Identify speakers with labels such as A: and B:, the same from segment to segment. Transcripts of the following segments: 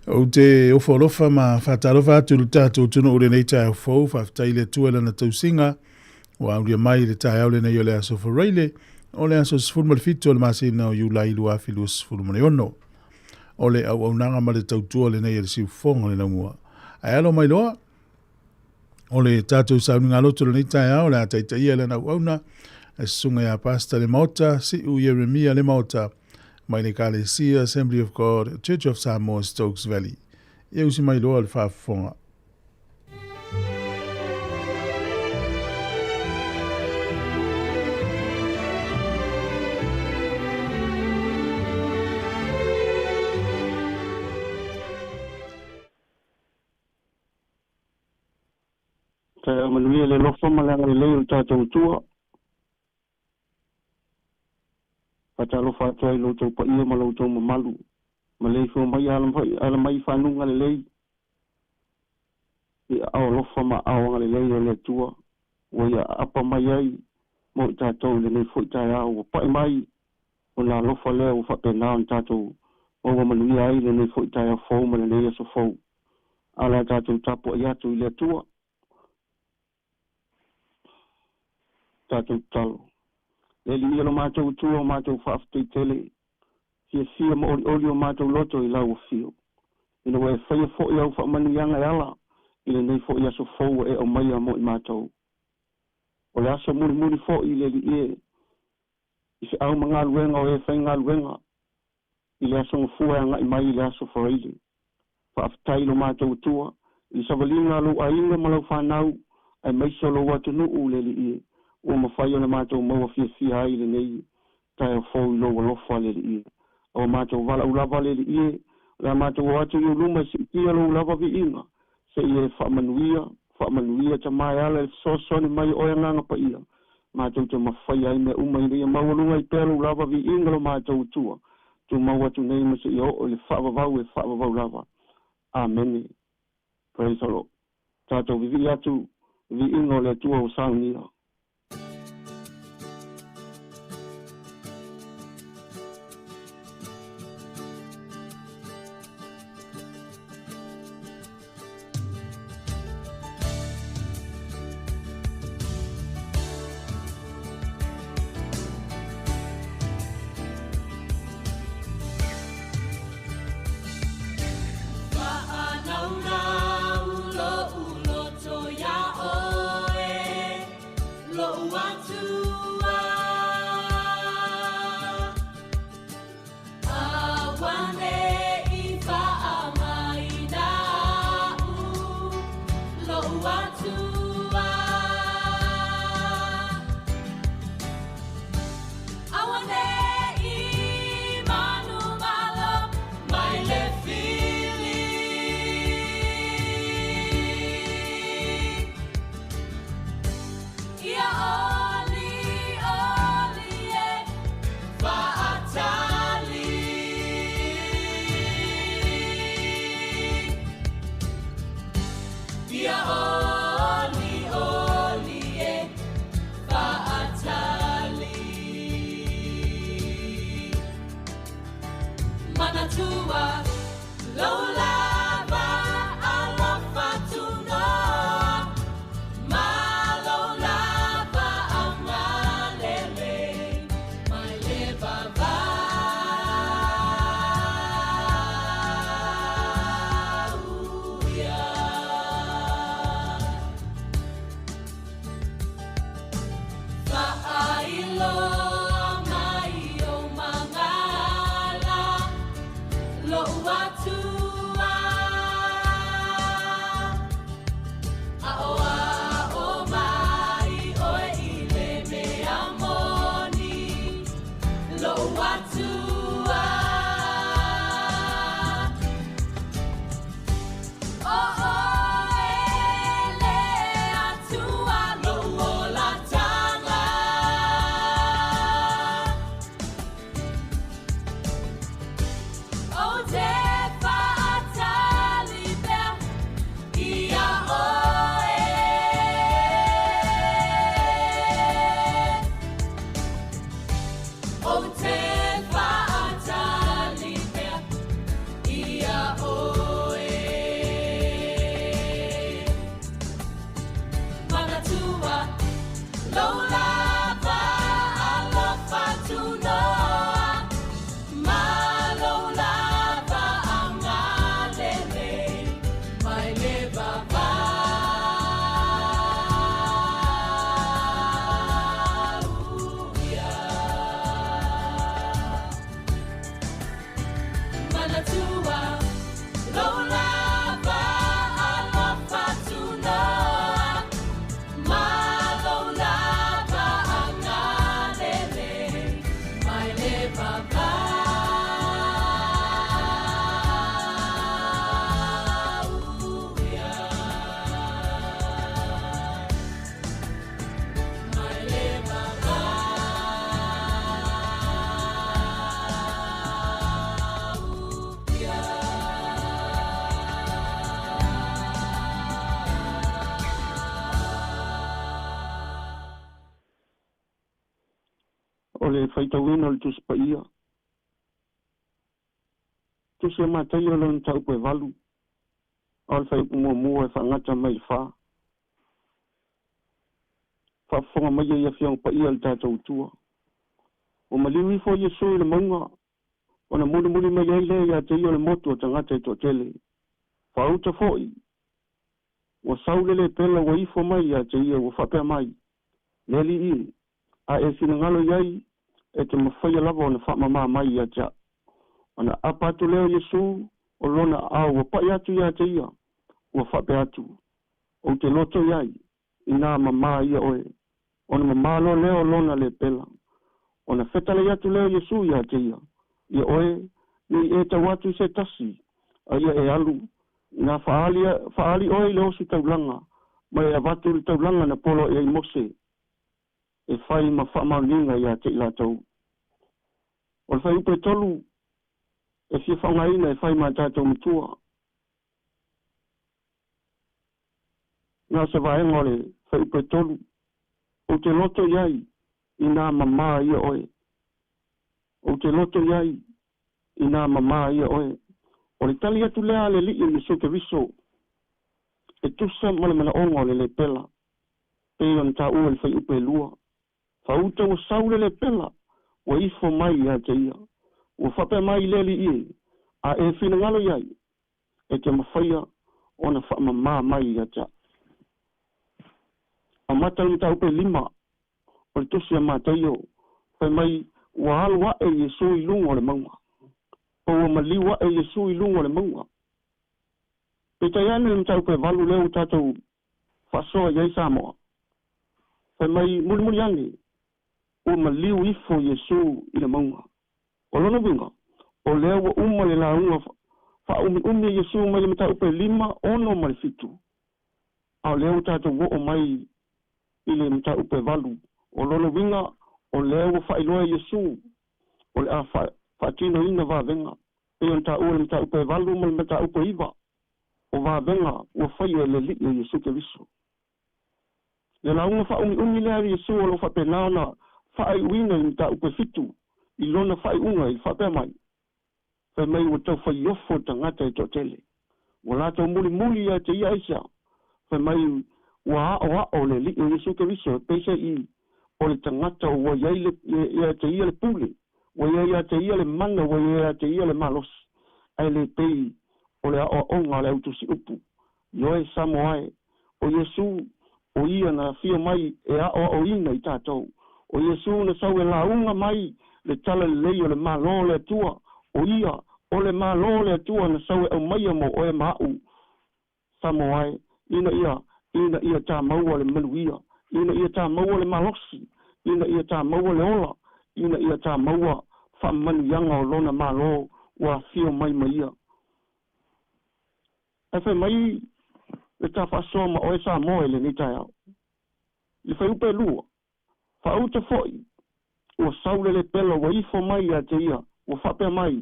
A: Ou te ofo alofa ma faatalofa atu i le tatou atunuu i lenei taeao fou. Faafetai i le Atua i Lana tausiga ua aulia mai i le taeao lenei o le aso Faraile, o le aso 17 o le masina o Iulai 2026. O le auaunaga ma le tautua lenei a le siufofoga o le laumua. Ae alo mai loa, o le tatou sauniga loto lenei taeao o le a taitaia lana auauna, le susuga ia Pastor Lemaota, Siu Ieremia Lemaota, mai le Ekalesia Assembly of God, Church of Samoa, Stokes Valley. Ia usi mai loa le faafofoga.
B: Taeao manuia le alofa ma le agalelei o le tatou Atua. Faatalofa atu ai i lo outou paia ma lo outou mamalu, maleifua mai ala mai i fanuga lelei, i aao alofa ma aao agalelei o le Atua ua ia aapa mai ai mo i tatou i lenei foi taeao ua pae mai Ona alofa lea ua faapena ona tatou maua manuia ai lenei foi taeao fou ma lenei aso fou. A o le a tatou tapuai atu i le Atua. Tatou tatalo. Le Alii ia lo matou Atua o matou faafetai tele, fiafia ma olioli o matou loto i lau afio, ina ua e faia foi au faamanuiaga e ala i lenei foi aso fou ua e aumaia mo i matou. O le aso mulimuli foi le Alii e, i feau ma galuega o e faigaluega i le Aso Gafua e agai mai i le Aso Faraile. Faafetai i lo matou Atua i le savaliga a lou aiga ma lau fanau aemaise o lou atunuu le Alii ua mafai ona matou maua fiafia ai i lenei taeao fou i lou alofa le Alii. A ua matou valaau lava le Alii o le a matou o atu i ou luma e siitia lou lava viiga se i e faamanuia, faamanuia tama e ala i le fesoasoani mai o oe Agaga Paia Matou te mafaia ai mea uma ina ia maualuga ai pea lou lava viiga lo matou Atua, tumau atu nei ma seia oo i le faavavau e faavavau lava. Amene. Praise the Lord. Tatou vivii atu viiga o le Atua ua saunia. O le faitauina o le Tusi Paia. Tusi a Mataio lona mataupu e 8, a o le fuaiupu muamua e faagata mai i le 4. Faafofoga mai ai Afioga Paia a le tatou Atua. Ua maliu ifo Iesu i le mauga, ona mulimuli mai ai lea ia te ia o le motu o tagata e toatele. Faauta foi, ua sau le lepela ua ifo mai ia te ia ua faapea mai, Le Alii e, a e finagalo i ai, e te mafaia lava ona faamamā mai ia te a'u. Ona aapa atu lea o Iesu o lona aao ua pa'i atu ia te ia, ua faapea atu, Ou te loto i ai, inā mamā ia oe. Ona mamā loa lea o lona lepela. Ona fetalai atu lea o Iesu ia te ia, Ia oe, ne i e tau atu i se tasi, a ia e alu, inā faaali, faaali oe i le osi taulaga, ma e avatu le taulaga na poloa'i ai Mose, e fai ma faamaoniga ia te i latou. O le fuaiupu e 3 e fia faaaogaina e fai ma tatou matua. Na o se vaega o le fuaiupu e 3, Ou te loto i ai, inā mamā ia oe. Ou te loto i ai, inā mamā ia oe. O le tali atu lea a le Alii o Iesu Keriso, e tusa ma le manaoga o le lepela, pei ona taua i le fuaiupu e 2. Faauta ua sau le lepela, ua ifo mai ia te ia. Ua faapea mai i le Alii e, a e finagalo i ai, e te mafaia ona faamamā mai ia te a'u. Amata le mataupu e 5 o le Tusi a Mataio, fai mai, Ua alu a'e Iesu i luga o le mauga. Po ua maliu a'e Iesu i luga o le mauga. Peitai ane le mataupu e 8 lea ua tatou faasoa i ai Samoa. Fai mai, mulimuli ane, ua maliu ifo Iesu i le mauga. O lona uiga, o lea ua uma le lauga faaumiumi a Iesu mai le mataupu e 5, 6 ma le 7, a o lea ua tatou oo mai i le mataupu e 8. O lona uiga, o lea ua faailoa e Iesu o le a faatinoina vavega, pei ona taua i le mataupu e 8 ma le mataupu e 9, o vavega ua faia e le Alii o Iesu Keriso. Le lauga faaumiumi lea a Iesu o lo o faapena ona faaiuina i le mataupu e 7 i lona faaiuga i le faapea mai, Fai mai ua tau faiofo tagata e toatele. Ua latou mulimuli ia te ia aisea? Fai mai ua aoao le Alii o Iesu Keriso e peiseai o le tagata ua i ai ia te ia le pule, ua i ai ia te ia le mana, ua i ai ia te ia le malosi, ae le pei o le aoaoga a le autusiupu. Ioe Samoa e, o Iesu, o ia na afio mai e aoaoina i tatou. O Iesu na sau e lauga mai le tala lelei o le Malo o le Atua, o ia, o le Malo o le Atua na sau e aumaia mo oe ma a'u. Samoa e, ina ia, ina ia tā maua le manuia, ina ia tā maua le malosi, ina ia tā maua le ola, ina ia tā maua faamanuiaga o lona Malo ua afio mai ma ia. Ae fai mai le tā faasoa ma oe Samoa i lenei taeao. I le fuaiupu e 2, Faauta foi, ua sau le lepela ua ifo mai ia te ia, ua faapea mai,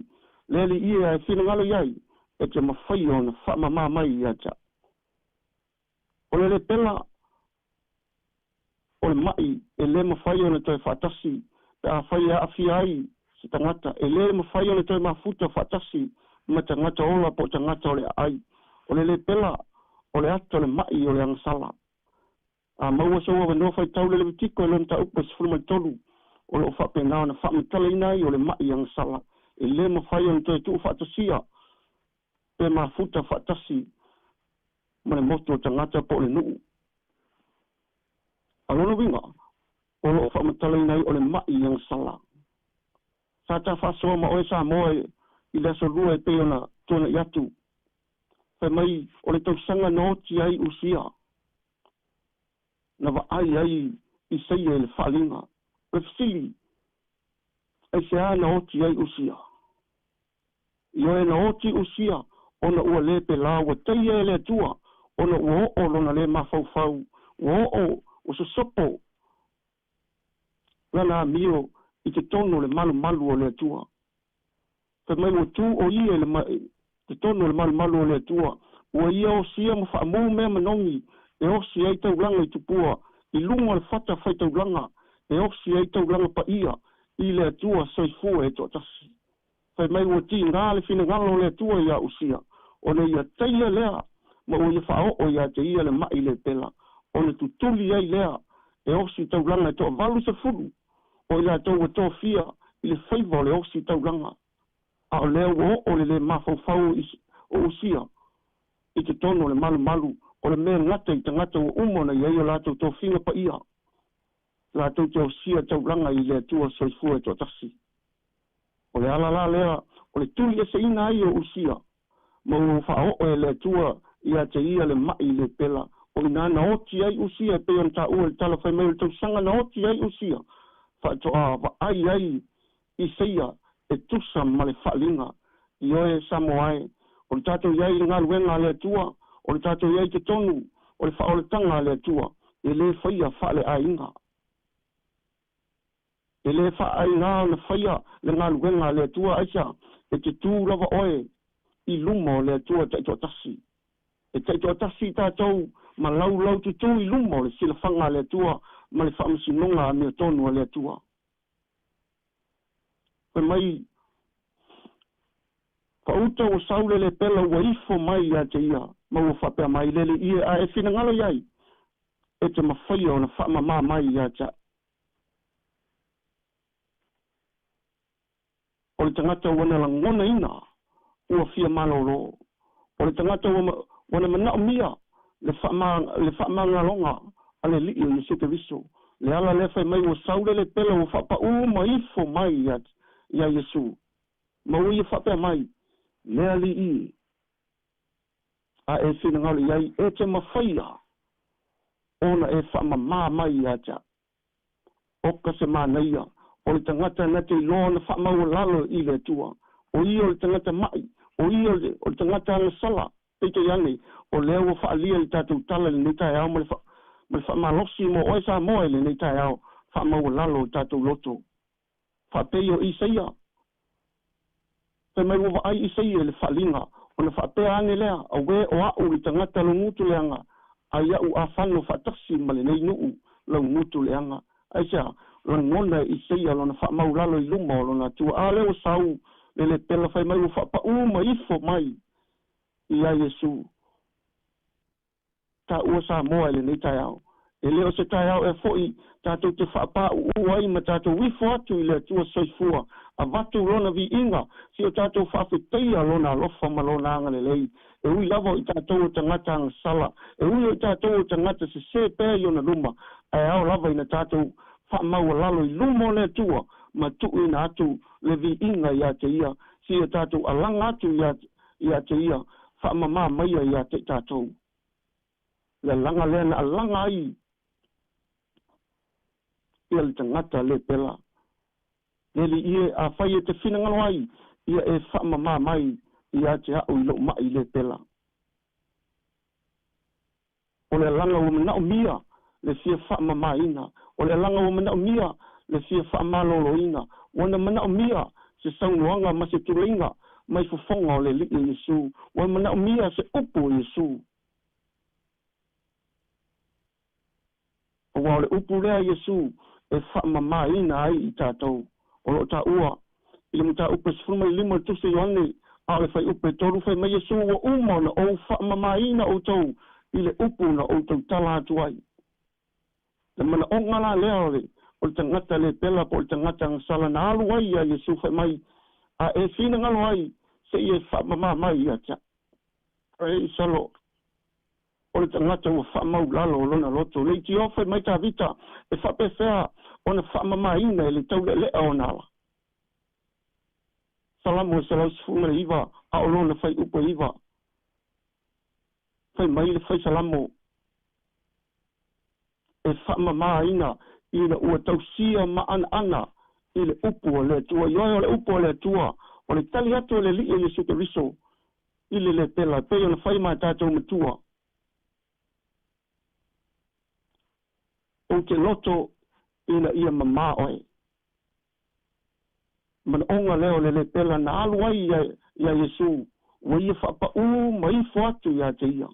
B: Le Alii e, a e finagalo i ai, e te mafaia ona faamamā mai ia te a'u. O le lepela o le ma'i e le mafai ona toe faatasi pe afai e aafia ai se tagata, e le mafai ona toe mafuta faatasi ma tagata ola po o tagata o le aai. O le lepela o le ata o le ma'i o le agasala. A maua sou avanoa faitau le Levitiko i lona mataupu e 13, o lo o faapena ona faamatalaina ai o le ma'i agasala e le mafai ona toe tuufaatasia pe mafuta faatasi ma le motu o tagata po o le nuu. A o lona uiga, o lo o faamatalaina ai o le ma'i agasala. Sa ta faasoa ma oe Samoa i le aso Lua e pei ona tuana'i atu. Fai mai o le tausaga na oti ai Usia, na vaai ai Isaia i le faaaliga. O le fesili, aisea na oti ai Usia? Ioe na oti Usia ona ua le pela ua taia e le Atua, ona ua oo lona le mafaufau, ua oo, ua sosopo lana amio i totonu o le malumalu o le Atua. Fai mai ua tu o ia i le totonu o le malumalu o le Atua, ua ia osia ma faamu mea manogi e osi ai taulaga i tupua i luga o le fata faitaulaga e osi ai taulaga paia i le Atua soifua e toatasi. Fai mai ua tigā le finagalo o le Atua iā Usia, ona ia taia lea ma ua ia faaoo iā te ia le ma'i lepela, ona tutuli ai lea e osi taulaga e toa-80 o i latou ua tofia i le faiva o le osi taulaga. A o lea ua oo le lē mafaufau o Usia i totonu o le malumalu o le mea gata i tagata ua uma ona i ai o latou tofiga paia latou te osia taulaga i le Atua soifua e toatasi. O le ala la lea o le tuli eseina ai o Usia ma ua faaoo e le Atua ia te ia le ma'i lepela, o inā na oti ai Usia e pei ona taua i le tala fai mai o le tausaga na oti ai Usia faatoa vaai ai Isaia e tusa ma le faaliga. Ioe Samoa e, o le tatou i ai i le galuega a le Atua, o le tatou i ai i totonu o le faaolataga a le Atua, e lē faia faaleaiga. E lē faaaiga ona faia le galuega a le Atua, aisea? E te tū lava oe i luma o le Atua taitoatasi. E taitoatasi tatou ma laulaututū i luma o le silafaga a le Atua ma le faamasinoga amiotonu a le Atua. Fai mai fauta ua sau le lepela ua ifo mai ia te ia ma ua faapea mai, Le Alii e, a e finagalo i ai, e te mafaia ona faamamā mai ia te a'u. O le tagata ua na lagonaina ua fia malōlō, o le tagata ua na manaomia le faamagaloga a le Alii o Iesu Keriso. Le ala lea fai mai ua sau le lepela ua faapaū ma ifo mai iā Iesu ma ua ia faapea mai, Le Alii e, a e finagalo i ai, e te mafaia ona e faamamā mai ia te a'u. Oka se manaia o le tagata na te iloa ona faamaualalo i le Atua, o ia o le tagata ma'i, o ia o le tagata agasala. Peitai ane, o lea ua faaalia i le tatou tala i lenei taeao ma le faamalosi mo oe Samoa i lenei taeao, faamaualalo o tatou loto. Faapei o Isaia, fai mai ua vaai Isaia i le faaliga, ona faapea ane lea, Auē o a'u le tagata logutu leaga, a ia'u afano faatasi ma lenei nuu laugutu leaga. Aisea? Lagona e Isaia lona faamaulalo i luma o lona Atua. A lea ua sau le lepela fai mai ua faapaū ma ifo mai iā Iesu. Taua Samoa i lenei taeao. E le o se taeao ea fo'i tatou te faapāu'u ai ma tatou ifo atu i le Atua soifua, avatu Lona viiga, si o tatou faafetaia Lona alofa ma Lona agalelei. E ui lava o i tatou o tagata agasala, e ui o i tatou o tagata sesē pea i ona luma, ae ao lava ina tatou faamaualalo i luma o le Atua ma tuuina atu le viiga iā te Ia, si o tatou alaga atu iā te Ia, faamamā maia iā te i tatou. Le alaga lea na alaga ai ia le tagata lepela. Le Alii e, afai e te finagalo ai, ia e faamamā mai ia te a'u i lo'u ma'i lepela. O le alaga ua manaomia le fia faamamāina, o le alaga ua manaomia le fia faamalōlōina, ua na manaomia se saunoaga ma se tuleiga mai fofoga o le Alii o Iesu, ua manaomia se upu o Iesu. Aua o le upu lea a Iesu e faamamāina ai i tatou. O lo o taua i le mataupu e 15 o le Tusi a Ioane, a o le fuaiupu e 3, fai mai Iesu, Ua uma ona ou faamamāina outou i le upu na ou tautala atu ai. Le manaoga la lea o le o le tagata lepela po o le tagata agasala na alu ai iā Iesu fai mai, A e finagalo ai seia e faamamā mai ia te a'u. E i salo o le tagata ua faamaulalo o lona loto. Le itio fai mai Tavita, e faapefea ona faamamāina e le taulealea ona ala. Salamo e 119 a o lona fuaiupu e 9. Fai mai le fai Salamo, e faamamāina ina ua tausia maʻanaʻana i le upu a le Atua. Ioe, o le upu a le Atua, o le tali atu a le Alii o Iesu Keriso i le lepela, e pei ona fai ma tatou matua. Ou te loto ina ia mamā oe. Manaoga lea o le lepela na alu ai iā Iesu, ua ia faapaū ma ifo atu iā te ia.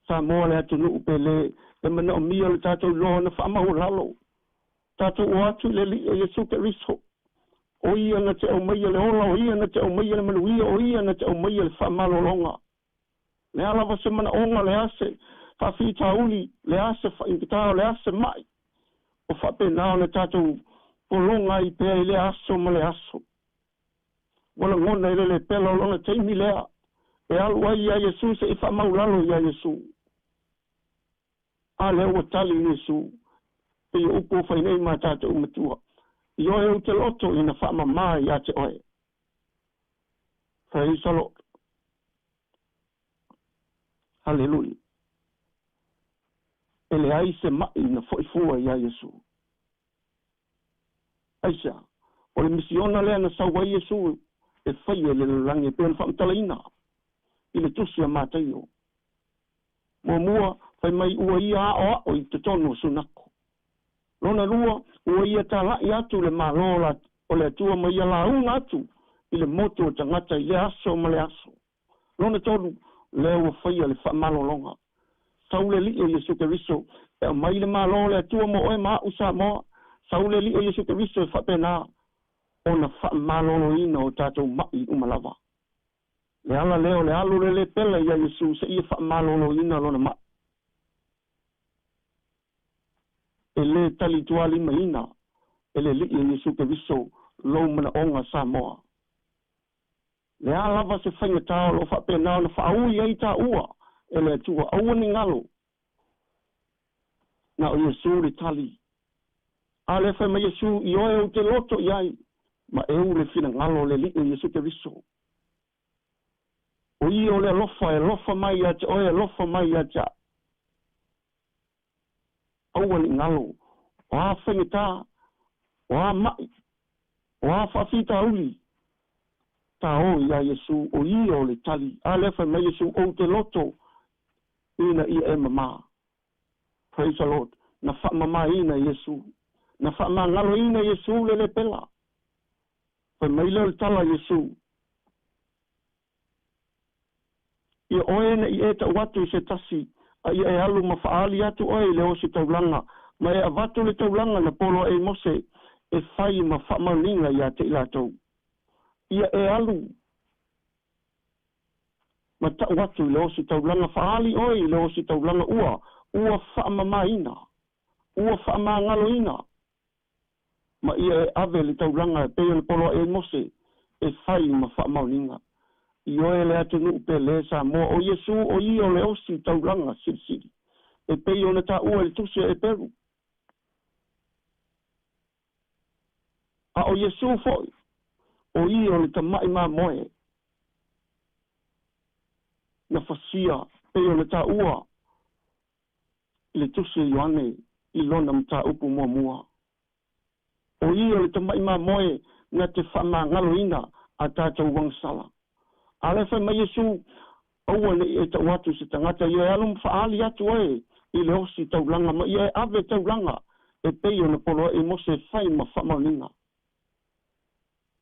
B: Samoa le atunuu pele e manaomia le tatou iloa ona faamaualalo. Tatou o atu i le Alii o Iesu Keriso, o ia na te aumaia le ola, o ia na te aumaia le manuia, o ia na te aumaia le faamalologa. Le a lava se manaoga, le a se faafitauli, le a se faigata, o le a se ma'i, o faapena ona tatou pologa ai pea i lea aso ma le aso. Ua lagona i le lepela o lona taimi lea e alu ai iā Iesu seʻi faamaulalo iā Iesu. A lea ua tali Iesu, pei o upu o fai nei ma tatou matua, ioe ou te loto ina faamamā iā te oe. Praise the Lord. Haleluia. E leai se maʻi na foʻi fua iā Iesu. Aisea? O le misiona lea na sau ai Iesu e faia i le lalolagi e pei ona faamatalaina i le Tusi a Mataio. Muamua, fai mai ua ia aoao i totonu o Sunako. Lona lua, ua ia talaʻi atu le Malo o le Atua ma ia lauga atu i le motu o tagata i lea aso ma le aso. Lona tolu, lea ua faia le faamalologa. Sau le Alii o Iesu Keriso e aumai le Malo o le Atua mo oe ma aʻu Samoa. Sau le Alii o Iesu Keriso e faapena ona faamaloloina o tatou maʻi uma lava. Le ala lea o le alu le lepela iā Iesu seia faamaloloina lona maʻi. E lē talitualimaina e le Alii o Iesu Keriso lou manaoga Samoa. Le a lava se faigata o lo o faapena ona faaui ai taua e le Atua, aua ne i galo, na o Iesu le tali. A lea fai mai Iesu, Ioe ou te loto i ai, ma eu le finagalo o le Alii o Iesu Keriso. O ia o le alofa e alofa mai ia te oe, e alofa mai ia te au. Aua ne i galo, o a faigata, o a maʻi, o a faafitauli, ta o iā Iesu, o ia o le tali. A lea fai mai Iesu, Ou te loto ina ia e mamā. Praise the Lord. Na faamamāina Iesu. Na faamagaloina Iesu le lepela. Fai mai lea o le tala a Iesu, Ia oe ne i e tau atu i se tasi, a ia e alu ma faaali atu oe i le ositaulaga, ma e avatu le taulaga na polo aʻe i Mose e fai ma faamaoniga iā te i latou. Ia e alu ma tau atu i le ositaulaga, faaali oe i le ositaulaga ua, ua faamamāina, ua faamagaloina, ma ia e ave le taulaga e pei ona polo aʻe ai Mose e fai ma faamaoniga. Ioe le atunuu pele Samoa, o Iesu o ia o le osi taulaga silisili, e pei ona taua i le Tusi a Eperu. A o Iesu foi, o ia o le tamaʻi mamoe na fasia, pei ona taua i le Tusi a Ioane i lona mataupu muamua. O ia o le tamaʻi mamoe na te faamagaloina a tatou agasala. A lea fai mai Iesu, Aua ne i e tau atu i se tagata, ia e alu ma faaali atu oe i le osi taulaga, ma ia e ave taulaga e pei ona poloaʻi Mose e fai ma faamaoniga.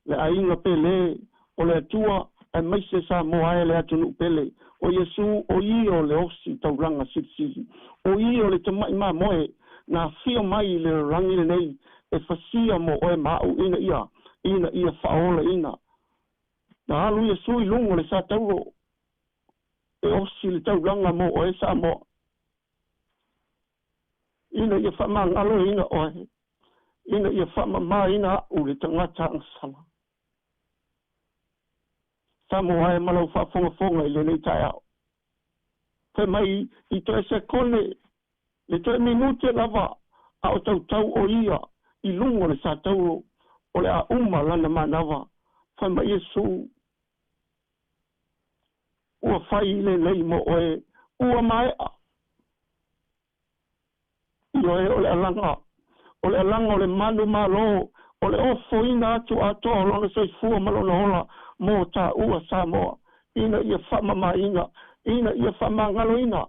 B: Le aiga pele o le Atua aemaise Samoa ae le atunuu pele, o Iesu o ia o le osi taulaga silisili, o ia o le tamaʻi mamoe na afio mai i le lalolagi lenei e fasia mo oe ma aʻu ina ia, ina ia faaolaina. Na alu Iesu i luga o le sa taulo e osi le taulaga mo oe Samoa, ina ia faamagaloina oe, ina ia faamamāina aʻu le tagata agasala. Samoa e ma lau faafogafoga i lenei taeao. Fai mai i toe sekone, le toe minute lava a o tautau o ia i luga o le sa taulo, o le a uma lana manava. Fai mai Iesu, Ua fai lenei mo oe, ua maea. Ioe, o le alaga, o le alaga o le malu malo, o le ofoina atu atoa o lona soifua ma lona ola mo taua Samoa, ina ia faamamaina, ina ia faamagaloina,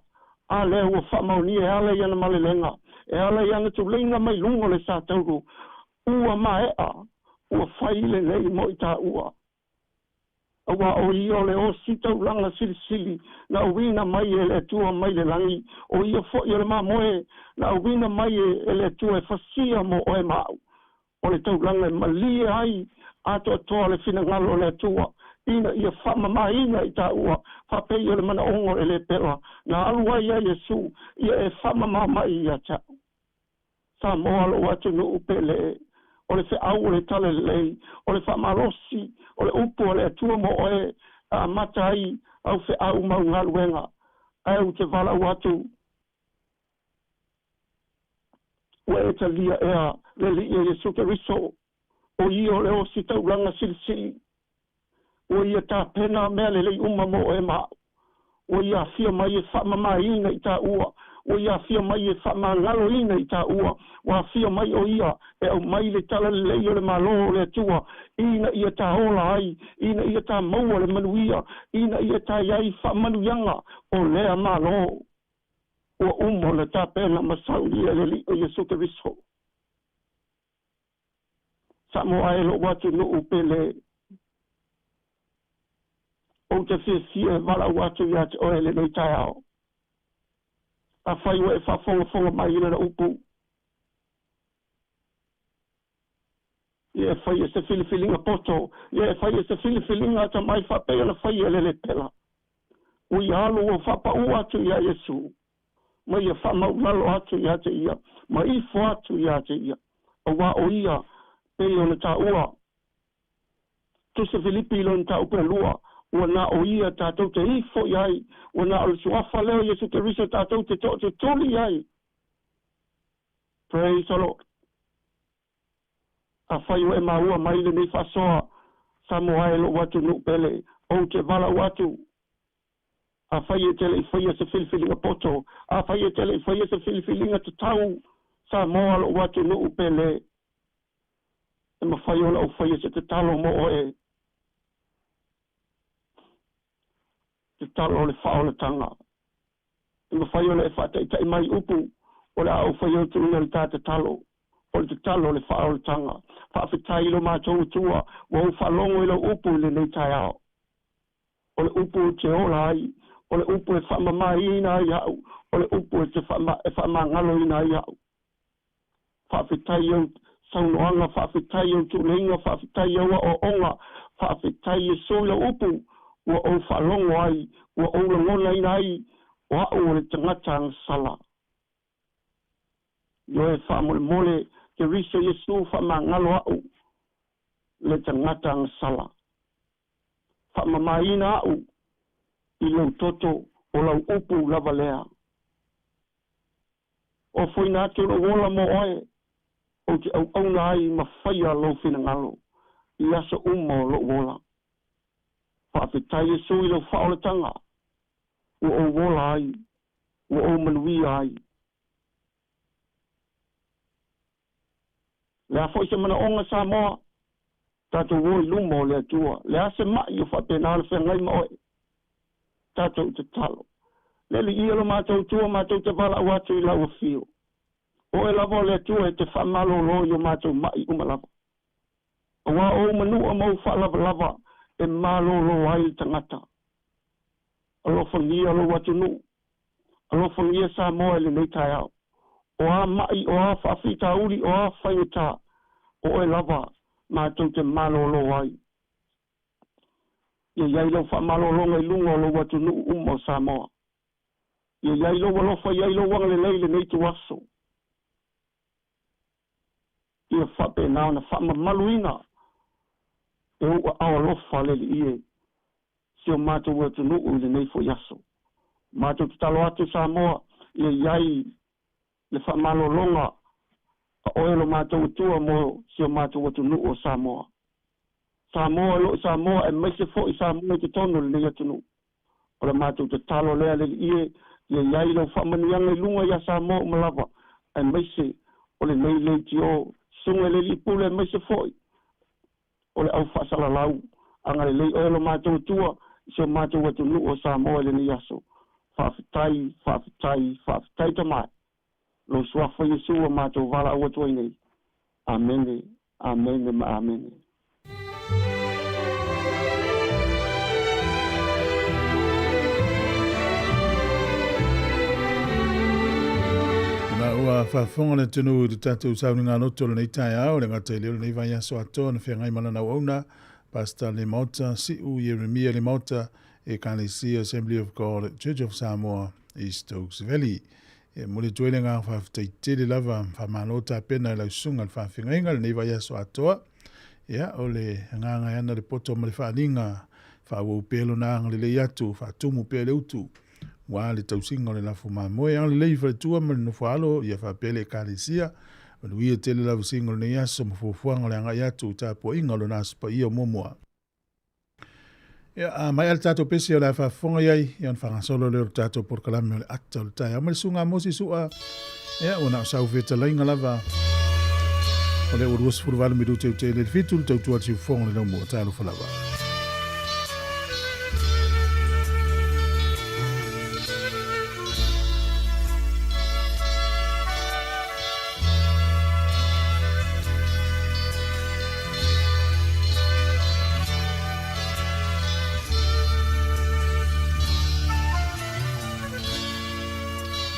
B: a lea ua faamaonia e ala i ana malelega, e ala i ana tuleiga mai luga o le sa taulu, ua maea, ua fai lenei mo i taua. Auā o ia o le osi taulaga silisili na auina mai e le Atua mai le lagi, o ia foi o le mamoe na auina mai e le Atua e fasia mo oe ma au. O le taulaga e malie ai atoatoa le finagalo o le Atua ina ia faamamaina i taua faapei o le manaoga o le lepela na alu ai ia Iesu ia e faamama mai ia te au. Samoa lou atunuu pele, o le feau o le talalelei, o le faamalosi, o le upu a le Atua mo oe, e amata ai au feau ma au galuega, ae ou te valaau atu, ua e talia ea le Alii e Iesu Keriso, o ia o le osi taulaga silisili, ua ia tapena mea lelei uma mo oe ma au. Ua ia afio mai e faamamaina i taua, ua ia afio mai e faamagaloina i taua, ua afio mai o ia e aumai le talalelei o le Malo o le Atua, ina ia ta ola ai, ina ia ta maua le manuia, ina ia ta i ai faamanuiaga o lea Malo. Ua uma ona tapena ma saunia e le Alii o Iesu Keriso. Samoa e lou atunuu pele, ou te fiafia e valaau atu ia te oe lenei taeao. Afai ua e faafogafoga mai i lana upu, ia e faia se filifiliga poto, ia e faia se filifiliga atamai faapei ona faia e le lepela. Ua ia alu ua faapaua atu iā Iesu, ma ia faamaulalo atu ia te ia, ma ifo atu ia te ia, auā o ia pei ona taua. Tusa Filipi i lona mataupu e lua, ua na o ia tatou te ifo i ai, ua na o le Suafa lea o Iesu Keriso tatou te tootutuli i ai. Praise the Lord. Afai ua e maua mai lenei faasoa, Samoa e lou atunuu pele, ou te valaau atu, Afai e te le i faia se filifiliga poto, afai e te le i faia se filifiliga tatau, Samoa lou atunuu pele, e mafai ona ou faia se tatalo mo oe, tatalo o le faaolataga. E mafai ona e faataitai mai upu o le a ou faia atu ina le ta tatalo, o le tatalo o le faaolataga. Faafetai i lo matou Atua ua ou faalogo i lau upu i lenei taeao. O le upu ou te ola ai, o le upu e faamamaina ai au, o le upu e te e faamagaloina ai au. Faafetai i au saunoaga, faafetai i au tuleiga, faafetai i au aoaoga, faafetai Iesu i lau upu ua ou faalogo ai, ua ou lagonaina ai, o au o le tagata agasala. Ioe faamolemole, Keriso Iesu faamagalo au le tagata agasala. Faamamaina au i lou toto, o lau upu lava lea. Ofoina atu lou ola mo oe, ou te auauna ai ma faia lou finagalo i aso uma o lou ola. Faafetai Iesu i lou faaolataga, ua ou ola ai, ua ou manuia ai. Le a foi se manaoga Samoa, tatou o i luma o le Atua. Le a se ma'i o faapena ona feagai ma oe, tatou tatalo. Le Alii lo matou Atua, matou te valaau atu i lau afio. O oe lava o le Atua e te faamalōlō i o matou ma'i uma lava. Auā o ou manua ma ou faalavalava e malōlō ai le tagata. Alofagia lou atunuu. Alofagia Samoa i lenei taeao. O a ma'i, o a faafitauli, o a faigata, o oe lava matou te malōlō ai. Ia i ai lau faamalōlōga i luga o lou atunuu uma o Samoa. Ia i ai lou alofa, ia i ai lou agalelei i lenei ituaso. Ia faapena ona faamamaluina e ou aao alofa le Alii e si o matou atunuu i lenei foi aso. Matou tatalo atu Samoa ia i ai le faamalologa a oe lo matou Atua mo si o matou atunuu o Samoa. Samoa o lo o Samoa aemaise foi Samoa i totonu o lenei atunuu. O le matou tatalo lea le Alii e, ia i ai lau faamanuiaga i luga ia Samoa uma lava, aemaise o lenei leitio Susuga i le Alii Pule aemaise foi o le au faasalalau. Agalelei oe lo matou Atua i si o matou atunuu o Samoa i lenei aso. Faafetai, faafetai, faafetai Tama e. Lou Suafa Iesu ua matou valaau atu ai nei. Amene, amene ma amene.
A: La ua faafofoga le atunuu i le tatou sauniga loto o lenei taeao, le gata i lea o lenei vaiaso atoa na feagai ma lana auauna, Pastor Lemaota Si'u Ieremia Lemaota, Ekalesia Assembly of God Church of Samoa i Stokes Valley. E momoli atu ai le agaga faafetai tele lava, faamalo tapena i lau susuga i le faafeagaiga i lenei vaiaso atoa. Ia, o le agaga e ana le poto ma le faaaliga, faaauau pea lona agalelei atu, faatumu pea le utu, aua le tausiga o le lafo mamoe. Agalelei i faletua ma le nofoaalo, ia faapea le Ekalesia. Manuia tele lavasiga o lenei aso ma fuafuaga o le agai atu i tapuaiga o lona Aso Paia o muamua. Ia, a maea le tatou pese o le a faafofoga i ai, ia ona faagasolo lea o le tatou polokalame o le ata o le taeao ma le susuga a Mosi Su'a. Ia, ua na o sau fetalaiga lava. O lea ua 28 minute i le 7 le tautua atu i fofoga o le laumua. Talofa lava.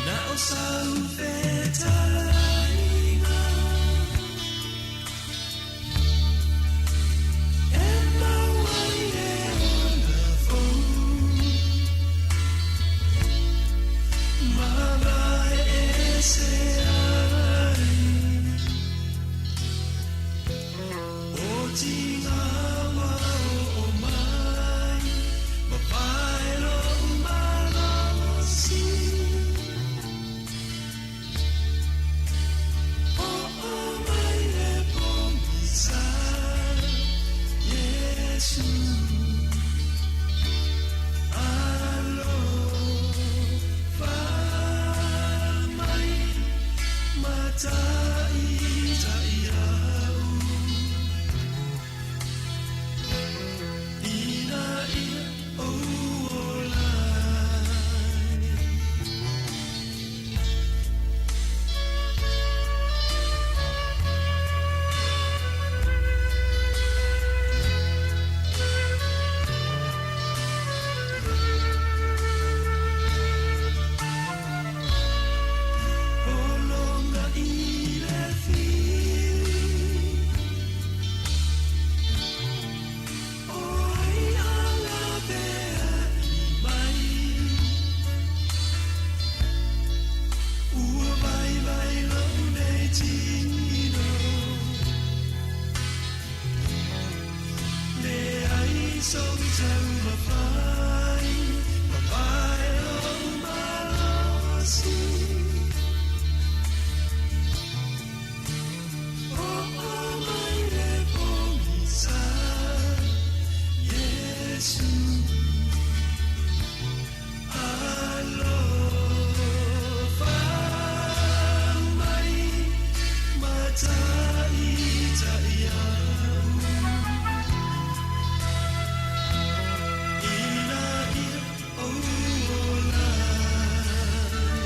C: Na o sau fetalaiga E mau ai le ola fou Mavae ese ai O tiga ua oo mai Mapae lo'u malosi Oo mai le pogisa Iesu Alofa mai Mataitai au Ina ia ou ola ai. Holonga i le fili O ai ala pea'i mai Ua vaivai lou nei tino Leai sou taumafai Papae lou malosi Oo mai le pogisa Iesu Alofa mai Mataitai au Ina ia ou ola ai.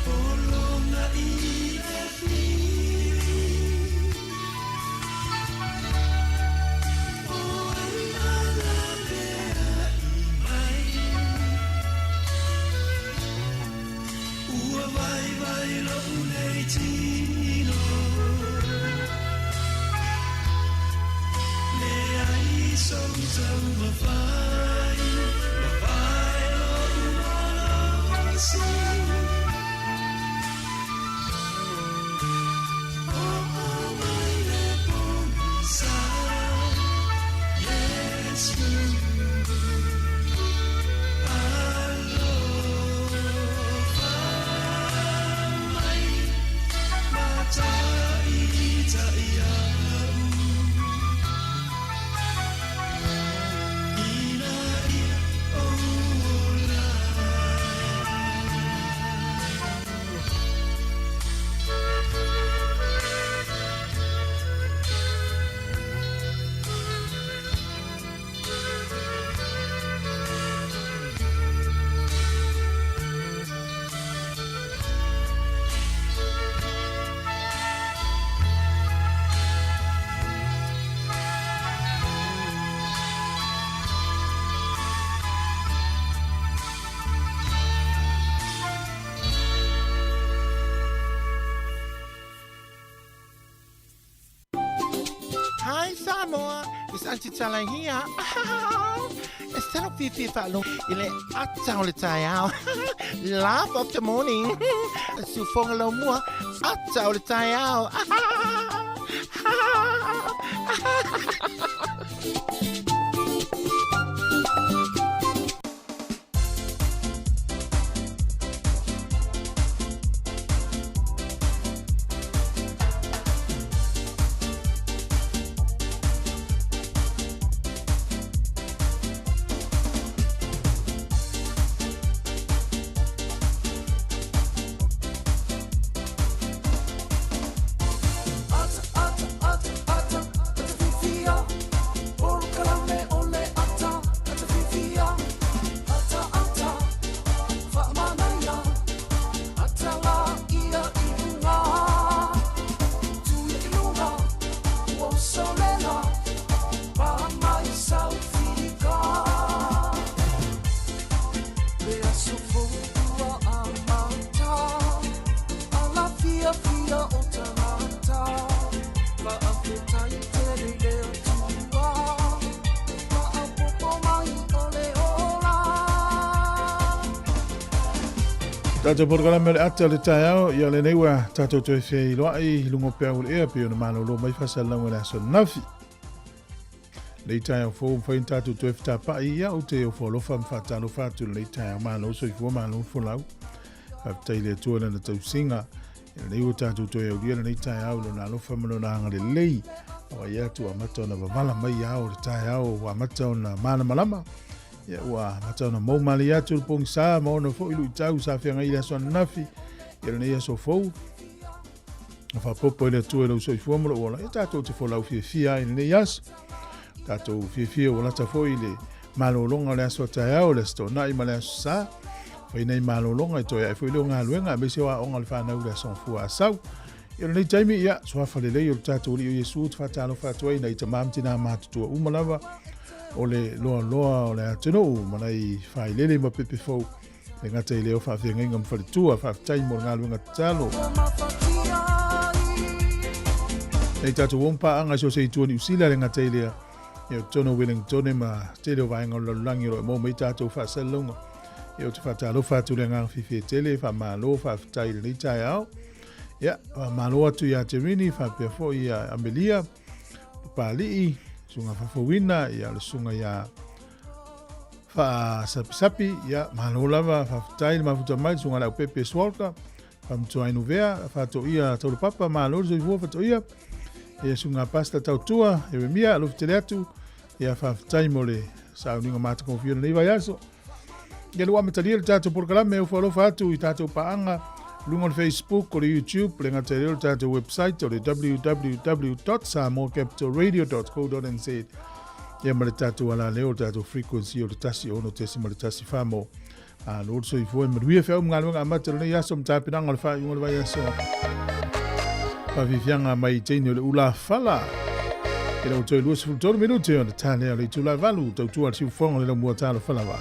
C: Holonga i le fili O ai ala pea'i mai Ua vaivai lo'u nei tino Leai sou taumafai Papae lo'u malosi Oo mai le pogisa Iesu Alofa mai Mataitai au Ina
D: Samoa, it's Auntie Tala here. E talo fiafia faalogo i le ata o le taeao. Laugh of the morning. Siufoga laumua, ata o le taeao.
A: Tatou polokalame o le ata o le taeao, ia lenei ua tatou toe feiloai i luga o peau o le ea pei ona malolo mai faasalalauga i le aso ananafi. Lenei taeao fou mafai ona tatou toe fetapa'i, ia ou te ofo alofa ma faatalofa atu i lenei taeao. Malo soifua, malo folau. Faafetai i le Atua i lana tausiga. Ia lenei ua tatou toe aulia lenei taeao i lona alofa ma lona agalelei. Vaai atu ua amata ona vavala mai ao o le taeao, ua amata ona malamalama. Ia ua amata ona mou malie atu le pogisa ma ona foi luitau sa feagai i le aso ananafi. Ia lenei aso fou, na faapopo i le Atua i lou soifua ma lou ola. Ia tatou te folau fiafia ai i lenei aso. Tatou fiafia ua lata foi i le malologa o le aso a taeao, le aso Toonai ma le aso Sa. Fai nei malologa e toe ae foi lea o galuega aemaise o aoga a le fanau i le aso Gafua a Sau. Ia lenei taimi, ia, suafa lelei o le tatou Alii o Iesu ou te faatalofa atu ai nai tama ma tinā matutua uma lava o le loaloa o le atunuu ma nai failele ma pepe fou e gata i leo faafeagaiga ma faletua. Faafetai mo le galuega tatalo. Nei tatou om paaga i so se itu o Niu Sila le gata i lea. Ia o totonu o Wellingtone ma tele o vaega o le lalolagi o lo o maua mai tatou faasalalauga. Ia ou te faatalofa atu i le agaga fiafia tele, faamalo, faafetai i lenei taeao. Ia, faamalo atu ia Terini, faapea foi ia Amelia, Papalii, Susuga Fafauina, ia le susuga ia Faasapisapi, ia malo lava, faafetai le mafuta mai, le susuga Leaupepe Swalka, Faamatuainu Vea, Faatoia Taulapapa, malo le soifua Faatoia, ia susuga Pastor Tautua, Jeremia, alofa tele atu, ia faafetai mo le sauniga matagofie o lenei vaiaso. Ia lua amatalia le tatou polokalame e alofa atu i tatou paaga luga o le Facebook, o le YouTube, le gata i lea o le tatou website o le www.samoacapitalradio.co.nz ia ma le tatou alaleo o le tatou frequency o le 106.1 mo Malo le soifua e manuia feau ma galuega amata o lenei aso ma tapenaga o le faaiuga o le vaiaso. Faafiafiaga mai i teine o le ulafala. E lau toe 23 minute ona tā lea o le itula 8, tautua le siufoga o le laumua talofa lava.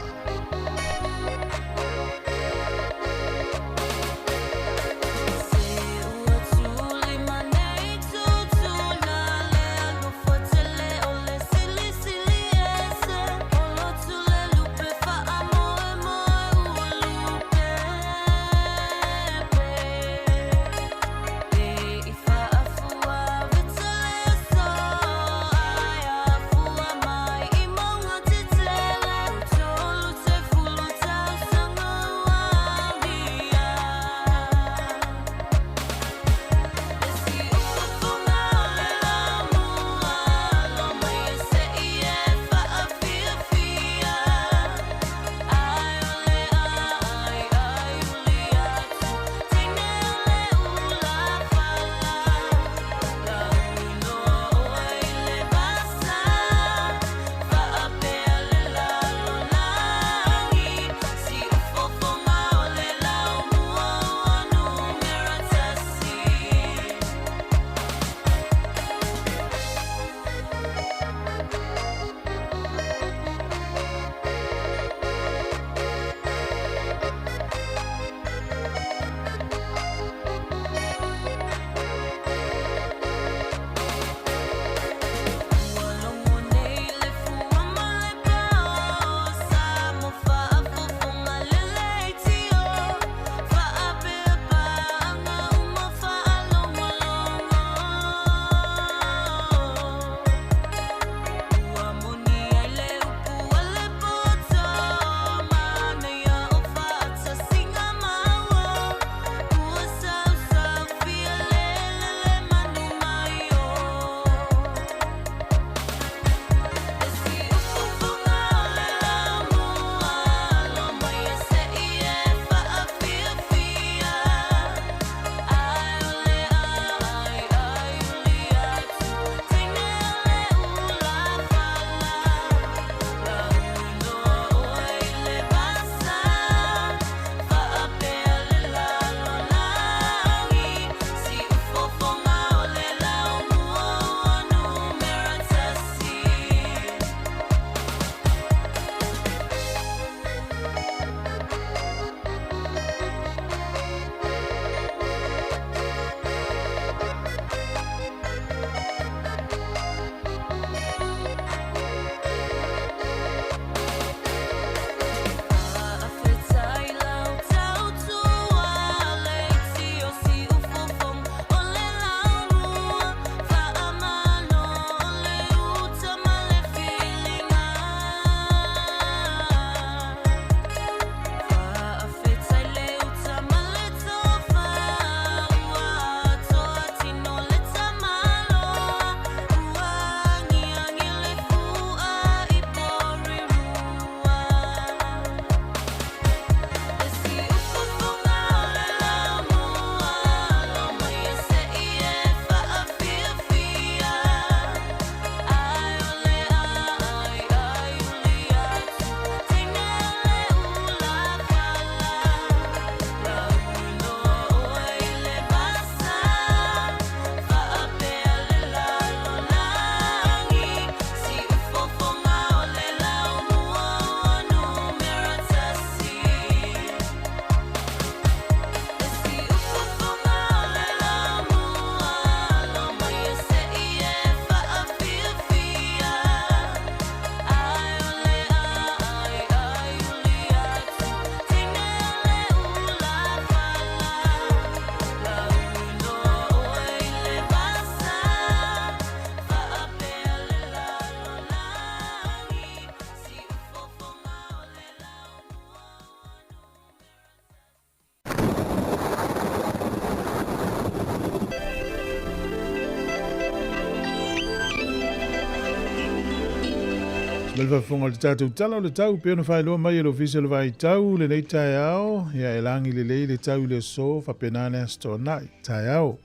A: Ma le faafofoga o le tatou tala o le tau pei ona faailoa mai e le Ofisa o le Vaitau lenei taeao, ia e lagi lelei le tau i le aso faapena le Aso Toonai taeao.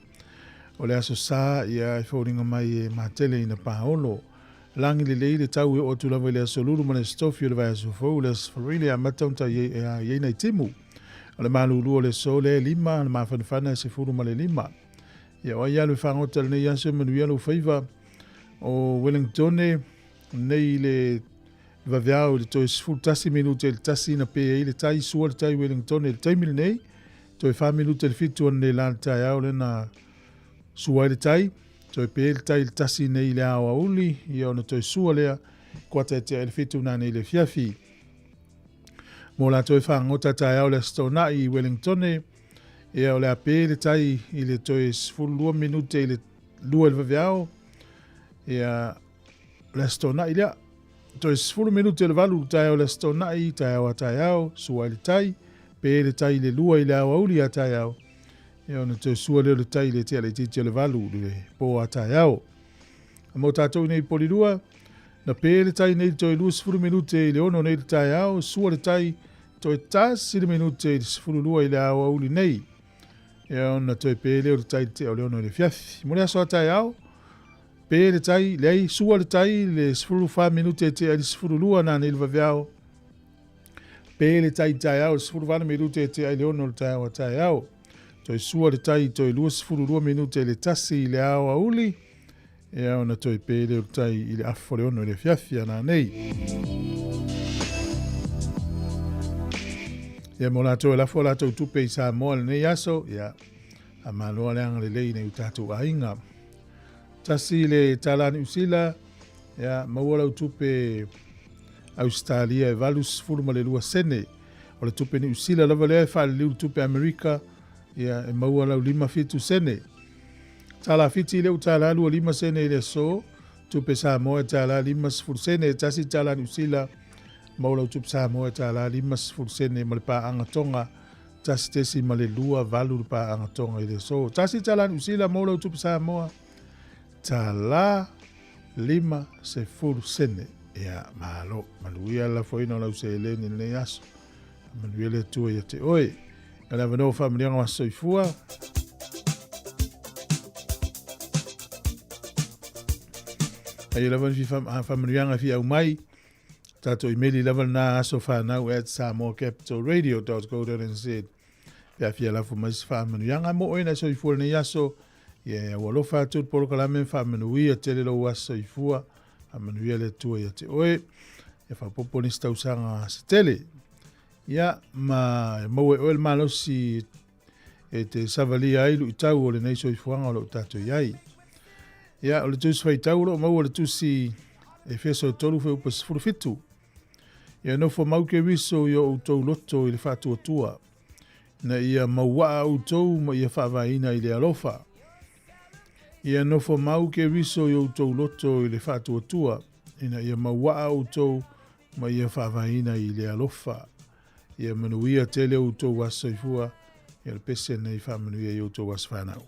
A: O le Aso Sa ia e foliga mai e matele ina paolo. Lagi lelei le tau e oo atu lava i le Aso Lulu ma le Aso Tofi o le vaiaso fou, le Aso Faraile e amata ona tai i ai nai timu. O le malulu o le aso lea e 5, o le mafanafana e 15. Ia o ai alu e fagota i lenei aso e manuia lou faiva. O Wellingtone nei i le vaveao i le toe 11 minute i le 1 na pe ai le tai, sua le tai Wellingtone i le taimi lenei, toe 4 minute i le 7 ananei la le taeao lea na sua ai le tai, toe pe le tai i le 1 nei i le aoauli, ia ona toe sua lea, kuata e tea i le 7 nanei i le afiafi. Mo latou e fagota taeao le Aso Toonai i Wellingtone, ia o le a pe le tai i le toe 12 minute i le 2 i le vaveao, ia le Aso Toonai lea. Toe 10 minute i le 8 taeao le Aso Toonai, taeao a taeao, sua ai le tai, pe le tai i le 2 i le aoauli a taeao, ia ona toe sua lea o le tai i le tea laitiiti o le 8 i le pō a taeao. A mo tatou i nei i Polilua, na pe le tai nei toe 20 minute i le 6 nei i le taeao, sua le tai toe 1 le minute i le 12 i le aoauli nei. Ia ona toe pe lea o le tai i le tea o le 6 i le afiafi. Mo le aso a taeao, pe le tai, leai, sua le tai i le 14 minute e tea i le 12 nanei i le vaveao. Pe le tai taeao i le 18 minute e tea i le 6 o le taeao a taeao. Toe sua le tai toe 22 minute i le 1 i le aoauli, ia ona toe pe lea o le tai i le afa o le 6 i le afiafi a nanei. Ia mo latou e lafo a latou tupe i Samoa i lenei aso, ia, a malo le agalelei i nai o tatou aiga. 1 le tala Niu Sila, ia, maua lau tupe Ausetalia e 82 sene. O le tupe Niu Sila lava lea e faaliliu i le tupe Amerika, ia, e maua lau 57 sene. Tala Fiti lea ua tala 25 sene i le aso, tupe Samoa e tala 50 sene, e 1 tala Niu Sila, maua lau tupe Samoa e tala 50 sene ma le paaga Tonga, 1.28 le paaga Tonga i le aso. 1 tala Niu Sila, maua lau tupe Samoa, tala 50 sene. Ia, malo, manuia le lafoina o lau seleni i lenei aso. Manuia le Atua ia te oe. Ia le avanoa faamanuiaga o aso soifua. Ai lava ni faamanuiaga e fia aumai. Tatou imeli lava lena asofanau at samoacapitalradio.co.nz pe a fia lafo mai se faamanuiaga mo oe na soifua lenei aso. Ia ua alofa atu le polokalame ma faamanuia tele lou aso soifua. Faamanuia le Atua ia te oe. Ia faaopoopo nisi tausaga se tele. Ia ma e maua e oe le malosi e te savalia ai luitau o lenei soifuaga o lo o tatou i ai. Ia, o le tusi faitau o lo o maua le tusi Efeso 3 fuaiupu 17. Ia nofo mau Keriso i o outou loto i le faatuatua, ina ia mauaa outou ma ia faavaeina i le alofa. Ia nofo mau Keriso i outou loto i le faatuatua, ina ia mauaa outou ma ia faavaeina i le alofa. Ia manuia tele outou aso soifua, ia le pese nei faamanuia i outou aso fanau.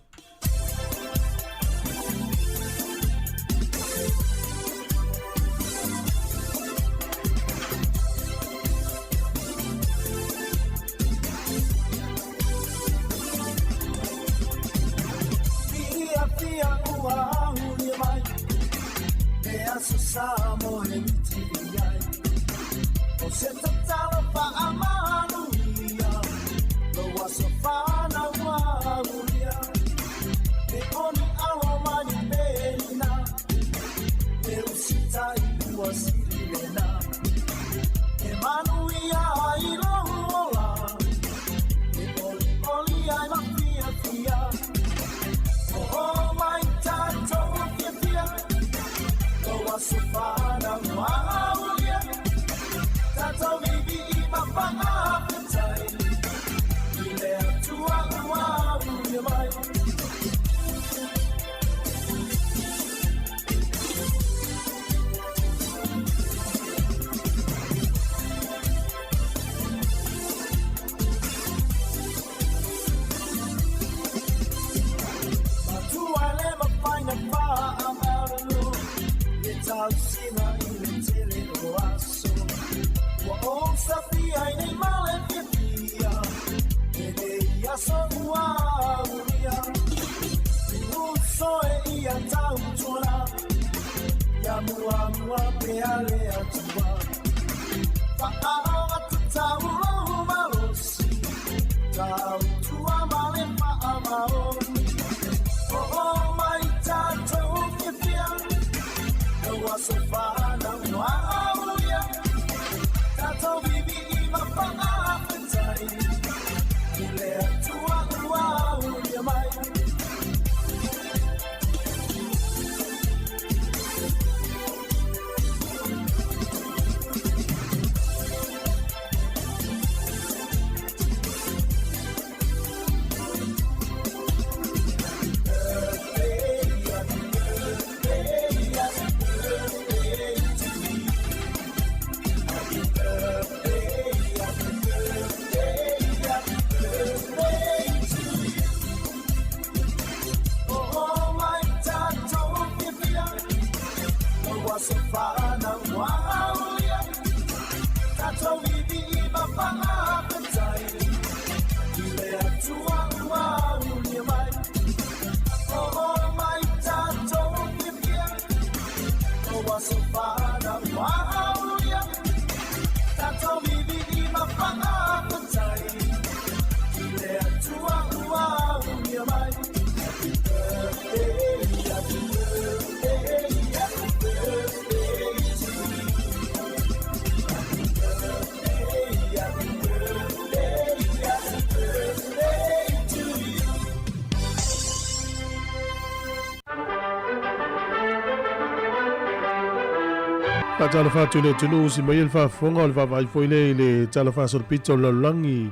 A: Faatalofa atu i le atunuu si mai e le faafofoga o le vaavaai foi lea i le Tala Faasolopito o le Lalolagi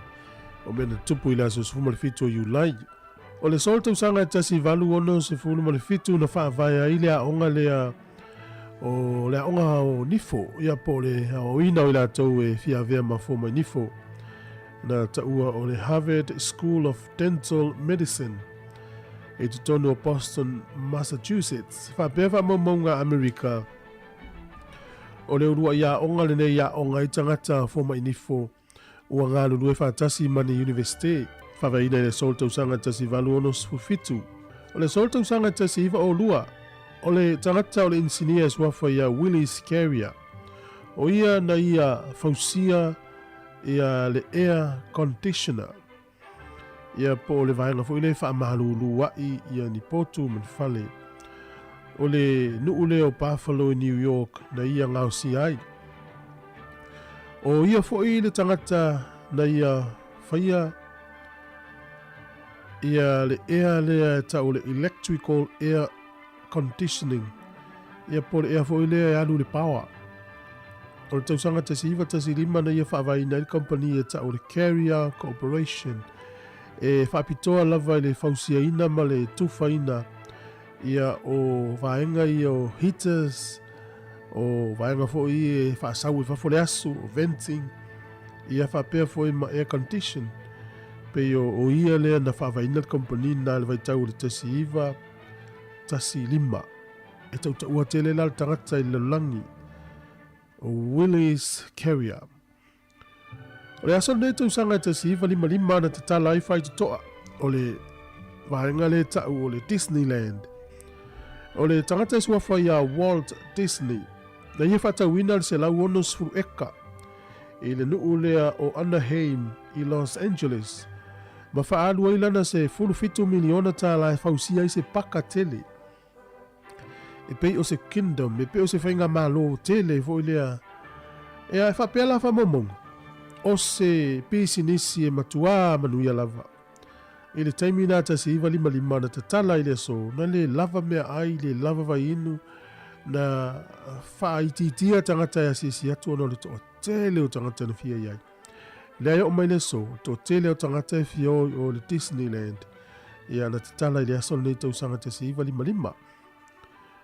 A: o mea na tutupu i le aso 17 o Iulai. O le solo tausaga e 1867 na faavae ai le aoga lea o le aoga o nifo, ia po o le aoaoina o i latou e fia avea ma fomai nifo, na taua o le Harvard School of Dental Medicine i totonu o Boston, Massachusetts. Faapea faamaumauga a Amerika, o le uluai aoga lenei i aoga ai tagata fomai nifo ua galulue faatasi ma ni Iunivesite, faavaeina i le aso o le tausaga 1867. O le aso o le tausaga 1902, o le tagata o le inisinia e suafa ia Willis Carrier, o ia na ia fausia ia le air conditioner, ia po o le vaega foi lea e faamalulu ai ia ni potu ma ni fale. O le nuu lea o Buffalo i New York na ia gaosia ai. O ia foi le tagata na ia faia ia le ea lea e tau le electrical air conditioning, ia po o le ea foi lea e alu i le power. O le tausaga 1915 na ia faavaeina ai le kamupani e tau o le Carrier Corporation, e faapitoa lava i le fausiaina ma le tufaina ia o vaega ia o heaters, o vaega foi e faasau i fafo le asu, o venting, ia faapea foi ma air condition. Pei o, o ia lea na faavaeina le kamupani na le vaitau o le 1915. E tautaua tele la le tagata i le lalolagi, o Willis Carrier. O le aso lenei tausaga e 1955 na tatala ai faitotoa o le vaega lea ta'u o le Disneyland. O le tagata e suafa ia Walt Disney, na ia faatauina le 160 eka i le nuu lea o Anaheim i Los Angeles, ma faaalu ai lana se 17 miliona tālā e fausia ai se paka tele e pei o se kingdom, e pei o se faigamalo tele foi lea. Ea e faapea la faamaumauga, o se pisinisi e matuā manuia lava. I le taimi na 1955 na tatala i le aso, na le lava meaai, le lava vaiinu, na faaitiitia tagata e asiasi atu ona o le toatele o tagata na fia i ai. Leai oo mai le aso, toatele o tagata e fia o i o le Disneyland. Ia na tatala i le aso lenei tausaga 1955.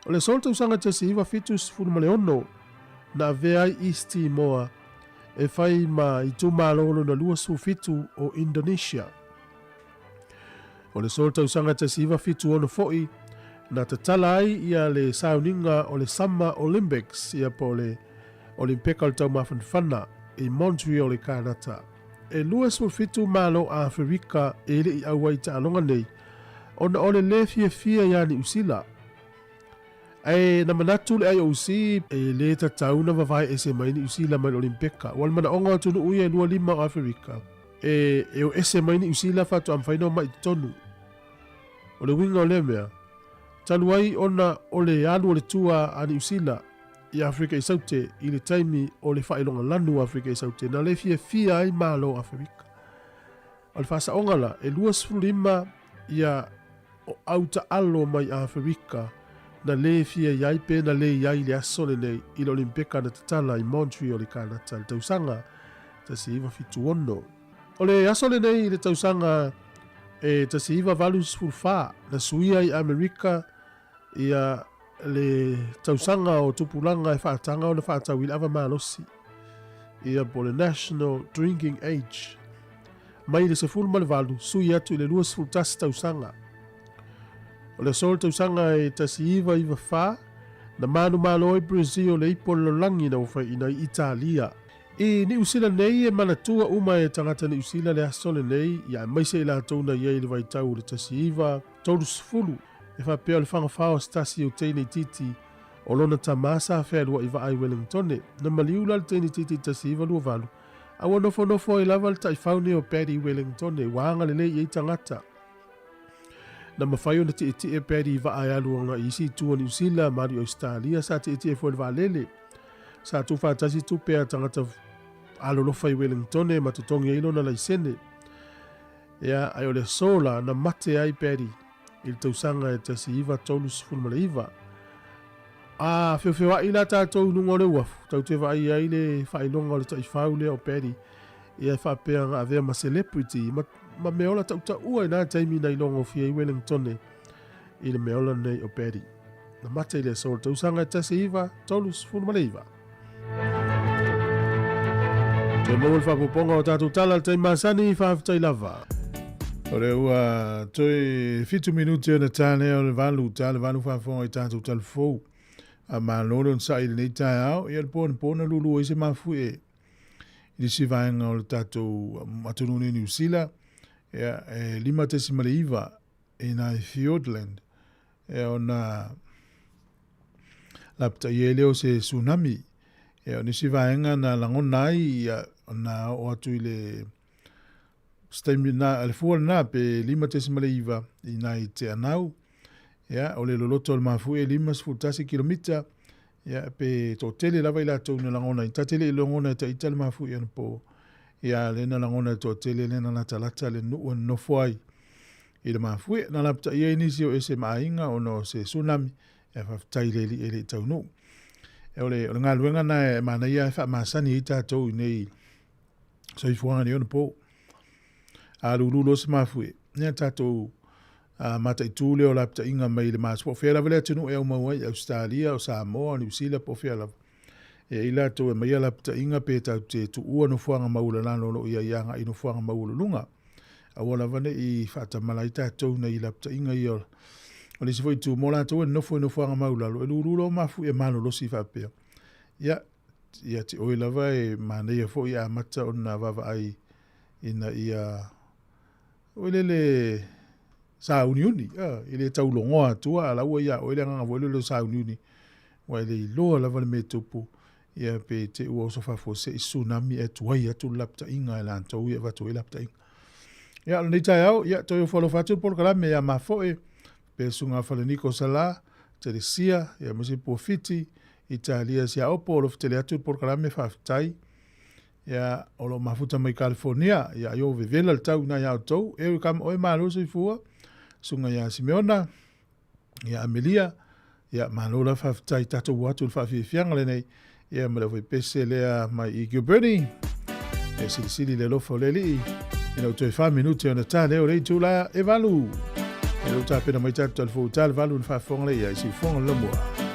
A: O le aso o le tausaga 1976 na avea ai East Timor e fai ma itumalo lona 27 o Indonesia. O le aso o le tausaga 1976 foi na tatala ai ia le sauniga o le Summer Olympics, ia po o le Olimpeka o le Taumafanafana i Montreal i Kānata. E 27 malo a Aferika e le i auai i taaloga nei ona o le lē fiafia iā Niu Sila.
E: Ae na manatu le IOC e lē tatau ona vavae ese mai Niu Sila mai le Olimpeka, ua le manaoga o atunuu ia e 25 o Aferika e e o ese mai Niu Sila faatoa mafai ona omai i totonu. O le uiga o lea mea, talu ai ona o le alu o le tua a Niu Sila i Aferika i Saute i le taimi o le faailoga lanu o Aferika i Saute na le fiafia ai Malo o Aferika. O le faasaoga la, e 25 ia o au taalo mai Aferika na lē fia i ai pe na lē i ai i le aso lenei i le Olimpeka na tatala i Montreal i Kanata i le tausaga 1976. O le aso lenei i le tausaga e 1984 na suia ai Amerika ia le tausaga o tupulaga e faataga ona faatau i le ava malosi ia po o le National Drinking Age mai le 18 sui atu i le 21 tausaga. O le aso o le tausaga e 1994 na manumalo ai Brazil le ipu o le lalolagi na ua faiina ai Italia. I Niu Sila nei e manatua uma e tagata Niu Sila le aso lenei ia aemaise i latou na i ai i le vaitau o le 1930 e faapea o le fagafao o se tasi o teine itiiti o lona tama sa fealuai vaa i Wellingtone. Na maliu la le teine itiiti i le 1928 a ua nofonofo ai lava le taifau nei o Paddy Wellingtone ua agalelei i ai tagata. Na mafai ona tietie Paddy i vaa e alu agai i isi itu o Niu Sila ma alu i Ausetalia, sa tietie foi i le vaalele. Sa tuufaatasi tupe a tagata alolofa i Wellingtone ma totogi ai lona laisene. Ea, ai o le aso la na mate ai Paddy i le tausaga e 1939. A feofeoaʻi la tatou i luga o le uafu, tatou te vaai ai le faailoga o le taifau lea o Paddy, ia e faapea na avea ma celebrity ma, ma meaola tautaua i na taimi na ilogofia ai Wellingtone i le meaola nei o Paddy. Na mate i le aso o le tausaga e 1939. Toe maua le faaopoopoga o tatou tala i le taimi masani, faafetai lava.
A: O lea ua toe 7 minute ona ta lea o le 8, ta le 8 faafofoga i tatou tala fou. A malo le onosai i lenei taeao, ia le po anapo na lulu ai se mafuie i le isi vaega o le tatou atunuu nei Niu Sila, ia e 5.9 i nai Fiordland, ia ona lapataia ai lea o se tsunami. Ia o nisi vaega na lagona ai ia na oo atu i le se taimi na, le fua lena pe 5.9 i nai Te Anau. Ia, o le loloto o le mafuie 51 kilomita, ia, pe toatele lava i latou na lagona ai. Ta te le i lagona e taita le mafuie anapo. Ia, lea na lagona e toatele lea na latalata le nuu e nonofo ai i le mafuie. Na lapataia ai nisi o ese ma aiga ona o se tsunami. Ia, faafetai i le alii e le i taunuu. E o le, o le galuega na e manaia e faamasani ai tatou i nei soifuaga nei ona po. A lulu loa se mafuie, ia tatou mataitu lea o lapataiga mai le maso, po o fea lava le atunuu e aumau ai, Ausetalia, o Samoa, o Niu Sila, po o fea lava. E i latou e aumaia lapataiga pe tatou te tuua nofoaga maualalalo o lo o i ai agai i nofoaga maualuluga. Aua lava ne i faatamala ai tatou nai lapataiga ia. O le isi foi itu, mo latou e nonofo i nofoaga maulalo, e lulu loa mafuie malolosi faapea. Ia, ia te oe lava e manaia foi e amata ona vaavaai ina ia oi lele sauniuni, e le taulogoa atua a la ua ia oe le agaga foi lele o sauniuni, ua e le iloa lava le mea e tupu, ia pe te ua oso faafuasei tsunami ae tuai atu le lapataiga e latou ia e avatu ai lapataiga. Ia, o lenei taeao, ia, toe ofo alofa atu le polokalame ia mafoe, pe susuga Faleniko Sala, Telesia, ia aemaise Puafiti, Italia Siaopo, alofa tele atu le polokalame, faafetai. Ia, o lo o mafuta mai California, ia ai o vevela le tau ina ia outou, e ui kama oe malo soifua, susuga ia Simeona, ia Amelia, ia malo la faafetai tatou o atu i le faafiafiaga lenei, ia ma le aufaipese lea mai i Gilberti, e silisili le alofa o le Alii, ina ua toe 4 minute ona ta lea o le itula e 8. E lou tapena mai tatou talifou ta le 8 na faafofoga lea ia i siufofoga le lamua.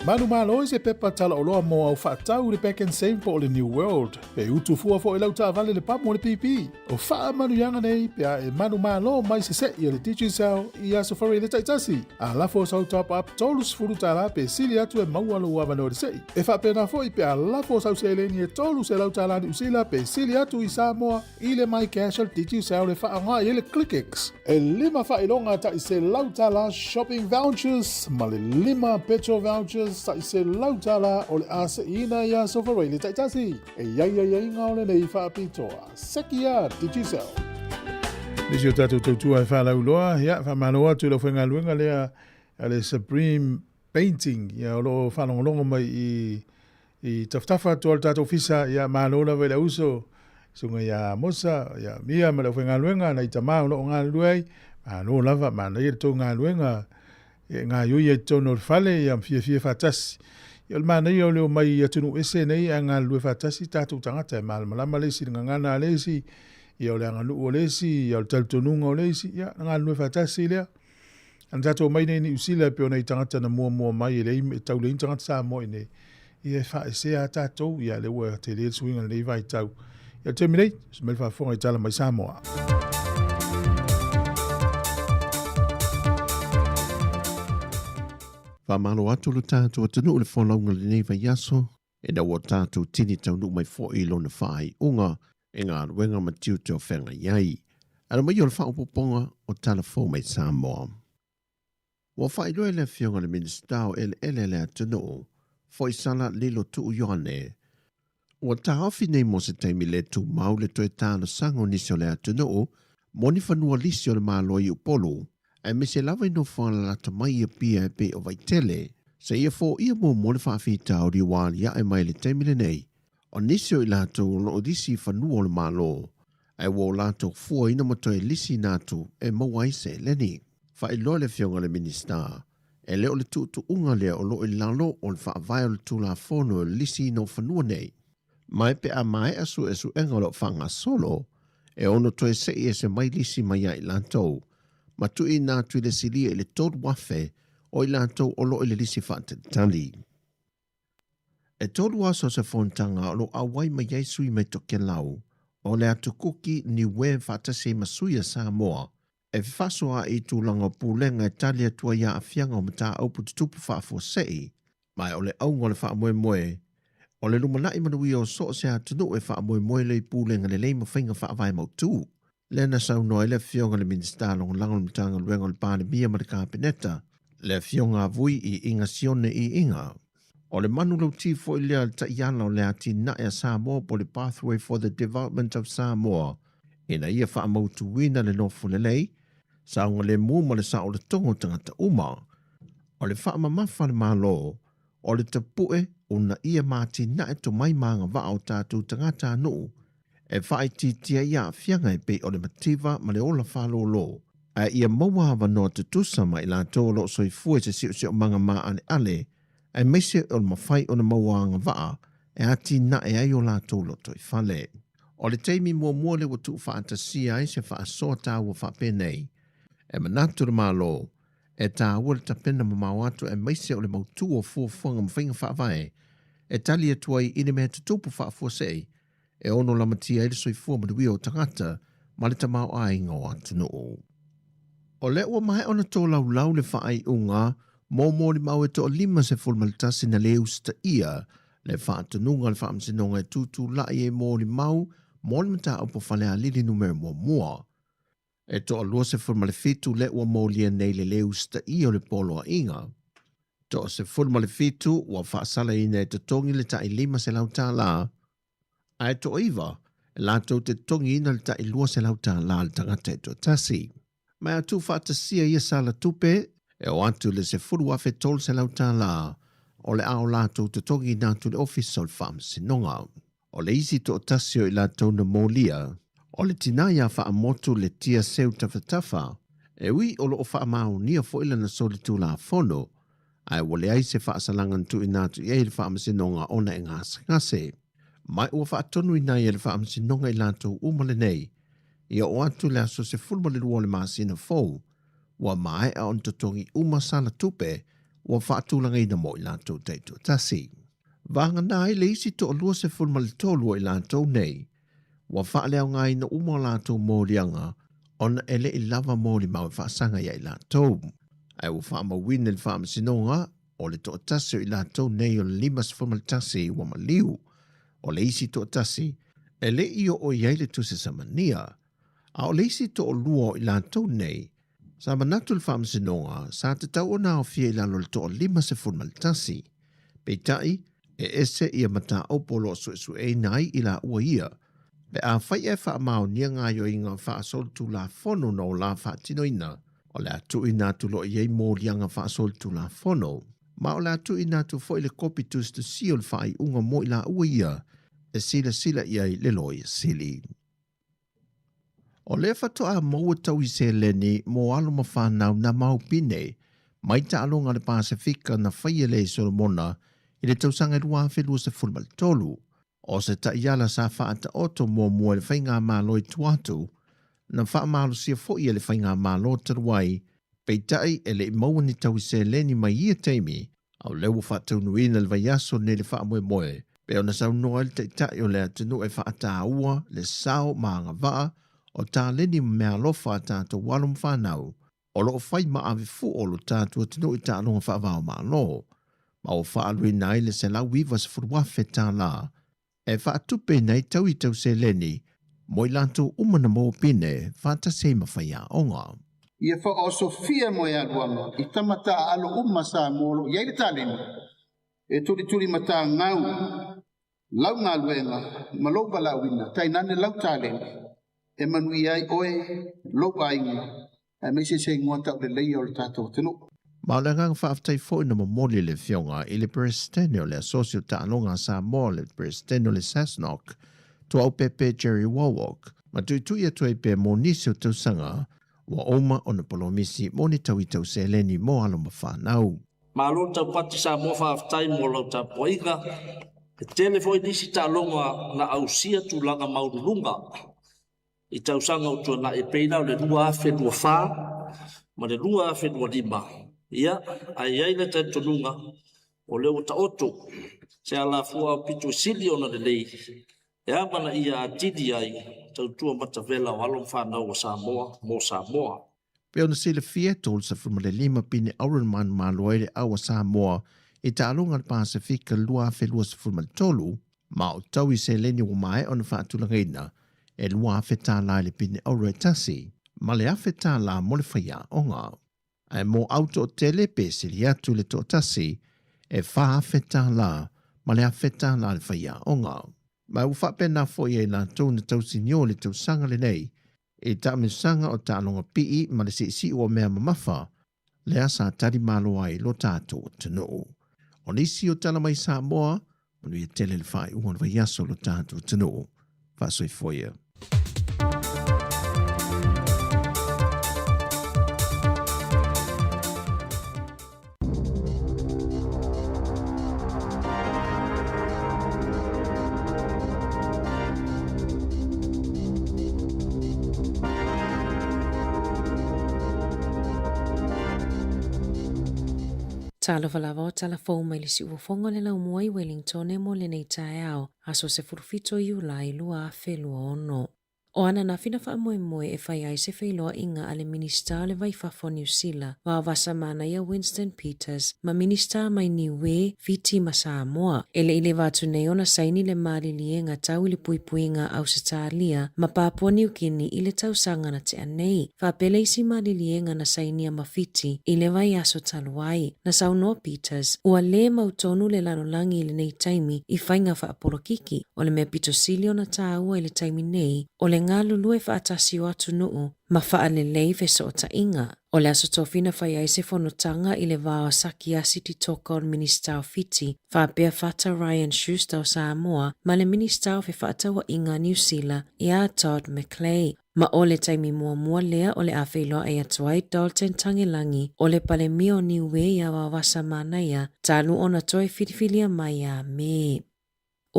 A: Manumalo i se pepa talaoloa mo au faatau i le Pak'nSave po o le New World. E utu fua foi lau taavale le pamu o le pipi. O faamanuiaga nei pe a e manumalo mai se se'i a le Digicel i Aso Faraile taitasi. A lafo sau top up $30 pe sili atu e maua lou avanoa i le se'i. E faapena foi pe a lafo sau seleni e $300 Niu Sila pe sili atu i Samoa i le MyCash a le Digicel e faaaoga i ai le ClickX. E lima faailoga tai $100 shopping vouchers ma le lima petrol vouchers tai $100 o le a se'iina i Aso Faraile taitasi. E i ai aiaiga o lenei faapitoa. Sekia Digicel. Nisi o tatou tautua e faalauiloa, ia, faamalo atu i le aufaigaluega lea a le Supreme Painting, ia, o lo o faalogologo mai i i tafatafa atu o le tatou ofisa, ia, malo lava i le auso, susuga ia Mosa, ia Mia ma le aufaigaluega, nai tama o lo o galulue ai, malo lava, manaia le tou galuega, e gaoioi ai i totonu o le fale, ia ma fiafia faatasi. Ia o le manaia o le omai i atunuu ese nei ae galulue faatasi tatou tagata, e malamalama le isi i le gagana a le isi, ia o le aganuu a le isi, ia o le talitonuga o le isi, ia ona galulue faatasi lea. Ana tatou omai nei i Niu Sila e pei o nai tagata na muamua mai e leai e tau leai ni tagata Samoa i inei, ia e faaesea lava tatou, ia lea ua tele le suiga i lenei vaitau. Ia o le taimi nei, se mai le faafofoga i tala mai Samoa.
F: Faamalo atu lo tatou atunuu i le folauga i lenei vaiaso, ina ua tatou tini taunuu mai foi i lona faaiuga i galuega ma tiute o feagai ai. Alo mai o le faaopoopoga o Tala Fou mai Samoa. Ua faailoa e le Afioga i le Minisita o Eleele a le atunuu, Foisala Lilo Tuu Ioane, ua taofi nei mo se taimi le tumau le toe talosaga o nisi o le atunuu mo ni fanua lisi o le Malo i Upolu, aemaise lava i nofoaga lalata mai i Apia e pei o Vaitele, seia foia muamua le faafitauli ua aliae mai i le taimi lenei o nisi o i latou o lo o lisi i fanua o le Malo, ae ua o latou fuaina ma toe lisiina atu e maua ai seleni. Faailoa le Afioga i le Minisita, e le o le tuutuuga lea o lo o i lalo o le faavae o le Tulafono o le lisiina o fanua nei. Mai pe a maea suesuega o lo o faagasolo, e ono toe sei ese mai lisi mai ia i latou, ma tuuina atu i le silia i le 3,000 o i latou o lo o i le lisi faatalitali. E tolu aso se fonotaga o lo o auai mai ai sui mai Tokelau o le Atu Kuki Niue faatasi ai ma sui a Samoa e fefasoaai i tulaga o pulega e tali atu ai aafiaga o mataupu tutupu faafuasei, ma o le auga o le faamoemoe o le lumanai manuia o so o se atunuu e faamoemoe lea i pulega lelei ma faiga faavae mautu. Lea na saunoa ai le Afioga i le Minisita Lagolago o le Matagaluega o le Palemia ma le Kapeneta, le Afioga a Vui i Iga Sione i Iga. O le manulauti foi lea le taiala o le atinae a Samoa po o le Pathway for the Development of Samoa ina ia faamautuina le nofo lelei, saogalemu ma le saoletoga o tagata uma. O le faamamafa a le Malo, o le tapue uunaia ma atinae tomai ma agavaa o tatou tagatanuu e faaitiitia ai aafiaga e pei o le mativa ma le ola faalōlō, ae ia maua avanoa tutusa ma i latou o lo o soifua i se siosiomaga maaleale aemaise o le mafai ona maua agavaa e atinae ai o latou lotoifale. O le taimi muamua lea ua tuufaatasia ai se faasoa taua faapenei, e manatu le Malo E taua le tapena mamao atu aemaise o le mautu o fuafuaga ma faiga faavae e tali atu ai i le mea tutupu faafuasei e ono lamatia ai le soifua manuia o tagata ma le tamaoaiga o atunuu. O lea ua maea ona tolaulau le faaiuga mo molimau e toa 51 na le usitaia le faatonuga a le Faamasinoga e tutulai ai molimau mo le mataupu Falealili numera muamua. E toa 27 lea ua molia nei le le usitaia o le poloaiga. Toa 17 ua faasalaina e totogi le tai $500, ae toa 9 e latou te totogiina le tai $200 le tagata e toatasi. Ma a tuufaatasia ia sala tupe, e oo atu i le $10,300 o le a o latou totogiina atu i le Ofisa o le Faamasinoga. O le isi toatasi o i latou na molia, o le tina ia Faamotu Letia Seu Tafatafa, e ui o lo o faamaonia foi lana solitulafono, ae ua leai se faasalaga na tuuina atu i ai e le Faamasinoga ona e gasegase. Ma ua faatonuina ai e le Faamasinoga i latou uma lenei, ia oo atu le aso 12 o le masina fou, ua maea ona totogi uma sala tupe. ua faatulagaina mo i latou taitoatasi. Vagana ai le isi toalua 13 o i latou nei, ua faaleaogaina uma o latou moliaga ona e le i lava molimau e faasaga ia i latou. Ae ua faamauina i le faamasinoga o le toatasi o i latou nei o le 51 ua maliu, o le isi toatasi e le i oo i ai le tusi samania, a o le isi toalua o i latou nei, sa manatu le faamasinoga sa tatau ona aofia i lalo o le toa 51. Peitai, e ese ia mataupu o lo o suesueina ai i laua ia, pe afai e faamaonia gaoioiga faasolitulafono na o la faatinoina, o le a tuuina atu loa i ai moliaga faasolitulafono, ma o le a tuuina atu foi le kopi tusitusia o le faaiuga mo i laua ia e silasila i ai le Loia Sili. O lea faatoa maua taui seleni mo alo ma fanau na maopine mai taaloga a le Pasefika na faia lea i Solomona i le tausaga 2023. O se taiala sa faataoto muamua e le Faigamalo i tua atu, na faamalosia foi e le Faigamalo talu ai, peitai e le i maua ni taui seleni mai ia taimi, a o lea ua faataunuuina le vaiaso nei le faamoemoe, pei ona saunoa ai le Taitai o le atunuu e faataua le sao ma agavaa o taleni ma meaalofa a tatou alo ma fanau o lo o fai ma ave fua o lo tatou atunuu i taaloga faava-o-Malo, ma ua faaaluina ai le $190,000 e faatupeina ai taui tau seleni mo i latou uma na maua pine faatasi ai ma faiaoga.
G: Ia faaosofia moealuaga i tama taaalo uma Samoa o lo o i ai le taleni e tulituli matagau lau galuega ma lou valaauina, tainane lau taleni e manuia ai oe, lou aiga, aemaise se igoa tauleleia o le tatou atunuu.
F: Ma o le agaga faafetai foi na momoli e le Afioga i le Peresetene o le Asosi o Taaloga a Samoa, le Peresetene o le SASNOC, Tuaaupepe Jerry Wawok, ma tuitui atu ai pea mo nisi o tausaga ua uma ona polomisi mo ni tau i tau seleni mo alo ma fanau.
H: Malo le taupati Samoa faafetai mo lau tapuaiga. E tele foi nisi taaloga na ausia tulaga maualuluga i tausaga ua tuanai e pei la o le 2024 ma le 2025. Ia, ae i ai le talitonuga o lea ua taoto se alafua aupito sili ona lelei e amanaia atili ai tautua matavela o alo ma fanau a Samoa mo Samoa.
F: Pei ona silafia, e 35 pine auro na manumalo ai le au a Samoa i taaloga a le Pasefika 2023, ma o tau i seleni ua maea ona faatulagaina e $2,000 i le pine auro e tasi, ma le $1,000 mo le faiaoga. Ae mo au toatele pe sili atu le toatasi, e $4,000 ma le $1,000 le faiaoga. Ma ua faapena foi ai latou na tausinio i le tausaga lenei i taamilosaga o taaloga pii ma le siisii o mea mamafa lea sa tali malo ai lo tatou atunuu. O nisi o tala mai Samoa, manuia tele le faaiuga o le vaiaso lo tatou atunuu. Faasoifua ia.
I: Talofa lava o tala fou mai le siufofoga o le laumua i Wellingtone mo lenei taeao, aso 17 Iulai 2026. O ana nafina faamoemoe e fai ai se feiloaiga a le Minisita o le Vai Fafo o Niu Sila, Vaovasa Manaia Winston Peters, ma Minisita mai Niue, Fiti ma Samoa. E le i leva atu nei ona saini le maliliega tau i le puipuiga a Ausetalia ma Papua Niu Kini i le tausaga na tea nei. Faapea le isi maliliega na sainia ma Fiti i le vaiaso talu ai. Na saunoa Peters, ua lē mautonu le lalolagi i lenei taimi i faiga faapolokiki. O le mea pito sili ona tāua i le taimi nei, o le galulue faatasi o atunuu ma faalelei fesootaiga. O le aso tofina fai ai se fonotaga i le va o Sakiasi Titoka o le Minisita o Fiti, faapea Fata Ryan Schuster o Samoa ma le Minisita o Fefaatauaiga a Niu Sila ia Todd McClay. Ma o le taimi muamua lea o le a feiloai atu ai Dalton Tagelagi o le Palemia o Niue iā Vaovasa Manaia talu ona toe filifilia mai ia Me.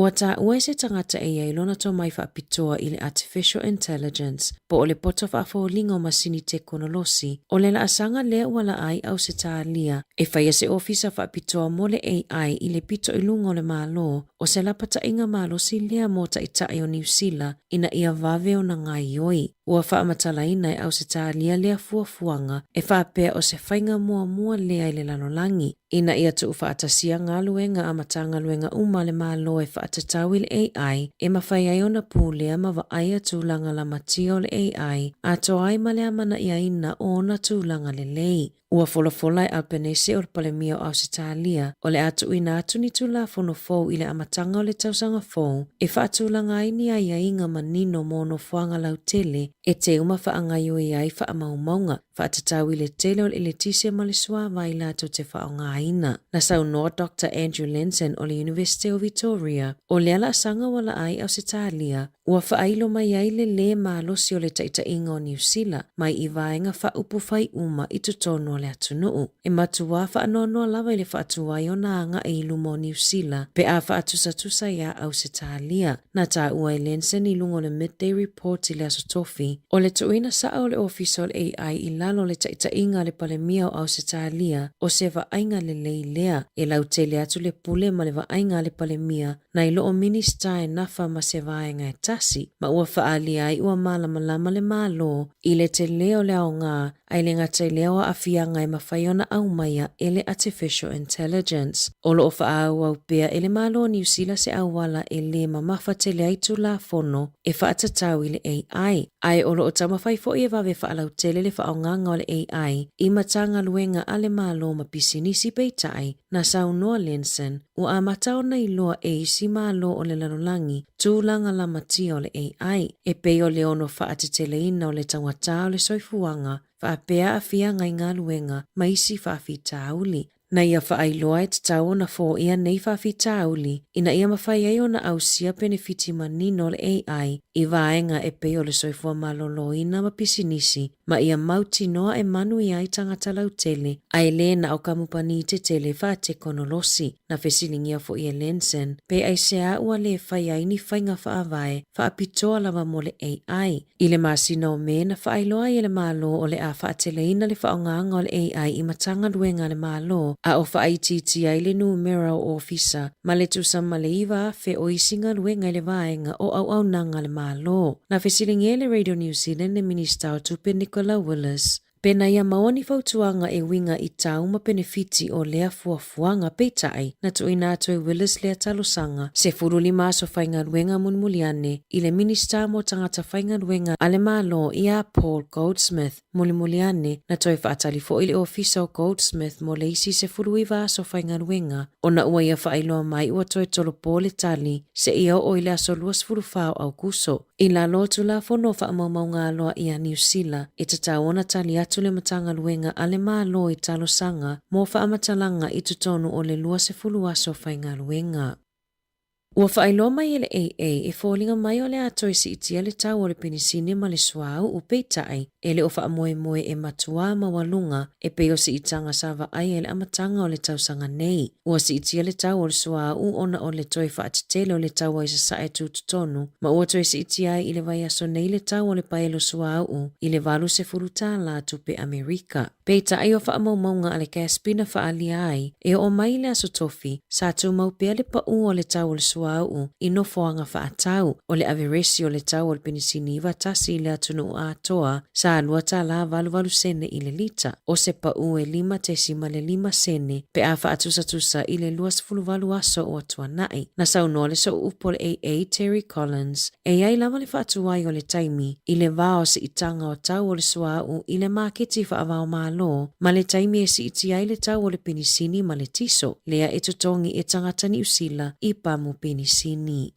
I: Ua taua e se tagata e i ai lona tomai faapitoa i le Artificial Intelligence, po o le poto faafoliga o masini tekonolosi, o le laasaga lea ua laa ai Ausetalia e faia se ofisa faapitoa mo le AI i le pito i luga o le Malo, o se lapataiga malosi lea mo taitai o Niu Sila ina ia vave ona gaoioi. Ua faamatalaina e Ausetalia lea fuafuaga e faapea o se faiga muamua lea i le lalolagi, ina ia tuufaatasia galuega a Matagaluega uma a le Malo e faatatau i le AI e mafai ai ona pulea ma vaaia tulaga lamatia o le AI atoa ai ma le amanaiaina o ona tulaga lelei. Ua folafola e Albanese o le Palemia o Ausetalia o le a tuuina atu ni Tulafono fou i le amataga o le tausaga fou e faatulaga ai ni aiaiga manino mo nofoaga lautele e teu ma faagaoioi ai faamaumauga faatatau i le tele o le eletise ma le suavai latou te faaaogaina. Na saunoa Doctor Andrew Lenzen o le Iunivesite o Vitoria, o lea laasaga ua laa ai Ausetalia Ua faailo mai ai le lē malosi o le taitaiga o Niu Sila mai i vaega faaupufai uma i totonu o le atunuu. E matuā faanoanoa lava i le faatuai ona agai i luma o Niu Sila pe a faatusatusa iā Ausetalia. Na taua e Lensen i luga o le Midday Report i le Aso Tofi, o le tuuina saʻa o le Ofisa o le AI i lalo o le taitaiga a le Palemia o Ausetalia o se vaaiga lelei lea e lautele atu le pule ma le vaaiga a le Palemia nai loo Minisita e nafa ma se vaega e tasi, ma ua faaalia ai ua malamalama le Malo i le tele o le aoga ae le gata i lea o aafiaga e mafai ona aumaia e le Artificial Intelligence. O lo o faaauau pea e le Malo o Niu Sila se auala e lē mamafa tele ai Tulafono e faatatau i le AI, ae o lo o taumafai foi e vave faalautele le faaaogaga o le AI i Matagaluega a le Malo ma pisinisi peitai Na saunoa Lenson, ua amata ona iloa e isi malo o le lalolagi tulaga lamatia o le AI, e pei o le ono faateteleina o le taugata o le soifuaga, faapea aafiaga i galuega ma isi faafitauli. Na ia faailoa e tatau ona foia nei faafitauli ina ia mafai ai ona ausia penefiti manino o le AI i vaega e pei o le soifua maloloina ma pisinisi, ma ia mautinoa e manuia ai tagata lautele, ae lē na o kamupani tetele faatekonolosi. Na fesiligia foi e Lenzen pe aisea ua lē fai ai ni faiga faavae faapitoa lava mo le AI. I le masina o Me na faailoa ai e le Malo o le a faateleina le faaaogaga o le AI i Matagaluega a le Malo a o faaitiitia ai le numera o ofisa ma le tusa ma le 9,000 o isi galuega i le vaega o auaunaga a le Malo. Na fesiligia e le Radio New Zealand le Minista o Tupe Nicola Willis pe na ia maua ni fautuaga e uiga i tau ma penefiti o lea fuafuaga peitai na tuuina atu e Willis lea talosaga 15 aso faigaluega mulimuli ane i le Minista mo Tagata Faigaluega a le Malo ia Paul Goldsmith. Mulimuli ane, na toe faatali foi le ofisa o Goldsmith mo le isi 19 aso faigaluega ona ua ia faailoa mai ua toe tolopo le tali seia oo i le aso 24 o Aokuso. I lalo o Tulafono o Faamaumauga Aloaia a Niu Sila, e tatau ona tali atu le Matagaluega a le Malo i talosaga mo faamatalaga i totonu o le 20 aso faigaluega. Ua faailoa mai e le AA e foliga mai o le a toe siitia le tau o le penisini ma le suauu, peitai, e le o faamoemoe e matuā maualuga e pei o siitaga sa vaaia i le amataga o le tausaga nei. Ua siitia le tau o le suauu ona o le toe faatetele o le taua i Sasae tutotonu, ma ua toe siitia ai i le vaiaso nei le tau o le paelo suauu i le $80 tupe Amerika. Peitai o faamaumauga a le GASB na faaalia ai, e oo mai i le Aso Tofi, sa tumau pea le paū o le tau o le suauu i nofoaga faatau, o le averesi o le tau o le penisini 91 i le atunuu atoa sa $2.88 sene i le lita, o se paū e 5.5 sene pe a faatusatusa i le 28 aso ua tuanai. Na saunoa le sooupu o le AA Terry Collins, E i ai lava le faatuai o le taimi i le va o siitaga o tau o le suauu i le maketi faava-o-Malo ma le taimi e siitia ai le tau o le penisini ma le tiso, lea e totogi e tagata Niu Sila i pamu penisini.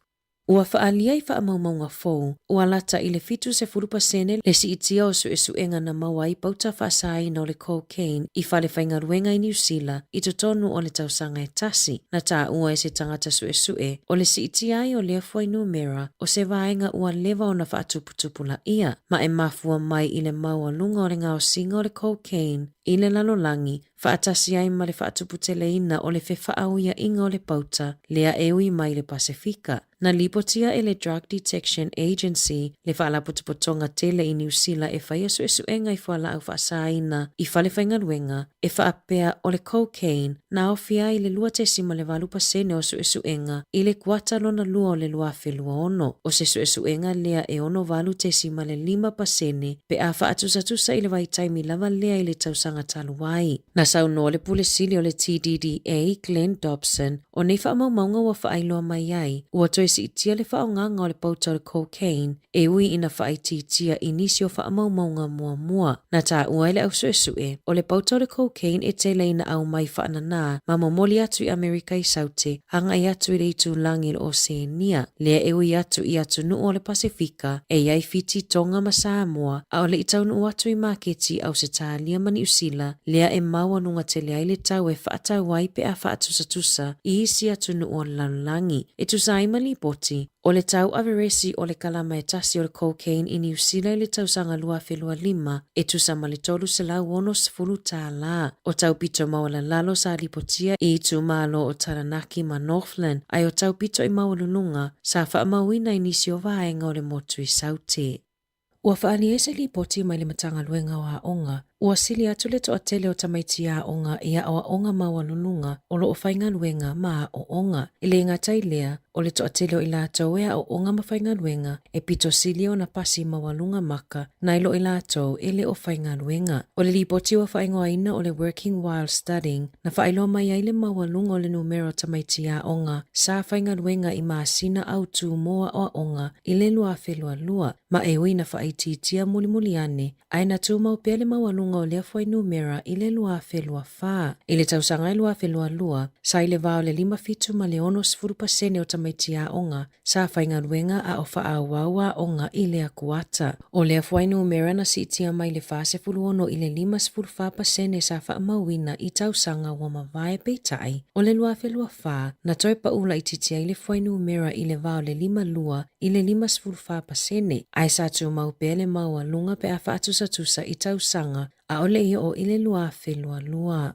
I: Ua faaalia i faamaumauga fou, ua lata i le 70% le siitia o suesuega na maua ai pauta faasaina o le cocaine i fale faigaluega i Niu Sila i totonu o le tausaga e tasi. Na taua e se tagata suesue, o le siitia ai o lea fuainumera o se vaega ua leva ona faatuputupulaia, ma e mafua mai i le maualuga o le gaosiga o le cocaine i le lalolagi. faatasi ai ma le faatuputeleina o le fefaauiaʻiga o le pauta lea e ui mai le Pasefika. Na lipotia e le Drug Detection Agency le faalapotopotoga tele i Niu Sila e faia suesuega i fualaau faasaina i falefaigaluega e faapea o le cocaine na aofia ai le 2.8% o suesuega i le kuata lona lua o le 2026. O se suesuega lea e 68.5% pe a faatusatusa i le vaitaimi lava lea i le tausaga talu ai. Na saunoa le Pule Sili o le TDDA, Glenn Dobson, o nei faamaumauga ua faailoa mai ai, ua toe siitia le faaaogaga o le pauta o le cocaine e ui ina faaitiitia i nisi o faamaumauga muamua. Na taua e le ausuesue, o le pauta o le cocaine e tele ina aumai faananā ma momoli atu i Amerika i Saute agai atu i le itulagi o le Oseania, lea e ui atu i atunuu o le Pasefika e i ai Fiti, Tonga ma Samoa, a o le i taunuu atu i maketi Ausetalia ma Niusila, lea e maualuga tele ai le tau e faatau ai pe a faatusatusa i isi atunuu o le lalolagi. E tusa ai ma lipoti, O le tau averesi o le kalama e tasi o le cocaine i Niu Sila i le tausaga 2025 e tusa ma le $360. O taupito maualalalo sa lipotia i itumalo o Taranaki ma Northland, ae o taupito i maualuluga sa faamauina i nisi o vaega o le motu i Saute. Ua faaali ai se lipoti mai le Matagaluega o Aoga, ua sili atu le toatele o tamaiti aoga i aoaoga maualuluga o lo o faigaluega ma aoaoga. E le gata i lea, o le toatele o i latou e aoaoga ma faigaluega e pito sili ona pasi maualuga maka nai lo i latou e le o faigaluega. O le lipoti ua faaigoaina o le Working While Studying na faailoa mai ai le maualuga o le numera o tamaiti aoga sa faigaluega i masina autū mo aoaoga i le 2022, ma e ui na faaitiitia mulimuli ane, ae na tumau pea le maualuga o lea fuainumera i le 2024. I le tausaga e 2022, sa i le va o le 57 ma le 60% o tamaiti aoga sa faigaluega a o faaauau aoga i lea kuata. O lea fuainumera na siitia mai le 46 i le 54% sa faamauina i tausaga ua mavae peitai, o le 2024, na toe pau laitiiti ai le fuainumera i le va o le 52 i le 54%, ae sa tumau pea le maualuga pe a faatusatusa i tausaga ʻaʻole i oo i le 2022.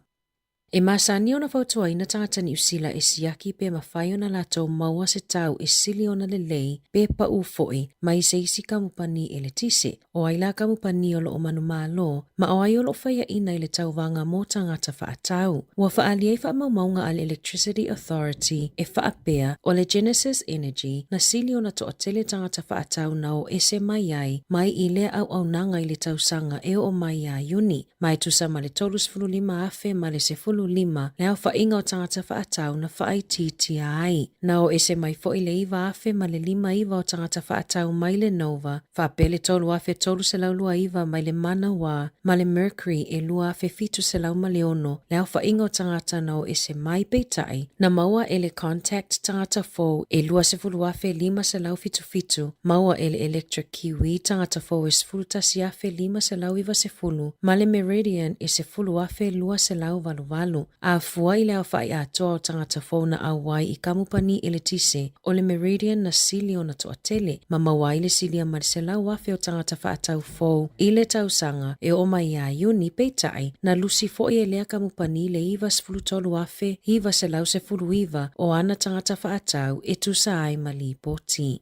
I: E masani ona fautuaina tagata Niu Sila e siaki pe mafai ona latou maua se tau e sili ona lelei pe paʻu foi mai se isi kamupani eletise. O ai la kamupani o lo o manumalo ma o ai o lo o faiaʻina i le tauvaga mo tagata faatau. Ua faaali ai faamaumauga a le Electricity Authority e faapea o le Genesis Energy na sili ona toatele tagata faatau na o ese mai ai mai i lea auaunaga i le tausaga e oo mai iā Iuni. Ma e tusa ma le 35,000 ma le 15 le aofaiga o tagata faatau na faaitiitia ai. Na o ese mai foi le 9,000 ma le 59 o tagata faatau mai le Nova, faapea le 3,329 mai le Manawa ma le Mercury e 2,706 le aofaiga o tagata na o ese mai. Peitai, na maua e le Contact tagata fou e 20,577, maua e le Electric Kiwi tagata fou e 11,590 ma le Meridian e 10,288. A fua i le aofai atoa o tagata fou na auai i kamupani eletise o le Meridian na sili ona toatele ma maua ai le silia ma le 100,000 o tagata faatau fou i le tausaga e oo mai ia Iuni, peitai, na lusi foi e lea kamupani le 93,919 o ana tagata faatau e tusa ai ma lipoti.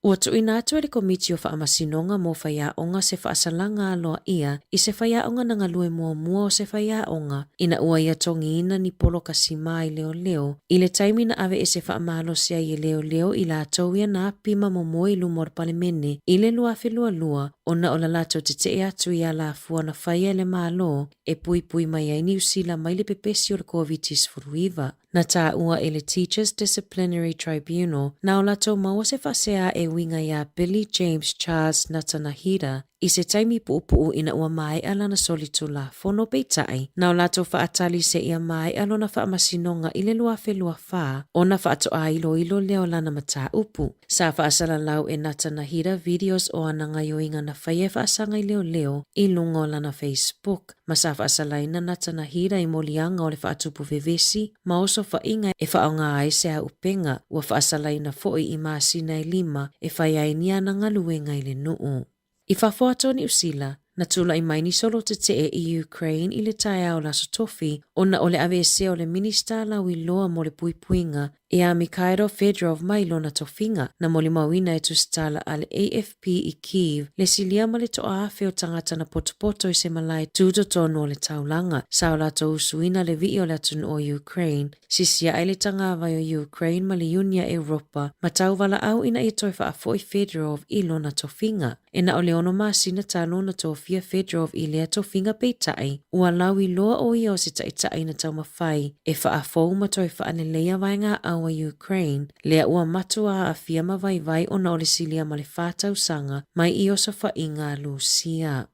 I: Ua tuuina atu e le Komiti o Faamasinoga mo Faiaoga se faasalaga aloaia i se faiaoga na galue muamua o se faiaoga ina ua ia togiina ni poloka sima i leoleo i le taimi na aveese faamalosi ai e leoleo i latou ia na api ma momoe i luma o le Palemene i le 2022 ona o la latou tetee atu i alafua na faia e le Malo e puipui mai ai Niu Sila mai le pepesi o le Koviti-19. Na taua e le Teachers Disciplinary Tribunal na o latou maua se faasea e uiga iā Billy James Charles Natanahira i se taimi puupuu ina ua maea lana solitulafono peitai na o latou faatali seia maea lona faamasinoga i le 2024 ona faatoa iloilo lea o lana mataupu. Sa faasalalau e Natanahira videos o ana gaioiga na faia e faasaga i leoleo i luga o lana Facebook. Ma sa faasalaina Natanahira i moliaga o le faatupu vevesi ma osofaiga e faaaoga ai se auupega ua faasalaina foi i masina e lima e fai ai ni ana galuega i le nuu. I fafo atu o Niu Sila, Na tulai mai ni solo tetee i Ukraine i le taeao o le Aso Tofi ona o le aveesea o le Minista lauiloa mo le puipuiga ia Mykhailo Fedorov mai lona tofiga. Na molimauina e tusitala a le AFP i Kyiv le silia ma le toaafe o tagata na potopoto i se malae tutotonu o le taulaga. Sa o latou usuina le vii o le atunuu o Ukraine, sisiae le tagavai o Ukraine ma le Iunia Europa ma tauvalaau ina ia toe faafoi Fedorov i lona tofiga. E na o le ono masina talu ona tofia Fedorov i lea tofiga peitai, ua lauiloa ʻo ia o se taʻitaʻi na taumafai e faafou ma toe faaleleia vaegaʻau a Ukraine, lea ua matua aafia ma vaivai ona o le silia ma le tausaga mai i osofaiga a Lusia.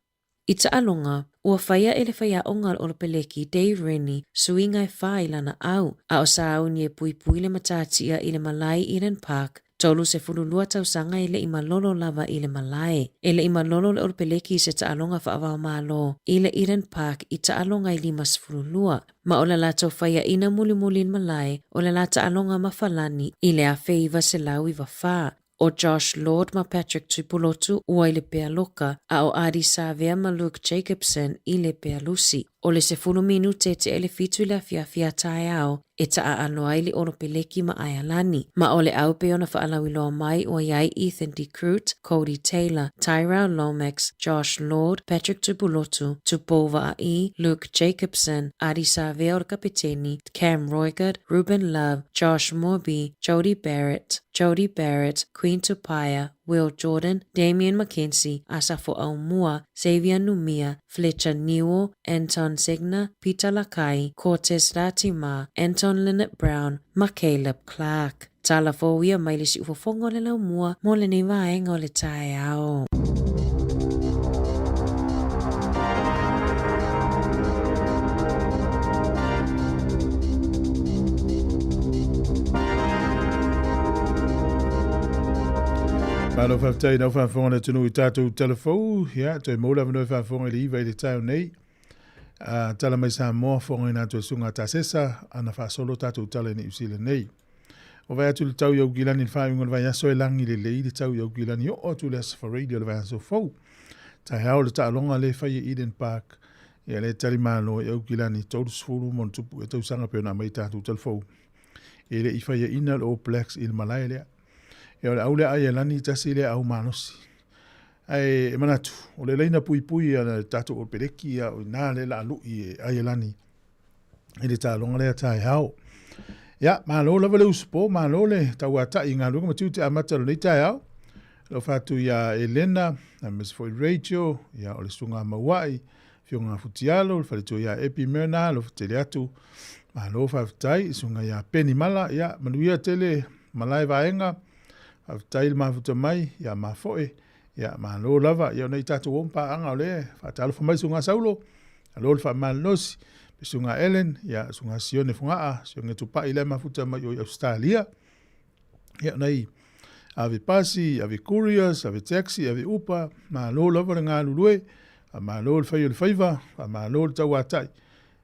I: I taʻaloga, ua faia e le faiaoga o le Olopeleki Dave Rennie suiga e fā i lana au, a o sauni e puipui le matatia i le malae Eden Park, 32 tausaga e leʻi malolo lava i le malae. E leʻi malolo le Olopeleki i se taʻaloga faavaomalo i le Eden Park i taʻaloga e 52, ma o le latou faiaʻina mulimuli i le malae o le la taʻaloga ma Falani i le 1994. ʻO Josh Lord ma Patrick Tuipulotu ua i le pealoka, a ʻo Ardie Savea ma Luke Jacobson i le pealusi. ʻO le 10 minute e tea i le 7 i le afiafi a taeao e taʻaʻalo ai le ʻOlopeleki ma ʻAialani. Ma o le ʻau pei ona faalauiloa mai ua i ai Ethan De Groot, Codie Taylor, Tyrell Lomax, Josh Lord, Patrick Tuipulotu, Tupou Vaa'i, Luke Jacobson, Ardie Savea o le kapeteni, Cam Roigard, Ruben Love, Josh Moorby, Jodie Barrett, Jodie Barrett, Queen Tupaea, Will Jordan, Damian McKenzie, Asafo Aumua, Xavier Numia, Fletcher Newell, Anton Segner, Peter Lakai, Cortez Ratima, Anton Lienert-Brown ma Caleb Clarke. Tala fou ia mai le siufofoga o le laumua mo lenei vaega o le taeao.
A: Malo faafetai nau faafofoga le atunuu i tatou talafou. Ia, toe maua le avanoa e faafofoga i le iva i le taeao nei. A, tala mai Samoa, fofogaina atu e Susuga Tasesa, ana faasolo tatou tala i Niu Sila nei. O vai atu le tau i Aukilani i le faaiuga o le vaiaso e lagi lelei le tau i Aukilani oo atu i le Aso Faraile o le vaiaso fou. Taeao le taaloga lea e fai e Eden Park ia le tali malo i Aukilani 30 ma ona tupu e tausaga pei ona aumai i tatou talafou. E le i faiaina le All Blacks i le malae lea. Ia o le au lea Aialani tasi lea au malosi. Ae e manatu, o le laina puipui a le tatou Olopeleki ia o ina le la lui e Aialani i le taaloga lea taeao. Ia, malo lava le usupo, malo le tauata'i i galuega ma tiute amata o lenei taeao. Alofa atu iā Elena, aemaise foi Rachel, ia o le Susuga Maua'i, Afioga Futialo, le faletua iā Epi Myrna, alofa tele atu. Malo faafetai, Susuga iā Penny Mala, ia manuia tele malae vaega, faafetai le mafuta mai, ia mafoe, ia malo lava, ia ona i tatou o ma paaga o lea, faatalofa mai Susuga Saulo, alo le faamalolosi, Susuga Ellen, ia Susuga Sione Fogaa, Sione Tupai lea mafuta mai o i Australia, ia nei ave pasi, ave couriers, ave taxi, ave upa, malo lava le galulue, faamalo le fai o le faiva, faamalo le tauatai.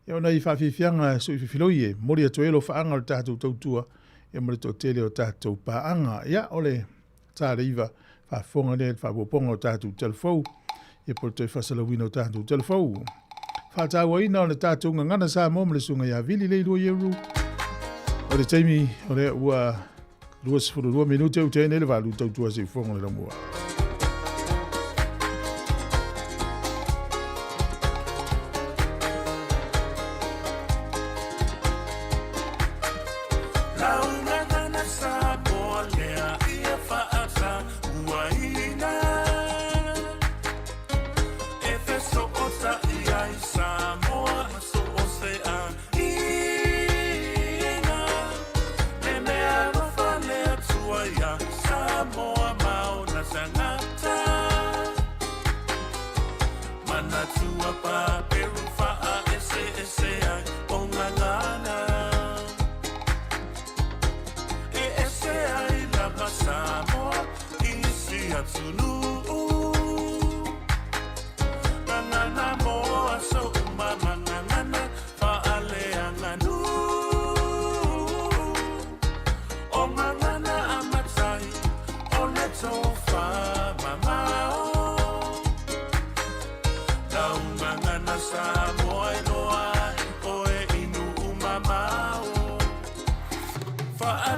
A: Ia o nai faafiafiaga e sui fifiloi e momoli atu ai alofaaga o le tatou tautua ia ma le toatele o tatou paaga. Ia o le taleiva faafofoga lea i le faaopoopoga o tatou talafou ia po o le toe faasalauina o tatou talafou. Faatauaina o le tatou gagana Samoa ma le susuga ia Vili Leilua Ieru. O le taimi o lea ua 22 minute ua tea nei le valu tautua se ifoga le lamua.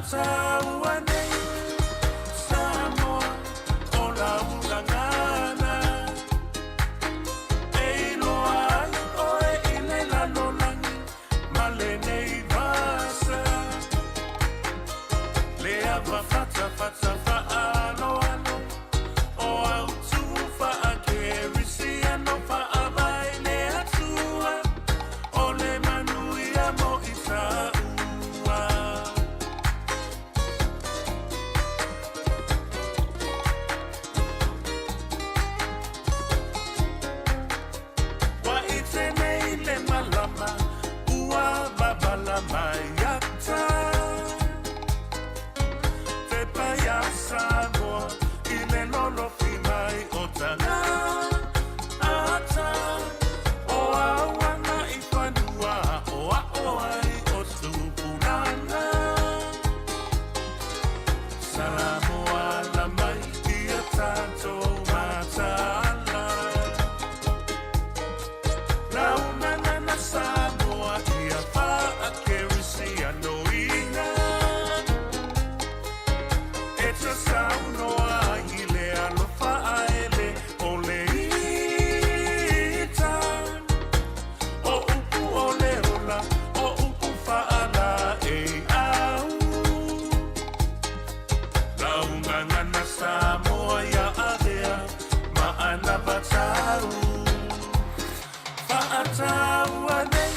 C: Fa'ataua nei Samoa o lau gagana E iloa ai oe i le lalolagi ma lenei vasa Le ava fatafata fa'aaloalo o au tū fa'akerisiano fa'avae le Atua o le manuia mo i tāua. Ua ite nei le malama ua babala mai ata Te paia Samoa i le lolofi mai o tana ata O au ana i whanua o ao ai o tupuranga Samoa la mai ia tātou mataala Launa na Samoa ia faakerisianoina E te saunoa i le alofa aele o le ita O upu o le ola, o upu faala e au Laugagana Samoa ia avea ma ana vatau Fa'ataua nei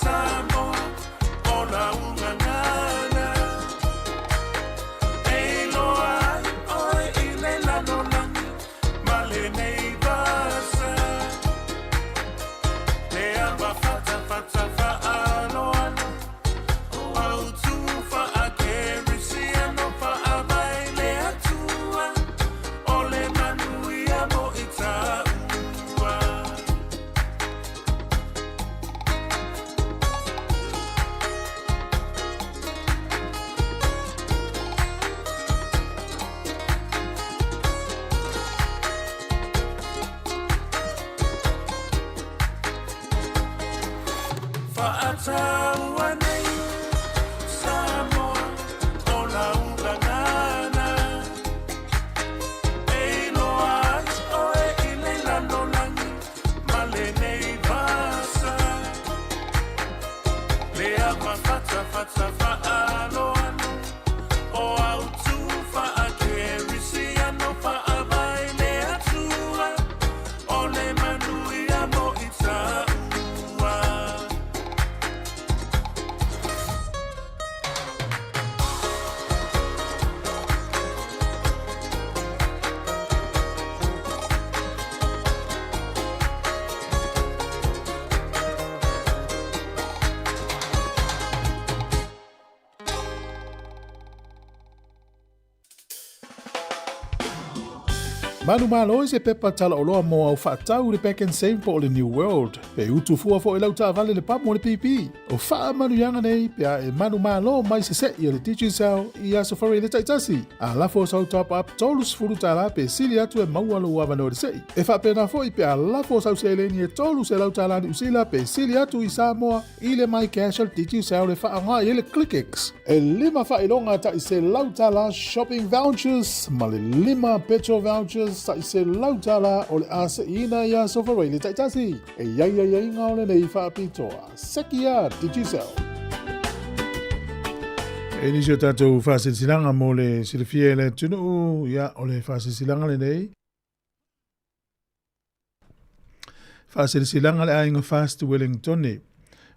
C: Samoa o laugagana E iloa ai oe i le lalolagi ma lenei vasa Le ava fatafata fa'aaloalo o autu fa'akerisiano fa'avae le Atua o le manuia mo i tāua. Fa'ataua nei Samoa o lau gagana E iloa ai oe i le lalolagi ma lenei vasa Le ava fatafata fa'aaloalo o au tū fa'akerisiano fa'avae le Atua o le manuia mo i tāua.
A: Manumalo i se pepa talaoloa mo au faatau le Pack and Save po o le New World. Pe utu fua fo'i lau taavale le pamu o le pipi. O faamanuiaga nei pe a e manumalo mai sese'i o le Digicel i Aso Faraile le taitasi. A lafo sau top up $30 pe sili atu e maua lou avanoa i le se'i. E faapena fo'i pe a lafo sau seleni e $300 Niu Sila pe sili atu i Samoa i le MyCash o le Digicel e faaaoga i ai le ClickX. E lima faailoga ta'i $100 shopping vouchers ma le lima petrol vouchers ta'i $100 o le a se'iina i Aso Faraile taitasi. E i ai aiaiga o lenei faapitoa. Sekia Digicel. E nisi o tātou faasilasilaga mo le silafia e le atunuu, ia, o le faasilasilaga lenei. Faasilasilaga le aiga Fast Wellingtone.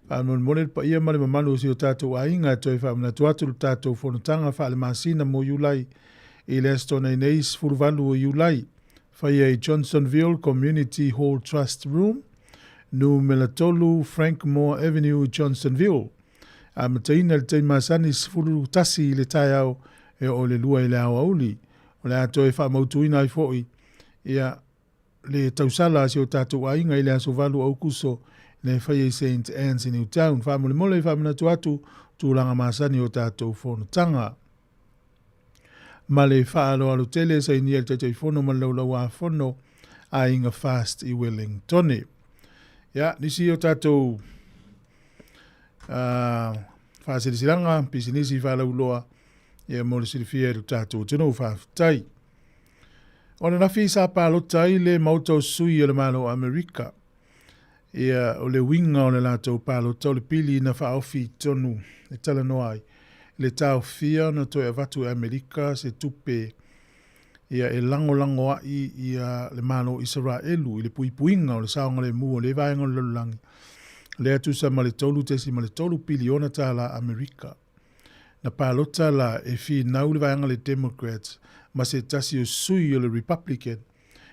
A: Faamolemole le paia ma le mamalu o si o tātou aiga e toe faamanatu atu le tātou fonotaga faalemasina mo Iulai i le Aso Toonai nei 18 o Iulai. Faia i Johnsonville Community Hall Trust Room, numera 3 Frank Moore Avenue, Johnsonville. Amataina i le taimi masani 11 i le taeao e oo i le 2 i le aoauli. O le a toe faamautuina ai foi ia le tausala a si o tatou aiga i le aso 8 o Aukuso ina e faia i Saint Anne's i Newtown. Faamolemole i faamanatu atu tulaga masani o tatou fonotaga. Ma le faaaloalo tele e sainia e le Taitaifono ma le Laulauāfono Aiga Fast i Wellingtone. Ia, nisi o tatou Faasilasilaga, pisinisi faalauiloa, ia mo le silafia e lo tatou atunuu. Faafetai. O ananafi sa palota ai le Maota o Sui o le Malo o Amerika. Ia, o le uiga o le latou palota o le pili na faaofi i totonu e talanoa ai le taofia ona toe avatu e Amerika se tupe ia e lagolagoa'i ia le Malo o Isaraelu i le puipuiga o le saogalemu o lea vaega o le lalolagi, lea tusa ma le $3.3 piliona tālā Amerika. Na palota la e finau le vaega le Democrats ma se tasi o sui o le Republican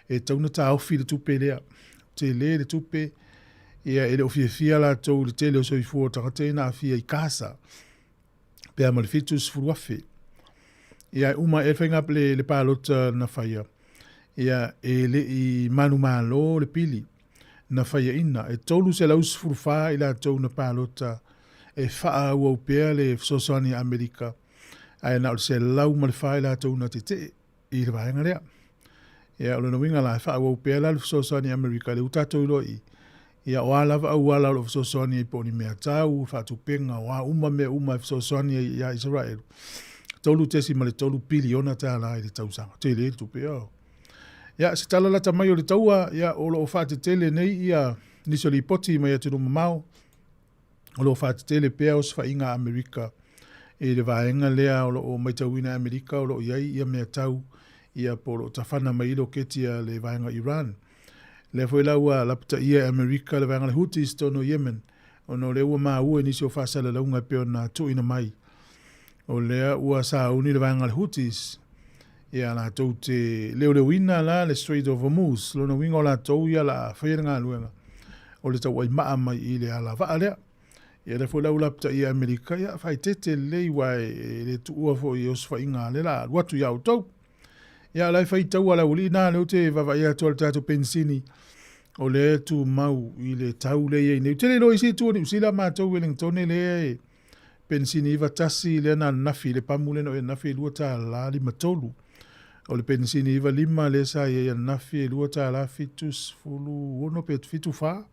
A: e tatau ona taofi le tupe lea. Tele le tupe, ia e le o fiafia latou i le tele o soifua o tagata ia na aafia i Gaza pe a ma le 70,000. Ia e uma ea le faiga le, le palota na faia, ia e le i manumalo le pili na faiaina. E 314 i latou na palota e faaauau pea le fesoasoani a Amerika, ae na o le 104 i latou na tetee i le vaega lea. Ia, o lona uiga la, e faaauau pea la le fesoasoani a Amerika, lea ua tatou iloa i i, ia o a lava auala o lo o fesoasoani ai po o ni meatau, faatupega, o a uma mea uma e fesoasoani ai ia Isaraelu, $3.3 piliona tālā i le tausaga. Tele le tupe, oh. Ia, se tala lata mai o le taua, ia, o lo o faatetele nei ia nisi o lipoti mai atunuu mamao, o lo o faatetele pea osofaiga a Amerika i le vaega lea o lo o matauina e Amerika o lo o i ai ia mea tau ia po o lo o tafana mai ai loketi a le vaega Iran. Lea foi la ua lapataia e Amerika le vaega le Houthis tonu o Yemen ona o lea ua maua i nisi o faasalalauga e pei ona tuuina mai o lea ua sauni le vaega le Houthis ia latou te leoleoina la le Strait of Hormuz, lona uiga o latou ia la faia le galuega o le tauaimaa mai i le alavaa lea. Ia lea foi la ua lapataia e Amerika, ia faaeteete lelei aua e le tuua foi i osofaiga a lea la alu atu ia outou. Ia o la e fai taua le aualii na lea ou te vaavaai atu i le tatou penisini o lea e tumau i le tau lea e i ai nei. Ou te le iloa i isi itu o Niu Sila matou i Wellingtone lea e penisini 91 lea na ananafi i le pamu lea na oi ananafi e $2.53. O le penisini 95 lea sa i ai ananafi e $2.76 pe 74.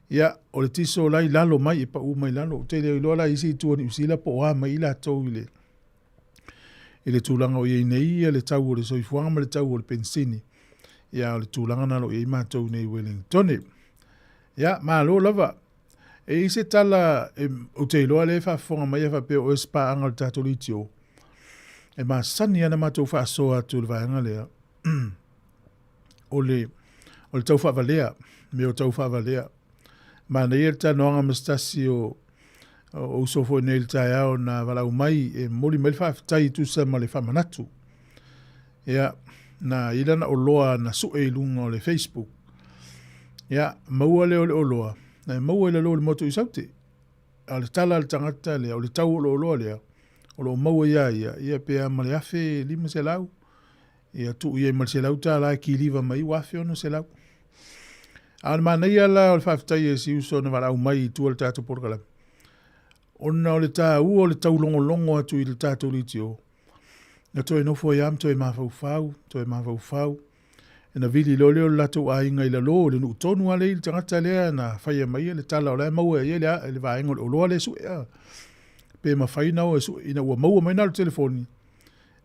A: Ia, o le tiso la i lalo mai, e pau mai lalo. Ou te le iloa la i isi itu o Niu Sila po o a mai i latou i le i le tulaga o i ai nei ia le tau o le soifuaga ma le tau o le penisini. Ia, o le tulaga na lo i ai matou nei i Wellingtone. Ia, malo lava. E i ai se tala e, ou te iloa lea e faafofoga mai a faapea o oe se paaga o le tatou leitio, e masani ana matou faasoa atu i le vaega lea, o le, o le tau faavalea, mea o tau faavalea. Manaia le talanoaga ma se tasi o, o uso foi nei i le taeao na valaau mai e momoli mai le faafetai e tusa ma le faamanatu. Ia, na i lana oloa na sue i luga o le Facebook. Ia, maua lea o le oloa, na e maua i lalo o le motu i Saute. A o le tala a le tagata lea, o le tau o le oloa lea, o lo o maua ia ia, ia pe a ma le 1500, ia tuu i ai ma le $100 e kiliva mai ua 1600. A o le manaia la o le faafetai e si uso na valaau mai i tua le tatou polokalame, ona o le taua o le taulogologo atu i le tatou leitio, Na toe nofo ai lava ma toe mafaufau, toe mafaufau. Na vili loa lea o le latou aiga i lalo i le nuu tonu lava lea i le tagata lea na faia mai le tala o la e maua e ia le, le vaega o le oloa lea e sue. A. Pe mafai na o e sue ina ua maua mai na o le telefoni.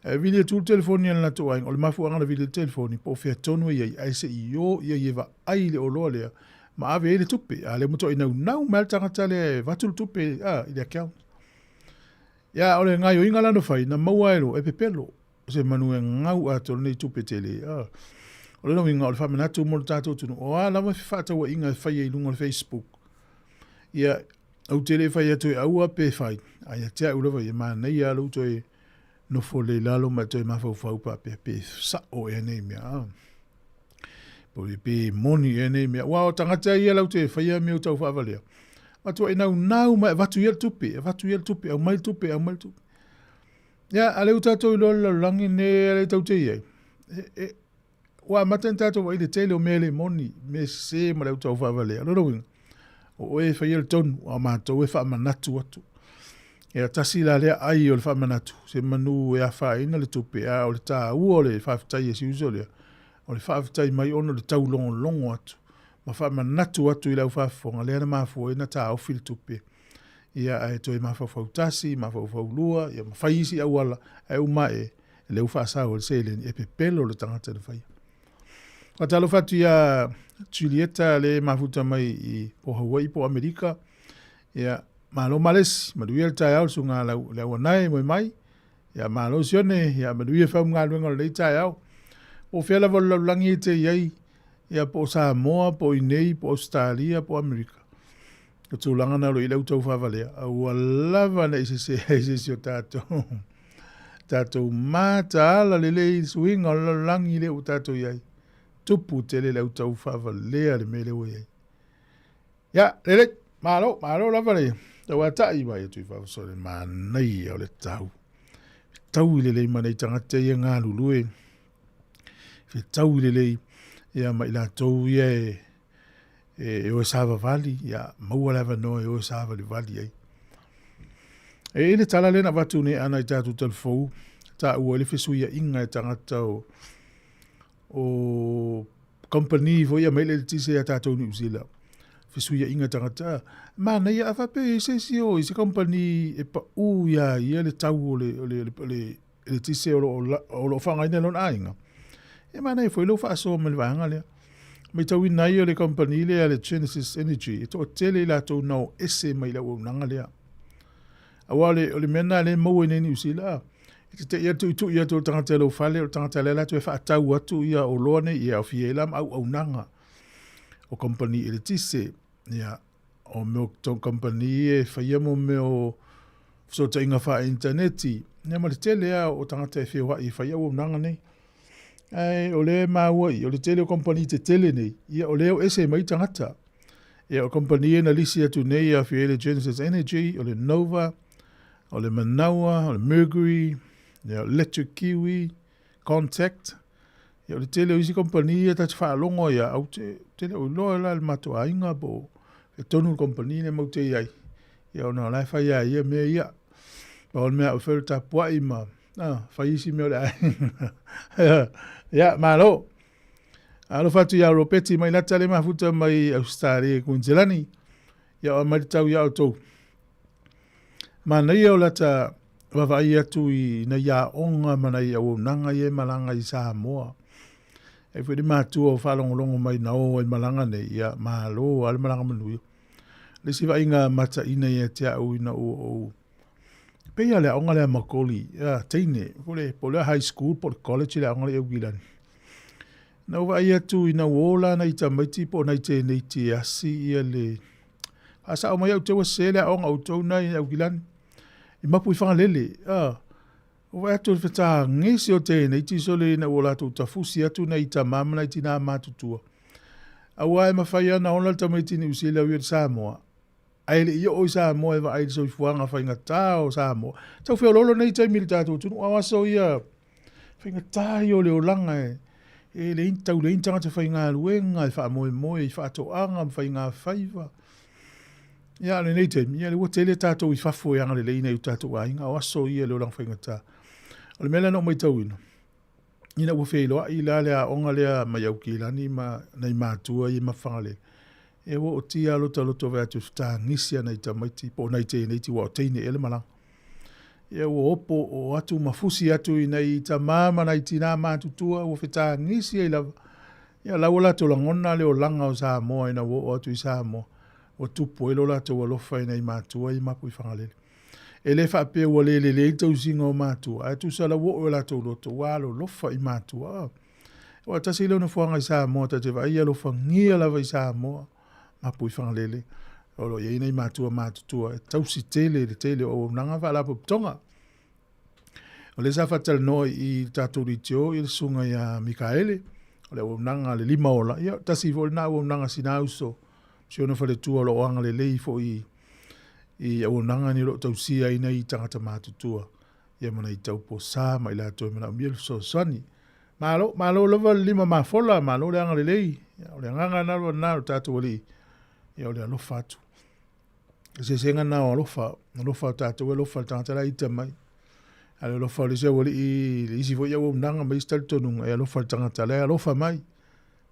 A: Ae vili atu le telefoni a le latou aiga, o le mafuaaga na vili ai le telefoni, po o fea tonu e i ai, ae se i o ia e vaai i le oloa lea ma ave ai le tupe. A lea ua matuai naunau mai lava le tagata lea e avatu le tupe a, i le account. Ia, o le gaioiga la na fai, na maua ai loa e pepelo se manu e gau atoa lenei tupe tele. Ah. O lona uiga, o le faamanatu mo le tatou atunuu, o a lava fefaatauaiga e faia i luga o le Facebook, ia, ou te le fai atu e aua pe fai, a ia te au lava ia, manaia lou toe nofo lelei i lalo ma e toe mafaufau faapea pe sao ea nei mea. Ah. Po pe moni ea nei mea. Aua o tagata ia lau te faia mea o tau faavalea. Matuai naunau mai avatu ia le tupe, avatu ia le tupe, aumai le tupe, aumai le tupe. Ia, a lea ua tatou iloa le lalolagi nei a lea tatou te i ai. E, e, ua amata ona tatou vaai i le tele o mea le moni, mea sese ma le au tau faavalea. Lona uiga, o oe e faia le tonu, a o matou e faamanatu atu. Ia, tasi la lea ai o le faamanatu, se manu e afaina le tupe, a o le taua o le faafetai a si uso lea, o le faafetai mai ona o le taulogologo atu ma faamanatu atu i le au faafofoga lea na mafua ai ona taofi le tupe. Ia, ae toe mafaufau tasi, mafaufau lua, ia ma fai isi auala, ae uma ae, lea ua faasao e le seleni, e pepelo le tagata na faia. Faatalofa atu iā Julieta le mafuta mai i po Hawaii po Amerika. Ia, malo malesi, manuia le taeao le susuga lau, le auanae moe mai. Ia, malo Sione, ia manuia fau galuega o lenei taeao. Po o fea lava o le lalolagi e te i ai, ia po o Samoa, po o inei, po o Ausetalia, po o Amerika. O tulaga na o lo o i ai le au taufaavalea, aua lava ne i sese ai se isi o tatou. Tatou mataala lelei i le suiga o le lalolagi lea ua tatou i ai. Tupu tele le au taufaavalea le mea lea ua i ai. Ia, lelei, malo, malo lava le tauatai mai atu i fafo le manaia o le tau. Taui lelei ma nei tagata ia galulue. Fetaui lelei ia ma i latou ia e e o e savavali, ia maua le avanoa e o e savalivali ai. E i ai le tala lea na avatu nei ana i tatou talafou, taua ai le fesuiaiga e tagata o, o company foi ia mai le eletise ia tatou Niu Sila. Fesuiaiga e tagata, manaia a faapea e i ai se isi o i se company e pau ia ia le tau o le, o le, o le, eletise o lo o faaaogaina e lona aiga, e manaia foi lou faasoa mai le vaega lea. Matauina ai o le kamupani lea le Genesis Energy, e toatele i latou na o ese mai le auaunaga lea. Aua o le, o le mea lena lea e maua i nei Niu Sila, e te tei atu tuitui atu o le tagata i lou fale, o le tagata lea latou e faatau atu ia oloa nei, ia aofia ai la ma auaunaga o kamupani eletise, ia, o mea o kamupani e faia mo mea o fesootaiga faa-initaneti, ia ma le tele lava o tagata e feoai e fai auaunaga nei. Ae o lea e maua i, o le tele o kamupani tetele nei, ia o lea o ese mai tagata. Ia o kamupani ia na lisi atu nei e aofia ai le Genesis Energy, o le Nova, o le Manawa, o le Mercury, ia Electric Kiwi, Contact. Ia o le tele o isi kamupani ia ta te faalogo ai au te, te le o iloa la le matou aiga po o e tonu le kamupani le mau te i ai. Ia ona o la e fai a ia mea ia. Pau o le mea au fai o le tapuai ma ah, fai isi mea o le aiga. Ia, malo. Alofa atu ia Ropeti mai lata le mafuta mai Australia Queensland. Ia o mai tau ia outou. Manaia o lata vaavaai atu i nai aoga ma nai auaunaga ia e malaga i Samoa. E foi le matua o faalogologo mai na o ai malaga nei, ia malo lava le malaga manuia. Le isi vaaiga mataina ia te au ina ua ou pei lava le aoga lea a Makoli, ia, teine, po o le, po o le high school po o le college le aoga lea i Aukilani. Na ou vaai atu ina ua o la nai tamaiti po o nai teneiti e asi ia le faasao mai au te ua sese le aoga outou na i Aukilani i mapu i Fagalele. Ah, ua vaai atu le fetagesi o teneiti sole ina ua latou tafusi atu nai tama ma nai tinā matutua. Aua e mafai lava ona ola le tamaiti Niu Sila ui i le Samoa, ae le i oo i Samoa e vaai i le soifuaga faigata o Samoa. Tau feoloolo nei taimi i le tatou atunuu, a o aso ia faigata ia o le olaga e, e leai ni tau leai ni tagata faigaluega e faamoemoe i faatoaga ma faigafaiva. Ia, a o lenei taimi, ia, ua tele tatou i fafo e agalelei nai o tatou aiga, a o aso ia le olaga faigata. O le mea lea na ou matauina, ina ua feiloai la le aoga lea mai Aukilani ma nai matua ia i Mafagalele, e ua ootia lava lota loto vaai atu i fetagisi a nai tamaiti po o nai teineiti aua o teine ea le malaga. Ia ua opo o atu ma fusi atu i nai tama ma nai tinā matutua ua fetagisi ai lava. Ia la ua latou lagona le olaga o Samoa ina ua oo atu i Samoa, ua tupu ai lo latou alofa i nai matua ia i Mapuifagalele. E le faapea ua le lelei le tausiga o matua, ae tusa la ua oo i o latou loto, ua alolofa i matua. Aua tasi lea o nofoaga i Samoa ta te vaai e alofagia lava i Samoa, Mapuifagalele, o lo o i ai nai matua matutua e tausi tele i le tele o auaunaga ma faalapotopotoga. O lea sa faatalanoa i le tatou leitio i le susuga ia Mikaele, o le auaunaga a le lima ola, ia tasi foi lena auaunaga a sina uso, si ona faletua o lo o agalelei foi i auaunaga nei o lo o tausia ai nai tagata matutua ia ma nai tauposa ma i latou e manaomia le fesoasoani. Malo, malo lava le lima mafola, malo le agalelei. Ia, o le agaga lava lena o le tatou Alii, ia o le alofa atu. Le eseesega lena o alofa, alofa o tatou e alofa i le tagata la e ita mai. A o le alofa o le isi aualii, le isi foi auaunaga ma isi talitonuga, e alofa i le tagata la e alofa mai.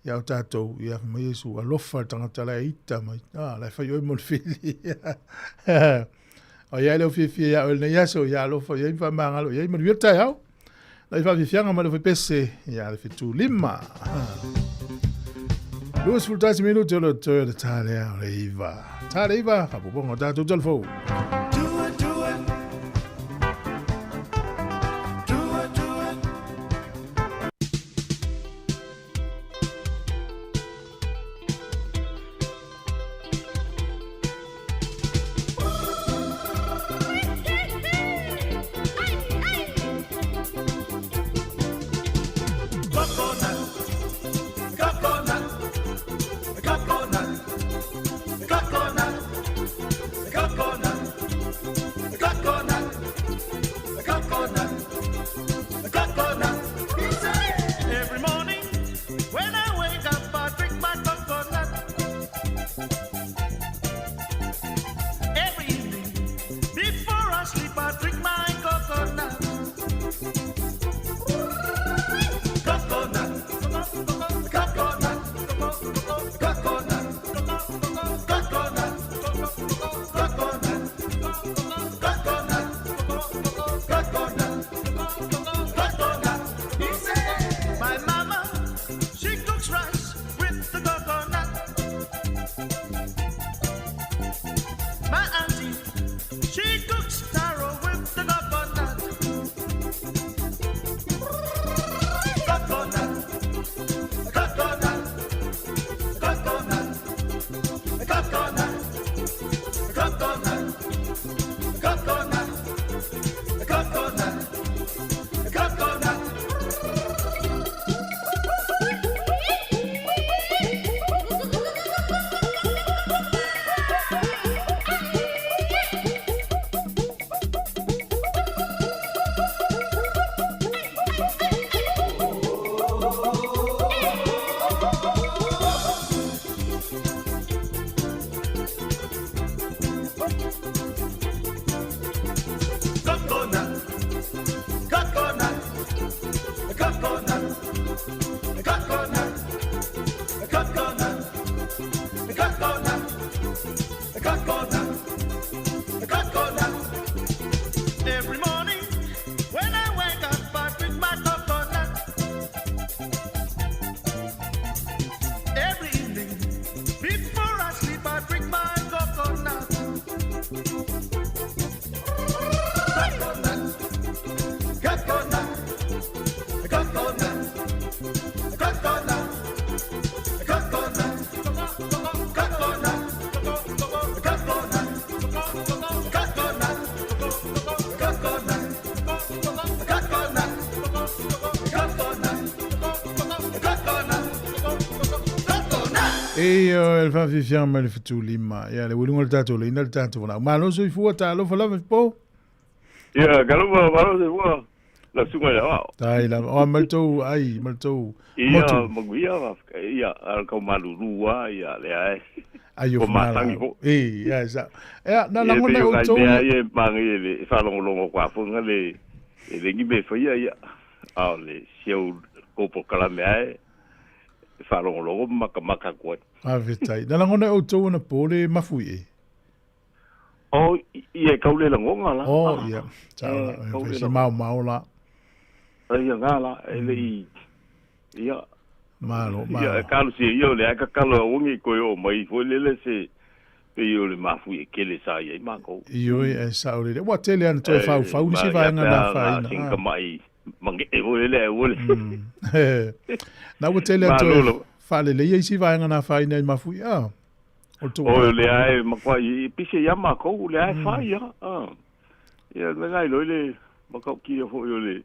A: Ia o tatou, ia fai mai Iesu, alofa i le tagata la e ita mai. Ah, la e fai oe mo le fili. O ia le fiafia ia oe lenei aso, ia alofa i ai ma faamagalo i ai, manuia le taeao. Nai faafiafiaga ma le faipese ia le 75. 21 minute o le toe o le tā lea o le 9. Tā le 9, faapopoga o tatou tala fou.
C: Do it, do it. Do it, do it. Coconut, coconut, coconut, coconut, coconut, coconut, coconut, coconut. Every morning when I wake up, I drink my coconut. Every evening before I sleep, I drink my coconut. Coconut, coconut, coconut, coconut, coconut, coconut, coconut, coconut. He said, my mama, she cooks rice with the coconut. My auntie, she cooks taro with the coconut. Coconut, coconut, coconut, coconut, coconut, coconut, coconut, coconut. Coconut, coconut, coconut, coconut, coconut, coconut, coconut, coconut. Every morning when I wake up, I drink my coconut. Every evening before I sleep, I drink my coconut. Coconut, coconut, coconut, coconut, coconut, coconut, coconut, coconut, coconut, coconut, coconut, coconut, coconut.
A: E o le faafiafiaga mai le 75 ia le uiliga o le tatou laina le tatou valaau malo soifua talofa lava po.
J: Ia, kaluma malo se ua la sunga ia wao.
A: Tai lava o ma le tou ai ma le tou
J: Ia,
A: motu.
J: Manuia, ia, al kau malulua, ia, le ai.
A: Ai o
J: O matangi
A: fumala.
J: ho.
A: E ia sa. Ia na
J: Ia,
A: lagona
J: pe
A: o
J: yo kai
A: tou.
J: mea ia mangi e le whalongolongo kwa funga le e lengi me whaia ia. A o le siau kopo kalame ai e whalongolongo maka maka koe.
A: Faafetai. Na lagona outou ona po le mafui e.
J: O, ia e kau le langonga la.
A: O
J: Ah,
A: ia. Sa
J: Eh, kau le
A: si
J: langonga.
A: mao mao la.
J: Ia ngā la, e le i, ia,
A: Malo
J: ia,
A: malo.
J: e kalu si ia o le aka kalo a ongi koe o mai foi lele se pe o le mafu e kele sa ia i mākou.
A: Ioe e sao lele. Ua tele ana toe faufau nisi vaega na afaina.
J: Singa mai mange e foi lele e ua le.
A: Na ua tele ana toe
J: Malo lava.
A: faaleleia isi vaega na afaina i mafui. Ah. O le tou.
J: O le ai makua i pise ia mākou le ai whai ia. Ah. Ia me ngai loi le makau ki ia foi o le.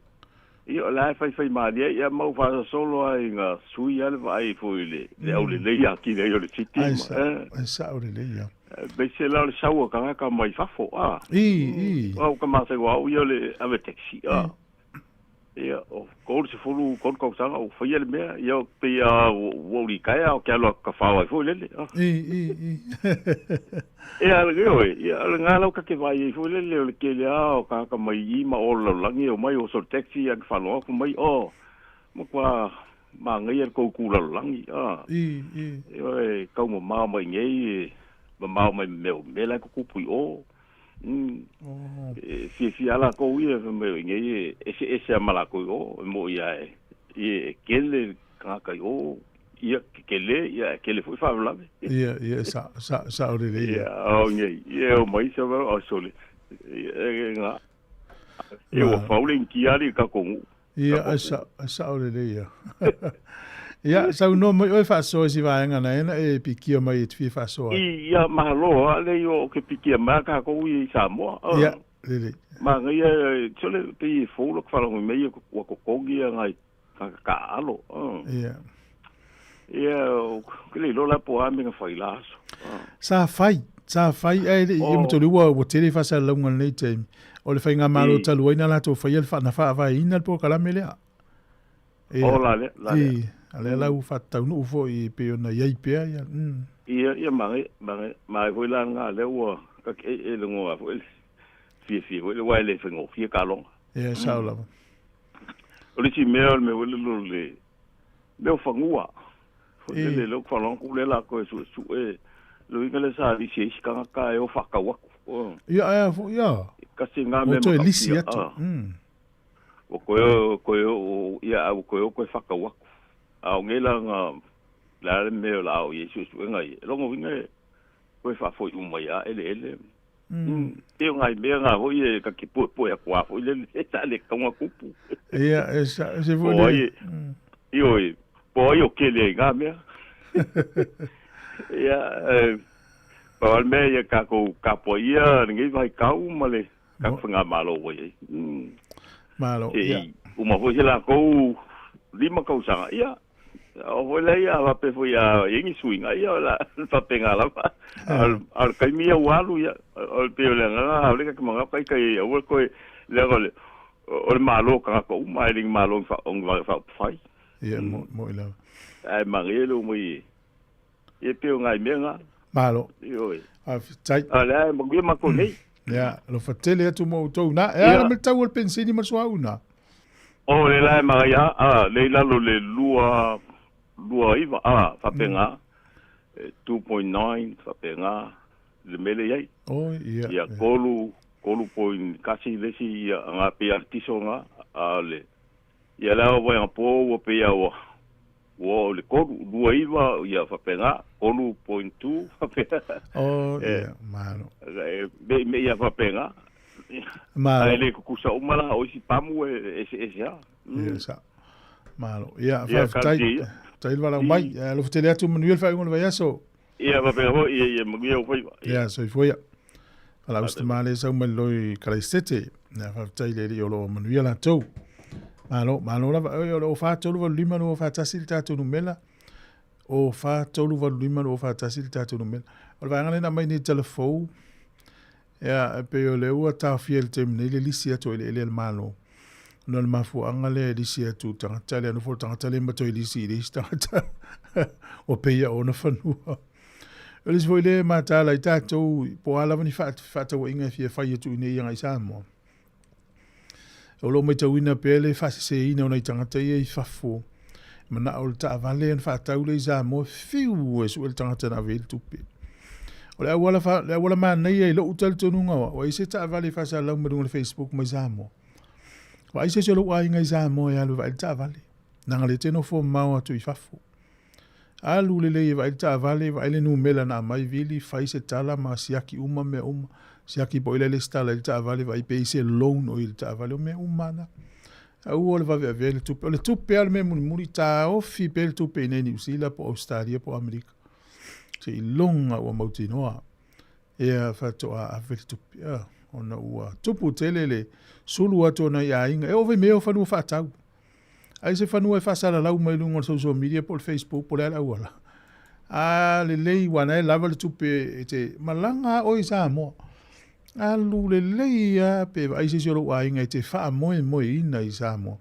J: Ia o le ai whai whai mālia ia mau whasa solo ai ngā sui ale vai foi le le au le lei a ki le o le titi.
A: Ai sa, ai sao lele ia.
J: Be se la o le saua ka ngaka mai fafo. Ah.
A: I, i.
J: Au ka masa wa au ia le ave taxi. Ah. Ia, o kolu se fulu kolu kausanga o whaia le mea, ia o pe a o uri kaea o ke aloa ka whawai foi lele. Ah.
A: I, i, i.
J: Ia le geo e, ia le ngā lau kake vai e foi lele o le kele a o ka haka mai i ma o laulangi o mai o so taxi a ka whaloa ku mai o ma kua ma ngai e kou ku laulangi. Ah.
A: I, i.
J: Ia e kau ma mao mai ngei e, ma mao mai meo mela ko kupu i o. E fiafia lava lakou ia fai mai o i inei e eseese lava ma lakou i o, e mo'i lava e e kele le tagata i o, ia kekelē, ia ae kele foi faalavelave.
A: Ia, ia, e sa'o, sa'o, sa'o lelei.
J: Ia, a o i inei, ia e omai isi a sole, ia e gā. Ia ua fau le Initia alii i le tatou nuu.
A: Ia, e sa'o, e sa'o lelei ia. Ia, saunoa mai oe faasoa i si vaega na e na e pikia mai e te fia faasoa ai.
J: Ia, malo lava le ia o ke pikia mai a tatou ia i Samoa.
A: Ia, lelei.
J: Manaia, sole, pei e fou lou faalogo mai ia ua totogi ia nai tagata taaalo.
A: Ia.
J: Ia, ou te le iloa la po o a mea na fai i la aso.
A: Sa fai, sa fai ae le i ema tolu ua ua tele faasalalauga i lenei taimi. O le faigamalo talu ai na latou faia le na faavaeina le polokalame lea.
J: Ia. O la lea, la lea.
A: I, a lea la ua faataunuu foi pei ona i ai pea ia.
J: Ia, ia manaia, manaia, manaia foi la lena lea ua ta te e lagona foi le fiafia foi lea aua e le faigofie taaloga.
A: Ia, e sao lava.
J: O le isi mea o le mea foi lele o le mea o fanua. Foi lele lea ou te faalogo atu lea latou e suesue le uiga lea sa lisi ai isi tagata e o faatau atu.
A: Ia ae a foi ia.
J: Kasi na mea
A: Ua toe lisi atu.
J: Ua toe toe o ia a ua toe o toe faatau atu. A o nei la na le a le mea o le a oo i ai suesuega ia. O lona uiga e toe faafoi uma i a eleele. Pei o nai mea na foi e ta te puepue atu lava foi lele sa le tatau ona tupu.
A: Ia, e sa, se foi le.
J: Ioe, po o ai o kele ai i na mea. Ia, pau lava le mea ia tatou tapuaia lenei vaitau ma le tatou faigamalo ua i ai.
A: Malo,
J: ia. Se i uma foi se latou 5 tausaga, ia, O foi lea ia faapea foi a i ai ni suiga, ia o le faapena lava. A o le taimi ia ua alu, ia, o le pei o le agaga ʻaʻole ta te manao taita i aua le toe, leaga o le, o le Malo o tagata uma, ae le ni Malo o ni vaega faaupufai.
A: Ia, mo'i lava.
J: Ae manaia le omai e, ia pei o nai mea na.
A: Malo. Ioe. Faafetai.
J: A o lea e manuia matou nei.
A: Ia, alofa tele atu ma outou na. E a la ma le tau o le penisini ma le suauu na?
J: O le la e manaia a, le i lalo le lua, lua iva, a, faapena, 2.9, faapena, le mea lea e i ai.
A: Oh, ia.
J: Ia, tolu, 3.1 le isi, ia, na pei lava o le tiso lena, a o le, ia le ao vaega po ua pei lava ua, ua oo i le tolu, lua iva, ia faapena, 3.2, faapena.
A: Oh, ia, malo.
J: E, me, me ia faapena.
A: Malo.
J: Ae le tutusa uma la, o isi pamu e eseese lava.
A: Ia, sao. Malo. Ia, faafetai. Faafetai le valaau mai. Ia, alofa tele atu, manuia le faaiuga o le vaiaso.
J: Ia, faapena foi, ia, ia, manuia ou faiva.
A: Ia, soifua ia. Valaau si tama lea e sau mai le loi Kalaisete. Ia, faafetai i le Alii o lo o manuia latou. Malo, malo lava. Oi, o le 04385 241 le tatou numera. 04385 241 le tatou numera. O le vaega lea na aumai nei telefou. Ia, e pei o lea ua taofia i le taimi nei le lisi atu o eleele a le Malo. Ona o le mafuaaga lea e lisi atu i tagata lea, nofo le tagata lea ma toe lisi i le isi tagata ua pei a ona fanua. O le isi foi lea e mataala ai tatou, po o a lava ni faatauaiga e fia fai atu i inei agai i Samoa. O lo o matauina pea le faaseseina o nai tagata ia i fafo, manao le taavale ona faatau lea i Samoa, fiu e sue le tagata na ave ai le tupe. O le auala, fa, le auala manaia i lou talitonuga o au, ai se taavale e faasalalau mai luga o le Facebook mai Samoa. Vaai se isi o lou aiga i Samoa e alu e vaai le taavale. Leaga lea e te nofo mamao atu i fafo. Alu lelei e vaai le taavale, vaai le numera na aumai, vili, fai se tala ma siaki uma mea uma. Siaki po o i ai le lesitala i le taavale, vaai pe i ai se loan o i ai i le taavale, o mea uma lava na. Aua le vave avea le tupe. O le tupe lava le mea mulimuli, taofi pea le tupe i inei i Niu Sila po o Ausetalia po o Amerika. Seiloga ua mautinoa ea faatoa ave le tupe. Ona ua tupu tele le sulu atu o nai aiga. E oo foi i mea o fanua faatau. Ai se fanua e faasalalau mai luga o le social media po o le Facebook po o le a le auala. A lelei ua na e lava le tupe e te malaga a oe i Samoa. Alu lelei a pe vaai se isi o lou aiga e te faamoemoeina i Samoa.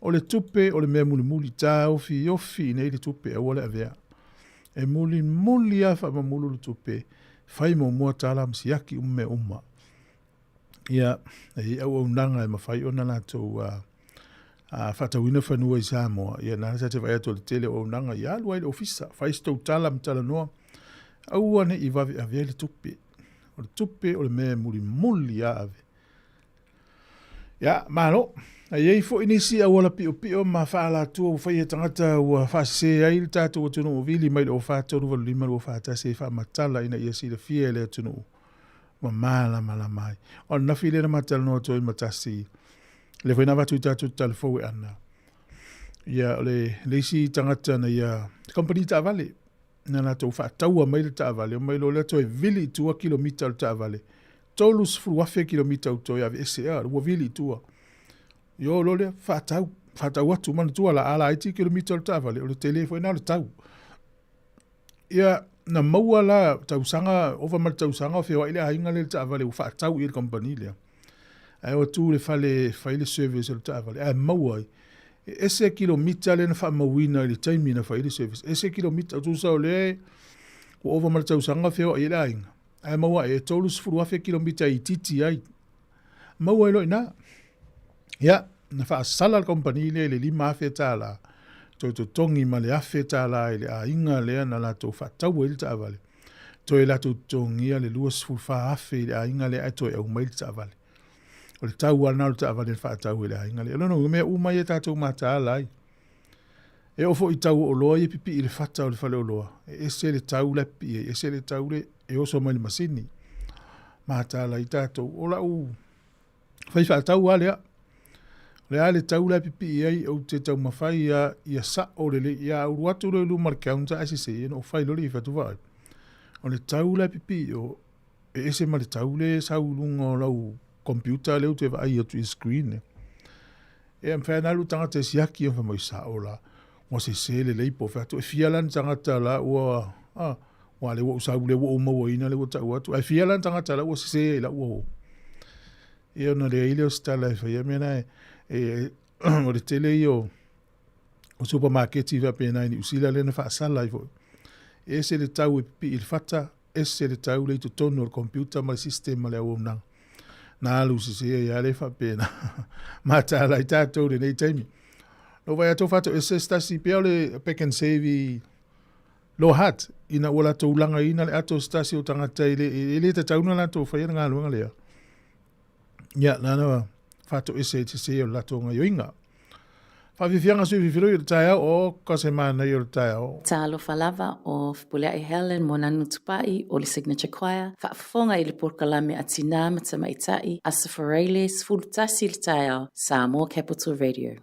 A: O le tupe o le mea mulimuli taofiofi i nei le tupe aua le avea. E mulimuli a faamamulu le tupe, fai muamua tala ma siaki uma mea uma. Ia, e i ai auaunaga e mafai ona latou faatauina fanua i Samoa. Ia, na sa te vaai atu o le tele o auaunaga, ia alu ai i le ofisa, fai se tou tala ma talanoa, aua ne i vave avea le tupe. O le tupe o le mea e mulimuli a ave. Ia, malo. A i ai foi nisi auala piopio ma faaalatua ua faia e tagata ua faasese ai le tatou atunuu vili mai le 04 385 241 e faamatala ina ia silafia e le atunuu ma malamalama ai. O ananafi lea na ma talanoa atu ai ma tasi, lea foi na avatu i tatou tala fou e ana. Ia, o le, le isi tagata na ia, company taavale, na latou faataua mai le taavale, omai loa lea toe vili i tua kilomita o le taavale, 30,000 kilomita ua toe aveese, a, ua vili i tua. Io loa lea, faatau, faatau atu, manatua la, a laiti kilomita o le taavale, o le tele foi lena o le tau. Ia, na maua la tausaga, ova ma le tausaga o feoai le aiga lea i le taavale ua faatau i ai le kamupani lea. Ae o atu i le fale e fai le service o le taavale, ae maua ai, e ese kilomita lea na faamauina i le taimi na fai ai le service, ese kilomita, tusa o lea ua ova ma le tausaga o feoai ai le aiga, ae maua ai e 30,000 kilomita e itiiti ai. Maua ai loa i ina. Ia, na faasala le kamupani lea i le $5,000, toe totogi ma le $1,000 i le aiga lea na latou faatau ai le taavale. Toe latou totogia le $24,000 i le aiga lea ae toe aumai le taavale. O le tau lava lena o le taavale na faatau e le aiga lea. O lona uiga, mea uma ia tatou mataala ai. E oo foi i tau o oloa ia e pipii i le fata o le faleoloa, e ese le tau la e pipii ai, ese le tau le e oso mai le masini. Mataala ai tatou. O lau fai faatau lava lea. O le a le tau la e pipii ai, ou te taumafai lava ia sao lelei. Ia alu atu loa i luma o le counter ae sese, ia ona ou fai loa lea i fatu vaai. O le tau la e pipii o, e ese ma le tau lea e sau i luga o lau computer lea ou te vaai atu i screen lea. E mafai ona alu tagata e siaki, fai mai sao la, ua sese lelei po o fea atu. E fia la ni tagata la ua, ah, ua lea ua ou sau, lea ua ou mauaina, lea ua tau atu. Ae fia la ni tagata la ua sese ai lau uo. Ia ona leai lea o se tala e faia mea na e, e, o le tele ia o, o supamaketi faapena i Niu Sila lea na faasala ai foi. E ese le tau e pipii i le fata, ese le tau le i totonu o le computer ma le system ma le auaunaga. Na alu sese ai lava lea faapena. Mataala ai tatou i lenei taimi. Na ou vaai atu o faatoese se tasi pea o le Pack and Save i Lower Hutt, ina ua latou lagaina le ato o se tasi o tagata e le, e le tatau ona latou faia le galuega lea. Ia, na na faatoese ai te sese o le latou gaioiga. Faafiafiaga sui fifiloi o le taeao, o ka se manaia o le taeao.
K: Talofa lava o Fepuleai Helen Moananu Tupai o le Signature Choir, faafofoga i le polokalame a Tinā ma Tamaitai, Aso Faraile, 11 i le taeao, Samoa Capital Radio.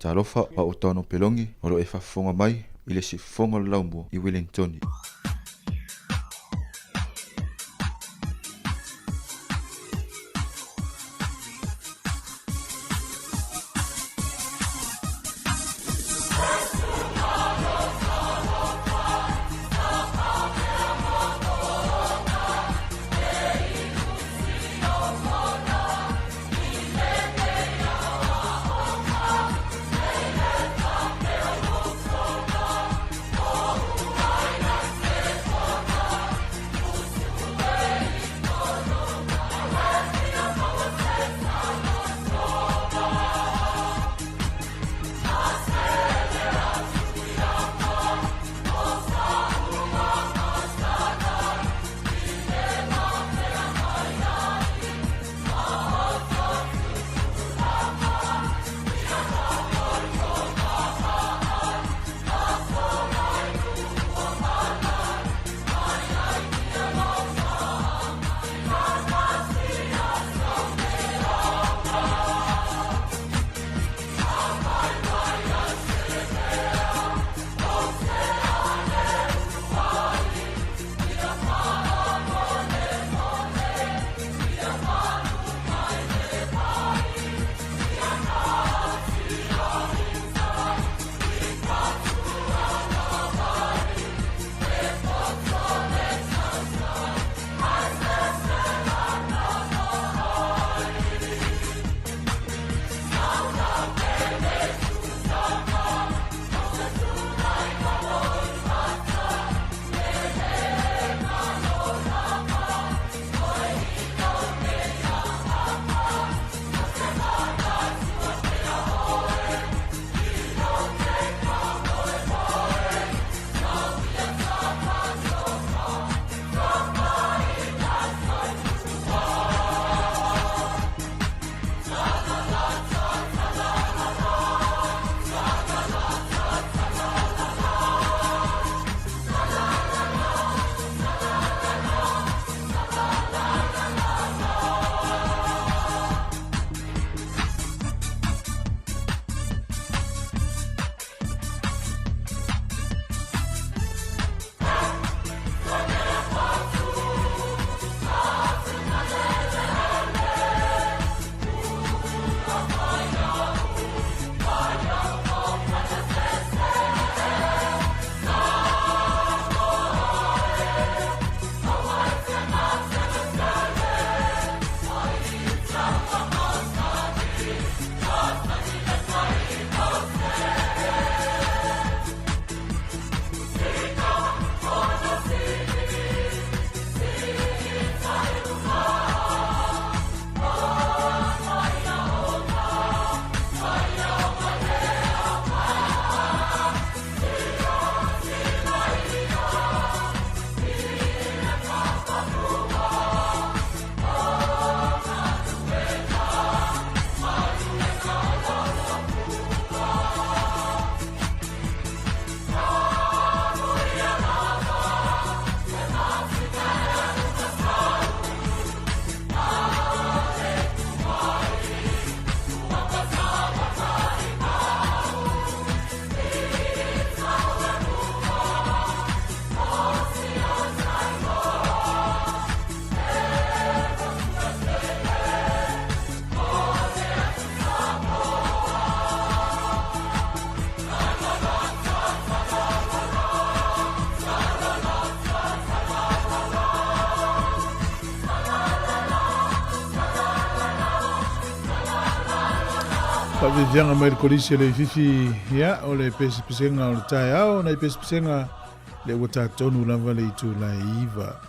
L: Talofa a o Tano Pelongi o lo e faafofoga mai i le siufofoga o le laumua i Welingtoni.
A: Faaviaviaga mai le kolisi a Leififi, ia, o le pesepesega o le taeao, nai pesepesega le ua tatonu lava le itula e iva.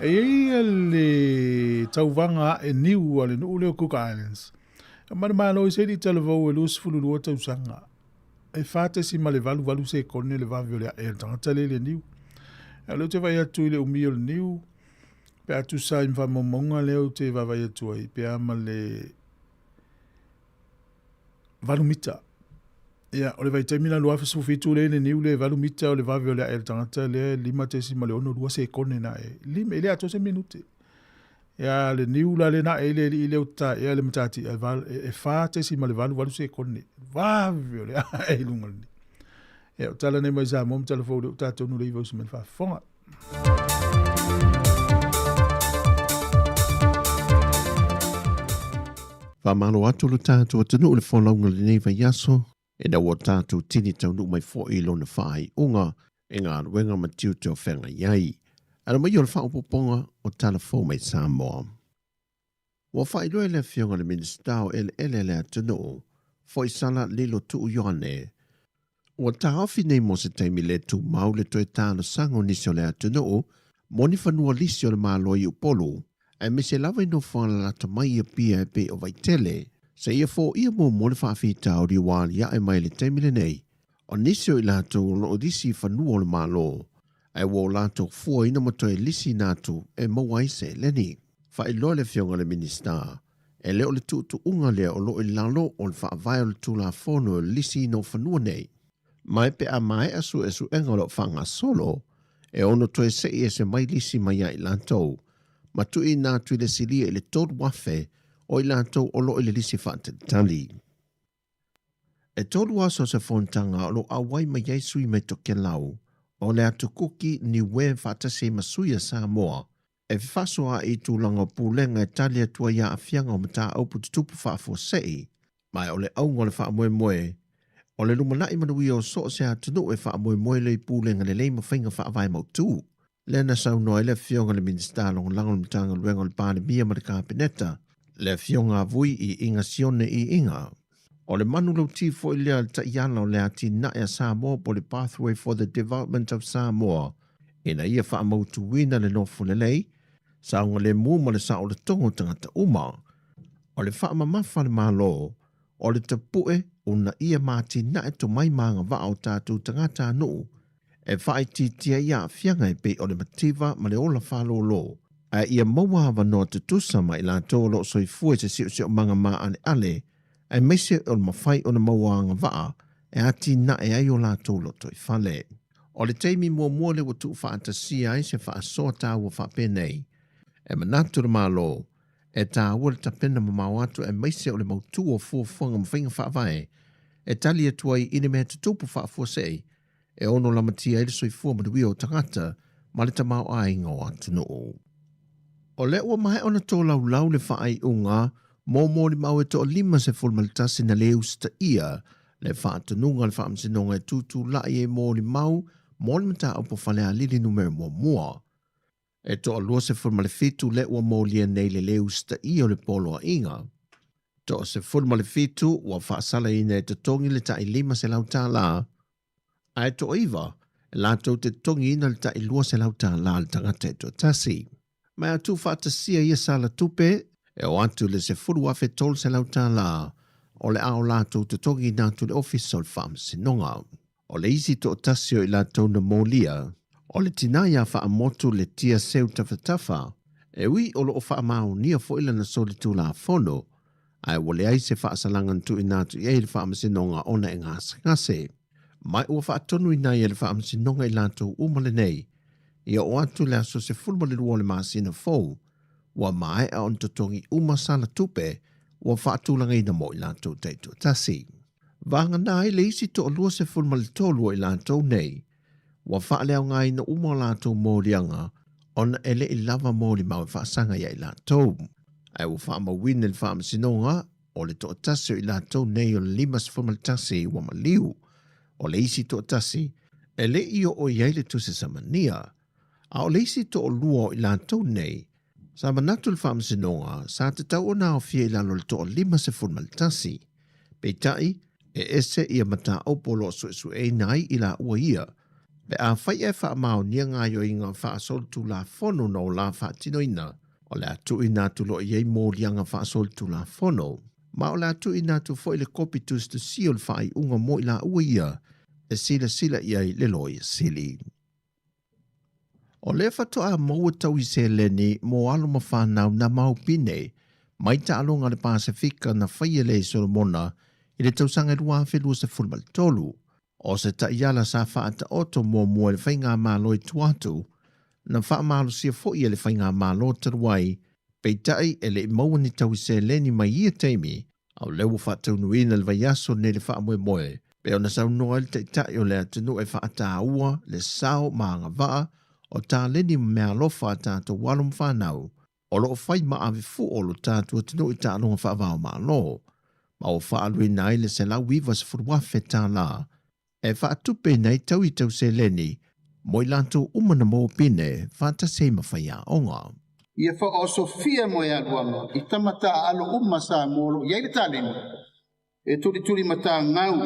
A: E i ai le tauvaga ae niu a le nuu lea o Cook Islands. Ma le malo i se ili talavou e 22 tausaga. E 4.88 sekone le vave o le ae a le tagata lea i le niu. A o lea ou te vaai atu i le umi o le niu, pe a tusa ai ma faamaumauga lea ou te vaavaai atu ai, pe a ma le 8 mita. Ia, o le vaitaimi la 2017 lea i le niu le 8 mita o le vave o le ae a le tagata lea e 5.62 sekone na e. Lima, e le atoa se minute. Ia le niu la lena e le alii lea ou te taea le matatia e val, e, e 4.88 sekone. Vave o le ae i luga o le niu. Ia, o tala nei mai Samoa ma tala fou lea ua tatou nu le iva usi mai le faafofoga.
F: Faamalo atu lo tatou atunuu i le folauga i lenei vaiaso, ina ua tatou tini taunuu mai foi i lona faaiuga i galuega ma tiute o feagai ai. Ala mai o le faaopoopoga o Tala Fou mai Samoa. Ua faailoa e le Afioga i le Minisita o Eleele a le atunuu, Foisala Lilo Tuu Ioane, ua taofi nei mo se taimi le tumau le toe talosaga o nisi o le atunuu mo ni fanua lisi o le Malo i Upolu, aemaise lava i nofoaga lalata mai i Apia e pei o Vaitele, seia foia muamua le faafitauli ua aliae mai i le taimi lenei o nisi o i latou o lo o lisi i fanua o le Malo, ae ua o latou fuaina ma toe lisiina atu e maua ai seleni. Faailoa le Afioga i le Minisita, e le o le tuutuuga lea o lo o i lalo o le faavae o le Tulafono o le lisiina o fanua nei. Mai pe a maea suesuega o lo o faagasolo, e ono toe sei ese mai lisi mai ia i latou, ma tuuina atu i le silia i le 3,000 o i latou o lo o i le lisi faatalitali. E tolu aso se fonotaga o lo o auai mai ai sui mai Tokelau, o le Atu Kuki, Niue faatasi ai ma sui a Samoa, e fefasoaai i tulaga o pulega e tali atu ai aafiaga o mataupu tutupu faafuasei, ma o le auga o le faamoemoe, o le lumanai manuia o so o se atunuu e faamoemoe lea i pulega lelei ma faiga faavae mautu. Lea na saunoa ai le Afioga i le Minisita Lagolago o le Matagaluega o le Palemia ma le Kapeneta, le Afioga a Vui i Iga Sione i Iga. O le manulauti foi lea a le taiala o le atinae a Samoa po o le Pathway for the Development of Samoa, ina ia faamautuina le nofo lelei, saogalemu ma le saolotoga o tagata uma. O le faamamafa a le Malo, o le tapue uunaia ma atinae tomai ma agavaa o tatou tagatanuu e faaitiitia ai aafiaga e pei o le mativa ma le ola faalōlō, ae ia maua avanoa tutusa ma i latou o lo o soifua i se siosiomaga maaleale aemaise o le mafai ona maua agavaa e atinae ai o latou lotoifale. O le taimi muamua lea ua tuufaatasia ai se faasoa taua faapenei, e manatu le Malo e taua le tapena mamao atu aemaise o le mautu o fuafuaga ma faiga faavae e tali atu ai i le mea tutupu faafuasei e ono lamatia ai le soifua manuia o tagata ma le tamaoaiga o atunuu. O lea ua maea ona tolaulau le faaiuga mo molimau e toa-51 na le usitaia le faatonuga a le Faamasinoga e tutulai ai molimau mo le mataupu Falealili numera muamua. E toa-27 lea ua molia nei le le usitaia o le poloaiga. Toa-17 ua faasalaina e totogi le tai $500, ae toa-9 e latou te totogiina le tai $200 le tagata e toatasi. Ma a tuufaatasia ia sala tupe, e oo atu i le $10,300 o le a o latou totogiina atu i le Ofisa o le Faamasinoga. O le isi toatasi o i latou na molia, o le tina ia Faamotu Letia Seu Tafatafa, e ui o lo o faamaonia foi lana solitulafono, ae ua leai se faasalaga na tuuina atu i ai e le Faamasinoga ona e gasegase. Ma ua faatonuina ai e le Faamasinoga i latou uma lenei, ia oo atu le aso 12 o le masina fou, ua maea ona totogi uma sala tupe ua faatulagaina mo i latou taitoatasi. Vagana ai le isi toa-23 o i latou nei, ua faaleaogaina uma o latou moliaga ona e le i lava molimau e faasaga ia i latou. Ae ua faamauina i le Faamasinoga, o le toatasi o i latou nei o le 51 ua maliu, o le isi toatasi e le i oo i ai le tusi samania, a o le isi toalua o i latou nei, sa manatu le Faamasinoga sa tatau ona aofia i lalo o le toa-51. Peitai, e ese ia mataupu o lo o suesueina ai i laua ia, pe afai e faamaonia gaoioiga faasolitulafono na o la faatinoina, o le a tuuina atu loa i ai moliaga faasolitulafono, ma o le a tuuina atu foi le kopi tusitusia o le faaiuga mo i laua ia e silasila i ai le Loia Sili. O lea faatoa maua taui seleni mo alo ma fanau na maopine mai taaloga a le Pasefika na faia lea i Solomona i le tausaga e 2023. O se taiala sa faataoto muamua e le faigamalo i tua atu, na faamalosia foi e le faigamalo talu ai. Peitai, e le i maua ni taui seleni mai ia taimi, a o lea ua faataunuuina le vaiaso nei le faamoemoe, pei ona saunoa ai le Taitai o le atunuu e faataua le sao ma agavaa o taleni ma meaalofa a tatou alo ma fanau o lo o fai ma ave fua o lo tatou atunuu i taaloga faava-o-Malo, ma ua faaaluina ai le $190,000 e faatupeina ai taui tau seleni mo i latou uma na maua pine faatasi ai ma faiaoga.
G: Ia faaosofia moealuaga i tama taaalo uma Samoa o lo o i ai le taleni e tulituli matagau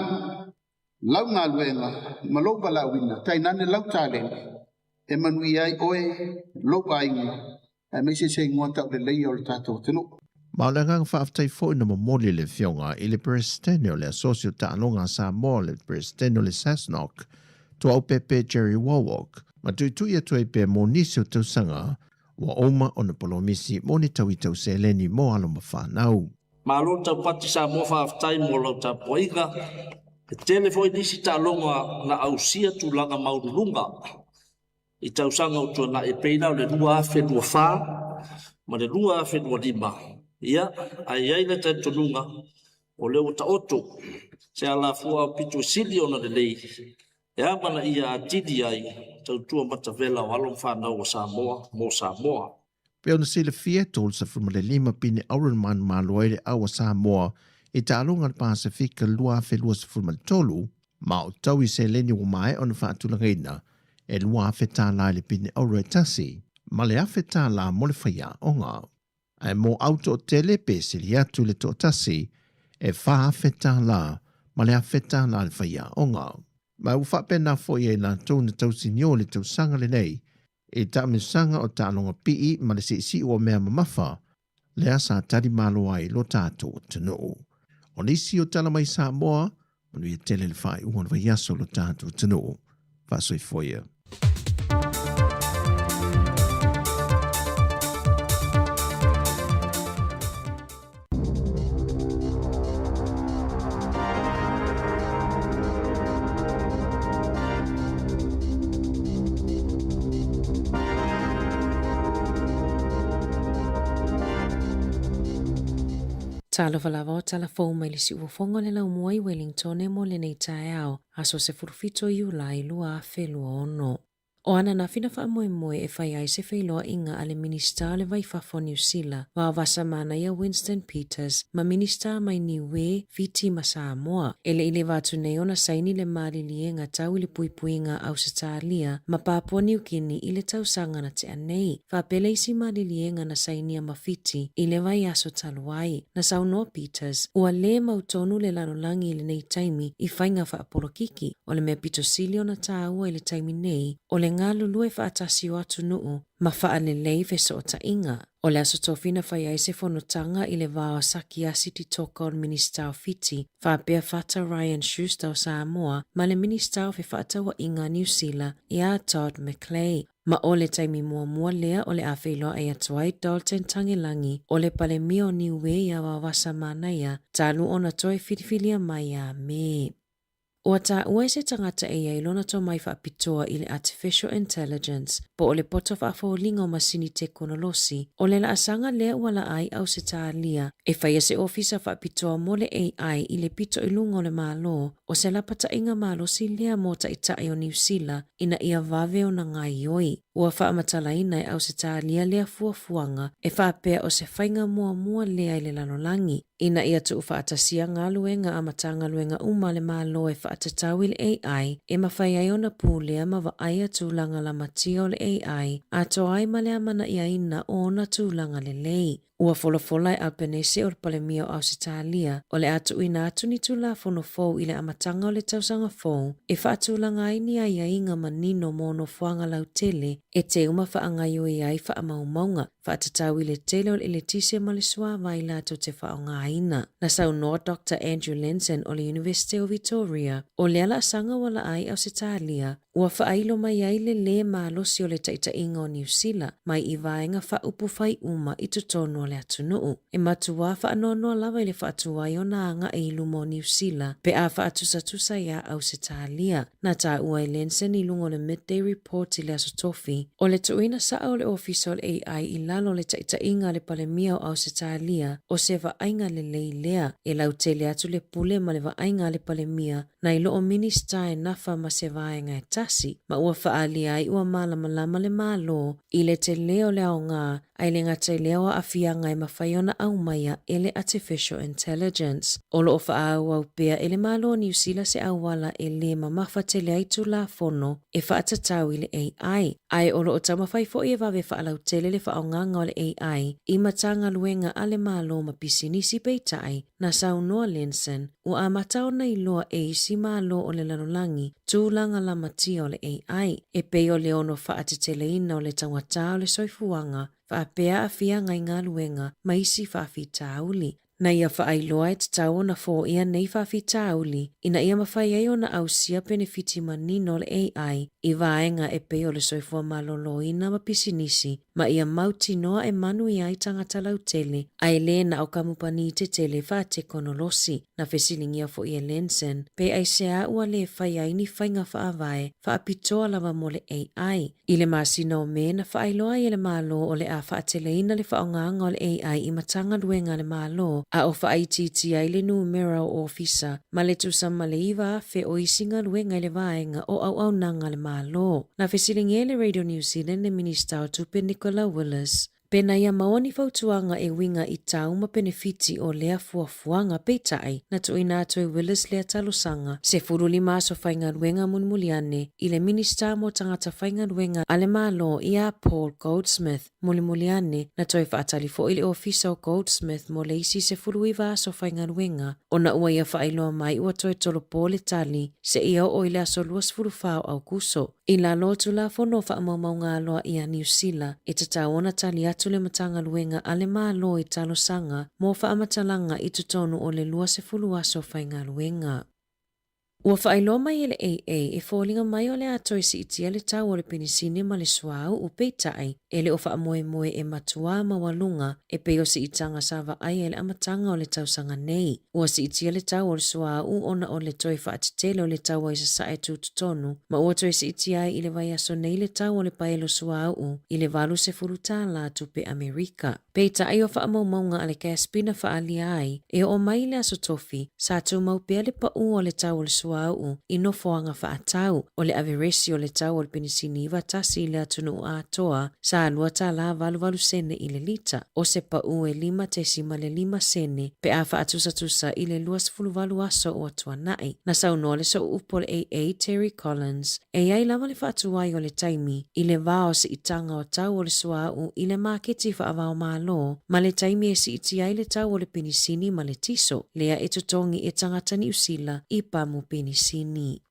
G: lau galuega ma lou valaauina, tainane lau taleni e manuia ai oe, lou aiga, aemaise se igoa tauleleia o le tatou atunuu.
F: Ma o le agaga faafetai foi na momoli e le Afioga i le Peresetene o le Asosi o Taaloga a Samoa, le Peresetene o le SASNOC, Tuaaupepe Jerry Wawok, ma tuitui atu ai pea mo nisi o tausaga ua uma ona polomisi mo ni tauitau seleni mo alo ma fanau.
H: Malo le taupati Samoa faafetai mo lau tapuaiga. E tele foi nisi taaloga na ausia tulaga maululuga i tausaga ua tuanai e pei la o le 2024 ma le 2025. Ia, ae i ai le talitonuga o lea ua taoto se alafua aupito e sili ona lelei e amanaia atili ai tautua matavela o alo ma fanau a Samoa mo Samoa.
F: Pei ona silafia, 35 pine auro na manumalo ai le au a Samoa i taaloga a le Pasefika 2023, ma o taui seleni ua maea ona faatulagaina e $2,000 i le pine auro e tasi, ma le $1,000 mo le faiaoga. Ae mo au toatele pe sili atu le toatasi, e $4,000 ma le $1,000 le faiaoga. Ma ua faapena foi ia i latou na tausinio i le tausaga lenei i taamilosaga o taaloga pii ma le siisiu o mea mamafa lea sa tali malo ai lo tatou atunuu. O nisi o tala mai Samoa, manuia tele le faaiuga o le vaiaso lo tatou atunuu. Faasoifua ia.
I: Talofa lava o tala fou mai le siufofoga o le laumua i Wellingtone mo lenei taeao, aso 17 Iulai 2026. O ananafi na faamoemoe e fai ai se feiloaiga a le Minisita o le Vai Fafo o Niu Sila, Vaovasa Manaia Winston Peters, ma Minisita mai Niue, Fiti ma Samoa. E le i leva atu nei ona saini le maliliega tau i le puipuiga a Ausetalia ma Papua Niu Kini i le tausaga na tea nei. Faapea le isi maliliega na sainia ma Fiti i le vaiaso talu ai. Na saunoa Peters, ua lē mautonu le lalolagi i lenei taimi i faiga faapolokiki. O le mea pito sili ona tāua i le taimi nei, o le galulue faatasi o atunuu ma faalelei fesootaiga. O le aso tofi na fai ai se fonotaga i le va o Sakiasi Titoka o le Minisita o Fiti, faapea Fata Ryan Schuster o Samoa ma le Minisita o Fefaatauaiga a Niu Sila ia Todd McClay. Ma o le taimi muamua lea o le a feiloai atu ai Dalton Tagelagi o le Palemia o Niue iā Vaovasa Manaia talu ona toe filifilia mai iā Me. Ua taua e se tagata e i ai lona tomai faapitoa i le Artificial Intelligence, po o le poto faafoliga o masini tekonolosi, o le laasaga lea ua laa ai Ausetalia e faia se ofisa faapitoa mo le AI i le pito i luga o le Malo, o se lapataiga malosi lea mo taitai o Niu Sila ina ia vave ona gaoioi. Ua faamatalaina e Ausetalia lea fuafuaga e faapea o se faiga muamua lea i le lalolagi, ina ia tuufaatasia galuega a Matagaluega uma a le Malo e faatatau i le AI e mafai ai ona pulea ma vaaia tulaga lamatia o le AI atoa ai ma le amanaiaina o ona tulaga lelei. Ua folafola e Albanese o le Palemia o Ausetalia o le a tuuina atu ni Tulafono fou i le amataga o le tausaga fou e faatulaga ai ni aiaiga manino mo nofoaga lautele e teu ma faagaoioi ai faamaumauga faatatau i le tele o le eletise ma le suavai latou te faaaogaina. Na saunoa Doctor Andrew Lenzen o le Iunivesite o Vitoria, o lea laasaga ua laa ai Ausetalia. Ua faailo mai ai le lē malosi o le taitaiga o Niu Sila mai i vaega faaupufai uma i totonu o le atunuu. E matuā faanoanoa lava i le faatuai ona agai i luma o Niu Sila pe a faatusatusa iā Ausetalia. Na taua e Lenson i luga o le Midday Report i le Aso Tofi, o le tuuina saʻa o le Ofisa o le AI i lalo o le taitaiga a le Palemia o Ausetalia o se vaaiga lelei lea e lautele atu le pule ma le vaaiga a le Palemia nai lo o Minisita e nafa ma se vaega e tasi, ma ua faaalia ai ua malamalama le Malo i le telē o le aoga a e le gata i lea o aafiaga e mafai ona aumaia e le Artificial Intelligence. O lo o faaauau pea e le Malo o Niu Sila se auala e lē mamafa tele ai Tulafono e faatatau i le AI, ae o lo o taumafai foi e vave faalautele le faaaogaga o le AI i Matagaluega a le Malo ma pisinisi peitai Na saunoa Lenson, ua amata ona iloa e isi malo o le lalolagi tulaga lamatia o le AI, e pei o le ono faateteleina o le taugata o le soifuaga, faapea aafiaga i galuega ma isi faafitauli. Na ia faailoa e tatau ona foia nei faafitauli ina ia mafai ai ona ausia penefiti manino o le AI i vaega e pei o le soifua maloloina ma pisinisi ma ia mautinoa e manuia ai tagata lautele, ae lē na o kamupani tetele faatekonolosi. Na fesiligia foi e Lenson pe aisea ua lē fai ai ni faiga faavae faapitoa lava mo le AI. I le masina o Me na faailoa ai e le Malo o le a faateleina le faaaogaga o le AI i Matagaluega a le Malo a o faaitiitia ai le numera o ofisa ma le tusa ma le 9,000 o isi galuega i le vaega o auaunaga a le Malo. Na fesiligia e le Radio New Zealand le Minisita o Tupe Nicola Willis pe na ia maua ni fautuaga e uiga i tau ma penefiti o lea fuafuaga peitai na tuuina atu e Willis lea talosaga 15 aso faigaluega mulimuli ane i le Minisita mo Tagata Faigaluega a le Malo ia Paul Goldsmith. Mulimuli ane, na toe faatali foi le ofisa o Goldsmith mo le isi 19 aso faigaluega ona ua ia faailoa mai ua toe tolopo le tali seia oo i le aso 24 o Aokuso. I lalo o Tulafono o Faamaumauga Aloaia a Niu Sila, e tatau ona tali atu le Matagaluega a le Malo i talosaga mo faamatalaga i totonu o le 20 aso faigaluega. Ua faailoa mai e le AA e foliga mai o le a toe siitia le tau o le penisini ma le suauu, peitai, e le o faamoemoe e matuā maualuga e pei o siitaga sa vaaia i le amataga o le tausaga nei. Ua siitia le tau o le suauu ona o le toe faatetele o le taua i Sasae tutotonu, ma ua toe siitia ai i le vaiaso nei le tau o le paelo suauu i le $80 tupe Amerika. Peitai o faamaumauga a le GASB na faaalia ai, e oo mai i le Aso Tofi, sa tumau pea le paʻū o le tau o le suauu i nofoaga faatau, o le averesi o le tau o le penisini 91 i le atunuu atoa sa $2.88 sene i le lita, o se paʻū e 5.5 sene pe a faatusatusa i le 28 aso ua tuanai. Na saunoa le sooupu o le AA Terry Collins, E i ai lava le faatuai o le taimi i le va o siitaga o tau o le suauu i le maketi faavaomalo ma le taimi e siitia ai le tau o le penisini ma le tiso, lea e totogi e tagata Niu Sila i pamu penisini.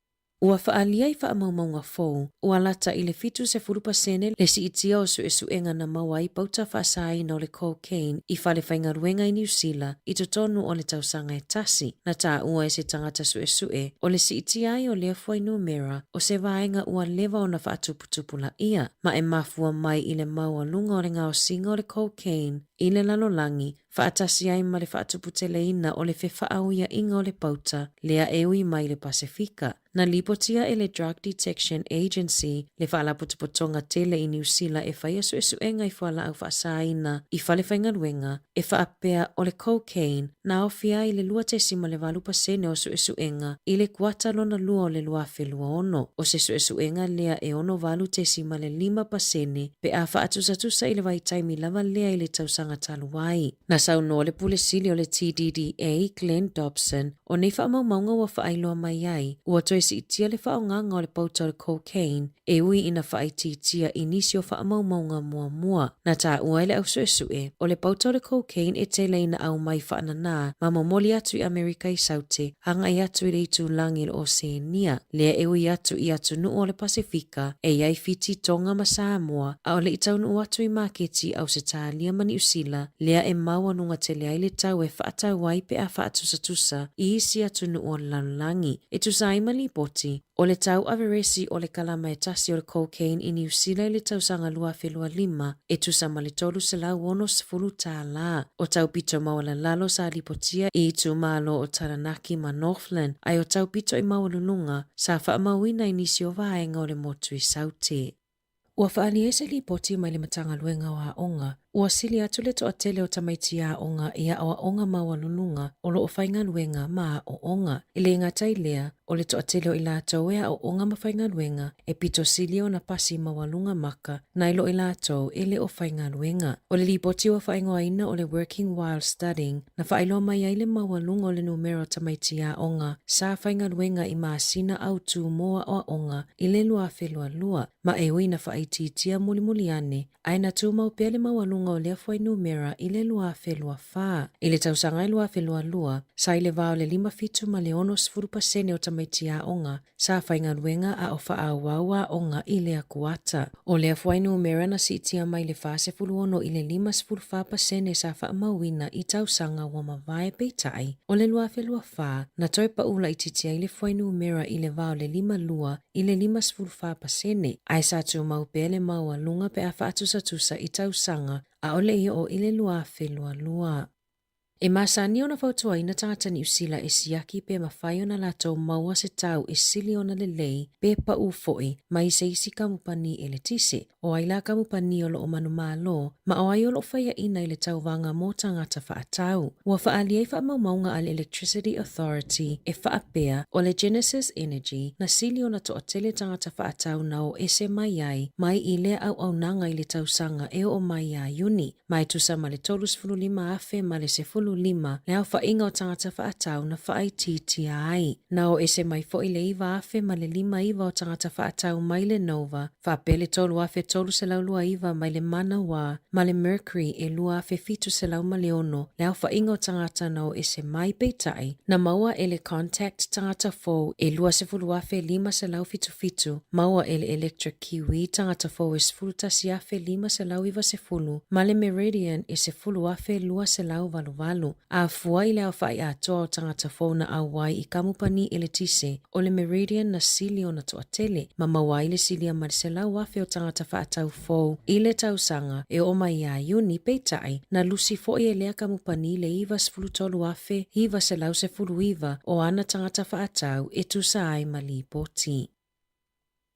I: Ua faaalia i faamaumauga fou, ua lata i le 70% le siitia o suesuega na maua ai pauta faasaina o le cocaine i fale faigaluega i Niu Sila i totonu o le tausaga e tasi. Na taua e se tagata suesue, o le siitia ai o lea fuainumera o se vaega ua leva ona faatuputupulaia, ma e mafua mai i le maualuga o le gaosiga o le cocaine i le lalolagi, faatasi ai ma le faatuputeleina o le fefaauiaiga o le pauta lea e ui mai i le Pasefika. Na lipotia e le Drug Detection Agency le faalapotopotoga tele i Niu Sila e faia suesuega i fualaau faasaina i fale faigaluega e faapea o le cocaine na aofia ai le 2.8% o suesuega i le kuata lona lua o le 2026. O se suesuega lea e 68.5% pe a faatusatusa i le vaitaimi lava lea i le tausaga talu ai. Na saunoa le Pule Sili o le TDDA, Glenn Dobson, O nei faamaumauga ua faailoa mai ai, ua toe siitia le faaaogaga o le pauta o le cocaine e ui ina faaitiitia i nisi o faamaumauga muamua. Na taua e le ausuesue, o le pauta o le cocaine e tele ina aumai faananā ma momoli atu i Amerika i Saute agai atu i le itulagi o le Oseania, lea e ui atu i atunuu o le Pasefika e i ai Fiti, Tonga ma Samoa, a o le i taunuu atu i maketi Ausetalia ma Niu Sila. Sila lea e maualuga tele ai le tau e faatau ai pe a faatusatusa i isi atunuu o le lalolagi. E tusa ai ma lipoti, o le tau averesi o le kalama e tasi o le cocaine i Niu Sila i le tausaga 2025 e tusa ma le $360 tālā. O tau pito maualalalo sa lipotia i itumalo o Taranaki ma Northland, ae o tau pito i maualuluga sa faamauina i nisi o vaega o le motu i Saute. Ua faaalia ai se lipoti mai le Matagaluega o Aoga, ua sili atu le toatele o tamaiti aoga i aoaoga maualuluga o lo o faigaluega ma aoaoga. E le gata i lea, o le toatele o i latou e aooga ma faigaluega e pito sili ona pasi maualuga maka nai lo i latou e le o faigaluega. O le lipoti ua faaigoaina o le Working While Studying na faailoa mai ai le maualuga o le numera o tamaiti aoga sa faigaluega i masina autū mo aoaoga i le 2022, ma e ui na faaitiitia mulimuli ane, ae na tumau pea le maualuga o lea fuainumera i le 2024. I le tausaga e 2022, sa i le va o le 57 ma le 60 pasene o tamaiti aoga sa faigaluega a o faaauau aoga i lea kuata. O lea fuainumera na siitia mai le 46 i le 54 pasene sa faamauina i tausaga ua mavae peitai, o le 2024, na toe pau laitiiti ai le fuainumera i le va o le 52 i le 54 pasene, ae sa tumau pea le maualuga pe a faatusatusa i tausaga ʻaʻole i oo i le 2022. E masani ona fautuaina tagata Niu Sila e siaki pe mafai ona latou maua se tau e sili ona lelei pe paʻu foi mai se isi kamupani eletise. O ai la kamupani o lo o manumalo ma o ai o lo o faiaʻina i le tauvaga mo tagata faatau. Ua faaalia i faamaumauga a le Electricity Authority e faapea o le Genesis Energy na sili ona toatele tagata faatau na o ese mai ai mai i lea auaunaga i le tausaga e oo mai iā Iuni, ma e tusa ma le 35,000 ma le 15 le aofaiga o tagata faatau na faaitiitia ai. Na o ese mai foi le 9,000 ma le 59 o tagata faatau mai le Nova, faapea le 3,329 mai le Manawa ma le Mercury e 2,706 le aofaiga o tagata na o ese mai. Peitai, na maua e le Contact tagata fou e 20,577, maua e le Electric Kiwi tagata fou e 11,590 ma le Meridian e 10,288. A fua i le aofai atoa o tagata fou na auai i kamupani eletise, o le Meridian na sili ona toatele, ma maua ai le silia ma le 100,000 o tagata faatau fou i le tausaga e oo mai iā Iuni, peitai, na lusi foi e lea kamupani le 93,919 o ana tagata faatau e tusa ai ma lipoti.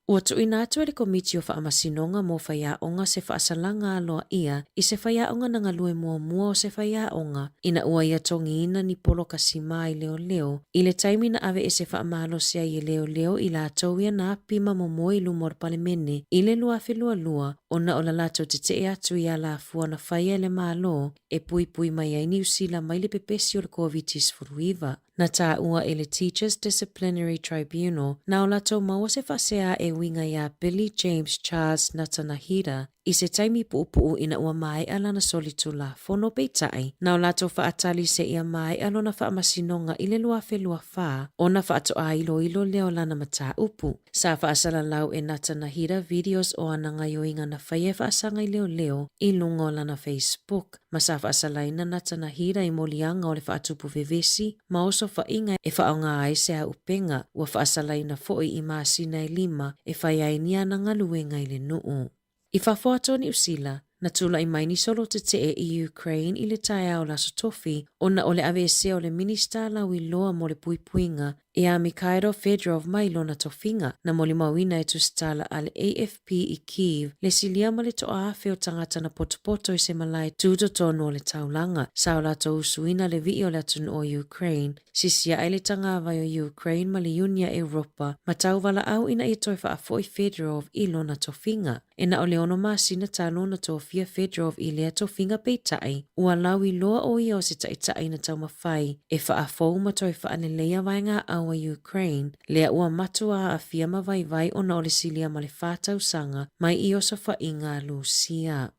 I: Ua tuuina atu e le Komiti o Faamasinoga mo Faiaoga se faasalaga aloaia i se faiaoga na galue muamua o se faiaoga ina ua ia togiina ni poloka sima i leoleo i le taimi na aveese faamalosi ai e leoleo i latou ia na api ma momoe i luma o le Palemene i le 2022 ona o la latou tetee atu i alafua na faia e le Malo e puipui mai ai Niu Sila mai le pepesi o le Koviti-19. Na taua e le Teachers Disciplinary Tribunal na o latou maua se faasea e uiga iā Billy James Charles Natanahira i se taimi puupuu ina ua maea lana solitulafono peitai na o latou faatali seia maea lona faamasinoga i le 2024 ona faatoa iloilo lea o lana mataupu. Sa faasalalau e Natanahira videos o ana gaioiga na faia e faasaga i leoleo i luga o lana Facebook. Ma sa faasalaina Natanahira i moliaga o le faatupu vevesi ma osofaiga e faaaoga ai se auupega ua faasalaina foi i masina e lima e fai ai ni ana galuega i le nuu. I fafo atu o Niu Sila, na tulai mai ni solo tetee i Ukraine i le taeao o le Aso Tofi ona o le aveesea o le Minista lauiloa mo le puipuiga iā Mykhailo Fedorov mai lona tofiga. Na molimauina e tusitala a le AFP i Kyiv le silia ma le toaafe o tagata na potopoto i se malae tutotonu o le taulaga. Sa o latou usuina le vii o le atunuu o Ukraine, sisiae le tagavai o Ukraine ma le Iuni a Europa ma tauvalaau ina ia toe faafoi Fedorov i lona tofiga. E na o le ono masina talu ona tofia Fedorov i lea tofiga peitai, ua lauiloa ʻo ia o se taʻitaʻi na taumafai e faafou ma toe faaleleia vaegaʻau a Ukraine, lea ua matua aafia ma vaivai ona o le silia ma le fa tausaga mai i osofaiga a Lusia.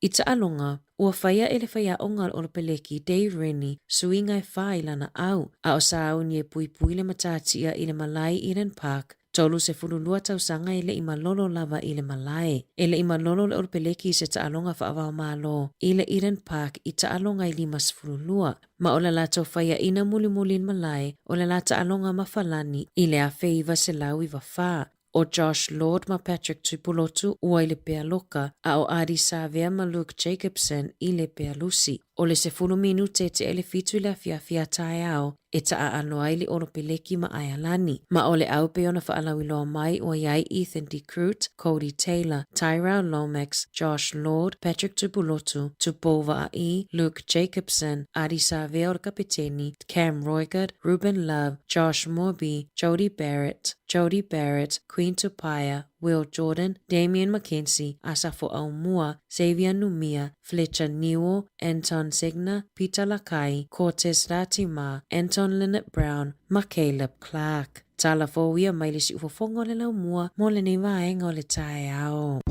I: I taaloga, ua faia e le faiaoga o le Olopeleki, Dave Rennie, suiga e fa i lana au, a o sauni e puipui le matatia i le malae i Eden Park. 32 tausaga e le i malolo lava i le malae. E le i malolo le Olopeleki i se taaloga faavaomalo i le Eden Park i taaloga e 52, ma o le latou faiaina mulimuli i le malae o le la taaloga ma Falani i le 1994. ʻO Josh Lord ma Patrick Tuipulotu ua i le pealoka, a ʻo Ardie Savea ma Luke Jacobson i le pealusi. ʻO le 10 minute e tea i le fitu i le afiafi a taeao e taʻaʻalo ai le Olopeleki ma ʻAialani. Ma o le ʻau pei ona faalauiloa mai ua i ai Ethan De Groot, Codie Taylor, Tyrell Lomax, Josh Lord, Patrick Tuipulotu, Tupou Vaa'i, Luke Jacobson, Ardie Savea o le kapeteni, Cam Roigard, Ruben Love, Josh Moorby, Jodie Barrett, Jodie Barrett, Queen Tupaea, Will Jordan, Damian McKenzie, Asafo Aumua, Xavier Numia, Fletcher Newell, Anton Segner, Peter Lakai, Cortez Ratima, Anton Lienert-Brown ma Caleb Clarke. Tala fou ia mai le siufofoga o le laumua mo lenei vaega o le taeao.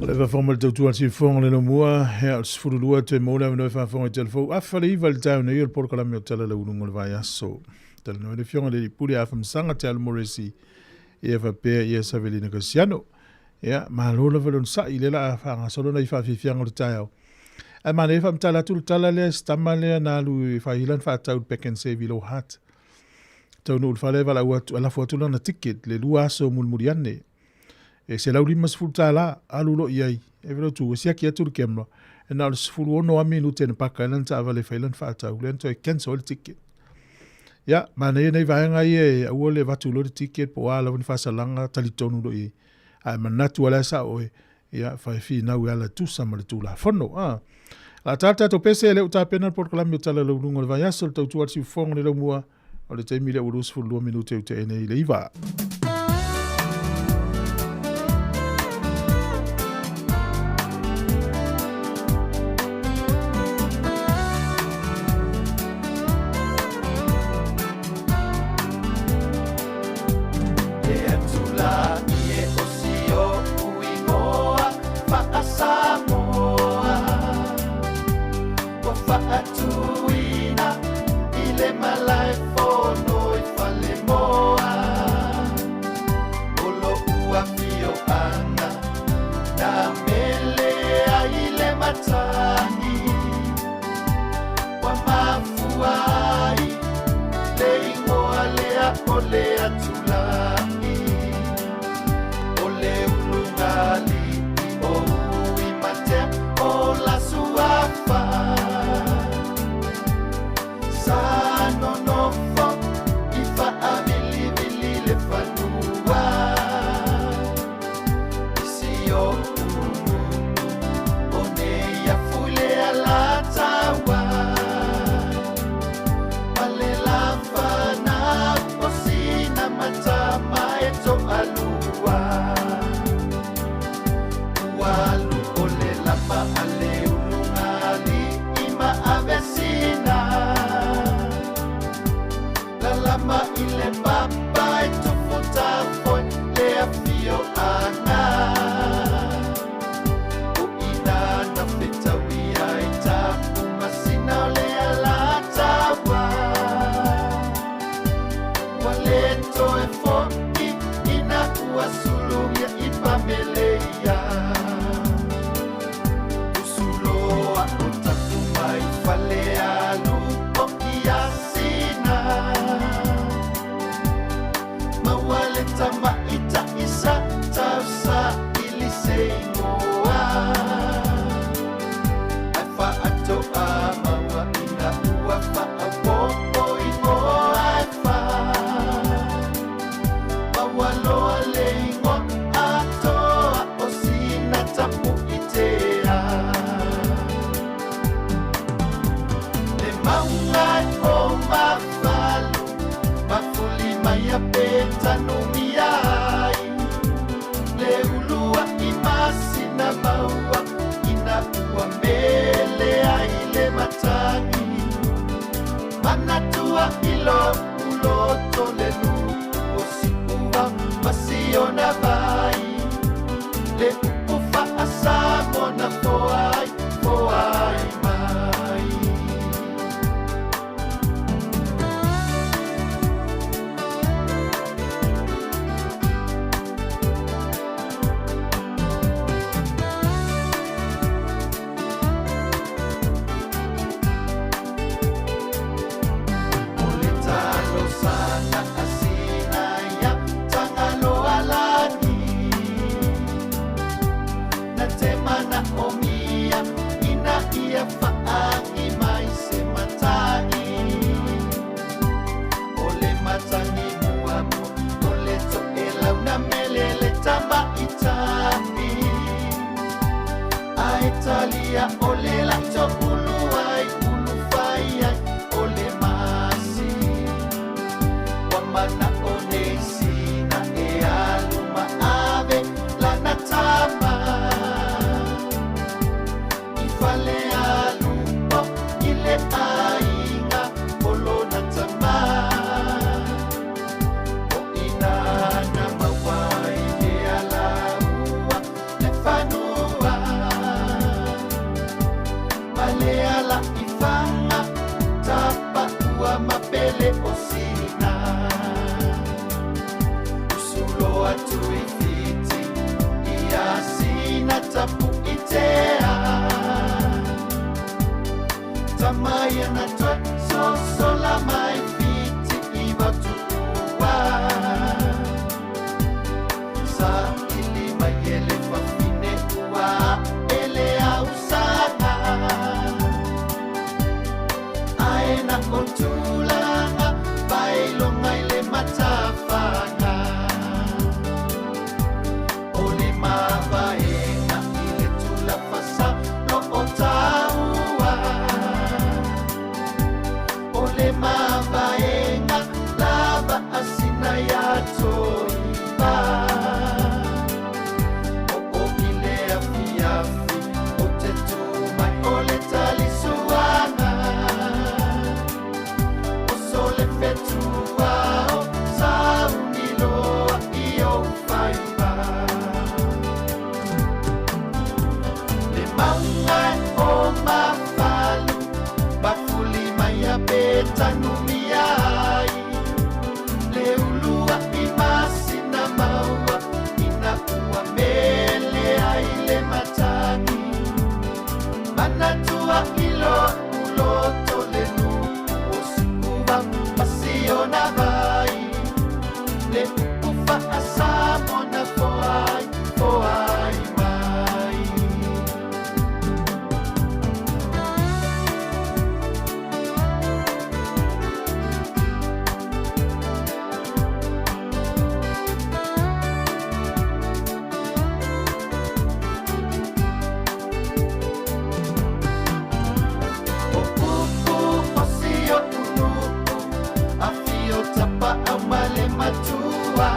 A: O le faafofoga mai le tautua a le siufofoga o le laumua, ea o le 12 toe maua le avanoa e faafofoga i telefou afa le iva i le taeao nei o le polokalame o Tala Lauuluga o le Vaiaso. Talanoa le Afioga i le Alii Pule Afamasaga Te Alo Moresi ia faapea ia Savelina Kasiano. Ia, malo lava le onosai, lea la a faagasolo nai faafiafiaga o le taeao. Ae manaia faamatala atu le tala lea, si tama lea na alu e faahila na faatau le Pack and Save i Low Heart. Taunuu i le fale valaau atu, lafo atu lana ticket le lua aso mulimuli ane. E $150, alu loa i ai. E velo tu, e siaki atu le camera. E na o le 16 a minute na paka ai lana taavale e fai lana faatau. Lea na toe cancel ai le ticket. Ia, manaia nei vaega ia e aua le avatu loa le ticket po o a lava ni faasalaga, talitonu loa i ai. Ae manatu lava la e sao oe, ia, fai finau e ala tusa ma le Tulafono. A. La ta tatou pese e le o tapena le polokalame o Tala Lauluga o le Vaiaso, le tautua a le siufofoga o le laumua, o le taimi lea ua 22 minute u te nei i le iva.
M: la'ita'i ae talia o le la'itokulu ai ulufai ai o le masi ua mana'o nei sina e alu ma ave lana tama i fale alupo i le aiga o lona tamā o ina na maua i le alaua le fanua ma le ala i faga tapaua ma pele o sina usulo atu i Fiti ia sina tapu'itea tamaia na toe sosola mai Fiti i vatuua sa ili mai e le fafine ua ele ausaga ae na o tulaga pailoga i le matafaga o le mavaega i le tulafasa lo o taua o le mavaega lava asina ia toiva o o i le afiafi o te tu mai o le talisuaga o so le fetuao sauniloa i ou faiva le mauga o mafalu mafuli mai a petanumia ai le ulua i masina maua ina ua mele ai le matagi manatua ilo uloto le nu'u o Siuva pasiona vai le upu fa'asamona foai foai mai. O upu o si o'u nu'u afio tapa'au ma le matua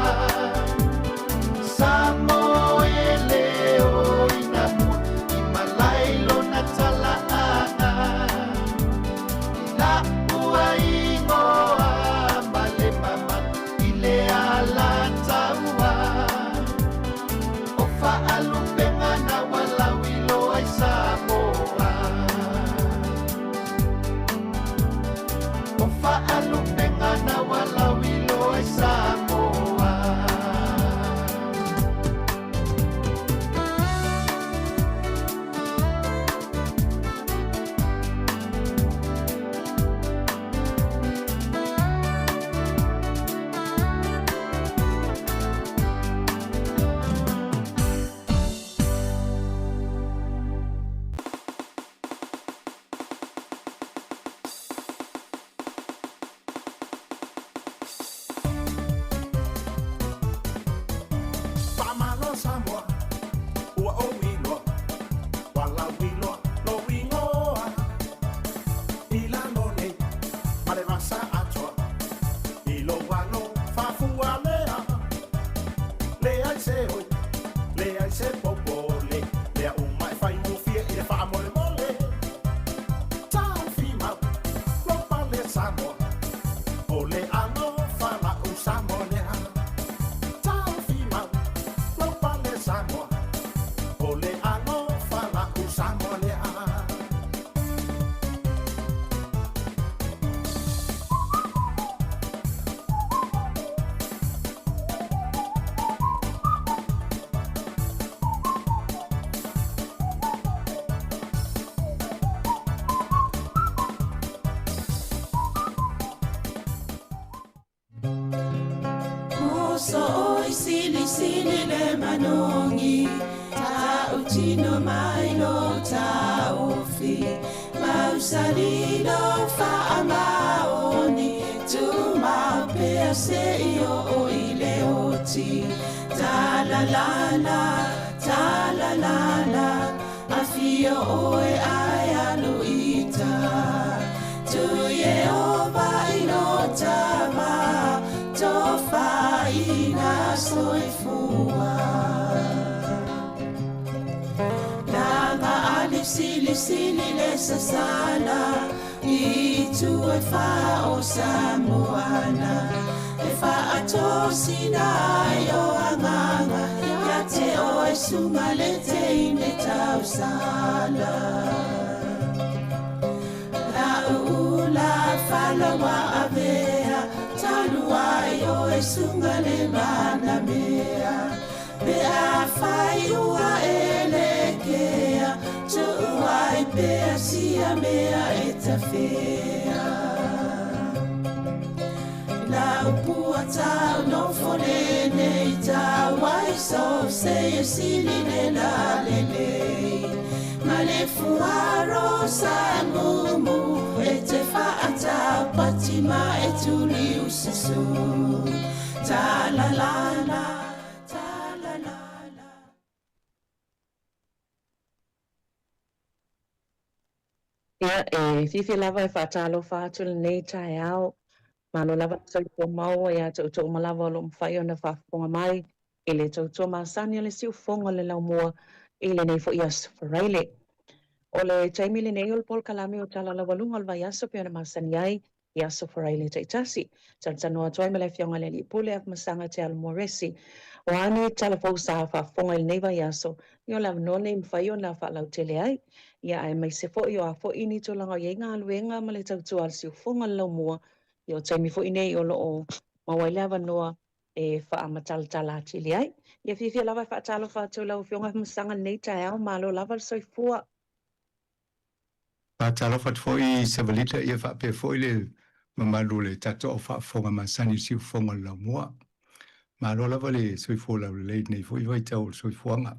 M: sa mo e le o ina mua i malae lona tala'aga i la'ua igoa ma le mama i le alataua o fa'alupega na ualauiloa ai Samoa o fa'alupega na ualauiloa ai Samoa.
C: Faamalo Samoa ua ou iloa ua lauiloa lou igoa i lalo nei ma le vasa atoa i lou alo faafualea leai se oi leai se popole lea uma e faigofie i le faamolemole taufimau lou pale Samoa o le alofa la'u Samoa lea taufimau lou pale Samoa o le alofa la'u Samoa lea.
N: Muso oi sili sili le manongi Ta utino mai lo taufi Mausalilo faamaoni Tumau pea se i o i le oti. Ta la la la, ta la la la, afio oe ai alu ita. Tu Yehova ilo tama, tofa ina soifua. Langa ali sili sili le sasala, i tu e fa o Samoana. E fa atosina ai o anganga, ia te o e sunga le te ine tausala. La ula falawa avea, talu ai o e sunga le mana mea. Pe a fai ua e le kea, tu ai pe a sia mea e tawhea. La upua tau no fone nei tau ai so se e sili le la le le. Ma le fuaro sa mumu e te whaatau pati ma e tuli usasu. Ta la la la, ta la la la.
O: Ia, e fiafia lava e faatalofa atu lenei taeao. Malo lava le soifua maua ia te outou uma lava o lo o mafai ona faafofoga mai i le tautua masani a le siufofoga o le laumua i lenei foi aso Faraile. O le taimi lenei o le polokalame o Tala Laualuga o le Vaiaso pei ona masani ai i aso Faraile taitasi. Talatalanoa atu ai ma le Afioga i le Alii Pule Afamasaga Te Alo Moresi. O a ni tala fou sa faafofoga i lenei vaiaso, ia o le avanoa lenei e mafai ona faalautele ai. Ia aemaise foi o a foi ni tulaga o i ai galuega ma le tautua a le siufofoga o le laumua, ia o taimi foi nei o lo o maua ai le avanoa e faamatalatala atili ai. Ia fiafia lava e faatalofa atu i lau Afioga Afamasaga i lenei taeao, malo lava le soifua.
P: Faatalofa atu foi Savalita ia faapea foi le mamalu o le tatou au faafofoga masani i le siufofoga o le laumua. Malo lava le soifua laulelei i lenei foi vaitau o le soifuaga.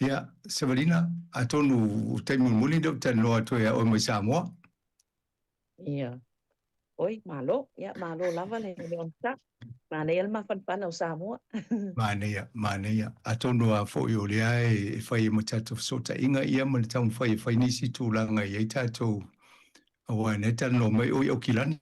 P: Ia, Savalina, atonu o taimi mulimuli lea ou talanoa atu ai ia oe mai Samoa.
O: Ia. Oi, malo. Ia, malo lava le onosai. Manaia le mafanafana o Samoa.
P: Manaia, manaia. Atonu lava foi o lea e fai ai ma tatou fesootaiga ia ma le taumafai e fai nisi tulaga e i ai tatou, aua na e talanoa mai oe i Aukilani.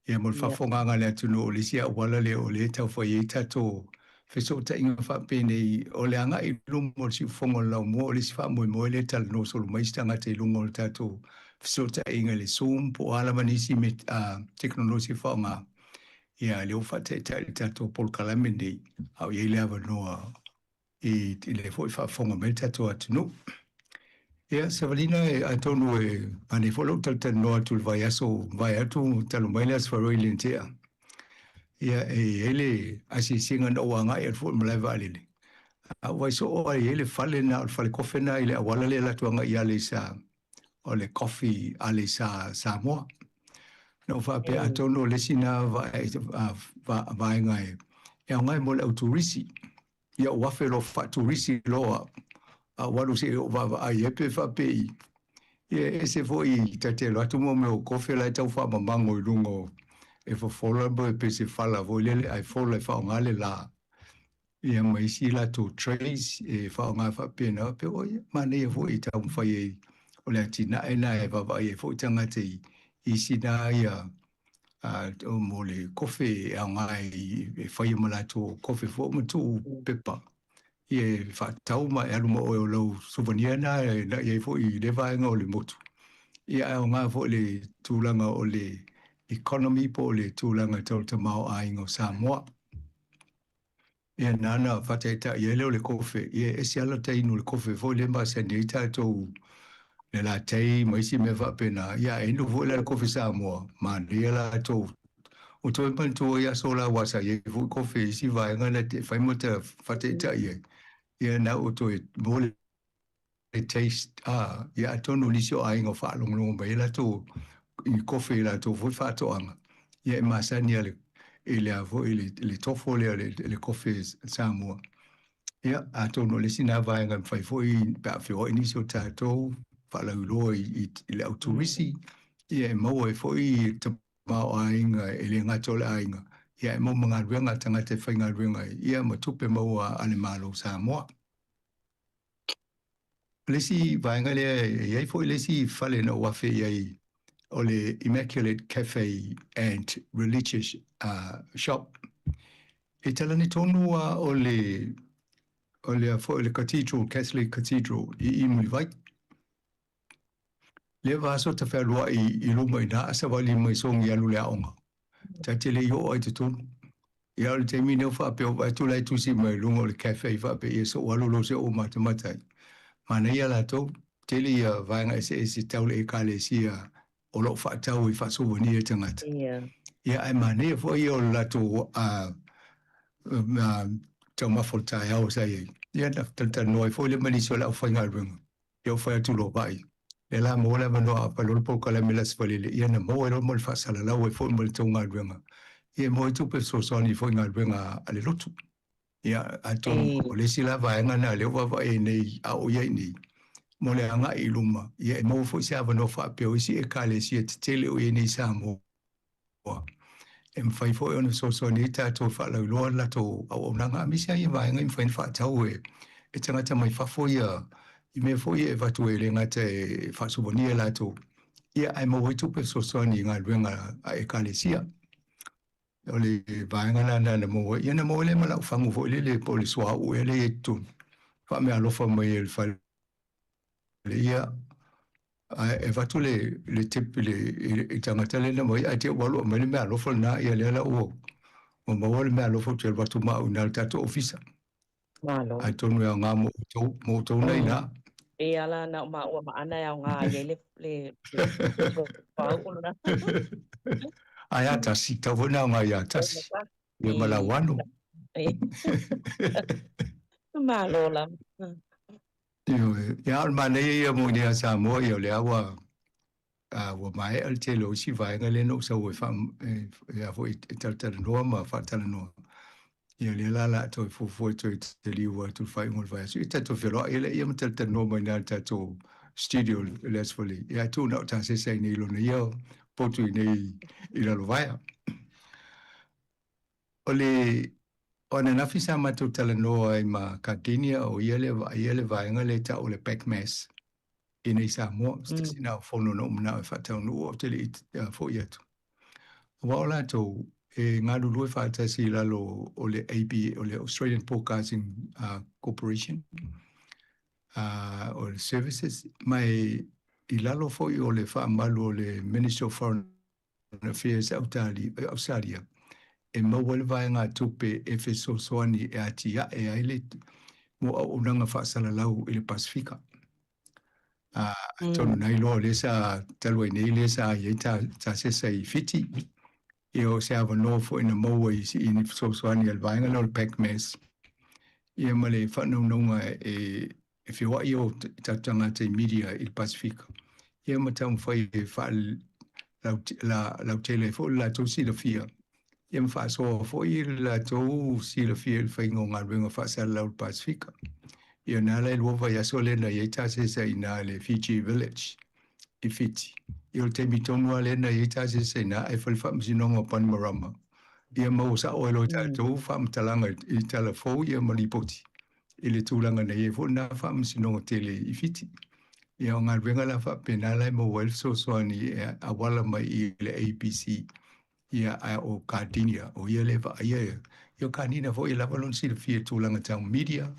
P: Ia mo le faafofogaaga a le atunuu, o le isi auala lea o lea e tau fai ai tatou fesootaiga faapenei, o le agai i luma o le siufofoga o le laumua, o le isi faamoemoe lea e talanoa solo mai isi tagata i luga o le tatou fesootaiga i le Zoom po o a lava nisi tekonolosi e faaaoga. Ia, lea ua faataitai le tatou polokalame lenei, a o i ai le avanoa i lea foi faafofoga mai le tatou atunuu. Ia, Savalina, atonu e manaia foi lou talatalanoa atu i le vaiaso mavae atu talu mai le Aso Faraile na tea. Ia, e i ai le asiasiga na ou agai atu foi i le malae vaalele. A ou vaai soo lava e i ai le fale lena, o le fale kofe lena i le auala lea e alu atu agai i Aleisa, o le Coffee Aleisa Samoa. Na ou faapea atonu o le isi lena vaega e aoga ai mo le au turisi. Ia ou afe loa faaturisi loa a ou alu se i ou vaavaai ai pe faapei. Ia e ese foi ta te alu atu mo mea o kofe la e tau faamamago i luga o e fofola ma pe se fala foi lele ae fola e faaaoga le la. Ia ma isi latou trays e faaaoga faapena pe oi manaia foi e taumafai ai o le atinae lena e vaavaai ai foi tagata i isi na ia mo le kofe e aoga e faia ma latou kofe foi ma tuu pepa ia e faatau ma e alu ma oe o lau souvenir na e na'i ai foi i lea vaega o le motu. Ia ae aoga foi le tulaga o le economy po o le tulaga tau le tamaoaiga o Samoa. Ia nana faataitai ai lea o le kofe, ia e ese lava le tainu o le kofe foi lea e masani ai tatou le latte ma isi mea faapena. Ia ae inu foi la le kofe Samoa, manaia latou. Ua toe manatua i aso la aua sa i ai foi kofe i isi vaega na te fai ma ta faataitai ai. Ia na ua toe maua le le taste, a, ia atonu o nisi o aiga o faalogologo mai ai latou i kofe i latou foi faatoaga, ia e masani lava i le a foi le tofo lea le kofe Samoa. Ia, atonu o le isi lena vaega e mafai foi pe a feoai nisi o tatou faalauiloa i le au turisi, ia e maua ai foi tamaoaiga e le gata o le aiga, Ia e maua ma galuega a tagata e faigaluega ai, ia ma tupe maua a le Malo o Samoa. O le isi vaega lea, e i ai foi le isi fale na ou afe i ai, o le Immaculate Cafe and Religious uh, Shop. E talani tonu lava o le o le foi le Cathedral, Catholic Cathedral i i Mulivai. Lea vaaso ta fealuai i luma i ina a savali mai sogi alu le aoga. Ta te le i oo ai totonu. Ia o le taimi nei o faapea o vaai atu la e tusi mai luga o le cafe faapea ia so alu loa se o matamata ai. Manaia latou, tele ia vaega eseese tau le ekalesia o lo o faatau i faasouania tagata. Ia ae manaia foi ia o le latou taumafa o le taeao sa i ai. Ia na talatalanoa ai foi lea ma nisi o le aufaigaluega. Ia ou fai atu loa vaai, lea la maua le avanoa a fai loa le polokalame i le Aso Faraile, ia na maua ai loa ma le faasalalau ai foi ma le tou galuega. Ia e maua ai tupe fesoasoani foi i galuega a le lotu. Ia atonu o le isi la vaega lena lea ua vaavaai ai nei a o i ai nei, mo le agai i luma, ia e maua foi se avanoa faapea o isi ekalesia tetele o i ai nei i Samoa. E mafai foi ona fesoasoani ai tatou e faalauiloa le latou auaunaga aemaise lava ia vaega e mafai ona faatau e e tagata mai fafo ia i mea foi ia e avatu e le gata e faasouania e latou, ia ae maua ai tupe fesoasoani i galuega a ekalesia. O le vaega la lena na maua ai, ia na maua ai lea ma lau fagu foi lele po o le suauu ea lea e i ai i totonu, faameaalofa mai e le fale ia ae e avatu le le tip i le i tagata lea na aumai ae te i ua alu aumai le meaalofa lena ia lea la ua ua maua le meaalofa ou te alu atu ma au i ina i le tatou ofisa.
O: Malo.
P: Atonu e aoga mo outou, mo outou na ina.
O: E ala na o maua ma ana e aoga ai ai le le suauu lena.
P: Ae a tasi, tau foi na aoga ia tasi. Ia ma lauano.
O: Malo lava.
P: Ioe, ia o le manaia ia mo i a Samoa, ia o lea ua ua maea le tele o isi vaega lea na ou sau e faa e a foi e talatalanoa ma faatalanoa. Ia lea la la toe fuafua toe taliu atu le faaiuga o le vaiaso. Ia tatou feloai ia lea ma talatalanoa mai na le tatou studio i le Aso Faraile. Ia ae tuu na o tasese ai nei lona ia potu i nei i Lalovaea. O le o ananafi sa matou talanoa ai ma Cardinia o ia lea vaaia le vaega lea e tau o le back mass i nei Samoa. Se tasi lena o fono na ou manao e faataunuu ou te le i foi atu. Aua o latou e galulue faatasi i lalo o le AB, o le Australian Broadcasting Corporation, o le services, ma e i lalo foi o le faamalu o le Ministry of Foreign Affairs Ausetalia e maua ai le vaegatupe e fesoasoani e atiae ai le mo auaunaga faasalalau i le Pasefika. Atonu na iloa o lea sa talu ai nei lea sa i ai tasesa i Fiti, ia o se avanoa foi na maua i ni fesoasoani a le vaega lea o le PACMAS, ia ma le faanaunauga e e feoai o tatou tagata i media i le Pasefika, ia ma taumafai e faalautele ai foi le latou silafia, ia ma faasoa foi le latou silafia i le faiga o galuega faasalalau i le Pasefika. Ia na ala e lua vaiaso lea na i ai tasesa i ina i le Fiji Village i Fiti. Ia o le taimi tonu lava lea na i ai tasesa i ina ae fai le faamasinoga o Bainimarama. Ia maua sao ai loa e tatou faamatalaga i tala fou ia ma lipoti i le tulaga na i ai foi lena faamasinoga tele i Fiti. Ia o galuega la faapena la e maua ai le fesoasoani e auala mai i le ABC. Ia a o Cardinia, o ia lea e vaaia ia. Ia o Carnina foi e lava lona silafia i tulaga tau media,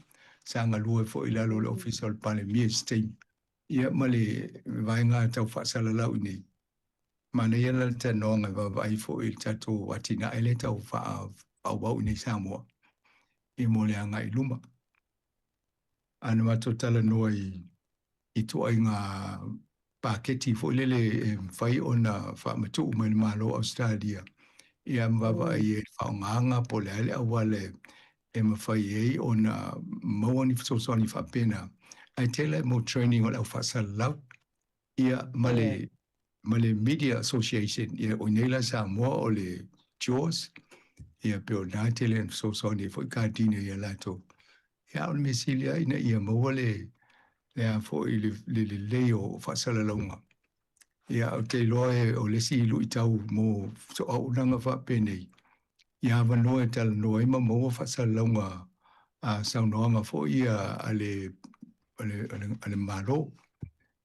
P: sa galue foi i lalo o le Ofisa o le Palemia i se taimi. Ia ma le vaega tau faasalalau i inei. Manaia la le talanoaga e vaavaai foi i le tatou atinae lea e tau faaauau i inei i Samoa ia mo le agai i luma. A na matou talanoa i ituaiga paketi foi lele e mafai ona faamatuu mai le Malo o Ausetalia ia ma vaavaai i ai i le faaaogaga po o le a le auala e mafai ai ona maua ni fesoasoani faapena, ae tele mo training o le au faasalalau ia ma le ma le Media Association ia o nei la Samoa o le JAWS ia pe o na tele na fesoasoani ai foi Cardinia ia latou. Ia o le mea sili lava ina ia maua le le a foi le le lelei o faasalalauga. Ia ou te iloa o le isi luitau mo auaunaga faapenei. Ia avanoa e talanoa ai ma maua faasalalauga a saunoaga foi ia a le a le a le, a le Malo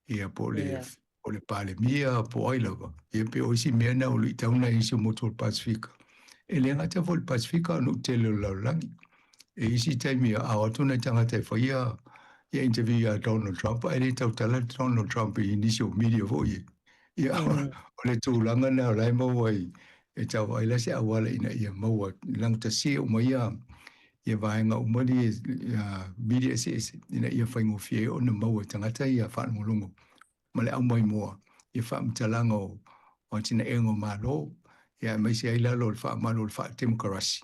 P: ia po o le yeah. o le Palemia po o ai lava. Ia pe o isi mea na o luitau na isi o motu o le Pasifika. E le gata foi le Pasifika o nuu tele o le lalolagi. E isi taimi a o atu nai tagata e faia ia interview ia Donald Trump, ae le tautala Donald Trump i nisi o media foi e. Ia, o le tulaga na o la e maua ai e tau vaai la se auala ina ia maua laugatasia uma ia ia vaega uma ia media eseese ina ia faigofie ai ona maua e tagata ia faalogologo ma le aumaimoa ia faamatalaga o atinaega o Malo ia aemaise ai lalo o le faamalu o le faatemokarasi.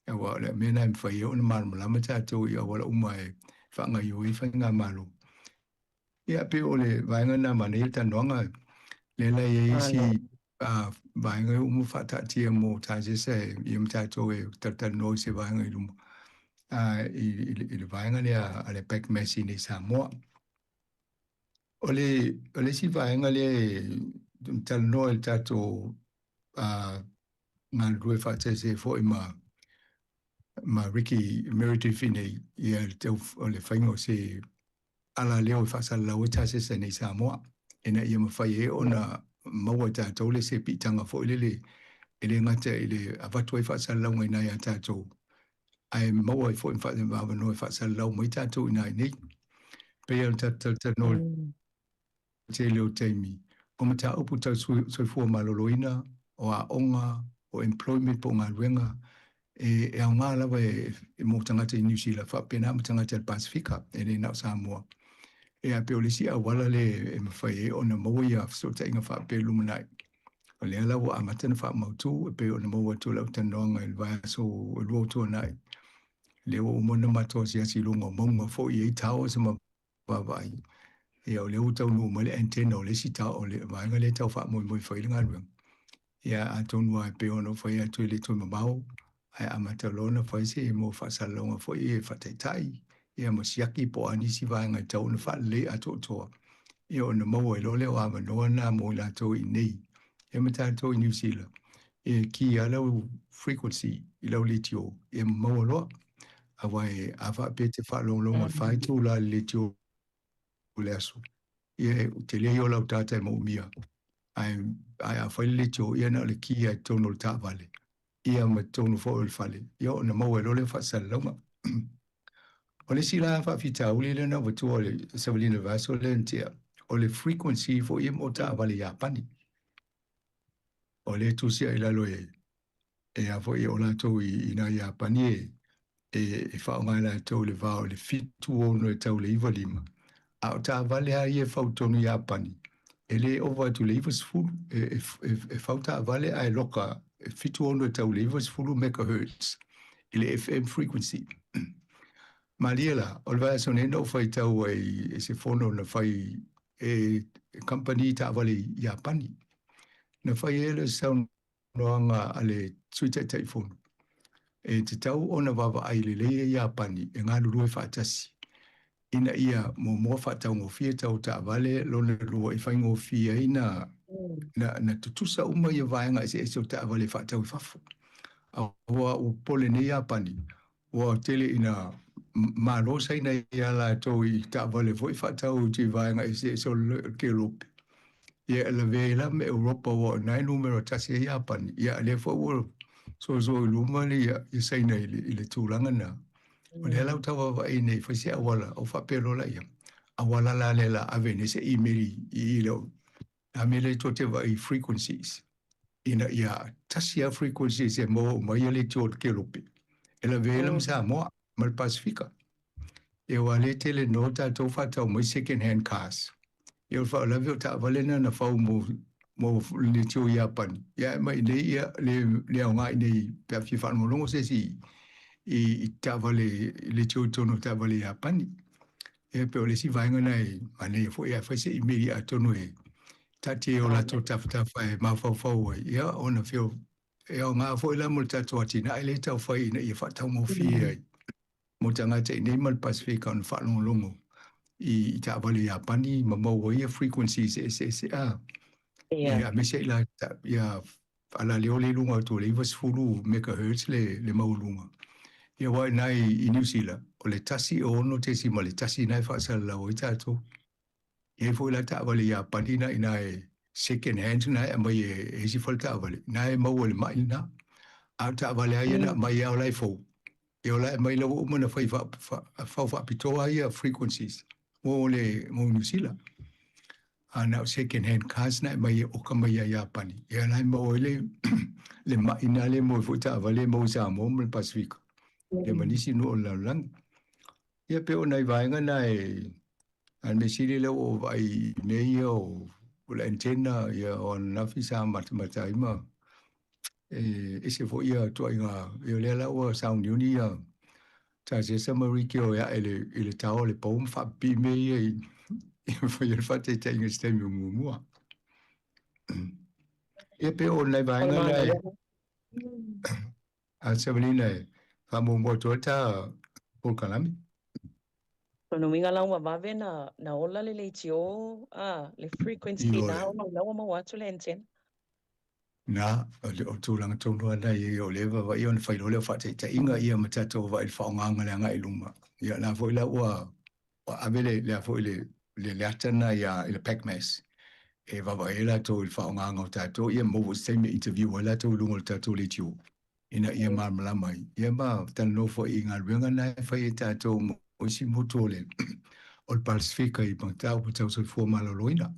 P: Aua o le mea lena e mafai ai ona malamalama tatou i auala uma e faagaoioi ai faigamalo. Ia, pei o le vaega lena manaia le talanoaga lea la e i ai isi vaega uma faataatia mo tasesa ia ma tatou e talatalanoa i se vaega i luma i le vaega lea a le PACMAS i inei i Samoa. O le o le isi vaega lea e talanoa i le tatou galulue faatasi ai foi ma ma Ricky Meredith i inei ia le tau o le faiga o se alaleo e faasalalau ai tasesa nei i Samoa, ina ia mafai ai ona maua e tatou le se piitaga foi lele e le gata i le avatu ai faasalalauga i ina ia tatou, ae maua ai foi ma avanoa e faasalalau mai tatou i ina i nei. Pei ona tatou talatalanoa i le tele o taimi, o mataupu tau soifua maloloina, o aoga, o employment po o galuega, e aoga lava e mo tagata i Niu Sila faapena ma tagata i le Pasefika, e le na o Samoa. E pei o le isi auala lea e mafai ai ona maua ia fesootaiga faapea i le lumanai. O lea la ua amata ona faamautu e pei ona maua atu i lau talanoaga i le vaiaso e 2 ua tuanai. Lea ua uma ona matou asiasi i luga o mauga foi e i ai towers ma vaavaai. Ia o lea ua taunuu mai le antenna o le isi o le vaega lea e tau faamoemoe e fai le galuega. Ia atonu lava e pei ona ou fai atu e le toe mamao, ae amata loa ona fai se mau faasalalauga foi e faataitai, ia ma siaki po o a nisi vaega e tatau ona faalelei atoatoa, ia ona maua ai loa lea o avanoa na mo i latou i inei, ia ma tatou i Niu Sila, e kī lava lau frequency i lau leitio, ia ma maua loa. Aua a faapea e te faalogologo i le 4 itula i le leitio i le aso, ia e tele ia o lau data e moomia. Ae, ae a fai le leitio, ia na o le kī lava i totonu o le taavale, ia ma totonu foi o le fale, ia ona maua ai loa lea o faasalalauga. O le isi la faafitauli lea na avatua o le savaliga o le vaiaso lea na tea, o le frequency foi ia mo taavale Iapani. O lea e tusia i lalo e e a foi o latou i nā Iapani e e e faaaoga e latou i le va o le 76 e tau i le 95. A o taavale lava ia e fau i totonu o Iapani, e le ova atu i le 90, e e e e fau taavale ae loka e 76 e tau i le 90 megahertz i le FM frequency. Malie la, o le vaiaso nei na ou faitau ai i se fono na fai e kamupani taavale i Iapani. Na fai ai le saunoaga a le Sui Taitaifono, e tatau ona vaavaai lelei e Iapani e galulue faatasi ina ia muamua faataugofie tau taavale, lona lua i faigofie ai na, na, na tutusa uma ia vaega eseese o taavale e faatau i fafo. Aua ua popole nei Iapani Ua tele ina malo Saina iā latou i taavale foi faatau i vaega eseese o le Kelope. Ia e lavea ai la ma Europa aua o lena e numera tasi ai Iapani. Ia a lea foi ua soasoa i luma le ia Saina i le, i le tulaga lena. O lea la ua tau vaavaai nei fai se auala o faapea loa laia. Auala la lea la ave nei se email i i le a mea lea tou te vaai i frequencies ina ia tasi lava frequencies e maua uma ai leitio o le Kelope e lavea ai la ma Samoa ma le Pasefika. Ia aua o lea e tele no tatou faatau mai second hand cars. Ia o le faalavelave o taavale na na fau mo mo leitio i Iapani. Ia ae mai nei ia le le aoga i nei pe a fia faalogologo se isi i i taavale leitio i totonu o taavale Iapani. Ia pei o le isi vaega lena e manaia foi ae fai se imeli atonu e taatia i o latou tafatafa e mafaufau ai, ia ona fia e aoga foi la mo le tatou atinae lea e tau fai ina ia faataugofie ai mo tagata i inei ma le Pasefika ona faalogologo i taavale Iapani ma maua ai ia frequencies eseese a. Ia, aemaise ai la ia. Faalaleo le i luga atu o le 90 megahertz le, le maualuga. Ia aua i ina i, i Niu Sila, o le 1.6.1 na e faasalalau ai tatou. E i ai foi la taavale Iapani na ina e second hand na e aumai e, e isi fale taavale, na e maua i le mai lena. A o taavale lava ia na aumai lava o la e fou. Ia o la e aumai la ua uma ona fai faa, faa, fau faapitoa ia frequencies mo le mo Niu Sila. A na o second hand cars na e aumai e oka mai ia Iapani. Ia la e maua ai le, le mai na le maua ai foi taavale e maua i Samoa ma le Pasifika. Ia ma nisi nuu o le lalolagi. Ia pei o nai vaega na e a le mea sili lea ua ou vaai i mea ia o o le antenna ia o ananafi sa matamata ai ma e ese foi ia ituaiga ia o lea la ua sauniuni ia Tasesa ma Ricky o e ae i le i le tao o le pou ma faapipii mea ia i i faia le faataitaiga i se taimi o muamua. Ia pei o nai vaega na e A Savalina e faamuamua atu ai le ta polokalame.
O: Lona uiga la ua vave na na ola le leitio a le frequency
P: Ioe.
O: na ona o la ua maua atu le antenna.
P: Na, o le o tulaga tonu lava na i o lea e vaavaai ona fai loa lea o faataitaiga ia ma tatou vaai i le faaaogaina i le agai i luma. Ia o la foi la ua ua ave le le a foi le le le ata lena ia i le PACMAS e vaavaai ai latou i le faaaogaina o tatou ia maua foi se taimi e interview ai latou i luga o le tatou leitio ina ia malamalama ai ia ma talanoa foi i galuega na e fai e tatou mo isi motu o le o le Pasifika i mataupu tau soifua maloloina.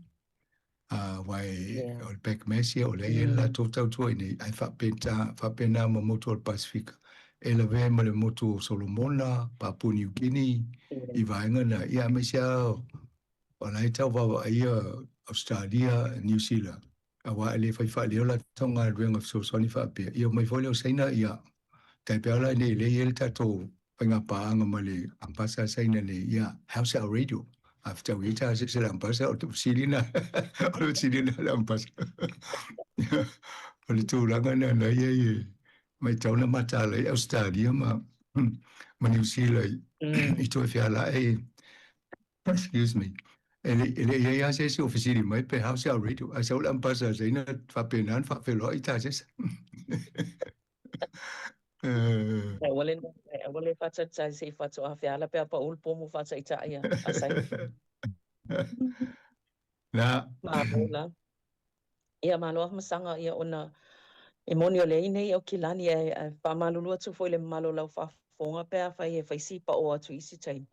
P: Aua e o le PACMAS ia o lea e i ai le latou tautua i inei ae faapena faapena ma motu o le Pasifika e lavea ai ma le motu o Solomona, Papua New Guinea i vaega na ia aemaise lava o la e tau vaavaaia Ausetalia, Niu Sila aua e le fai faaleo latou galuega fesoasoani faapea. Ia omai foi lea o Saina ia tai pei lava la i inei lea e i ai le tatou faiga paaga ma le Ambasa a Saina nei, ia, how's our radio? A fetau i ai ta se le Ambasa, o le fesili na, o le fesili na le Ambasa. O le tulaga na na ia i mai tau na mataala i Australia ma, ma New Zealand i, i toe fealae, excuse me, e le, e le i ai lava se isi o fesili mai pe how's our radio? Ae sau le Ambasa a Saina faapena ona faafeiloai ta sesa.
O: Aua le aua le faataitai se i faatoa feala pe a pau le pomu faataitai a Saina.
P: Na.
O: Malo la. Ia malo Afamasaga ia ona e moni o lea i nei Aukilani ae ae faamalulu atu foi i le mamalu o lau faafofoga pe afai e fai si pao atu i isi taimi.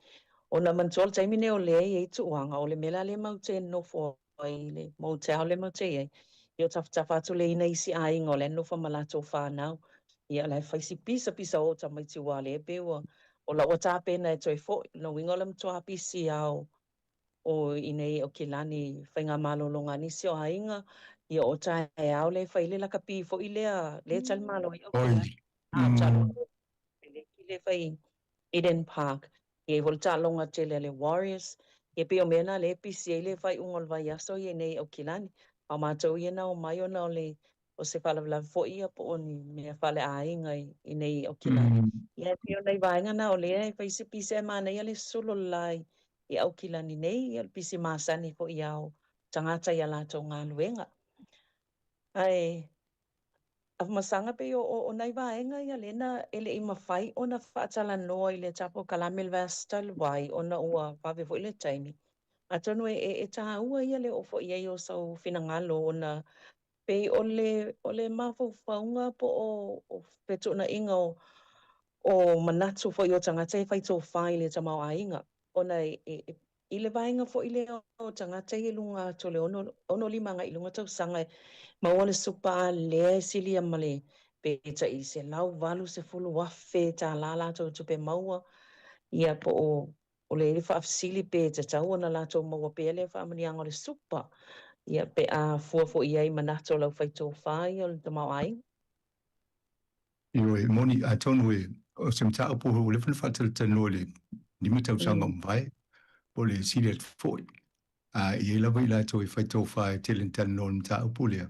O: Ona manatua o le taimi nei o lea e i ai tuuaga o le mea la lea matou te nofo ai i le motel lea matou te i ai, ia o tafatafa atu lea i nai isi aiga o la e nofo ma latou fanau. Ia o la e fai si pisapisa o tamaiti aua o lea e pei ua, o la ua tapena e toe foi. O lona uiga o le matua pisi lava o, o i inei i Aukilani i faigamalologa a nisi o aiga, ia o taeao lea e fai ai le lakapi foi lea, lea e talimalo ai Aukilani. A, talu ai le e fai Eden Park. E i ai foi le taaloga tele a le Warriors. Ia pei o mea na lea e pisi ai le faaiuga o le vaiaso ia i nei i Aukilani. A o matou ia na omai ona o le o se faalavelave foi ia po o ni mea faaleaiga i i nei i Aukilani. Ia e pei o nai vaega na o lea e fai se pisi ae manaia le sulu o le la i i Aukilani nei, ia o le pisi masani foi ia o tagata i a latou galuega. Ae Afamasaga pei o, o, o nai vaega ia lea na e le i mafai ona faatalanoa i le polokalame i le vaiaso talu ai ona ua vave foi le taimi. Atonu e, e, e tāua ia le oo foi i ai o sou finagalo ona pei o le, o le mafaufauga po o, o fetuunaiga o, o manatu foi o tagata e fai tofa i le tamaoaiga ona e, e, e I le vaega foi lea o tagata ia i luga atu o le 65 agai i luga tausaga e maua le supa a lea e silia ma le pe tai $180,000 latou tupe maua, ia po o o le faafesili pe tatau ona latou maua pea lea faamanuiaga o le supa, ia pe a fua foi i ai manatu o le aufai-tofa ia o le tamaoaiga.
P: Ioe, e moni, atonu e, o se mataupu ua leva ona faatalatalanoa i le 5 tausaga ua mavae, po o le sili atu foi. A e i ai lava i latou e fai tofa e tele na talanoa i le mataupu lea.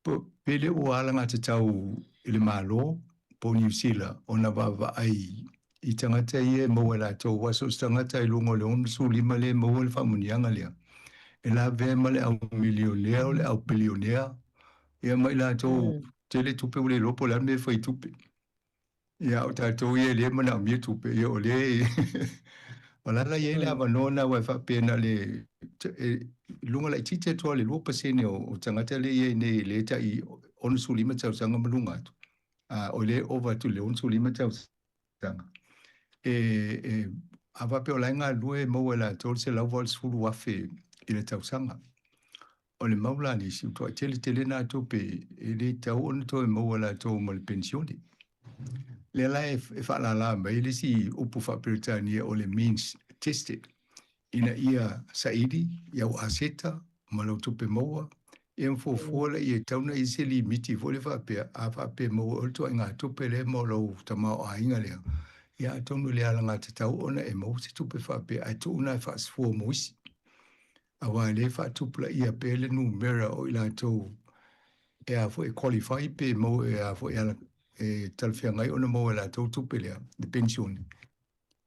P: Po, pe le ua alagatatau i le Malo po o Niu Sila ona vaavaai i tagata ia e maua e latou, aua so o se tagata i luga o le 65 lea e maua le faamanuiaga lea, e lavea ma le au milionea o le au bilionea, ia ma i latou. Tele tupe ua le iloa po o le a le mea e fai i tupe. Ia, o tatou ia e le manaomia tupe, ia o lea e o la la i ai le avanoa lena aua e faapea na o le e luga laitiiti atu lava o le 2% o tagata lea e i ai nei lea e tai 65 tausaga ma luga atu, a o lea e ova atu i le 65 tausaga. E, e, a faapea o la e galulue e maua e latou le $180,000 i le tausaga. O le mau la a nisi, ua matuai tele tele na tupe e le tatau ona toe maua latou ma le penisione. Lea la e faalala mai le isi upu faa-Peretania o le means tested, ina ia saili i au aseta ma lau tupe maua, ia ma fuafua laia e tatau ona i ai se limiti foi lea faapea, a faapea e maua e oe le ituaiga tupe lea ma lou tamaoaiga lea, ia atonu e le alagatatau ona e maua se tupe faapea ae tuu lena e faasafua mo isi. Aua e le faatupulaia pea le numera o i latou e a foi e qualify pe maua e a foi e talafeagai ona maua e latou tupe lea, le penisione.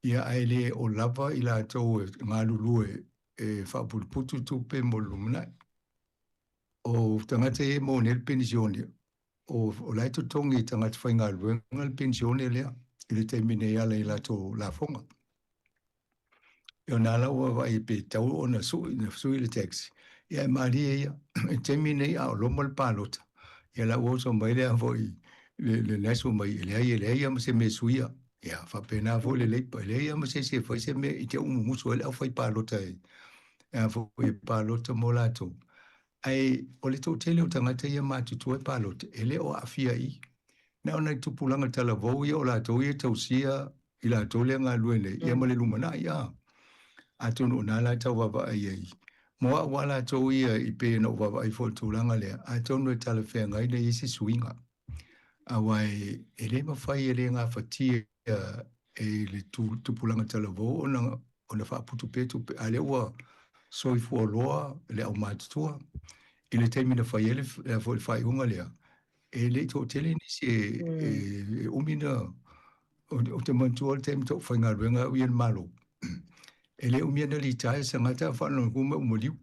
P: Ia ae le o lava i latou e galulue e faaputuputu tupe mo le lumanai. O tagata ia e maua nei le penisione, o la e totogi e tagata faigaluega le penisione lea i le taimi nei e ala i latou lafoga. O na la ua vaai pe tatau ona sui, sui le tax, ia e malie ia. I le taimi nei a o loma le palota, ia la ua oso mai lea foi le, le National mai, e leai, e leai lava ma se mea e suia. Ia, faapena foi le Labour, e leai lava ma se isi e fai se mea i te umumusu ai le aufaipalota e, e foi e palota mo latou. Ae o le toatele o tagata ia matutua e palota, e le o aafia i i. Na o nai tupulaga talavou ia o latou ia e tausia i latou lea galulue nei, ia ma le lumanai, a. Atonu o na la e tau vaavaai ai. Mo au a latou ia i pei ona ou vaavaai foi i le tulaga lea, atonu e talafeagai na i ai se suiga. Aua e le mafai e le gafatia e le tupulaga talavou ona ona faaputu pea tupe, a o lea ua soifua loa le aumatutua. I le taimi na fai ai le, le faaiuga lea, e le i toatele nisi e, e, e umi na ou te manatua le taimi taʻu faigaluega au ia i le Malo. E le umi ana litaea se tagata a faalogologo mai ua maliu.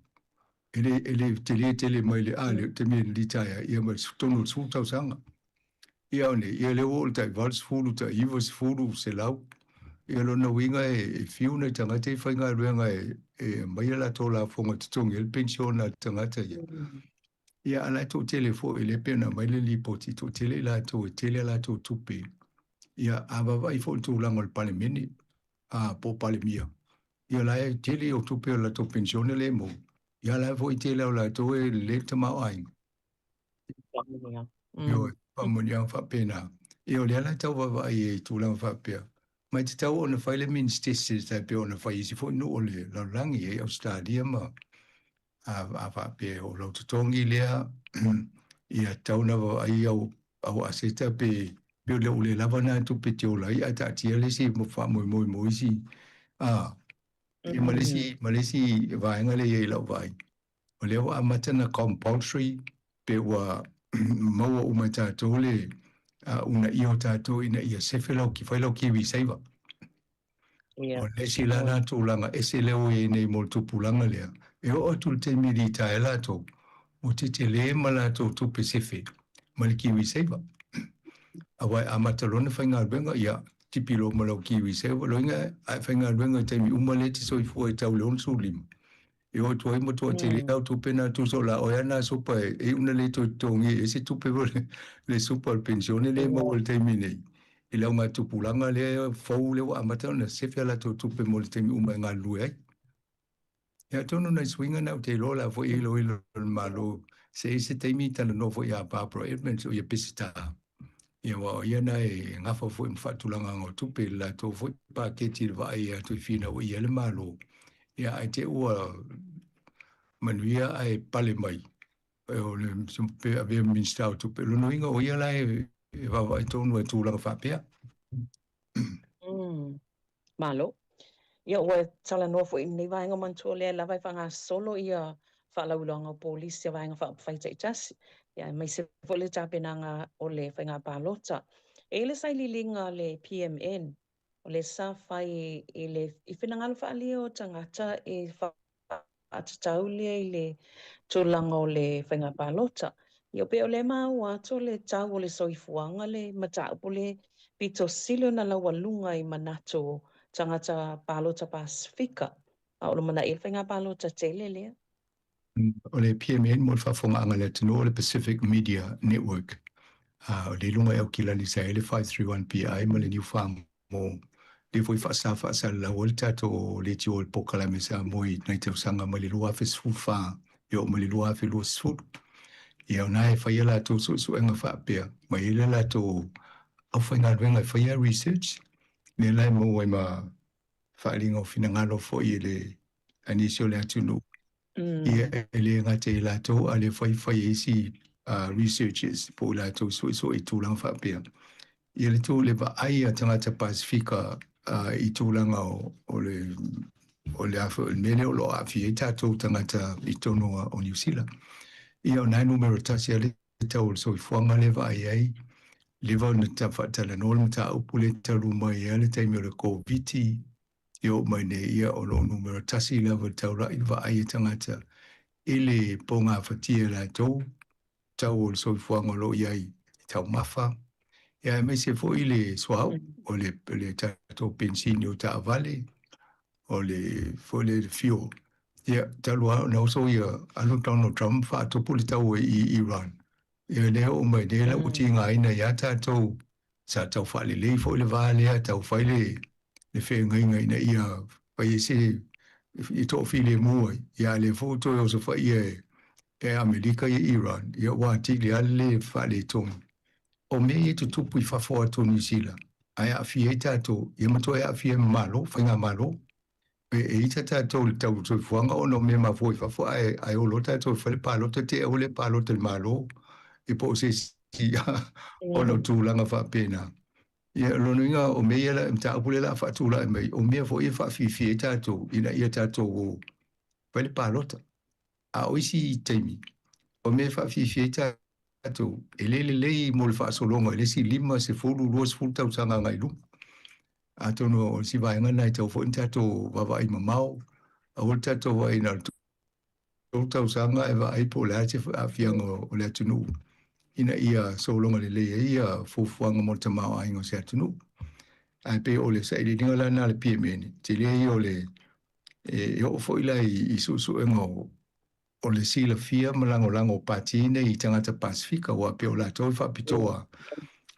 P: E le, e le tele tele mai le a le taimi e litaea ia ma totonu o le 10 tausaga. Ia o nei, ia lea ua oo i le tai 80, tai 90, 100. Ia lona uiga e, e fiu nai tagata ia faigaluega e, e aumai a latou lafoga e totogi ai le penisione a le tagata ia. Ia, a la e toatele foi, lea pei ona aumai le lipoti, toatele i latou e tele a latou tupe. Ia, a vaavaai foi i le tulaga o le Palemene, a, po o Palemia, ia la e tele o tupe o le latou penisione lea e maua. Ia, a la foi e tele o latou e lelei le tamaoaiga. Ioe, faamanuiaga faapena. Ia, o lea la e tau vaavaai ai i tulaga faapea. Ma e tatau ona fai le means test e tai pei ona fai i isi foi nuu o le lalolagi, e i ai Ausetalia ma a faapea o lau totogi lea ia tatau ona vaavaai au au aseta pe pe o le ua le lava na tupe e te ola ai ae taatia le isi faamoemoe mo isi a ia ma le isi ma le isi vaega lea e i ai i lau vaai o lea ua amata ona compulsory pe ua maua uma e tatou le uunaia o tatou ina ia sefe lau fai lau kiwi saver. O le isi la lena tulaga ese lea ua i ai nei mo le tupulaga lea, e oo atu i le taimi e litaea ai latou, ua tetele ma latou tupe sefe ma le kiwi saver. Aua e amata loa ona faigaluega, ia, tipi loa ma lau kiwi saver, loiga a e faigaluega i taimi uma lea e te soifua ai tau i le 65, E o atu ai matua tele lau tupe na tusa o la oe a na supa e e una le toe totogi e se tupe foi le, le supa o le penisione lea e maua i le taimi nei. I le augatupulaga lea fou lea ua amata ona sefe a latou tupe mo le taimi uma e galulue ai. Ia atonu nai suiga na ou te iloa o le a foi e iloilo e le Malo se i se taimi talanoa foi ia Barbara Edmonds o ia Peseta. Ia aua o ia na e gafa foi ma faatulagaga o tupe i le latou foi paketi i le vaai atu i finauia ai le Malo. Ia ae te i ua manuia ae pale mai o le pe avea ma Minisita o Tupe. O lona uiga o ia la e vaavaai tonu i tulaga faapea.
O: Malo. Ia ua talanoa foi i lenei vaega manatua o lea lava e faagasolo ia faalauiloaga o polisi a Vaega Faaupufai taitasi, ia aemaise foi le tapenaga o le faiga palota. E i ai le sailiiliga a le PMN, o lea sa fai i le i finagalo faaalia o tagata e faatatau lea i le tulaga o le faiga palota. Ia pei o lea e maua atu o le tau o le soifuaga le mataupu le pito sili ona laualuga i manatu o tagata palota Pasefika, a o lo o manaia le faiga palota tele lea.
P: O le PMN mo le faafofogaaga a le atunuu o le Pacific Media Network. O lea i luga i Aukilani sa i ai le 531PI ma le Niu Mo lea foi faasa faasalalau ai le tatou leitio i le polokalame Samoa i nai tausaga mai le 2014 e oo mai le 2020. Ia o na e fai a latou suesuega faapea, ma i ai le latou aufaigaluega e faia research, lea la e maua ai ma faaaliga o finagalo foi e le a nisi o le atunuu. Ia e le gata i latou, a o lea foi e fai e isi researchers po o i latou suesue i tulaga faapea. Ia le tu le vaai a tagata Pasefika i tulaga o le o le a foi o le mea lea o lo o aafia ai tatou tagata i totonu o Niu Sila. Ia o na e numera tasi lava le tau o le soifuaga lea e vaai ai, leva ona faatalanoa le mataupu lea talu mai lava le taimi o le Koviti e oo mai nei, ia o lo o numera tasi lava le taulai le vaai a tagata i le pogafatia e latou tau o le soifuaga o lo o i ai i taumafa, ia aemaise foi le suauu, o le, le tatou penisini o taavale, o le foi le fuel. Ia, talu lava ona oso ia alu Donald Trump faatupu le taua i Iran. Ia lea oo mai nei la ua tigaina ia tatou sa tau faalelei foi le va lea, tau fai le le feagaiga ina ia fai ai se i toafilemu ai, ia a o lea foi ua toe osofaia e e Amerika ia Iran, ia ua atili lava le lē faaletonu. O mea ia e tutupu i fafo atu o Niu Sila, ae aafia ai tatou, ia ma toe aafia ai ma Malo, faigamalo. E e ita tatou i le tau o le soifuaga ona o mea mafua i fafo, ae ae o loa tatou e fai le palota, te i ua le palota i le Malo, ia po o se isi ona o tulaga faapena. Ia, o lona uiga, o mea ia, le mataupu lea o le a faatulai mai, o mea foi e faafiafia ai tatou ina ia tatou fai le palota. A o isi taimi, o mea e faafiafia ai tatou, e le lelei mo le faasologa i le isi 5, 10, 20 tausaga agai i luma. Atonu o si vaega lena e tatau foi ona tatou vaavaai mamao, aua le tatou vaai na o le 3 tausaga e vaai po o le a se aafiaga o le atunuu ina ia sologa lelei ai ia fuafuaga mo le tamaoaiga o se atunuu. Ae pei o le sailiiliga la lena a le PMN, tele ia o le e oo foi la i suesuega o le silafia ma lagolago o pati nei i tagata Pasefika, aua pei o latou e faapitoa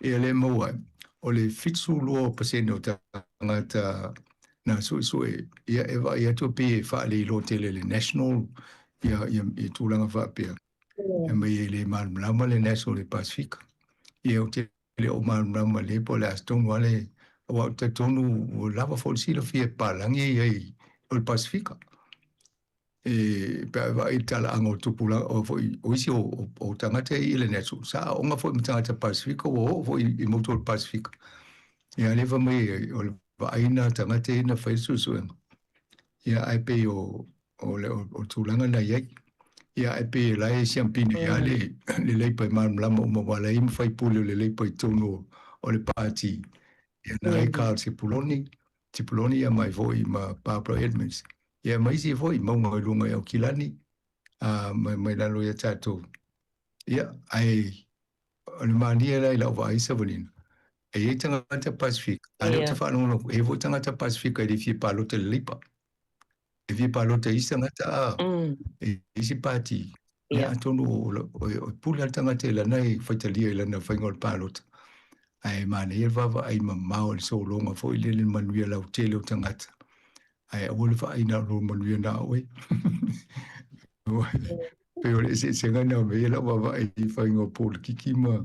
P: ia lea e maua ai. O le 72% o tagata na suesue, ia e vaai atu e pei e faaleiloa tele e le National ia, ia, ia tulaga faapea. E mai e le malamalama le National i le Pasefika. Ia ou te le o malamalama lelei po o le a se tonu lava le, aua ou te talitonu ua lava foi le silafia e papalagi e i ai o le Pasefika. E pe a e vaai i le talaaga o tupulaga o foi o isi o tagata i le National, sa aoga foi ma tagata Pasefika ua oo foi i motu o le Pasefika. Ia lea fai mai o le vaai na tagata ia na fai le suesuega. Ia ae pei o o le o tulaga na i ai. Ia ae pei la e siampine ia le le Leipa e malamalama uma aua la e i ai ma faipule o le Leipa i totonu o le pati. Ia na ai Carl Sepuloni, Sepuloni ia mai foi ma Barbara Edmonds. Ia ma isi foi mauga i luga i Aukilani, a mai, mai lalo ia tatou. Ia, ae o le malie la i lau vaai Savalina, e i ai tagata Pasefika, a lea ou te faalogologo, e i ai foi tagata Pasefika e le fia palota i le Leipa. E fia palota i isi tagata a, i isi pati. Ia, atonu o pule lava le tagata i lana e faitalia i lana faiga o le palota. Ae manaia le vaavaai mamao i le sologa foi lele i le manuia lautele o tagata. Ae aua le vaai na o lou manuia na o oe. Pei o le eseesega lena o mea ia lau vaavaai i faiga o polokiki ma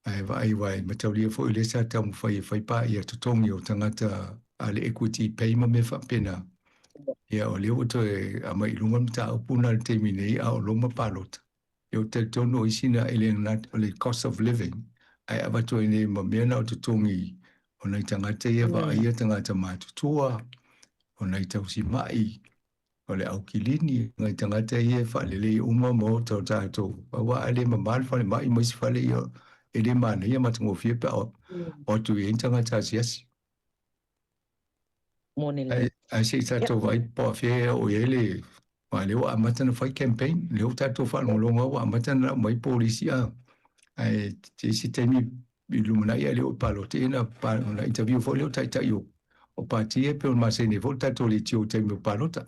P: ae vaai aua e mataulia foi lea sa taumafai e fai paia totogi o tagata a le Equity Pay ma mea faapena. Ia o lea ua toe aumai i luga le mataupu lena i le taimi nei a o loma palota. Ia ou te talitonu o isi na e le o le cost of living ae avatu ai nei ma mea na o totogi o nai tagata ia vaaia tagata matutua, o nai tausimai, o le aukilini, nai tagata ia e faalelei uma ma o tatou, aua a le mama le falemai ma isi fale ia e le manaia matagofie pe a o atu i ai ni tagata asiasi.
O: Moni lelei.
P: Ae se i tatou vaai po o afea e oo i ai le. Aua lea ua amata ona fai campaign, lea ua tatou faalogologo ua amata ona lau mai polisi a. Ae se isi taimi i lumanai a le o i palota ia ona ona interview foi lea o taitai o o pati ia pei ona masani ai foi le tatou leitio i taimi o palota.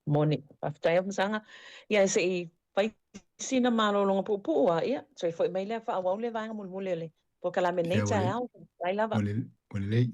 O: Moni. Faafetai Afamasaga. Ia se i fai sina malologa puupuu a, ia, toe foi mai lea faaauau le vaega mulimuli o le polokalame lenei taeao. Faafetai lava.
P: Ua lelei.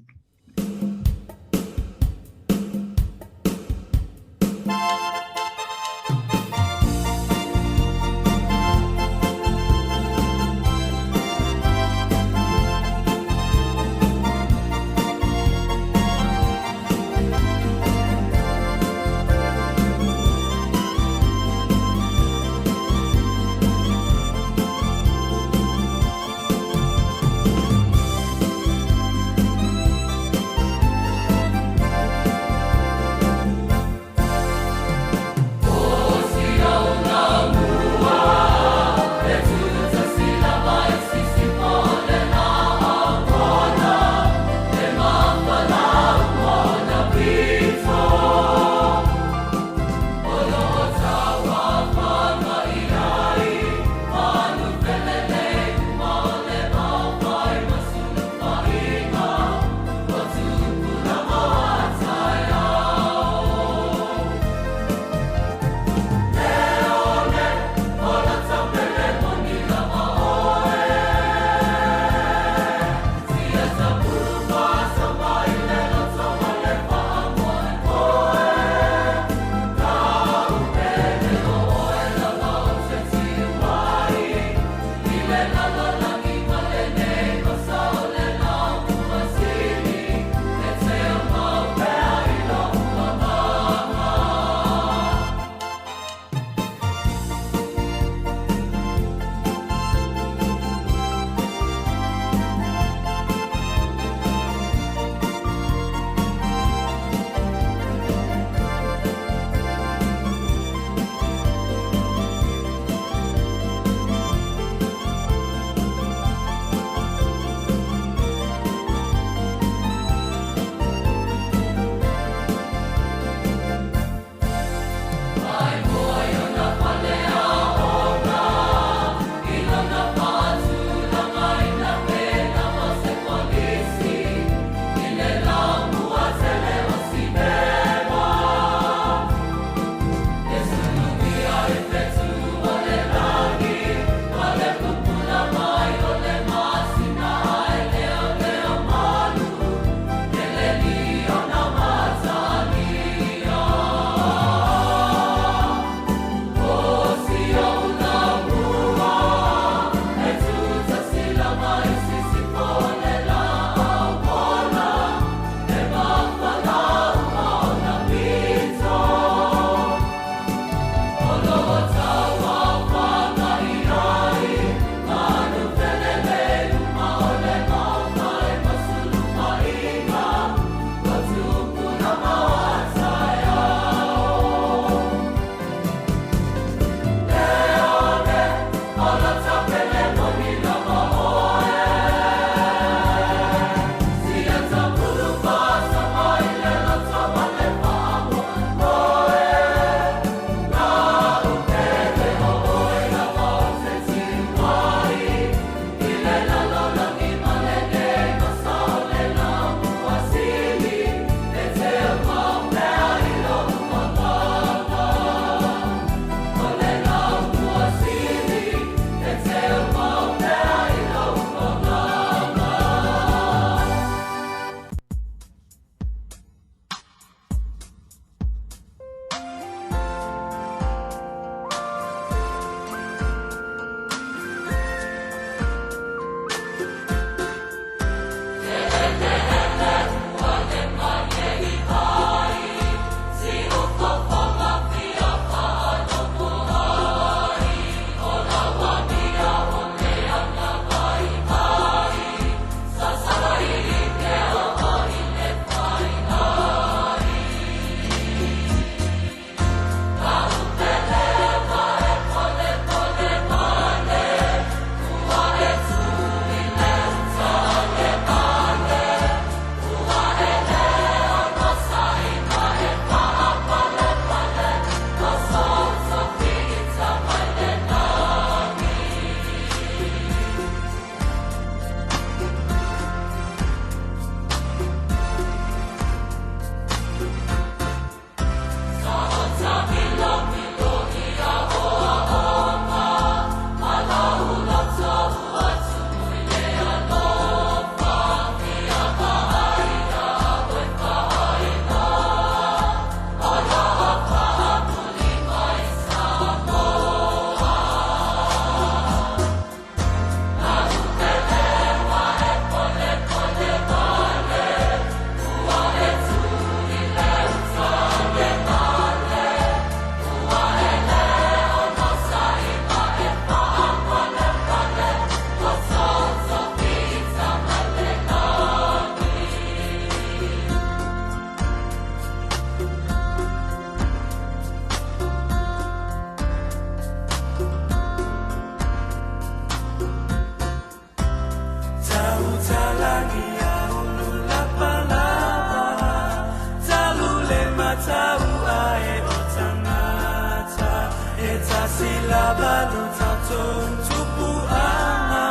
C: E tasi lava lo tatou tupuaga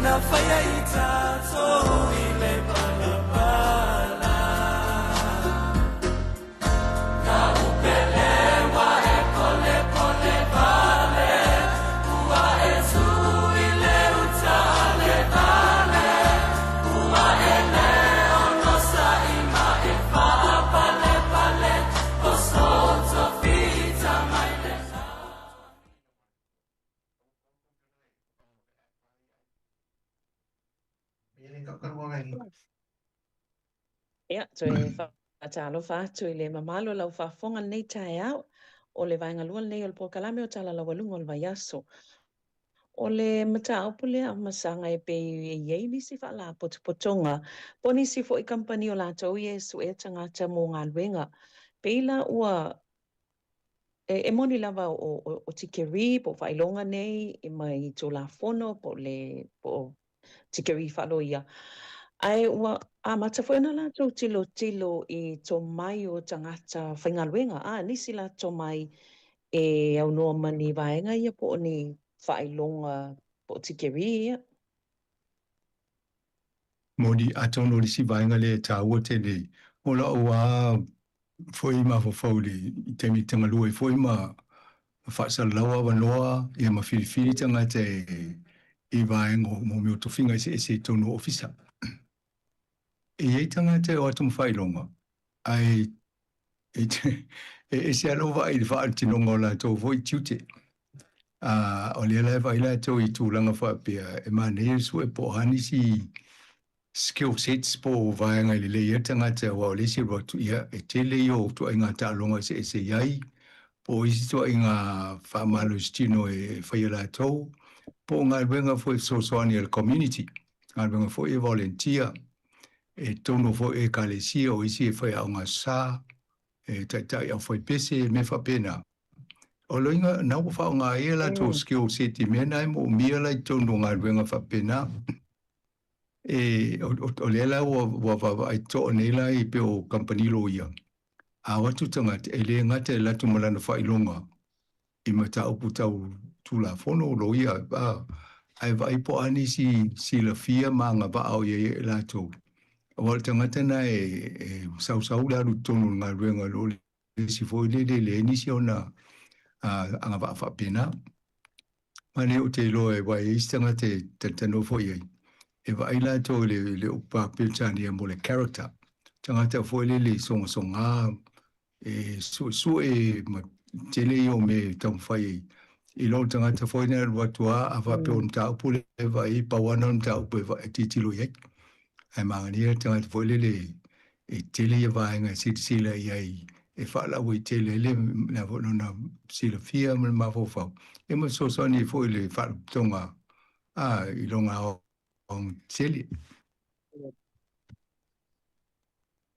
C: na faia i tatou i le palapala. Na upelewa e polepole vale, ua e tu i le uta le vale, ua e le onosai ma e faapalepale, o sou tofita mai le.
O: Ia, toe faatalofa atu i le mamalu o lau faafofoga lenei taeao. O le vaega lua lenei o le polokalame o Tala Laualuga o le Vaiaso. O le mataupu lea masaga e pei e i ai nisi faalapotopotoga po o nisi foi kamupani o latou ia e suea tagata mo galuega. Pei la ua e moni lava o tikeri po o faailoga nei mai Tulafono po o le po o tikeri faaloia, ae ua amata foi ona latou tilotilo i tomai o tagata faigaluega, a nisi la tomai e aunoa ma ni vaega ia po o ni faailoga po o tikeri ia.
P: Moni, atonu o le isi vaega lea e taua tele mo la'u lava foi mafaufau i le taimi tagalua ai foi ma faasalalau avanoa ia ma filifili tagata i vaega o mea o tofiga eseese i totonu o ofisa. E i ai tagata e o atu ma faailoga, ae e ese lava lou vaai i le faatinoga o latou foi tiute. O lea la e vaai latou i tulaga faapea e manaia le sue po o a nisi skill sets po o vaega e lelei ai le tagata aua o le isi alu atu, ia, e tele ia o ituaiga taaloga eseese i ai, po o isi ituaiga faamalositino e faia latou, po o galuega foi e fesoasoani a le community, galuega foi e volunteer, e totonu foi o ekalesia, o isi e faiaoga sa, e taitai aufaipese, mea faapena. O loiga, na ua faaaoga ai a latou skill set i mea na e moomia la i totonu o galuega faapena. E, o lea la ua vaavaai totoa nei la i pei o kamupani loia, a o atu tagata, e le gata e alu atu ma lana faailoga i mataupu tau Tulafono loia, a, ae vaai po o a nisi silafia ma agavaa o i ai e latou. Aua o le tagata lena e sausau le alu i totonu o le galuega i lo le isi foi lele e leai nisi ona agavaa faapena. Ma lea ou te iloa aua e i ai isi tagata e talatalanoa foi i ai, e vaai latou i le upu Faa-Peretania mo le character, tagata foi lele e sogasoga, e suesue ma tele ia o mea e taumafai ai. I lo le tagata foi lea e alu atu lava, a faapea o le mataupu lea e vaai ai, pau lava lena o le mataupu e tilotilo i ai. Ae manaia le tagata foi lele e tele ia vaega e silasila i ai e faalauaitele ai le lona silafia ma le mafaufau, ia ma fesoasoani ai foi i le faalapotopotoga i lona aoaotetele.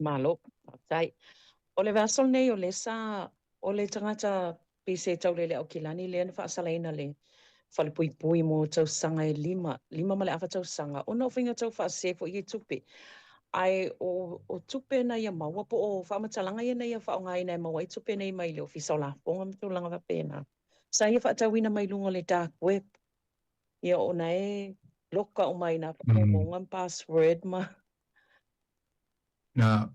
O: Malo, faafetai. O le vaiaso lenei o lea sa, o le tagata pei se taule i le Aukilani lea na faasalaina le falepuipui mo tausaga e lima, lima ma le afa tausaga, ona o faiga tau faasese foi ia i tupe. Ae o, o tupe na ia maua po o faamatalaga ia na ia faaaogaina e maua ai tupe nei mai le Ofisa o Lafoga ma tulaga faapena, sa ia faatauina mai luga o le dark web. Ia ona e loka uma ai nā faamaumauga ma password ma.
P: Na,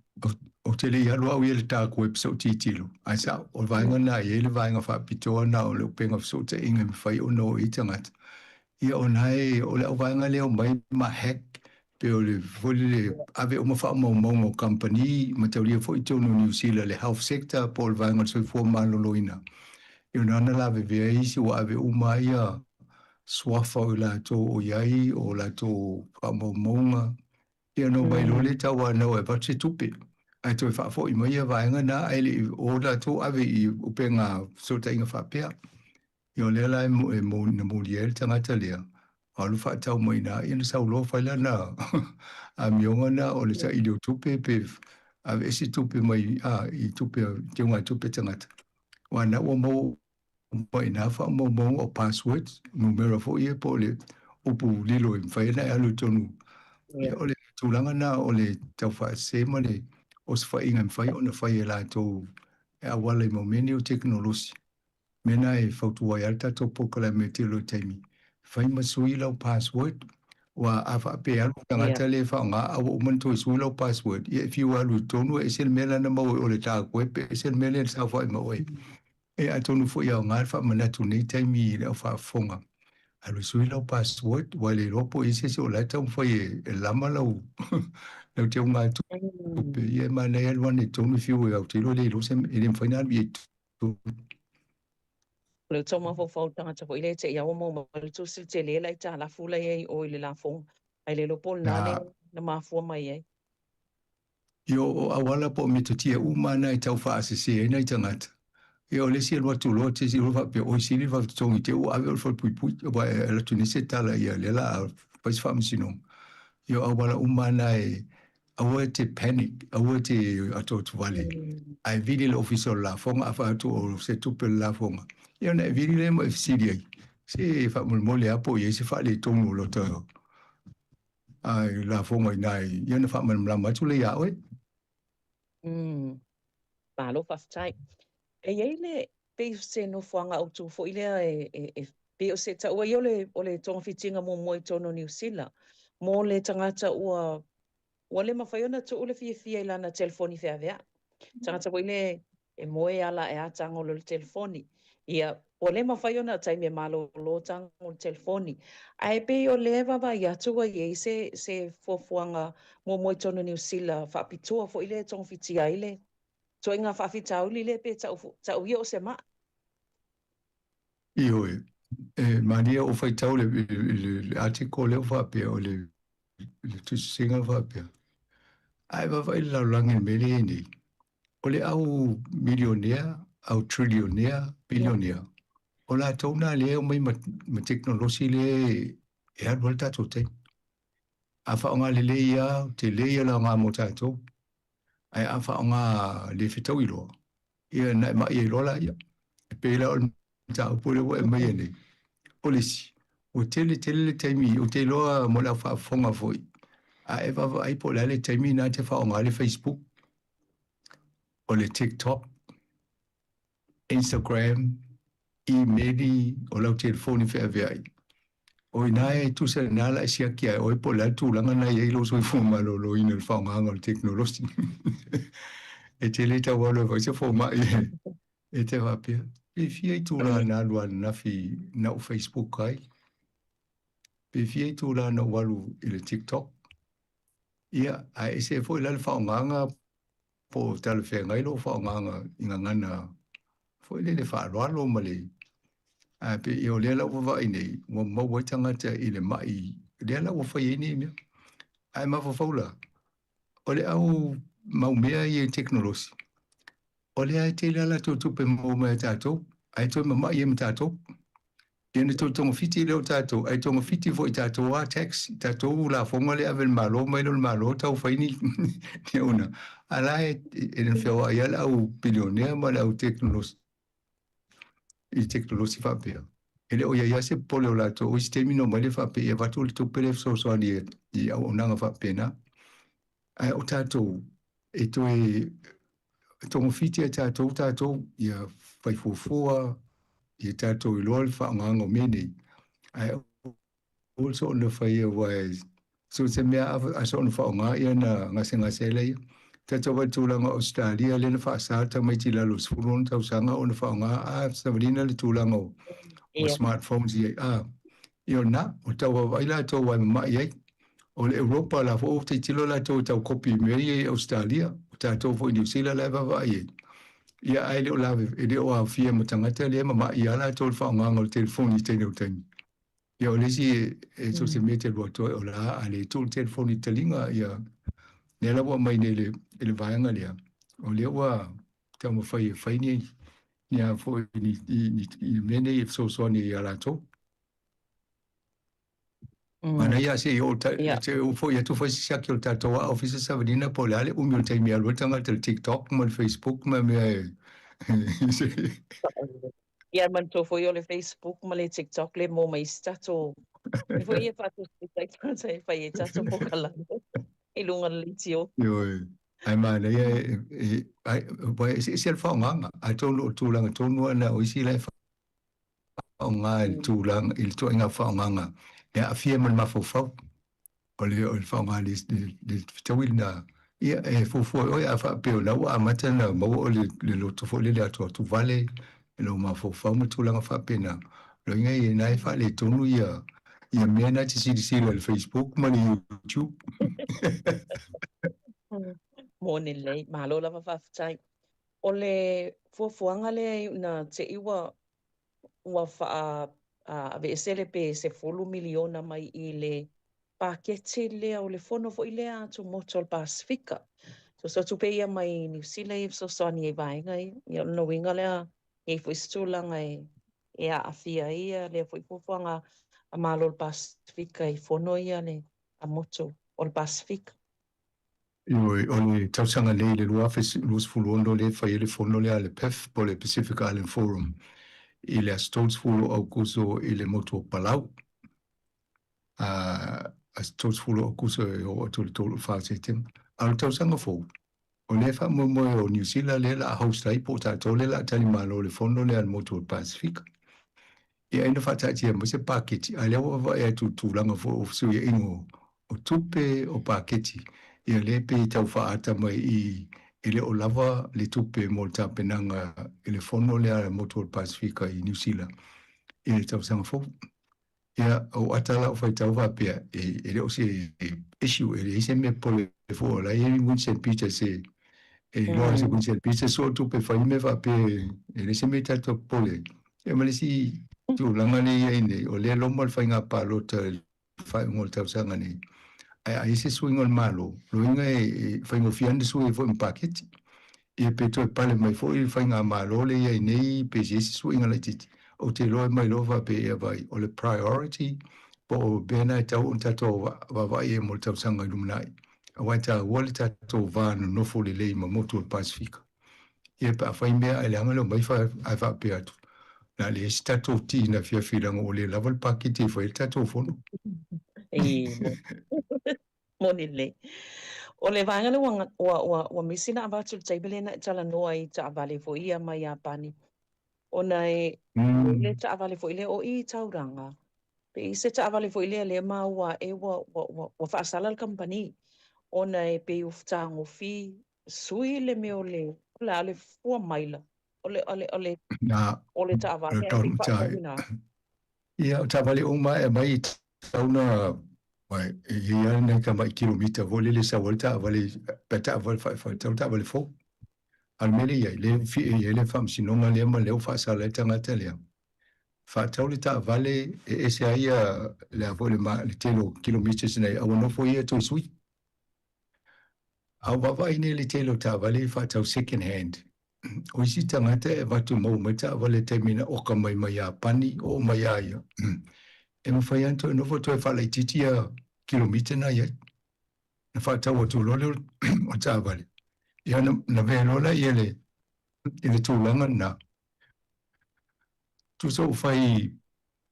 P: ou te le i alu au ia i le dark web se i ou tilotilo, ae sao, o le vaega lena e i ai le vaega faapitoa na o le upega fesootaiga e mafai ona o i ai tagata. Ia o na e, o le auvaega lea e omai ma hack, pe o le foi lele ave uma faamaumauga o kamupani, mataulia foi i totonu o Niu Sila le health sector po o le vaega o le soifua maloloina. Ia ona na lavevea ai isi ua ave uma ai ia suafa o i latou o i ai, o latou faamaumauga, Ia ona omai loa lea tauanau e avatu se tupe, ae toe faafoi mai ia vaega na ae le i o latou ave i upega fesootaiga faapea. Ia o lea la e na molia ai le tagata lea, alu faatau mai i ina, ia na sau loa fai lana amioga na o le saili o tupe pe aveese tupe mai i tupe teugatupe a tagata. Aua na ua maua ma i nā faamaumauga o passwords, numera foi ia po o le upu lilo e mafai ona e alu i totonu. Ia, o le tulaga lena o le taufaasese ma le osofaiga e mafai ona fai e latou e auala i mau mea nei o tekonolosi. Mea na e fautua ai le tatou polokalame i le tele o taimi, fai ma sui lau password, aua a faapea e alu le tagata lea e faaaoga a ua uma ona toe sui lau password, ia e fiu e alu i totonu e ese le mea la na maua i o i le dark web, e ese le mea lea na saofai ma oe. Ia atonu foi e aoga le faamanatu i lenei taimi i le au faafofoga, alu e sui lau password, aua e le iloa po o i ai se isi o la e taumafai e lama lau lau teugatupe. Ia e manaia alu ane i totonu e fiu e autilo e le iloa se mea, e le mafai ona alu i ai i totonu.
O: O le tau mafaufau o le tagata foi lea e te i aua maua mai le tusi le tele le aitalafu la i ai i o i le lafoga. Ae le iloa po o lena lea na mafua mai ai.
P: Io, o auala po o metotia uma na e tau faasese ai nai tagata. Ia, o le isi alu atu loa, te isi loa faapea, oi sili le vave totogi te ua ave o le falepuipui, aua e alu atu nei se tala ia lea la a fai se faamasinoga. Ia, o auala uma na e aua e te panic, aua e te atoatovale, ae vili le ofisa o le lafoga, a fai atu o se tupe o le lafoga, ia ona e vili lea ma e fesili ai, se faamolemole lava po o i ai se faaletonu o lota ai lafoga i ina ia ona faamalamalama atu lea ia oe.
O: Malo faafetai. E i ai le, pei o se nofoaga autu foi lea e, e, e pei o se taua ia o le, o le togafitiga muamua i totonu o Niu Sila mo le tagata ua, ua le mafai ona tuu le fiafia i lana telefoni feaveai. Tagata foi lea e moe ala e a tago loa i le telefoni. Ia, ua le mafai ona taimi e malolo tago le telefoni. Ae pei o lea e vaavaai atu ua i ai se, se fuafuaga muamua i totonu o Niu Sila faapitoa foi lea e togafitia ai le ituaiga faafitauli lea pe tau, tau ia o se maa.
P: Ioe, e malie o faitau le, le, le article lea faapea o le, le tusisiga faapea. Ae vaavaai le lalolagi i le mea lea e i ai nei. O le au milionea, au trilionea, bilionea, o latou na lea e omai ma, ma tekonolosi lea e alu ai le tatou taimi. A faaaoga lelei lava, tele ia le aoga mo tatou. Ae a faaaoga le fetaui loa, ia na e mai ai loa laia. E pei la o le mataupu lea ua e aumaia nei. O le isi, ua tele tele le taimi, ou te iloa mo le au faafofoga foi, a e vaavaai po o le a le taimi lena e te faaaoga ai le Facebook, o le TikTok, Instagram, imeli, o lau telefoni feaveai. O i ina e tusa lena la e siaki ai oe po o le a le tulaga na i ai lou soifua maloloina i le faaaogaga o le tekonolosi. E te le tau alu ai foi se fomai e te faapea, pe fia itula na alu ananafi na ou Facebook ai, pe fia itula na ou alu i le TikTok. Ia, ae ese foi la le faaaogaga po o talafeagai lou faaaogaga i gagana foi lele faaaloalo ma le ae pei o lea la ua vaavaai nei ua maua ai tagata i le ma'i lea la ua fai ai nei mea. Ae mafaufau la, o le au mau mea ia i tekonolosi, o lea e tele a latou tupe maua mai ia tatou, ae toe mama'i ai ma tatou. Ia ona toe togafiti lea o tatou, ae togafiti foi i tatou a tax, i tatou lafoga lea e ave i le Malo mai le o le Malo tau fai ni ni auaunaga. A la e e feoai lava le au bilionea ma le au tekonolosi i tekonolosi faapea. E le o i ai lava se popole o latou, o isi taimi na omai lea faapea e avatu le tupe lea e fesoasoani i auaunaga faapena. Ae o tatou e toe togafiti e tatou tatou ia fai fuafua, ia tatou iloa le faaaogaga o mea nei. Ae aua soona faia aua e so o se mea a soona faaaoga ia ona gasegase ai lea. Tatou vaai i le tulaga o Ausetalia lea na faasa tamaiti i lalo o le 16 tausaga ona faaaoga a savalina le tulaga o smartphones ia a ia o lena o tau vaavaai latou aua e mama'i ai. O le Europa la foi ua tilotilo latou e tau kopi i mea ia i Ausetalia, o tatou foi i Niu Sila la e vaavaai ai. Ia ae le o lave, e le o aofia ma tagata lea e mama'i lava latou i le faaaogaga o le telefoni i taimi o taimi. Ia o le isi e so o se mea e te alu atu ai o la a le tuu le telefoni i le taliga, ia lea la ua aumai nei i le vaega lea, o lea ua taumafai e fai ni ni a foi ni ni mea nei e fesoasoani ai ia latou. Manaia se i oo se i oo foi atu foi se siaki o le tatou aao ofisa savalina po o le a le umi o le taimi e alu ai le tagata i le TikTok ma le Facebook ma mea e
O: Ia manatua foi o le Facebook ma le TikTok le mo ma isi tatou mea foi ia e faatusa ai tagata e fai ai tatou polokalame i luga o le leitio.
P: Ioe, ae manaia e, e, aua e eseese le faaaogaga, atonu o le tulaga tonu lava lena o isi la e. faaaoga i le tulaga i le ituaiga faaaogaga e aafia ma le mafaufau. O le o le faaaoga i le fetaui lena, ia e fuafua e oe a faapea o la ua amata ona maua oe le loto foi lele atuatu vale i lou mafaufau ma tulaga faapena. O lona uiga ia na e faaletonu ia ia mea na e te silasila i le Facebook ma le YouTube.
O: Moni lelei, malo lava faafetai. O le fuafuaga lea e na te i ua ua faa aveese le pe 10 miliona mai i le paketi lea o le fono foi lea a Tumotu o le Pasefika. So tupe ia mai Niu Sila ia e fesoasoani ai i vaega ia. Ia o lona uiga lea e i ai foi se tulaga e aafia ai ia lea foi fuafuaga a Malo o le Pasefika i fono ia le a motu o le Pasefika.
P: Ioe, o le tausaga nei i le 2026 lea e fai ai le fono lea a le PIF po o le Pacific Island Forum i le aso 30 o Aokuso i le motu o Palau. Aso 30 o Aokuso e oo atu i le 34 Setema. A o le tausaga fou, o lea e faamoemoe o Niu Sila lea o le a host ai po o tatou lea o le a talimalo i le fono lea a le motu o le Pasefika. Ia ai na faataatia mai se paketi, a o lea ua vaavaai atu i le tulaga foi o fesuiaiga o tupe, o paketi, ia lea e pei e tau faaata mai i e le o lava le tupe mo le tapenaga i le fono lea a le motu o le Pasefika i Niu Sila i le tausaga fou. Ia, o ata lau faitau faapea, e le o se issue, e leai se mea popole fua, o la e i ai Winston Peters e iloa se Winston Peters soo tupe fai mea faapea, e leai se mea tatou popole ai. Ia ma le isi tulaga lea e i ai nei, o lea e loma le faiga palota i le faaiuga o le tausaga nei, ae a i ai se suiga o le Malo, lona uiga e faigofie lava ona sui ai foi ma paketi. Ia pe toe pale mai foi le faigamalo lea i ai nei pe i ai se suiga laitiiti, ou te iloa e mai loa faapea ia vaai, o le priority po o mea na e tatau ona tatou vaavaai i ai mo le tausaga i lumanai, aua e taua le tatou va nonofo lelei ma motu o le Pasefika. Ia pe a fai mea ae leaga le omai ae faapea atu, na o le leai se tatou ti i le afiafi leaga ua le lava le paketi e fai ai le tatou fono.
O: Moni lelei. O le vaega lea ua, ua, ua, ua misi na avatu i le taimi lea na e talanoa ai i taavale foi ia mai Iapani. Ona e i ai le taavale foi lea o i Tauranga. Pe i se taavale foi lea lea maua ae ua, ua, ua, ua faasala le kamupani. Ona e pei ua fetagofi sui le mea o le, o le a le fua maila. O le, o le, o le,
P: Na,
O: o le taavale ae pei faatauina.
P: Ia, o taavale uma e aumai i tatau ona e i ai lava nai tamai kilomita foi lele e sau ai le taavale pe taavale faatau taavale fou. A o le mea lea e i ai, lea e i ai le faamasinoga lea ma lea ua faasala ai le tagata lea, faatau le taavale e ese ai le a foi le tele o kilometers ina ia aua nofo ia toe sui. A o vaavaai nei i le tele o taavale e faatau second hand, O isi tagata e avatu maua mai taavale i taimi na oka mai mai Iapani, oo mai ia ia, e mafai lava ona toe nofo toe faalaitiiti ia kilomita na i ai. Na faatau atu loa lea o taavale, ia na avea loa lea i le tulaga lena. Tusa ua fai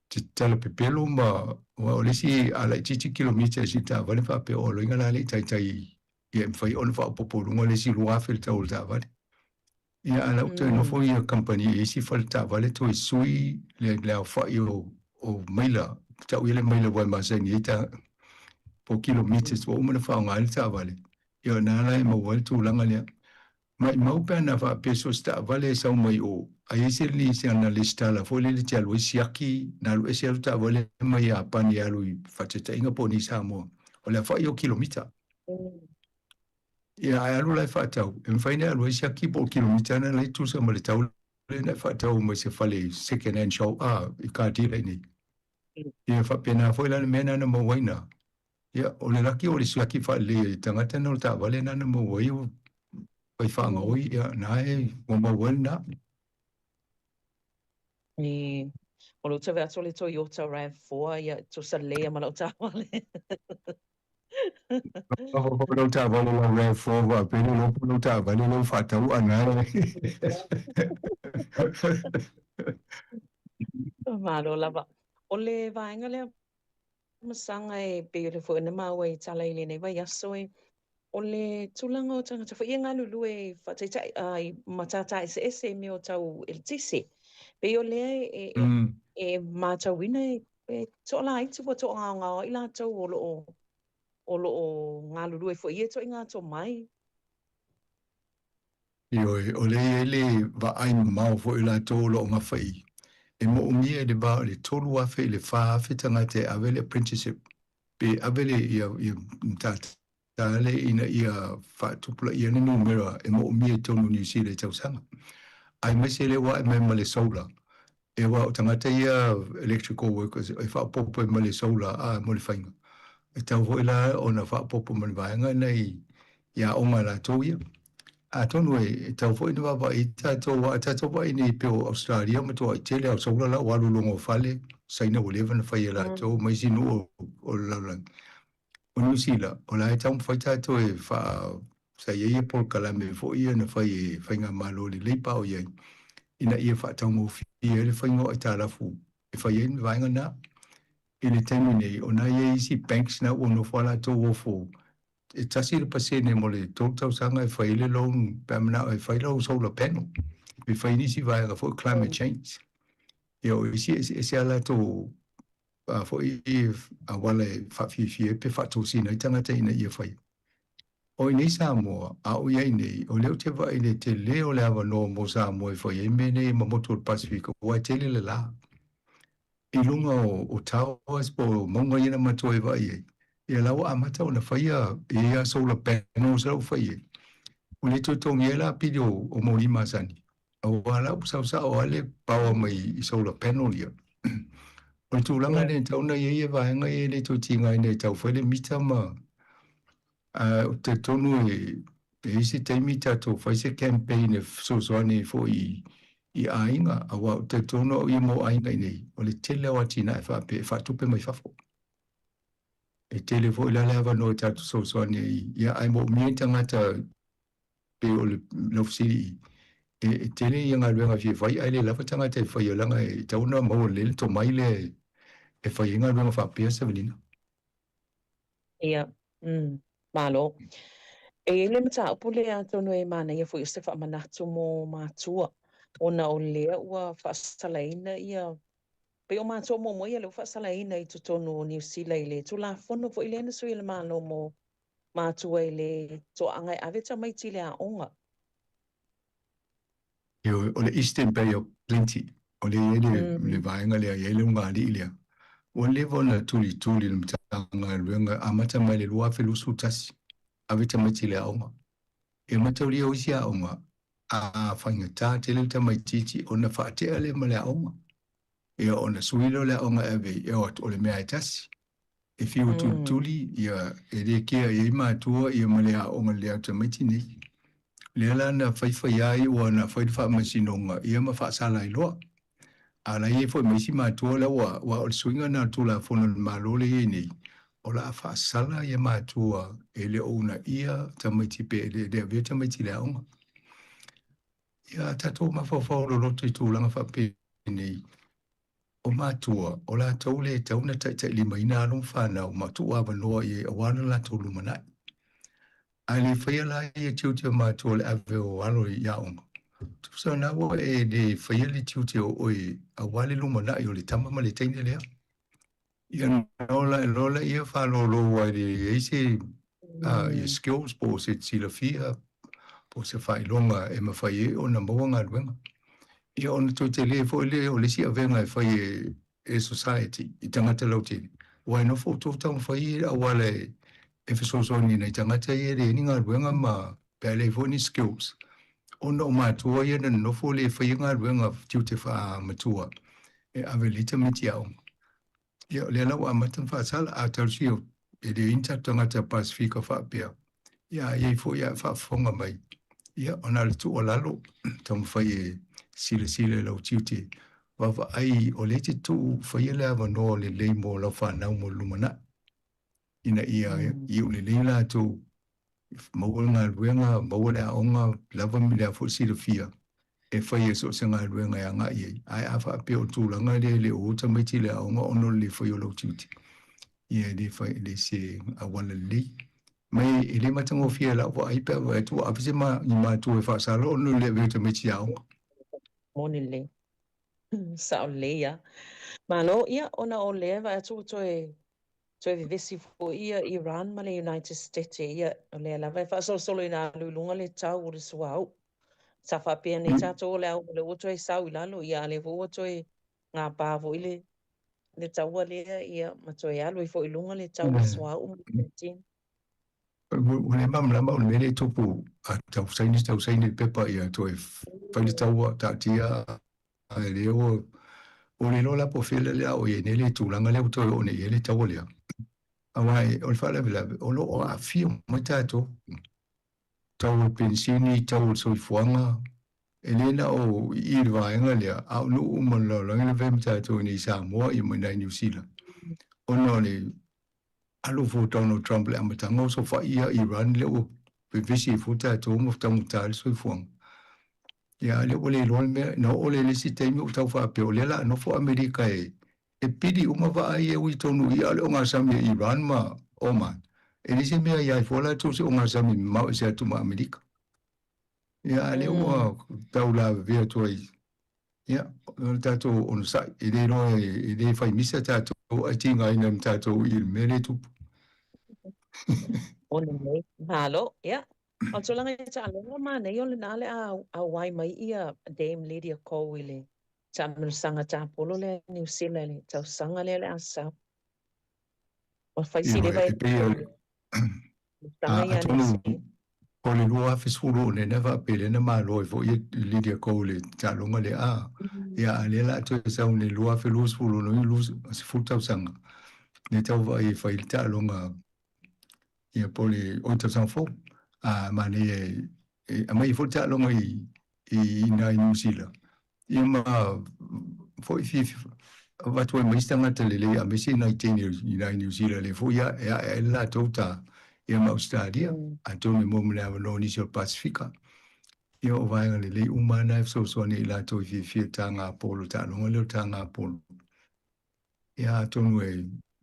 P: te tala pepelo ma aua o le isi a laitiiti kilomita i si taavale faapea o loiga la le i taitai ia e mafai ona faaopoopo i luga le isi 2,000 le tau o le taavale. Ia a la ua toe nofo ia kamupani i isi fale taavale toe sui le aofai o maila, tau ia le maila ua e masani ai ta po kilometers ua uma ona faaaoga ai le taavale. Ia o lena la e maua ai le tulaga lea. Maimau pe ana faapea so o se taavale e sau mai o, a i ai se lisi ana lesitala foi lele e te alu ai siaki, na alu ese atu taavale mai Iapani e alu i faataitaiga po o nei Samoa, o le aofai o kilomita. Ia, ae alu la e faatau, e mafai ona e alu ai siaki po o kilomita na la e tusa ma le tau lea na e faatau mai se fale second hand shop, a, i car dealer i nei. Ia, faapena foi la le mea na na maua ai na. Ia, o le laki o le siaki faalelei e tagata na o le taavale na na maua ai o fai faagaoi, ia, na e ua maua ai lena.
O: E, o lou tau atu o le Toyota RAV4, ia, tusa lelei lava ma lau taavale.
P: Lau lau taavale lau RAV4 faapea le iloa po o lau taavale lea ua faatau ana e.
O: Malo lava. O le vaega lea Masaga e pei o lea foi na maua i tala i lenei vaiaso e o le tulaga o tagata foi ia e galulue i faataitai i matata eseese i mea o tau eletise. Pei o lea e E matauina e e toalaiti ua toagaogao ai latou o lo o o lo o galulue foi i ia ituaiga tomai.
P: Ioe, o lea e i ai le vaai mamao foi o latou o lo o gafa i E moomia i le va o le 3,000 i le 4,000 tagata e ave le apprenticeship pe ave le ia ia matata lea ina ia faatupulaia le numera e moomia i totonu o Niu Sila i tausaga. Aemaise lea ua ae mai ma le solar, e aua o tagata ia electrical workers e faaopoopo ai ma le solar a mo le faiga. E tatau foi la ona faaopoopo ma le vaega lena i i aoga a latou ia. Atonu e tatau foi ona vaavaai i ai tatou, aua a tatou vaai nei pei o Ausetalia ua matuai tele lava o solar la ua alu i luga o fale, Saina ua leva ona fai e latou ma isi nuu o le lalolagi. O Niu Sila, o la e taumafai tatou e faa... sa i ai ia polokalame foi ia na fai e Faigamalo lelei pa o i ai, ina ia faataugofie ai le faiga o aitalafu e fai ai le vaega lena. I le taimi nei, o na i ai isi banks na ua nofo lava latou ofo e 1% mo le 3 tausaga e fai ai le loan pe a manao e fai lau solar panel, pe fai nisi vaega foi climate change. Ia o isi e eseese lava latou foi auala e faafiafia ai pe faatosina ai tagata ina ia faia. O i nei Samoa, a o i ai nei, o lea ou te vaai i le tele o le avanoa mo Samoa e fai ai mea nei ma motu o le Pasefika, aua e tele le la. I luga o towers po o mauga ia na matou e vaai ai, ia la ua amata ona faia e i ai solar panels la ua fai ai. Ua le toe totogia ai la pili o moli masani, aua la ua saosao lava le power mai i solar panel ia. O le tulaga lea e tatau ona i ai ia vaega ia e le toe tigaina e tau fai le mita ma ae ou te talitonu e i ai se taimi tatou fai se campaign e fesoasoani ai foi i aiga aua ou te talitonu au ia mo aiga i nei, o le tele o atinae faapea e faatupe mai fafo. E tele foi la le avanoa e tatou fesoasoani ai, ia ae moomia ni tagata pei o le lau fesili i, e tele ia galuega e fia fai ae le lava tagata e faia leaga e tatau ona maua lelei le tomai lea e fai ai galuega faapea Savelina.
O: Ia, mm, malo. E i ai le mataupu lea atonu e manaia foi o se faamanatu mo matua, ona o lea ua faasalaina ia, pei o matua muamua ia lea ua faasalaina i totonu o Niu Sila i le Tulafono foi lea na sui e le Malo mo matua i le toaaga e ave tamaiti i le aoga.
P: Ioe, o le Eastern Bay of Plenty, o lea e i ai le, le vaega lea, e i ai le ulugalii lea. Ua leva ona tulituli le Matagaluega, amata mai le 2021, ave tamaiti i le aoga. E mataulia o isi aoga, a faigata tele le tamaitiiti ona faatea lea ma le aoga. Ia ona sui lea o le aoga e ave ai, e o atu, o le mea lava e tasi. E fiu e tulituli, ia, e le kea i ai matua ia ma le aoga lelei o tamaiti nei. Lea la na faifai ai ua na fai le faamasinoga ia ma faasala ai loa. A la e i ai foi ma isi matua la ua, aua o le suiga lena o le Tulafono a le Malo lea e i ai nei, o le a faasala ia matua e le o uunaia tamaiti pe e le avea tamaiti i le aoga. Ia, a tatou mafaufau loloto i tulaga faapenei, O matua, o latou le tatau ona taitailimaina alo ma fanau ma tuu avanoa i ai aua lo latou lumanai. A le faia la ia tiute o matua o le ave o alo i aoga, tusa na ua e le faia le tiute o oe aua le lumanai o le tama ma le teine lea. Ia no la loa laia faalōlō ai le i ai se ia skills po o se silafia po o se faailoga e mafai ai ona maua galuega. Ia ona toe tele foi lea o le isi avega e fai e e society i tagata lautele, aua e nofo outou taumafai i auala e fesoasoani i nai tagata ia e leai ni galuega ma pe a leai foi ni skills, ona o matua ia na nonofo le faia galuega tiute faamatua e ave lelei tamaiti aoga. Ia, o lea la ua amata ona faasala, a talosia e leai ni tatou tagata Pasefika faapea, ia a i ai foi a e faafofoga mai, ia, ona o le tuualalo, taumafai e silasila i lau tiute, vaavaai o lea e te tuu faia le avanoa lelei mo lau fanau mo le lumanai, ina ia iu lelei latou maua le galuega, maua le aoga, lava lea foi silafia e fai ai so o se galuega e agai ai. Ae a faapea o le tulaga lea e le o o tamaiti i le aoga ona o le le fai o lau tiute, ia e le fai, e le se auala lelei. Ma e le matagofie i lau vaai pe a vaai atu ua ave se ma, ni matua e faasala ona o le le avea o tamaiti i aoga.
O: Moni lelei. Sao lelei lava. Malo, ia, ona o lea e vaai atu ua toe, toe vevesi foi ia Iran ma le United States, ia, o lea lava e faasolosolo ina alu i luga le tau o le suauu. Sa faapea nei tatou o le a o lea ua toe sau i lalo, ia, a o lea foi ua toe gapa foi le, le taua lea, ia, ma toe alu ai foi i luga le tau o le suauu ma le peretini.
P: Ua le malamalama o le mea lea e tupu, a tau saini, tau saini le pepa ia toe fai le taua, taatia, ae lea ua ua le iloa la po o fea le a oo i ai nei le tulaga lea ua toe oo nei i ai le taua lea. Aua o le faalavelave, o lo o aafia mai tatou, tau o le penisini, tau o le soifuaga, e le na o i i le vaega lea, a o nuu uma o le lalolagi la fai ma tatou i inei i Samoa ia ma i inā i Niu Sila, ona o le alu fua o Donald Trump i le amataga o sofai ia Iran lea ua vevesi ai fua tatou ma taugata ai le soifuaga. Ia a lea ua le iloa le mea, na oo lea i le isi taimi ua tau faapea o lea o le a nofo Amerika e e pili uma vaa ia e ui tonu i i a o le ogasami a Iran ma Oman. E leai se mea e i ai fua latou se ogasami mamao ese atu ma Amerika. Ia a lea ua tau lavevea atu ai. Ia, o le tatou onosai, e le iloa e le fai misa tatou ae tigaina ma tatou i le mea lea e tupu.
O: O lenei, malo, ia. O le tulaga i taaloga, manaia o lena le a auai mai ia Dame Lydia Ko i le taamilosaga tapolo lea i Niu Sila i le tausaga lea le a sau. Ua fai si leva e
P: tausaga ia Niu Sila. O le 2010 lea na faapea lea na malo ai foi e Lydia Ko le taaloga lea a. Ia a lea la toe sau i le 2020 no i 10 tausaga. Le tau vaai e fai le taaloga ia po o le oi tausaga fou. A manaia e aumai foi le taaloga i i Niu Sila. Ia ma foi fiafia avatu ai ma isi tagata lelei aemaise nai teine i ina i Niu Sila lea foi e ae ai le latou ta ia ma Ausetalia atonu e maua ma le avanoa o nisi o le Pasefika. Ia o vaega lelei uma lava na e fesoasoani ai i latou e fiafia i le taga polo, le taaloga lea o le taga polo. Ia atonu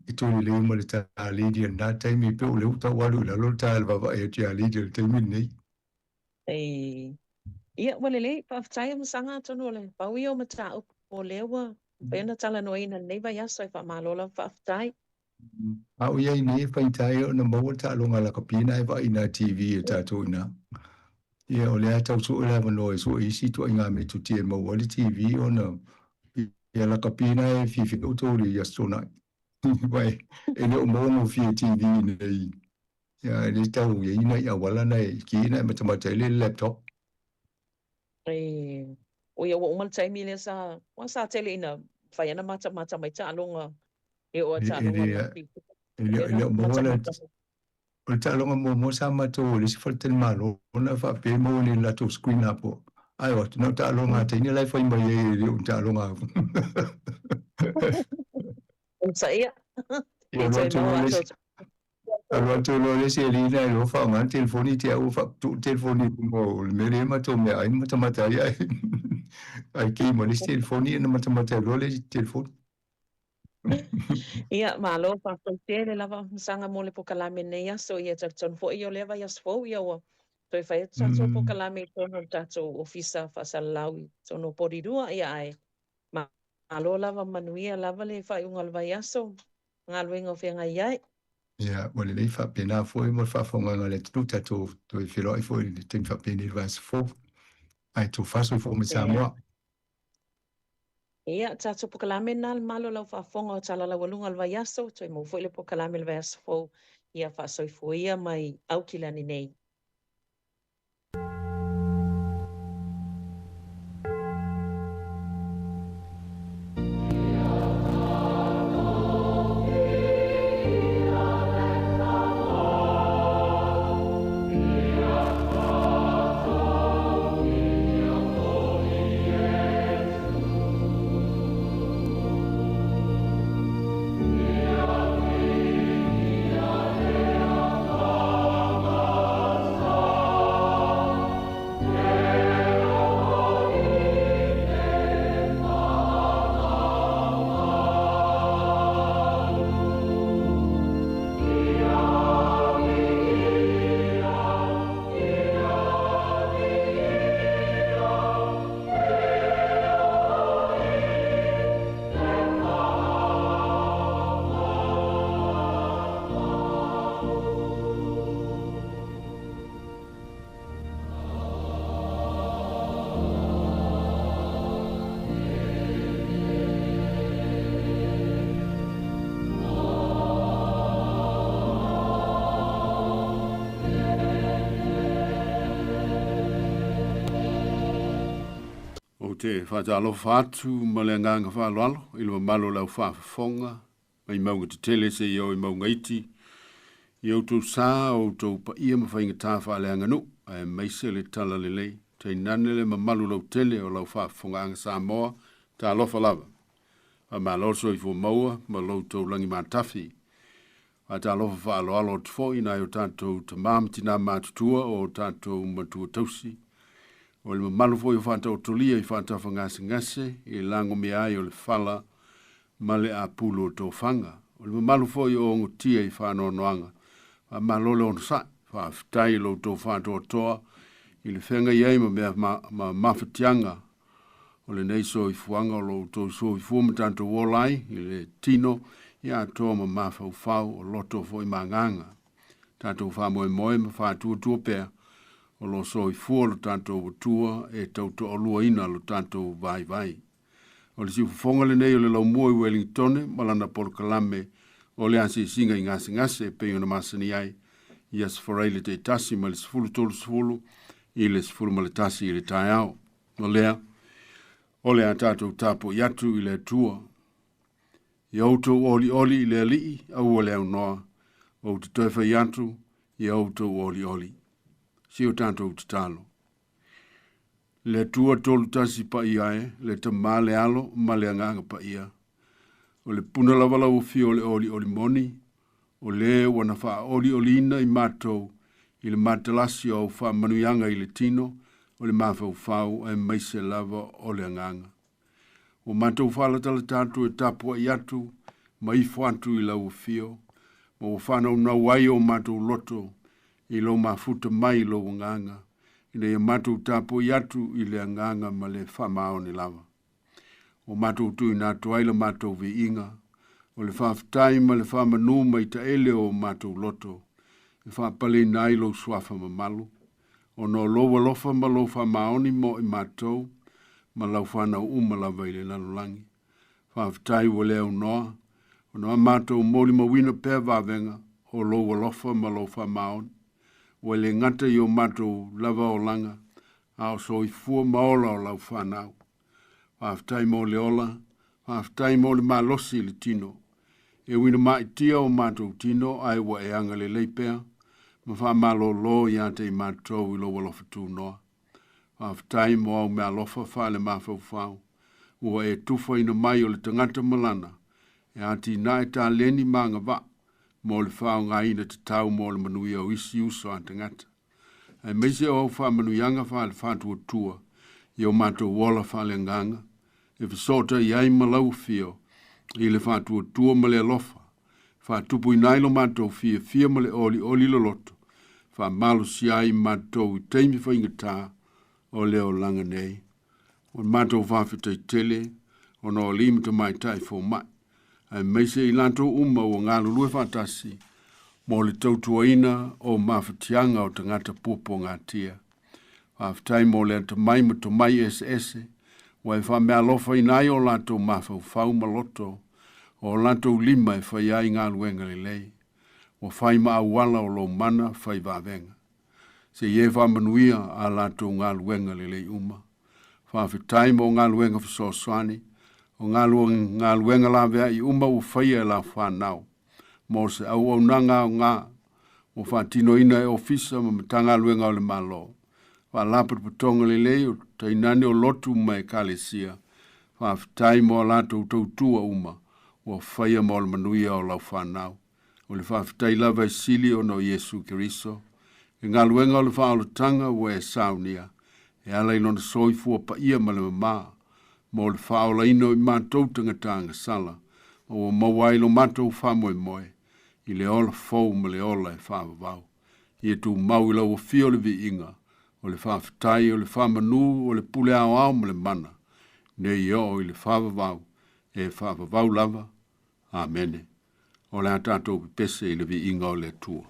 P: e toe lelei uma le ta Lydia i lena taimi pei o lea ua tau alu i lalo le ta i le vaavaai atu ia Lydia i le taimi lenei.
O: Ei. Ia, ua lelei, faafetai Amasaga, atonu o le pau ia o mataupu o lea ua mafai ona talanoaina i lenei vaiaso, e faamalo lava faafetai.
P: A o i ai nei e faigata ai ona maua le taaloga lakapi na e vaai i nā TV a tatou i ina. Ia, o lea tau sue le avanoa e sue isi ituaiga metotia e maua ai le TV ona ia lakapi na e fiafia outou i le Aso Toonai. Aua e le o maua gofie TV i inei. Ia, e le tau i ai nai auala na e ki na e matamata ai le laptop.
O: E, oi ua uma le taimi lea sa, ua sa tele ina fai ana matamata mai taaloga e oo a taaloga rugby.
P: E le o maua le, o le taaloga muamua sa matou o le isi faletalimalo na faapea e maua nei i le latou screen apoa. Ae o atu, na o taaloga a teine la e fai mai ai e le o ni taaloga.
O: Ia, alu atu
P: loa le isi, alu atu loa le isi alii na e loa faaaoga le telefoni te au faaputuu le telefoni i luga o le mea lea e matou meaai ma matamata ai ae ae kei ma le isi telefoni ona matamata ai loa le isi telefoni.
O: Ia, malo, faafetai tele lava Masaga mo le pokalame i lenei aso. Ia, talitonu foi o lea vaiaso fou ia ua toe fai atu tatou pokalame i totonu o le tatou Ofisa Faasalalau i totonu o Porirua. Ia, ae Malo lava, manuia lava le faaiuga o le vaiaso, galuega o feagai ai.
P: Ia, ua lelei faapena foi mo le faafofogaaga a le atunuu, tatou toe feiloai foi i le taimi faapenei i le vaiaso fou. Ae tofa soifua mai Samoa.
O: Ia, tatou pokalame lena le malo lau faafofoga o Tala Laualuga o le vaiaso, toe maua foi le pokalame i le vaiaso fou. Ia faasoifua ia mai Aukilani nei.
Q: Ou te faatalofa atu ma le agaga faaaloalo i le mamalu o le au faafofoga mai mauga tetele seia oo i mauga iti, i outou sa, o outou paia ma faigata faaleaganuu, aemaise le talalelei, tainane le mamalu lautele o lau faafofogaaga Samoa, talofa lava. Faamalo le soifua maua ma lo outou lagi matafi. Faatalofa faaaloalo atu foi i nai o tatou tamā ma tinā matutua o tatou matua tausi. O le mamalu foi o faataotolia i faatafagasegase i lagomea ai o le fala ma le apulu o tofaga. O le mamalu foi o ogotia i faanoanoaga. Faamalo le onosai. Faafetai i lo outou faatoatoa i le feagai ai ma mea ma mafatiaga o lenei soifuaga o lo outou soifua ma tatou ola ai i le tino ia atoa ma mafaufau o loto foi ma agaga. Tatou faamoemoe ma faatuatua pea o lo soifua lo tatou Atua e tautoaluaina lo tatou vaivai. O le siufofoga lenei o le laumua i Wellingtone ma lana polokalame o le asiasiga i gasegase e pei ona masani ai i Aso Faraile taitasi mai le 13:30 i le 11 i le taeao. O lea, o le a tatou tapuai atu i le Atua. Ia outou olioli i le Alii, aua le aunoa, ou te toe fai atu, ia outou olioli. Si o tatou tatalo. Le Atua tolu tasi paia e, le Tamā le Alo ma le Agaga Paia. O le puna lava lau afio o le olioli moni, o le ua na faaolioliina i matou i le matalasi o au faamanuiaga i le tino, o le mafaufau aemaise lava o le agaga. Ua matou faalatalata atu e tapuai atu ma ifo atu i lau afio, ma ua faanaunau ai o matou loto i lou mafuta mai i lou agaga, ina ia matou tapuai atu i le agaga ma le faamaoni lava. Ua matou tuuina atu ai la matou viiga, o le faafetai ma le faamanu mai taele o matou loto, e faapaleina ai lou suafa mamalu, ona o lou alofa ma lou faamaoni mo i matou, ma lau whanau uma lava i le lalolagi. Faafetai ua le aunoa, ona a matou molimauina pea vavega o lou alofa ma lou faamaoni. Ua le gata i o matou lava olaga, a o soifua ma ola o lau whanau. Faafetai mo le ola, faafetai mo le malosi i le tino. E uina maitia o matou tino ae ua e agalelei pea, ma faamalōlō ia te i matou i lou alofa tunoa. Faafetai mo au meaalofa faale-mafaufau, ua e tufaina mai o le tagata malana, e atinae taleni ma agavaa mo le faaaogaina tatau mo le manuia o isi uso a tagata. Aemaise o au faamanuiaga faale-faatuatua i o matou ola faaleagaga, e fesoota ai ma lau afio i le faatuatua ma le alofa, faatupuina ai lo matou fiafia ma le olioli loloto, faamalosia ai matou i taimi faigata o le olaga nei. O le matou faafetai tele ona o alii ma tamaitai fomai, aemaise i latou uma ua galulue faatasi mo le tautuaina o mafatiaga o tagata puapuagatia. Faafetai mo le atamai ma tomai eseese, ua e faameaalofaina ai o latou mafaufau ma loto, o latou lima e fai ai galuega lelei. Ua fai ma auala o lou mana fai vavega. Se i e faamanuia a latou galuega lelei uma. Faafetai mo galuega fesoasoani, o galuega laveai uma ua faia e lau whanau. Mo se auaunaga aoga, ua faatinoina e ofisa ma Matagaluega o le Malo. Faalapotopotoga lelei o tainane o lotu ma ekalesia. Faafetai mo a latou tautua uma, ua faia mo le manuia o lau whanau. O le faafetai lava e sili ona o Iesu Keriso. E galuega o le faaolataga ua e saunia, e ala i lona soifua paia ma le mamā, mo le faaolaina o i matou tagata agasala, ma ua maua ai lo matou faamoemoe, i le ola fou ma le ola e faavavau. Ia tumau i lau afio le viiga, o le faafetai o le faamanu o le pule aoao ma le mana, nei oo i le faavavau, e faavavau lava. Amene. O le a tatou pepese i le viiga o le Atua.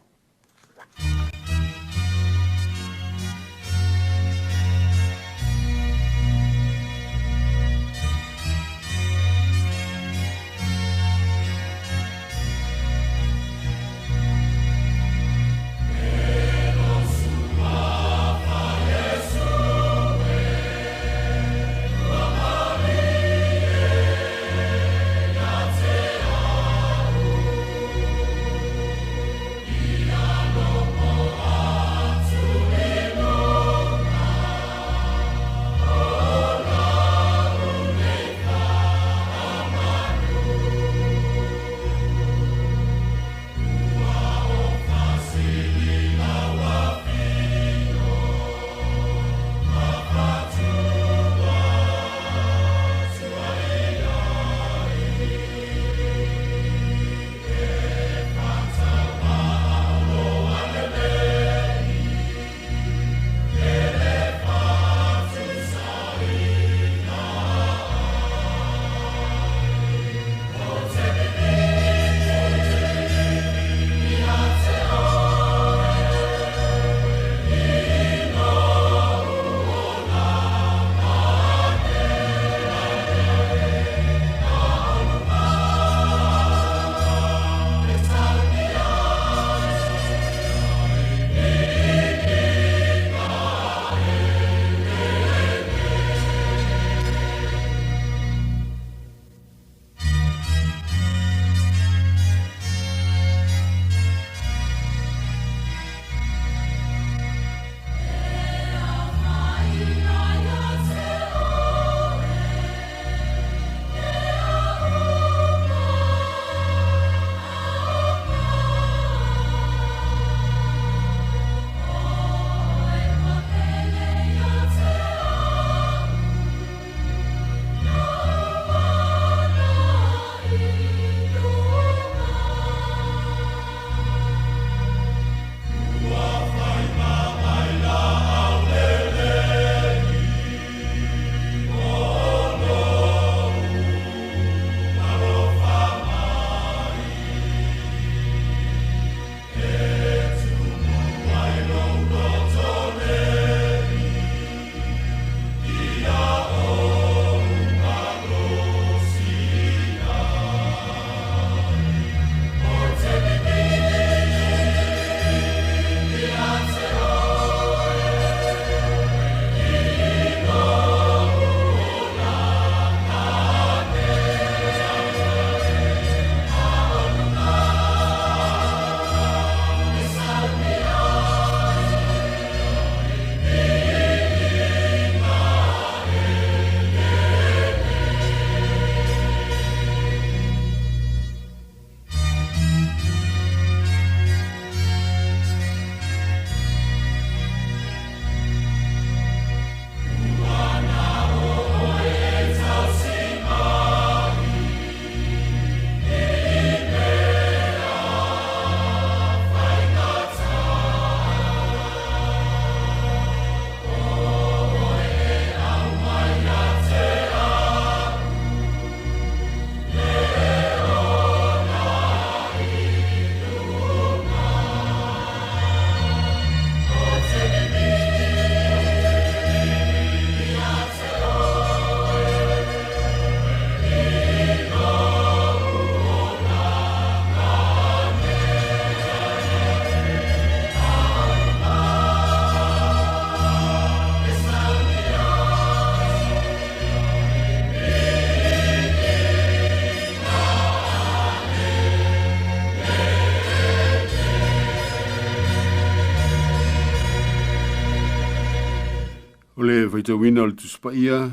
Q: Faitauina o le Tusi Paia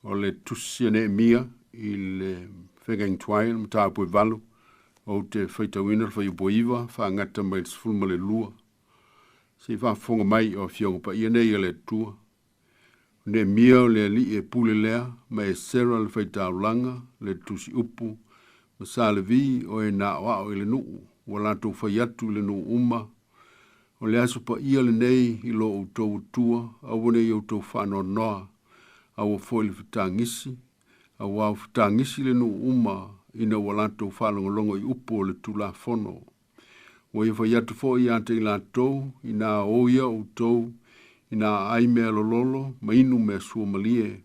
Q: o le Tusi a Neemia i le Fegaingtuai, le mataupu e 8, ou te faitauina le fuaiupu e 9 faagata mai le 12. Se i faafofoga mai o Afioga Paia nei a le Atua. O Neemia o le alii e pule lea, ma Esera le faitaulaga, le tusi upu, ma Sa Levi o e na aoao i le nuu, ua latou fai atu i le nuu uma, O le aso paia lenei i lo outou Atua, aua ne i outou faanoanoa, aua foi le fetagisi, auā ua fetagisi le nuu uma ina ua latou faalogologo i upu o le Tulafono. Ua ia fai atu foi ia te i latou, inā o ia outou, inā aai mea lololo, ma inu mea suamalie,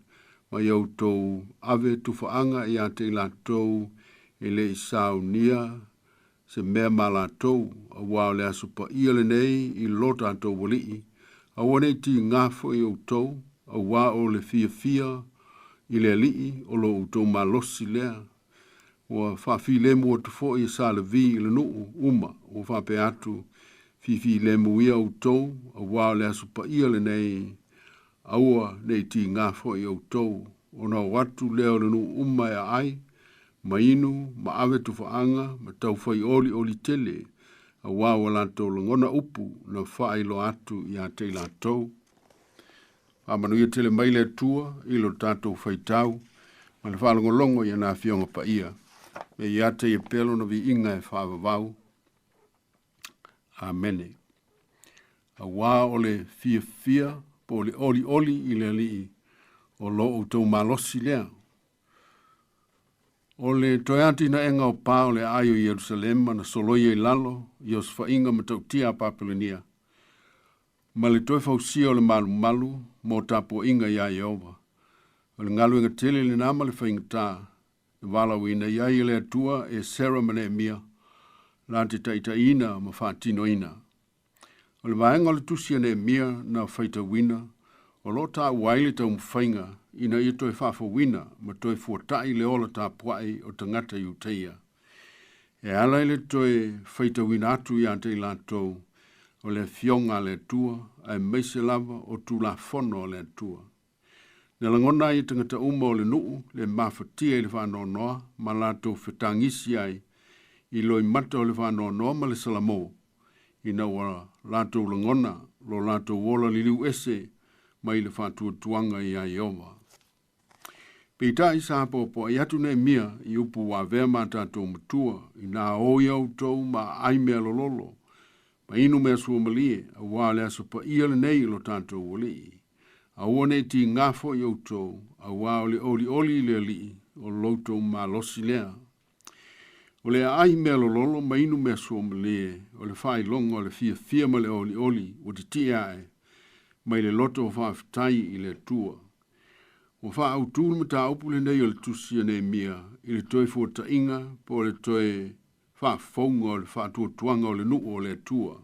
Q: ma ia outou ave tufaaga ia te i latou e le i saunia se mea ma latou, auā o le aso paia lenei i lo tatou Alii, aua ne i tigā foi outou, auā o le fiafia i le Alii o lo outou malosi lea. Ua faafilemu atu foi e Sa Levi i le nuu uma, ua faapea atu, Fifilemu ia outou, auā o le aso paia lenei, aua ne i tigā foi outou, ona o atu lea o le nuu uma e aai, ma inu, ma ave tufaaga, ma taufai olioli tele, auā ua latou lagona upu na faailoa atu ia te i latou. Faamanuia tele mai le Atua i lo tatou faitau ma le faalogologo i ana Afioga Paia. Me ia te ia pea lona viiga e faavavau. Amene. Auā o le fiafia po o le olioli i le Alii o lo outou malosi lea. O le toe atinaega o pa o le aai o Ierusalema na soloia i lalo i osofaiga matautia a Papelonia, ma le toe fausia o le malumalu mo tapuaiga iā Ieova. O le galuega tele lenā ma le faigata na valaauina i ai e le Atua Esera ma Neemia la te taitaiina ma faatinoina. O le vaega o le tusi a Neemia na faitauina, o lo o taua ai le taumafaiga ina ia toe faafouina ma toe fuata'i le ola tapua'i o tagata Iutaia. E ala i le toe faitauina atu ia te i latou o le Afioga a le Atua aemaise lava o Tulafono a le Atua. Na lagona ai e tagata uma o le nuu le mafatia i le faanoanoa ma latou fetagisi ai i loimata o le faanoanoa ma le salamo, ina ua latou lagona lo latou ola liliu ese mai le faatuatuaga iā Ieova. Peitai sa poapoa'i atu Neemia i upu ua avea ma tatou matua, inā o ia outou ma aai mea lololo, ma inu mea suamalie, auā le aso paia lenei i lo tatou Alii. Aua ne i tigā foi outou, auā o le olioli i le Alii o lo outou malosi lea. O le aai mea lololo ma inu mea suamalie, o le faailoga o le fiafia ma le olioli ua titie ae mai le loto o faafetai i le Atua. Ua faaautu le mataupu lenei o le tusi a Neemia i le toe fuata'iga po o le toe faafouga o le faatuatuaga o le nuu o le Atua.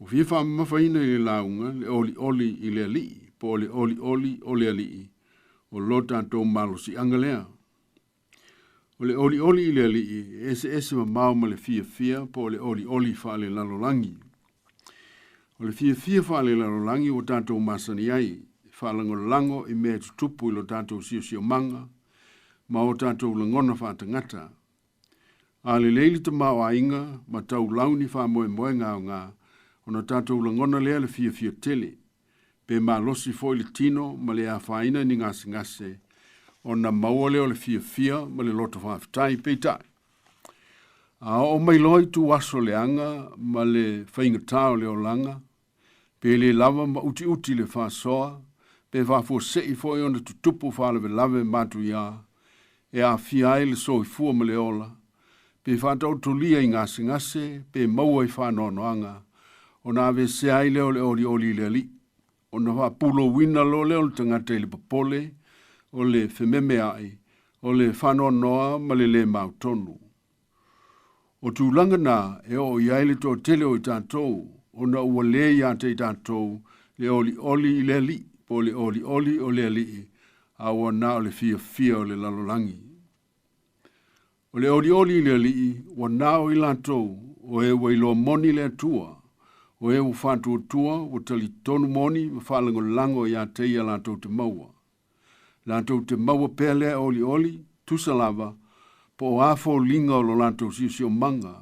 Q: Ua fia faamamafaina i le lauga le olioli i le Alii po o le olioli o le Alii o lo tatou malosiaga lea. O le olioli i le Alii e eseese mamao ma le fiafia po o le olioli faalelalolagi. O le fiafia faalelalolagi ua tatou masani ai, e faalagolago i mea e tutupu i lo tatou siosiomaga ma o tatou lagona faatagata. A lelei le tamaoaiga ma tau launi faamoemoega aoga, ona tatou lagona lea le fiafia tele, pe malosi foi le tino ma le afaina ni gasegase, ona maua lea o le fiafia ma le loto faafetai. Peitai, a oo mai loa i tuaso leaga ma le faigatā o le olaga, pe le lava ma utiuti le faasoa, pe faafuase'i foi ona tutupu faalavelave matuiā, e aafia ai le soifua ma le ola, pe faataotolia i gasegase, pe maua i faanoanoaga, ona aveesea ai lea o le olioli i le Alii, ona faapulouina loa lea o le tagata i le popole, o le fememea'i, o le faanoanoa ma le lē mautonu. O tulaga na e oo i ai le toatele o i tatou, ona ua lē iā te i tatou le olioli i le Alii, po o le olioli o le Alii, a ua na o le fiafia o le lalolagi. O le olioli i le Alii, ua na o i latou, o e ua iloa moni le Atua, O e ua faatuatua ua talitonu moni ma faalagolago iā te ia latou te maua. Latou te maua pea lea olioli, tusa lava, po o a foliga o lo latou siosiomaga,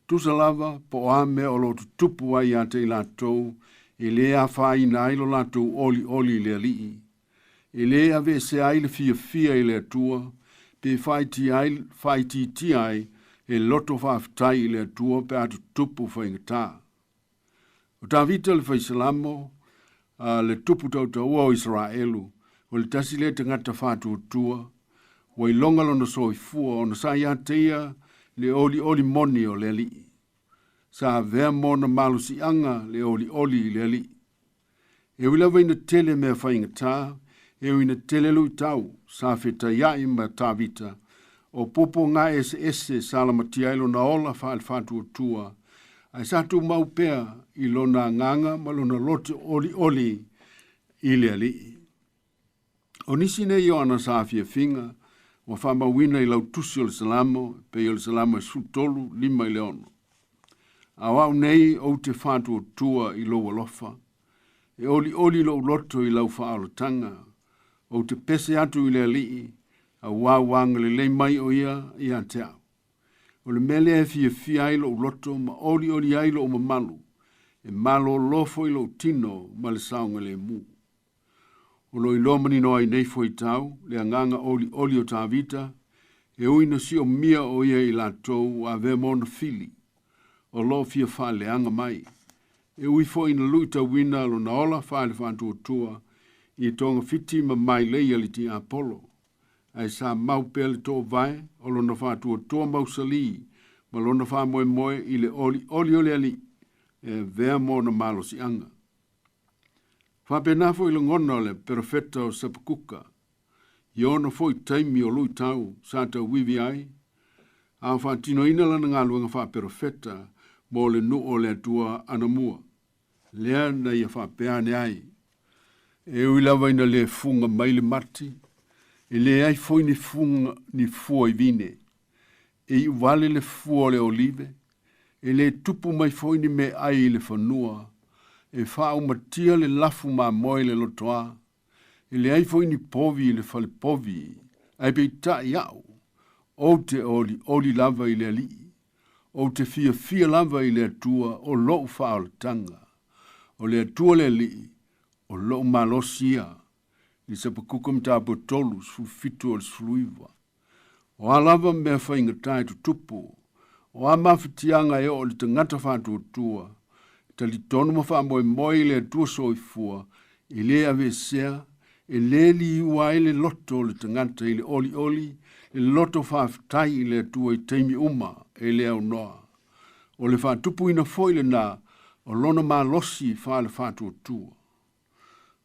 Q: tusa lava po o a mea o lo o tutupu ai iā te i latou, e lē afaina ai lo latou olioli i le alii. E lē aveesea ai le fiafia i le Atua, pe faaitiitia ai le loto faafetai i le Atua pe a tutupu faigata. O Tavita le faisalamo, a le tupu tautaua o Isaraelu, o le tasi lea tagata faatuatua, ua iloga lona soifua ona sa ia te ia le olioli moni o le alii. Sa avea ma ona malosiaga le olioli i le alii. E ui lava ina tele mea faigata, e ui ina tele luitau, sa fetaiai ma Tavita, o puapuaga eseese sa lamatia ai lona ola faale-faatuatua, ae sa tumau pea i lona agaga ma lona loto olioli i le alii. O nisi nei o ana saafiafiga ua faamauina i lau tusi o le Salamo, e pei o le Salamo e 13, 5 i le 6. A o au nei ou te faatuatua i lou alofa, e olioli lou loto i lau faaolataga, ou te pese atu i le alii, auā ua agalelei mai o ia ia te au. O le mea lea e fiafia ai lou loto ma olioli ai lou mamalu, e malōlō foi lou tino ma le saogalemu. O lo o iloa manino ai nei fuaitau le agaga olioli o Tavita, e ui ina siomia o ia i latou ua avea ma ona fili, o lo o fia faaleaga mai. E ui foi ina luitauina lona ola faale-faatuatua i togafiti ma mailei a le tiapolo, ae sa mau pea le toovae o lona faatuatua mausalī ma lona faamoemoe i le olioli o le Alii e avea ma ona malosiaga. Faapena foi lagona o le perofeta o Sapakuka, i ona foi taimi o luitau sa tauivi ai, a o faatinoina lana galuega faaperofeta mo le nuu o le Atua anamua, lea na ia faapea ane ai, E ui lava ina le fuga mai le mati, e leai foi ni fuga ni fua i vine. E iuvale le fua o le olive, e le tupu mai foi ni meaai i le fanua, e faaumatia le lafu mamoe i le lotoa, e leai foi ni povi i le fale povi, ae peitai au, ou te olioli lava i le Alii, ou te fiafia lava i le Atua o lou faaolataga. O le Atua le Alii, o lou malosi ia, i le Sapakuka mataupu 3, 17 o le 19. O a lava mea faigata e tutupu, o a mafatiaga e oo i le tagata faatuatua, e talitonu ma faamoemoe i le Atua soifua, e le aveesea, e le liua ai le loto o le tagata i le olioli, le loto faafetai i le Atua i taimi uma e le aunoa. O le faatupuina foi lena o lona malosi faale-faatuatua.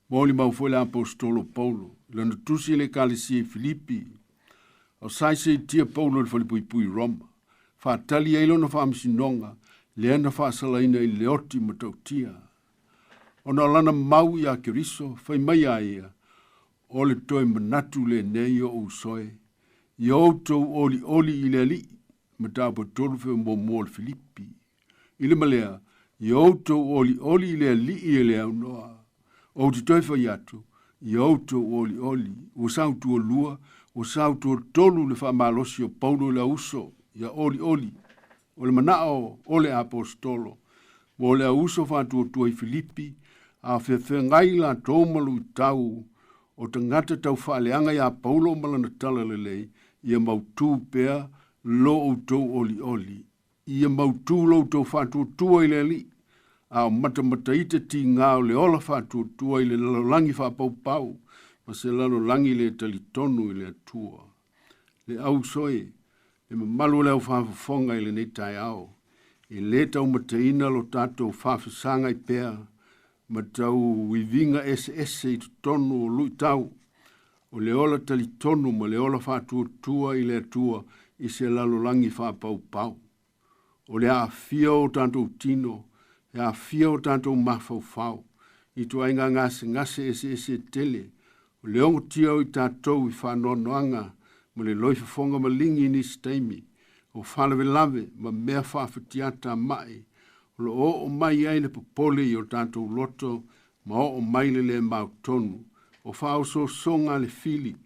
Q: Molimau foi le aposetolo o Paulo i lana tusi i le Ekalesia i Filipi, o saiseitia Paulo i le falepuipui i Roma, faatali ai lona faamasinoga lea na faasalaina i le oti matautia. Ona o lana mau iā Keriso, fai mai a ia, O le toe manatu lenei o ou uso e, ia outou olioli i le Alii, mataupu e 3 fe muamua o le Filipi. I le ma lea, ia outou olioli i le Alii e le aunoa. Ou te toe fai atu, ia outou olioli, ua sautualua, ua sautuatolu le faamalosi o Paulo i le auso, ia olioli. O le manao o le aposetolo, mo le auso faatuatua i Filipi, a feafeagai latou ma luitau o tagata tau faaleaga iā Paulo ma lana talalelei, ia mautū pea lo outou olioli. Ia mautū lo outou faatuatua i le Alii, a o matamataita tigā o le ola faatuatua i le lalolagi faapaupau ma se lalolagi le talitonu i le Atua. Le auso e, le mamalu o le aufaafofoga i lenei taeao, e lē taumateina lo tatou faafesagai pea ma tau iviga eseese i totonu o luitau, o le ola talitonu ma le ola faatuatua i le Atua i se lalolagi faapaupau. O le aafia o tatou tino, e aafia o tatou mafaufau i ituaiga gasegase eseese e tele, o le ogotia o i tatou i faanoanoaga ma le loifofoga maligi i nisi taimi, o faalavelave ma mea faafetiata mai, O lo o oo mai ai le popole i o tatou loto ma oo mai le lē mautonu, o faaosoosoga a le fili,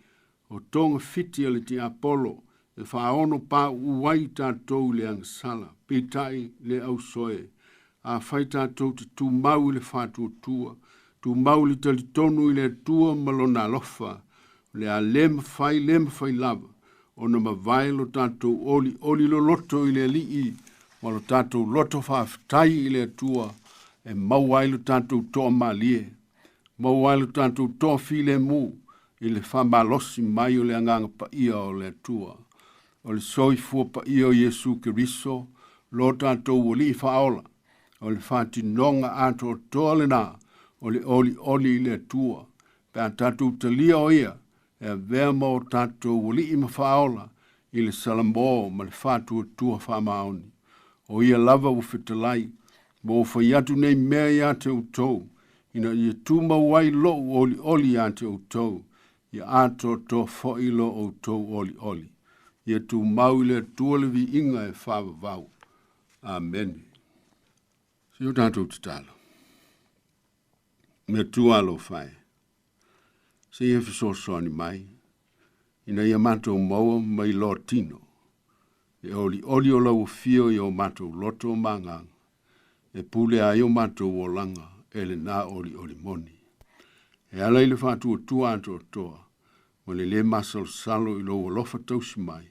Q: o togafiti a le tiapolo e faaono pauu ai tatou i le agasala. Peitai le ausoe, afai tatou te tumau i le faatuatua, tumau i le talitonu i le Atua ma lona alofa, o le a lē mafai lē mafai lava ona mavae lo tatou olioli loloto i le Alii ma lo tatou loto faafetai i le Atua e maua ai lo tatou toamalie, maua ai lo tatou toafilemu i le faamalosi mai o le Agaga Paia o le Atua. O le soifua paia o Iesu Keriso, lo tatou Alii faaola, o le faatinoga atoatoa lenā o le olioli i le Atua, pe a tatou talia o ia e avea ma o tatou Alii ma Faaola i le salamo ma le faatuatua faamaoni. O ia lava ua fetalai, ma ua fai atu nei mea iā te outou, ina ia tumau ai lo'u olioli iā te outou, ia atoatoa foi lo outou olioli. Ia tumau i le Atua le viiga e faavavau. Amene. Se i o tatou tatalo. Le Atua alofa e, se i e fesoasoani mai, ina ia matou maua mai loa tino, le olioli o lau afio i o matou loto ma agaga, e pule ai o matou olaga e lenā olioli moni. E ala i le faatuatua atoatoa, ma le lē masalosalo i lou alofa tausi mai,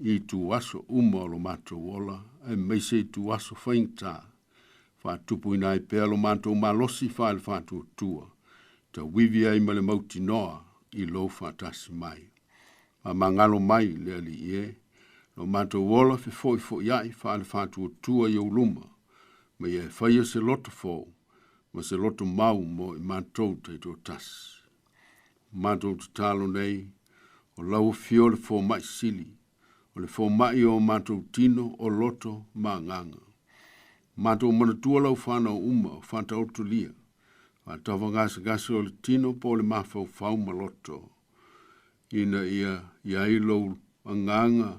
Q: i ituaso uma o lo matou ola, aemaise ituaso faigata, faatupuina ai pea lo matou malosi faale-faatuatua, tauivi ai ma le mautinoa i lou faatasi mai. Faamagalo mai le Alii e, lo matou ola fefo'ifo'ia'i faale-faatuatua i ou luma, ma ia e faia se loto fou ma se loto mau mo i matou taitoatasi. O matou tatalo nei, o lau afio le foma'i sili, o le foma'i o matou tino, o loto ma agaga. Matou manatua lau fanau uma o faataotolia, faatafagasegase o le tino po o le mafaufau ma loto, ina ia i ai lou agaga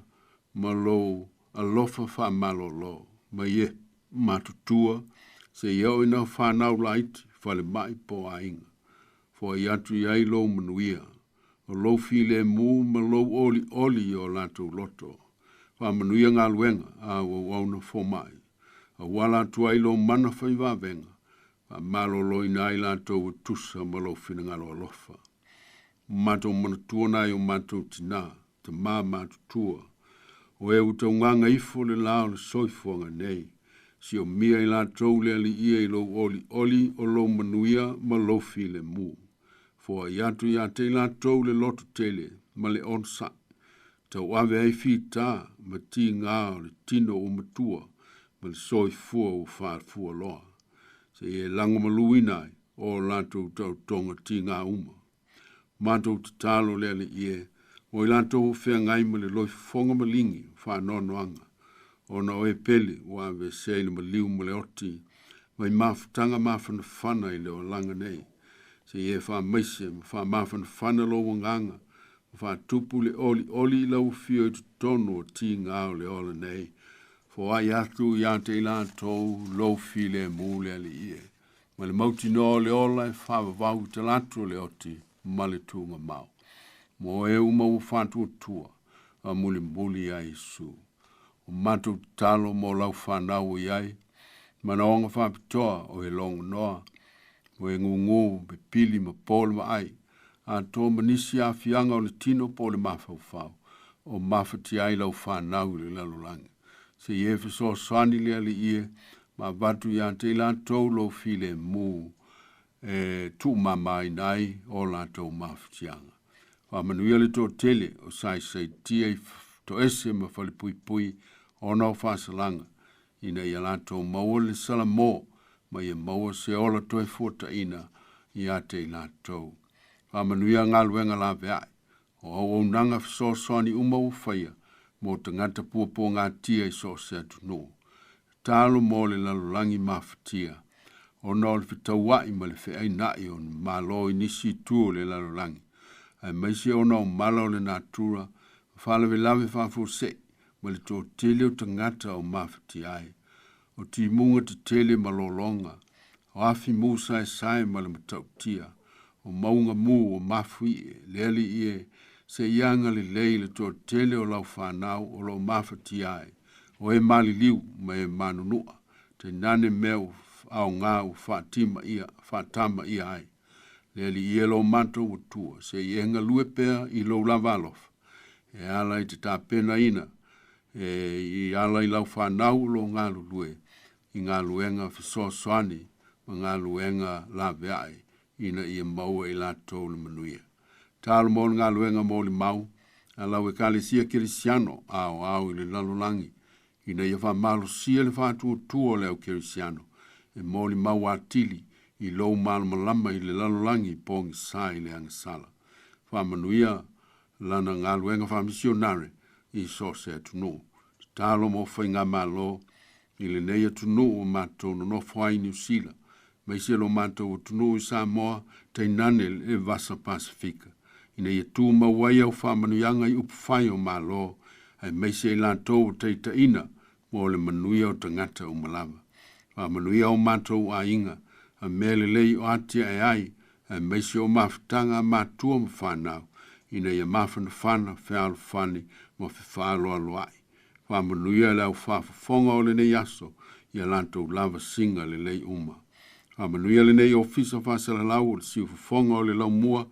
Q: ma lou alofa faamalōlō, ma ia matutua seia oo ina fanau laiti, falema'i po o aiga. Foai atu i ai lou manuia, o lou filemu ma lou olioli i o latou loto. Faamanuia galuega a au auauna foma'i, auala atu ai lou mana faivavega, faamalōlōina ai latou e tusa ma lou finagalo alofa. Matou manatua nai o matou tinā, tamā matutua, o e ua taugaga ifo le lā o le soifuaga nei, siomia i latou le Alii e i lou olioli o lou manuia ma lou filemu. Foai atu iā te i latou le loto tele ma le onosa'i, tauave ai fitā ma tigā o le tino ua matua ma le soifua ua faafualoa, seia e lagomaluina ai o latou taotoga tigā uma. Matou tatalo le Alii e, mo i latou o feagai ma le loifofoga maligi o faanoanoaga, ona o e pele ua aveesea i le maliu ma le oti mai mafutaga mafanafana i le olaga nei, seia e faamaise ma faamafanafana lou agaga ma faatupu le olioli i lau afio i totonu o tigā o le ola nei, foai atu iā te i latou lou filemu le Alii e, ma le mautinoa o le ola e faavavau i talaatu o le oti ma le tuugamau. Mo e uma ua faatuatua, faamulimuli ia Iesu. O matou tatalo mo lau fanau o i ai, manaoga faapitoa o e logonoa, o e gūgū, pepili ma po le vaai, atoa ma nisi aafiaga o le tino po o le mafaufau, o mafatia ai lau fanau i le lalolagi. Seia e fesoasoani le Alii e, ma avatu iā te i latou lou filemu e tuumamāina ai o latou mafatiaga. Faamanuia le toatele o saisaitia i toese ma falepuipui ona o faasalaga, ina ia latou maua le salamo ma ia maua se ola toe fuataʻina iā te i latou. Faamanuia galuega laveaʻe, o auaunaga fesoasoani uma ua faia mo tagata puapuagatia i so o se atunuu. Tatalo mo le lalolagi mafatia, ona o le fetauaʻi ma le feainaʻi o malo i nisi itu o le lalolagi, aemaise ona o mala o le natura ma faalavelave faafuaseʻi ma le toatele o tagata o mafatia ai. o timuga tetele ma lologa, o afi mu saesae ma le matautia, o mauga mu o mafuie, le Alii e, se i agalelei i le toatele o lau fanau o lo o mafatia ai, o e maliliu ma e manunua, tainane mea ua aoga ua faatima ia, faatama ia ai. Le Alii e lo matou Atua, se i e galue pea i lou lava alofa, e ala i te tapenaina e i ala i lau fanau o lo o galulue i galuega fesoasoani ma galuega laveai ina ia maua i latou le manuia. Talo mo le galuega molimau a lau Ekalesia Kerisiano aoao i le lalolagi, ina ia faamalosia le faatuatua o le au Kerisiano e molimau atili i lou malamalama i le lalolagi pogisa i le agasala. Faamanuia lana galuega faamisionare i so o se atunuu. Tatalo mo faigamalo i lenei atunuu ua matou nonofo ai i Niu Sila, aemaise lo matou atunuu i Samoa, tainane le Vasa Pasefika, ina ia tumau ai au faamanuiaga i upufai o Malo, aemaise i latou ua taitaiina mo le manuia o tagata uma lava. Faamanuia o matou aiga, a mea lelei o atiae ai, aemaise o mafutaga a matua ma fanau, ina ia mafanafana, fealofani ma fefaaloaloai. Faamanuia le au faafofoga o lenei aso ia latou lava siga lelei uma. Faamanuia lenei Ofisa Faasalalau o le Siufofoga o le Laumua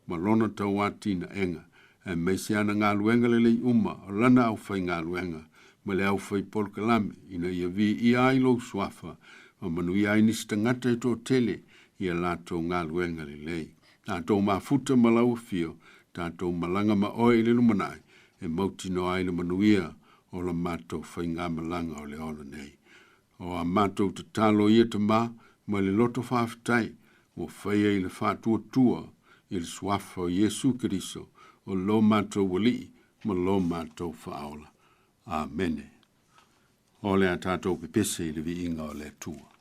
Q: ma lona tauatinaega, aemaise ana galuega lelei uma o lana aufaigaluega ma le aufaipolokalame, ina ia viia ai lou suafa ma manuia ai nisi tagata e toatele ia latou galuega lelei. Tatou mafuta ma lau afio, tatou malaga ma oe i le lumanai, e mautinoa ai le manuia o la matou faigamalaga o le ola nei. O a matou tatalo ia Tamā, ma le loto faafetai, ua faia i le faatuatua i le suafa o Iesu Keriso, o lo matou Alii ma lo matou Faaola. Amene. O le a tatou pepese i le viiga o le Atua.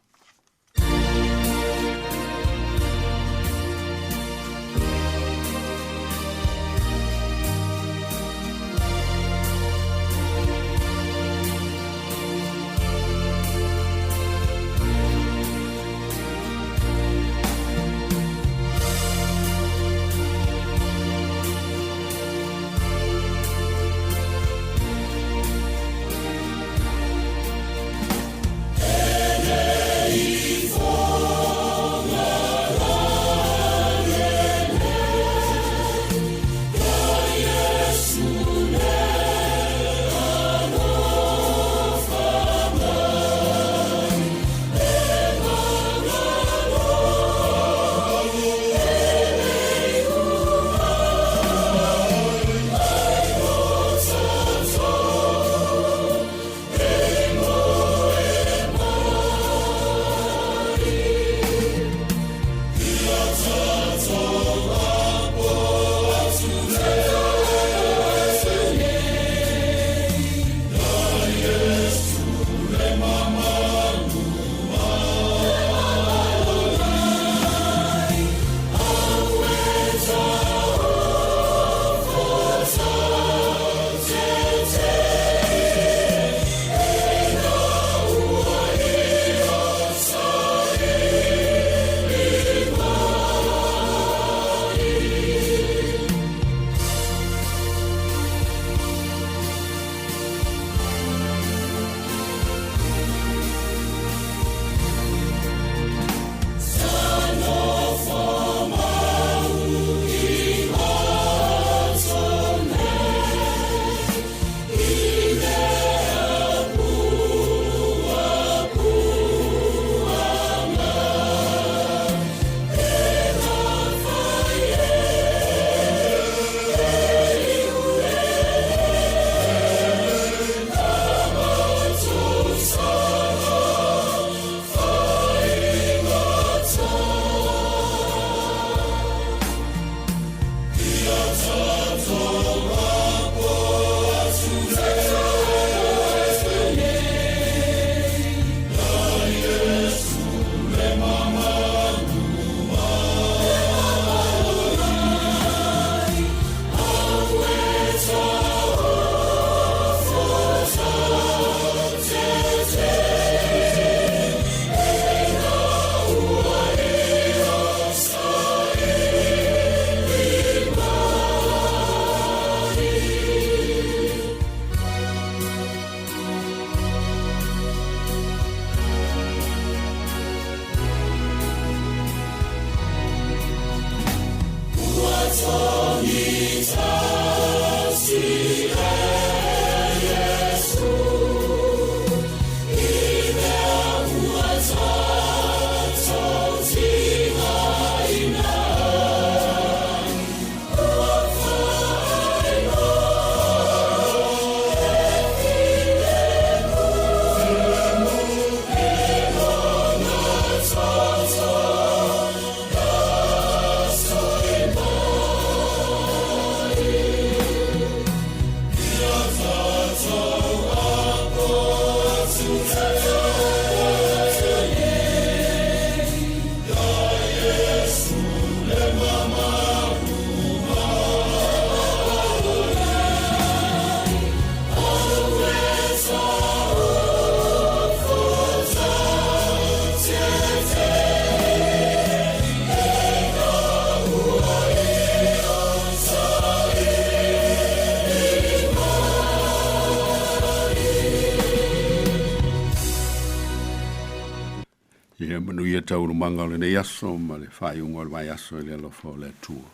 Q: Ia manuia taualumaga o lenei aso ma le faaiuga o le vaiaso i le alofa o le Atua.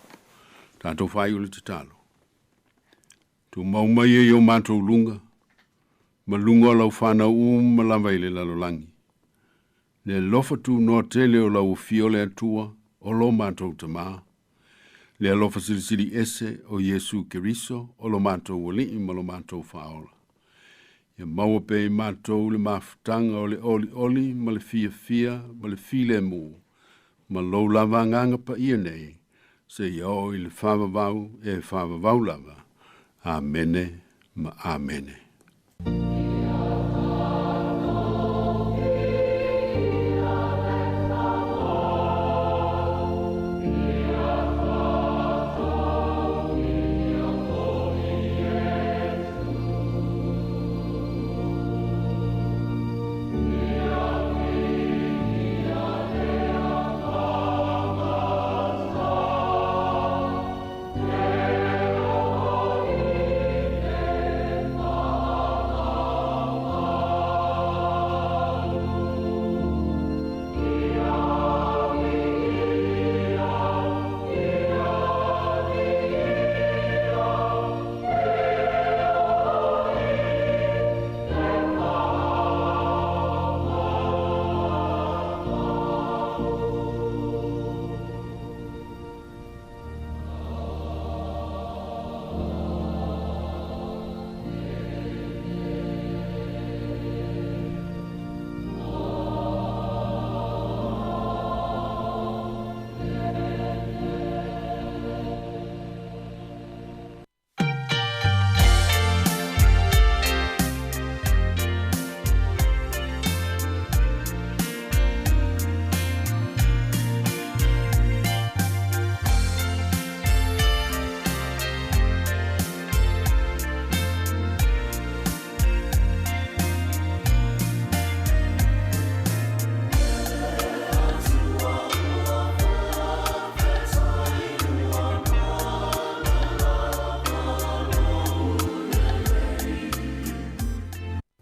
Q: Tatou faaiu le tatalo. Tumau mai e i o matou luga, ma luga o lau fanau uma lava i le lalolagi. Le alofa tunoa tele o lau afio le Atua, o lo matou Tamā, le alofa silisili ese o Iesu Keriso, o lo matou Alii ma lo matou Faaola. Ia maua pea i matou le mafutaga o le olioli ma le fiafia ma le filemu, ma lou lava Agaga Paia nei, seia oo i le faavavau e faavavau lava. Amene ma Amene.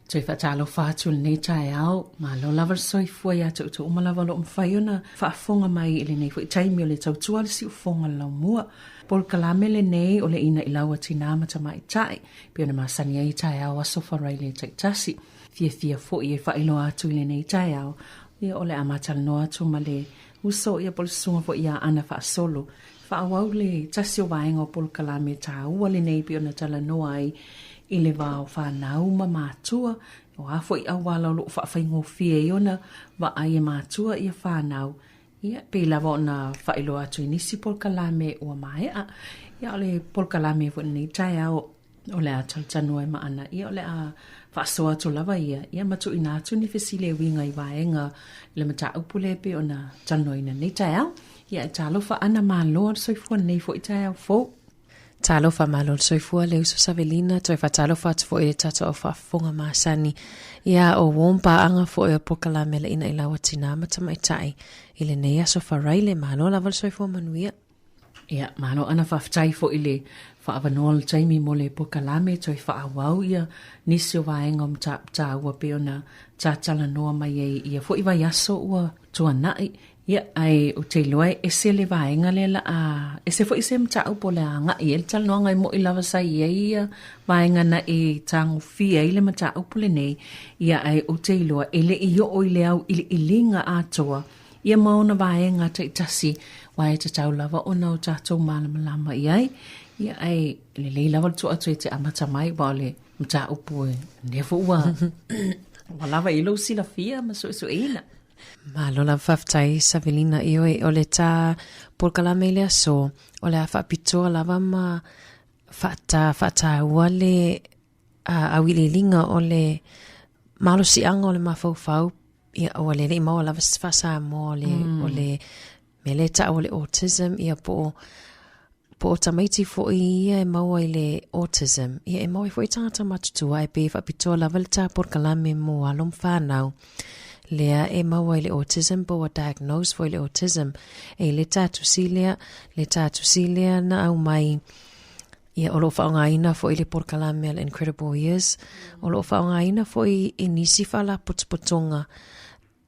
K: Toe faatalofa atu i lenei taeao, malo lava le soifua ia te outou uma lava o lo o mafai ona faafofoga mai i lenei foi taimi o le tautua a le siufofoga o le laumua. Polokalame lenei o le ina i lau a tinā ma tamaitai, pei ona masani ai i taeao aso Faraile taitasi. Fiafia foi e faailoa atu i lenei taeao, ia o le a matalanoa atu ma le uso ia po o le susuga foi ia Ana Faasolo. Faaauau le tasi o vaega o polokalame tāua lenei pei ona talanoa ai i le va o fanau ma matua, o a foi auala o lo o faafaigofie ai ona vaai e matua ia fanau, ia pei lava ona faailoa atu i nisi polokalame ua maea. Ia o le polokalame foi lenei taeao o le a talatalanoa ai ma Ana, ia o le a faasoa atu lava ia, ia ma tuuina atu ni fesili e uiga i vaega i le mataupu lea e pei ona talanoaina nei taeao. Ia e talofa Ana, malo le soifua nei foi taeao fou.
I: Talofa malo le soifua le uso Savelina, toe faatalofa atu foi i le tatou au faafofoga masani. Ia o uo paaga foi o polokalame le ina i lau tinā ma tamaitai i lenei aso Faraile, malo lava le soifua manuia.
K: Ia, malo Ana faafetai foi i le faaavanoa o le taimi mo le polokalame toe faaauau ia nisi o vaega o mataupu taua pei ona tatalanoa mai ai ia foi vaiaso ua tuanai. Ia, ae ou te iloa e ese le vaega lea la a ese foi se mataupu o le a agai i ai le talanoaga e moni lava sa i ai ia vaega na e tagofia ai le mataupu lenei, ia ae ou te iloa e le i oo i le auiliiliga atoa ia ma ona vaega taitasi aua e tatau lava ona o tatou malamalama i ai. Ia ae lelei lava le tuu atu e te amata mai aua o le mataupu e lea foi ua ua lava i lou silafia ma suesueina.
I: Malo lava faafetai Savelina ioe o le tā polokalame i le aso o le a faapitoa lava ma faata faataua le auiliiliga o le malosiaga o le mafaufau ia ua le lei maua lava se faa-Samoa o le, mm. o le mea lea ta'u o le autism ia po o po o tamaiti foi ia e maua i le autism ia e maua ai foi tagata matutua e pei e faapitoa lava le tā polokalame mo alo ma fanau lea e maua i le autism po ua diagnose foi le autism e le tā tusi lea le tā tusi lea na aumai Ia, o lo o faaaogaina foi le polokalame a le Incredible Years. O lo o faaaogaina foi i nisi faalapotopotoga.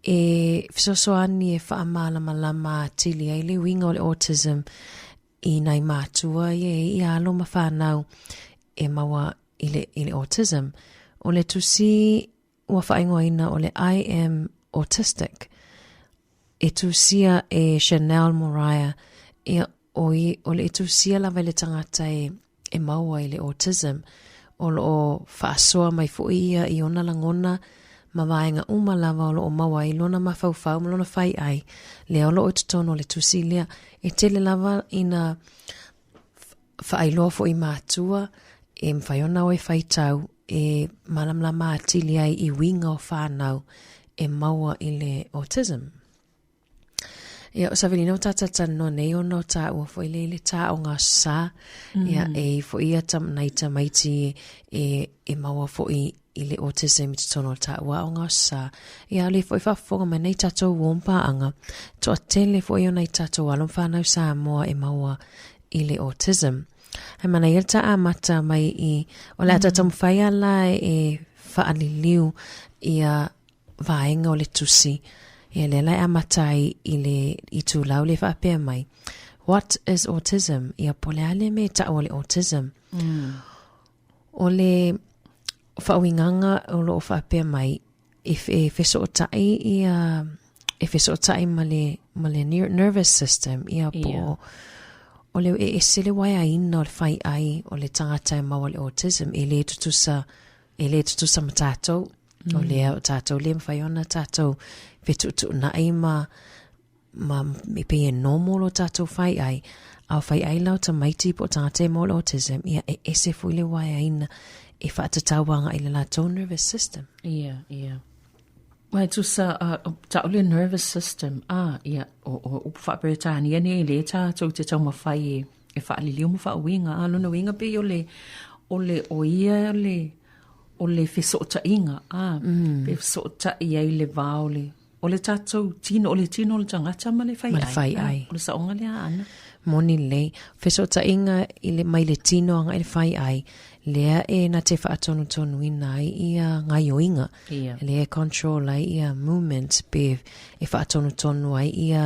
I: E fesoasoani e faamalamalama atili ai le uiga o le autism i nai mātua ia e i alo ma whānau e maua i le, i le autism. O le tusi ua whaingoaina o le I am autistic. E tusia e Chanel Moriah ia o, i, o le e tusia lava i le tangata e, e maua i le autism. O lo o whaasoa mai fo ia i ona langona ma vaenga uma lava o lo o maua ai lona mafaufau ma lona fai ai. Lea o lo o i totonu o le tusi lea. E tele lava ina faailoa foi mātua e mawhai ona o e whaitau e malamalama atili ai i uiga o whānau e maua i le autism. Ia, o Savelina o tātou talanoa nei ona o tāua foi le le tā o ngā sā. Ia, e i foi ia tam, nai tamaiti e, e maua foi i le autism i totonu o tāua o ngā sā. Ia, le foi whaafofoga mai nei tātou uo mpaanga. Toa tele foi o nei tātou alo whānau Samoa e maua i le autism. Hei mana ia ta amata mai i, o le ata taumawhai ala e whaaliliu ia vaenga o le tusi. Ia lea la e amata ai i le itulau le whaapea mai. What is autism? Ia po le a le mea e ta'u o le autism. O le faauigaga o lo o faapea mai, e, e fesootai ia e fesootai ma le, ma le nervous system ia po yeah. o le e ese le waeaina o le fai'ai o le tagata e maua le autism e lē tutusa e lē tutusa ma tātou o lea o tātou lē mafai ona tātou fetuʻutuʻunaʻi ma ma e pei e normal o tātou fai'ai, a o fai'ai la o tamaiti po o tagata e maua le autism, ia e ese foi le waeaina e faatatau agaʻi i le latou nervous system.
K: Ia, ia. Ma e tusa, uh, ta'u le nervous system, ah, ia, o, o upu faa-Peretania nei e lē tātou te taumafai e, e faaliliu ma faauiga, a lona uiga pei o le, o le, o ia le, o le fesootaʻiga, ah, mm. pe fesootaʻi ai le va o le, O le tatou tino, o le tino o le tagata ma le fai'ai.
I: Ma le fai'ai.
K: O le saoga lea Aana.
I: Moni lelei. Fesootaiga i le, mai le tino agaʻi le fai'ai, lea e na te faatonutonuina ai ia gaioiga.
K: Ia.
I: Lea e control ai ia movement pe e faatonutonu ai ia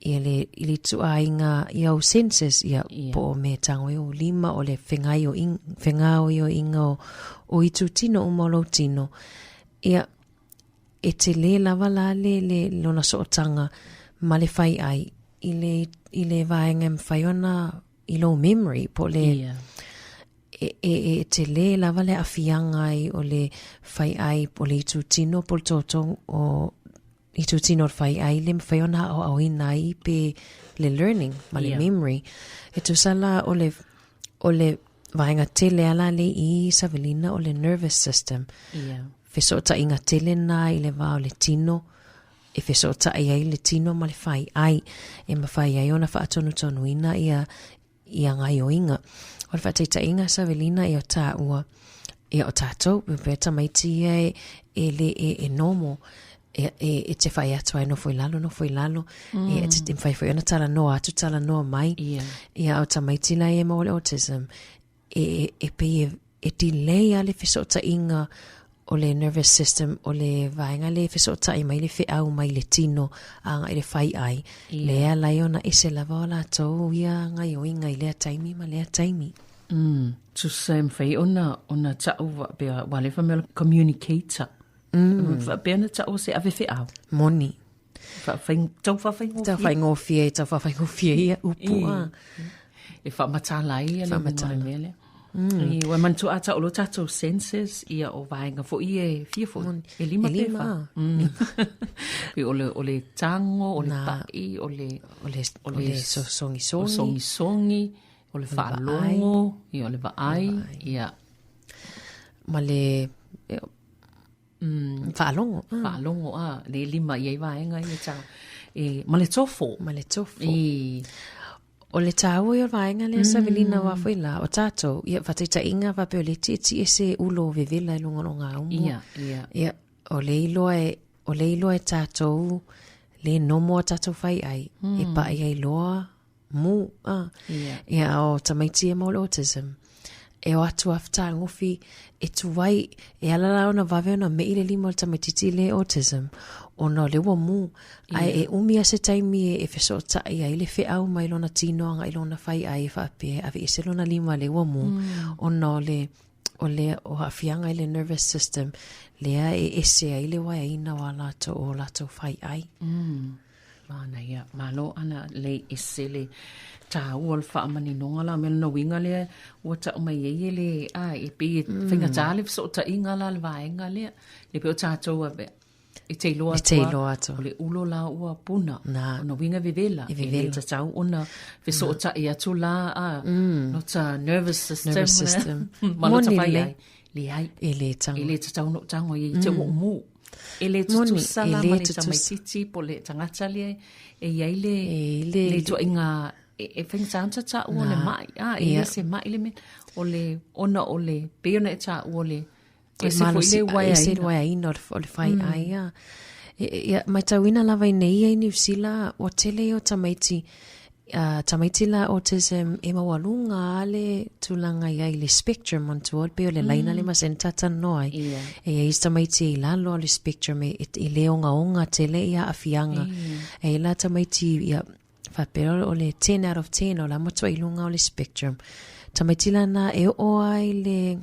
I: ia le i le ituaiga ia ou senses ia
K: Ia.
I: po o mea e tago ai ou lima o le fegaioiga fegaoioiga o o itu tino uma o lou tino. Ia E tele lava la le, le lona sootaga ma le fai'ai i le, i le vaega e mafai ona i lou memory po o le
K: Ia.
I: e, e, e tele lava le aafiaga ai o le fai'ai o le itutino po o le toto o itutino o le fai'ai le mafai ona aoaoina ai pe le learning ma le
K: Ia.
I: memory. E tusa la o le, o le vaega tele a la le i Savelina o le nervous system.
K: Ia.
I: Fesootaʻiga tele na i le va o le tino, e fesootaʻi ai le tino ma le fai'ai, e mafai ai ona faatonutonuina ia ia gaioiga. O le faataitaiga Savelina ia o tāua, ia o tātou, e pea tamaiti ia e, e le e, e normal, e, e, e te whai atu ai nofo i lalo, nofo i lalo, mm. e, e te mawhai whai ona talanoa atu, talanoa mai,
K: yeah.
I: ia o tamaiti la e maua le autism, e, e pei e, e delay a le fesootaiga o le nervous system o le vaega le fesootai mai le feau mai le tino agaʻi le fai'ai,
K: Ia.
I: lea e ala ai ona ese lava o latou ia gaioiga i lea taimi ma lea taimi.
K: Mm, tusa e mafai ona, ona ta'u faapea, ua lefa mea o le communicator. Mm. Faapea ona ta'u o se ave feau.
I: Moni.
K: Faafai, tau faafaigofie.
I: Tau faigofie, tau faafaigofie ia upu a.
K: E faamatala ai ia le uiga o le mea lea.
I: Mm.
K: I, ua manatua a ta'u loa tatou senses, ia o vaega foi e fia foi. E lima
I: E
K: pe
I: lima.
K: fa. Mm. Pe o le, o le tago, o le
I: Nā.
K: pa'i, o le...
I: O le, o le sogisongi.
K: O sogisongi, o le faalogo, ia o le vaai, ia.
I: Ma le, Mm. Faalogo.
K: Mm. Faalogo, a. Le lima i ai vaega ia ta. E, ma le tofo.
I: Ma le tofo.
K: I.
I: O le tāua i o vaega lea mm. Savelina wā foi la, o tātou, ia whataitaiga whapea o le tietie se ulo o vevela i lunga o ngā umu.
K: Ia, ia.
I: Ia, o le iloa e, o le iloa e tātou, le nomo a tātou whai ai, mm. e pa'i ai loa, mu, a.
K: Ia.
I: Ia, o tamaiti e mau le autism. e o atu a fetagofi e tuai e ala la ona vave ona me'i le lima o le tamaitiiti le autism ona o le ua mū ae e umi a se taimi e, e fesootai ai le feau mai lona tino agai lona faiai e faapea e aveese lona lima le ua mū ona o le o le o aafiaga i le nervous system lea e ese ai le uaeaina o a latou o latou faiai.
K: Manaia, malo ana lei ese le tāua o le faamaninoga la me lona uiga lea ua tau mai ai e le a e pei e faigata le fesootaiga la le vaega lea le pei o tatou a e te iloa
I: E te iloa atu.
K: o le ulo la ua puna
I: Na.
K: ona uiga vevela
I: E vevela.
K: e le tatau ona fesootai atu la a lota nervous system
I: Nervous system.
K: ma lota
I: Moni
K: fai
I: lelei.
K: ai leai
I: E le tago.
K: e le tatau ona ou tago ai i te ua ou mū E le
I: Moni,
K: tutusa
I: e
K: la
I: le
K: ma le
I: tutusa.
K: tamaitiiti po le tagata lea e i ai le,
I: E le,
K: le ituaiga e, e faigata ona taua o le ma'i. A, e le se ma'i le mea. O le, ona o le, pei ona e taua o le, ese foi le
I: uaeaina. Ese le uaeaina o le faiai. Mm. E, e, ia, matauina lava i nei ia i Niu Sila, ua tele ia o tamaiti, uh, tamaiti la autism e maualuga a le tulaga i ai le spectrum manatua pei o le laina le masani talatalanoa ai.
K: Yeah.
I: E i ai isi tamaiti e i lalo o le spectrum e, e, e le ogaoga tele ia aafiaga. E i ai la tamaiti ia faapea o le 10 out of 10 o la matuai i luga o le spectrum. Tamaiti lana e oo ai le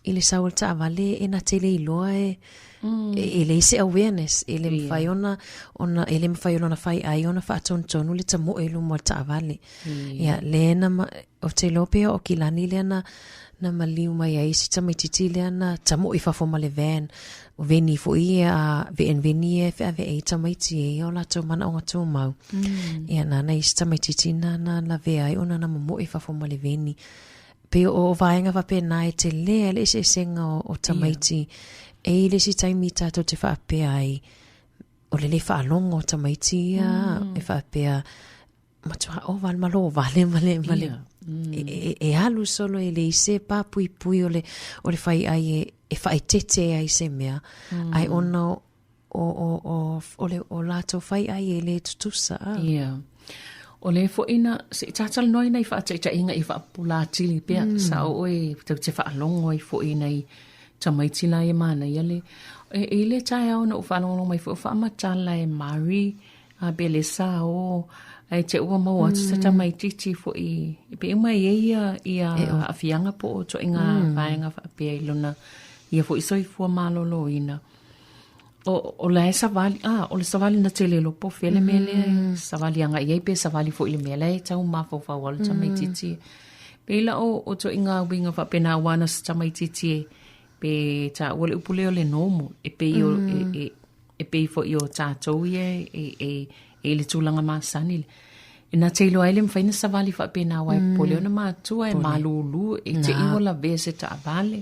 I: i le sau o le taavale e na te le iloa e, mm. e, e leai se awareness e le mawhai ona, ona e le mawhai ona whai ai ona whaatonutonu le tamoe i luma o le taavale. Mm. Ia, le na ma, o te iloa pea o Kilani lea na, na maliu mai ai si tamaitiiti lea na tamoe i fafo ma le van. O veni foi ia a veen veni ia e wheawe e tamaiti e ia o latou manaoga tumau. Mm. Ia, nana i si tamaitiiti na, na lavea ai ona na momoe i fafo ma le veni. Pei o vaega faapena e tele ai le eseesega o, o tamaiti. Yeah. E i le isi taimi tātou te faapea ai, o le le faalogo o tamaiti ia, mm. e faapea, matua o vale malo vale ma le, ma le, yeah. mm. e, e, e alu solo e le i se pāpuipui o le, o le whai ai e, e whaetete ai se mea. Mm. Ai ona o, o, o, o le o latou faiai e le tutusa. A.
K: Yeah. O le foʻi na, se i tatalanoa ai nai faataitaiga i faapupula atili pea, mm. sa o oe tau te faalogo ai foʻi nai tamaiti la ia manaia le, e, e le taeao na ou faalogologo mai foi o faamatala e Mari, a pe le sa o, ae te ua maua atu se tamaitiiti foʻi, e pei uma e i ai ia, ia aafiaga po o ituaiga mm. vaega faapea i lona, ia foʻi soifua malōlōina. O, o la e savali, ah, o le savali na tele lo po fele mea lea, mm. savali anga i ai pe savali foi le mea lea e tau mafaufau au le tamaitiiti. Mm. Pei la o, o ituaiga uiga faapena aua na se tamaitiiti e, pe taua le upu lea o le normal, e pei o, mm. e, e, e pei foi o tatou ia e, e, e i le tulaga masani le. E na te iloa ai le mafai na savali faapena aua e popole ona matua e malūlū e te i ua lavea se taavale.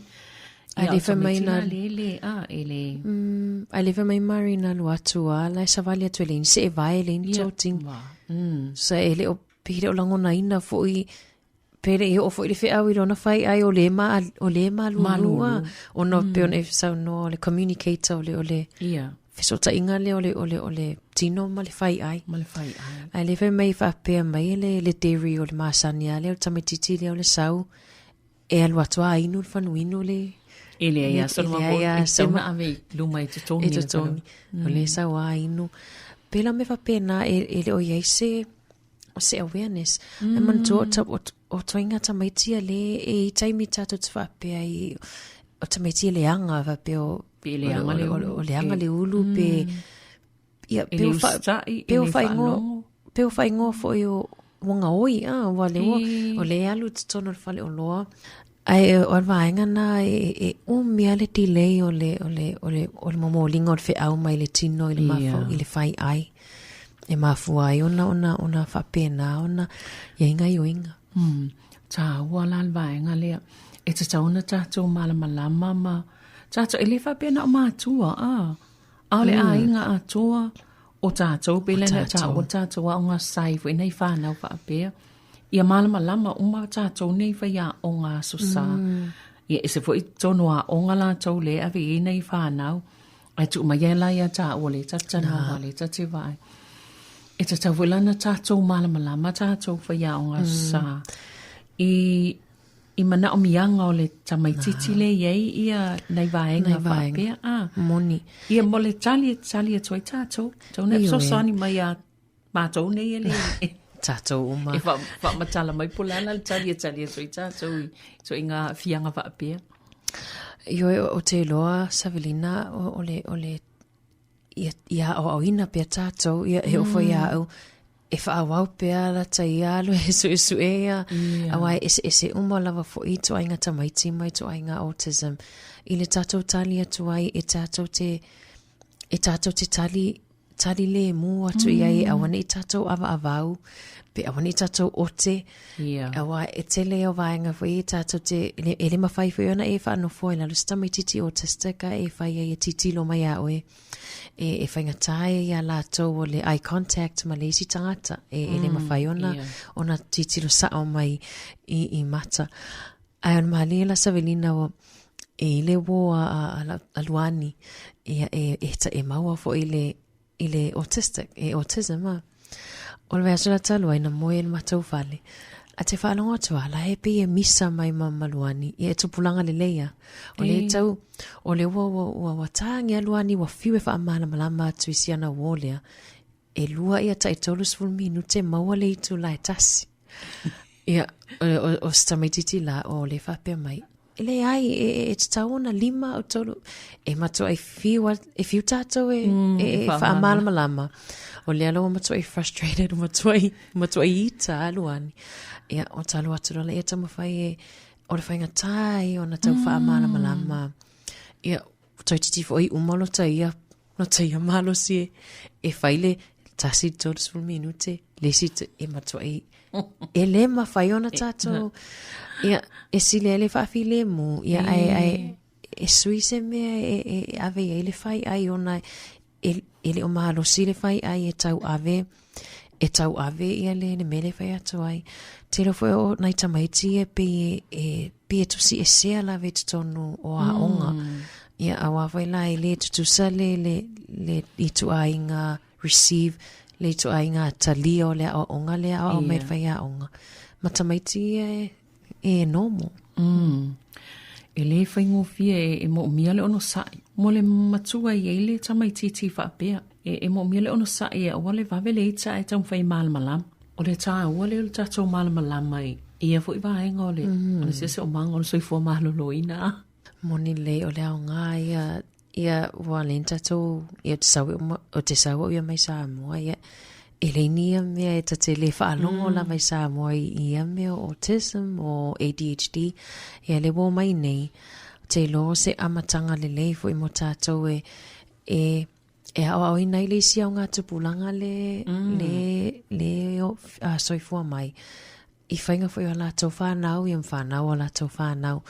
I: Ai le fai mai na
K: le le a e le
I: mm ai le fai mai Mari na alu atu a la e savali atu e leai ni seevae leai ni toting. So e le o pe le o lagonaina foi pe le i oo foi le feau i lona fai ai o le ma o le malūlū a ona pei ona e saunoa o le communicator o le o le
K: yeah
I: fesootaiga lea o le o le o le tino ma le faiai.
K: Ma le faiai.
I: Ae le fai mai faapea mai le le theory o le masani a lea o le tamaitiiti lea o le sau e alu atu a inu le fanuinu le
K: E leai a sona
I: leai a
K: e tatau ona ave i luma e totogi.
I: E totogi. O le sau a inu. Pēlā mea faapena e, e le o i ai se se awareness. Mm. E manatua o, o, o ituaiga tamaiti a le e i taimi tātou te faapea i o tamaiti e leaga faapea o
K: Pe leaga le ulu.
I: O, o, o leaga le ulu mm. pe ia
K: E le usitai, e
I: pe o
K: le
I: whaingoa
K: faalogo.
I: pe o whaingoa foi o ua gaoi a ua le ua o le alu i totonu o le fale oloa. Ae o le vaega na e, e umi a le delay o le, o le, o le, o le momoliga o le feau mai le tino i le mafau, i le faiai. E mafua ai ona, ona, ona faapena ona i ai gaioiga.
K: Mm. Tāua la le vaega lea. E tatau ona tātou malamalama ma tātou, e le faapea na o mātua, a. ʻAʻole ʻāiga atoa o tātou, pēlā na tāua tātou aoga sai foi nei whānau faapea. Ia malamalama uma tātou nei faiaoga aso sa. Mm. Ia ese foi tonu aoga lātou le ave i nei whānau. Ae tuu mai ai la ia tāua le tatanoa le tatewai. E tatau foi la na tātou malamalama tātou faiaoga aso sa. I
R: i manaomiaga o le tamaitiiti le i ai ia nai vaega faapea a.
I: Moni.
R: Ia mo le tali e tali atu ai tatou. Tau na fesoasoani mai iā matou nei e le
I: Tatou uma.
R: E faamatala mai po o le a la le tali e tali atu ai tatou i ituaiga aafiaga faapea.
I: Ioe, ou te iloa Savelina o le, o le ia, ia aoaoina pea tatou, ia e oo foi ia au, e faaauau pea lata ia alu e suesue ia, yeah. Auā e eseese uma lava foi ituaiga tamaiti ma ituaiga autism. I le tatou tali atu ai e tatou te, e tatou te tali, tali lēmū atu i ai, aua neʻi tatou ʻawaʻawau, pe aua neʻi tatou ote,
R: yeah.
I: Auā e tele o vaega foi e tatou te, e le mafai foi ona e faanofo i lalo se tamaititi autistic a e fai ai e titilo mai iā oe. E, e faigata ai iā latou o le eye contact ma le isi tagata. E, e le mafai ona, yeah. ona titilo saʻo mai i, i mata. Ae o le malie la Savelina o e i le uō a, a, a, a Luani, ia e, e, e maua foi i le, i le autistic, e autism a. O le vaiaso la talu ai na moe i le matou fale. A te faalogo atu a la e pei e misa mai ma ma Luani. Ia e tupulaga lelei a. O le e tau, o le ua ua ua ua tāgi a Luani ua fiu e faamalamalama atu i si ana uō lea. E lua ia tai 30 minute maua le itula e tasi. Ia, o, o, o se tamaititi la, o le faapea mai, E leai, e, e, e tatau ona lima o tolu, e matuai fiu, e fiu tātou e, mm, e, e faamalamalama. O lea la ua matuai frustrated, ua matuai, matuai ita a Luani. Ia, o talo atu loa ia taumafai e, o le faigata ia ona tau faamalamalama. Ia, toeitiiti foi uma lota ia lota ia malosi e, e fai le tasi i le 30 minute, le isi e matuai e lē mafai ona tatou ia e sili ai le faafilemu ia ae ae e sui se mea e, e, e ave i ai le faiʻai ona e, e le o malosi le faiʻai e tau ave e tau ave ia le, le mea le fai atu ai. Tele foi o nai tamaiti e pei e, e, pei e tusiesea lava i totonu o aoga. Ia, auā foi la e lē tutusa le, le, le ituaiga receive le ituaiga talia o le aoaoga lea aoao mai le faiaoga. Ma tamaiti ia e, e normal.
R: Mm. E lē faigofie e, e moomia le onosaʻi mo le matua i ai le tamaitiiti faapea. E, e moomia le onosaʻi e aua le vave le ita ae taumafai e malamalama. O le tāua lea o le tatou malamalama i ia foi vaega o le, mm. o le siosiomaga o le soifua malōlōina.
I: Moni lelei o le aoga ia Ia, ua lea tatou, ia te sau o te sau au ia mai Samoa, ia, e leai ni ia mea e ta te lē faalogo lava i Samoa i ia mea o autism o ADHD, ia le ua omai nei, ou te iloa o se amataga lelei foi mo tatou e, e, e aoaoina ai le isi augatupulaga le, le, le soifua mai. I faiga foi o a latou whanau, ia ma whanau o latou whanau.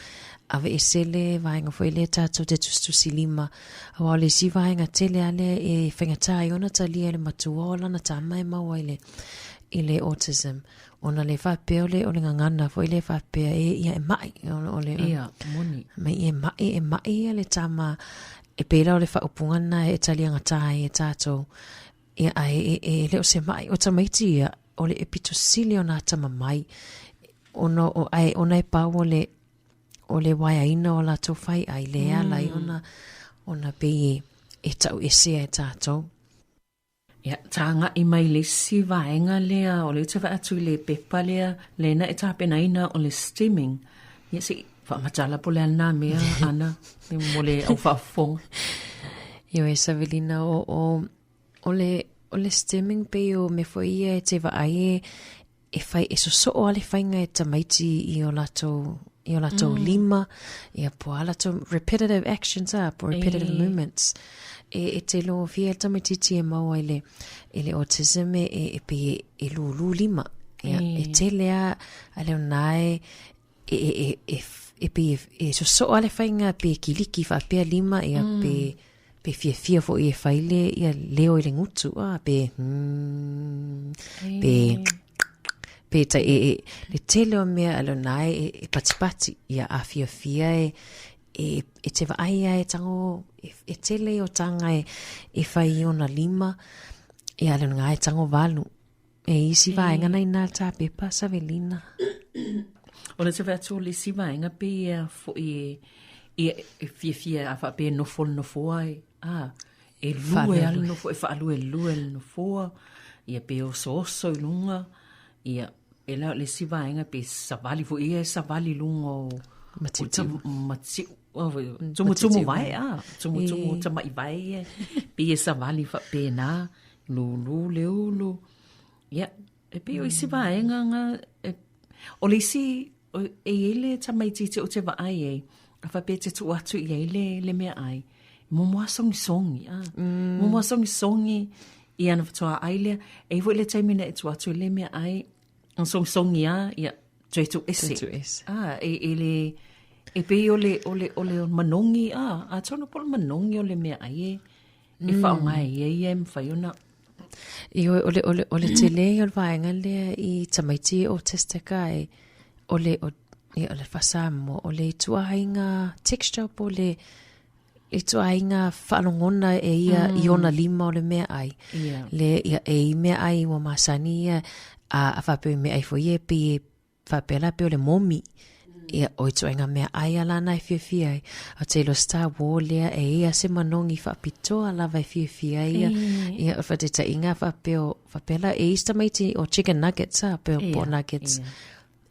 I: Aveese le vaega foi lea tatou te tusitusi lima. Aua o le isi vaega tele a lea e faigata ai ona talia e le matua o lana tama e maua i le, i le autism. Ona le faapea o le, o le gagana foi lea faapea e ia e maʻi. O, o le,
R: Ia, moni.
I: Mai e maʻi, e maʻi ia le tama. E pei la o le faaupuga lena e taliagata ai e tatou. Ia, ae e, e le o se maʻi. O tamaiti ia, o le e pito sili ona atamamai, ona, o, ae ona e pau o le, o le waeaina o latou faiʻai, lea e ala ai ona, ona pei e, e taʻuesea e tatou.
R: Ia, tagaʻi mai le isi vaega lea, o lea ou te vaai atu i le pepa lea, lena e tapenaina o le steaming. Ia, se i faamatala po o le a lena mea, Ana, mo le au faafofoga.
I: Ioe, Savelina, o, o, O le, o le stemming pei o mea foi ia e te vaai e, e whai, e sosoo a le whainga e tamaiti i o latou, i o latou lima, ia po a latou repetitive actions a, po repetitive e. movements. E, e te lofia e tamaititi e maua i le, i le autism e, e, e pei e, e lūlū lima. Ia, e, e tele a, a leo nā e, e, e, e, e, e pei e, e sosoo a le whainga pe kiliki whaapea lima, ia pe, Pe fiafia foi e fai le ia leo i le gutu, a pe hmm, pe pe ta e, e le tele o mea a lona e, e patipati ia a fiafia e e, e te vaai ia e tango e, e tele o tanga e, e fai i ona lima ia le nga e tango valu E isi vaega na inā tā pepa Savelina.
R: O le te whai atu o le isi vaega pei e a fo'i e, ia e fiafia a faapea e nofo le nofoa e, a, e lue a le nofoa, e faaluelue le nofoa, ia pe osooso i luga, ia, e la o le isi vaega pe savali foi ia e savali i luga o
I: Matiutiu.
R: Matiu, tumutumu vae, a, tumutumu tama'i vae ia, pei e savali faapena, lūlū le ulu, ia, e pei o isi vaega nga, e, o le isi, e i ai le tamaitiiti ou te vaai ai, a faapea e te tuu atu i ai le, le meaai, muamua lava sogisogi, a, muamua sogisogi, ia ona faatoa ai lea, e i ai foi le taimi na e tuu atu ai le meaai, ona sogisogi lava, ia, toe tuu ese.
I: Toe tuu ese.
R: A, e, e le, e pei o le, o le, o le manogi, a, atonu po o le manogi o le meaai e, e faaaoga e ia ia e mafai ona
I: Ioe, o le, o le, o le tele ia o le vaega lea i tamaiti e autistic ai, o le, o, ia, o le faa-Samoa, o le ituaiga texture po o le ituaiga faalogona e ia i ona lima o le meaai.
R: Yeah.
I: Le, ia, e i meaai ua masani ia, a, a faapea i meaai foi ia e pei e Faapea la pei o le momi. Ia, o ituaiga meaai a lana e fiafia ai. A te iloa Star War lea e i ai se manogi faapitoa lava e fiafia ai ia. Ia, o le faataitaiga faapea o, faapea la e i si tamaiti o chicken nuggets a, pei o po o nuggets.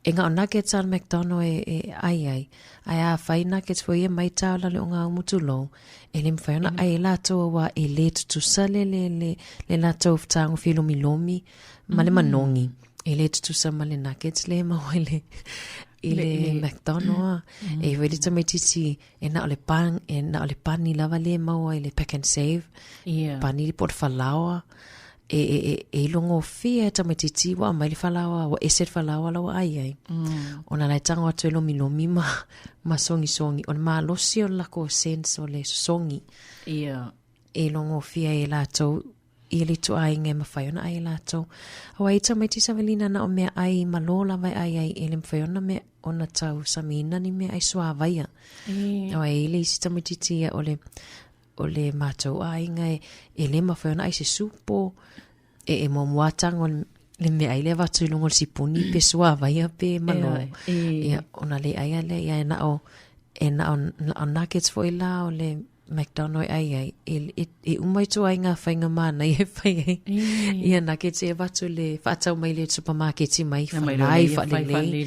I: E na o nuggets a le McDonald e, e ai ai. Ae a fai nuggets foi ia mai tao la le ogaumu tulou, e le mafai ona ai e latou auā e le tutusa le, le, le, le latou fetagofi lomilomi ma le manogi. E le tutusa ma le nuggets le maua i le, i le, le McDonald a. E i foi le tamaitiiti e na o le pan, e na o le pani lava le maua i le pack and save.
R: Yeah.
I: Pani po o le falaoa. E, e, e, e ilogofie e tamaitiiti ua aumai le falaoa, ua ese le falaoa la ua ai ai. Ona la e tago atu e lomilomi ma, ma sogisogi. O le malosi o le lakou sense o le sosogi.
R: Yeah.
I: E ilogofie ai e latou i le ituaiga e mafai ona ai e latou. Aua e tamaiti savalina na o meaai malo lava e ai ai e le mafai ona mea ona tausamiina ni meaai suāvaia. Aua e i le isi tamaitiiti ia o le o le matou aiga e, e le mafai ona ai se supo e, e muamua tago le meaai lea avatu i luga o le sipuni pe suāvaia pe malo. Ia, ona le ai a lea ia e na o e na o, na o nuggets foi la o le McDonald e ai ai, e, e, e uma ituaiga faiga manaia e fai ai. Ia nuggets e avatu le faatau mai le supamaketi mai falai faalelei.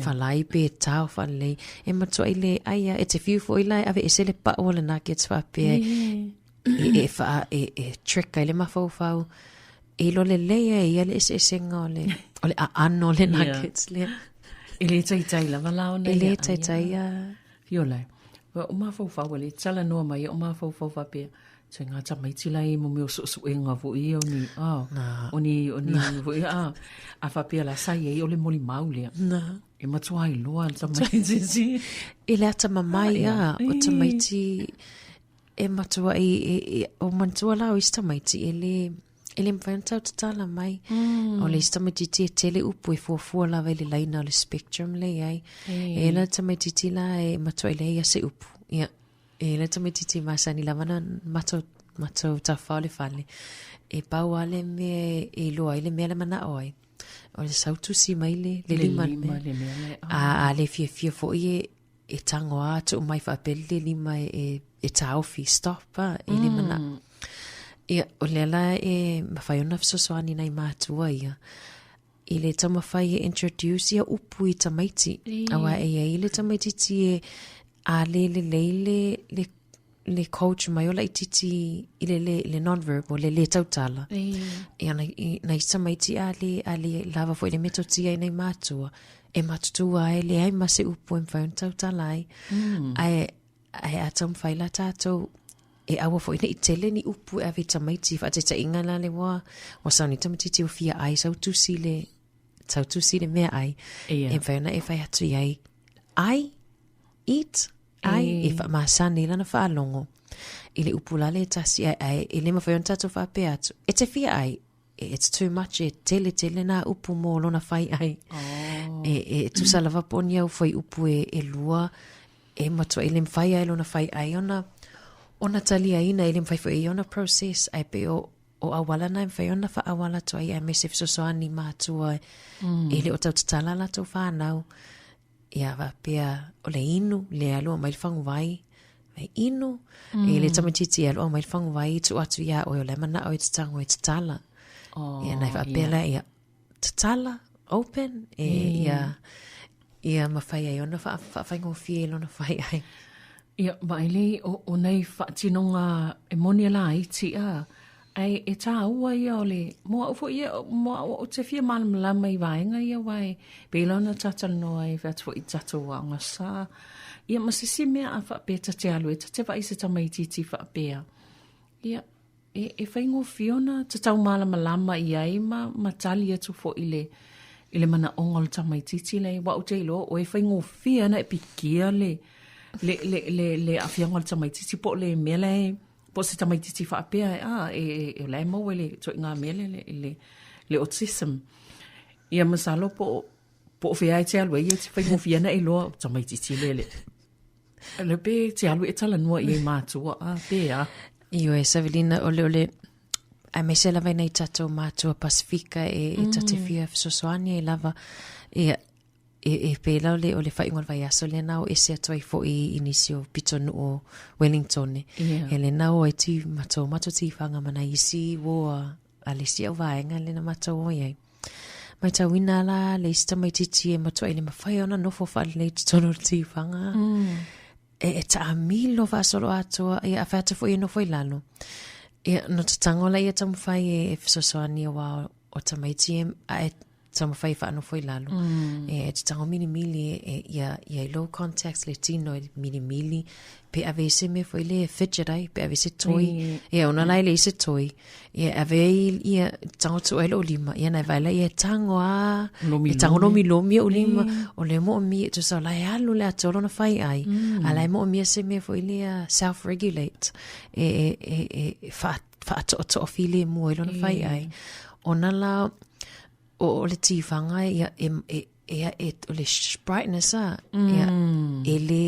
I: Falai pe tao faalelei. E matuai le ai a, e te fiu foi la e aveese le pau o le nuggets faapea e, e, e, faa, e, e trick ai le mafaufau. E iloa lelei e ia le eseesega o le, o le aano o le nuggets lea.
R: E le taitai lava la ona
I: E le taitai a.
R: Fiola, ua o mafaufau e le talanoa mai o mafaufau faapea, se ngā tamaiti la e mo mea o suesuega foi ia o ni, ah, o ni, o ni, foi, ah, a faapea la sa i ai o le molimau lea.
I: Na.
R: E matua iloa le tamaiti si.
I: E le atamamai a, o tamaiti e matua i, e, e, o manatua la o isi tamaiti e le, E le mafai ona tau tatala mai. O le isi tamaitiiti e tele upu e fuafua lava i le laina o le spectrum le i ai. E la tamaitiiti la e matua i leai a se upu. Ia, e la tamaitiiti e masani lava na matou, matou tawhao le fale. E pau lava le mea e iloa ai le mea le manao ai. O le sau tusi mai le, le lima le mea. A, a le fiafia foi e, e tango a tuu mai faapea le lima e, e, e taofi, stop a, i le manao. Ia, o lea la e mafai ona fesoasoani nai matua ia i le taumafai e introduce ia upu i tamaiti. Aua e i ai le tamaitiiti e a le lelei le, le, le coach mai o laitiiti i le, le, le non-verbal, le le tautala. Ia, nai, nai tamaiti a le, a le lava foi le metotia i nai matua, e matutua ai, leai ma se upu e mafai ona tautala ai. Ae, ae a taumafai la tātou e aua foi nei tele ni upu e ave i tamaiti faataitaiga la le ua ua sauni tamaitiiti ua fia ai sau tusi le sau tusi le meaai
R: Ia.
I: e mafai ona e fai atu i ai ai eat ai e faamasani lana faalogo i le upu la le tasi ae ae e le mafai ona tatou faapea atu e te fia ai it's too much e tele tele nā upu mō lona whai ai.
R: Oh.
I: E, e tusa lava po o ni au whai upu e, e lua, e matua i le mwhai ai lona whai ai ona, ona taliaina i le mwhai foi i ona process ai pe o, o awala na e mwhai ona wha awala atu ai aemaise fesoasoani mātua e le o tau tatala latou whānau. Ia faapea o le inu le alu mai le faguvai mai inu mm. E le tamaitiiti e alu mai le faguvai tuu atu iā oe o le manao e te tago e tatala.
R: Oh,
I: Ia nai faapea la ia tatala open e ia ia mafai ai ona faafaigofie i lona fai ai.
R: Ia, vaai le o nei faatinoga e moni e laiti a, ae e tāua ia o le, mo au foi ia, mo au ou te fia malamalama i vaega ia aua e pei la ona talatalanoa ai fai atu foi i tatou aoga sa. Ia ma se isi mea a faapea ta te alu ai, ta te vaai i se tamaitiiti faapea. Ia, e, e faigofie ona tatau malamalama i ai ma, ma tali atu foi i le, i le manaoga o le tamaitiiti lea, aua ou te iloa o e faigofie ana e pikia le, le, le, le, le aafiaga o le tamaitiiti po o le mea la e, po o se tamaitiiti faapea e, a, e, e, o la e maua i le ituaiga mea lea, le, le, le autism. Ia masalo po o, po o fea e te alu ai, e te faigofie ana e iloa, o tamaitiiti lea le, le pe te alu e talanoa i ai matua, a, pe a.
I: Ioe, Savelina, o le, o le, aemaise lava i nai tatou matua Pasifika e, e ta te fia fesoasoani ai lava, ia, e, e pēlā o le, o le faaiuga o le vaiaso lea na o ese atu ai foi i nisi o pitonuu o Wellington.
R: Yeah.
I: E le na o ai ti matou, matou tifaga ma nai isi uo a, a le isi au vaega lea na matou o i ai. Matauina la le isi tamaitiiti e matuai le mafai ona nofo faalelei i totonu o le tifaga. E, e taamilo faasolo atoa, ia a fai atu foi e nofo i lalo. Ia, no tatago la ia taumafai e, e fesoasoani aua o, o tamaiti e, a e taumafai e faanofo i lalo. E, e tatago milimili e, e, ia, ia i low contact le tino e milimili, pe ave i se mea foi lea e fidget ai, pe ave i se toi. Ia, ona la e leai se toi. Ia, ave ai ia, tago tuu ai lou lima. Ia, na e vaai la ia e tago a, e tago lomilomi ou lima. O le moomia, tusa o la e alu le atoa lona fai ai. A la e moomia se mea foi lea self-regulate. E, e, e, e, e faatoatoa filemu ai lona fai ai. Ona la, o, o le tifaga ia, e, e, e, e, o le brightness a, ia, e le,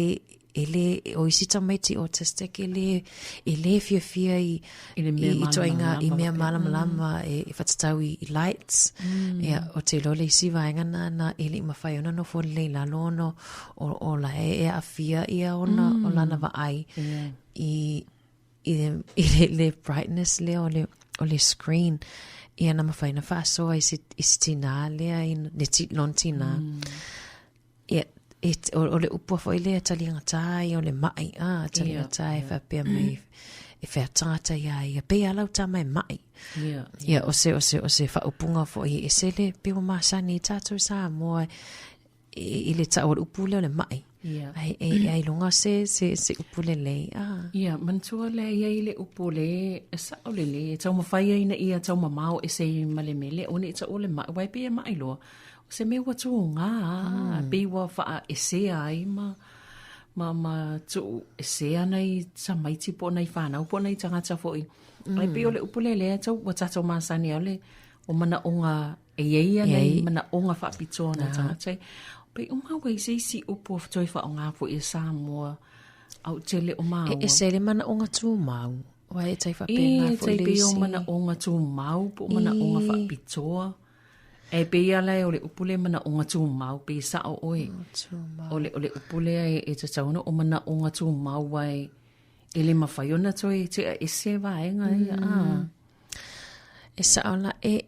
I: e le, o isi tamaiti autistic e le, e le fiafia i,
R: I le mea
I: i, i ituaiga, i mea
R: malamalama
I: malamalama e, e whatatau i, i lights. Ia, o te iloa le isi vaega na, na e le i mawhai ona nofo lelei i lalo ona o, o la e, e aafia ia ona, o lana vaai i, i le, i le, le brightness lea o le, o le screen. Ia na mawhai na whaasoa i se, i se tinā lea, i le ti, lona tinā. Ia, e, o, o le upu foi lea taligatā ia o le ma'i, a, taligatā e faapea mai, e whea tangata ia ia, pei a lau tama e ma'i. Ia, o se, o se, o se faaupuga foi e ese le, pei ua masani i tātou Samoa, i, i le tau o le upu lea o le ma'i.
R: Ia.
I: Ai, e, e ailoga se, se, se upu lelei, a.
R: Ia, manatua lea i ai le upu le e sa'o lelei e taumafai ai ina ia taumamao ese ai ma le mea lea, aua ne i taua le ma'i, aua e pei e ma'i loa, o se mea ua tuga, pei ua faaesea ai ma, ma, ma tuuesea nai tamaiti po o nai fanau po o nai tagata foi. Ae pei o le upu lea lea tau ua tatou masani ai o le o manaoga e i ai ia nai manaoga faapitoa o nai tagata ia. Pei o maua i se isi upu o toe faaaoga foi e Samoa a ou te le o maua.
I: E ese le manaoga tumau. Aua e tai faapena
R: E
I: foi
R: tai
I: le
R: pei o
I: isi.
R: manaoga tumau po o manaoga faapitoa. E pei lava la o le upu lea manaoga tumau, pei e sa'o ʻoe. O le, o le upu lea e, e tatau ona o manaoga tumau aua e, e le mafai ona toe tea ese vaega ia, a.
I: E sa'o la, e,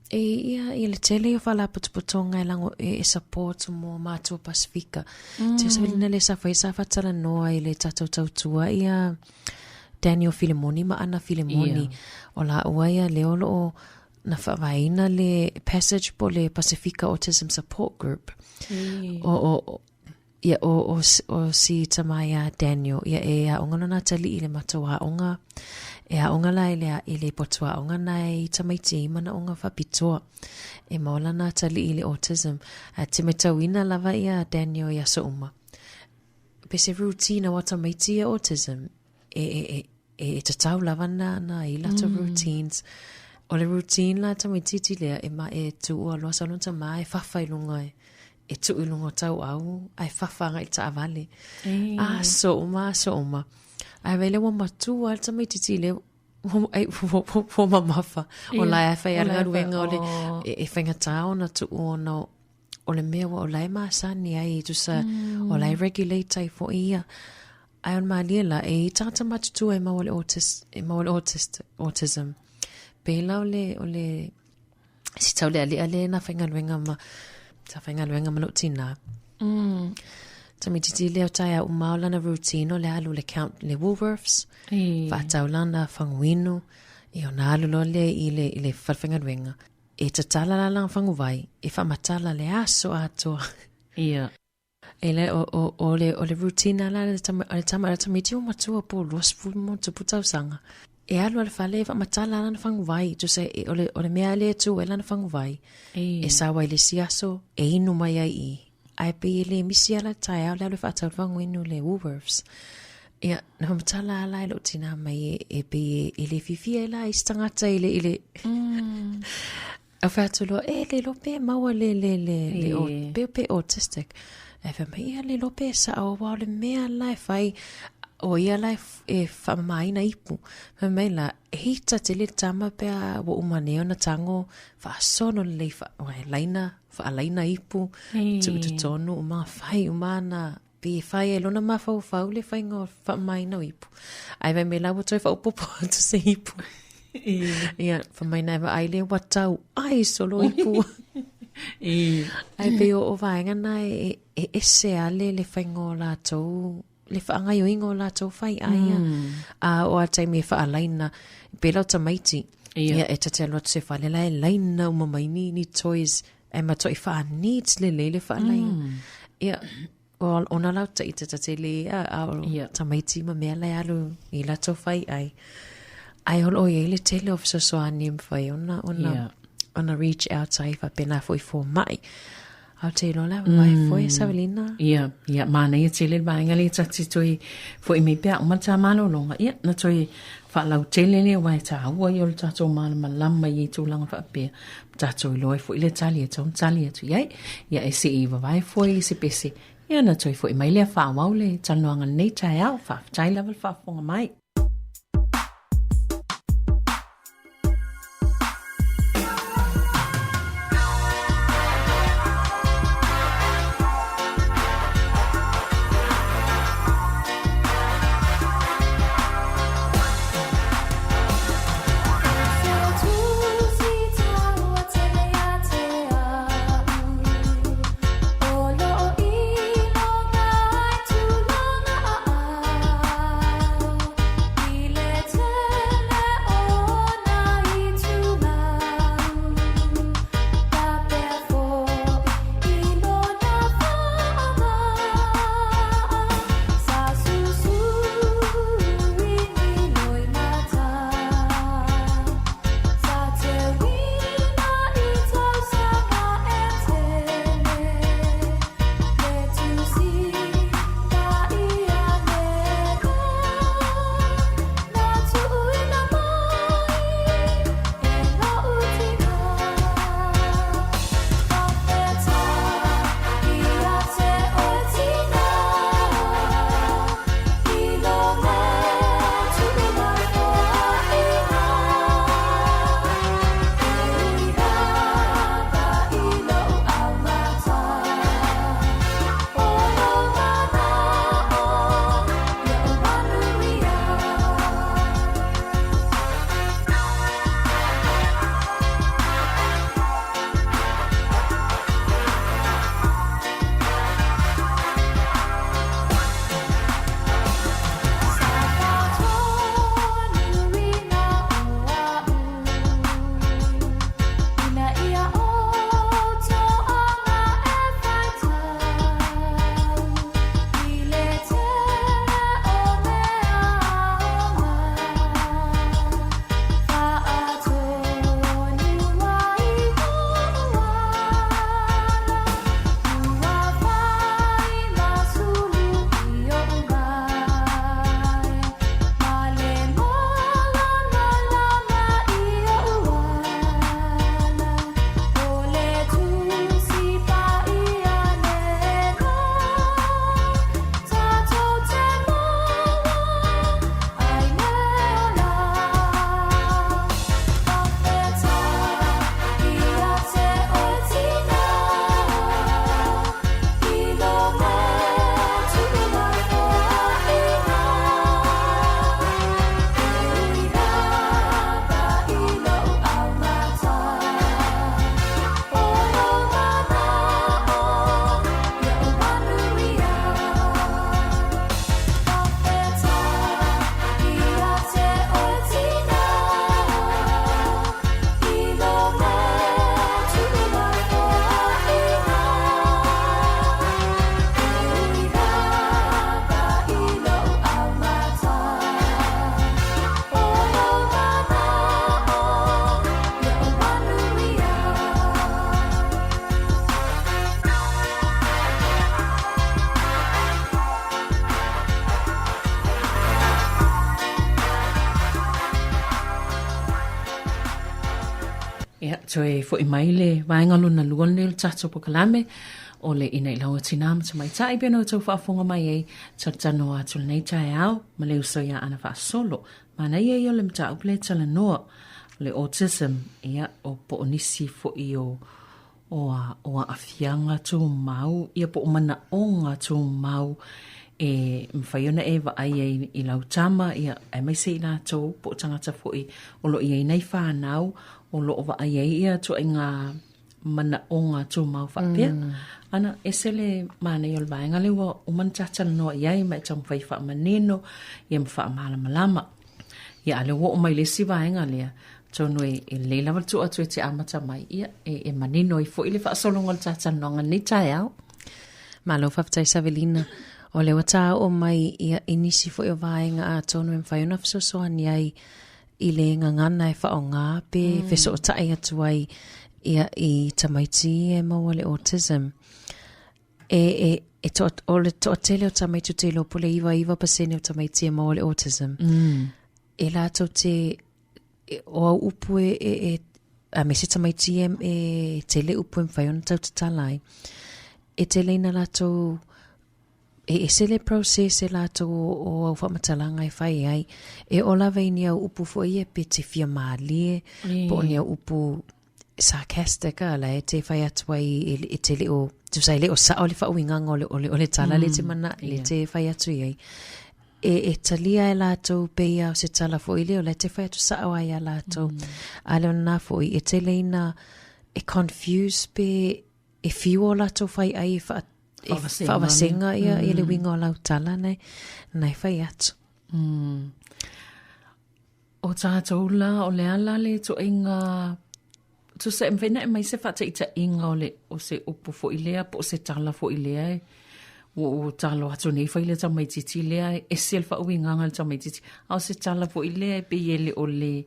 I: e ia, i le tele ia o faalapotopotoga e lago, e, e support mo matua Pasifika. Mm. Te savilina le sa fai sa faatalanoa i le tatou tautua ia Daniel Filemoni ma Ana Filemoni.
R: Ia.
I: O laua ia lea o loo na faavaeina le Passage po o le Pasifika Autism Support Group. O, o, ia, o, o, o si tama ia Daniel, ia e aoga lona atalii i le matou aoga, e aoga la i le, i le potu aoga na i tamaiti e i manaoga faapitoa. E maua lana atalii i le autism. Ae te matauina lava ia Daniel i aso uma. Pe se routine aua tamaiti ia autism, e, e, e, e, e tatau lava na, na i latou routines. O le routine la tamaitiiti lea, e ma, e tuua loa sau lona tama e fafa i luga e, e tuu i luga o tauau, ae fafa agai i le taavale. Aso uma, aso uma. Ae vaai lea ua matua le tamaitiiti lea, ua, ai, ua, ua, ua mamafa. O la e fai a le galuega o le, e, e faigata ona tuu ona o, o le mea ua o la e masani ai tusa mm. o la e regulate ai foʻi ia. Ae o le malie la, e i tagata matutua e maua le autist, e maua le autist, autism. Pēlā o le, o le, si taulealea le na faigaluega ma, sa faigaluega ma lou tinā. Mm. Tamaitiiti lea o taeao uma o lana routine o le alu le count le Woolworths, e. faatau lana faguinu, e ona alu loa lea i le, i le falefaigaluega. E tatala la lana faguvai, e faamatala le aso atoa.
R: Ia.
I: E le, o, o, o le, o le routine la le tama, le tama, le tamaiti o matua po 20 mo tupu tausaga. E alu a le fale e faamatala lana faguvai, tusa e, o le, o le mea lea e tu ai lana faguvai. E. E sao ai le isi aso, e inu mai ai i. Ae pei e le misi ala le taeao le alu e faatau le faguinu le Woolworths. Ia, na faamatala ala e lou tinā mai e, e pei e, e le fiafia ai la isi tagata i le, i le, mm. Au fai atu loa, e le iloa pe maua le, le, le, le, o, pe, pe autistic. E fai mai, ia le iloa pe sao, aua o le mea la e fai, o ia la e, e faamamaina ipu. Fai mai la, e hita tele le tama pe a ua uma nei ona tago, faasono lelei, fa, laina, faalaina ipu, tuu i totonu, uma fai, uma ana, Pe fai ai lona mafaufau le faiga o faamamaina o ipu. Ae fai mai la ua toe faaopoopo atu se ipu. Ia, fai mai na e vaai lea ua tau ai solo ipu. Ae pei o, o vaega na e, e ese a le, le faiga o latou, le faagaoioiga o latou fai ai ia. Mm. A o a taimi e faalaina, pe lau tamaiti. Ia, e ta te alu atu se fale la e laina uma mai ni, ni toys E matuai faa-neat lelei le faalaina. Mm. Ia, o, ona lau taita ta te le a, a o yeah. tamaiti ma mea lai alu i latou fai ai. Ai o loo iai le tele o fesoasoani e mawhai ona, ona, yeah. ona reach out ai faapena foi fomai. Au te iloa la vai mm. foi Savelina.
R: Ia, ia, manaia tele le vaega lea ta te toe foʻi mai pea uma le ta malologa. Ia, na toe faalautele lea aua e taua ia o le tatou malamalama i tulaga faapea. Tatou iloa ai foʻi le tali e tatau ona tali atu i ai. Ia e seʻi vavae foi se pese, ia ona toe foʻi mai lea faaauau le talanoaga i lenei taeao. Faafetai lava le faafofoga mai. toe fo'i mai le vaega lona lua lenei o le tatou polokalame, o le Ina i Lau Tinā ma Tamaitai pei ona outou faafofoga mai ai, talatalanoa atu lenei taeao ma le uso ia Ana Faasolo. Manaia ia o le mataupu lea e talanoa, o le autism, ia, o po o nisi foi o o a, o aafiaga tumau, ia po o manaoga tumau e mafai ona e vaai ai i lau tama, ia, aemaise i latou po o tagata foi o lo o i ai nai fanau o lo o vaai ai ia ituaiga manaoga tumau faapea. Ana, ese le manaia o le vaega lea ua uma ona talatalanoa i ai ma e taumafai e faamanino ia ma faamalamalama. Ia, a o lea ua oo mai i le isi vaega lea, atonu e, e lelei lava le tuu atu e te amata mai, ia, e, e manino ai foi le faasologa o le talatalanoaga i lenei taeao.
I: Malo faafetai Savelina. O lea ua taoo mai ia, i nisi foi o vaega atonu e mafai ona fesoasoani ai i le gagana e faaaoga pe fesootai atu ai ia i tamaiti ia e maua le autism. E, e, e to, o le toatele o tamaiti ou te iloa po o le 99% o tamaiti e maua le autism. E latou te, e, o au upu e, e, e aemaise tamaiti ia e tele upu e mafai ona tau tatala ai. E tele ina latou E ese le process e latou o, o au faamatalaga e fai ai. E oo lava i ni au upu foi ia pe te fia mālie, po o ni au upu sarcastic a, la e te fai atu ai e, e te le o, tusa e le o sao le faauigaga o le, o le, o le tala le te mana, le te fai atu i ai. E, e talia e latou pei a o se tala foi lea, o la e te fai atu sao ai ia latou. A le o lena foi, e tele ina e confuse pe e fiu o latou fai ai e wha, e whaavasenga ia, ia le winga o lau tala nei, nei fai atu.
R: O tātou la, o le ala le ituaiga, tusa e mafai ona e aumai se faataitaiga o le, o se upu foi lea po o se tala foi lea e, ua ua talo atu nei fai le tamaitiiti lea e ese le faauigaga a le tamaitiiti, a o se tala foi lea e pei e le o le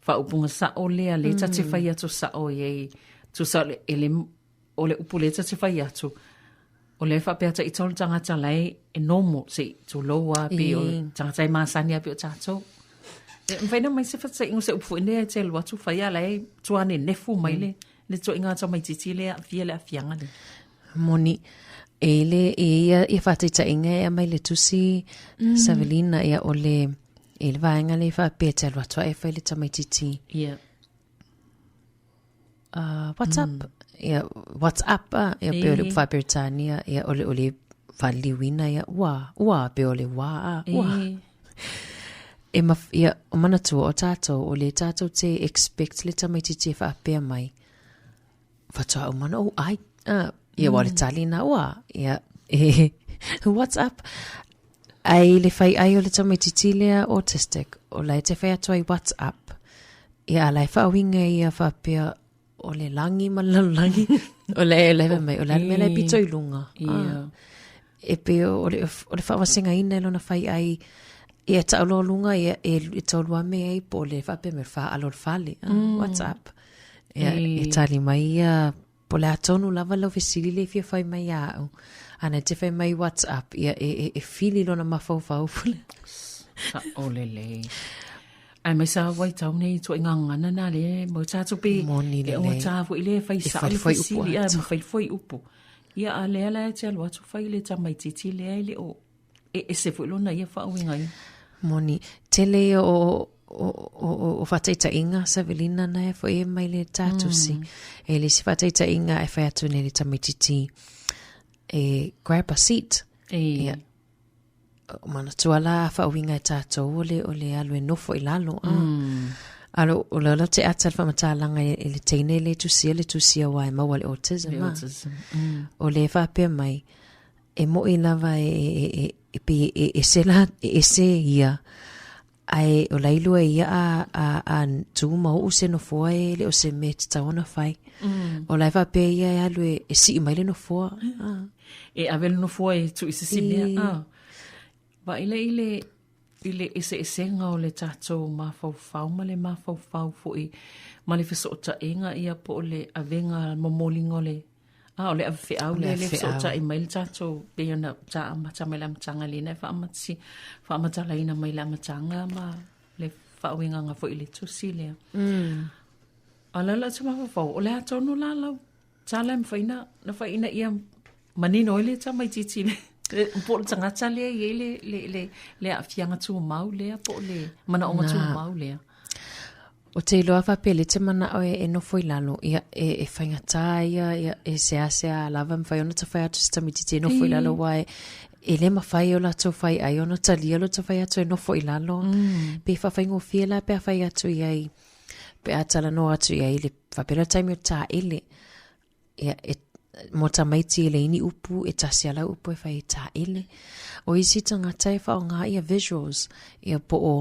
R: faaupuga sa'o lea lea ta te fai atu sa'o i ai tusa o le e le o le upu lea ta te fai atu o lea e faapea ita o le tagata la e e normal se'i tulou a pei o le tagata e masani a pei o tatou. E mafai ona aumai se faataitaiga o se upu foi lea e te alu atu fai a la e matua nenefu mai le le ituaiga tamaitiiti lea e aafia le aafiaga lea.
I: Moni, e le e ia ia faataitaiga e aumai le tusi Savelina ia o le E le vaega lea i faapea e te alu atu ai e fai le tamaitiiti.
R: Yeah.
I: What's up? Ia, what's up a? Ia, pe o le upu faa-Peretania, ia, o le, o le faaliliuina, ia, ua, ua, pe o le wā a, ua. E maf, ia, o manatua o tātou, o le tātou te expect le tamaitiiti e faapea mai, faatoa uma ona ou ai. Ah, ia ua o le tali na ua, ia, e, what's up? Ai le whai ai o le tamaitiiti lea autistic, o la e te whai atu ai what's up. Ia, a la e whaawinga ia whapea, o le langi ma le lalolagi, o le, o le mai, o le mea la e pito i lunga.
R: Ia.
I: Ah. E pei o le, o le whaawasengaina e lona whai ai, ia tauloa lunga, ia, e, e taulua me ai, po o le whapea me wha alo le fale. Ah, What's up? Ia, e tali mai ia, po o le a tonu lava lau fesili lea e fia fai mai ia au. Ana e te fai mai what's up, ia e, e, e fili lona mafaufau pule.
R: Sa'o lelei. Aemaise a vaitau nei ituaiga gagana na le mo tatou pe
I: Moni
R: e
I: lelei.
R: ogata foi le fai
I: E
R: sa'o le
I: fai upu
R: fesili a
I: atu.
R: ma fai foi upu. Ia a lea la e te alu atu fai le tamaitiiti lea e le o e ese foi lona ia faauigaina.
I: Moni, tele ia o, o, o, o, o faataitaiga Savelina na e foi e mai le tatusi. E le isi faataitaiga e fai atu nei le tamaitiiti e grab a seat.
R: E.
I: Ia, o manatua la a faauiga e tātou o le, o le alu e nofo i lalo. Ah. Alo, o le te ata le faamatalaga e, e le teine le tusia le tusia wa e maua le autism.
R: Le
I: ah.
R: autism.
I: O le faapea mai, E moʻi lava e, e, e, e pei e ese la, e ese ia, ae o la iloa e ia a, a, a tū ma uʻu se nofoa e le o se mea e tatau ona fai. O la e faapea ia e alu e, e sii mai le nofoa. Ah.
R: E ave le nofoa e tuu i se isi mea.
I: E.
R: Ah. Vaai lea i le, i le eseesega o le tatou mafaufau ma le mafaufau foi ma le fesootaiga ia po o le avega momoliga o le A o le avefeau lea le fesootai mai le tatou pei ona sa amata mai le amataga lena e faamatasi faamatalaina mai le amataga ma le faauigaga foi i le tusi lea. A le ala te mafaufau, o le a tonu la lau tala e mafai na, na fai ina ia manino ai le tamaitiiti le, le, po o le tagata lea e i ai le, le, le, le aafiaga tumau lea po o le manaoga tumau lea.
I: Ou te iloa faapea lea e te manao e, e nofo i lalo, ia, e, e faigata ia, ia, e seasea lava mafai ona tafai atu se tamaitiiti e nofo i lalo, aua e, e le mafai e o latou faiai ona talia lo tafai atu e nofo i lalo. Pe faafaigofie la pe a fai atu i ai, pe a talanoa atu i ai le faapea la le taimi o taele. Ia, e, mo tamaiti e leai ni upu, e tasi a lau upu e fai e taele. O isi tagata e faaaoga ia visuals, ia po o,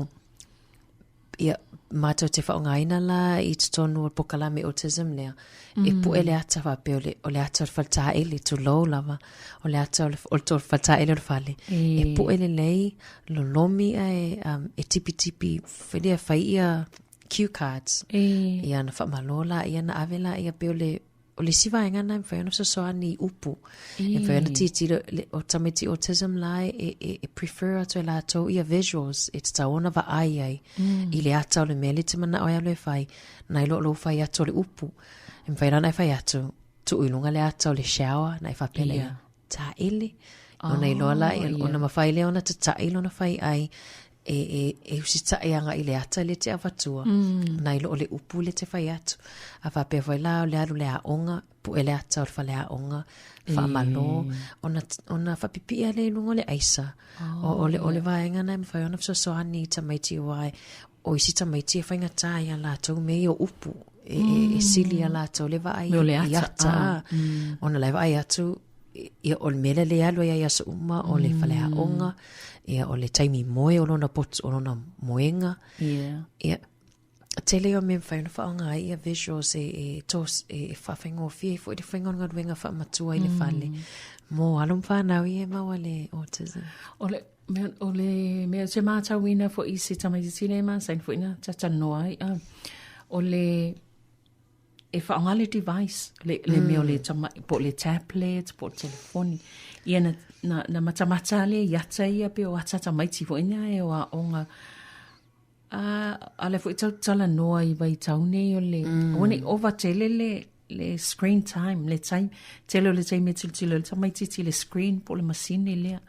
I: ia, mātou te faaaogaina la i totonu o le pokalame autism lea. E pue le ata faapea o le, o le ata o le fale taele, tulou lava, o le ata o le, o le fale taele o le fale. E pue lelei, lolomi ae um, e tipitipi, lea fai ia cue cards. E. Ia na faamalo la ia na ave la ia pe o le o le isi vaega na e mafai ona fesoasoani i upu. E mafai ona tilotilo o tamaiti autism la e, e, e prefer atu e latou ia visuals e tatau ona vaai ai i le ata o le mea lea e te manao e alu e fai, nai lo lou fai atu o le upu. E mafai la ona e fai atu, tuu i luga le ata o le shower, na e faapea lea, taele. Ona iloa la, ona mafai lea ona tata'i lona faiai e, e, e usitai agai i le ata lea e te avatua, mm. nai lo o le upu lea e te fai atu. A faapea foi la o le alu le aoga, pue le ata o le faleaoga, faamalo, ona, ona faapipii lea i luga o le aisa. Oh, o, o, le, o le vaega na e mafai ona fesoasoani i tamaiti aua e, o isi tamaiti e faigata ia latou mea ia o upu. E, mm. e, e sili ia latou le vaai
R: le
I: i ata. Ah. Ona la e vaai atu, ia o le mea lea e alu ai i aso uma o le faleaoga, ia o le taimi moe o lona potu, o lona moega.
R: Yeah.
I: Ia, tele o mea e mafai ona faaaoga ai ia visuals e, e, tos, e, e faafaigofie ai foi le faiga o le galuega faamatua i le fale mo alo ma fanau ia e maua le autism.
R: O le mea, o le mea ou te matauina foi i se tamaitiiti lea e masani foi na talanoa ai, ah, o le e faaaoga le device, le, le mea o le tama, po o le tablet, po o le telefoni. Ia na, na, na matamata lea i ata ia pe o ata tamaiti foi nea e o aoga. A, a le foi tau talanoa i vaitau nei o le, mm. aua nei ova tele le, le screen time, le time, tele o le taimi e tilotilo le tamaitiiti le screen po o le masini lea.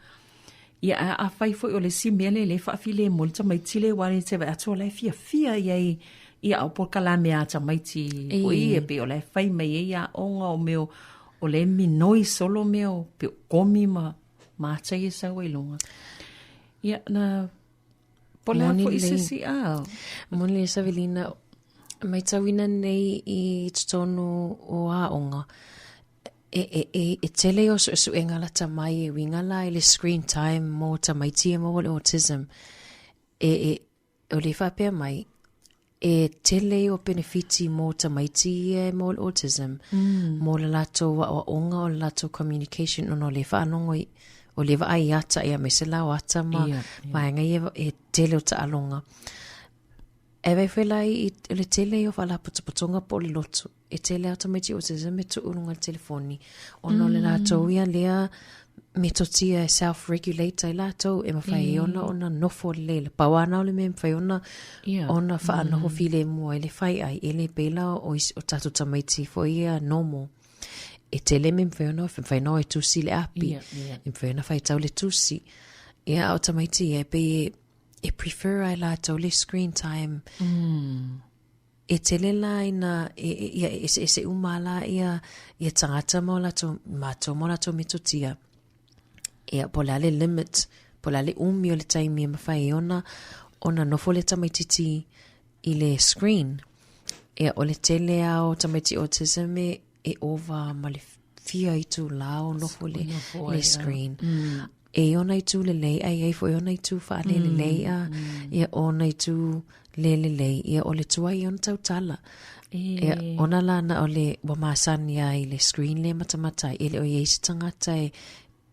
R: Ia, a, afai foi o le isi mea lea e le faafilemu ai le tamaiti lea aua e te vaai atu o la e fiafia i ai i au polokalame a tamaiti foi ia pei o la e fai mai ai aoga o mea o lea e minoi solo mea o pei o komi ma ma ata ia e sau ai i luga. Ia, na, po o le a foi se isi, a.
I: Moni lelei Savelina, matauina nei i totonu o aoga, E, e, e, e tele o suesuega lata mai e uiga la i le screen time mo tamaiti e maua le autism. E, e, o le faapea mai, e tele o penefiti mo tamaiti ia e maua le autism, mo le latou aoaoga o le latou communication ona o le faalogo i, o le vaai i ata ia aemaise la o ata ma yeah, yeah. vaega ia e tele o taaloga. E vaai foi la i, i le tele o faalapotopotoga po o le lotu e tele a tamaiti autism e tuu i luga i le telefoni ona o le latou ia lea metotia e self regulate ai latou e mafai ai ona ona nofo lelei. Pau lava na o le mea e mafai ona ona faanoho filemu ai le fai ai e le pei la o isi o tatou tamaiti foi ia normal. E tele mea e mafai ona mafai ona o e tusi le api, e mafai ona faitau le tusi. Ia a o tamaiti ia e pei e e prefer ai latou le screen time. E tele la ina e, e, ia e eseese uma la ia, ia tagata ma o latou, matou ma o latou metotia. Ia, po o le a le limit, po o le a le umi o le taimi e mafai ai ona, ona nofo le tamaitiiti i le screen. Ia, o le tele lava o tamaiti autism e, e ova ma le fia itulā o nofo le, le screen. E i ona itu lelei, a e i ai foi ona itu faalelelei, a ia ona itu le lelei, ia o le tuai ia ona tautala. Ia, ona la na o le ua masani lava i le screen lea e matamata ai, e le o i ai se tagata e,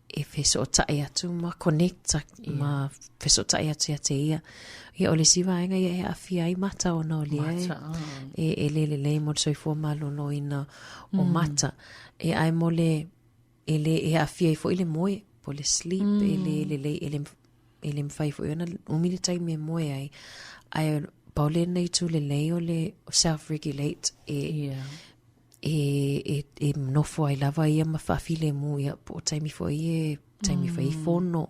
I: e fesootai atu ma connect ma fesootai atu ia te ia. Ia o le isi vaega ia e aafia ai mata ona o lea e, e, e le lelei mo le soifua maloloina o mata. E ae mo le, e le e aafia ai foi le moe, po o le sleep, e le lelei, e le, e le mafai foi ona umi le taimi e moe ai. Ae pau lena itu lelei o le self regulate e
R: yeah.
I: e, e, e nofo ai lava ia ma faafilemu ia po o taimi foi e taimi mm. fai fono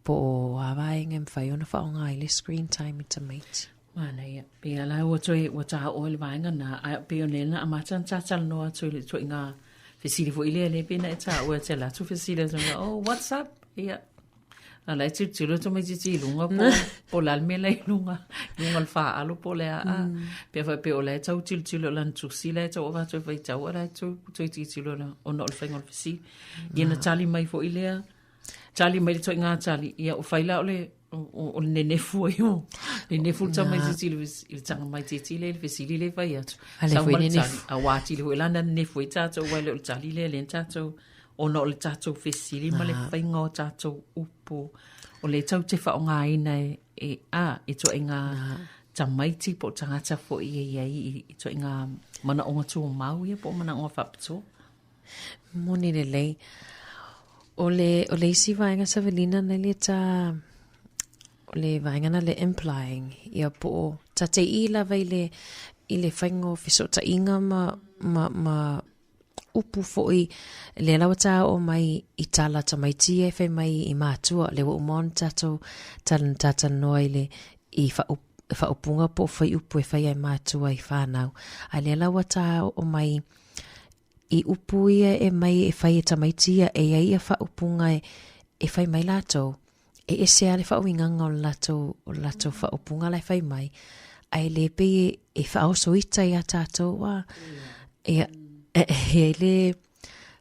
I: po o a vaega e mafai ona faaaoga ai le screen time i tamaiti.
R: Manaia. Pei la ua toe ua tao'o i le vaega na, ae pei o lea na amata ona tatalanoa atu i le ituaiga fesili foi lea lea pei ona e taua e te alu atu fesili atu oh what's up? Ia. A la e tilotilo tamaitiiti i luga po po o le a le mea la i luga, i luga o le faalo po o le a a. Pe a faapea o la e tau tilotilo i lana tusi la e tau avatu e faitau a o la e toe tilotilo ona o le faiga o le fesili. Ia na tali mai foi lea Tali mai le ituaiga tali, ia o fai la o le o le nenefu ai o nenefu le tamaitiiti i le tamaitiiti lea i le fesili lea e fai atu.
I: Ale
R: Sau
I: foi
R: ma le tali,
I: nenefu.
R: a ua atili foi la na nenefu ai tatou aua e le o le tali lea lea na tatou ona o le tatou fesili ma le faiga o tatou upu o lea tatou te faaaogaina e e a ituaiga tamaiti po o tagata foi e i ai i ituaiga manaoga tumau ia po o manaoga faapitoa.
I: Moni lelei. O le, o le isi vaega Savelina na le ta, o le vaega na le implying, ia po o ta te i lava i le, i le faiga o fesootaiga ma, ma, ma upu foi, lea la ua ta oo mai i tala tamaiti ia e fai mai i matua, lea ua uma ona tatou talatalanoa i le, i faaupuga po o fuaiupu e fai ai matua i whanau. A lea la ua ta oo mai I upu ia e mai e fai e tamaiti ia, e iai ia faaupuga e, e fai mai latou, e ese a le faauigaga o le latou, o le latou faaupuga la e fai mai, ae le pei e, e faaoso ita ia tatou a. Ia, e, e iai le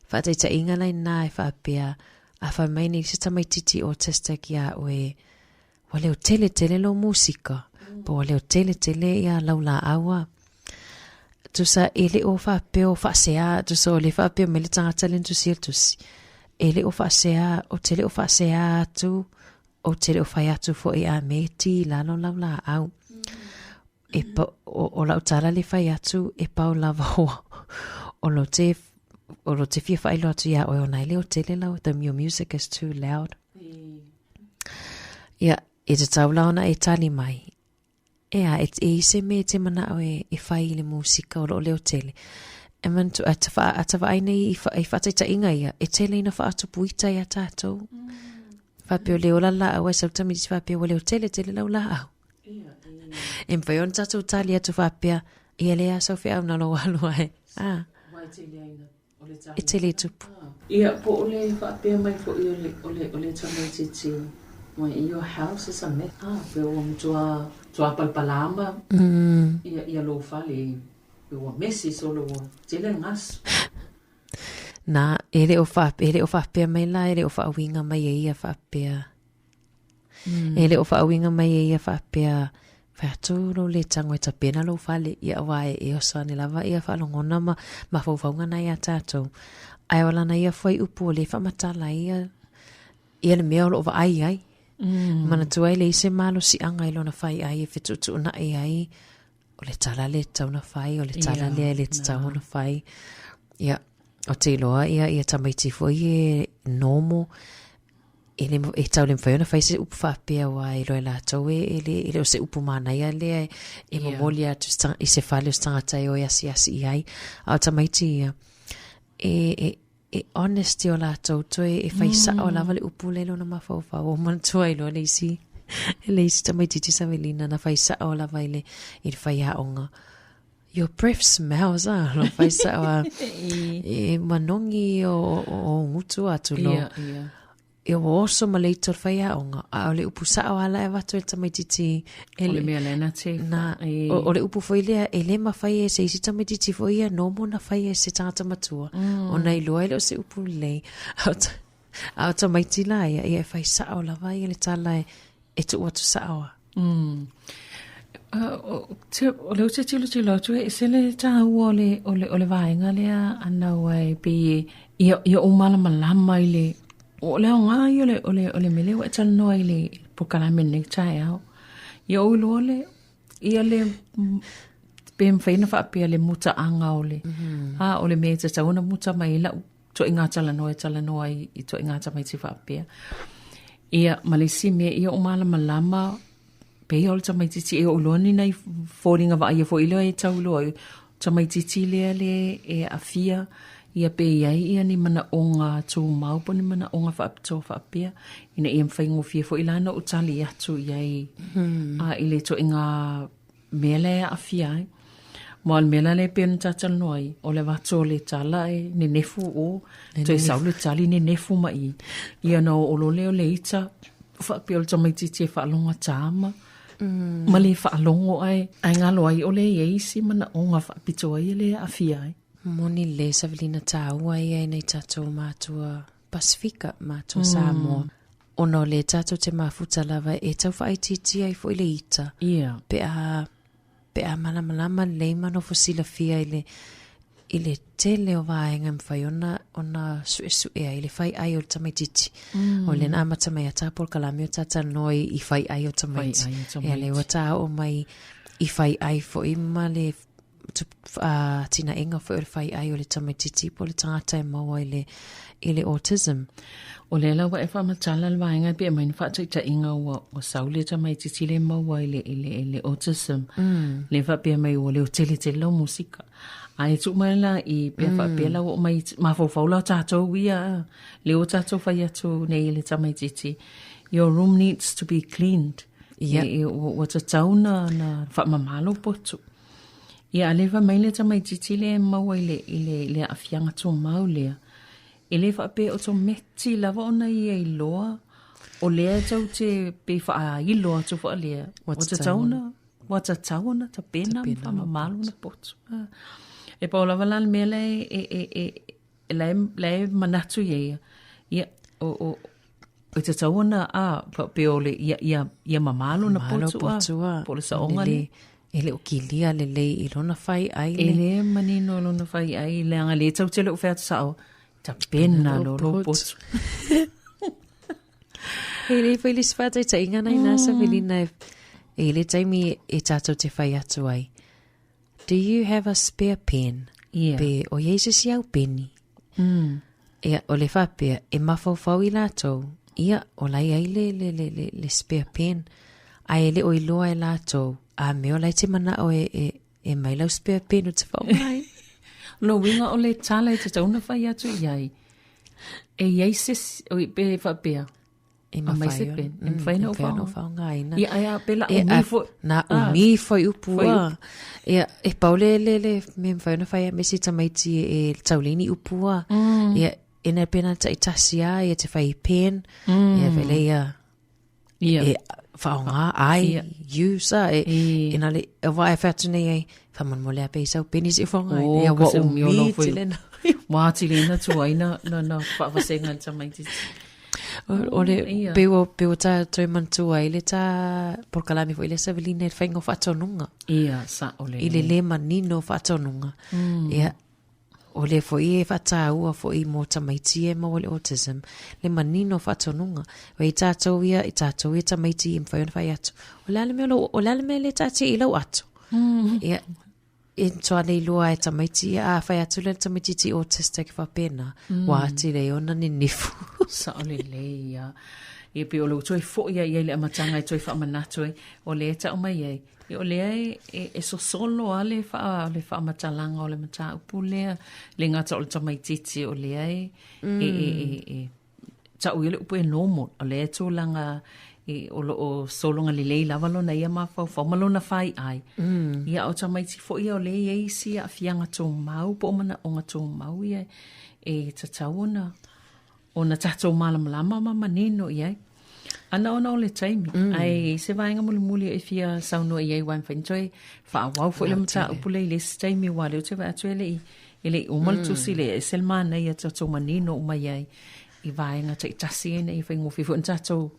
I: faataitaiga la ina e faapea, a fai mai nei se tamaititi autistic ia oe, Ua leo tele tele lou musika, po ua leo tele tele ia lau laau a. Tusa e le o faapea o faasea, tusa o le faapea mai le tagata le na tusia le tusi. E le o faasea, ou te le o faasea atu, ou te le o fai atu foi a me ti lalo lau laau. E pa, o, o lau tala le fai atu, e pau lava o, o lo te, o lo te fia whailo atu ia oe o nai leo tele lau, the your music is too loud. Ia, e te tau la ona e tali mai. Ea, e, e i se me te manao e, e whai i le musika o lo leo tele. E manatua, a ta, wha, a ta vaai nei i, wha, i whaataitaiga ia, e tele ina whaatupu ita ia tātou. Whapea o leo la laau, ai sau tamaiti whapea ua leo tele tele lau laau. E mawhai ona tātou tali atu whapea, ia lea sau wheau na lou alu ai. Ah. E tele tupu.
R: Ia, po o le faapea mai foi o le, o le, o le tamaitiiti, Why, your house is a mess. Ah, pe ua matua tuapalapala ma ia, ia lou fale, pe ua mesi solo ua tele le gasu.
I: Na, e le o wha, e le o whapea mai la, e le o whaawinga mai e ia whapea. E le o whaawinga mai e ia whapea, whai atu lo le tango e tapena lou fale, ia wā e, e oso ane lava ia whaalongona ma mafaufauga na ia tātou. Ae o lana ia whai upu o le whamatala ia, ia le mea o loo vaai ai. Manatua ai le i se malosiaga i lona fai ai e fetuutuunai ai, o le tala lea e tatau ona fai, o le tala lea e le tatau ona fai. Ia, o te iloa ia, ia tamaiti foi e normal, e le, e tau le mawhai ona fai se upu faapea aua e iloa e latou e, e le, e le o se upu manaia lea e, e momoli atu i se fale o se tagata e o e asiasi i ai. A o tamaiti ia, e, e, e honest o latou toe e fai sao lava le upu lea i lona mafaufau. O manatua ai loa le isi, le isi tamaitiiti Savelina na fai sao lava i le, i le faiaoga. Your breath smells, ah, lo fai sao a, e manogi o, o, o ngutu atu lo.
R: Ia, ia.
I: E ua oso ma le ita o le faiaoga, a o le upu sao lava la e avatu e le tamaitiiti.
R: E o le mea lea na te.
I: Na, o, o le upu foi lea, e le mafai e se isi tamaitiiti foi ia normal na fai e se tagata matua. Ona iloa e le o se upu lelei. A o, a o tamaiti la ia, ia e fai sao lava ia le tala e, e tuu atu sao a.
R: O lea ou te tilotilo atu e ese le taua o le, o le, o le vaega lea ana ua e pei e, ia, ia ou malamalama i le, o le aoga ia o le, o le, o le mea lea ua e talanoa i le polokalame lenei taeao. Ia ou iloa le, ia le, pe mafai ona faapea le mutaaga o le, a, o le mea e tatau ona muta mai ai lau ituaiga talanoa e talanoa ai i ituaiga tamaiti faapea. Ia, ma le isi mea, ia o malamalama Pei o le tamaitiiti e oo loa ni nai foliga vaaia foi lea e tau iloa ai, tamaitiiti lea le e aafia ia pe i ai ia ni manaoga tumau po o ni manaoga faapitoa faapea, ina ia faigofie foi la ona ou tali atu i ai a i le ituaiga mea lea e aafia ai. Ma o le mea la lea e pei ona talatalanoa ai, o le avatu o le tala e nenefu o, toe sau le tali nenefu mai i i. Ia ona oo loa lea o le ita, faapea o le tamaitiiti e faalogogata ma, ma le faalogo ae, ae galo ai ʻole e i ai isi manaoga faapitoa ia lea e aafia ai.
I: Moni lelei savalina tāua ia i nai tātou mātua Pasifika, mātua Samoa. Ona o lea tātou te mafuta lava e tau whaaitiiti ai foi le ita. Pe a, pe a malamalama lelei ma nofo silafia i le, i le tele o vaega e mafai ona, ona suesue ai le fai ai o le tamaitiiti. O lea na amata mai a tā polokalame o tātalanoa i, i fai ai o tamaiti.
R: Fai ai o tamaiti.
I: Ia lea ua tā oo mai i fai ai foi ma le atinaega foi o le fai ai o le tamaitiiti po o le tagata e maua i le, i le autism.
R: O lea la ua e faamatala le vaega e pei e aumai ni faataitaiga ua, ua sau le tamaitiiti lea e maua i le, i le, i le autism. Lea e faapea mai ua leo tele tele lau musika. Ae tuu mai la i pe a faapea la ua oo mai mafaufau la o tatou ia, lea ua tatou fai atu nei i le tamaitiiti, your room needs to be cleaned. E, e, ua, ua tatau na, na faamama lou potu. Ia, a lea fai mai le tamaitiiti lea e maua i le, i le, i le aafiaga tumau lea, e le faapea otometi lava ona ia iloa o lea e tou te pei faailo atu faalea, ua tatau ona, ua tatau ona tapena ma faamama lona potu. E pau lava la le mea lea e, e, e, e, la e, la e manatu i ai ia, ia, o, o, e tatau ona, a, pe o le, ia, ia, ia mamā lona
I: potu,
R: potu a, po o le saoga
I: lea. E le o kilia lelei i lona fai ai
R: le. E le manino i lona fai ai, leaga lea tou te le o fai atu sao, tapena lo lou potu.
I: E le fai le isi faataitaiga na ina sa Velina e, e le taimi e tātou te whai atu ai. Do you have a spare pen?
R: Yeah.
I: Pe o iai se isi au peni. Ia, o le faapea, e mafaufau i latou, ia, o la e i ai le, le, le, le, le spare pen, ae e le o iloa e latou, a mea o la e te manao e, e, e mai lau spare pen o te whaonga
R: Lona uiga o le tala e tatau ona fai atu i ai, e i ai se isi, oi, pe faapea,
I: E mawhai se pen.
R: E mawhai na o
I: whaongaina.
R: Ia, ai a, pe la umi foi.
I: Na umi foi upu a. Ia, e pau le, le, le, me mawhai ona whai a mesi tamaiti e, e taulini upu a. Ia, e na pena taitasi a, ia te whai pen. Ia, whai le ia,
R: Ia.
I: E whaonga, ai, use, a, e, e na le, e wā e whai atu nei ai, whamanmole a pe i sau peni se whaonga.
R: Oh,
I: Ia,
R: ka
I: wa
R: se umi o
I: umi
R: lou foi.
I: tele na.
R: Wā tile na tuai na, na, na whaavasenga le tamaiti.
I: O le,
R: Ia.
I: pe ua, pe ua tā toi manatua i le tā polokalame foi le savalina i le whainga o whaatonuga.
R: Ia, sa o le.
I: I le le manino o whaatonuga. Ia, o le foi e whataua foi mō tamaiti e maua le autism, le manino o whaatonuga. O i tātou ia, i tātou ia tamaiti i mwhai ona whai atu. O le ale mea, o le ale mea le tātia i lau atu. Ia, E toa nei loa e tamaiti, a whai atu le tamaiti ti autistic whapena, mm. wā ati rei ona ninifu.
R: Sao lelei ia. Ia pe o le toe foi ia ia i le amataga e toe faamanatu ai, o lea e tau mai ai, ia o lea e, e, e sosolo a le wha, le faamatalaga o le mataupu lea, le gata o le tamaitiiti o lea e, mm. e, e, e, e tau ia le upu e normal, o lea e tulaga e, o lo o sologa lelei lava lona ia mafaufau ma lona faiai. Ia o tamaiti foi ia o lea e i ai isi aafiaga tumau po o manaoga tumau ia e tatau ona ona tatou malamalama ma manino i ai. Ana ona o le taimi, mm. ae i se vaega mulimuli e fia saunoa i ai aua e mafai ona toe faaauau foi le mataupu lea i le isi taimi aua o lea ou te vaai atu e le i E le i uma le tusi lea, e ese le manaia tatou manino uma i ai i vaega taitasi ina ia faigofie foi ona tatou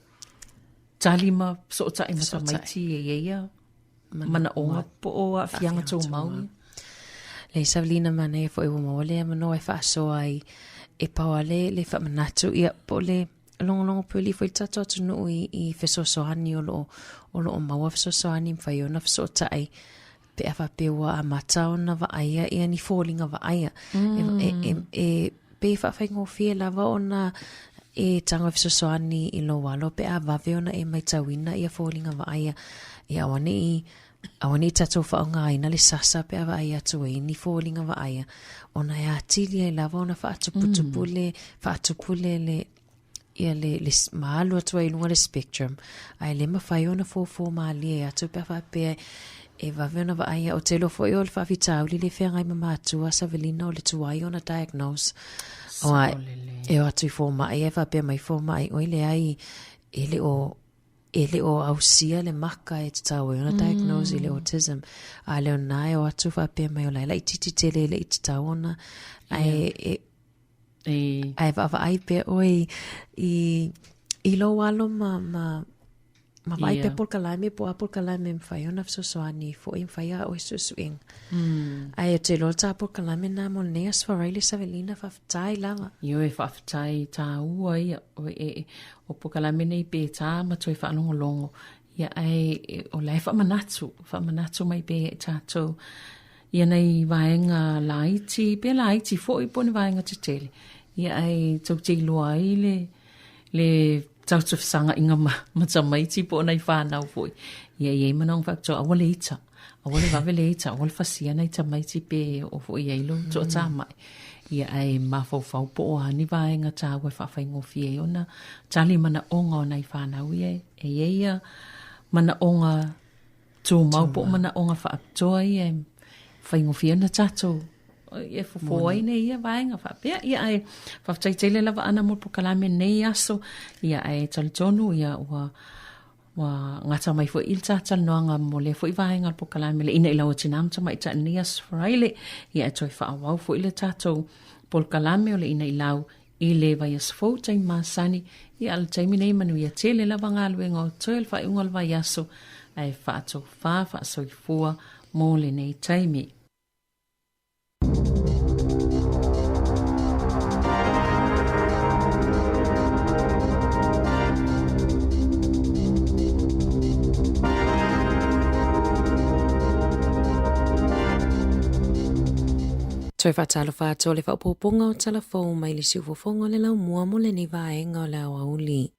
R: tali ma fesootai ma tamaiti e i ai ia manaoga po o aafiaga tumau ia.
I: Leai Savalina manaia foi ua maua le avanoa e faasoa ai e pau lava le le faamanatu ia po o le logologo puli foi le tatou atunuu i i fesoasoani o loo o loo maua fesoasoani mafai ona fesootai pe a faapea ua amata ona vaaia ia ni foliga vaaia. Mm. E, e, e, pe faafaigofie lava ona e tago e fesoasoani i lou alo pe a vave ona e maitauina ia foliga vaaia. Ia auaneʻi, auaneʻi tatou faaaogāina le sasa pe a vaai atu ai ni foliga vaaia, ona e atili ai lava ona faatuputupu le, faatupu le, le, ia le, le ma alu atu ai i luga le spectrum, ae le mafai ona fofo mālie atu pe a faapea e vave ona vaaia. Ou te iloa foi o le faafitauli le feagai ma matua Savelina o le tuai ona diagnose. Aua e o atu i fomai ae faapea mai fomai, oi leai, e le o e le o ausia le maka e tatau ai ona diagnose i le autism. A le o na e o atu faapea mai o la e laitiiti tele e le i tatau ona ae e, ae vaavaai pea ʻoe i, i lou alo ma, ma, ma vaai pea polokalame po o a polokalame e mafai ona fesoasoani foi e mafai a ʻoe suesuega. Ae ou te iloa le tā polokalame lena mo lenei Aso Faraile Savelina, faafetai lava.
R: Ioe, faafetai tāua ia. O, e, e, o polokalame nei pe tā ma toe faalogologo. Ia, ae e, o la e faamanatu, faamanatu mai pea ia i tātou. Ia nai vaega laiti, pe laiti foi po o ni vaega tetele. Ia ae tou te iloa ai le, le tatou fesagaiga ma, ma tamaiti po o nai whānau foi. Ia i ai manaoga faapitoa, aua le ita. Aua le vave le ita, aua le fasia nai tamaiti pe o foi i ai lo toatamai. Ia ae mafaufau po o a ni vaega tāua e faafaigofie ai ona tali manaoga o nai whānau ia e i ai ia manaoga tumau po o manaoga faapitoa ia e faigofie ona tatou e fofo ai nei ia vaega faapea. Ia ae faafetai tele lava Ana mo le polokalame nei aso. Ia ae talitonu ia ua ua gata mai foi i le talatalanoaga mo lea foi vaega o le polokalame le ina i lau o tinā ma tamaitai i lenei aso Faraile. Ia e toe faaauau foi le tatou polokalame o le ina i lau i le vaiaso fou taimi masani, ia a le taimi nei manuia tele lava galuega o totoe le faaiuga o le vaiaso ae faatofā faasoifua mo lenei taimi.
I: Toe faatalofa atu o le faaopoopoga o tala fou mai le siufofoga o le laumua mo lenei vaega o le aoauli.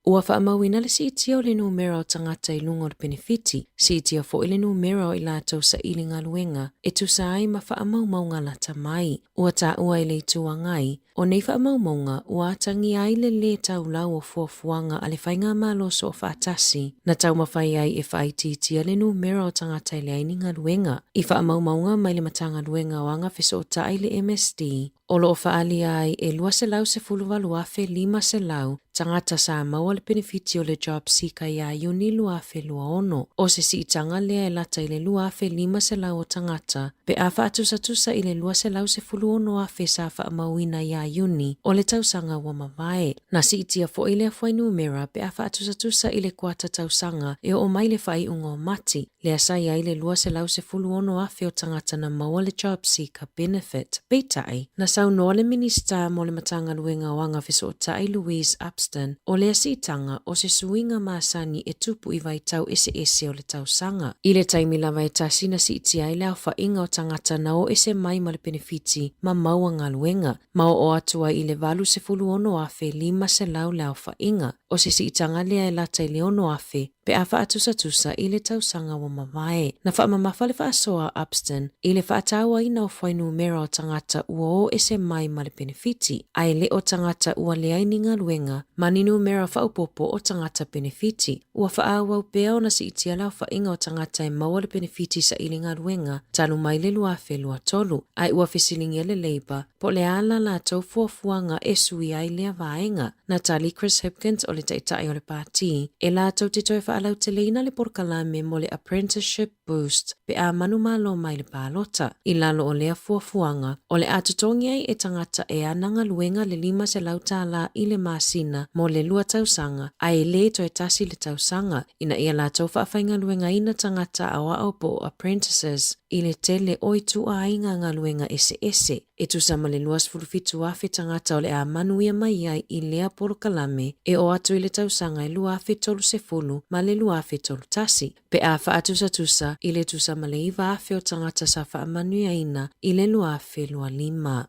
I: Ua faamauina le siitia o le numera o tagata i luga o le penefiti, siitia foi le numera o i latou saili galuega e tusa ai ma faamaumauga lata mai. Ua taua e le Itu Agai, o nei faamaumauga ua atagia ai le lē taulau o fuafuaga a le Faigamalo Soofaatasi na taumafai ai e faaitiitia le numera o tagata e leai ni galuega. I faamaumauga mai le Matagaluega o Aga Fesootai le MSD, o lo o faaalia ai e 218,500 tagata sa maua le penefiti o le JobSeeker ia Iuni 2026. O se siitaga lea e lata i le 2,500 o tagata pe a faatusatusa i le 216,000 sa faamauina ia Iuni o le tausaga ua mavae. Na siitia foi lea fuainumera pe a faatusatusa i le kuata tausaga e oo mai le faaiuga o Mati, lea sa i ai le 216,000 o tagata na maua le JobSeeker Benefit. Peitai, na saunoa le Minisita mo le Matagaluega o Aga Fesootai Louise Upston, o lea siitaga o se suiga masani e tupu i vaitau eseese o le tausaga. I le taimi lava e tasi na siitia ai le aofaiga o tagata na o ese mai ma le penefiti ma maua galuega, ma oo atu ai i le 86,500 le aofaiga. O se siitaga lea e lata i le 6,000 pe a faatusatusa i le tausaga ua mavae. Na faamamafa le faasoa a Upston i le faatauaina o fuainumera o tagata ua o ese mai ma le penefiti, ae le o tagata ua leai ni galuega ma ni numera faaopoopo o tagata penefiti. Ua faaauau pea ona siitia le aofaiga o tagata e maua le penefiti saili galuega talu mai le 2023, ae ua fesiligia le Labour po o le a la latou fuafuaga e sui ai lea vaega. Na tali Chris Hipkins o le taitai o le pāti, e latou te toe faalauteleina le polokalame mo le Apprenticeship Boost pe a manumalo mai le palota. I lalo o lea fuafuaga, o le a totogi ai e tagata e ana galuega le $500 i le masina mo le lua tausaga, ae le toe tasi le tausaga, ina ia latou faafaigaluegaina tagata aoao po o apprentices i le tele o ituaiga galuega eseese. E tusa ma le 27,000 tagata o le a manuia mai ai i lea polokalame e oo atu i le tausaga e 2030 ma le 2031, pe a faatusatusa i le tusa ma le 9,000 o tagata sa faamanuiaina i le 2025.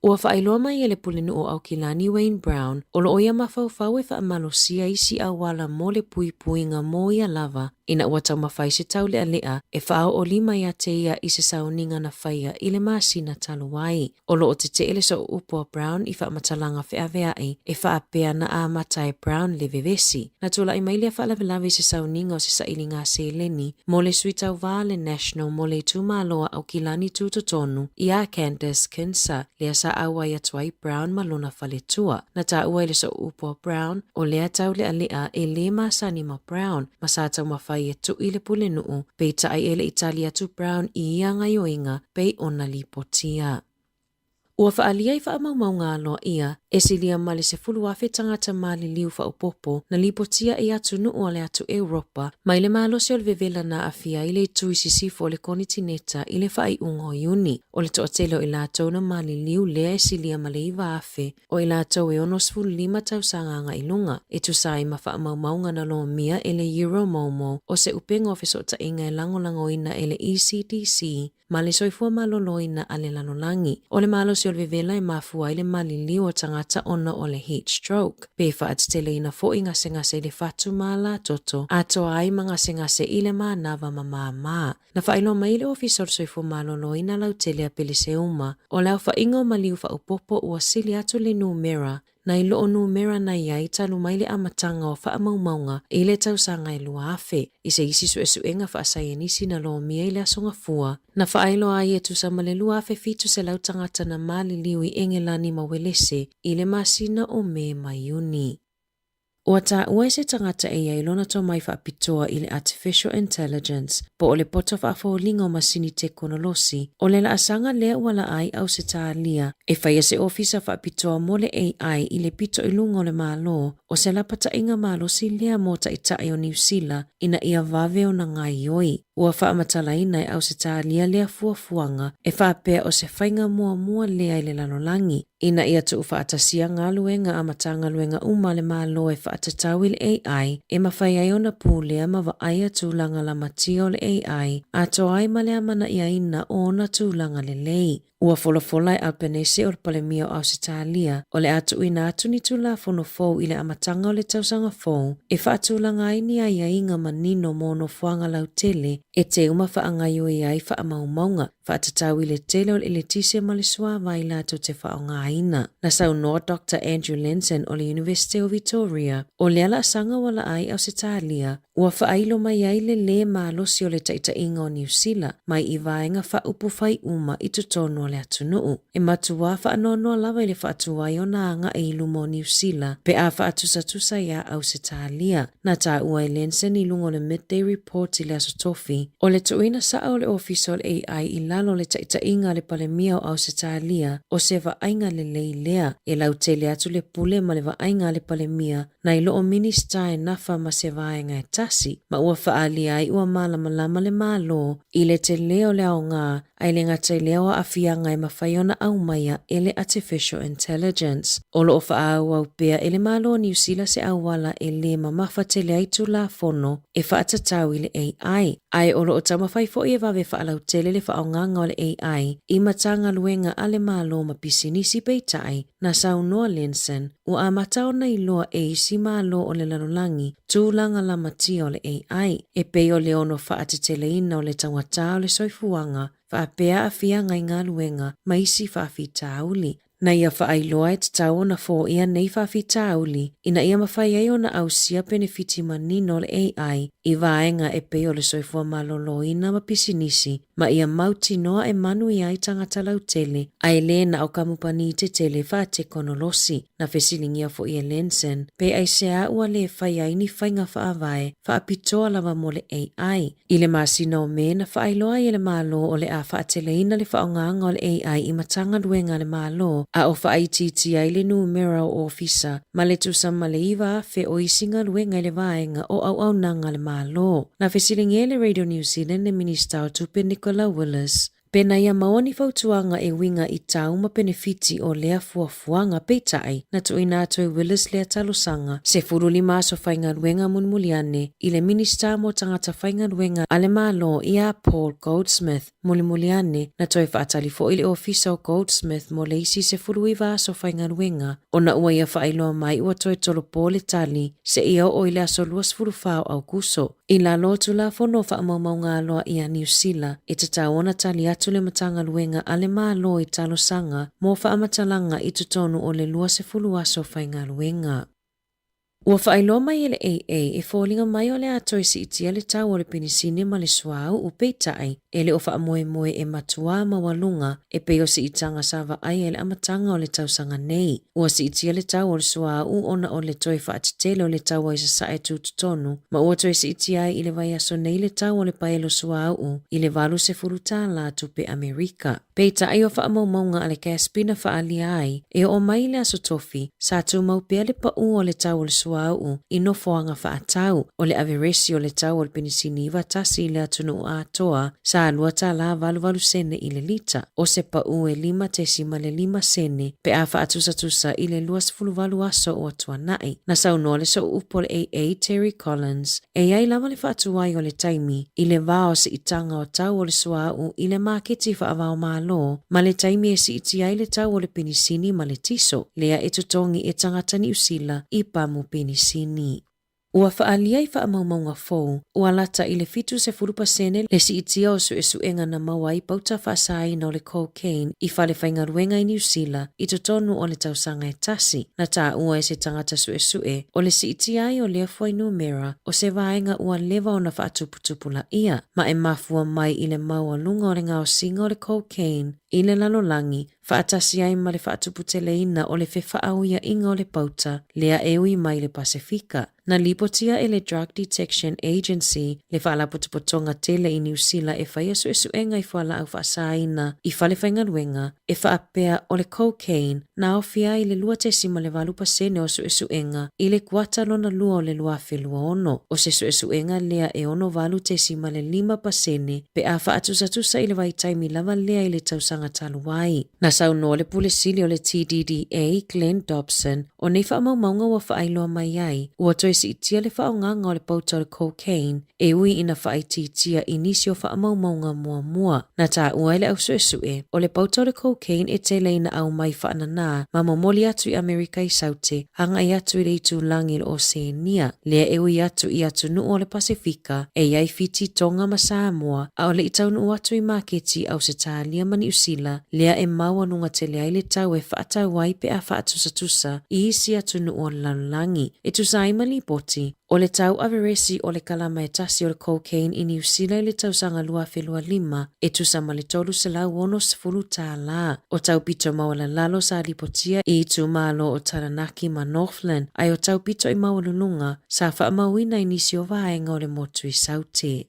I: Ua faailoa mai e le Pulenuu o Aukilani Wayne Brown, o lo o ia mafaufau e faamalosia isi auala mo le puipuiga mo ia lava ina ua taumafai se taulealea e faaoolima ia te ia i se sauniga na faia i le masina talu ai. O lo o tetee le sooupu a Brown i faamatalaga feaveai e faapea na amata e Brown le vevesi. Na tulai mai lea faalavelave i se sauniga o se sailiga seleni mo le sui tauva a le National mo le itumalo a Aukilani Tutotonu iā Candice Kinser, lea sa auai atu ai Brown ma lona faletua. Na taua i le sooupu a Brown, o lea taulealea e lē masani ma Brown, ma sa taumafai e tuʻi le pulenuu, peitai e le i tali atu Brown i ia gaioiga pei ona lipotia. Ua faaalia i faamaumauga aloaia, e silia ma le 10,000 tagata maliliu faaopoopo na lipotia i atunuu o le atu Europa mai le malosi o le vevela na aafia ai le itu i sisifo o le konitineta i le faaiuga o Iuni. O le toatele o i latou na maliliu lea e silia ma le 9,000 o i latou e 65 tausaga agai i luga, e tusa ai ma faamaumauga na lomia e le EuroMOMO o se upega o fesootaiga e lagolagoina e le ECDC ma le soifua maloloina a le lalolagi. O le malosi o le vevela e mafua ai le maliliu o tagata ona o le heat stroke, pe faateteleina foi gasegase i le fatu ma alatoto, atoa ai ma gasegase i le manava ma māmā. Na faailoa mai e le Ofisa o le Soifua Maloloina lautele a Peleseuma, o le aofaiga o maliu faaopoopo ua sili atu le numera nai loo numera na i ai talu mai le amataga o faamaumauga i le tausaga e 2000. I se isi suesuega faasaienisi na lomia i le Aso Gafua, na faailoa ai e tusa ma le 2,700 tagata na maliliu i Engelani ma Welese i le masina o Me ma Iuni. Ua taua e se tagata e i ai lona tomai faapitoa i le Artificial Intelligence, po o le poto faafoliga o masini tekonolosi, o le laasaga lea ua laa ai Ausetalia e faia se ofisa faapitoa mo le AI i le pito i luga o le Malo, o se lapataiga malosi lea mo taitai o Niu Sila ina ia vave ona gaoioi. Ua faamatalaina e Ausetalia lea fuafuaga e faapea o se faiga muamua lea i le lalolagi, ina ia tuufaatasia galuega a Matagaluega uma a le Malo e faatatau i le AI e mafai ai ona pulea ma vaaia tulaga lamatia o le AI atoa ai ma le amanaiaina o ona tulaga lelei. Ua folafola e Albanese o le Palemia o Ausetalia o le a tuuina atu ni Tulafono fou i le amataga o le tausaga fou e faatulaga ai ni aiaiga manino mo nofoaga lautele e teu ma faagaoioi ai faamaumauga faatatau i le tele o le eletise ma le suavai latou te faaaogaina. Na saunoa Doctor Andrew Lenzen o le Iunivesite o Vitoria, o lea laasaga ua laa ai Ausetalia, ua faailo mai ai le lē malosi o le taitaiga o Niu Sila mai i vaega faaupufai uma i totonu o le atunuu. E matuā faanoanoa lava i le faatuai ona agai i luma o Niu Sila pe a faatusatusa iā Ausetalia. Na taua e Lenzen i luga o le Midday Report i le Aso Tofi, o le tuuina saa o le Ofisa o le AI i lalo o le taitaiga a le Palemia o Ausetalia, o se vaaiga lelei lea, e lautele atu le pule ma le vaaiga a le Palemia nai loo Minisita e nafa ma se vaega e tasi, ma ua faaalia ai ua malamalama le Malo i le tele o le aoga ae le gata i lea o aafiaga e mafai ona aumaia e le Artificial Intelligence. O lo o faaauau pea e le Malo o Niu Sila se auala e lē mamafa tele ai Tulafono e faatatau i le AI, ae o lo o taumafai foi e vave faalautele le faaaogaga o le AI i Matagaluega a le Malo ma pisinisi peitai, na saunoa Lenson, ua amata ona iloa e isi Malo o le lalolagi tulaga lamatia o le AI, e pei o le ono faateteleina o le taugata o le soifuaga, faapea aafiaga i galuega ma isi faafitauli. Na ia faailoa e tatau ona foia nei faafitauli ina ia mafai ai ona ausia penefiti manino o le AI i vaega e pei o le soifua maloloina ma pisinisi ma ia mautinoa e manuia ai tagata lautele ae le na o kamupani tetele faatekonolosi. Na fesiligia foi e Lenzen pe aisea ua lē faia ai ni faiga faavae faapitoa lava mo le AI. I le masina o Me na faailoa ai e le Malo o le a faateleina le faaaogaga o le AI i Matagaluega a le Malo a o faaitiitia ai le numera o ofisa ma le tusa ma le 9,000 o isi galuega i le vaega o auaunaga a le Malo. Na fesiligia e le Radio New Zealand le Minisita o Tupe Nicola Willis. Pena ia maua ni fautuaga e uiga i tau ma penefiti o lea fuafuaga, peitai, na tuuina atu e Willis lea talosaga, 15 aso faigaluega mulimuli ane i le Minisita mo Tagata Faigaluega a le Malo ia Paul Goldsmith. Mulimuli ane, na toe faatali foi le ofisa o Goldsmith mo le isi 19 aso faigaluega, ona ua ia faailoa mai ua toe tolopo le tali seia oo i le aso 24 o Aukuso. I lalo o Tulafono o Faamaumauga Aloaia Niu Sila, e tatau ona tali atu le Matagaluega a le Malo i talosaga mo faamatalaga i totonu o le 20 aso faigaluega. Ua faailoa mai e le AA e foliga mai o le a toe siitia le tau o le penisini ma le suauu, peitai, e le o faamoemoe e matuā maualuga e pei o siitaga sa vaaia i le amataga o le tausaga nei. Ua siitia le tau o le suauu ona o le toe faatetele o le taua i sasae tutotonu, ma ua toe siitia ai i le vaiaso nei le tau o le paelo suauu i le $80 tupe Amerika. Peitai o faamaumauga a le GASB na faaalia ai, e oo mai i le Aso Tofi, sa tumau pea le paū o le tau o le suauu i nofoaga faatau, o le averesi o le tau o le penisini 91 i le atunuu atoa, sa $2.88 sene i le lita, o se paū e 5.5 sene pe a faatusatusa i le 28 aso ua tuanai. Na saunoa le sooupu o le AA, Terry Collins, E i ai lava le faatuai o le taimi i le va o siitaga o tau o le suauu i le maketi faava-o-Malo ma le taimi e siitia ai le tau o le penisini ma le tiso, lea e totogi e tagata Niu Sila i pamu penisini. Ua faaalia i faamaumauga fou, ua lata i le 70% le siitia o suesuega na maua ai pauta faasaina o le cocaine i fale faigaluega i Niu Sila i totonu o le tausaga e tasi. Na taua e se tagata suesue, o le siitia ai o lea fuainumera o se vaega ua leva ona faatuputupulaia, ma e mafua mai i le maualuga o le gaosiga o le cocaine i le lalolagi, faatasi ai ma le faatuputeleina o le fefaauiaiga o le pauta lea e ui mai le Pasefika. Na lipotia e le Drug Detection Agency le faalapotopotoga tele i Niu Sila e faia suesuega i fualaau faasaina i falefaigaluega e faapea o le cocaine na aofia ai le 2.8% o suesuega i le kuata lona lua o le 2026. O se suesuega lea e 68.5% pe a faatusatusa i le vaitaimi lava lea i le tausaga talu ai. Na saunoa le Pule Sili o le TDDA, Glenn Dobson, O nei faamaumauga ua faailoa mai ai, ua toe siitia le faaaogaga o le pauta o le cocaine e ui ina faaitiitia i nisi o faamaumauga muamua. Na taua e le ausuesue, o le pauta o le cocaine e tele ina aumai faananā ma momoli atu i Amerika i Saute agai atu i le itulagi i le Oseania, lea e ui atu i atunuu o le Pasefika e i ai Fiti, Tonga ma Samoa, a o le i taunuu atu i maketi Ausetalia ma Niusila, lea e maualuga tele ai le tau e faatau ai pe a faatusatusa i isi atunuu o le lalolagi. E tusa ai ma lipoti, o le tau averesi o le kalama e tasi o le cocaine i Niu Sila i le tausaga 2025 e tusa ma le $360. O tau pito maualalalo sa lipotia i itumalo o Taranaki ma Northland, ae o tau pito i maualuluga sa faamauina i nisi o vaega o le motu i Saute.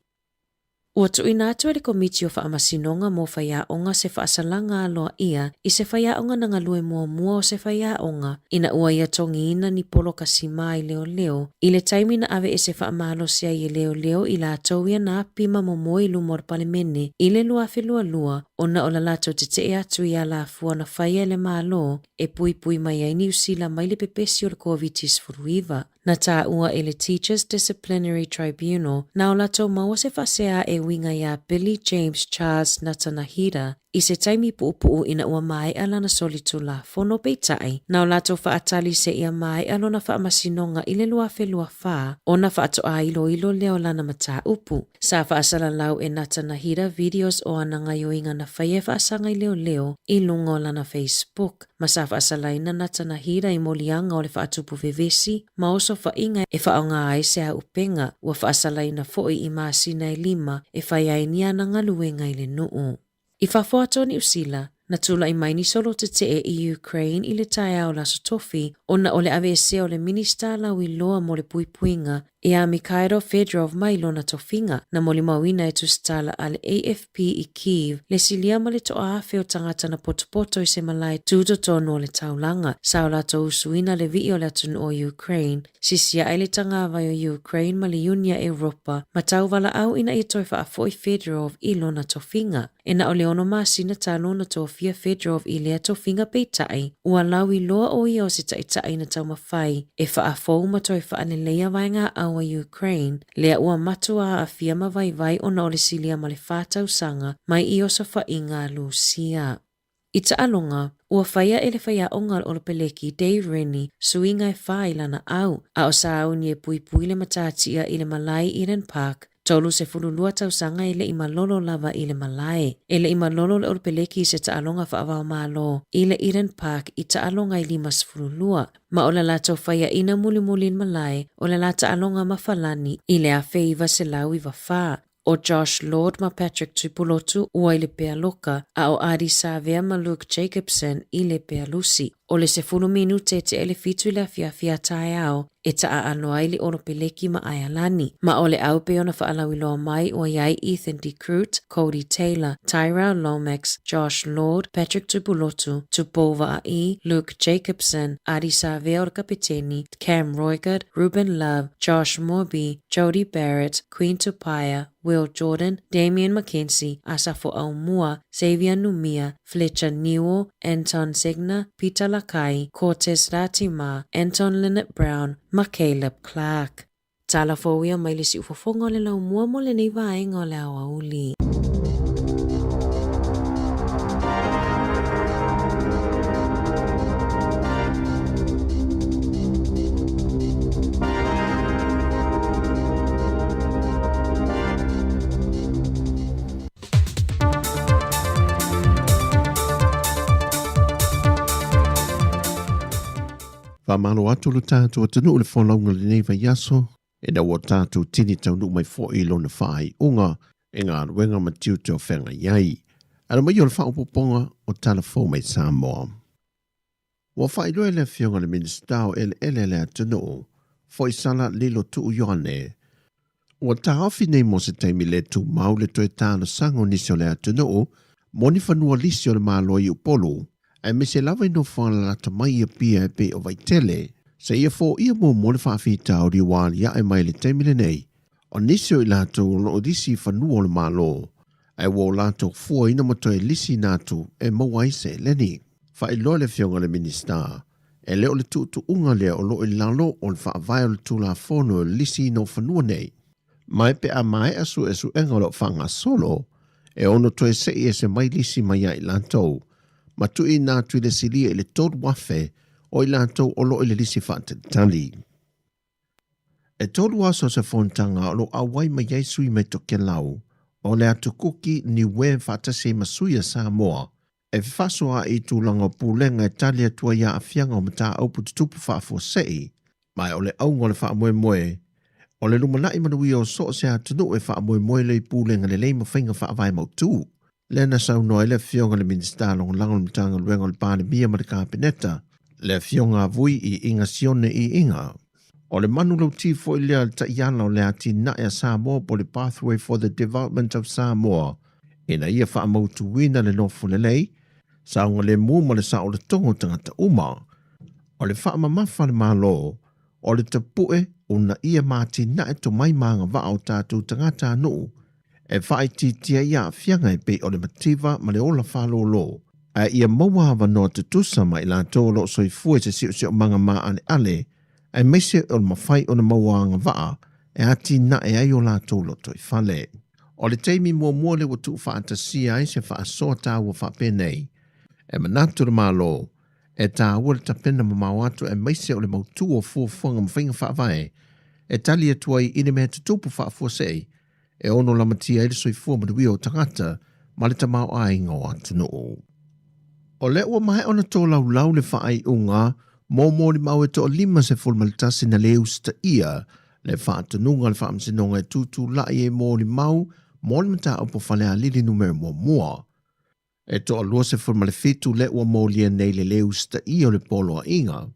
I: Ua tuuina atu e le Komiti o Faamasinoga mo Faiaoga se faasalaga aloaia i se faiaoga na galue muamua o se faiaoga ina ua ia togiina ni poloka simā i leoleo i le taimi na aveese faamalosi ai e leoleo i latou ia na api ma momoe i luma o le Palemene i le 2022 ona o la latou tetee atu i alafua na faia e le Malo e puipui mai ai Niu Sila mai le pepesi o le Koviti-19. Na taua e le Teachers Disciplinary Tribunal na o latou maua se faasea e uiga iā Billy James Charles Natanahira i se taimi puupuu ina ua maea lana solitulafono peitai na o latou faatali seia maea lona faamasinoga i le 2024 ona faatoa iloilo lea o lana mataupu. Sa faasalalau e Natanahira videos o ana gaioiga na faia e faasaga i leoleo i luga o lana Facebook. Ma sa faasalaina Natanahira i moliaga o le faatupu vevesi ma osofaiga e faaaoga ai se auupega, ua faasalaina foi i masina e lima e fai ai ni ana galuega i le nuu. I fafo atu o Niu Sila, na tulai mai ni solo tetee i Ukraine i le taeao o le Aso Tofi ona o le aveesea o le Minista lauiloa mo le puipuiga. Iā Mykhailo Fedorov mai lona tofiga, na molimauina e tusitala a le AFP i Kyiv le silia ma le toaafe o tagata na potopoto i se malae tutotonu o le taulaga, sa o latou usuina le vii o le atunuu o Ukraine, sisiaʻe le tagavai o Ukraine ma le Iunia Europa ma tauvalaau ina ia toe faafoi Fedorov i lona tofiga. E na o le ono masina talu ona tofia Fedorov i lea tofiga peitai, ua lauiloa ʻo ia o se taʻitaʻi na taumafai e faafou ma toe faaleleia vaegaʻau a Ukraine, lea ua matua aafia ma vaivai ona o le silia ma le tausaga mai i osofaiga a Lusia. I taʻaloga, ua faia e le faiaoga o le Olopeleki Dave Rennie suiga e fā i lana ʻau, a o sauni e puipui le matatia i le malae Eden Park, 32 tausaga e leʻi malolo lava i le malae. E leʻi malolo le Olopeleki i se taʻaloga faavaomalo i le Eden Park i taʻaloga e 52, ma o le latou faiaʻina mulimuli i le malae o le la taʻaloga mafalani i le 1994. ʻO Josh Lord ma Patrick Tuipulotu ua i le pealoka, a ʻo Ardie Savea ma Luke Jacobson i le pealusi. ʻO le 10 minute e tea i le 7 i le afiafi a taeao e taʻaʻalo ai le ʻOlopeleki ma ʻAialani. Ma o le ʻau pei ona faalauiloa mai ua iai Ethan De Groot, Codie Taylor, Tyrell Lomax, Josh Lord, Patrick Tuipulotu, Tupou Vaa'i, Luke Jacobson, Ardie Savea o le kapeteni, Cam Roigard, Ruben Love, Josh Moorby, Jodie Barrett, Queen Tupaea, Will Jordan, Damian McKenzie, Asafo Aumua, Xavier Numia, Fletcher Newell, Anton Segner, Peter Lakai, Cortez Ratima, Anton Lienert-Brown ma Caleb Clarke. Tala fou ia mai le siufofoga o le laumua mo lenei vaega o le aoauli.
F: Faamalo atu lo tatou atunuu i le folauga i lenei vaiaso, ina ua tatou tini taunuu mai foi i lona faaiuga i galuega ma tiute o feagai ai. Ala mai o le faaopoopoga o Tala Fou mai Samoa. Ua faailoa e le Afioga i le Minisita o Eleele a le atunuu, Foisala Lilo Tuu Ioane, ua taofi nei mo se taimi le tumau le toe talosaga o nisi o le atunuu mo ni fanua lisi o le Malo i Upolu, aemaise lava i nofoaga lalata mai i Apia e pei o Vaitele, seia foia muamua le faafitauli ua aliae mai i le taimi lenei o nisi o i latou o lo o lisi i fanua o le Malo, ae ua o latou fuaina ma toe lisiina atu e maua ai seleni. Faailoa le Afioga i le Minisita, e le o le tuutuuga lea o lo o i lalo o le faavae o le Tulafono o le lisiina o fanua nei. Mai pe a maea suesuega o lo o faagasolo, e ono toe sei ese mai lisi mai ia i latou, ma tuuina atu i le silia i le 3,000 o i latou o lo o i le lisi faatalitali. E tolu aso se fonotaga o lo o auai mai ai sui mai Tokelau o le Atu Kuki Niue faatasi ai ma sui a Samoa e fefasoaai i tulaga o pulega e tali atu ai aafiaga o mataupu tutupu faafuasei, ma o le auga o le faamoemoe o le lumanai manuia o so o se atunuu e faamoemoe lea i pulega lelei ma faiga faavae mautu. Lea na saunoa ai le Afioga i le Minisita Lagolago o le Matagaluega o le Palemia ma le Kapeneta, le Afioga a Vui Iiga Sione Iiga. O le manulauti foi lea a le taiala o le atinae a Samoa po o le Pathway for the Development of Samoa ina ia faamautuina le nofo lelei, saogalemu ma le saolotoga o tagata uma. O le faamamafa a le Malo, o le tapue uunaia ma atinae tomai ma agavaa o tatou tagatanuu e faaitiitia ai aafiaga e pei o le mativa ma le ola faalōlō, ae ia maua avanoa tutusa ma i latou o lo o soifua i se siosiomaga maaleale, aemaise o le mafai ona maua agavaa e atinae ai o latou lotoifale. O le taimi muamua lea ua tuufaatasia ai se faasoa taua faapenei, e manatu le Malo, e taua le tapena mamao atu aemaise o le mautu o fuafuaga ma faiga faavae e tali atu ai i le mea tutupu faafuasei e ono lamatia ai le soifua manuia o tagata ma le tamaoaiga o atunuu. O lea ua maea ona tolaulau le faaiuga mo molimau e toa-51 na le usitaia le faatonuga a le Faamasinoga e tutulai ai molimau mo le mataupu Falealili numera muamua. E toa-27 lea ua molia nei le le usitaia o le poloaiga.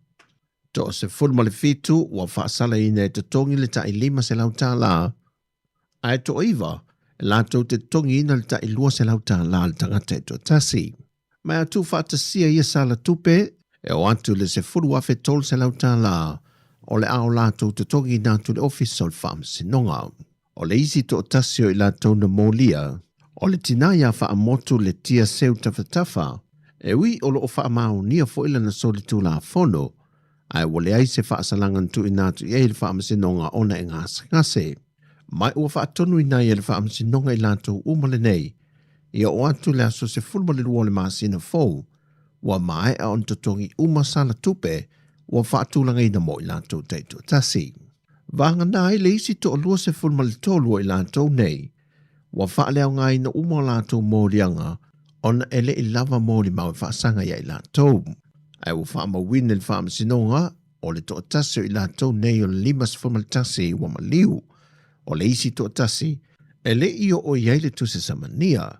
F: 17 ua faasalaina e totogi le ta'i $500, ae toaiva e latou te totogiina le ta'i $200 le tagata e toatasi. Ma a tuufaatasia ia sala tupe, e oo atu i le $10,300 o le a o latou totogiina atu i le Ofisa o le Faamasinoga. O le isi toatasi o i latou na molia, o le tinā iā Faamotu Letia Seu Tafatafa, e ui o lo o faamaonia foi lana solitulafono, ae ua leai se faasalaga na tuuina atu i ai e le Faamasinoga ona e gasegase. Ma ua faatonuina ai e le Faamasinoga i latou uma lenei, ia oo atu le aso 12 o le masina fou, ua maea ona totogi uma sala tupe ua faatulagaina mo i latou taitoatasi. Vagana ai le isi toalua 13 o i latou nei, ua faaleaogaina uma o latou moliaga ona e le i lava molimau e faasaga ia i latou. Ae ua faamauina i le Faamasinoga, o le toatasi o i latou nei o le 51 ua maliu, o le isi toatasi e le i oo i ai le tusi samania,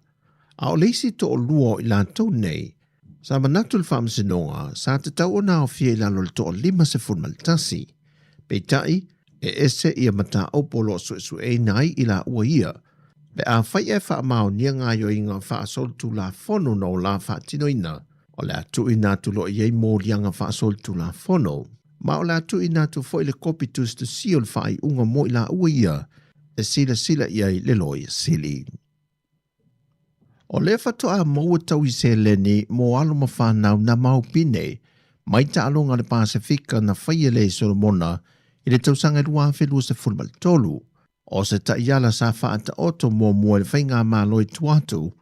F: a o le isi toalua o i latou nei, sa manatu le Faamasinoga sa tatau ona aofia i lalo o le toa 51. Peitai, e ese ia mataupu o lo o suesueina ai i laua ia, pe afai e faamaonia gaoioiga faasolitulafono na o la faatinoina, o le a tuuina atu loa i ai moliaga faasolitulafono, ma o le a tuuina atu foi le kopi tusitusia o le faaiuga mo i laua ia e silasila i ai le Loia Sili. O lea faatoa maua taui seleni mo alo ma fanau na maopine mai taaloga a le Pasefika na faia lea i Solomona i le tausaga 2023. O se taiala sa faataoto muamua e le Faigamalo i tua atu,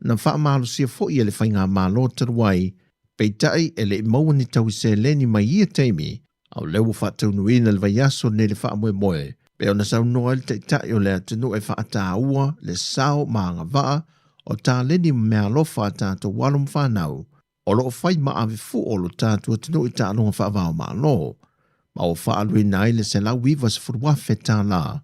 F: na faamalosia foi e le Faigamalo talu ai, peitai e le i maua ni taui seleni mai ia taimi, a o lea ua faataunuuina le vaiaso nei le faamoemoe, pei ona saunoa ai le Taitai o le atunuu e faataua le sao ma agavaa o taleni ma meaalofa a tatou alo ma fanau o lo o fai ma ave fua o lo tatou atunuu i taaloga faava-o-Malo, ma ua faaaluina ai le $190,000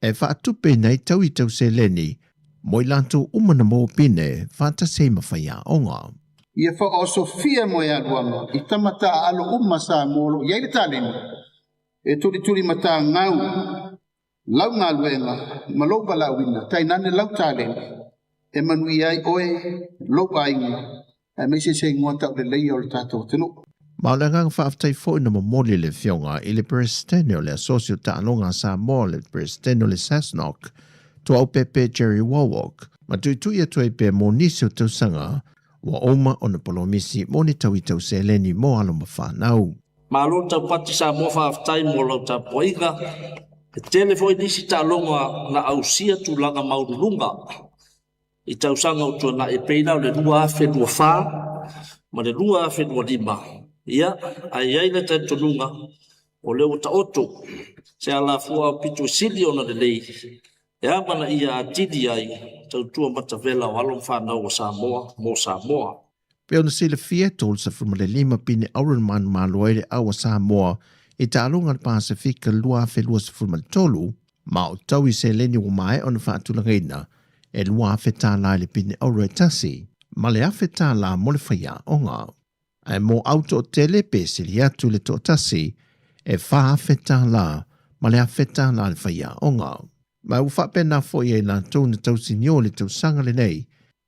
F: e faatupeina ai taui tau seleni mo i latou uma na maua pine faatasi ai ma faiaoga.
G: Ia faaosofia moealuaga i tama taaalo uma Samoa o lo o i ai le taleni e tulituli matagau lau galuega ma lou valaauina, tainane lau taleni e manuia ai oe, lou aiga, aemaise se igoa tauleleia o le tatou atunuu.
F: Ma o le agaga faafetai foi na momoli e le Afioga i le Peresetene o le Asosi o Taaloga a Samoa, le Peresetene o le SASNOC, Tuaaupepe Jerry Wawok, ma tuitui atu ai pea mo nisi o tausaga ua uma ona polomisi mo ni tauitau seleni mo alo ma fanau.
H: Malo le taupati Samoa faafetai mo lau tapuaiga. E tele foi nisi taaloga na ausia tulaga maululuga i tausaga o tuanai e pei la o le 2024 ma le 2025. Ia, ae i ai le talitonuga o lea ua taoto se alafua aupito e sili ona lelei e amanaia atili ai tautua matavela o alo ma fanau a Samoa mo Samoa.
F: Pei ona silafia, e 35 pine auro na manumalo ai le au a Samoa i taaloga a le Pasefika 2023, ma o taui seleni ua maea ona faatulagaina e $2,000 i le pine auro e tasi, ma le $1,000 mo le faiaoga. Ae mo au toatele pe sili atu le toatasi, e $4,000 ma le $1,000 le faiaoga. Ma ua faapena foi ai latou na tausinio i le tausaga lenei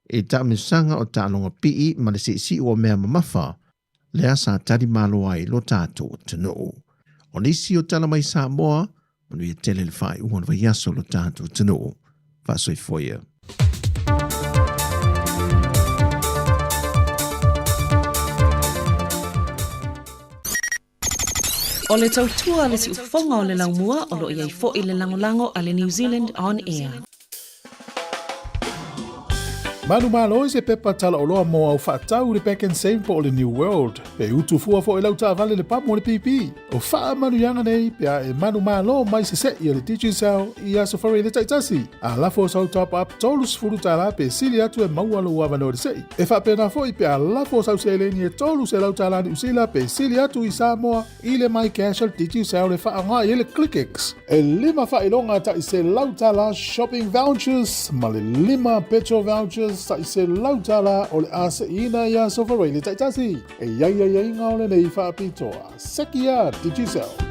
F: i taamilosaga o taaloga pii ma le siisiu o mea mamafa, lea sa tali malo ai lo tatou atunuu. O nisi o tala mai Samoa, manuia tele le faaiuga o le vaiaso lo tatou atunuu. Faasoifua ia.
K: O le tautua a le siufofoga o le laumua o lo o i ai foi le lagolago a le New Zealand On Air.
A: Manumalo i se pepa talaoloa mo au faatau i le Pak'nSave po o le New World. Pe utu fua foi lau taavale le pamu o le pipi. O faamanuiaga nei pe a e manumalo mai sese'i a le Digicel i Aso Faraile taitasi. A lafo sau top up $30 pe sili atu e maua lou avanoa i le se'i. E faapena foi pe a lafo sau seleni e $300 Niu Sila pe sili atu i Samoa i le MyCash a le Digicel e faaaoga i ai le ClickX. E lima faailoga tai $100 shopping vouchers ma le lima petrol vouchers. sa'i $100 o le a se'iina i aso Faraile ta'itasi. E i ai aiaiga o lenei fa'apitoa. Seki ia Digicel.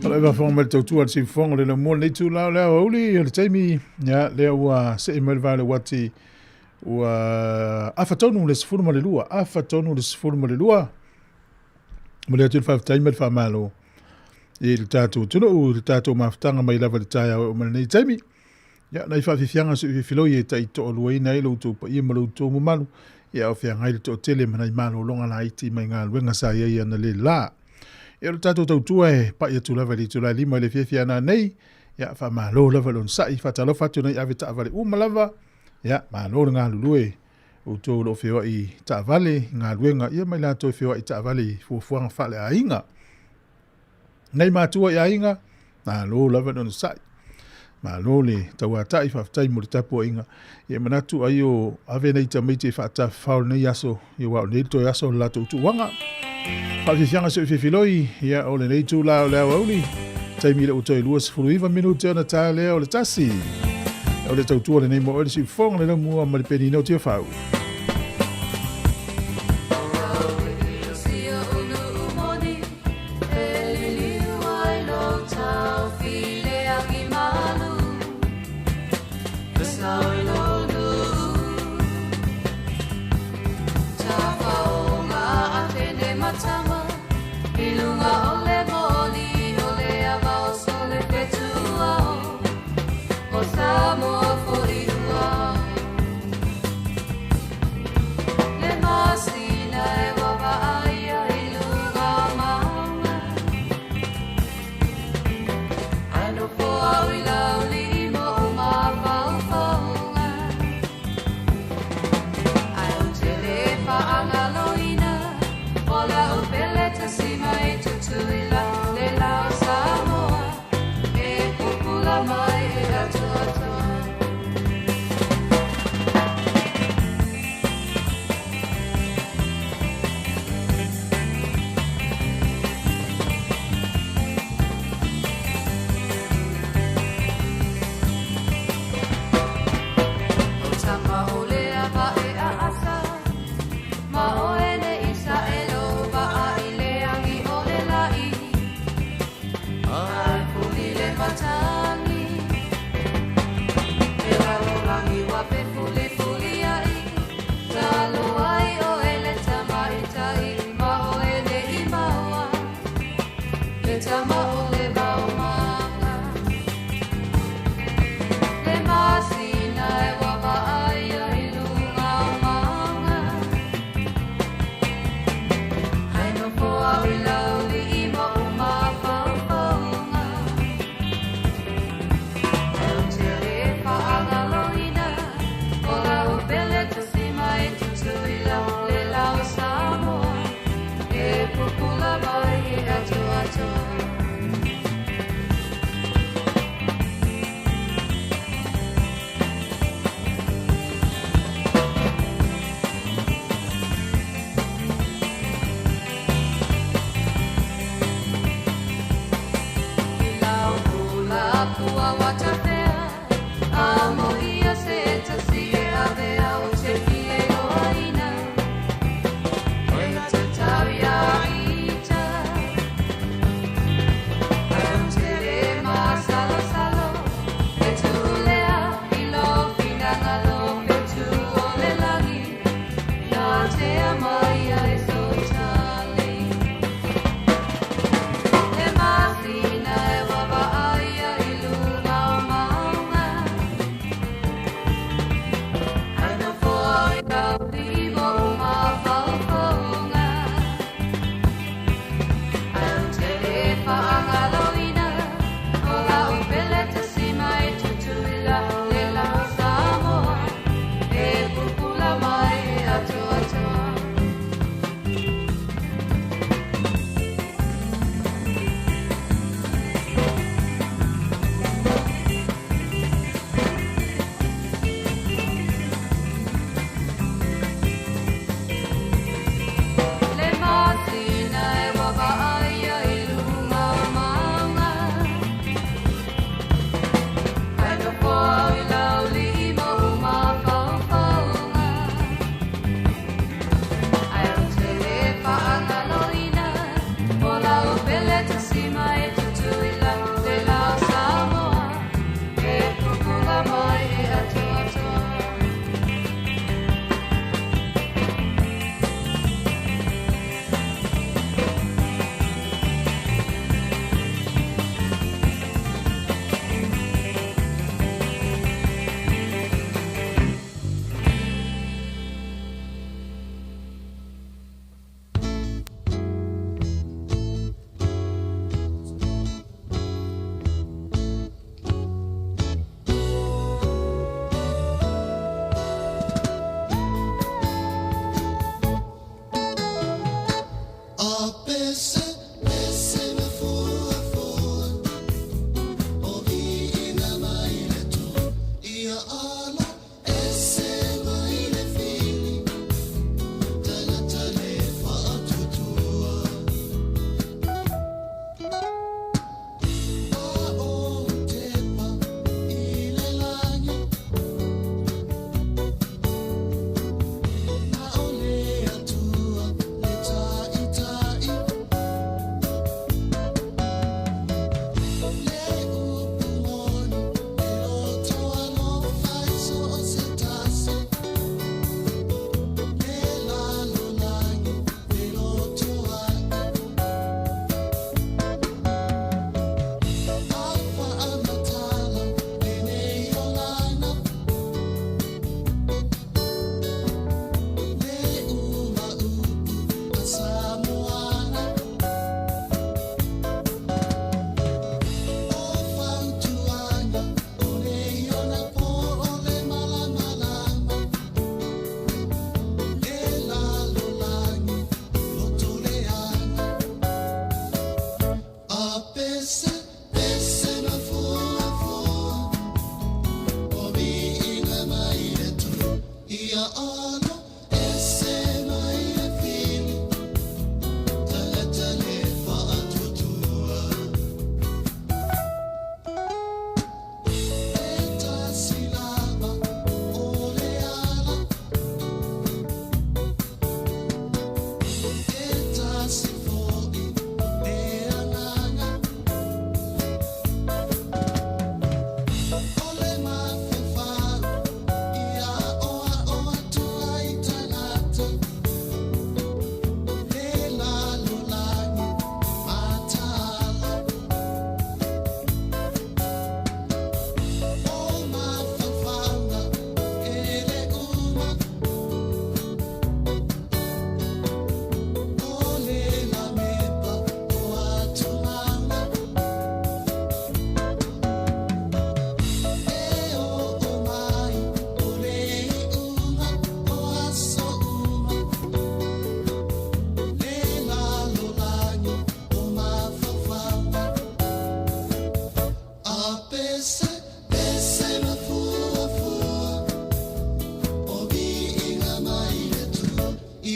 A: O le faafofoga mai le tautua a le siufofoga o le laumua lenei itula o le aoauli o le taimi, ia, lea ua see mai le va o le uati ua afa tonu le 12, afa tonu le 12. Momoli atu le faafetai ma le faamalo i le tatou atunuu i le tatou mafutaga mai lava i le taeao e oo mai lenei taimi. Ia, nai faafiafiaga suififiloi e taitoaluaina ai lo outou paia ma lo outou mamalu, ia o feagai le toatele ma nai malologa laiti mai galuega sa i ai analeila. Ia, o le tatou tautua e pai atu lava i le itula e 5 i le afiafi a nanei. Ia, faamalo lava i le onosai, faatalofa atu nai ave taavale uma lava. Ia, malo le galulue outou o lo o feoai taavale i galuega, ia ma i latou e feoai taavale i fuafuaga faaleaiga. Nei matua i aiga, malo lava le onosai. Malo le tauatai, faafetai mo le tapuaiga. Ia manatu ai o ave nei tamaiti e faatafafao lenei aso, ia aua o lenei le toe aso o le latou tuuaga. Faafiafiaga si o fefiloi, ia o lenei itula o le aoauli, taimi le ua toe 29 minute ona ta lea o le tasi. O le tautua lenei mo oe le siufofoga le laumua ma le penina o Tiafau.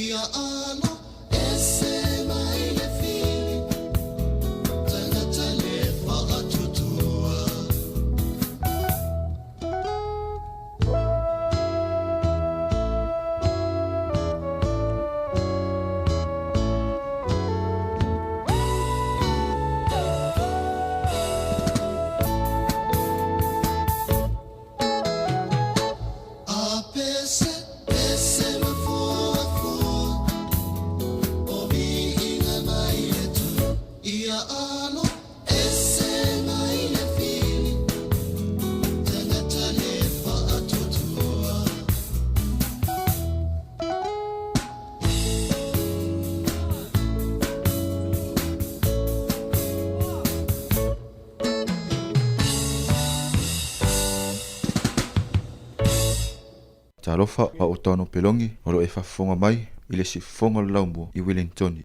N: Ia alo ese mai le fili tagata le faatuatua. A pese, pese ma fua fua, o mihinga mai le tu. Ia alo ese mai le fili, tagata le faatuatua.
L: Talofa a o Tano Pelongi o lo e faafofoga mai i le siufofoga o le laumua i Wellingtoni.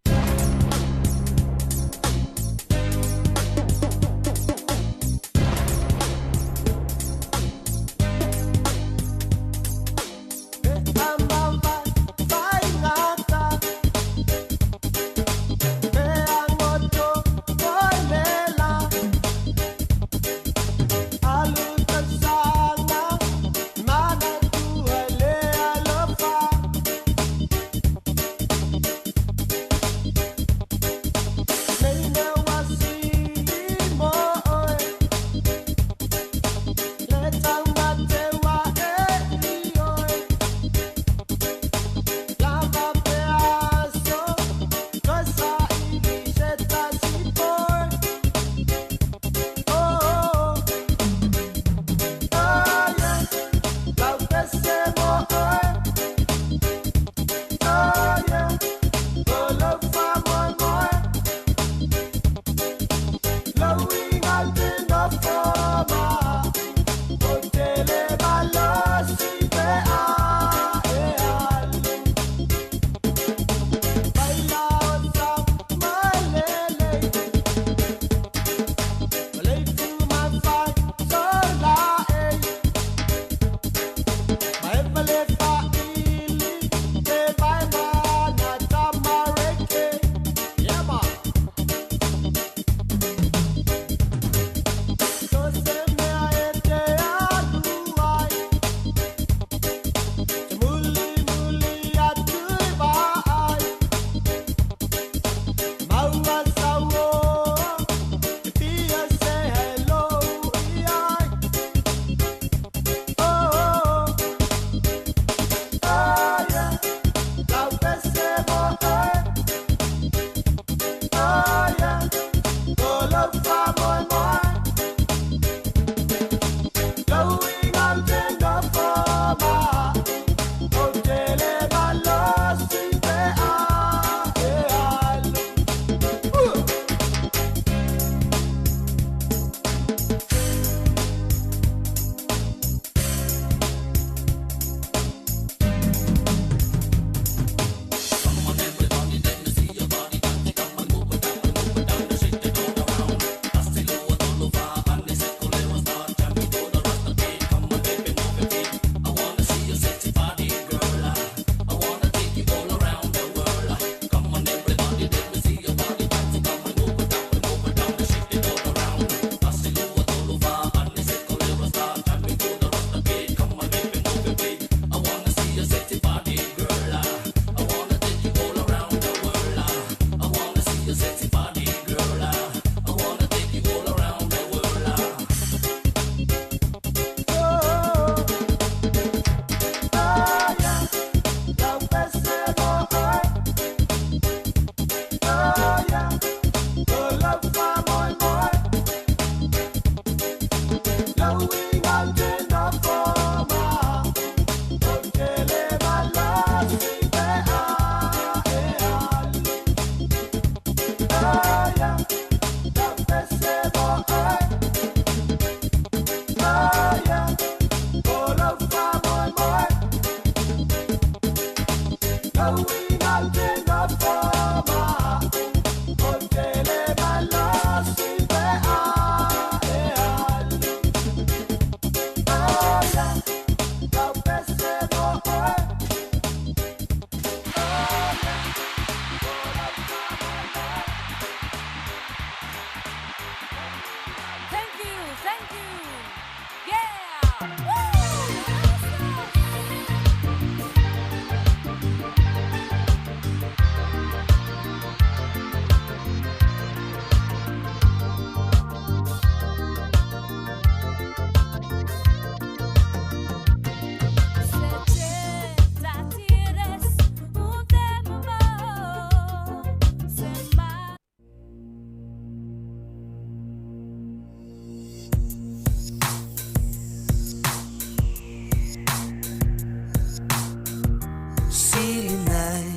S: Silinai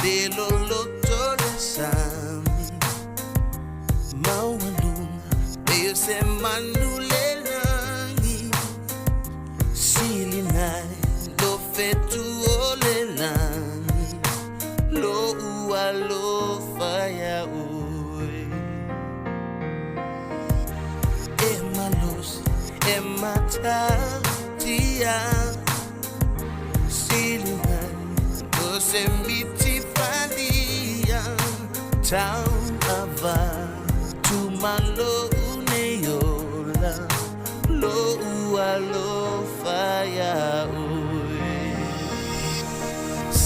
S: le loloto le sami maualuga pei o se manu le lagi. Silinai lo fetu o le lagi lo'u alofa iā oe. E malosi e matautia silinai o se miti falia tauava tumalo'u nei ola lo'u alofa iā oe.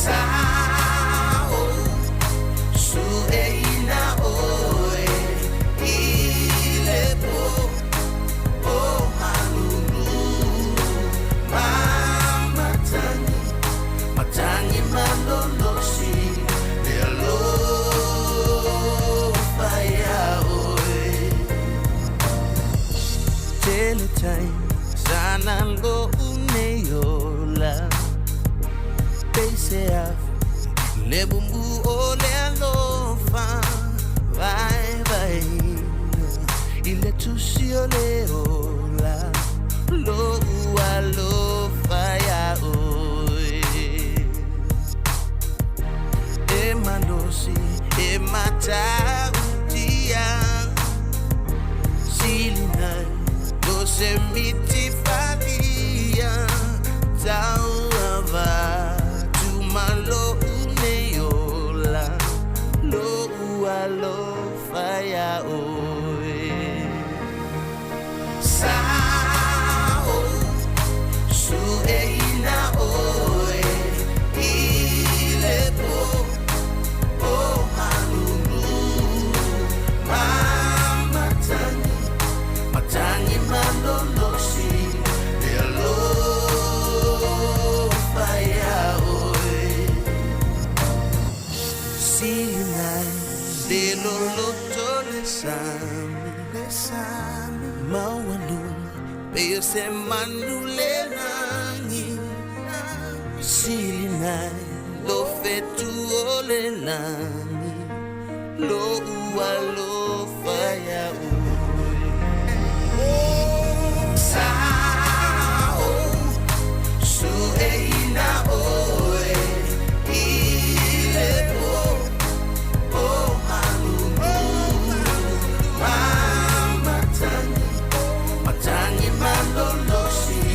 S: Sa'o su'eina oe i le po o malulu ma matagi matagi malolosi le alofa iā oe. Tele taimi sana lo'u nei ola peise afe le bubu o le alofa vaevaeina i le tusi o le ola lo'u alofa iā oe. E malosi e matautia silinai lo se miti falia tauava tumalo'u nei ola lo'u alofa iā oe. Sa'o su'eina oe i le po o malulu ma matagi matagi malolosi le alofa iā oe. Silinai le loloto le sami le sami maualuga pei o se manu le lagi. Silinai lo fetu o le lagi lo'u alofa iā oe. Sa'o su'eina oe i le po o malulu ma matagi matagi malolosi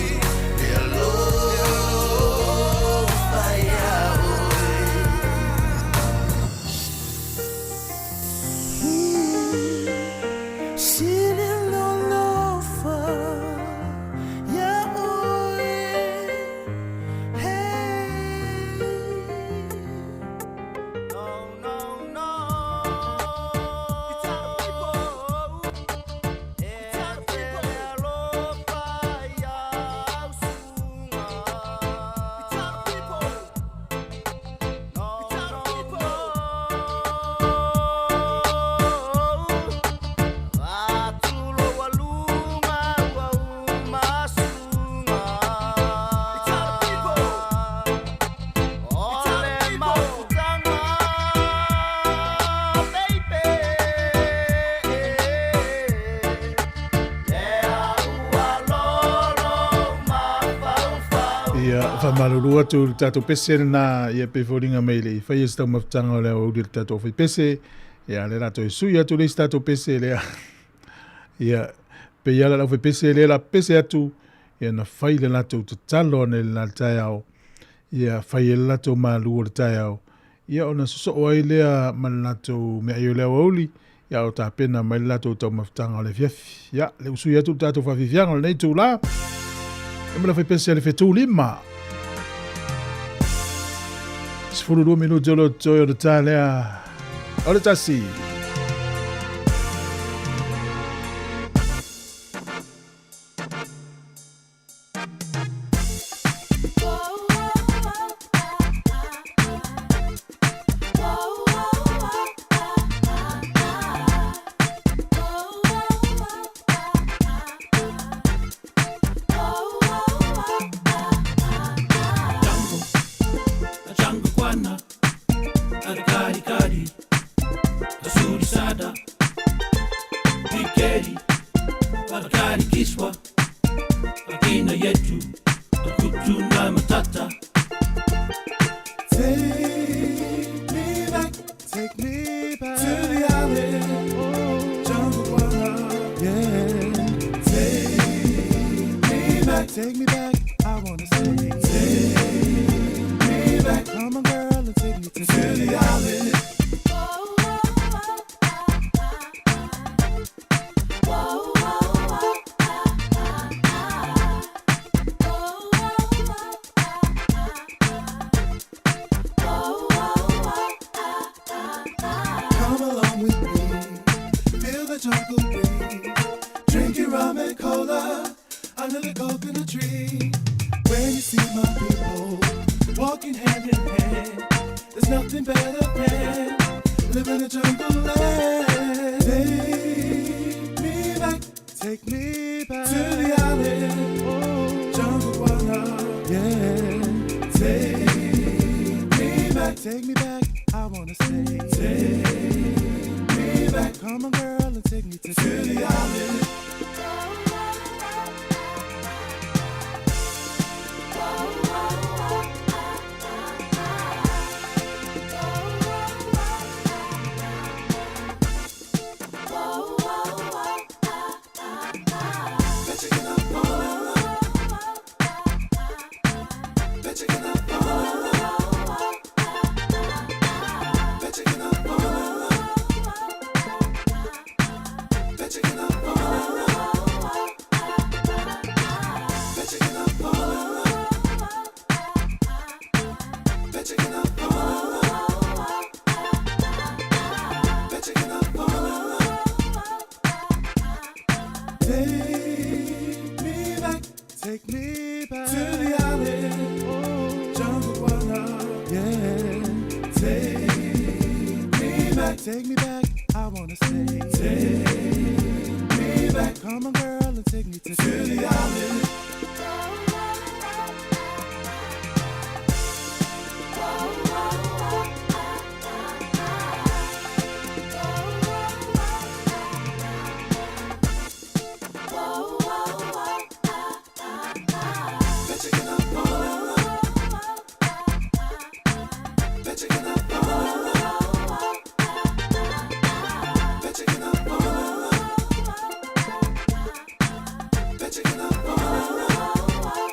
S: le alofa iā oe. Sililolofa ia oe. Hey. No, no, no. It's our people. It's our people. Alofa ia usuga. It's our people. No, it's our people. Atulo walunga ua umasuga. It's our people. Ole mafutanga, baby. Lea ua lolo mafaufau.
A: Ia, faamalulu atu i le tatou pese lenā, ia pei foliga mai le i faia se taumafataga o le aoauli o le tatou aufaipese. Ia, le latou e sui atu le isi tatou pese lea. Ia, pei ala le aufaipese lea la pese atu, ia na fai le latou tatalo ane i lenā le taeao. Ia, fai ai le latou malu o le taeao. Ia, ona sosoo ai lea ma le latou meaai o le aoauli, ia a o tapena mai le latou taumafataga o le afiafi. Ia, le usui atu le tatou faafiafiaga o lenei itulā. Ia ma le aufaipese a le Fetulima. 12 minute o lo toe o le tā lea o le tasi.
T: Bwana Alikali Asuri sada Pikeri Alikali kiswa Akina yetu Akutuna matata.
C: Take me back, take me back to the island, oh, Jungle Bwana, yeah. Take me back, take me back, I wanna say. Take me back, come on girl and take me to the island. Come along with me, feel the jungle breeze. Drink your rum and cola under the coconut tree. When you see my people walking hand in hand, there's nothing better than living the jungle land. Take me back, take me back to the island, oh, Jungle Bwana, yeah. Take me back, take me back, I wanna say. Take me back, come on girl and take me to the island. Bet you cannot fall in love. Bet you cannot fall in love. Bet you cannot fall in love. Bet you cannot fall in love. Bet you cannot fall in love. Bet you cannot fall in love. Bet you cannot fall in love. Take me back, take me back to the island, oh, Jungle Bwana, yeah. Take me back, take me back, I wanna say. Take me back, come on girl and take me to the island. Bet you cannot fall in love. Bet you cannot fall in love. Bet you cannot fall in love. Bet you cannot fall in love.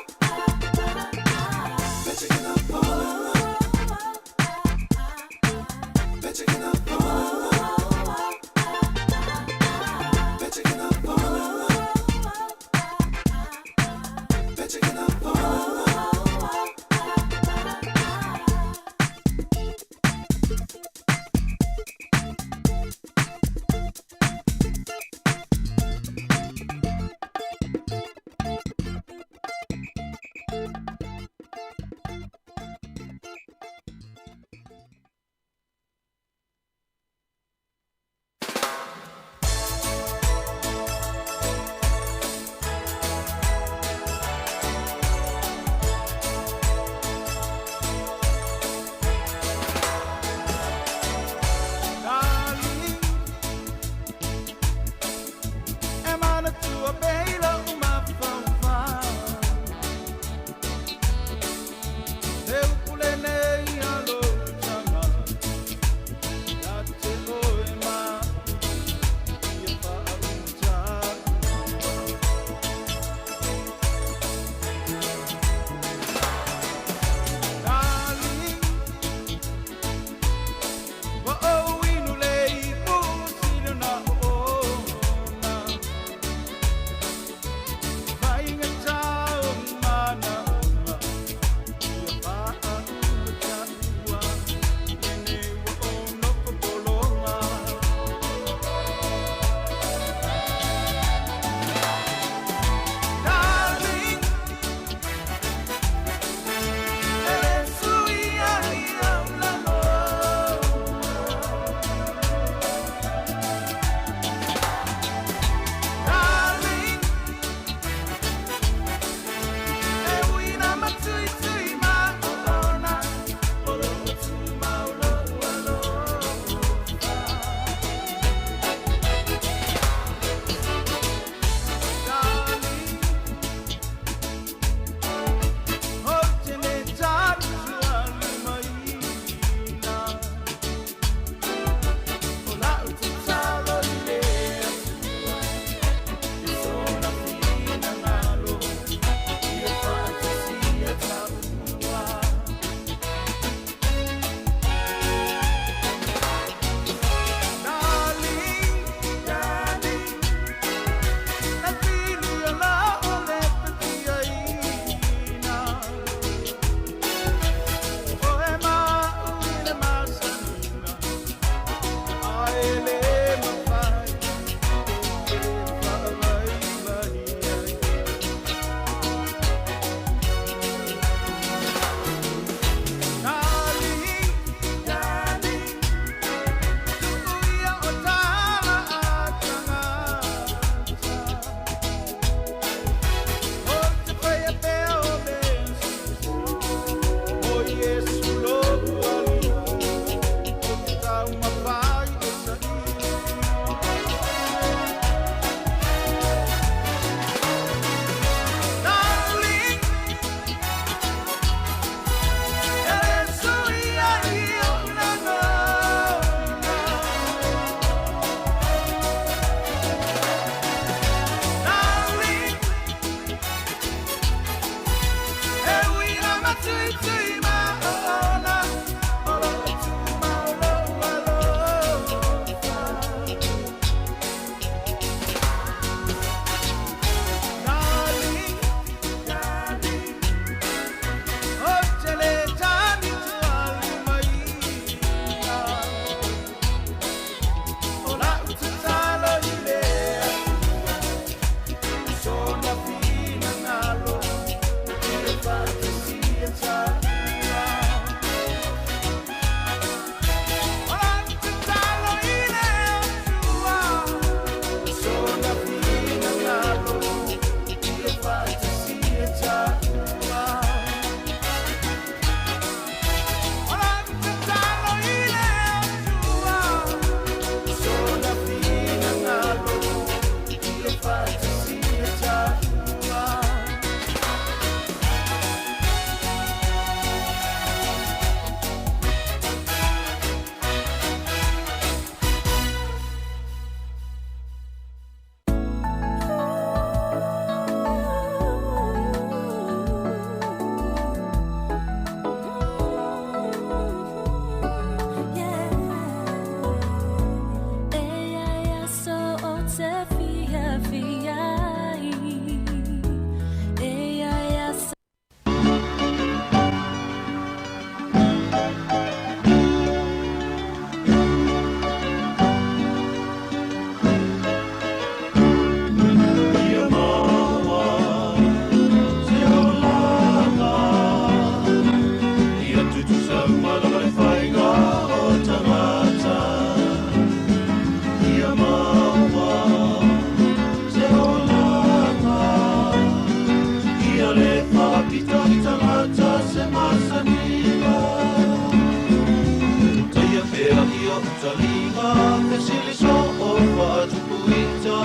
T: pea i o utalima Fesili so o whaatupuita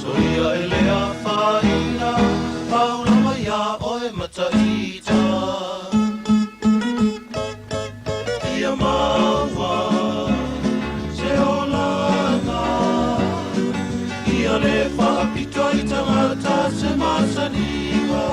T: Soia e lea whaina Paulama ia oe mataita Ia maua se olanga Ia le whaapito i tangata se masaniga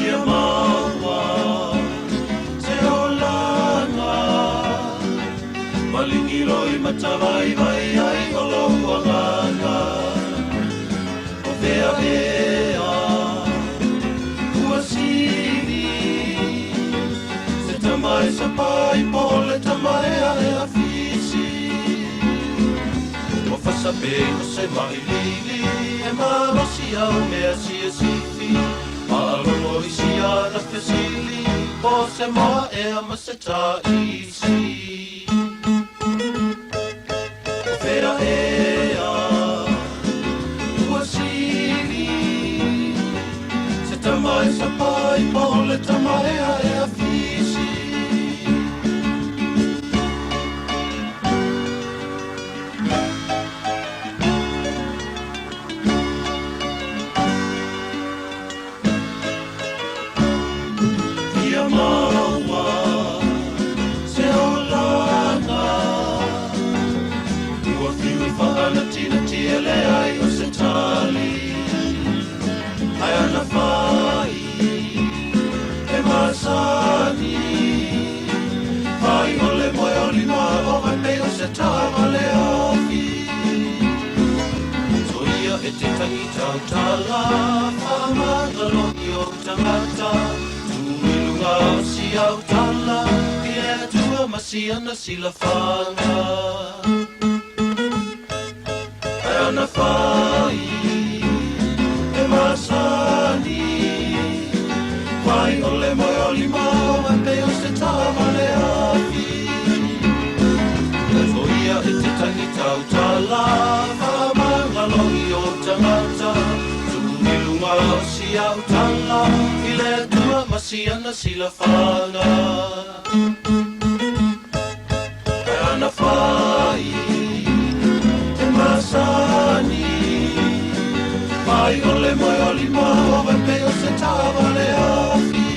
T: Ia maua se olanga Maligilo i matavaivai ai o lou agaga O fea ea ua sili Se tama e sapai po o le tama e ae afisi Ua fasape o se mailili E malosi au mea siasifi Maalogo i siana fesili Po se moa ea ma se taisi O fea ea ua sili Se tama e sapai po o le tama e ae afisi Ia maua se olanga Ua fiu i faanatinati e leai o se tali Ae ana fai e masani Fai o le moe o lima o pei o se taavale afi Soia e te tangi tautala Whaamangalo i o tangata Tuilunga o si au tala I le atua ma siana silafanga Ae ana fai e masani Fai o le moe o lima o pei o se taavale afi Soia e te tangi tautala Whaamangalo i o tangata Tuilunga o si au tala I le atua ma siana silafanga Ae ana fai e masani Fai o le moe o lima o pei o se taavale afi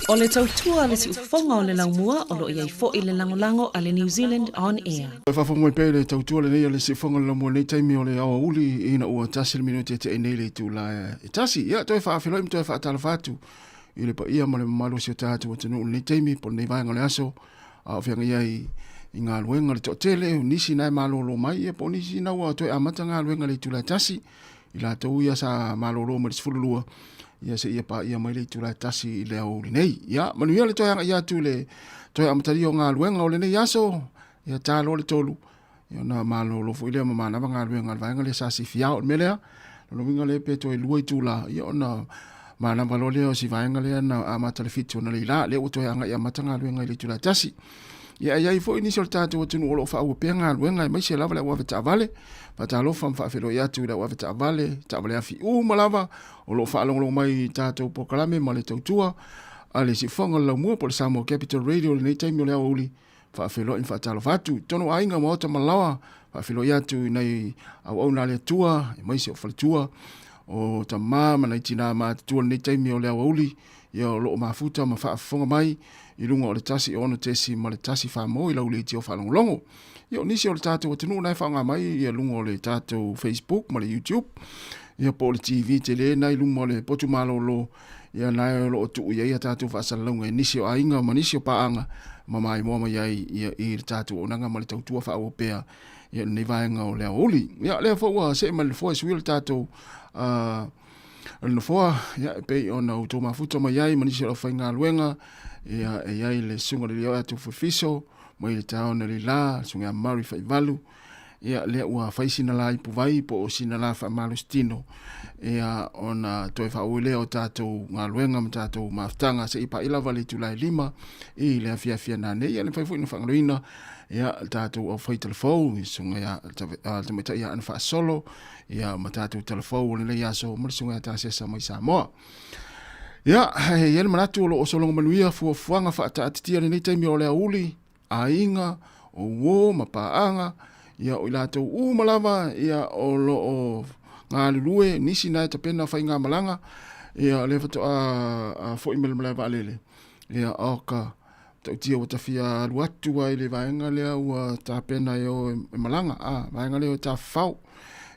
K: O le tautua a le siufofoga o le laumua o lo o i ai foi le lagolago a le New Zealand On Air.
U: E faafofoga mai pea i le tautua lenei o le siufofoga o le laumua i lenei taimi o le aoauli ina ua tasi le minute e te'i nei le itula e tasi. Ia, toe faafeiloai ma toe faatalofa atu i le paia ma le mamalu o si o tatou atunuu i lenei taimi po o lenei vaega o le aso a o feagai ai i galuega le toatele, o nisi na e malolo mai ia po o nisi na ua toe amata galuega i le itula e tasi. I latou ia sa malolo mai le 12 ia seia paia mai le itula e tasi i le aoauli nei. Ia, manuia le toe agai atu i le toe amatalia o galuega o lenei aso, ia ta loa le tolu, ia ona malolo foi lea ma manava galuega a le vaega lea sa sifiao. O le mea lea, lona uiga lea pe toe lua itula, ia ona manava loa lea o si vaega lea na amata le 7 ona leila, lea ua toe agai amata galuega i le itula e tasi. Ia, e i ai foi nisi o le tatou atunuu o lo o faaauau pea galuega, aemaise lava le au avetaavale. Faatalofa ma faafeiloai atu i le au avetaavale, taavale afi uma lava o lo o faalogologo mai i tatou polokalame ma le tautua a le Siufofoga o le Laumua po o le Samoa Capital Radio i lenei taimi o le aoauli. Faafeiloai ma faatalofa atu i totonu o aiga, maota ma laoa. Faafeiloai atu i nai auauna a le Atua, aemaise o faletua, o tama ma nai tinā matutua i lenei taimi o le aoauli. Ia o lo o mafuta ma faafofoga mai i luga o le 1 6 ma le 1 4 i lau leitio faalogologo. Ia o nisi o le tatou atunuu na e faaaoga mai ia luga o le tatou Facebook ma le YouTube, ia po o le TV tele na i luma o le potu malolo, ia na o lo o tuu i ai a tatou faasalalauga e nisi o aiga ma nisi o paaga ma maimoa mai ai ia i le tatou auaunaga ma le tautua faaauau pea ia lenei vaega o le aoauli. Ia lea foi ua see mai le nofoa e sui o le tatou o le nofoa, ia, e pei ona outou mafuta mai ai ma nisi o le aufaigaluega, Ia, e iai le susuga le Lioe atu Fuefiso, mai le taona le la, le susuga ia Mary Faivalu, ia, lea ua fai sina la ipu vai, po o sina la faamalositino, ia, ona toe faaauau lea o tatou galuega ma tatou mafutaga seia paia lava le itula e 5 i le afiafi a nanei. Ia, le mafai foi ona faagaloina, ia, le tatou aufai talafou, le susuga ia le tamaitai ia Ana Faasolo, ia, ma tatou talafou o lenei aso, ma le susuga ia Tasesa mai Samoa. Ia, e i ai le manatu o lo o sologa manuia fuafuaga faataatitia i lenei taimi o le aoauli, aiga, o uo ma paaga, ia o i latou uma lava ia o lo o galulue, nisi na e tapena faigamalaga, ia o lea faatoa foi mai le malae vaalele, ia o ka tautia ua tafia alu atu ai le vaega lea ua tapena e o e malaga, a, vaega lea o tafafao.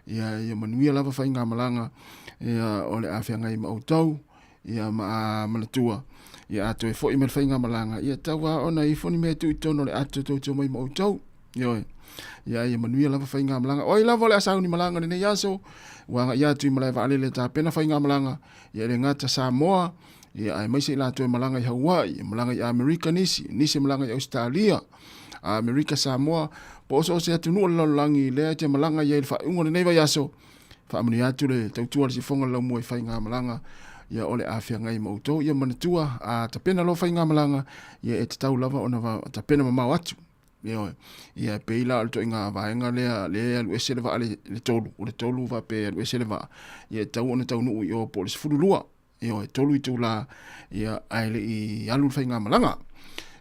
U: Ia, ia manuia lava faigamalaga, ia o le a feagai ma outou, ia ma a manatua, ia a toe foi mai le faigamalaga, ia tau lava ona ifo ni mea e tuu i totonu o le ato tou te omai ma outou. Ioe. Ia, ia manuia lava faigamalaga. O ai lava o le a sauni malaga lenei aso, ua agai atu i malae vaalele e tapena faigamalaga, ia e le gata Samoa, ia aemaise i latou e malaga i Hawaii, e malaga i Amerika nisi, nisi e malaga i Ausetalia, Amerika Samoa, po o so o se atunuu o le lalolagi lea e te malaga i ai i le faaiuga o lenei vaiaso, faamanuia atu le tautua a le sifoga o le laumua i faigamalaga, ia o le a feagai ma outou. Ia manatua, a tapena loa faigamalaga, ia e tatau lava ona tapena mamao atu. Ioe. Ia e pei la o le ituaiga vaega lea lea e alu ese le vaa le 3, o le 3 faapea e alu ese le vaa, ia e tatau ona taunuu i o po o le 12. Ioe, 3 itula, ia ae le i alu le faigamalaga.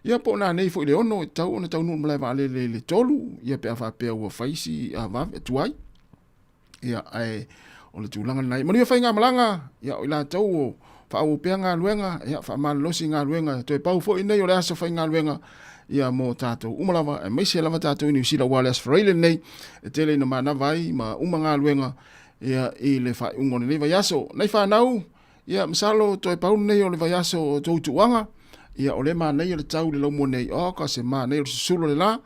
U: Ia po o nanei foi i le 6, e tatau ona taunuu i le malae vaalele i le 3, ia pe a faapea ua fai si vave tuai. Ia, ae o le tulaga lena. Ia manuia faigamalaga, ia o i latou o faaauau pea galuega, ia faamalolosi galuega, toe pau foi nei o le aso faigaluega, ia mo tatou uma lava, aemaise lava tatou i Niu Sila, aua o le Aso Faraile lenei, e tele ina manava ai ma uma galuega, ia i le faaiuga o lenei vaiaso. Nai fanau, ia masalo toe pau lenei o le vaiaso o tou tuuaga, ia o lea manaia le tau i le laumua nei, oka se manaia o le susulu o le la,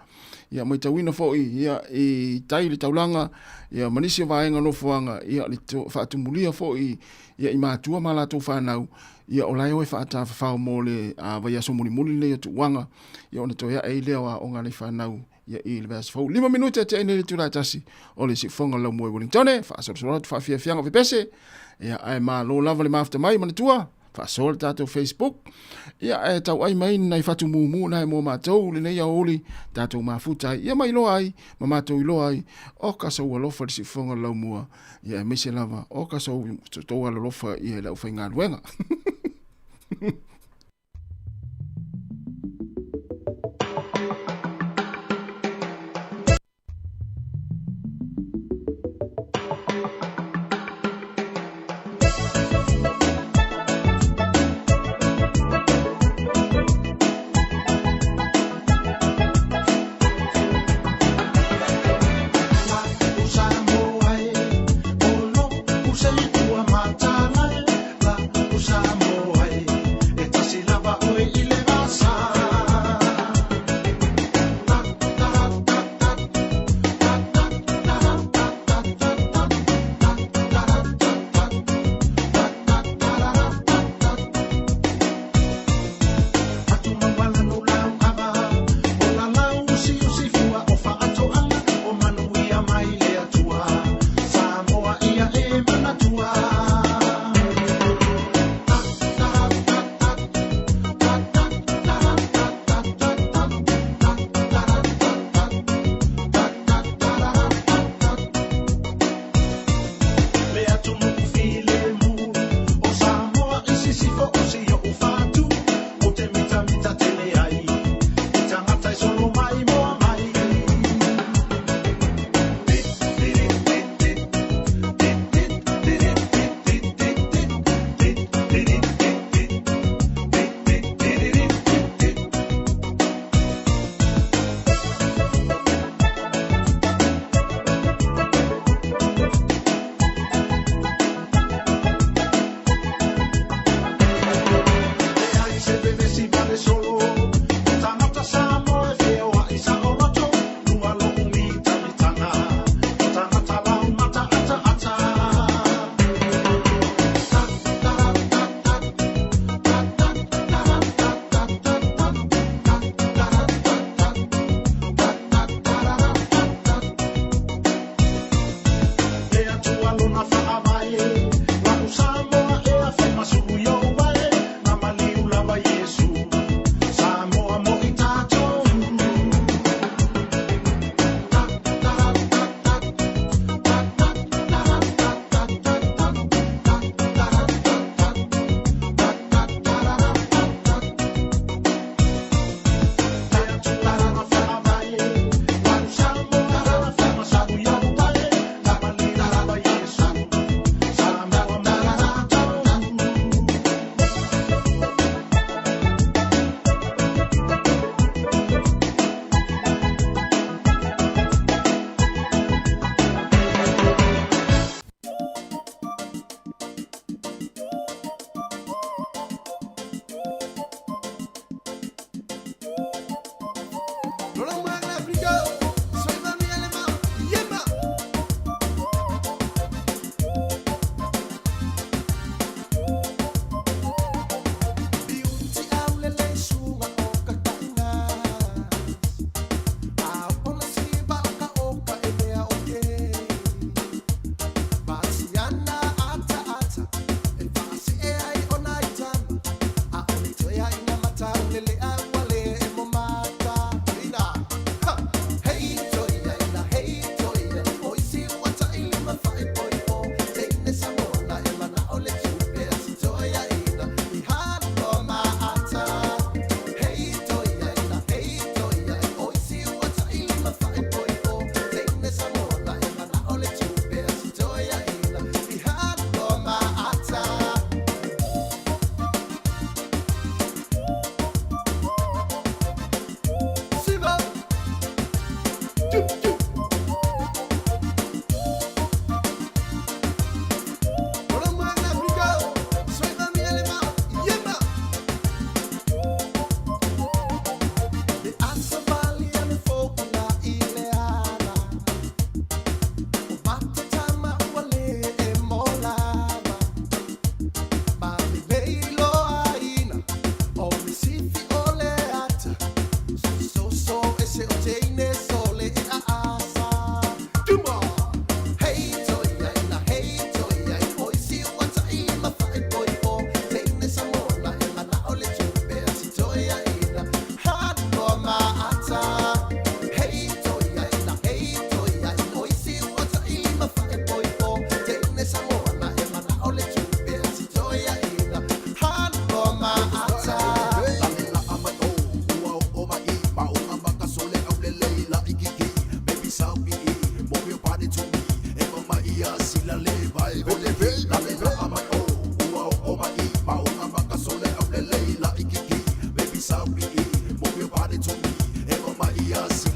U: ia matauina foi ia i tai le taulaga, ia ma nisi o vaega nofoaga, ia le faatumulia foi ia i matua ma latou fanau, ia o la e o e faatafafao mo le vaiaso mulimuli lenei o tuuaga, ia ona toe ae ai lea o aoga a nai fanau ia i le vaiaso fou. 5 minute e tea nei le itula e 1 o le siufofoga o le laumua i Wellingtone, faasolosolo atu faafiafiaga o pepese, ia ae malo lava le mafuta mai manatua, faasoa le tatou Facebook, ia ae tauai mai nai fatu mumu na e mo matou lenei aoauli, tatou mafuta ai, ia ma iloa ai, ma matou iloa ai, o ka sou alofa i le siufofoga o le laumua, ia aemaise lava o ka sou tou alolofa ia i le aufaigaluega.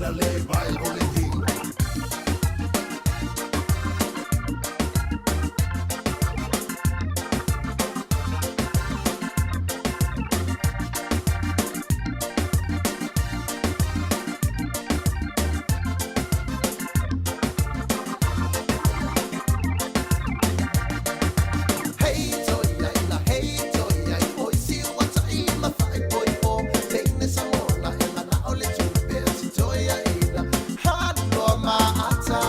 B: ina le vai o le king. Hey toi ai la, hey toi ai, oi si ua tai ma fai poi po. Teine sa mola e mana o le tupe si toi ai la, halo ma ata.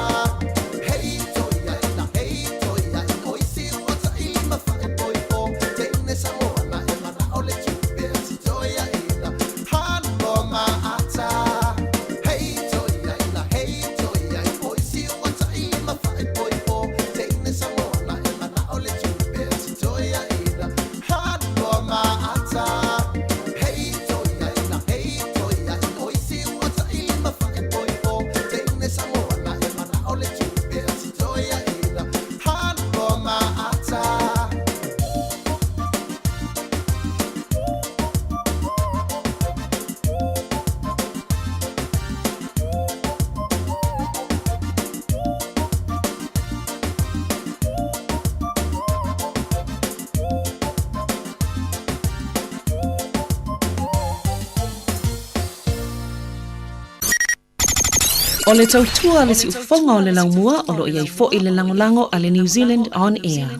B: Hey toi ai la, hey toi ai, oi si ua tai ma fai poi po. Teine sa mola e mana o le tupe si toi ai la, halo ma ata. Hey toi ai la, hey toi ai, oi si ua tai ma fai poi po. Teine sa mola e mana o le tupe si toi ai la, halo ma ata. Hey toi ai la, hey toi ai, oi si ua tai ma fai poi po. Teine sa mola e mana o le tupe si toi ai la, halo ma ata.
K: O le tautua a le siufofoga o le laumua o lo o i ai foi le lagolago a le New Zealand On Air.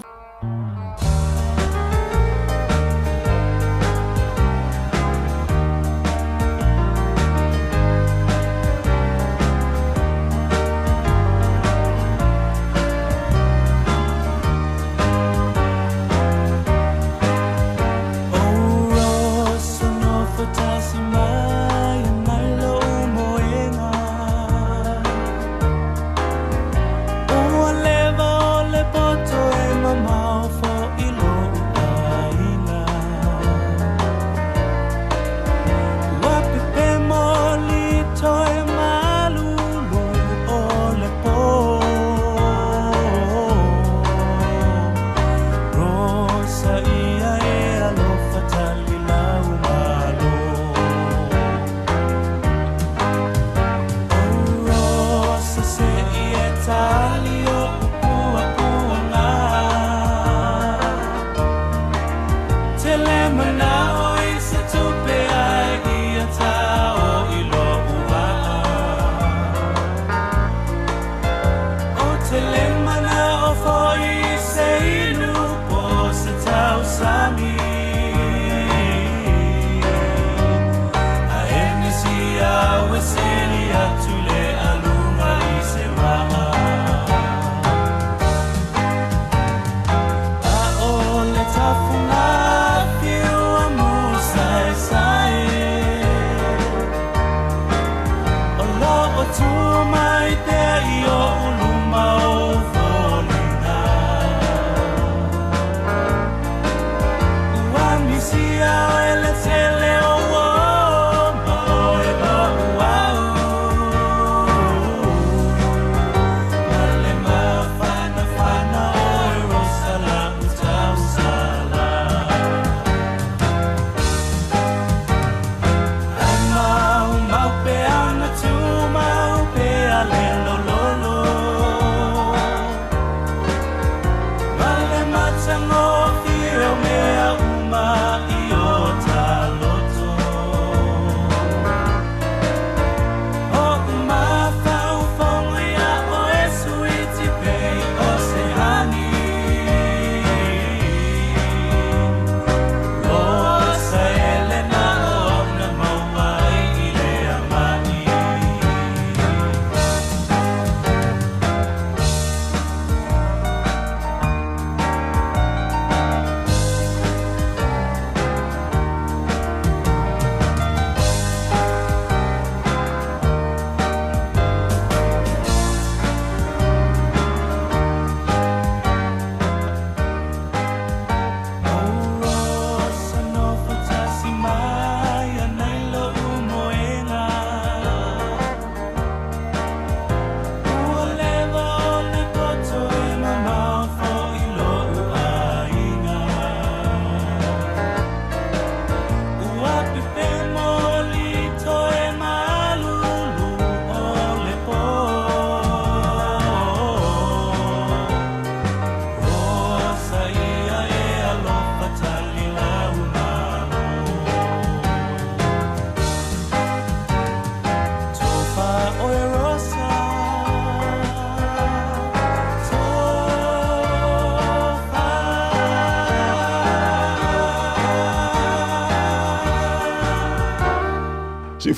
T: Mau pe ana tu mau pe ale lo lo lo.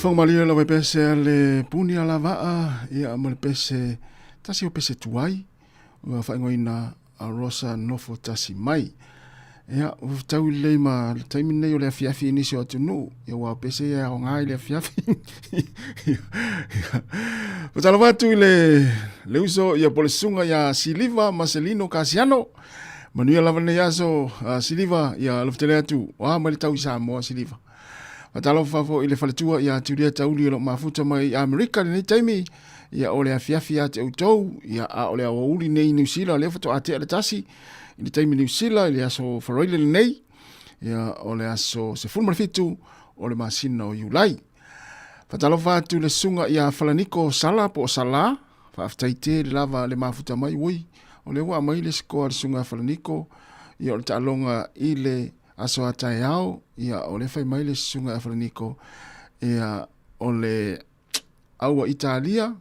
U: Siufoga malie lava i pese a le puni a lavaa, ia ma le pese, tasi o pese tuai, ua faaigoaina a Rosa Nofo Tasi Mai. Ia, ua fetaui lelei ma le taimi lenei o le afiafi i nisi o atunuu, ia ua pese ia e aoga i le afiafi. Fatalofa atu i le, le uso ia po le susuga ia Siliva Marcelino Kasiano. Manuia lava lenei aso Siliva, ia alofa tele atu, o a mai le tau i Samoa Siliva. Fatalofa foi i le faletua ia Julia Tauli o lo o mafuta mai i Amerika i lenei taimi, ia o le afiafi ia te outou, ia a o le aoauli nei i Niu Sila, lea faatoa tea le tasi i le taimi Niu Sila i le aso Faraile lenei, ia o le aso 17 o le masina o Iulai. Fatalofa atu i le susuga ia Falaniko Sala po o Sala, faafetai tele lava le mafuta mai, ui, o lea ua aumai le sikoa a le susuga ia Falaniko, ia o le taaloga i le aso a taeao, ia o lea fai mai le susuga ia Falaniko, ia o le aua Italia,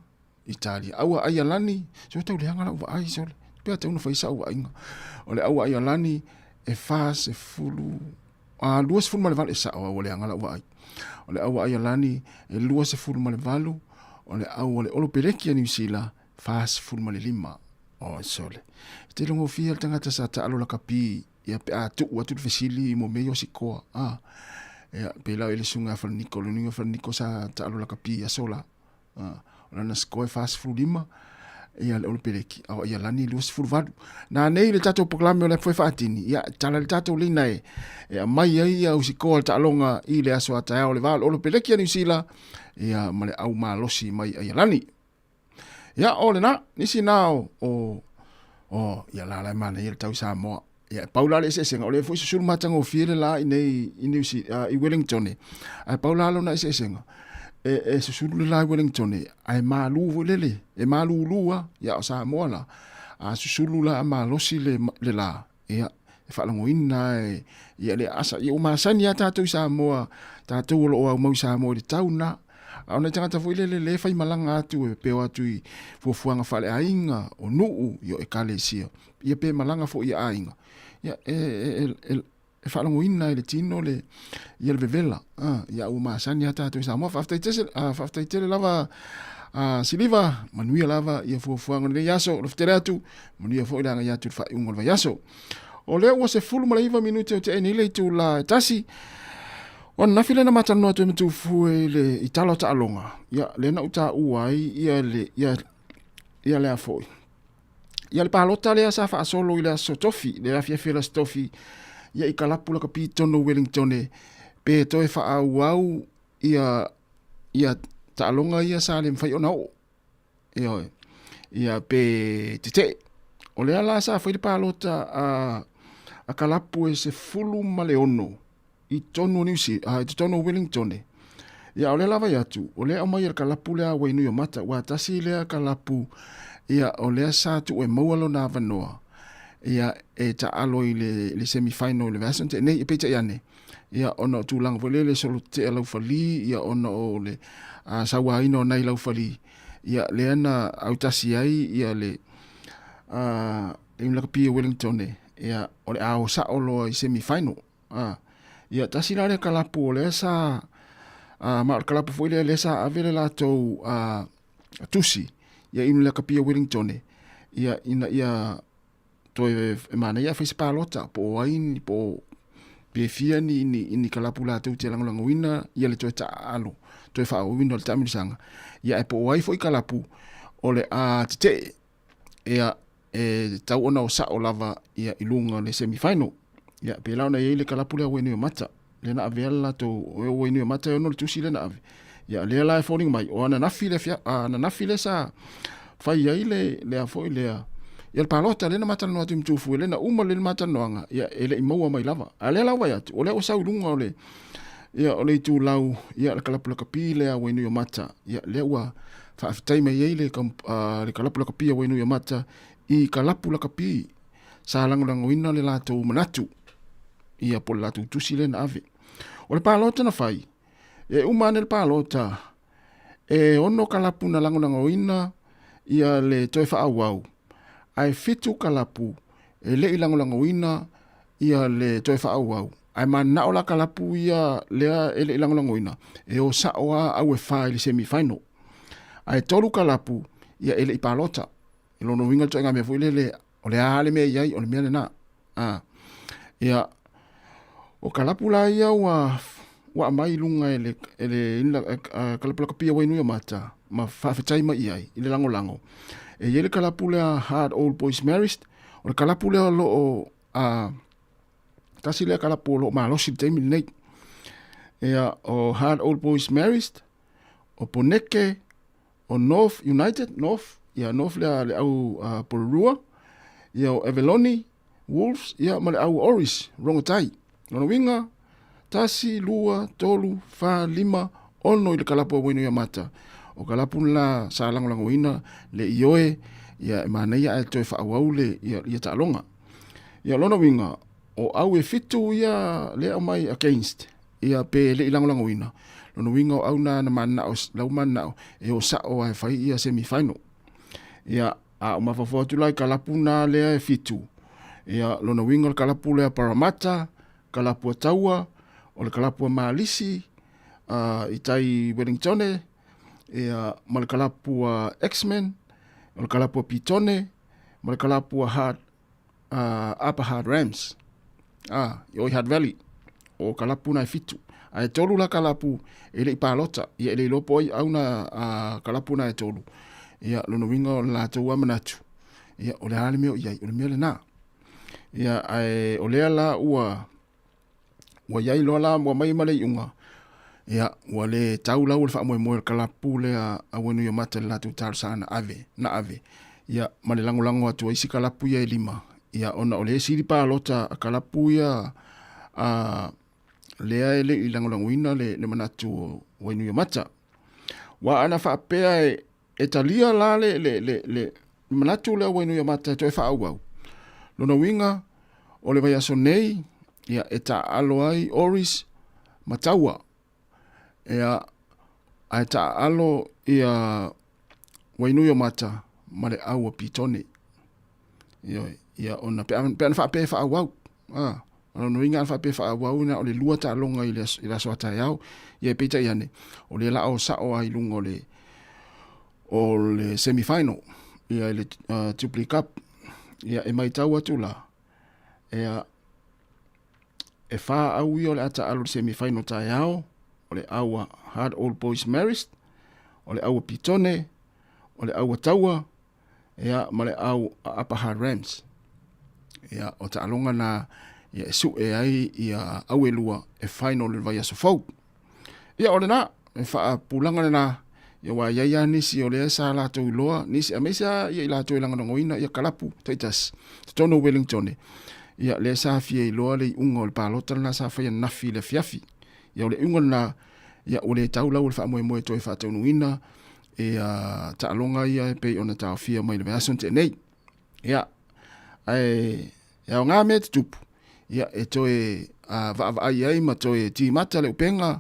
U: Italia, aua Aialani, so tau leaga lau vaai sole, pea tau na fai sau vaaiga. O le aua Aialani e 40 a 28 e sao aua leaga lau vaai. O le aua Aialani e 28, o le aua le Olopeleki a Niu Sila 45. O sole. E te logofia le tagata sa taalo lakapi ia pe a tuu atu le fesili mo mea ia o sikoa. A, ia, pēlā i le susuga ia Falaniko, le nuiga Falaniko sa taalo lakapi i aso la. A, o lana sikoa e 45, ia le Olopeleki, a o Aialani 28. Na nei le tatou polokalame o le afu e faatini, ia, tala le tatou leina e, e aumai ai ia au sikoa o le taaloga i le aso a taeao le va o le Olopeleki a Niu Sila, ia, ma le au malosi mai Aialani. Ia, o lena, nisi na o, o, o, ia la la e manaia le tau i Samoa. Ia, e pau la le eseesega, o lea foi susulu matagofie le la i nei, i New Zealand, i Wellington e. Ae pau la lona eseesega, e, e susulu le la i Wellington e, ae malu foi lele, e malulu lava, ia o Samoa la, a susulu la a malosi le, le la, ia, e faalogoina e, ia le aasa. Ia ua masani lava tatou i Samoa, tatou o lo o aumau i Samoa i le tau lena. A o nai tagata foi lele lē faimalaga atu e peo atu i fuafuaga faaleaiga, o nuu, ia o ekalesia, ia pe malaga foi i aiga, ia e, e, e, e, e faalogoina e le tino le, ia le vevela. A, ia ua masani lava tatou i Samoa. Faafetai tese, a, faafetai tele lava a, Siliva, manuia lava ia fuafuaga o lenei aso. Alofa tele atu, manuia foi le agai atu i le faaiuga o le vaiaso. O lea ua 19 minute o tea nei le itula e tasi. O ananafi lea na matalanoa atu ai ma Tufue i le i tala o taaloga, ia lea na ou taua ai ia le ia ia lea foi. Ia le palota lea sa faasolo i le aso Tofi, le afiafi o le aso Tofi, ia i kalapu lakapi tonu Wellington pe toe faaauau ia ia taaloga ia sa le mafai ona oo. Ioe. Ia pe tetee. O lea la sa fai le palota a a kalapu e 16 i totonu o Niu Sila, i totonu o Wellington. Ia o lea la vaai atu, o lea aumai e le kalapu lea a Wainuiomata, aua tasi lea kalapu, ia o lea sa tuu e maua lona avanoa, ia e taalo i le, le semi final i le vaiaso na tea nei, peitai ane, ia ona o tulaga foi lele solo tetea laufali, ia ona o le sauaina o nai laufali, ia lea na autasi ai ia le le lakapi o Wellington, ia o le a o sao loa i semi final. A, ia tasi la lea kalapu o lea sa a, ma o le kalapu foi lea lea sa ave le latou a, tusi ia i le lakapi o Wellington ia ina ia toe e manaia ae fai se palota po o ai ni po o pe fia ni ni ni kalapu latou te lagolagoina ia le toe taaalo toe faaauauina o le taamilosaga ia ae po o ai foi kalapu o le a tetee ia e tau ona o sao lava ia i luga o le semi final. Ia pēlā ona i ai le kalapu lea Wainuiomata. Lea na avea le latou o Wainuiomata e ono le tusi lea na ave. Ia lea la e foliga mai o ananafi le fia, ananafi lea sa fai ai le lea foi lea ia le palota lea na matalanoa atu i Matufu lea na uma le matalanoaga ia e le i maua mai lava. A lea la ua vaai atu o lea ua sau i luga o le ia o le itulau ia le kalapu lakapi lea a Wainuiomata ia lea ua faafetai mai ai le, le kalapu lakapi a Wainuiomata i kalapu lakapi sa lagolagoina le latou manatu ia po o le latou tusi lea na ave. O le palota na fai, e uma ane le palota, e ono kalapu na lagolagoina ia le toe faaauau, ae fitu kalapu e le i lagolagoina ia le toe faaauau. Ae mananao la kalapu ia lea e le i lagolagoina, e o sao lava au e fa i le semi final. Ae tolu kalapu ia e le i palota. I lona uiga le ituaiga mea foi lele, o le a le mea e i ai, o le mea lena. A, ia, o kalapu la ia ua ua aumai i luga e le, e le kalapu lakapi a Wainuiomata ma faafetai mai i ai i le lagolago. E i ai le kalapu lea Hard Old Boys Marist, o le kalapu lea o lo o a, tasi lea kalapu o lo o malosi i le taimi lenei. Ia, o Hard Old Boys Marist, o Poneke, o North United, North, ia North lea le au Porirua, ia o Avaloni, Wolves, ia ma le au Oris, Rongotai. Lona uiga, 1, 2, 3, 4, 5, 6 i le kalapu a Wainuiomata. O kalapu la sa lagolagoina le ioe, ia e manaia ae toe faaauau le ia, ia taaloga. Ia lona uiga, o au e fitu ia le aumai against, ia pe le i lagolagoina. Lona uiga o au na na mananao, lau mananao, e o sao ae fai ia semi final. Ia, a o mafaufau atu la i kalapu na lea e fitu. Ia, lona uiga o le kalapu lea Parramatta, kalapu a Taua, o le kalapu a Malisi, i tai Wellingtone, ia, ma le kalapu a X-Men, o le kalapu a Pitone, ma le kalapu a Hard, Upper Hard Rams, i oi Hard Valley, o kalapu na e fitu. Ae tolu la kalapu e le i palota, ia e le iloa po o ai au na kalapu na e tolu. Ia, lona uiga o le latou a manatu, ia, o le a le mea o i ai, o le mea lena. Ia, ae o lea la ua, ua i ai loa la, ua aumai ma le iuga, ia, ua le tau lau o le faamoemoe o le kalapu lea a Wainuiomata i le latou talosaga na ave, na ave, ia, ma le lagolago atu a isi kalapu ia e lima, ia, ona o le sili palota a kalapu ia a lea e le i lagolagoina le, le manatu o Wainuiomata. Ua ana faapea e, e talia la le, le, le, le manatu lea o Wainuiomata e toe faaauau. Lona uiga, o le vaiaso nei, ia, e taaalo ai Oris ma Taua. Ia, ae taaalo ia Wainuiomata ma le au a Pitone. Ioe, ia ona pe a, pe ana faapea e faaauau. Ah, o lona uiga ana faapea e faaauau na o le lua taaloga i le aso, i le aso a taeao. Ia e peitai ane, o lea la o sao a i luga o le o le semi final ia i le Jubilee Cup. Ia e maitau atu la, ia e whā au ia o le ata alo le semi final taeao, o le au a Hard Old Boys Marist, o le au a Pitone, o le au a Taua, ia, ma le au a Upper Hard Rams. Ia, o taaloga na ia, e su'e ai ia au e lua e final i le vaiaso fou. Ia, o lena, e faapulaga lena, ia aua e i ai lava nisi o lea sa latou iloa, nisi, aemaise lava ia i latou e lagolagoina ia kalapu taitasi, totonu o Wellington, ia, lea sa fia iloa le iuga o le palota lena sa fai ananafi i le afiafi. Ia, o le iuga lena, ia, ua le tau lau o le faamoemoe e toe faataunuuina ia taaloga ia e pei ona taofia mai le vaiaso na tea nei. Ia, ae e aoga mea tutupu, ia e toe vaavaai ai ma toe timata le upega,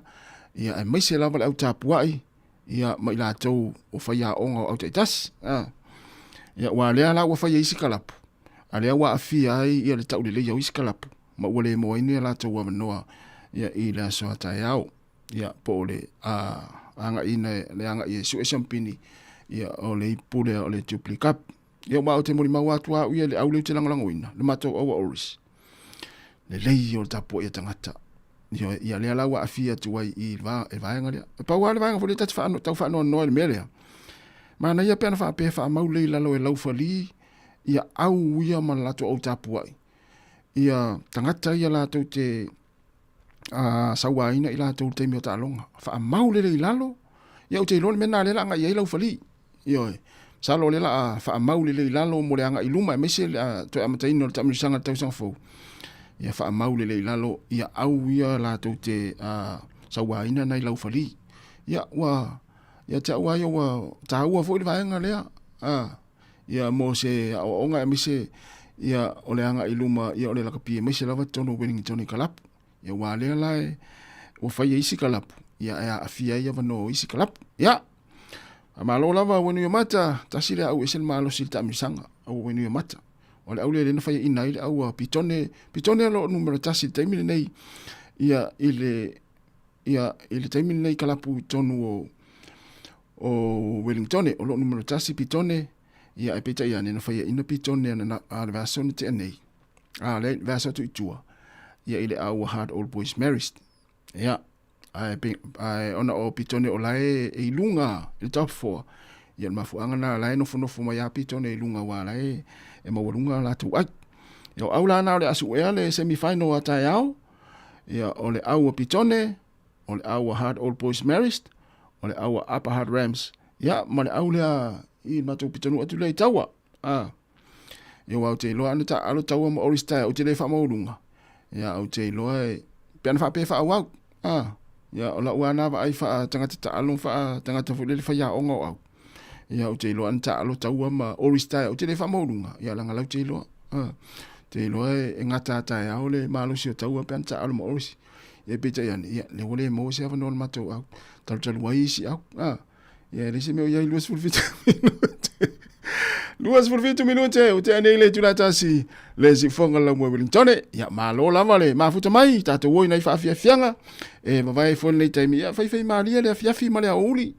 U: ia aemaise lava le au tapuai, ia ma i latou o faiaoga o au taitasi. Ia, aua lea la ua fai e isi kalapu, a lea ua aafia ai ia le tauleleia o isi kalapu, ma ua le maua ai ni a latou avanoa ia i le aso a taeao. Ia, po o le agaiina, le agai e sue siampini, ia, o le ipu lea o le Jubilee Cup. Ia, aua ou te molimau atu au ia i le au lea ou te lagolagoina, le matou aua Oris. Lelei o le tapuai a tagata. Ia, ia lea la ua aafia atu ai i le vaega lea. E pau lava le vaega foi lea ta te whaano, tau whaanoanoa i le mea lea. Manaia pe ana faapea e faamau lelei i lalo e laufali, ia au ia ma le latou au tapuai. Ia tagata ia latou te a sauaina i latou i le taimi o taaloga. Faamau lelei i lalo, ia ou te iloa le mea lena lea o le a agai ai laufali. Ioe. Masalo o lea o le a faamau lelei i lalo mo le agai i luma aemaise le toe amataina o le taamilosaga i le tausaga fou. Ia faamau lelei i lalo ia au ia latou te sauaina nai laufali. Ia ua ia te au lava ia ua taua foi le vaega lea. Ia mo se aoaoga aemaise ia o le agai i luma ia o le lakapi aemaise lava totonu o Wellington i kalapu. Ia aua lea la e ua fai e isi kalapu ia e aafia ai avanoa o isi kalapu. Ia, faamalo lava Wainuiomata, tasi lea au ese le malosi i le taamilosaga au Wainuiomata. O le au lea lea na faiaina ai le au a Pitone, Pitone o lo o numera tasi i le taimi lenei, ia, i le, ia, i le taimi lenei kalapu i totonu o, o Wellingtone, o lo o numera tasi Pitone, ia, ae peitai ane na faiaina Pitone ana, a le vaiaso na tea nei, a le vaiaso atu i tua, ia, i le au a Hard Old Boys Marist. Ia, ae, ae ona o Pitone o la e, e i luga i le top 4, ia le mafuaaga na la e nofonofo mai a Pitone i luga ua la e, e maualuga latou ai. Ia o au la na o le a suea le semi final a taeao, ia o le au a Pitone, o le au a Hard Old Boys Marist, o le au a Upper Hard Rams, ia ma le au lea i matou pitonuu atu lea i Taua. A. Ia ua ou te iloa ana taaalo taua ma Oris Tae ou te le faamaualuga. Ia ou te iloa e pe ana faapea e faaauau. A. Ia o lau lava na vaai faa tagata taalo ma faa tagata foi lele faiaoga o au. Ia ou te iloa ana taaalo taua ma Oris Tae ou te le faamaualuga. Ia leaga lau te iloa. A. Te iloa e gata a taeao le malosi o taua pe ana taaalo ma Oris. Ia peitai ane, ia lea ua le maua se avanoa o le matou au. Talutalu ai isi au. A. Ia, e leai se mea o i ai 27 minute. 27 minute, o tea nei le itula tasi, le siufoga lau moe Wellingtone. Ia, malo lava le mafuta mai, tātou oi nei whaafiafianga. E vavae foi lenei taimi, ia, whaiwhai malia le afiafi ma le aouli.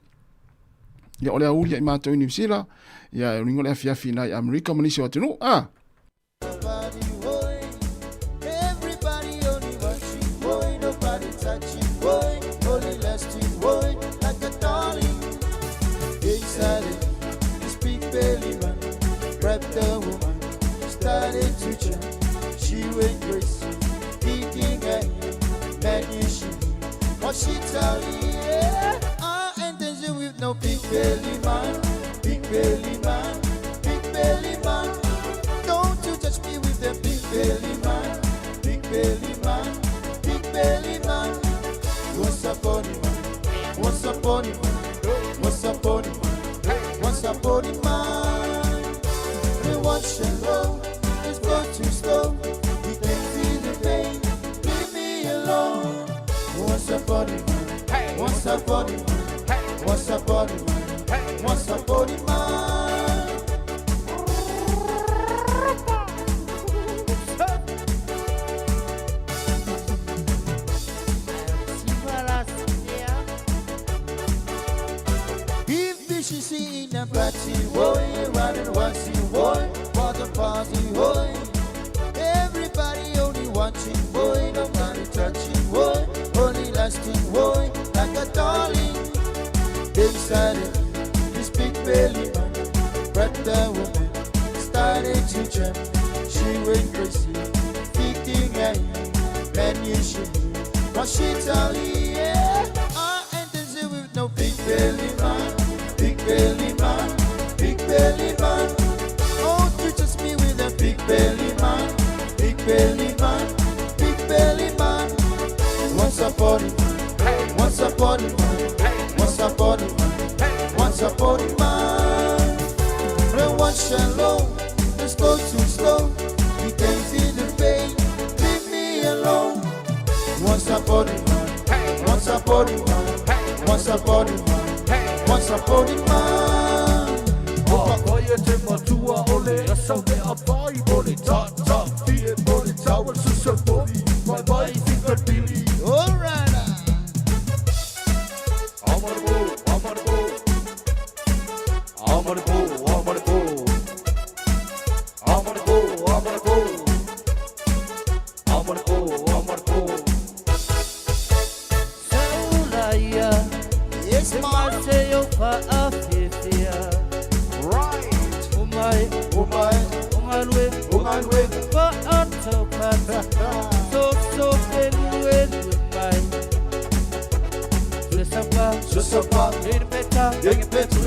U: Ia, o le aouli ai mātou i New Zealand. Ia, e uringa le afiafi nai Amerika ma nisi o atunuu. Ah!
M: No big belly man, big belly man, big belly man. Don't you touch me with the big belly man, big belly man, big belly man. What's up on it, man? What's up on it, man? What's up on it, man? What's up on it, man? They watch and roll, it's go too slow. He can feel the pain, leave me alone. What's up on it, man? What's up on it, man? What's up on it, man? What's up on it, man? If this is in a party, boy, running one see boy, what a party, boy. Everybody only watching, boy, nobody touching, boy, only lasting, boy, like a darling. They started this big belly man, but the woman started to jump. She went crazy, thinking I man, you should be. But she tell you, yeah, I ain't dancing with no big belly man, big belly man, big belly man. Oh, you just me with a big belly man, big belly man, big belly man. Once upon a man, once upon a man, once upon a man, once upon a man. No one shall know, let's go too slow. You can feel the pain, leave me alone. Once upon a man, once upon a man, once upon a man, once upon a man.
D: Oia te matua o le asa me a pai o le tata fie o le tawa susa pori mai mai whika tiri.
M: All right.
D: I'm gonna go, I'm gonna go. I'm gonna go, I'm gonna go. I'm gonna go, I'm gonna go. I'm gonna go, I'm gonna go.
V: Saulaia,
M: Yes,
V: e mase o whaafefea.
D: Right.
V: Umai,
D: Umai,
V: ungalwe,
D: ungalwe.
V: Whaatopata, so so pelue mai. Susapa,
D: Susapa,
V: Irpeta,
D: Yengipeta,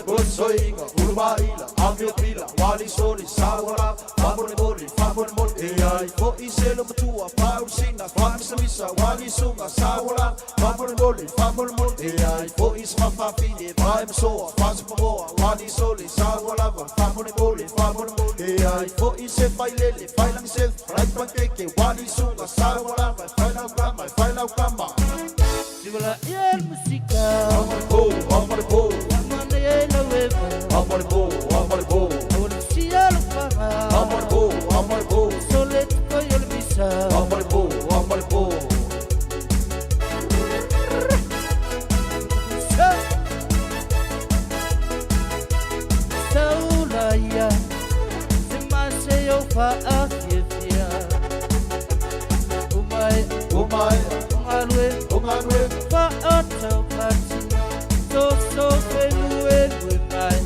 D: Bosoinga, Ulumaila, Amiopila, Wali Soli, Sawara, Famole Moli, Famole Moli, Eai, Fo Iselo Matua, Pausina, Famisamisa, Wali Sunga, Sawara, Famole Moli, Famole Moli, Eai, Fo Ismafafine, Vaimsoa, Faspamoa, Wali Soli, Sawara, Famole Moli, Famole Moli, Eai, Fo Ise Failele, Failangsel, Frai Wali Sunga, Sawara, Failaukrama, Failaukrama.
V: Siwala iel musika.
D: I'm gonna go, I'm gonna go.
V: Amane e laueva.
D: I'm gonna go, I'm gonna go.
V: Awana sialo whaga.
D: I'm gonna go,
V: faafiafia. Umaea,
D: umaea,
V: o galue,
D: o galue,
V: fa'ataupati, soso feluelue mai.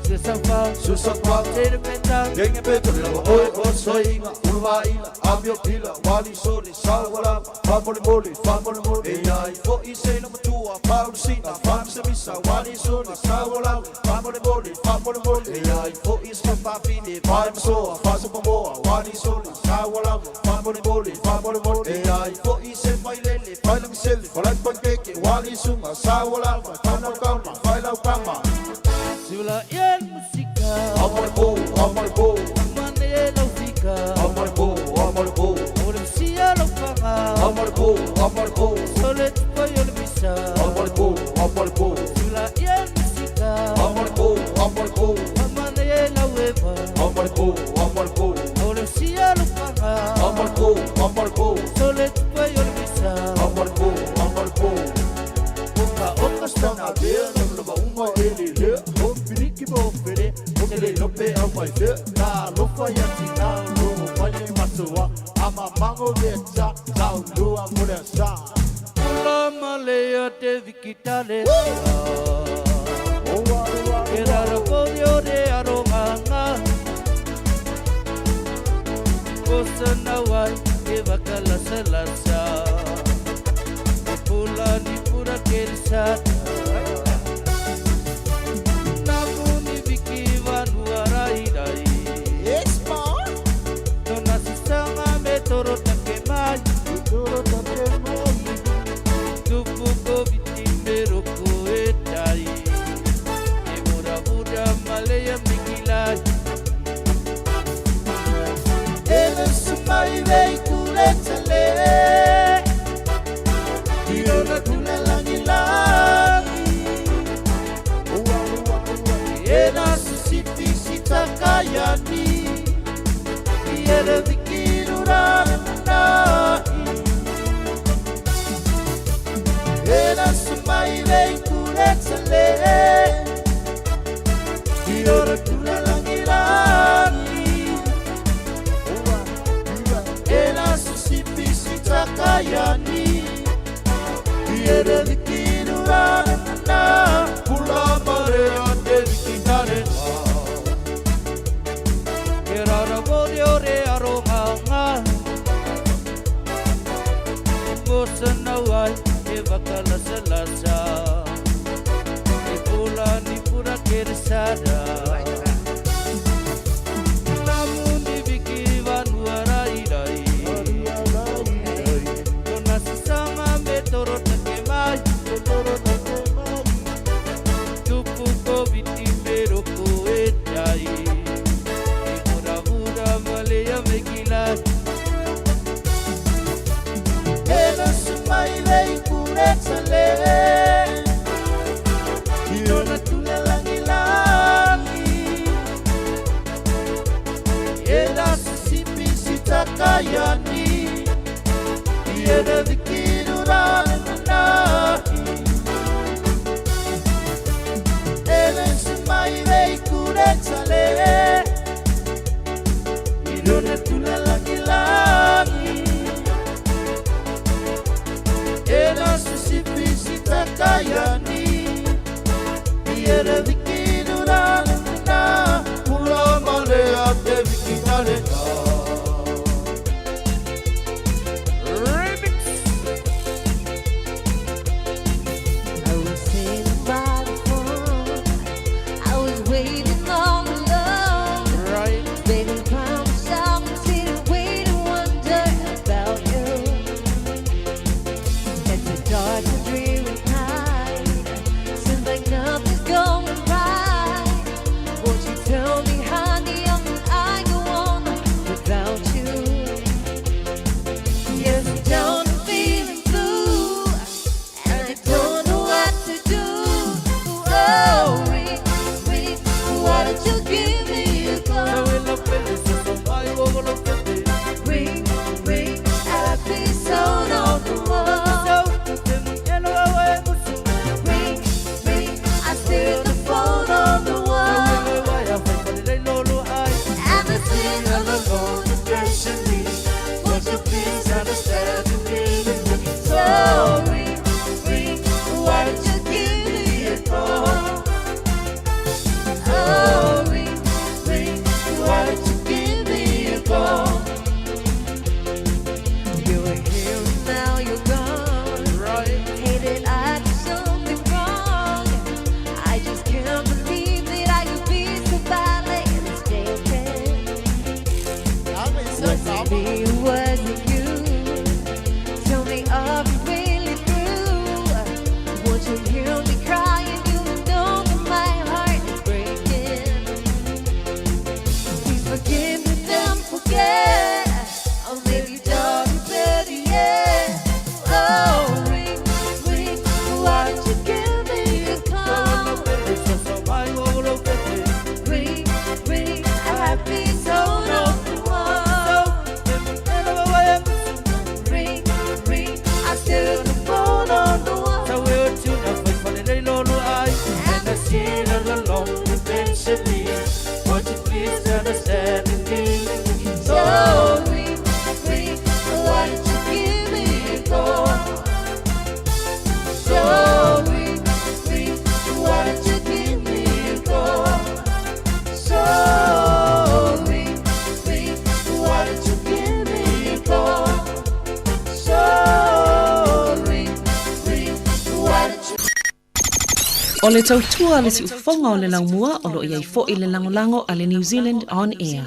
V: Susafa,
D: susafa,
V: teine peta,
D: teine peta, le lava oe o soiga, uluvaila, amio pila, wali soli, saualava, faamolemole, faamolemole, e ai fo'i se matua, paulusina, faamisamisa, wali soli, saualava, faamolemole, faamolemole, e ai fo'i se faafine, faemasoa, faasapamoa, wali soli, saualava, faamolemole, faamolemole, e ai fo'i se failele, failagisele, falaipaikeke, wali suga, saualava, failaukauma, failaukama.
V: Siula ia le musika.
D: Amole po, amole po.
V: Mane e lau fika.
D: Amole po, amole po.
V: O le msia lau faga.
D: Amole po, amole po.
V: Sole tupai o le misa.
D: Amole po, amole po.
V: Siula ia le musika.
D: Amole po, amole po.
V: Mane e lau eva.
D: Amole po, amole po.
V: O le msia lau faga.
D: Amole po, amole po.
V: Sole tupai o le misa.
D: Amole po, amole po.
V: Oka oka
D: stanga bea, na maunga e le lea. O piniki mo fere, o te le lope au mai fea. Na lofa ia tina, rongo mai le matua. Ama mango le ta, tau lua mo le sa.
V: Ula malea te vikitale. Ke rara pori o re aronganga. Kosa nawai ke wakalasalasa. Ke pula ni pura ke sata. Namu ni viki vanua rai rai.
D: Yes, ma.
V: Tona sisanga me toro take mai.
D: Toro take mai.
V: Tupu ko viti me roko e tai. E mura mura malea mikilai.
M: Ele sumai vei kule tele. Irona tula langi langi. Ena susipi sitakayani. Iere vikirura nai. Ena sumai vei kule tele. Irona tula langi langi. Ena susipi sitakayani. Iere vikirura nai.
D: Pula marea te vikitare.
V: Ke rara mori o re aronganga. Mosa nauai e wakalasalasa. E pula ni pura ke re sada. Namu ni viki vanua rai rai. Tona sisanga me toro take mai. Tupu ko viti me roko e tai. E mura mura malea me kilai.
M: Ena sumai vei kure tele. Irona tula langi langi.
I: O le tautua a le siufofoga o le laumua o lo o i ai foi le lagolago a le New Zealand On Air.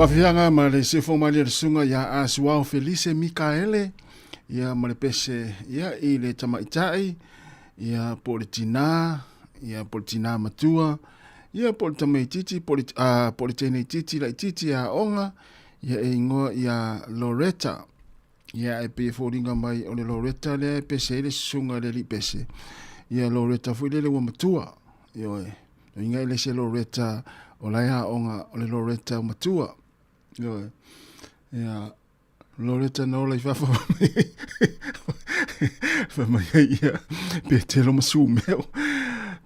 U: Faafiafiaga ma le siufogo malie le susuga ia Asuao Felise Mikaele, ia ma le pese ia i le tamaitai, ia po o le tinā, ia po o le tinā matua, ia po o le tamaitiiti, po o le, po o le teineitiiti laitiiti e aoga, ia e igoa ia Loretta. Ia e pei e foliga mai o le Loretta lea e pese ai le susuga i le alii pese, ia Loretta foi lele ua matua. Ioe. Uiga e le se Loretta o la e aoga, o le Loretta matua. Ioe. Ia Loretta na ola i fafo fai mai ai ia Petelo ma Sumeo.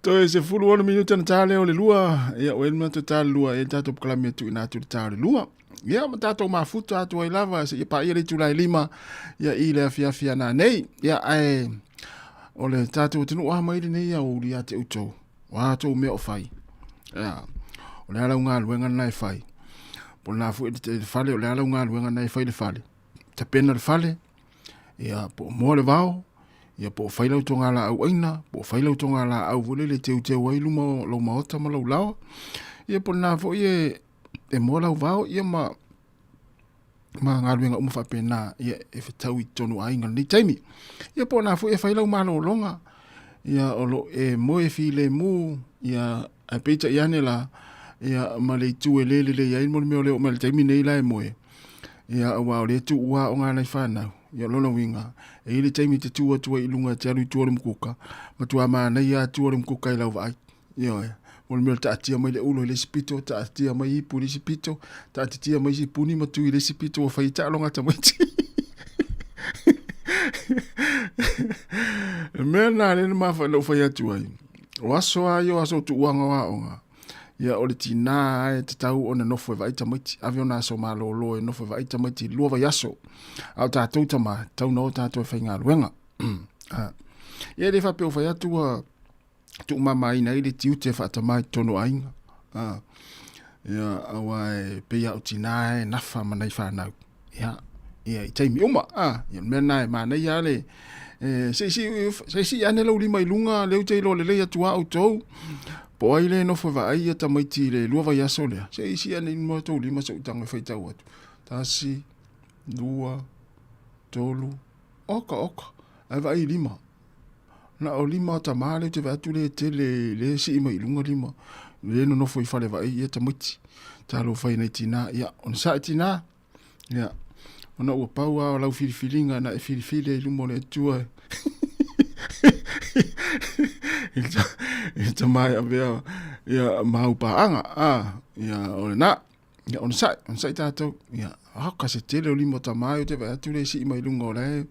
U: Toe 16 minuta na tā lea o le lua, ia o elma to tā le lua, e tātou pakalami atu ina atu le tā o le lua. Ia ma tātou mafuta atu ai lava, se ia paia le itula e lima, ia i le afiafi ana nei. Ia ae, o le tātou atunuu a mai lenei au uli a te utou, o a tou mea o fai. Ia, o le ala o galuega na e fai. Po na fui le fale, o le ala o galuega na e fai le fale. Tapena le fale, ia po o moa le vao, ia po o fai lau togalaau aina, po o fai lau togalaau foi lele e teuteu ai luma o lou maota ma lou laoa. Ia po o lena foi e e moa lau vao ia ma ma galuega uma faapena ia e fetau i totonu o aiga i lenei taimi. Ia po o na foi e fai lau malologa ia o lo e moe filemu ia ae peitai ane la ia ma le itu e le lelei ai mo le mea o le oo mai i le taimi nei la e moe ia aua o lea e tuua aoga a nai fanau. Ia o lona uiga e i ai le taimi e te tu atu ai i luga e te alu i tua o le mukuka matua manaia lava tua o le mukuka i lau vaai. Ioe, mo le mea o le taatia mai le ulo i le isi pito, taatia mai ipu i le isi pito, taatitia mai isi puni ma tui i le isi pito, ua fai ai taaloga a tamaiti. Le mea lena lea na mafai na ou fai atu ai, o aso lava ia o aso o tuuaga o aoga, ia o le tinā lava e tatau ona nofo e vaai tamaiti, ave ona aso malolo e nofo e vaai tamaiti i le 2 vaiaso. A o tatou tama, e tatau ona o tatou e faigaluega. Ia e le faapea ua fai atu ua tuumamaina ai le tiute faatamā i totonu o aiga. A, ia, aua e pei lava o tinā e nafa ma nai fanau. Ia, ia i taimi uma. A, ia o le mea lena e manaia lava le, e, se i sii, se i sii ane lou lima i luga, lea ou te iloa lelei atu lava outou, po o ai le nofo e vaai ia tamaiti i le 2 vaiaso lea, se i sii ane i luma tou lima se i ou tago e faitau atu. 1, 2, 3, oka, oka, ae vaai i lima. Na o lima o tamā lea ou te vaai atu lea e tele lea e sii mai i luga lima lea e nonofo i fale vaai ia tamaiti. Talofa i nai tinā, ia onosai tinā, ia ona ua pau lava o lau filifiliga na e filifili ai i luma o le Atua i le tama e avea ia ma au paaga, a, ia o lena. Ia, onosai, onosai tātou. Ia, oka se tele o lima o tamā ou te vaai atu le sii mai luga o lae,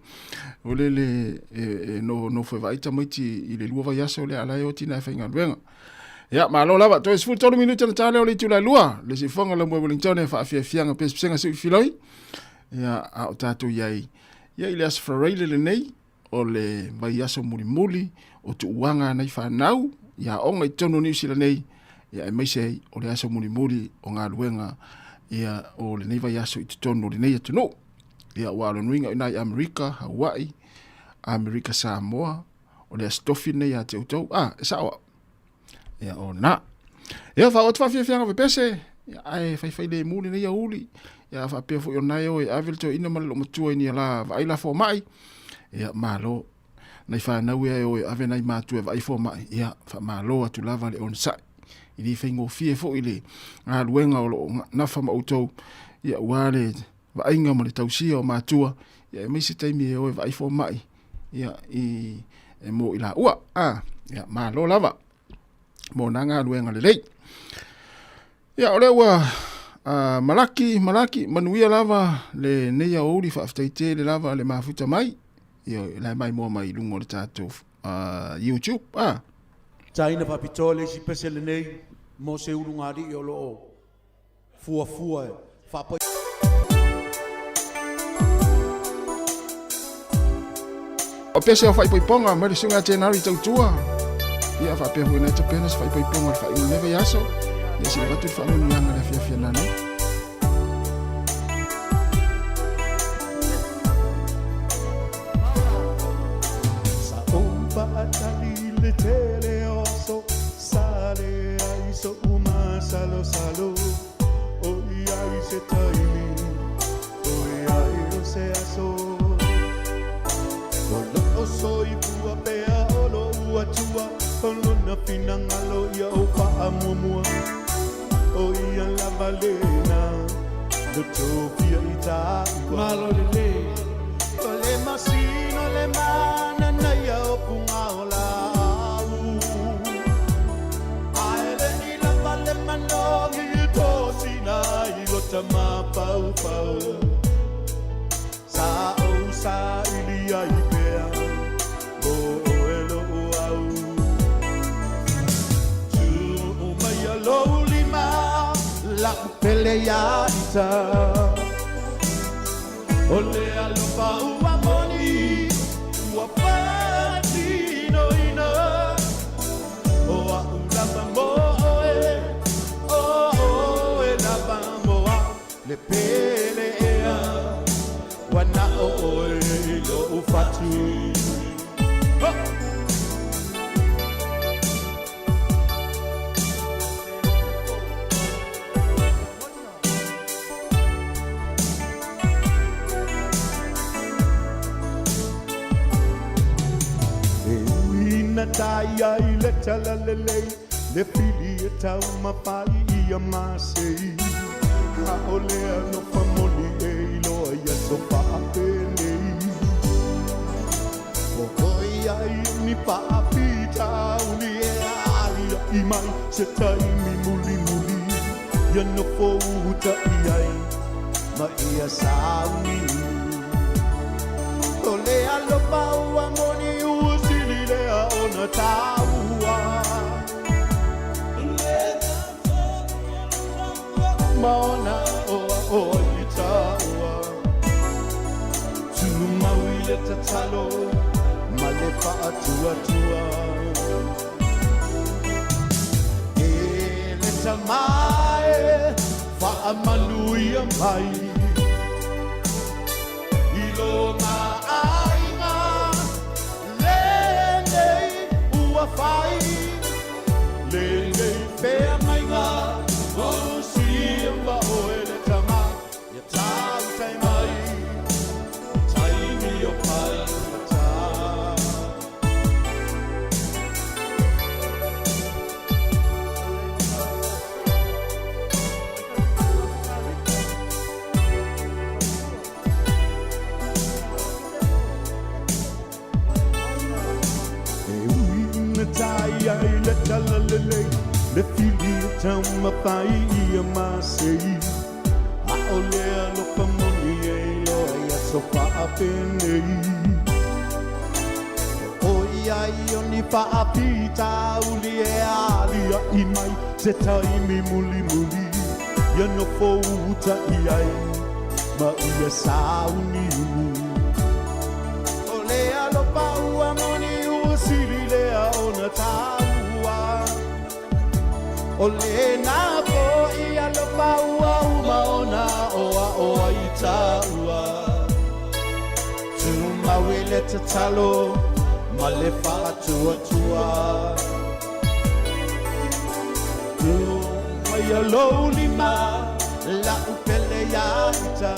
U: o le le, e, e no, nofo e vaai tamaiti i le 2 vaiaso lea a la e oti nai faigaluega. Ia, malo lava, toe 13 minute na tā lea o le itula e lua, le siufofoga la moe Wellington e faafiafiaga pesepesega sui filoi. Ia, a o tātou i ai, ia i le aso Faraile lenei, o le vaiaso mulimuli o tuuaga a nai fanau i aoga i totonu o Niu Sila nei, ia aemaise ai o le aso mulimuli o galuega ia o lenei vaiaso i totonu o lenei atunuu. Ia aua o le nuiga o i ina i Amerika, Hawaii, Amerika Samoa, o le aso tofi lenei ia te outou. A, e sao au. Ia o na. Ia faaoo atu faafiafiaga pepese, ia ae faifai lemu lenei aoauli. Ia faapea foi o nae o e ave le toeaina ma le loomatua i ni la vaai la fomai. Ia malo. Nai fanau ia e o e ave nai matua e vaai fomai. Ia faamalo atu lava le onosai. E le faigofie foi le galuega o loo nafa ma outou. Ia aua le vaaiga ma le tausia o matua. Ia aemaise taimi e o e vaai fomai. Ia i e mo i laua. A, ia malo lava mo nā galuega lelei. Ia o lea ua malaki, malaki, manuia lava lenei aoauli, faafetai tele lava le mafuta mai. Ia la mai moa mai i luga o le tatou YouTube. A.
E: Taina faapitoa le isi pese lenei mo se ulugalii o lo o fuafua e faapai.
U: O pese o faaipoipoga mai le susuga ia Jenari Tautua. Ia faapea foi nai tapena se faaipoipoga o le faaiuga o lenei vaiaso. Ia se i avatu le faamanuiaga i le afiafi a nanei.
T: Sa ou faatali le tele o aso Sa leai soʻu masalosalo ʻOiai se
J: o soifua pea o lo'u Atua, o lona finagalo ia ou faamuamua, o ia lava lena na tofia i tāua.
E: Malo lelei.
J: O le masina o le mananaia o pugaolau, ae leʻi lava le manogi i tosina i lota mafaufau. Sa ou saili ai pea mo oe lo'u au. Tuu maia lou lima la'u pele iā ita, o le alofa ua moni ua faatinoina, o a'u lava mo oe, o oe lava mo a'u, le pele ea ua na'o oe i lo'u fatu. Oh! E ui na tai ai le talalelei, le fili e taumafai ia masei, ʻAʻole alofa moni e iloa ia so faapenei, o ʻoiai ni faafitauli e aliaʻi mai se taimi mulimuli ia nofo utaʻi ai ma ia sauniuni. O le alofa ua moni ua sili lea ona tāua, ma ona oa oa i tāua. Tumau i le tatalo ma le faatuatua, e le tamae faamanuia mai i lo maaiga lenei ua fai, lenei feagaiga o sia oe le tama ia tautai mai taimi o faigata. E ui na tai ai le talalelei, le fili e taumafai ia masei, ʻAʻole alofa moni e iloa ia so faapenei, ʻoiai o ni faafitauli e aliaʻi mai se taimi mulimuli ia nofo utaʻi ai ma ia sauniuni. O le alofa ua moni ua sili lea ona tāua, o lena foʻi alofa ua uma ona oa oa i tāua. Tumau i le tatalo ma le faatuatua, tuu maia lou lima la'u pele iā ita,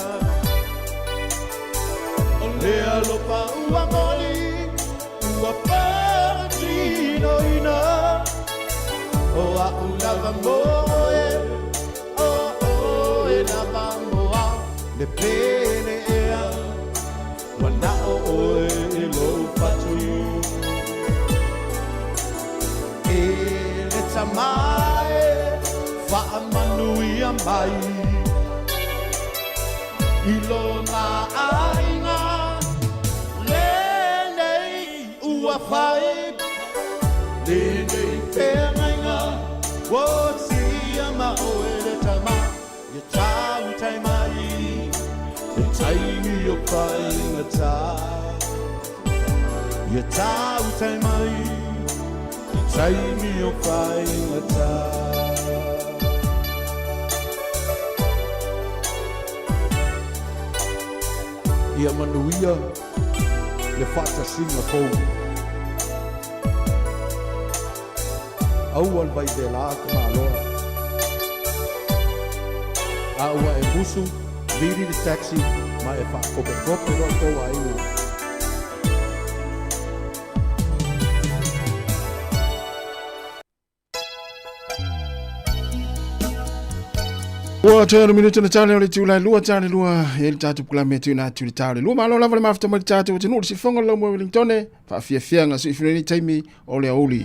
J: o le alofa ua moni ua faatinoina, o a'u lava mo oe, o oe lava mo a'u, le pele ea ua na'o oe i lou fatu. E le tamae faamanuia mai i lona aiga lenei ua fai, lenei feagaiga ua sia ma oe le tama ia tautai mai le taimi o faigata, ia tautai mai le taimi o faigata.
E: Ia manuia le faatasiga fou. Aua le vaivelā tamāloa. A ua e musu, vili le taxi ma e faakopekope loa tou aiga.
U: Ua toe o le minuta na tale o le itula e lua tale lua e le tatou polokalame tuuina atu i le ta o le lua. Malo lava le mafuta mai le tatou atunuu le sifoga o le laumua Wellingtone, faafiafiaga suifino i lenei taimi o le aoauli.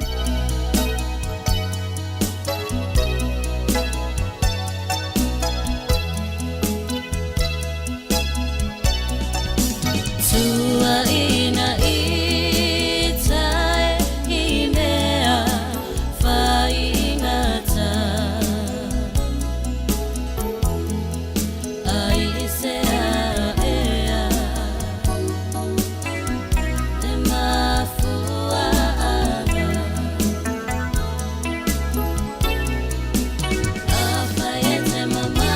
O: Tuaina i tae i mea whaingata Ai se aea Te mafua ana Awhai e te mama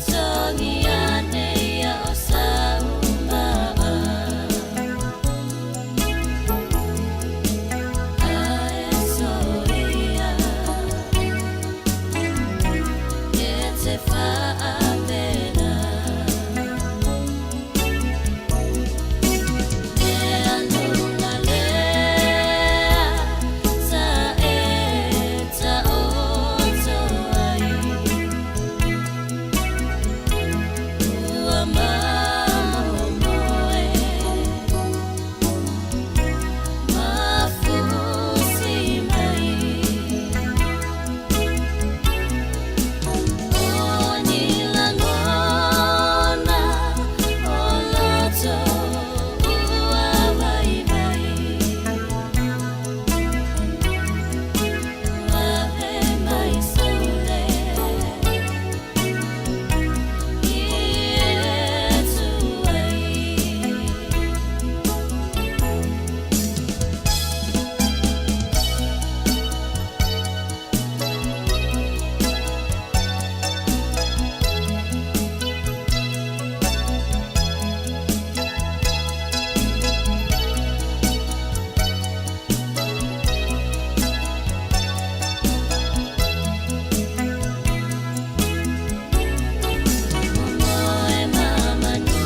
O: Tongi ane ia o saumaa Ae soia E te whaapena E anunga lea Sa e ta oto ai Ua mamomoe Mafusi mai O ni langona O loto ua vaivai Ave mai saule I e tu ai. Moe mamanu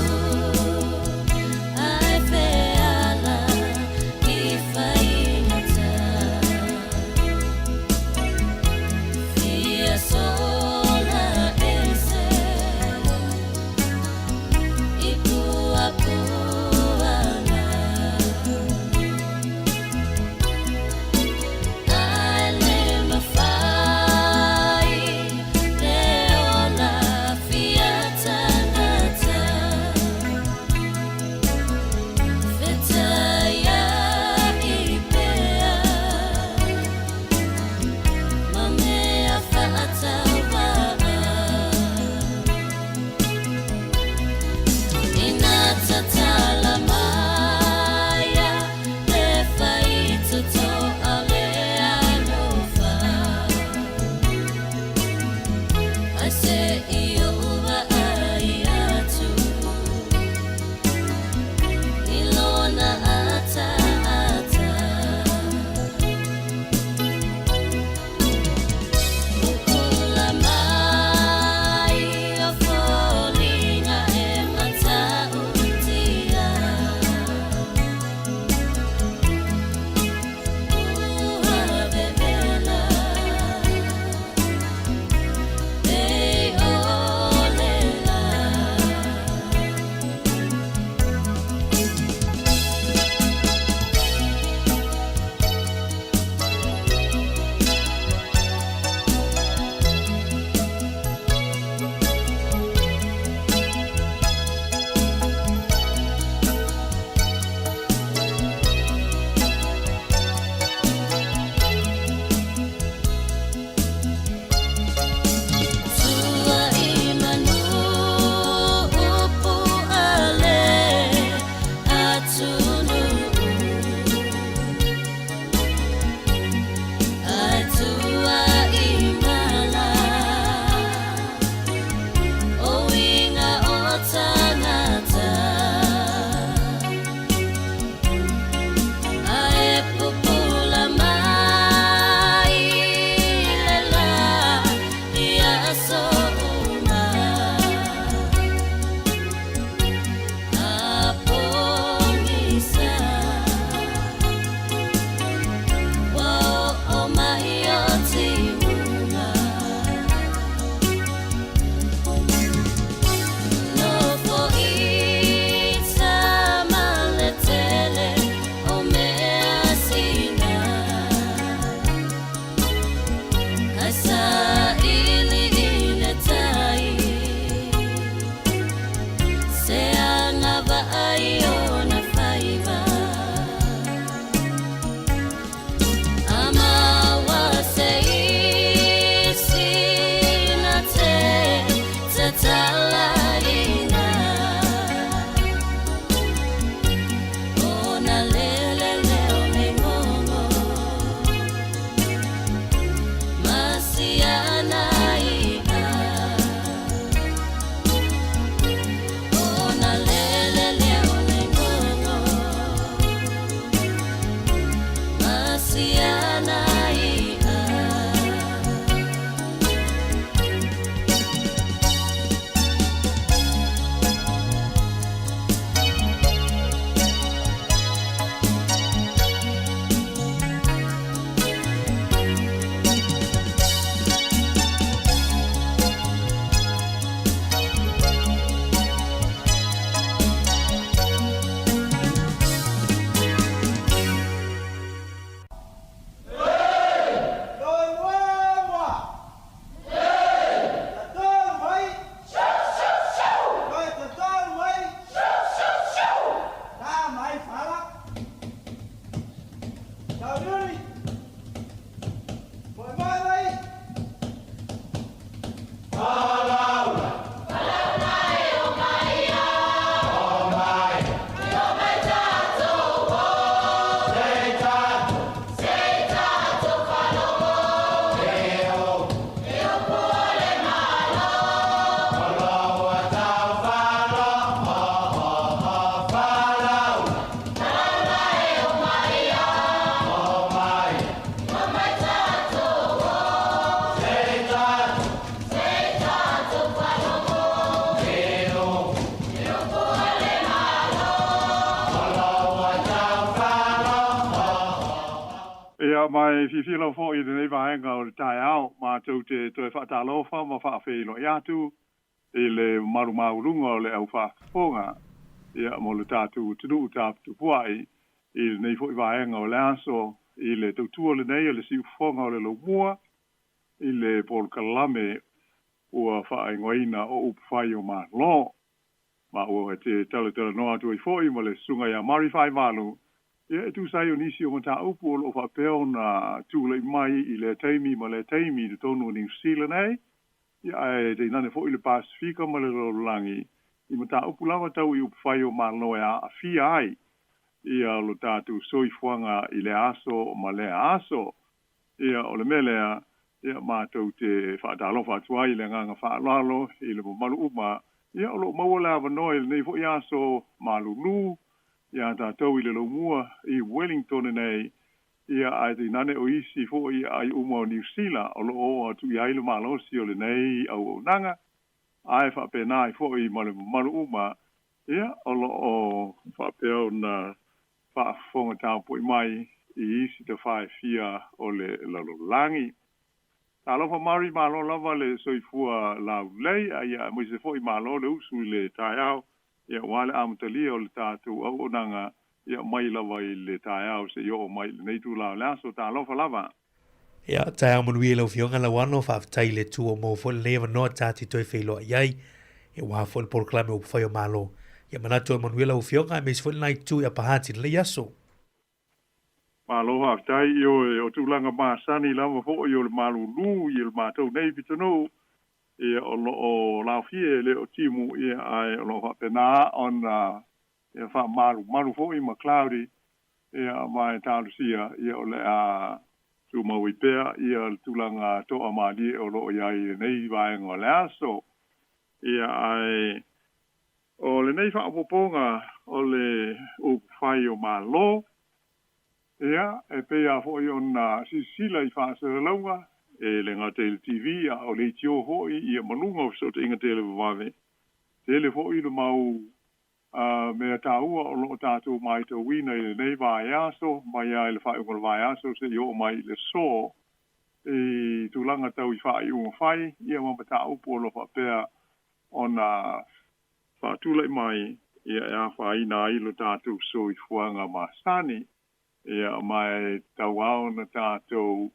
O: Ai feala i whaingata Fia sola ese I puapuanga Ai le mawhai Le ola fia tangata Fetaia i pea Ma mea whaatawaa Ina tatala maia Le whaitoto a le alofa Ai se i ua ai atu I lona ata ata Pupula mai o foliga e matautia Ua vevela Ei ole la. Tua i manu upu ale atunu Ai tua i mala O inga o tangata Ae pupula mai le la ia aso uma A pogisa.
P: Ia ma e fiafia lava foʻi i lenei vaega o le taeao matou te toe faatalofa ma faafeiloai atu i le mamalu maualuga o le aufaafofoga ia mo le tatou atunuu taputapuaʻi i lenei foʻi vaega o le aso i le tautua lenei o le siufofoga o le laumua i le polokalame ua faaigoaina o upu fai o Malo. Ma ua te talatalanoa atu ai foʻi ma le susuga iā Mari Faivalu ia e tusa ai o nisi o mataupu o loo faapea ona tulai mai i lea taimi ma lea taimi i totonu o Niu Sila nei, ia ae tainane foʻi le Pasefika ma le lalolagi i mataupu lava tau i upufai o Malo e aafia ai ia lo tatou soifuaga i lea aso ma lea aso. Ia o le mea lea ia matou te faatalofa atu ai i le agaga faaaloalo i le mamalu uma ia o loo maua le avanoa i lenei foʻi aso malūlū iā tatou i le laumua i Wellington nei, ia ae tainane o isi foʻi aai uma o Niu Sila o loo oo atu i ai le malosi o lenei auaunaga, ae faapena ai foʻi ma le mamalu uma ia o loo faapea ona faafofoga tapuai mai i isi tafa e fia o le lalolagi. Talofa Mari, malo lava le soifua laulelei, a ia aemaise foʻi malo le usu i le taeao ia aua le amatalia o le tatou auaunaga ia mai lava i le taeao seia oo mai i lenei itula o le aso. Talofa lava.
Q: Ia, taeao manuia i lau Afioga Lauano, faafetai i le Atua ua maua foi lenei avanoa ta te toe feiloai ai, ia aua foi le polokalame ua upufai o Malo. Ia manatu e manuia lau Afioga aemaise foi lena itu i Upper Hutt i lenei aso.
P: Malo faafetai, ioe, o tulaga masani lava foi o le malūlū i le matou nei pitonuu, ia o lo o laofie e le o timu, ia ae o lo o faapena ona ia faamalumalu foi ma cloudy, ia ma e talosia ia o le a tumau ai pea ia le tulaga toamalie o lo o i ai i lenei vaega o le aso. Ia ae o lenei faaopoopoga o le upufai o Malo, ia, e pei lava foi ona silasila i faasalalauga, e le gata i le TV a o leitio foi ia ma luga o fesootaiga televavave, tele foi le mau mea taua o lo o tatou matauina i lenei vaiaso, mai lava i le faaiuga o le vaiaso seia oo mai i le aso, i tulaga tau i faaiuga fai, ia ma mataupu o lo o faapea ona faatulai mai ia e afaina ai lo tatou soifuaga masani. Ia ma e tatau lava ona tatou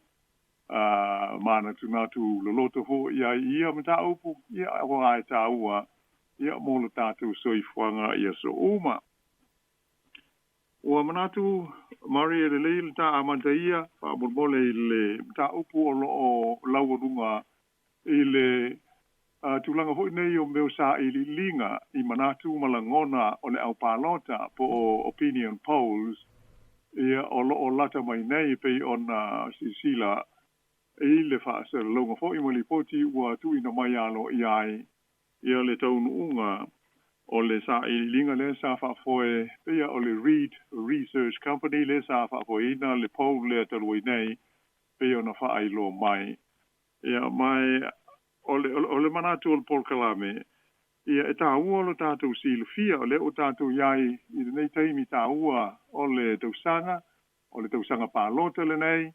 P: manatunatu loloto foi i ai i ia mataupu, ia aua e taua ia mo lo tatou soifuaga i aso uma. Ua manatu Mari e lelei le ta amata ia faamolemole i le mataupu o lo o laualuga i le tulaga foi nei o mea o sailiiliga i manatu ma lagona o le au palota po o opinion polls ia o lo o lata mai nei e pei ona silasila i le faasalalauga foi ma lipoti ua tuuina mai aloaia ai ia le taunuuga o le sailiiliga lea sa faafoe pei o le Reid Research Company lea sa faafoeina le poll lea talu ai nei pei ona faailoa mai. Ia, ma o le, o le manatu o le polokalame, ia e taua lo tatou silafia, o lea ua tatou i ai i lenei taimi taua o le tausaga, o le tausaga palota lenei,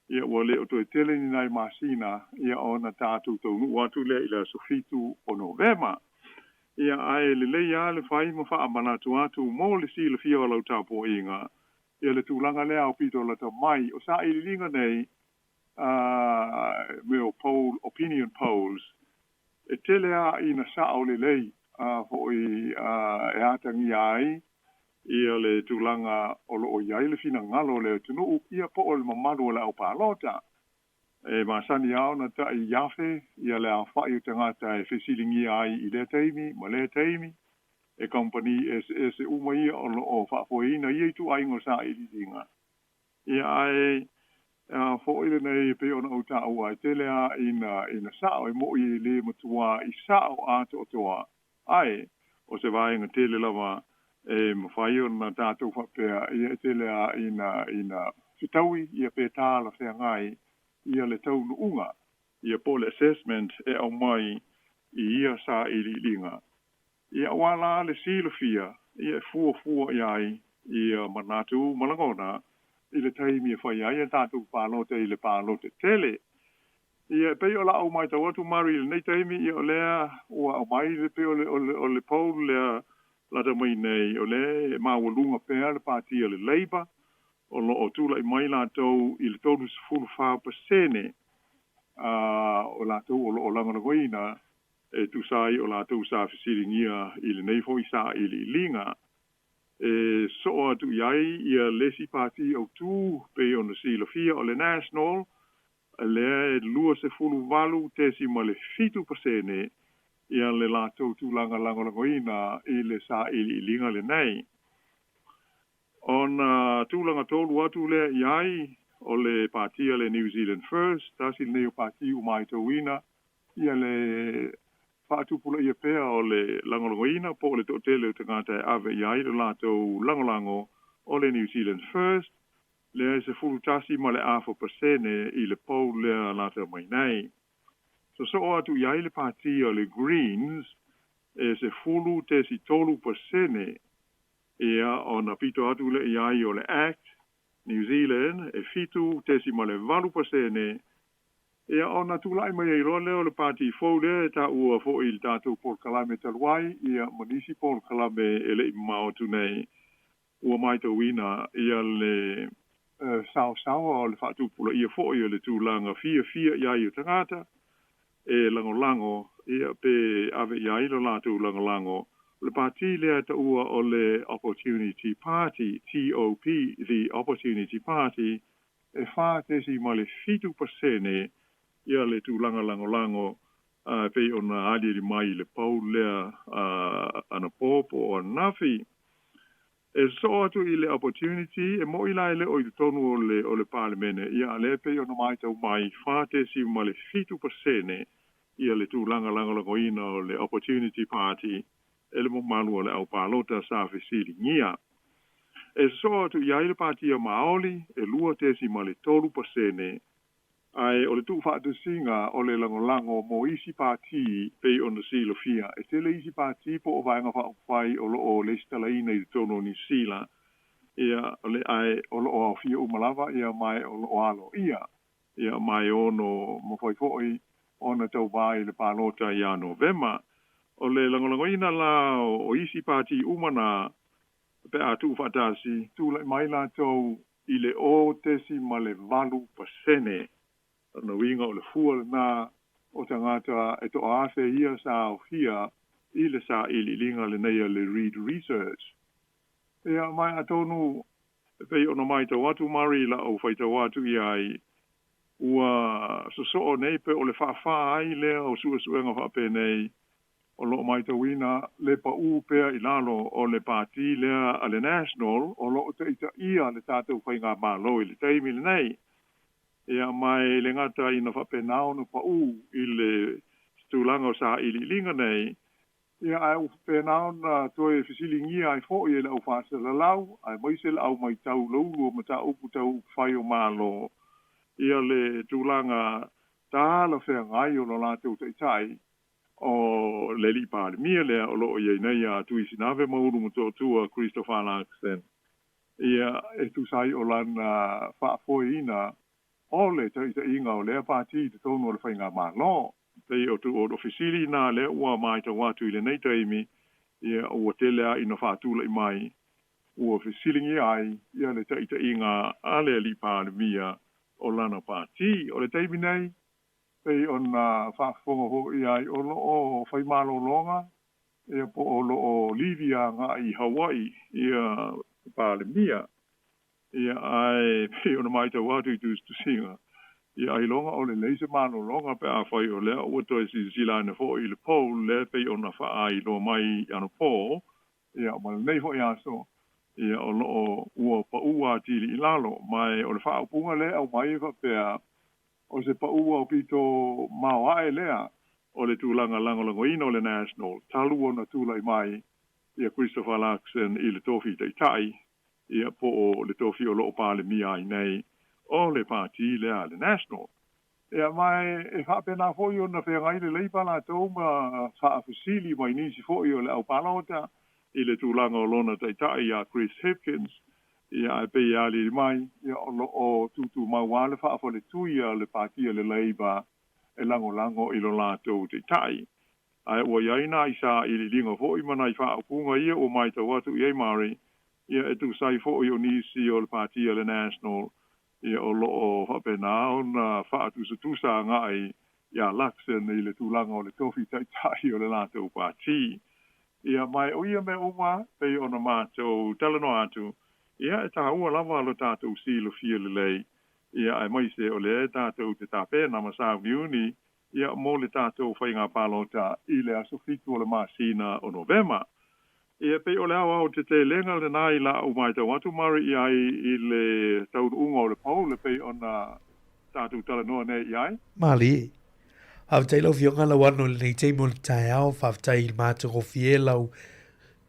P: ia ua le o toe tele ni nai masina ia ona tatou taunuu atu lea i le aso 7 o Novema. Ia, ae lelei lava le fai ma faamanatu atu mo le silafia o lau tapuaiga, ia le tulaga lea aupito lata mai o sailiiliga nei, mea o poll, opinion polls, e tele lava ina sao lelei foi e atagia ai ia le tulaga o loo i ai le finagalo o le atunuu ia po o le mamalu o le aupalota. E masani lava ona ta'i afe ia le aofa'i o tagata e fesiligia ai i lea taimi ma lea taimi e kamupani eseese uma ia o loo faafoeina ia ituaiga o sailiiliga. Ia ae a fo'i lenei e pei ona ou taua e tele a ina sa'o e mo'i e lē matuā i sa'o atoatoa ae o se vaega tele lava e mafai ona tatou faapea ia e tele a ina fetaui ia pe talafeagai ia le taunuuga ia po o le assessment e aumai i ia sailiiliga. Ia auā la le silafia ia e fuafua i ai ia manatu ma lagona i le taimi e fai ai a tatou palota i le palota tele. Ia e pei o la'u matau atu Mari i lenei taimi ia o lea ua aumai le pei o le poll lea lata mai nei o lea e maualuga pea le patia le Labour o loo tula'i mai latou i le 34% o latou o loo lagolagoina e tusa ai o latou sa fesiligia i lenei fo'i sailiiliga. E soo atu i ai ia le isi pati autū pei ona silafia o le National lea e 28.7% ia le latou tulaga lagolagoina i le sailiiliga lenei. Ona tulaga tolu atu lea i ai o le patia le New Zealand First, tasi lenei o pati ua matauina ia le faatupulaia pea o le lagolagoina po o le toatele o tagata e ave i ai le latou lagolago o le New Zealand First lea e 11.5% i le poll lea lata mai nei. Sosoo atu i ai le patia o le Greens e 10.3% ia ona pito atu lea i ai o le Act New Zealand e 7.8%. Ia ona tula'i mai ai loa lea o le pati fou lea e taua fo'i i le tatou polokalame talu ai ia ma nisi polokalame e le'i mamao atu nei ua matauina ia le saosaoa o le faatupulaia fo'i o le tulaga fiafia i ai o tagata e lagolago ia pe ave i ai lo latou lagolago. O le pati lea taua o le Opportunity Party, TOP, the Opportunity Party, e 4.7% ia le tulaga lagolago pei ona aliali mai i le poll lea anapo po o ananafi. E sosoo atu i le Opportunity e mo'i la e le o i totonu o le Palemene ia a lea pei ona matau mai 4.7% ia le tulaga lagolagoina o le Opportunity Party e le mamalu o le aupalota sa fesiligia. E sosoo atu i ai le patia Maoli e 2.3% ae o le tuufaatasiga o le lagolago mo isi pati pei ona silafia e tele isi pati po o vaega faaupufai o loo lesitalaina i totonu o Nisila ia o le ae o loo aofia uma lava ia mae o loo aloaia ia mae ono mafai fo'i ona tauvā i le palota ia Novema. O le lagolagoina la o isi pati uma na pe a tuufaatasi tula'i mai latou i le 0.8%. O lona uiga o le fua lenā o tagata e toaafe ia sa aofia i le sailiiliga lenei a le Reid Research. Ia mae atonu e pei ona matau atu Mari i la'u faitau atu i ai ua sosoo nei pe o le faafā ai lea o suesuega faapenei o loo matauina le paū pea i lalo o le pati lea a le National o loo taitaia le tatou faigamalo i le taimi lenei. Ia mae le gata ina faapenā ona paū i le tulaga o sailiiliga nei ia ae ua faapena ona toe fesiligia ai fo'i e le au faasalalau aemaise le au matau laulu o mataupu tau upufai o Malo ia le tulaga talafeagai o lo latou taita'i o le alii Palemia lea o loo i ai nei ia Tuisinave ma Ulumotootua Christopher Luxon ia e tusa ai o lana faafoeina o le taitaiga o lea pati i totonu o le faigamalo. Pei o o fesili na lea ua matau atu i lenei taimi ia ua tele a ina faatula'i mai ua fesiligia ai ia le taitaiga a le alii Palemia o lana pati. O le taimi nei pei ona faafofoga fo'i ai o loo fai malologa Ia po o loo livi agai i Hawaii ia Palemia. Ia ae pei ona matau atu i tusitusiga, ia ailoga o lelei se malologa pe afai o lea ua toe silasila ane foi i le poll lea pei ona faailoa mai anapo, ia ma lenei foi aso, ia o loo ua paʻu atili i lalo. Ma o le faaupuga lea e aumai e faapea, o se paʻu aupito maoae lea o le tulaga lagolagoina o le National talu ona tulai mai ia Christopher Luxon i le tofi taitai, ia po o le tofi o loo Palemia ai nei o le pati lea a le National. Ia ma e faapena foi ona feagai le Labour latou ma faafesili mai nisi foi o le aupalota i le tulaga o lona taitai ia Chris Hipkins. Ia ae pei e aliali mai, ia o loo tutumau lava le faafaletui a le pati a le Labour e lagolago i lo latou taitai. Ae ua i ai nai sailiiliga foi ma nai faaupuga ia ua matau atu i ai Murray, ia e tusa ai foi o nisi o le pati a le National, ia o loo faapena ona faatusatusa agai ia Luxon i le tulaga o le tofi taitai o le latou pati. Ia ma o ia mea uma pei ona matou talanoa atu, ia e taua lava lo tatou silafia lelei, ia aemaise o lea e tatou te tapena ma sauniuni ia mo le tatou faiga palota i le aso 7 o le masina o Novema. Ia pei o le aoaotetelega lenā i la'u matau atu Murray i ai i le taunuuga o le poll e pei ona tatou talanoa nei i ai.
Q: Malie. Faafetai lau Afioga Lauano i lenei taimi o le taeao, faafetai i le matagofie lau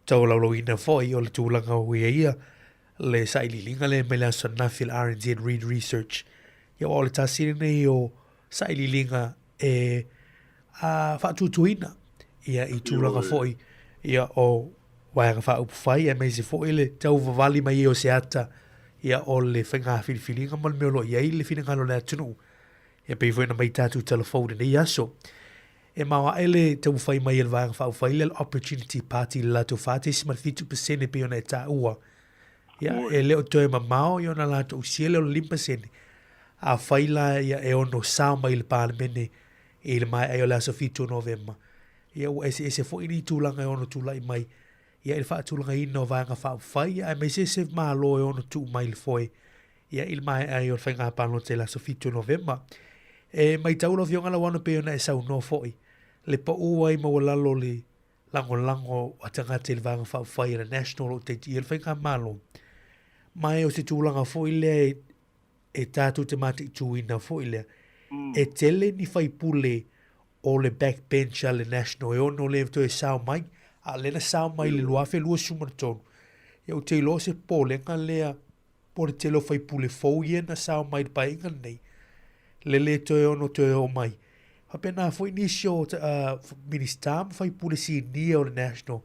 Q: taulaulauina foi o le tulaga ua i ai ia le sailiiliga lea mai le aso ananafi le RNZ Reid Research. Ia aua o le tasi lenei o sailiiliga e a faatuatuina ia i tulaga foi ia o Vaega Faaupufai aemaise foi le tauvavali mai ai o se ata ia o le faiga filifiliga ma le mea o lo o i ai le finagalo o le atunuu. Ia pei foi ona mai tatou tala fou i lenei aso. E maoae le taumafai mai e le Vaega Faaupufai lea le Opportunity Party i le latou 4.7% pei ona e taua. Ia, e le o toe mamao ia ona latou usia lea o le 5%. Afai la ia e ono sao mai i le Palemene i le maea ai o le aso 7 o Novema, ia ua eseese foi ni tulaga e ono tulai mai ia i le faatulagaina o Vaega Faaupufai, ia aemaise se Malo e ono tuu mai i le foe ia i le maea ai o le faiga palota i le aso 7 o Novema. E matau lau Afioga Lauano pei ona e saunoa foi, le pau ai maualalo o le lagolago a tagata i le Vaega Faaupufai a le National o lo o taitiia le faigamalo. Ma e o se tulaga foi lea e tatou te mataituina foi lea. E tele ni faipule o le backbench a le National e ono le toe sao mai, a o lea na sao mai i le 2023. Ia ou te iloa o se popolega lea po o le tele o faipule fou ia na sao mai i le paeaiga lenei, le le toe ono toe oo mai. Faapena foi nisi o Minisita ma faipule sinia o le National,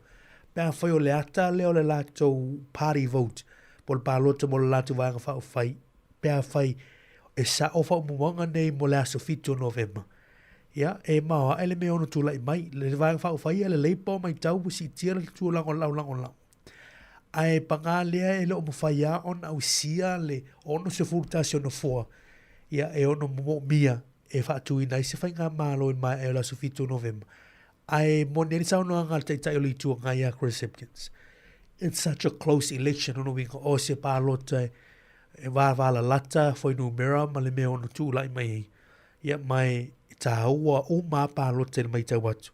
Q: pe afai o le ata lea o le latou party vote, po o le palota mo le latou Vaega Faaupufai, pe afai e sao faamaumauga nei mo le aso 7 o Novema, ia, e maoae le mea e ono tulai mai. Le Vaega Faaupufai ia le Labour matau ua siitia le tulaga o le laulagolago. Ae paga lea e le o mafai lava ona ausia le 61 o nofoa ia e ono moomia e faatuina ai se faigamalo i le maea o le aso 7 o Novema. Ae moni ai le saunoaga a le Taitai o le Itu Agai ia Chris Hipkins, It's such a close election, lona uiga o se palota e vavalalata fuainumera ma le mea e ono tulai mai ai. Ia ma e taua uma lava palota i le matau atu.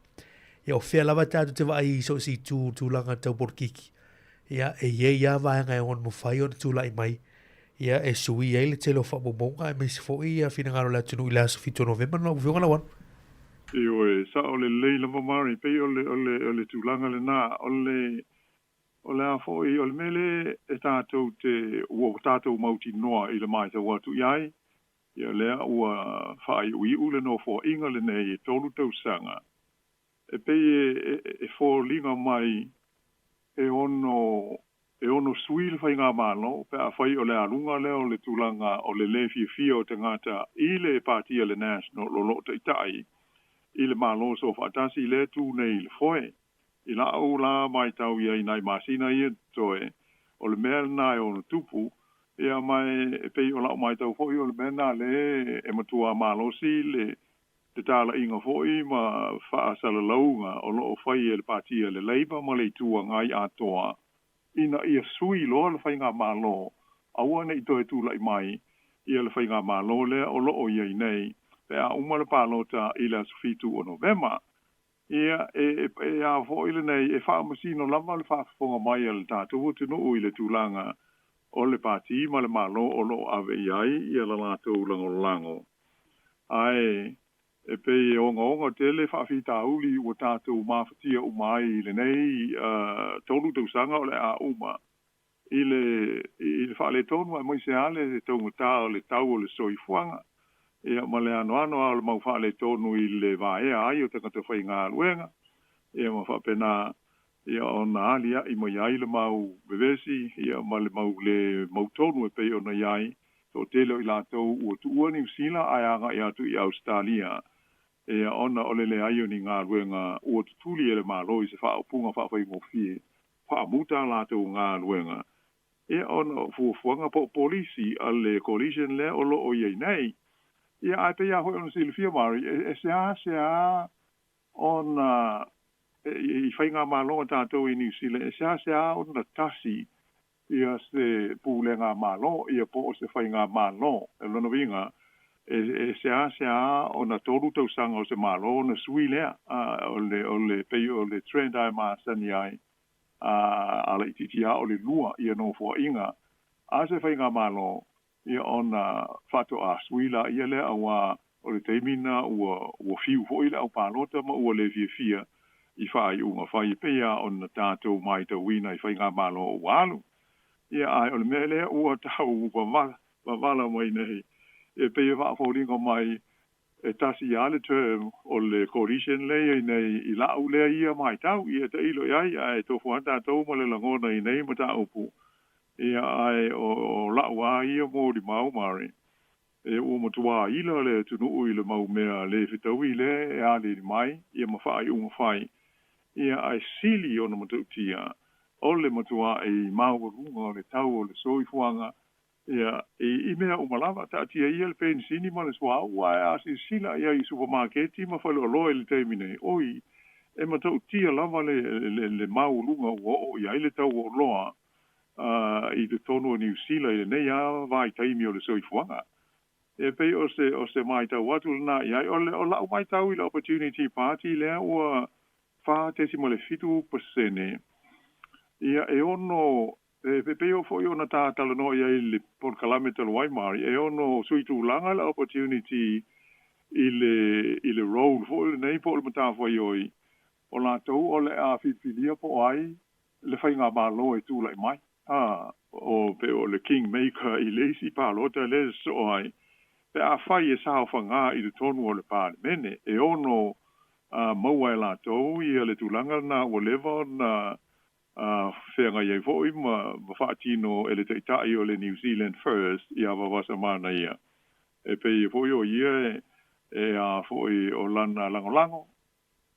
Q: Ia o fea lava tatou te vaai i so o se itu i tulaga tau polokiki, ia e i ai lava vaega e ono mafai ona tulai mai ia e sui ai le tele o faamaumauga aemaise foi ia finagalo o le atunuu i le aso 7 o Novema lau Afioga Lauano.
P: Ioe, sao lelei lava Murray, pei o le, o le, o le tulaga lena, o le, o le a foi, o le mea lea e tatou te, ua tatou mautinoa i le matau atu i ai, Ia lea ua faaiuiu le nofoaiga lenei e 3 tausaga, e pei e foliga mai e ono e ono sui le faigamalo pe afai o le aluga lea o le tulaga o le lē fiafia o tagata i le Pati a le National o lo o taitai i le Malo Soofaatasi lea e tu nei i le foe. I la'u la matau i ai i nai masina ia totoe, o le mea lena e ono tupu, ia ma e pei o la'u matau foi o le mea lena lea e matua malosi le Tatalaʻiga foʻi ma faasalalauga o loo fai e le Pati a le Labour ma le Itu Agai atoa ina ia sui loa le faigamalo, aua nei toe tulaʻi mai ia le faigamalo lea o loo iai nei pe a uma le palota i le aso 7 o Novema. Ia, e a foʻi lenei e faamasino lava le faafofoga mai a le tatou atunuu i le tulaga o le Pati ma le Malo o loo ave i ai ia la latou lagolago. Ae e pei e ogaoga tele faafitauli ua tatou mafatia uma ai i lenei 3 tausaga o le a uma i le faaletonu aemaise lava le taugata o le tau o le soifuaga, ia ma le anoano lava o le mau faaletonu i le vaea ai o tagata faigaluega, ia ma faapena ia ona aliaʻi mai ai le mau vevesi ia ma le mau le mautonu e pei ona i ai toatele o i latou ua tuua Niu Sila ae agaʻi atu i Ausetalia, ia ona o le leai o ni galuega ua tutuli e le Malo i se faaupuga faafaigofie faamuta a latou galuega, ia ona o fuafuaga po o polisi a le coalition lea o loo i ai nei. Ia ae pei lava foi ona silafia Mari, e seasea ona i faigamalo a tatou i Niu Sila, e seasea ona tasi ia se pulega malo ia po o se faigamalo. E lona uiga e seasea ona 3 tausaga o se malo ona sui lea, o le pei o le trend ae masani ai a laitiiti lava o le 2 ia nofoaʻiga a se faigamalo, ia ona faatoa sui laia lea, auā o le taimi lena ua fiu foʻi le aupalota ma ua lē fiafia i faaiuga fai e pei lava ona tatou matauina i faigamalo ua alu. Ia ae o le mea lea ua tau vavala mai nei e pei e faafoliga mai e tasi lava le term o le coalition lea i ai nei i la'u lea ia matau. Ia tailo i ai ae tofu lava tatou ma le lagona i nei mataupu. Ia ae o la'u lava ia molimau Mari, e ua matuā ila le atunuu i le mau mea lē fetaui lea e aliali mai ia ma faaiuga fai. Ia ae sili ona matautia o le matuaʻi maualuga o le tau o le soifuaga ia i mea uma lava, taatia ia le penisini ma le suauu, ae a silasila i ai i supamaketi ma faleoloa i le taimi nei, oi, e matautia lava le maualuga ua oo i ai le tau o oloa i totonu o Niu Sila i lenei lava vaitaimi o le soifuaga. E pei o se matau atu lena i ai. O la'u matau i le Opportunity Party lea ua 4.7%, ia e ono e pei o foʻi ona tatalanoa i ai le polokalame talu ai Mari, e ono sui tulaga le Opportunity i le role foʻi lenei po o le matafaioi o latou o le a filifilia po o ai le faigamalo e tulaʻi mai, o pe o le kingmaker i le isi palota lea e sosoo ai pe afai e saofagā i totonu o le Palemene, e ono maua e latou ia le tulaga lena ua leva ona feagai ai foʻi ma faatino e le taitaʻi o le New Zealand First ia Vavasamana ia. E pei foʻi o ia e a foʻi o lana lagolago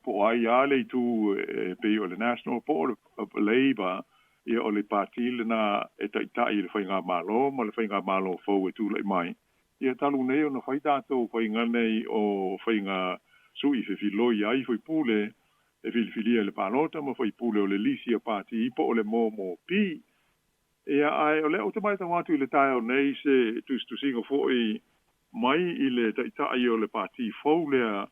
P: po o ai lava le itu e pei o le National po o le Labour, ia o le pati lena e taitaʻi i le faigamalo ma le faigamalo fou e tulaʻi mai. Ia talu nei ona fai tatou faiga nei o faiga sui fefiloi ai faipule e filifilia i le palota ma faipule o le lisi a pati po o le MOMOP. Ia ae o lea ou te matau atu i le taeao nei se tusitusiga foʻi mai i le taitaʻi o le pati fou lea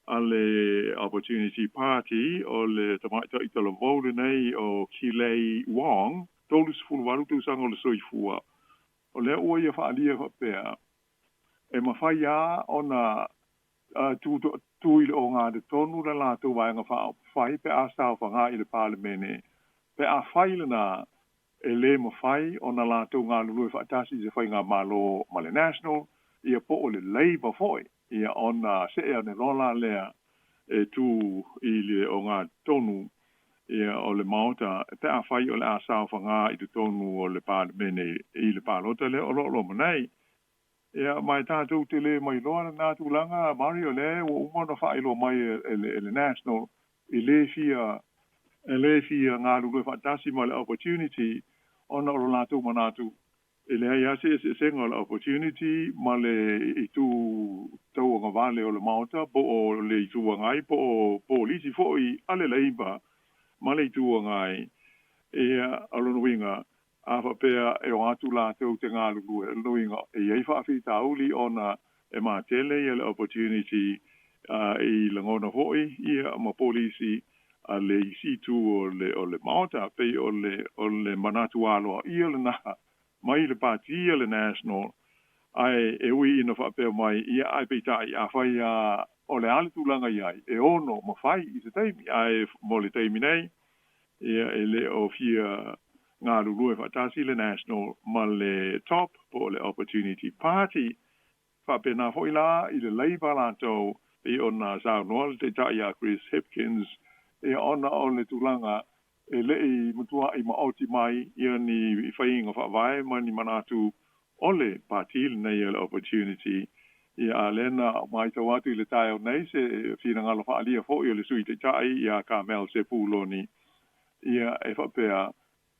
P: a le Opportunity Party, o le tamaʻitaʻi talavou lenei o Kilei Wong, 38 tausaga o le soifua. O lea ua ia faaalia faapea e mafai lava ona tu i le ogatotonu le latou vaega faaupufai pe a saofagā i le Palemene, pe afai lena e lē mafai ona latou galulue faatasi i se faigamalo ma le National ia po o le Labour foʻi, ia ona see ane loa la lea e tu i le ogatotonu ia o le Maota pe afai o le a saofagā i totonu o le Palemene i le palota lea o loo loma nei. Ia ma e tatou te lē mailoa lena tulaga Mari, o lea ua uma ona faailoa mai e le National e lē fia galulue faatasi ma le Opportunity ona o lo latou manatu E leai lava se eseesega o le Opportunity ma le itu tauagavale o le Maota po o le Itu Agai po o polisi foi a le Labour ma le Itu Agai. Ia, o lona uiga, a faapea e o atu latou te galulue, o lona uiga e i ai faafitauli ona e matele ia le Opportunity i lagona foi ia ma polisi a le isi itu o le o le Maota. Pei o le o le manatu aloaia lena mai le Pati a le National, ae e ui ina faapea mai, ia ae peitai afai a o le a le tulaga i ai, e ono mafai i se taimi, ae mo le taimi nei, ia e le o fia galulue faatasi le National ma le Top po o le Opportunity Party. Faapena foi la i le Labour latou, pei ona saunoa le Taitai ia Chris Hipkins, ia ona o le tulaga e le i matua'i maoti mai ia ni faiga faavae ma ni manatu o le Pati lenei o le Opportunity. Ia a lea na matau atu i le taeao nei se finagalo faaalia foi o le Sui Taitai ia Carmel Sepuloni, ia e faapea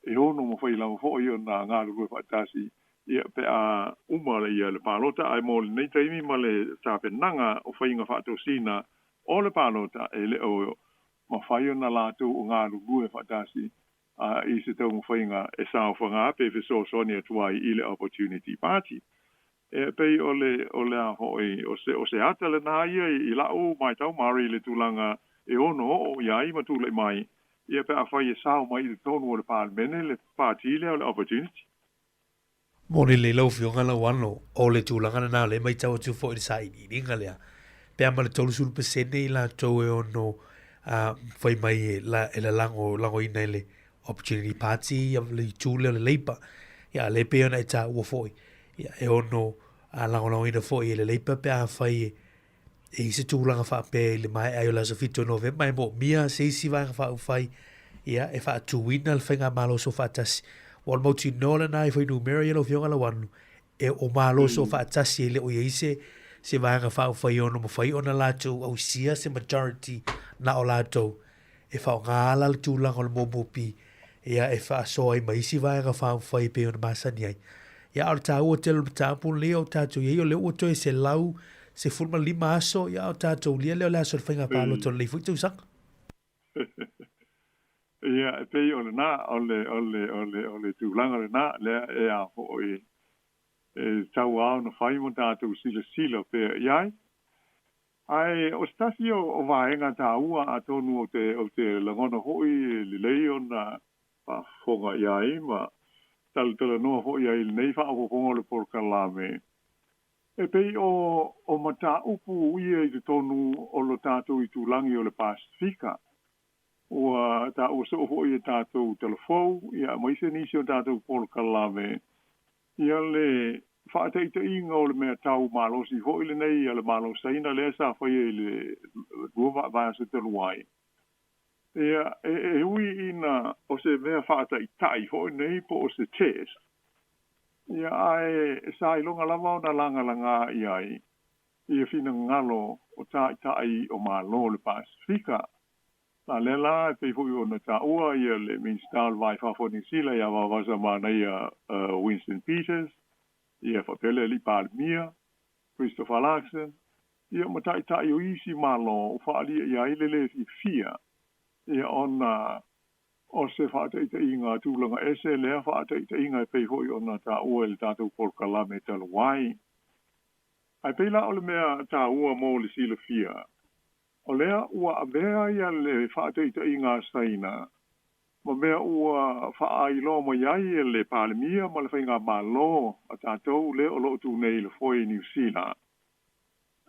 P: e ono mafai lava foi ona galulue faatasi ia pe a uma ia le palota, ae mo lenei taimi ma le tapenaga o faiga faatosina o le palota e le o mafai ona latou o galulue faatasi i se taumafaiga e saofaga pe fesoasoani atu ai i le Opportunity Party. E pei o le o le a foi o se ata lena ia i la'u matau Mari i le tulaga e ono oo i ai ma tula'i mai ia pe afai e sao mai i totonu o le Palemene le Pati lea o le Opportunity.
Q: Moni lelei lau Afioga Lauano, o le tulaga lena o lea e matau atu foi i le sailiiliga lea, pe a ma le 30% i latou e ono fai mai e, la, e lalago, lagoina e le Opportunity Party ia le itu lea o le Labour. Ia, a lea pei ona e taua foi, ia, e ono lagolagoina foi e le Labour pe a fai e e i se tulaga faapea i le maea ai o le aso 7 o Novema e moomia se isi vaega faaupufai ia e faatuina le faigamalo soofaatasi. Ua o le mautinoa lena i fuainumera ia lau Afioga Lauanu e o malo soofaatasi e le o i ai se se vaega faaupufai e ono mafai ona latou ausia se majority na o latou e faaaoga ala le tulaga o le MOP ia e faasoa ai ma isi vaega faaupufai e pei ona masani ai. Ia, a o le taua tele o le mataupu lenei o tatou i ai, o lea ua toe 115 aso, ia, o tatou lia lea o le aso o le faiga palota o lenei foi tausaga.
P: Ia, e pei o lena, o le, o le, o le, o le tulaga lena, lea e a foi e tau lava ona fai ma tatou silasila pea i ai. Ae o se tasi o vaega taua atonu ou te ou te lagona foi e lelei ona faafofoga i ai ma talatalanoa foi i ai i lenei faaopoopoga o le polokalame, e pei o o mataupu ia i totonu o lo tatou itulagi o le Pasefika. Ua taua soo foi e tatou talafou ia aemaise nisi o tatou polokalame Ia le faataitaiga o le mea tau malosi foi lenei a le Malo Saina lea sa faia i le lua vaiaso talu ai. Ia, e, e ui ina o se mea faataitai foi nei po o se test, ia ae sa iloga lava ona lagalaga i ai ia finagalo o taitai o Malo o le Pasefika. A lea la e pei foi ona taua ia le Minisita o le Va i Fafo o Niu Sila ia Vaovasamanaia Winston Peters, ia faapea le Alii Palemia, Christopher Luxon, ia ma taitai o isi Malo ua faaalia i ai le lē fiafia ia ona o se faataitaiga tulaga ese lea faataitaiga e pei foi ona taua i le tatou polokalame talu ai. Ae pei la o le mea taua mo le silafia, O lea ua avea ia le faataitaiga a Saina ma mea ua faailoa mai ai e le Palemia ma le Faigamalo a tatou lea o lo o tu nei i le foe i Niu Sila.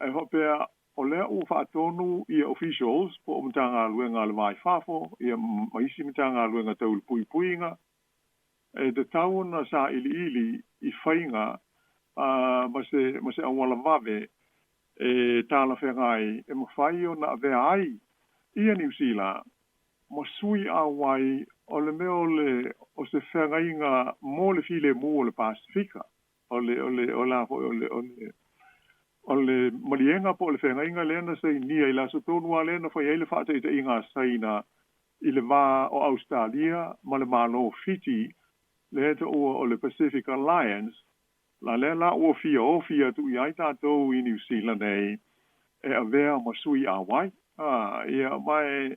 P: E faapea, o lea ua faatonu ia officials po o Matagaluega a le Va i Fafo ia ma isi Matagaluega tau le puipuiga e tatau ona sailiili i faiga ma se ma se auala vave e talafeagai e mafai ona avea ai ia Niu Sila ma sui auai o le mea o le o se feagaiga mo le filemu o le Pasefika. O le o le o le a foi o le o le o le maliega po o le feagaiga lea na sainia i le aso tonu lava lea na fai ai le faataitaiga a Saina i le va o Ausetalia ma le Malo o Fiti. lea e taua o le Pacific Alliance, la lea la ua fia ofi atu i ai tatou i Niu Sila nei e avea ma sui auai. Ia, ma e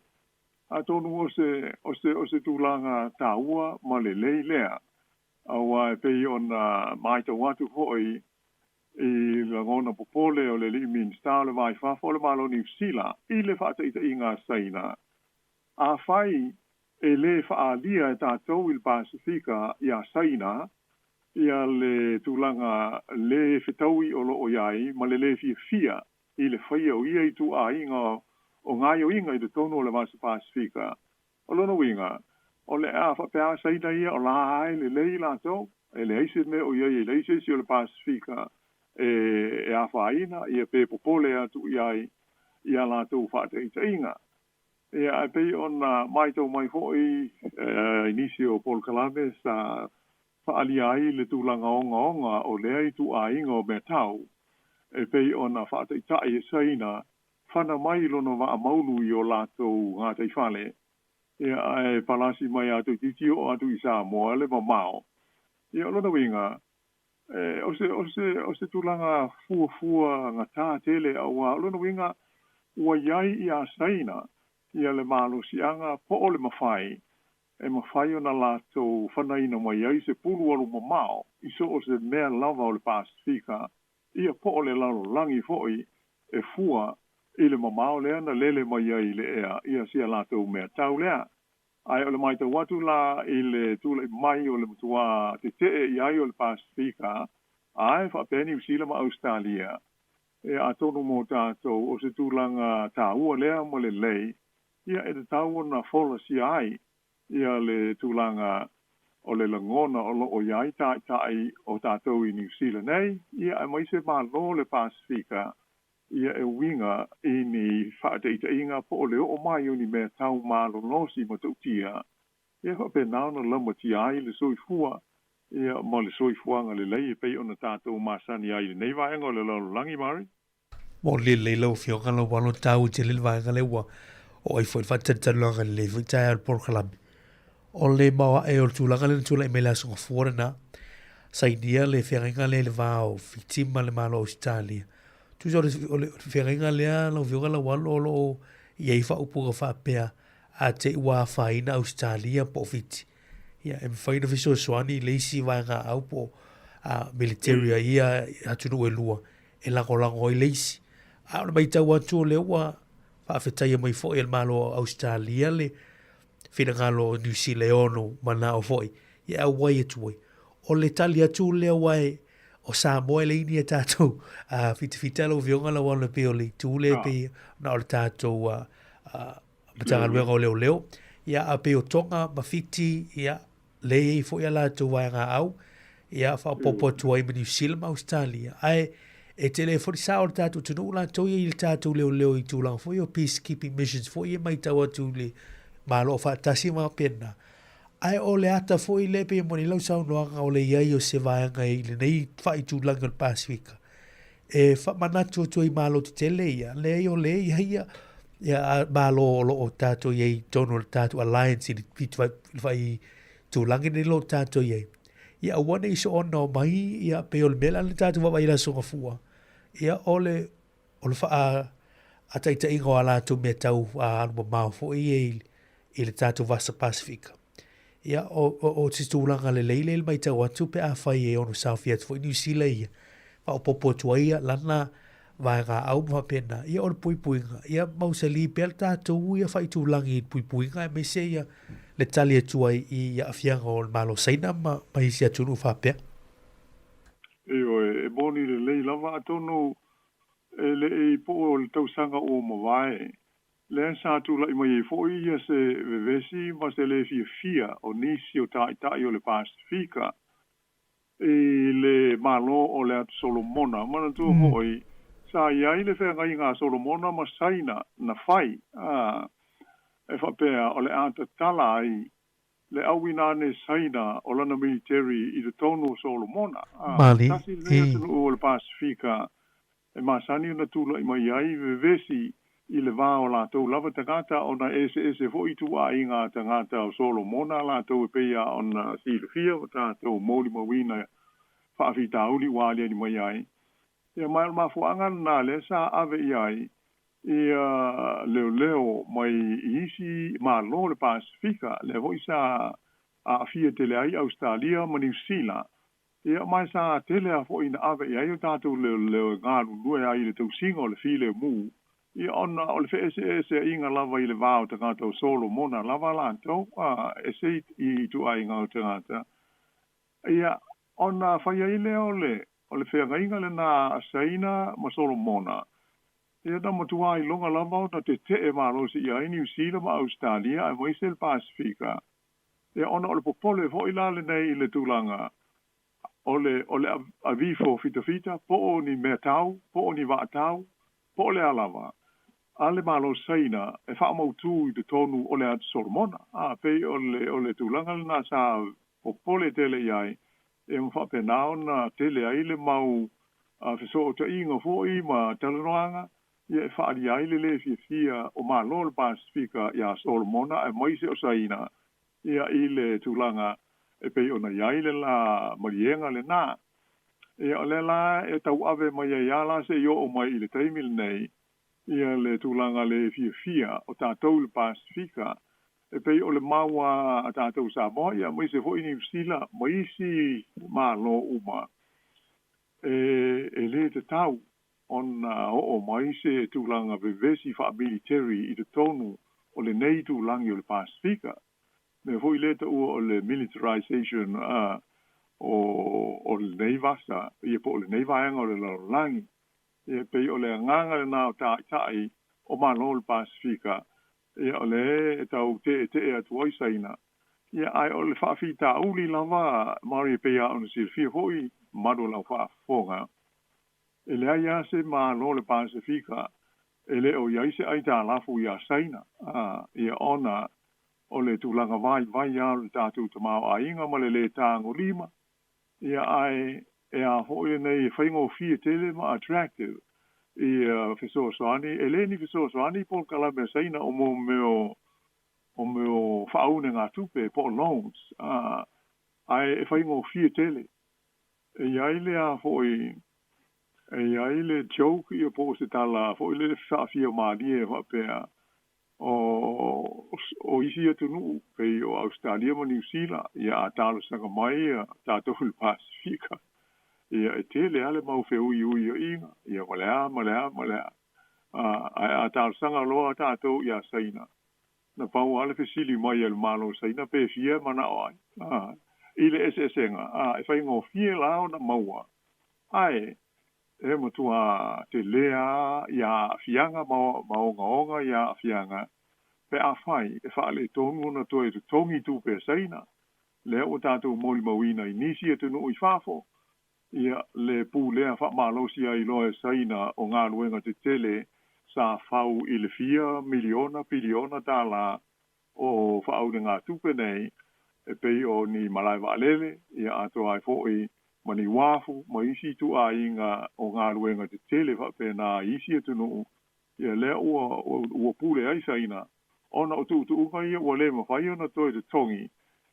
P: atonu o se, o se, o se tulaga taua ma lelei lea, auā e pei ona matau atu foi i lagona popole o le alii Minisita o le Va i Fafo o le Malo o Niu Sila i le faataitaiga a Saina, afai e lē faaalia e tatou i le Pasefika iā Saina ia le tulaga lē fetaui o loo i ai ma le lē fiafia i le faia o ia ituaiga o gaoioiga i totonu o le Vasa Pasefika, o lona uiga, o le a faapea Saina ia o la e lelei latou, e leai se mea o i ai e leai se isi o le Pasefika e afaina ia pe popole atu i ai i a latou faataitaiga. Ia, ae pei ona matau mai foi i nisi o polokalame sa faaalia ai le tulaga ogaoga o lea ituaiga o mea tau, e pei ona faataitai e Saina fana mai lona vaa maulu i o latou gataifale, ia, ae palasi mai a toeitiiti oo atu i Samoa le mamao. Ia, o lona uiga, e, o se, o se, o se tulaga fuafua gatā tele, auā o lona uiga ua i ai iā Saina ia le malosiaga po o le mafai e mafai ona latou fanaina mai ai se pulu alu mamao i so o se mea lava o le Pasefika, ia po o le lalolagi foi, e fua i le mamao lea na lele mai ai i le ea ia si a latou mea tau lea. Ae o le matau atu la i le tulai mai o le matuā tetee i ai o le Pasefika, ae faapea Niu Sila ma Ausetalia, e atonu mo tatou o se tulaga taua lea ma lelei, ia e tatau ona folasia ai ia le tulaga o le lagona o loo i ai taitai o tatou i Niu Sila nei, ia aemaise Malo o le Pasefika, ia e uiga i ni faataitaiga po o le oo mai o ni mea tau malolosi matautia, ia faapena ona laumatia ai le soifua ia ma le soifuaga lelei e pei ona tatou masani ai i lenei vaega o le lalolagi. Mari.
Q: Mo lelei lau Afioga lau alo taua tele le vaega lea ua oo ai foi le faatalitaliloaga i lenei foi taeao i le polokalame. O le maoae o le tulaga lea na tulai mai le Aso Gafua lena, sainia le feagaiga lea i le va o Fiti ma le Malo o Ausetalia. Tusa o le, o le feagaiga lea lau Afioga lau alo o lo o i ai faaupuga faapea, a te i ua afaina Ausetalia po o Fiti, ia e mafai ona fesoasoani i le isi vaegaau po o military a ia atunuu e lua e lagolago ai le isi. A o le matau atu o lea ua faafetaia mai foi e le Malo o Ausetalia le finagalo o Niu Sila e ono manao foi e auai atu ai. O le tali atu lea aua e o Samoa e leai ni a tatou fitafita lau Afioga lau alo e pei o le itu lea e pei na o le tatou Matagaluega o Leoleo. Ia a pei o Tonga ma Fiti, ia lea e i ai foi a latou vaegaau, ia faaopoopo atu ai ma Niu Sila ma Ausetalia. Ae e tele foi le sao o le tatou atunuu latou ia i le tatou leoleo i tulaga foi o peacekeeping missions foi ia matau atu i le Malo Aufaatasi ma faapena. Ae o le ata foi lea pei e moni lau saunoaga o le i ai o se vaega i lenei faaitulagi o le Pasefika e faamanatu atu ai i Malo tetele ia, leai o lea e i ai ia, ia Malo o lo o tatou i ai i totonu o le tatou alliance i le faaitulagi lenei o lo o tatou i ai. Ia aua ne i soona omai, ia pei o le mea la lea tatou vaavaai i le Aso Gafua, ia o le, o le faaataitaiga o a latou mea tau alumamao foi ia i le tatou Vasa Pasefika. Ia, o, o, o se tulaga lelei lea i le matau atu pe afai e ono saofia atu foi Niu Sila ia, faaopoopo atu ai ia lana vaegaau ma faapena, ia o le puipuiga, ia mausali pea le tatou ia faaitulagi i le puipuiga aemaise ia le tali atu ai i aafiaga o le Malo o Saina ma, ma isi atunuu faapea.
P: Ioe, e moni lelei lava atonu e le i po o le tausaga ua mavae lea sa tulai mai ai foi ia se vevesi ma se lē fiafia o nisi o taitai o le Pasefika i le Malo o le Atu Solomona. Manatua foi, sa i ai le feagaiga a Solomona ma Saina na fai, ā, e faapea o le a tatala ai le auina ane Saina o lana militeri i totonu o Solomona. Ā, tasi lenei atunuu o le Pasefika e masani ona tulai mai ai vevesi i le va o latou lava tagata ona e eseese fo'i itua'iga tagata o Solomona latou e pei a ona silafia ua tatou molimauina fa'afitauli ua aliali mai ai. Ia ma o le mafua'aga lenā lea sa ave i ai ia leoleo mai i isi Malo o le Pasefika, lea fo'i sa a'afia tele ai Ausetalia ma Niusila. Ia ma sa tele a fo'i na ave i ai o tatou leoleo e galulue ai i le tausiga o le filemu, ia ona o le fe'ese'esea'iga lava i le va o tagata o Solomona lava latou, a ese i ituaiga o tagata. Ia ona fai ai lea o le o le feagaiga lenā a Saina ma Solomona. Ia na matuā iloga lava ona tete'e malosi ai Niusila ma Ausetalia aemaise le Pasefika. Ia ona o le popole fo'i la lenei i le tulaga o le o le aveifo fitafita po o ni meatau po o ni vaatau po o le a lava a le Malo Saina e fa'amautū i totonu o le Atu Solomona. A pei o le o le tulaga lenā sa popole tele i ai, e ma fa'apena ona tele ai le mau feso'ota'iga fo'i ma talanoaga, ia e fa'aalia ai le lē fiafia o Malo o le Pasefika iā Solomona aemaise o Saina, ia i le tulaga e pei ona i ai le lā maliega lenā. Ia o lea la e tau'ave mai ai a la se'i o'o mai i le taimi lenei ia le tulaga lē fiafia o tatou i le Pasefika, e pei o le mau a tatou Samoa ia aemaise fo'i Niusila ma isi Malo uma, e lē tatau ona o'o mai se tulaga vevesi fa'amiliteri i totonu o lenei itulagi o le Pasefika, mea fo'i lea ta'ua o le militarization o lenei vasa ia po o lenei vaega o le lalolagi. Ia pei o le agaga lenā o ta'ita'i o Malo o le Pasefika, ia o le e tau te'ete'e atu ai Saina. Ia ae o le fa'afitauli lava Mari, e pei a ona silafia fo'i malu o lau fa'afofoga, e leai a se Malo o le Pasefika e lē o i ai se aitalafu iā Saina. A ia ona o le tulaga vaivai a o le tatou tamaoaiga ma le lē tagolima. Ia ae e a fo'i lenei e faigofie tele ma attractive ia fesoasoani, e lē ni fesoasoani polokalame a Saina o mo mea o mea faaunegatupe po o loans, a ae e faigofie tele. E i ai le a fo'i e i ai le joke ia po o se tala fo'i le fa'afia malie fa'apea o isi atunu'u pei o Ausetalia ma Niusila, ia a talosaga mai ia tatou i le Pasefika, ia e tele a le mau feuiuia'iga ia ma le a ma le a ma le a, ae a talosaga loa tatou iā Saina, na pau a le fesili mai e le Malo Saina pe fia mana'o ai i le eseesega. A e faigofie la ona maua, ae e matuā telē a ia a'afiaga ma ogaoga ia a'afiaga pe afai e fa'aletonu ona toe totogi tupe a Saina. Lea ua tatou molimauina i nisi atunu'u i fafo ia le pulea fa'amalosi ai loa e Saina o galuega tetele sa fau i le fia miliona piliona tālā o fa'aunegatupe nei, e pei o ni malae va'alele, ia atoa ai fo'i ma ni uafu ma isi itu'aiga o galuega tetele fa'apena i isi atunu'u. Ia lea ua pule ai Saina ona o tu'utu'uga ia ua lē mafai ona toe totogi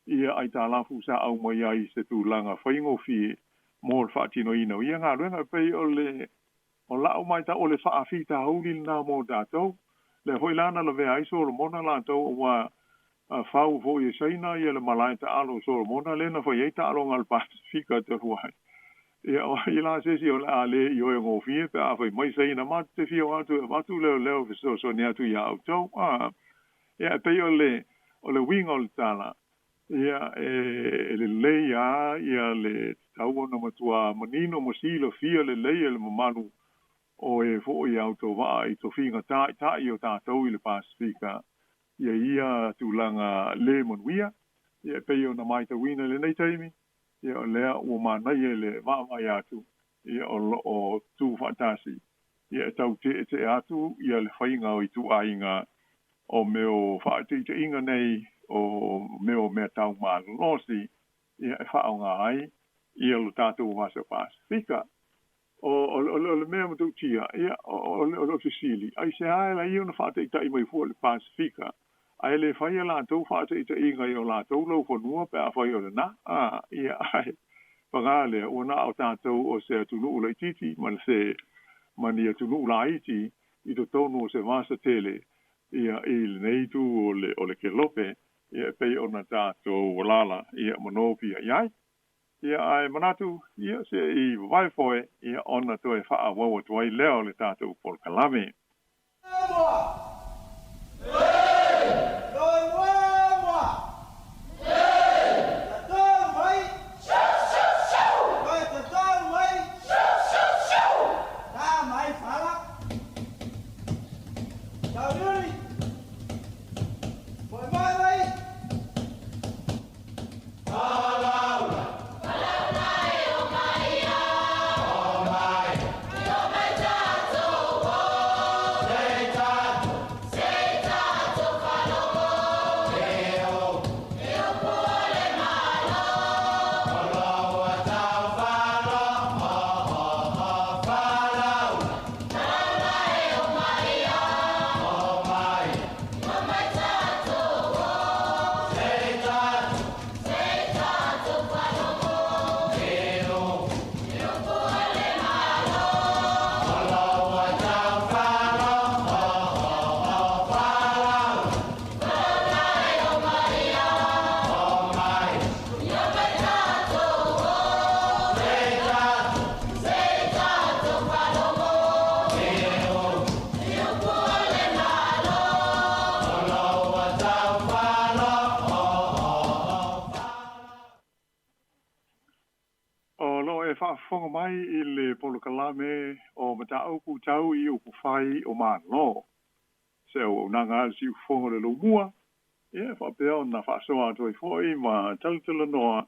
P: ia aitalafu sa aumai ai se tulaga faigofie mo le fa'atinoina o ia galuega. E pei o le o la'u matau o le fa'afitauli lenā mo tatou, lea fo'i la na lavea ai Solomona latou ua fau fo'i e Saina ia le malae ta'alo o Solomona lea na fai ai ta'aloga a le Pasefika talu ai. Ia o ai la se isi o le a lē ioe gofie pe a fai mai Saina matou te fia o atu e avatu leoleo fesoasoani atu iā outou? A ia e pei o le o le uiga o le tala, ia e lelei a ia le tatau ona matuā manino ma silafia lelei e le mamalu o e fo'i autova'a i tofiga ta'ita'i o tatou i le Pasefika ia ia tulaga lē manuia. Ia e pei ona matauina i lenei taimi, ia o lea ua manaia i le vaavaai atu, ia o lo'o tu fa'atasi ia e tau te'ete'e atu ia le faiga o itu'aiga o mea o fa'ataita'iga nei o mea o mea taumalosi ia e fa'aaogā ai ia lo tatou vasa Pasefika. O le mea matautia, ia, o le fesili, aisea e lāia ona faataita'i mai fua i le Pasefika, ae lē fai a latou faataita'iga i o latou laufanua pe afai o lenā? A, ia, ae pagā lea, ua na o tatou o se atunuu laitiiti ma se ma ni atunuu laiti i totonu o se vasa tele, ia, i lenei itu o le kelope, ia, e pei ona tatou alaala, ia, ma nopia'i ai. Ia, ae manatu, ia, se'i vavae foe, ia, ona toe faaauau atu ai lea o le tatou polokalame. O loo e faafofoga mai i le polokalame o Mataupu Tau i Upufai o Malo, se auaunaga a le Siufofoga o le Laumua, ia e faapea ona faasoa atu ai fo'i ma talatalanoa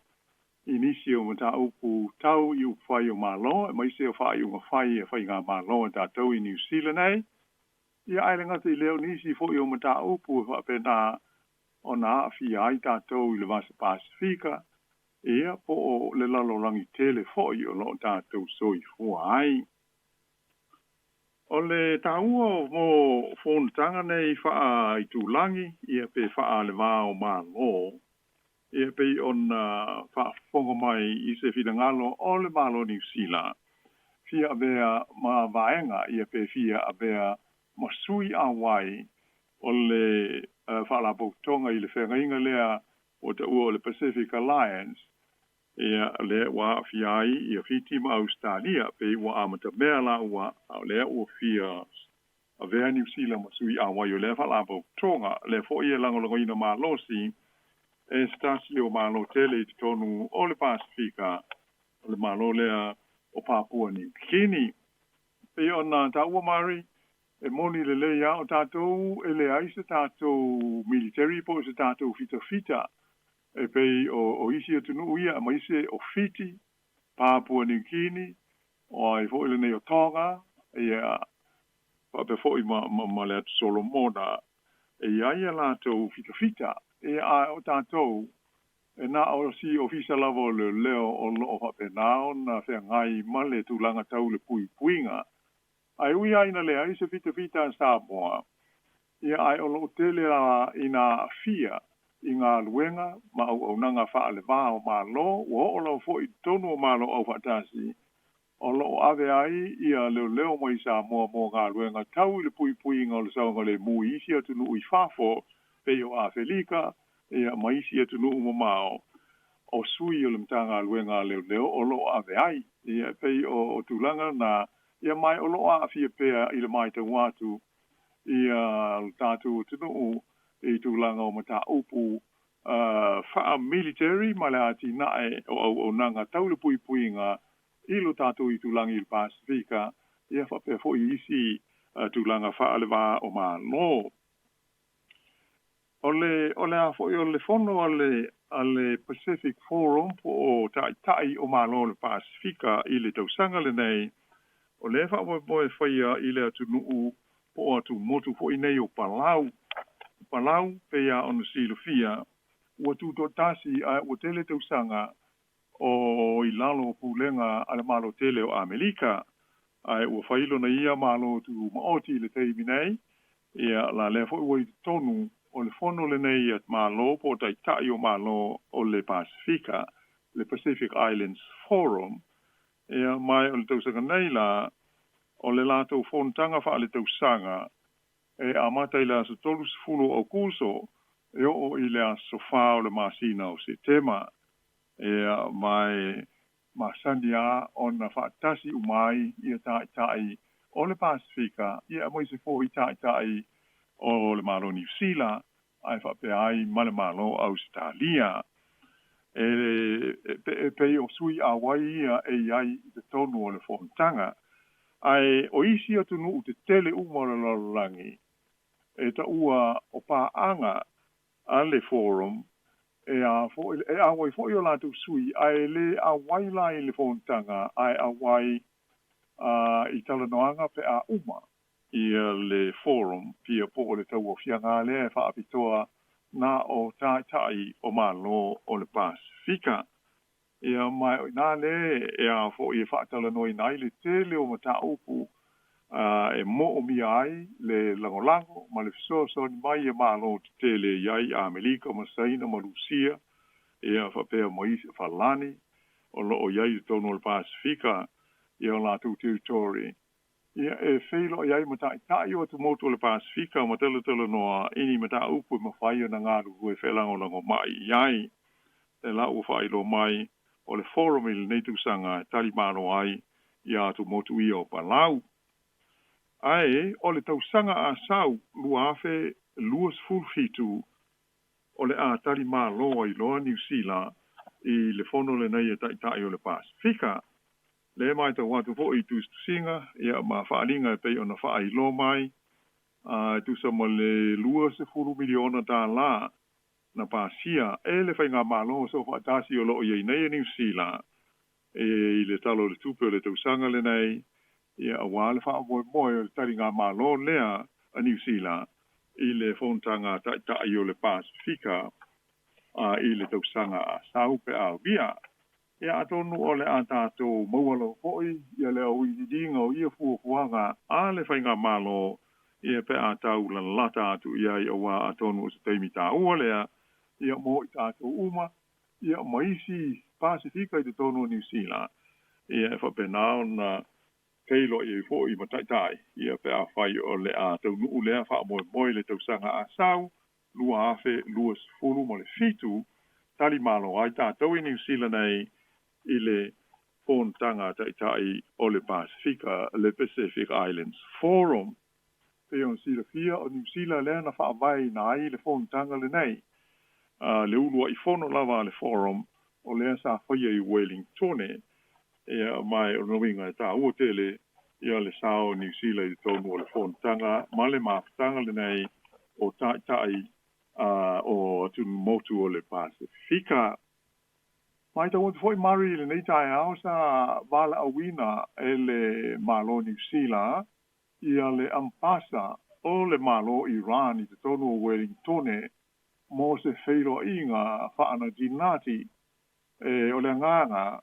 P: i nisi o mataupu tau i upufai o Malo, aemaise o faaiuga fai a faigamalo a tatou i Niu Sila nei, ia ae le gata i lea o nisi fo'i o mataupu e faapena ona aafia ai tatou i le Vasa Pasefika, ia po o le lalolagi tele fo'i o loo tatou soifua ai. O le taua mo fonotaga nei faaitulagi, ia pe faalevā o Malo, ia pei ona faafofoga mai i se finagalo o le Malo Niu Sila, fia avea ma vaega, ia pe fia avea ma sui auai o le faalapotopotoga i le feagaiga lea ua taua o le Pacific Alliance, ia lea ua aafia ai ia Fiti ma Ausetalia, pei ua amatamea laua, a o lea ua fia avea Niu Sila ma sui auai o lea faalapotopotoga. Lea fo'i e lagolagoina malosi e se tasi o Malo tele i totonu o le Pasefika, o le Malo lea o Papua Niu Kini. Pei ona taua Mari, e moni lelei lava o tatou e leai se tatou military po o se tatou fitafita e pei o isi atunuu ia, aemaise o Fiti, Papua Niu Kini, o ai fo'i lenei o Tonga, ia, faapea fo'i ma le Atu Solomona, e i ai a latou fitafita. Ia, a o tatou, e na o si ofisa lava o leoleo o loo faapena ona feagai ma le tulaga tau le puipuiga. Ae ui lava ina leai se fitafita a Samoa, ia ae o loo tele lava ina aafia i galuega ma auaunaga faalevā o Malo, ua oo lava fo'i i totonu o Malo Aufaatasi, o loo ave ai ia leoleo mai Samoa mo galuega tau i le puipuiga o le saogalemu i isi atunuu i fafo, pei o Afelika, ia, ma isi atunuu mamao, o sui o le Matagaluega a Leoleo o loo ave ai. Ia, e pei o tulaga na, ia, ma o loo aafia pea i le matau atu ia le tatou atunuu i tulaga o mataupu faamilitary ma le atinae o auaunaga tau le puipuiga i lo tatou itulagi i le Pasefika, ia faapea fo'i isi tulaga faalevā o Malo. O le a fo'i o le fono a le Pacific Forum po o Ta'ita'i o Malo o le Pasefika i le tausaga lenei, o lea faamoemoe faia i le atunuu po o atumotu fo'i nei o Palau. Palau, pei a ona silafia, ua tuto'atasi ae ua tele tausaga o i lalo o pulega a le Malo tele o Amelika. Ae ua fai lona ia Malo Tumaoti i le taimi nei, ia la lea foi ua i totonu o le fono lenei a Malo po o Taitai o Malo o le Pasefika, le Pacific Islands Forum. Ia, ma o le tausaga nei la, o le latou fonotaga faaletausaga e amata i le aso 30 o Aokuso e oo i le aso 4 o le masina o Setema. Ia, ma e masani lava ona faatasi uma ai ia taitai o le Pasefika, ia aemaise foi taitai o le Malo Niu Sila, ae faapea ai ma le Malo Ausetalia. E pei o sui auai ia e i ai i totonu o le fonotaga. Ae o isi atunuu tetele uma o le lalolagi e taua o paaga a le Forum, e a foi e auai foi o latou sui, ae le auai la i le fonotaga, ae auai i talanoaga pe a uma ia le Forum, pia po o le tauaofiaga lea e faapitoa na o taitai o Malo o le Pasefika. Ia, ma o ina le e a foi e faatalanoaina ai le tele o mataupu e moomia ai le lagolago ma le fesoasoani mai e Malo tetele i ai Amerika ma Saina ma Rusia, ia faapea ma isi falani o loo i ai i totonu o le Pasefika ia o latou territory. Ia, e feiloai ai ma taitai o atumotu o le Pasefika ma talatalanoa i ni mataupu e mafai ona galulue felagolagomai i ai. E la ua faailoa mai o le Forum i lenei tausaga e talimalo ai ia atumotu ia o Palau. Ae o le tausaga asau 2027 o le a talimalo ai loa Niu Sila i le fono lenei e taitai o le Pasefika. Le matau atu foi i tusitusiga, ia, ma faaaliga e pei ona faailoa mai, e tusa ma le $20 miliona na pasia e le faigamalo soofaatasi o loo i ai nei e Niu Sila e i le Tala o le Tupe o le tausaga lenei, ia, auā le faamoemoe o le taligamalo lea a Niu Sila i le fonotaga taitai o le Pasefika i le tausaga a sau pe aulia. Ia, atonu o le a tatou maua lava foi ia le auiliiliga o ia fuafuaga a le faigamalo, ia, pe a tau lalata atu i ai, auā atonu o se taimi taua lea, ia, mo i tatou uma, ia, ma isi Pasefika i totonu o Niu Sila, ia, e faapena ona feiloai ai foi ma taitai, ia, pe afai o le a taunuu lea faamoemoe i le tausaga asau 2027, talimalo ai tatou i Niu Sila nei i le fonotaga taitai o le Pasefika, le Pacific Islands Forum. Pei ona silafia, o Niu Sila lea na faavaeina ai le fonotaga lenei, le uluai fono lava a le Forum o lea sa faia i Wellingtone. Ia, ma o lona uiga e taua tele ia le sao o Niu Sila i totonu o le fonotaga ma le mafutaga lenei o taitai o atumotu o le Pasefika. Matau atu foi, Mari, i lenei taeao sa valaauina e le Malo Niu Sila ia le ampasa o le Malo Iran i totonu o Wellingtone mo se feiloaiga faanatinati. E o le agaga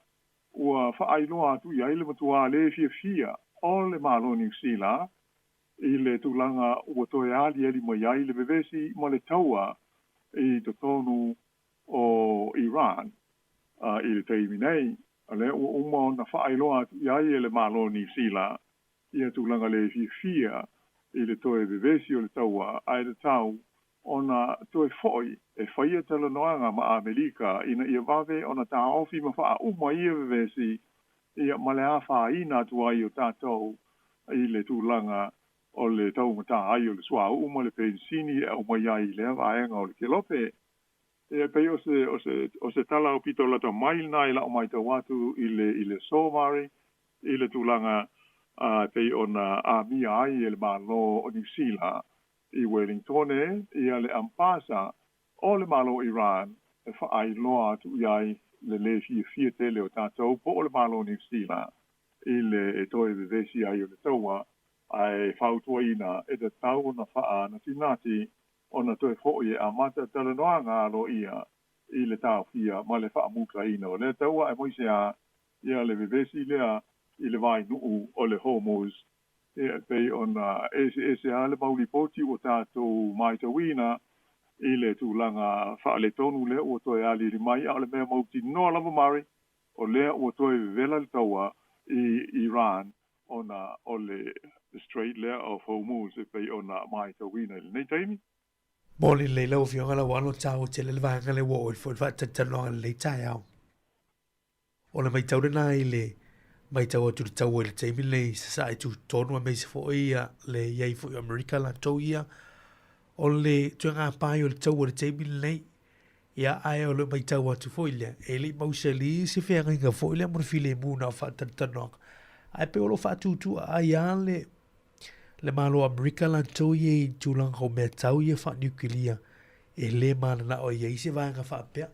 P: ua faailoa atu i ai le matuā lē fiafia o le Malo Niu Sila i le tulaga ua toe aliali mai ai le vevesi ma le taua i totonu o Iran i le taimi nei. O lea ua uma ona faailoa atu i ai e le Malo Niu Sila ia tulaga lē fiafia i le toe vevesi o le taua, ae tatau ona toe foi e faia talanoaga ma Amerika ina ia vave ona taofi ma faauma ia vevesi, ia, ma le afaina atu ai o tatou i le tulaga o le taugatā ai o le suauu ma le penisini e aumai ai i lea vaega o le kelope. Ia, pei o se tala aupito lata mai lena i lau matau atu i le aso, Mari, i le tulaga pei ona amia ai e le Malo o Niu Sila i Wellingtone ia le ampasa o le Malo Iran e faailoa atu i ai le lē fiafia tele o tatou po o le Malo Niu Sila i le toe vevesi ai o le taua, ae fautuaina e tatau ona faanatinati ona toe foi e amata talanoaga aloaia i le taofia ma le faamutaina o lea taua, aemaise a ia le vevesi lea. i le vainuu o le Hormuz. Ia, e pei ona eseese lava le mau lipoti ua tatou matauina i le tulaga faaletonu lea ua toe aliali mai, a o le mea mautinoa lava Murray, o lea ua toe vevela le taua i Iran ona o le Strait lea of Hormuz e pei ona matauina i lenei taimi.
Q: Moni lelei lau Afioga Lauano, taua tele le vaega lea ua oo i foi le faatalatalanoaga i lenei taeao. O le matau lena i le matau atu i le taua i le taimi lenei i Sasae tutotonu aemaise foi ia le i ai foi o Amerika latou ia. O le toe gapai o le taua i le taimi lenei, ia ae o le matau atu foi lea, e le i mausali se feagaiga foi lea mo le filemu na o faatalatalanoaga. Ae pei o lo o faatutuaai lava le le Malo o Amerika latou ia i tulaga o mea tau ia faaniukilia e le mananao e i ai se vaega faapea.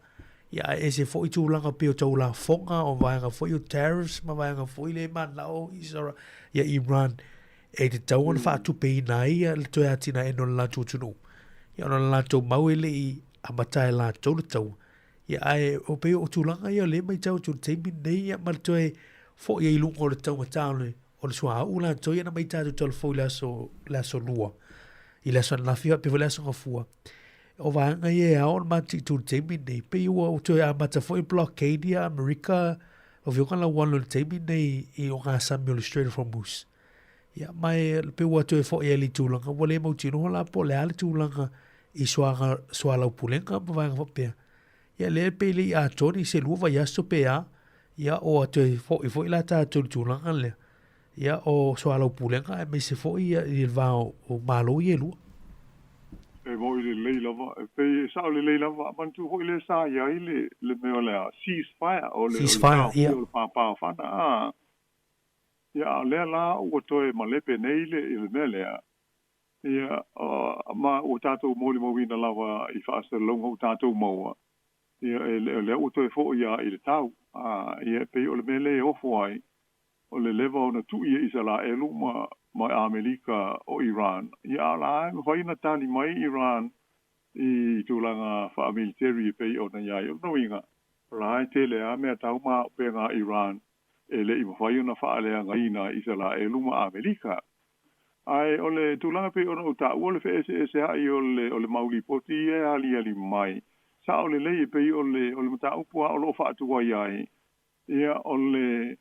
Q: Ia ae ese foi tulaga pei o tau lafoga, o vaega foi o tariffs ma vaega foi le mananao Isara, ia Iran e tatau ona faatupeina ai ia le toe atinaeina o le latou atunuu. Ia ona o le latou mau e le i amata e latou le taua. Ia ae o pei o tulaga ia o lea e matau atu i le taimi lenei ia ma le toe foi ai i luga o le taugata o le o le suauu latou ia na mai tatou talafou i le aso, le aso lua, i le aso ananafi faapea foi le aso gafua. O vaega ia e ao ona mataitu i le taimi lenei, pei ua toe amata foi blockade ia Amerika, lau Afioga Lauano i le taimi lenei i ogasami o le Strait of Hormuz. Ia, ma e pei ua toe foi ai i le tulaga, ua le mautinoa la po o le a le tulaga i soaga, soalaupulega ma vaega faapea. Ia lea pei le i atoa ni se lua vaiaso pe a, ia ua toe foi foi la tatou i le tulaga lea, ia o soalaupulega aemaise foi ia i le va o Malo ia e lua.
P: E moni lelei lava, e pei e sao lelei lava, manatua foi lea sa i ai le le mea o le a, cease fire, o le o le taofia o le pāpāfana, a, ia a o lea la ua toe malepe nei le le mea lea, Ia, ma ua tatou molimauina lava i faasalalauga ua tatou maua, ia, e, o lea ua toe foi lava i le tau. A, ia, e pei o le mea lea e ofo ai, o le leva ona tui e Isalaelu ma, ma Amerika o Iran. Ia, a o la e mafai ona tali mai Iran i tulaga faamiliteri e pei ona i ai. O lona uiga, o la e tele lava mea tau ma auupega a Iran e le i mafai ona faaleagaina e Isalaelu ma Amerika. Ae o le tulaga pei ona ou taua le feeseesea'i o le o le mau lipoti ia e aliali mai, sao lelei e pei o le o le mataupu a o lo o faatuai ai, ia o le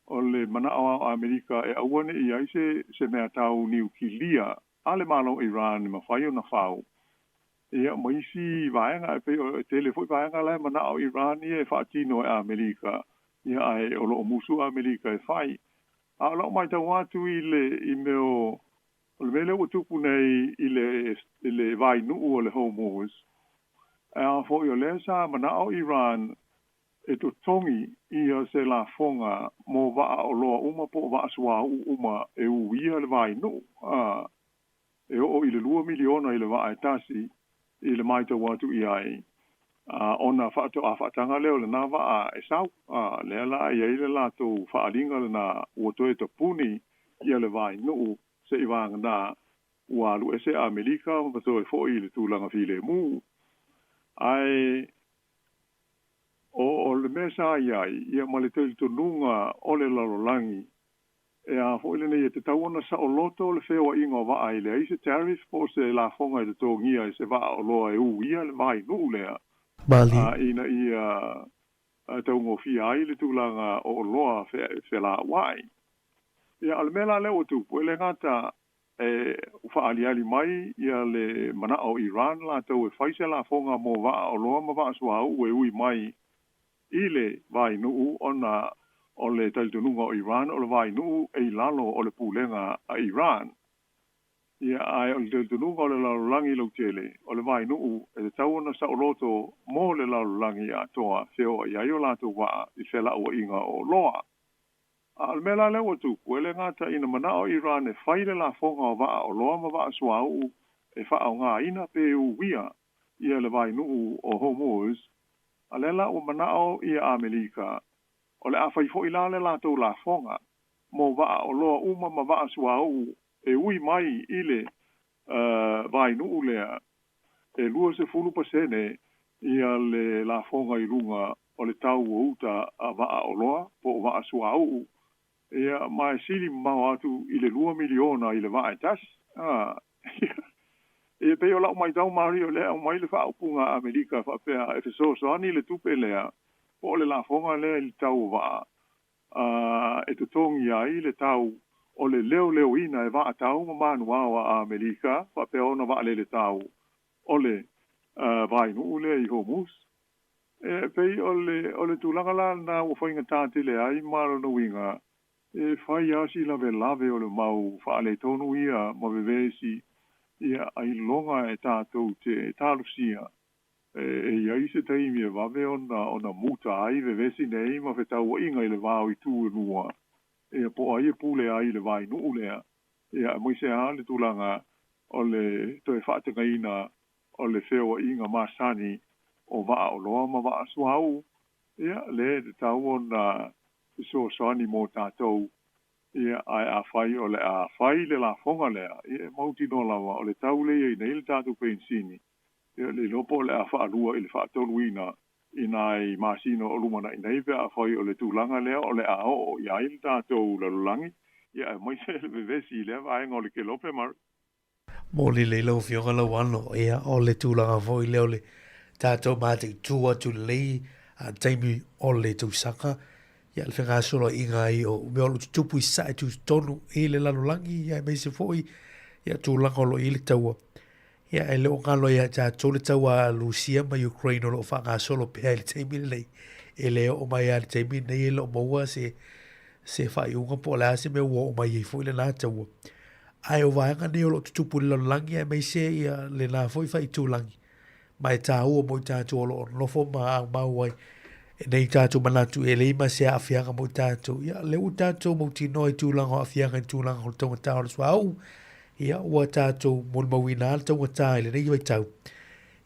P: o le mana'o a o Amerika e aua ne i ai se se mea tau niukilia a le Malo o Iran e mafai ona fau, ia ma isi vaega e pei o e tele foi vaega la e mana'o Iran ia e faatino e Amerika, ia ae o lo o musu Amerika e fai. A o lau matau atu i le i mea o o le mea lea ua tupu nei i le i le vainuu o le Hormuz, a foi o lea sa mana'o Iran e totogi ia se lafoga mo vaa oloa uma po o vaa suauu uma e uia le vainuu, a e oo i le lua miliona i le vaa e tasi i le matau atu i ai, a ona faatoa faataga lea o lena vaa e sau, a lea la e i ai le latou faaaliga lena ua toe tapuni ia le vainuu se'i vagana ua alu ese Amerika ma toe fo'i i le tulaga filemu. Ae o o le mea sa i ai ia ma le talitonuga o le lalolagi E a foi lenei e tatau ona saoloto le feoaiga o vaa e leai se tariff po o se lafoga e totogia e se vaa oloa e uia le vainuu lea
Q: Mali.
P: ina ia taugofia ai le tulaga o oloa felauai. Ia, o le mea la lea ua tupu, e le gata e faaaliali mai ia le manao o Iran latou e fai se lafoga mo vaa oloa ma vaa suauu e ui mai i le vainuu ona o le talitonuga o Iran o le vainuu e i lalo o le pulega a Iran. Ia, ae o le talitonuga o le lalolagi lautele, o le vainuu e tatau ona saoloto mo le lalolagi atoa feoai ai o latou vaa i felauaiga o oloa. A o le mea la lea ua tupu, e le gata ina manao Iran e fai le lafoga o vaa oloa ma vaa suauu e faaaogaina pe uia ia le vainuu o Hormuz, A lea la ua manao ia Amerika, o le a fai foi la le latou lafoga mo vaa oloa uma ma vaa suauu e ui mai i le vainuu lea, e 20% ia le lafoga i luga o le tau o uta a vaa oloa po o vaa suauu. Ia, ma e sili mamao atu i le $2 miliona i le vaa e tasi. A, ia, pei o lau matau Marie o lea e aumai le faaupuga a Amerika faapea e fesoasoani le tupe lea po o le lafoga lea i le tau o vaa a, e totogi ai le tau o le leoleoina e vaa tau ma manuao a Amerika faapea ona vaalele tau o le vainuu lea i Hormuz. E pei o le o le tulaga la lena ua faigata tele ai ma lona uiga e fai lava si lavelave o le mau faaletonu ia ma vevesi ia ailoga e tatou te talosia e i ai se taimi e vave ona ona muta ai vevesi nei ma fetauaiga i le va o itu e lua ia po o ai e pule ai i le vainuu lea ia aemaise lava le tulaga o le toe faategaina o le feoaiga masani o vaa oloa ma vaa suauu ia lea e tatau ona fesoasoani mo tatou ia ae afai o le a fai le lafoga lea ia e mautinoa lava o le tau lea e i ai nei le tatou penisini ia le iloa po o le a faalua i le faatoluina i nai masina o lumanai nei pe afai o le tulaga lea o le a oo i ai le tatou lalolagi ia aemaise le vevesi i lea vaega o le kelope Murray.
Q: Moni lelei lau Afioga Lauano, ia, o le tulaga foi lea o le tatou mataitu atu lelei a taimi o le tausaga, ia, le fegasoloaiga ai o mea o lo o tutupu i sae tutotonu i le lalolagi, ia, aemaise foi ia tulaga o lo o i ai le taua. Ia, e le o galo ia i tatou le taua a Rusia ma Ukraine o lo o faagasolo pea i le taimi lenei. E le oo mai lava i le taimi lenei e le o maua se, se faaiuga po o le a se mea ua oo mai ai foi lena taua. Ae o vaega nei o lo o tutupu i le lalolagi aemaise ia lena foi faaitulagi, ma e taua mo i tatou o lo o nofo ma aumau ai nei tatou manatu e leai ma se aafiaga mo i tatou. Ia, lea ua tatou mautinoa i tulaga o aafiaga i tulaga o le taugata o le suauu, ia, ua tatou molimauina lava le taugata i lenei vaitau.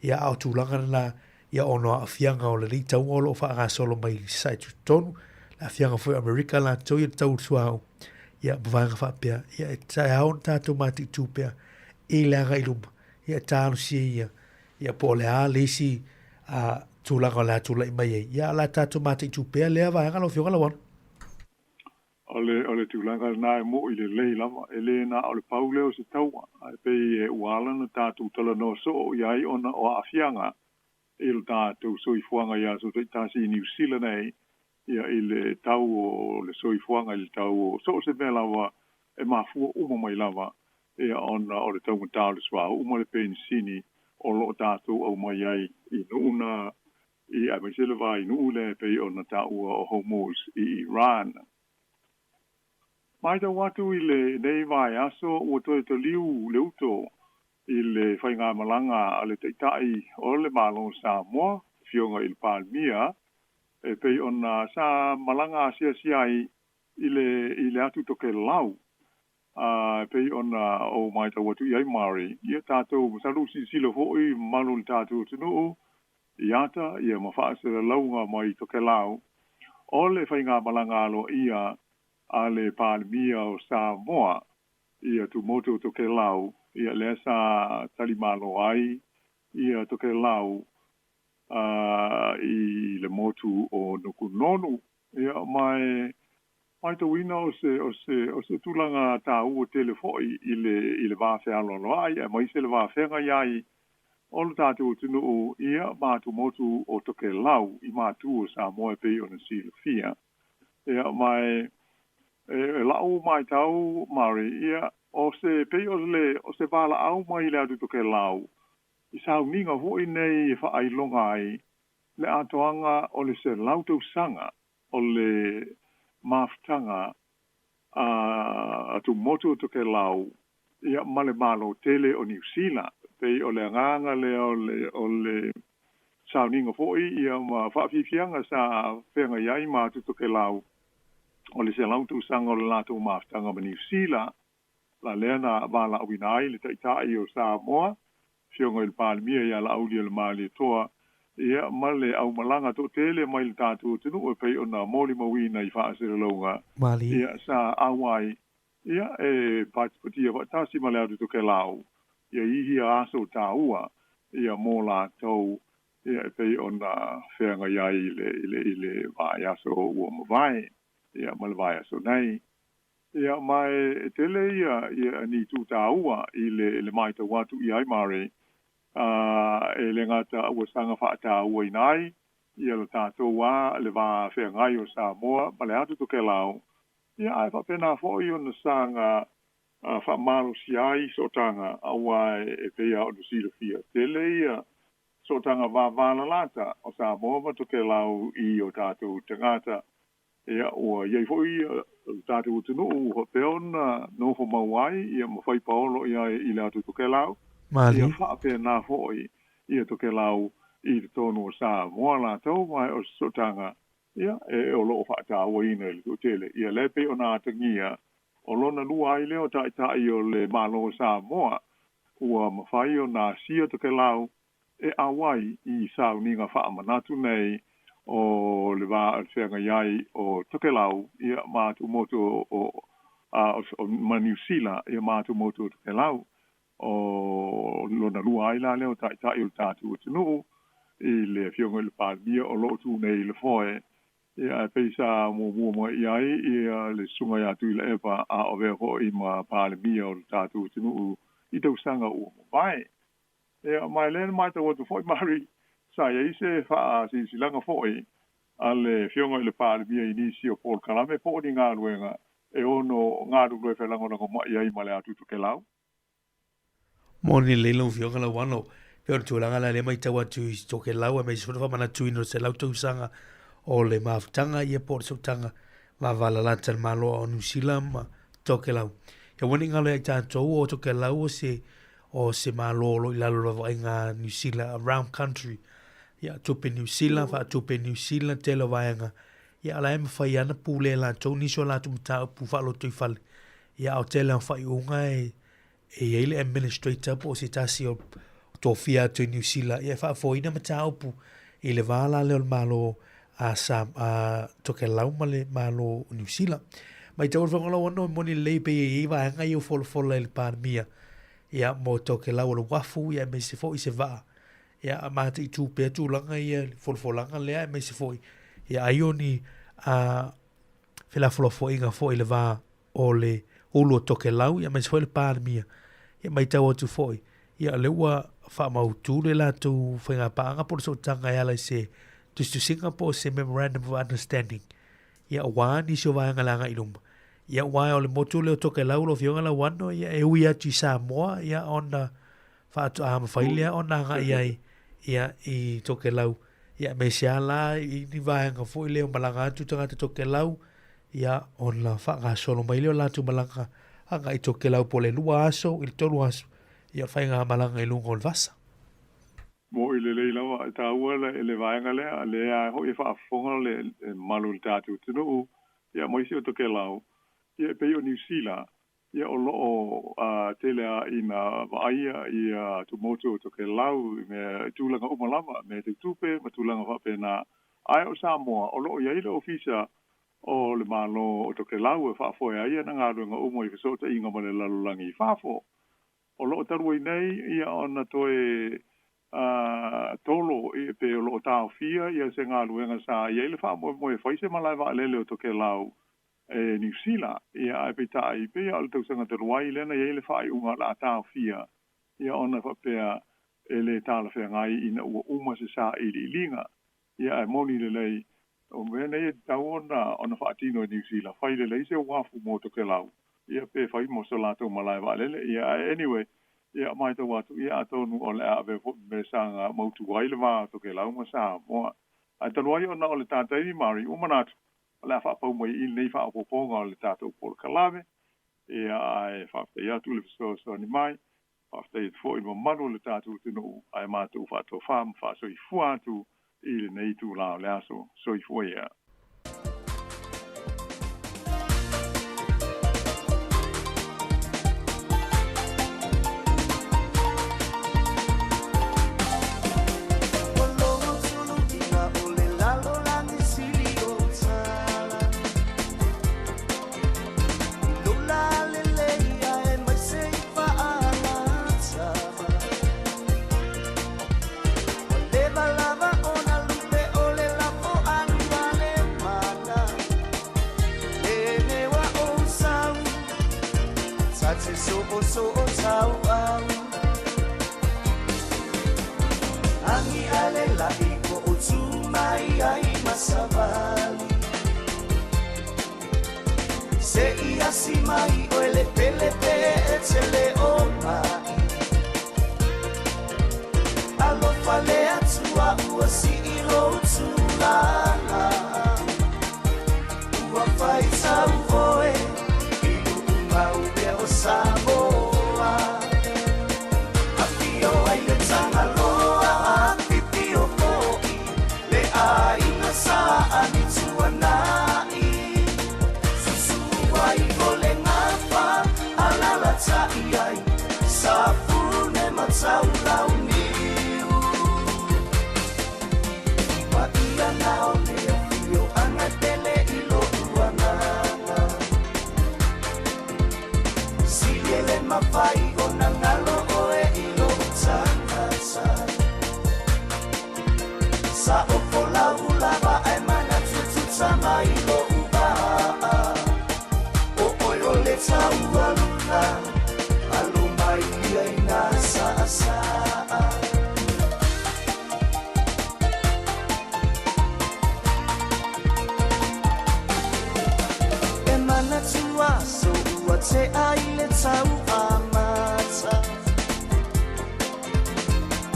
Q: Ia, a o tulaga lena, ia ona o aafiaga o lenei tauga o lo o faagasolo mai i sae tutotonu, le aafiaga foi o Amerika latou ia le tau o le suauu, ia ma vaega faapea, ia e ao ona tatou mataitu pea i le agai i luma, ia e talosia ia, ia po o le a le isi a, tulaga o le a tulai mai ai, ia o le a tatou mataitu pea lea vaega lau Afioga Lauano.
P: O le, o le tulaga lena e mo'i lelei lava, e le na o le pau lea o se taua, ae pei e ua ala ona tatou talanoa soo i ai ona o aafiaga i lo tatou soifuaga i aso taitasi i Niu Sila nei, ia i le tau o le soifuaga i le tau o so o se mea lava e mafua uma mai lava ia ona o le taugata o le suauu ma le penisini o lo o tatou aumai ai i nuu na i aemaise le va i nuu lea e pei ona taua o Hormuz i Iran. Matau atu i lenei vaiaso ua toe taliu le uto i le faigamalaga a le Taitai o le Malo o Samoa, Afioga i le Palemia, e pei ona sa malaga asiasi ai i le i le atu Tokelau, a e pei ona ou matau atu i ai Murray, ia tatou masalo ua silasila foi mamalu o le tatou atunuu i ata ia ma faasalalauga mai Tokelau o le faigamalaga aloaia a le Palemia o Samoa ia Tumotu o Tokelau, ia lea sa talimalo ai ia Tokelau i le motu o Nukunonu. Ia, ma e matauina o se, o se, o se tulaga taua tele foi i le, i le va fealoaloai, aemaise le va feagai ai o le tatou atunuu ia ma Tumotu o Tokelau i matu o Samoa e pei ona silafia. Ia, ma e, e la'u matau, Murray, ia, o se, pei o le, o se valaau mai le atu Tokelau, i sauniga foi nei e faailoga ai le atoaga o le 100 tausaga o le mafutaga a Tumotu o Tokelau, ia, ma le Malo tele o Niu Sila. Pei o le agaga lea o le, o le sauniga foi ia ma faafiafiaga sa feagai ai ma atu Tokelau o le 100 tausaga o le latou mafutaga ma Niu Sila, la lea na valaauina ai le Taitai o Samoa, Afioga i le Palemia ia Laaulialemalietoa, ia ma le aumalaga toatele mai le tatou atunuu e pei ona molimauina i faasalalauga ia sa auai ia e patipatia faatasi ma le atu Tokelau ia i ia aso taua ia mo latou ia e pei ona feagai ai i le, i le, i le vaiaso ua mavae ia ma le vaiaso nei. Ia ma e tele ia ia ni itu tāua i le matau atu i ai Mare, e le gata ua saga faataua ai ia le tatou a le va feagai o Samoa ma le atu Tokelau, ia ae faapena foʻi ona saga faamalosia ai sootaga, auā e pei a ona silafia tele ia sootaga vavalalata o Samoa ma Tokelau i o tatou tagata. Ia ua iai foʻi le tatou atunuu ua faapea ona nofo mau ai ia ma fai paolo i ai i le atu Tokelau. Ia faapena foʻi ia Tokelau i totonu o Samoa latou, ma o se sootaga ia e o loo faatauaina i le toatele. Ia lea pei ona atagia o lona lua ai lea o taʻitaʻi o le Malo o Samoa ua mafai ona asia Tokelau e auai i sauniga faamanatu nei o le va feagai ai o Tokelau ia ma atumotu o ma Niu Sila ia ma atumotu o Tokelau. O lona lua ai la lea o taʻitaʻi o le tatou atunuu i le afioga i le Palemia o loo tu nei i le foe. Ia ae pei sa muamua mai i ai ia le susuga ia Tuilaepa a o avea foʻi ma Palemia o le tatou atunuu i tausaga ua mavae. Ia ma e lea na matau atu foʻi Mari sa iai se faasilasilaga foʻi a le afioga i le Palemia i nisi o polokalame po o ni galuega e ono galulue felagolagomai ai ma le atu Tokelau.
Q: Moni lelei lau Afioga Lauano, pei o le tulaga lea lea matau atu i Tokelau aemaise foi le faamanatuina o le 100 tausaga o le mafutaga ia po o le sootaga vavalalata le Malo o Niu Sila ma Tokelau. Ia ua ne i galo ia i tatou o Tokelau o se o se Malo o lo o i lalo o le vaavaaiga a Niu Sila, a round country. Ia tupe Niu Sila, faatupe Niu Sila, tele o vaega. Ia a la e mafai lava ona pule e latou nisi o latou mataupu faalotoifale. Ia a o tele o faaiuga e e i ai le administrator po o se tasi o tofia atu i Niu Sila ia e faafoeina mataupu i le va la lea o le Malo a Sa a Tokelau ma le Malo o Niu Sila. Matau le Fofoga e moni lelei pei e i ai vaega ia ua folafola e le Palemia ia mo Tokelau o le uafu ia aemaise foi se vaa ia a mataitu pea tulaga ia i le folafolaga lea aemaise foi ia ai o ni a felafolafoaiga foi i le va o le ulu o Tokelau aemaise foi le Palemia. Ia matau atu foi, ia o lea ua faamautu le latou faigapaaga po o le sootaga e ala i se tusitusiga po o se Memorandum of Understanding. Ia aua nisi o vaega le agai i luma. Ia aua o le motu lea o Tokelau lau Afioga Lauano, ia e ui atu i Samoa, ia ona faatoa mafai lea ona agai ai ia i Tokelau. Ia aemaise lava la i ni vaega foi lea o malaga atu tagata Tokelau, ia ona faagasolo mai lea o latou malaga agai i Tokelau po o le 2 aso i le 3 aso, ia o le faigamalaga i luga o le vasa.
P: Moʻi lelei lava e taua le vaega lea, lea hoʻi e faafofoga le mamalu o le tatou atunuu, ia aemaise o Tokelau, ia e pei o Niu Sila, ia o loo tele lava ina vaaia ia tumotu o Tokelau i mea i tulaga uma lava, mea tau tupe ma tulaga faapena. Ae o Samoa o loo i ai le ofisa o le Malo o Tokelau e faafoe ai ana galuega uma i fesootaiga ma le lalolagi i fafo. O loo talu ai nei ia ona toe tolo pe o loo taofia ia se galuega sa i ai le faamoemoe e fai se malae vaalele o Tokelau e Niu Sila. Ia ae peitai pei o le tausaga talu ai lea na i ai le faaiuga o le a taofia ia ona faapea e le talafeagai ina ua uma se sailiiliga. Ia ae moni lelei o mea nei e tatau ona faatino e Niu Sila, fai lelei se uafu mo Tokelau ia pe fai mo so latou malae vaalele. Ia ae anyway, ia matau atu ia atonu o le a avea foi ma mea saga mautu ai le va o Tokelau ma Samoa. Ae talu ai ona o le tatai Mari ua manatu o le a faapau mai i lenei faaopoopoga o le tatou polokalame. Ia ae faafetai atu le fesoasoani mai, faafetai atu foi i le mamalu o le tatou atunuu, ae matou faatofa ma faasoifua atu i lenei itula o le aso. Soifua ia.
G: le so'oso'o tauau Agi ale la'i ko utu mai ai masavali Se i asi mai o ele pele pe e tele o mai Alofa le atua ua si i lo tulaga Ua faitau oe i luu mau mea o Samoa Afio ai le Tagaloa, afifio fo'i le aiga sa Amituanai Susu ai o le gafa alalatai ai Safune ma Taulauniu Paia na o le afioaga tele i lo'u agaga Sili e le mafai ona galo oe i lo'u tagata Sa ofolau lava ae manatu tuta mai lo'u va'a O oe o le taualuna alo mai ia ina saasaa E manatu aso ua tea i le tau amata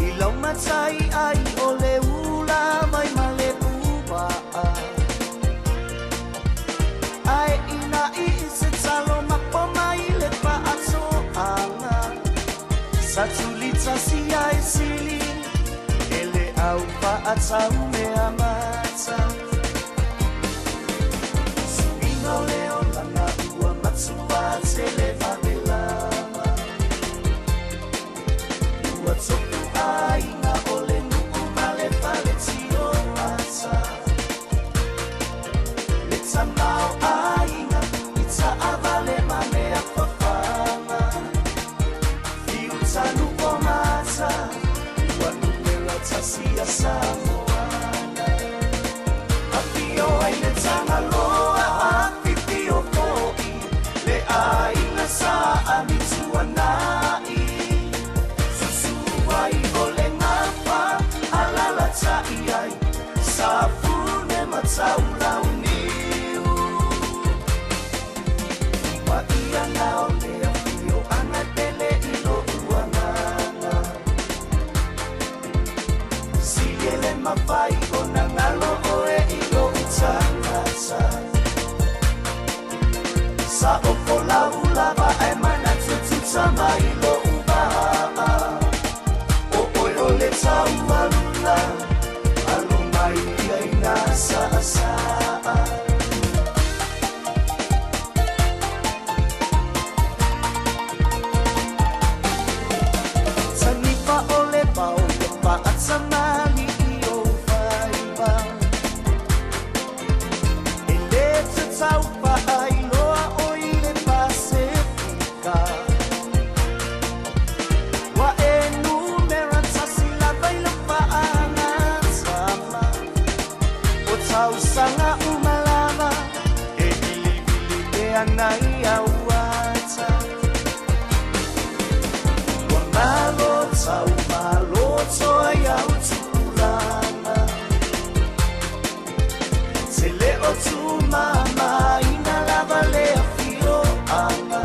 G: I lau matai ai o le ula mai ma le ua'a Ae ina i se talo mapo mai le faatoaga Sa tulitasi ai sili e le au faatau mea mata Suiga o le olaga ua matua tele vavelama Ua topu aiga o le nuu ma le fale tioata Le tamao aiga i taavale ma mea fafaga Fiutanu o mata ua numera tasi ia Samoana Afio ai le Tagaloa, afifio fo'i le aiga sa Amituanai Susu ai o le gafa alalatai ai Safune ma Taulauniu Paia na o le afioaga tele i lo'u agaga Sili e le mafai ona galo oe i lo'u tagata Sa ofolau lava ae manatu tuta mai lo'u va'a O oe o le taualuna alo mai ia ina saasaa Tanifa o le pao ia faatamali i ou faiva E le tatau faailoa o i le Pasefika Ua e numera tasi lava i lau faagatama O tausaga uma lava e vilivili pea nai au ata Ua malo tau malo toa iau tupulaga Se le o tumamaina lava le afioaga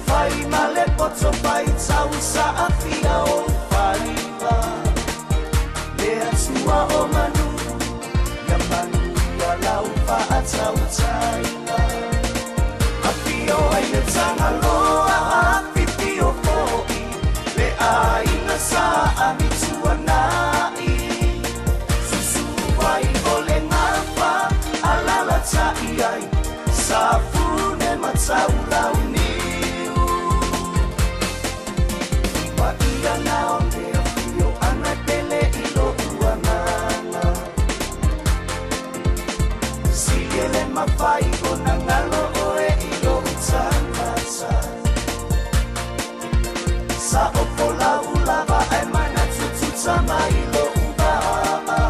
G: Fai ma le poto faitau saafia o faiva Le atua o manu ia manuia lau faatautaiga Afio ai le Tagaloa, afifio fo'i le aiga sa Amituanai Susu ai o le gafa alalatai ai Safune ma Taulauniu Paia na o le afioaga tele i lo'u agaga Sili e le mafai ona galo oe i lo'u tagata Sa ofolau lava ae manatu tuta mai lo'u va'a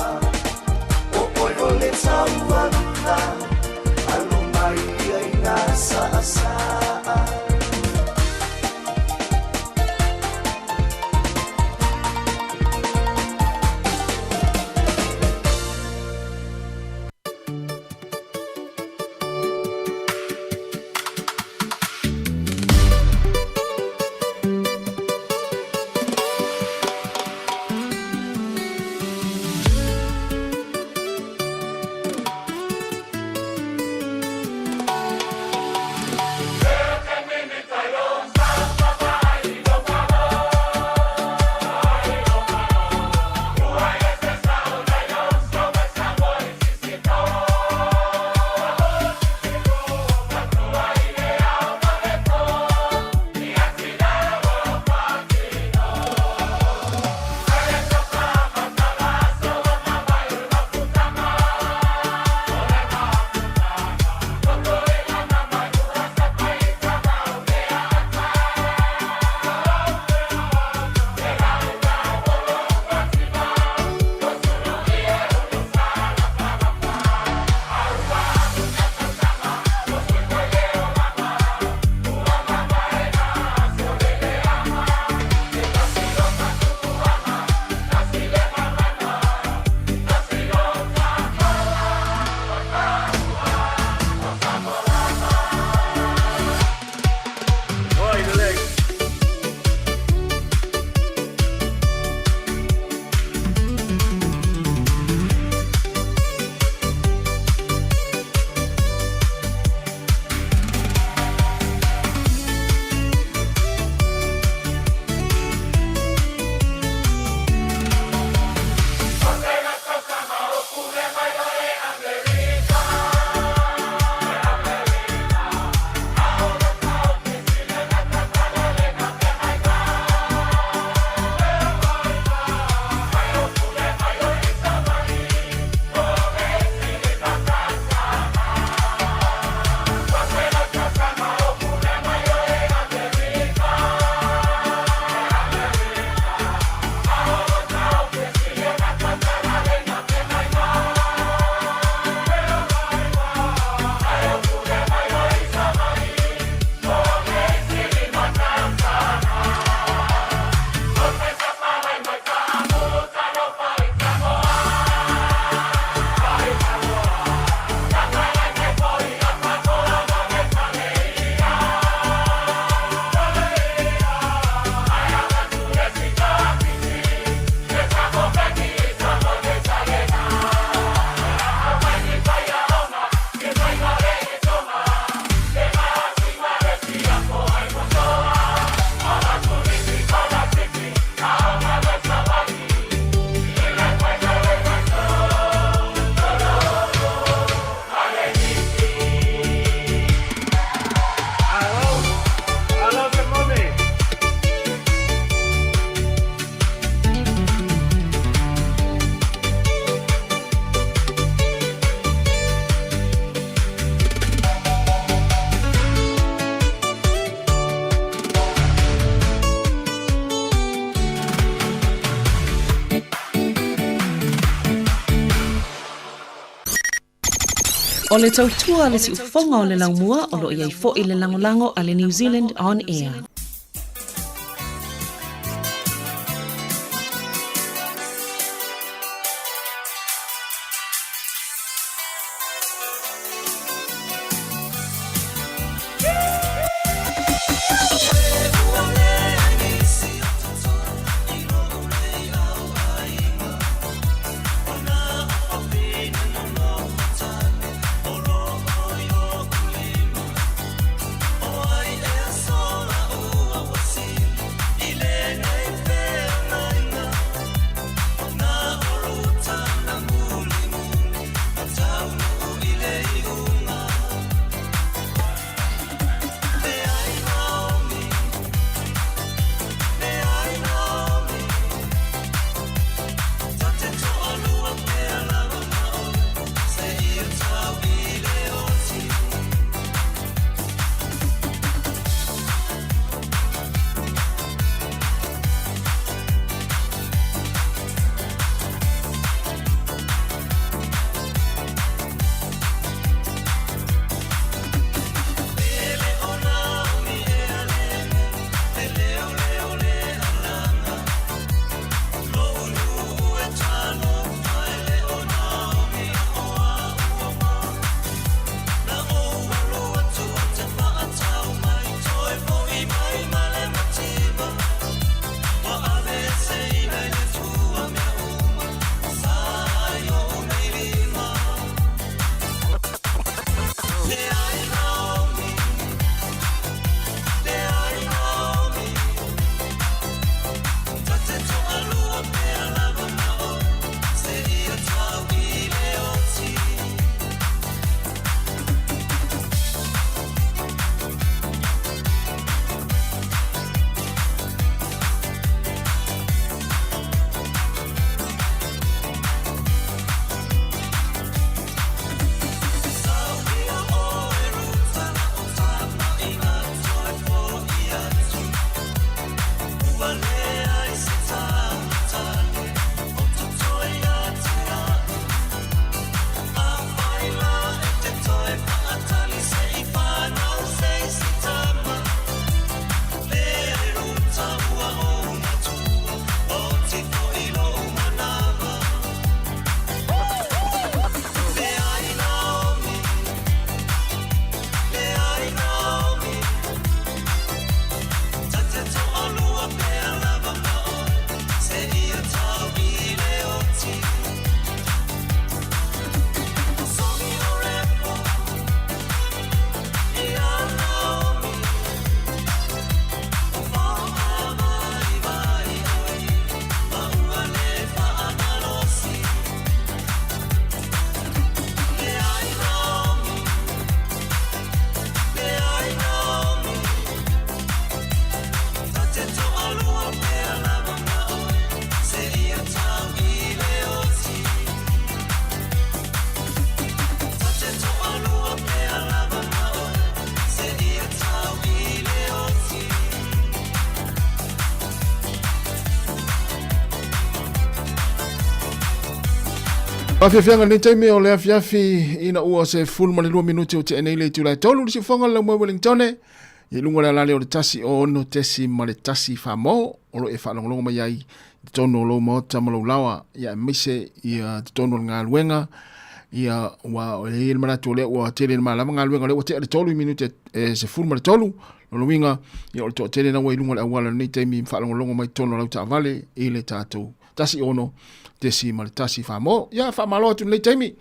G: O oe o le taualuna alo mai ia ina saasaa.
I: O le tautua a le siufofoga o le laumua o lo o i ai foi le lagolago a le New Zealand On Air.
U: Afiafiaga lenei taimi o le afiafi ina ua se 12 minuti o tea nei le itula e tolu le siufoga le laumua Wellingtone i luga o le alale o le 106.1 Samoa o lo e faalogologo mai ai i totonu o lou maota ma lou laoa ia aemaise ia totonu o le galuega ia ua e i ai le manatu o lea ua tele le malama galuega o lea ua tea le 3 minute e 13 lona uiga ia o le toatele na ua i luga o le auala i lenei taimi faalogologo mai totonu o lau taavale i le tatou 106.1 Samoa. Ia faamalo atu lenei taimi.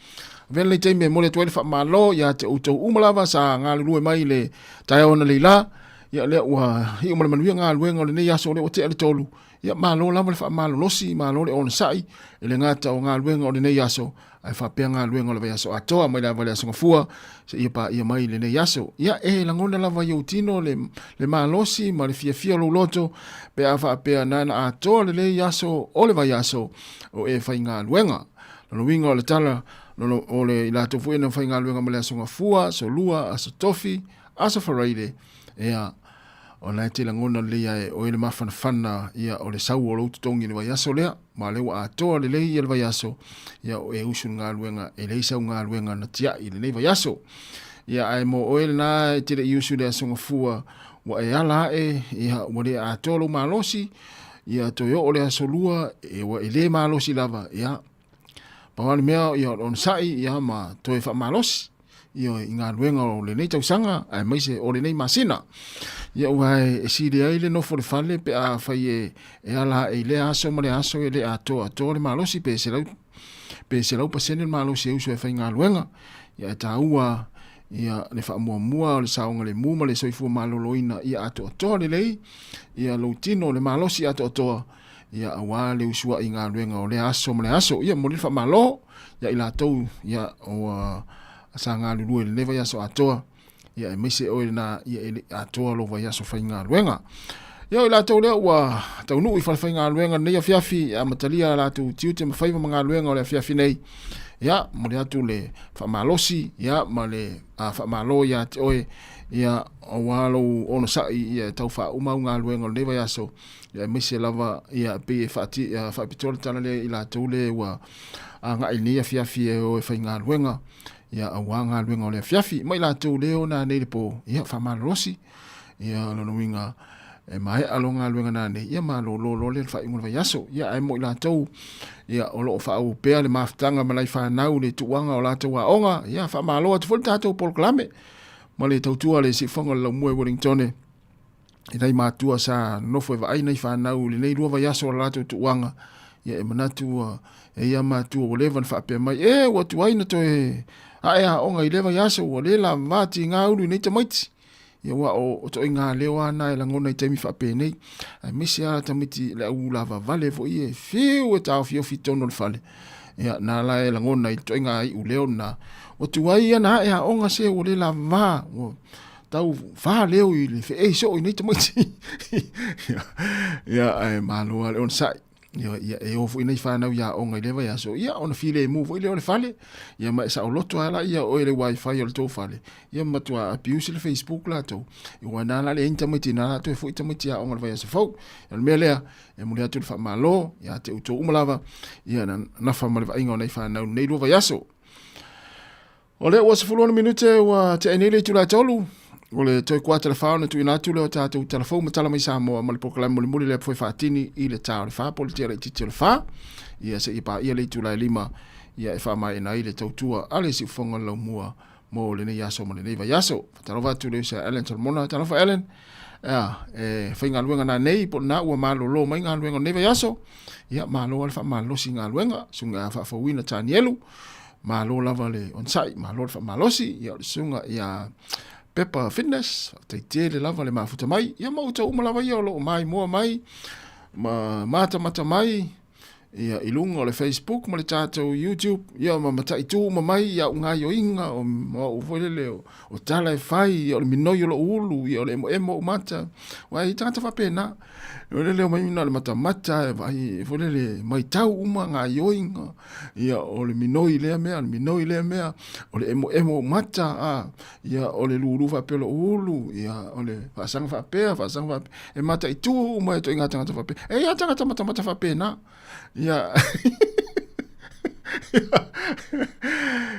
U: Avea lenei taimi e momoli atu ai le faamalo ia te outou uma lava sa galulue mai le taeao analeila. Ia lea ua iu ma le manuia galuega o lenei aso o lea ua tea le tolu. Ia malo lava le faamalolosi, malo le onosai e le gata o galuega o lenei aso, ae faapea galuega o le vaiaso atoa mai lava le Aso Gafua seia paia mai lenei aso. Ia e lagona lava i ou tino le, le malosi ma le fiafia o lou loto pe a faapea na na atoa lelei aso o le vaiaso o e faigaluega. Lona uiga o le tala lolo, o le i latou foi na faigaluega ma le Aso Gafua, Aso Lua, Aso Tofi, Aso Faraile, ea. O lena e te lagona lelei lava e oe le mafanafana ia o le sau o lou totogi i le vaiaso lea, ma o lea ua atoa lelei ia le vaiaso, ia o e usu i le galuega, e leai sau galuega na tiai i lenei vaiaso. Ia ae mo oe lena e te le i usu i le Aso Gafua, ua e ala ae, ia ua le atoa lou malosi, ia toe oo le aso lua, e ua e le malosi lava, ia pau lava le mea ia o le onosai ia ma toe faamalosi ia i galuega o lenei tausaga aemaise o lenei masina. Ia ua e sili ai le nofo i le fale pe a fai e, e ala ae i lea aso ma lea aso e le atoa atoa le malosi pe 100 pe 100% le malosi e usu e faigaluega. Ia e taua ia le faamuamua o le saogalemu ma le soifua maloloina ia atoatoa lelei ia lou tino le malosi atoatoa ia aua le usuai i galuega o lea aso ma lea aso. Ia momoli le faamalo ia i latou ia ua sa galulue i lenei vaiaso atoa ia aemaise oe lena ia e le atoa lou vaiaso faigaluega. Ia o i latou lea ua taunuu i fale faigaluega lenei afiafi e amatalia a latou tiute ma faiva ma galuega o le afiafi nei. Ia, momoli atu le faamalosi ia ma le faamalo ia te oe ia aua lou onosai ia e tau faauma au galuega o lenei vaiaso ia aemaise lava ia pei e faati, faapitoa le tala lea i latou le ua agai i lenei afiafi e o e faigaluega ia aua galuega o le afiafi ma i latou le o nanei i le po ia faamalolosi ia lona uiga e maea lo galuega nanei ia malolo loa lea i le faaiuga o le vaiaso ia ae mo i latou ia o lo o faaauau pea le mafutaga ma nai fanau i le tuuaga o latou aoga ia faamalo atu foi le tatou polokalame ma le tautua a le Siufofoga o le Laumua i Wellingtone i nai matua sa nofo e vaai nai fanau i lenei lua vaiaso o le latou tuuaga ia e manatu ua e ia matua ua leva ona faapea mai e ua tuai na toe ae aoga i lea vaiaso ua le lavava tiga ulu i nei tamaiti ia ua o toaiga leo lava na e lagona i taimi faapenei aemaise lava tamaiti le au lavavale foi e fiu e taofiofi i totonu o le fale ia na la e lagona i toaiga iu leo na ua tuai ia na ae aoga se ua le lavava ua tau fa leo i le feei soo i nei tamaiti ia ae malo lava le onosai ia, ia e o foi nei whanau i aoga i le vaiaso ia ona filemu foi lea o le fale ia ma e saoloto lava laia o oe le wifi o le tou fale ia ma matua abuse le Facebook latou ia na la leai ni tamaiti na la toe foi tamaiti i aoga i le vaiaso fou. O le mea lea e momoli atu le faamalo ia te outou uma lava ia na nafa ma le vaaiga o nai fanau nei lua vaiaso. O lea ua 16 minute ua tea nei le itula e tolu, o le toe kuata le fa ona tuuina atu lea o tatou tala fou ma tala mai Samoa ma le polokalame mulimuli lea foi faatini i le ta o le fa po o le tea laitiiti o le fa. Ia seia paia le itula e lima ia e faamaeaina ai le tautua a le Siufofoga o le Laumua mo lenei aso ma lenei vaiaso. Faatalofa atu i le uso ia Allen Solomona. Talofa Allen. Ia, e faigaluega nanei po o lena ua malolo mai galuega o lenei vaiaso. Ia, malo lava le faamalosi i galuega. Susuga ia Faafouina Tanielu. Malo lava le onosai, malo le faamalosi, ia o le susuga ia Pepper Fitness, faafetai tele lava le mafuta mai, ia ma outou uma lava ia o lo o maimoa mai, ma matamata mai, ia i luga o le Facebook ma le tatou YouTube, ia ma mataitu uma mai i au gaioiga, o ma au foi lele o, o tala e fai, ia o le minoi o lou ulu, ia o le emoemo o ou mata, aua e i ai tagata faapena. O le leo mai na o le matamata e vaai foi lele matau uma gaioiga ia o le minoi lea mea o le minoi lea mea o le emoemo o mata a ia o le lulu faapea o lou ulu ia o le faasaga faapea faasaga faapea e mataitu uma e ituaiga tagata faapea e i ai tagata matamata faapena ia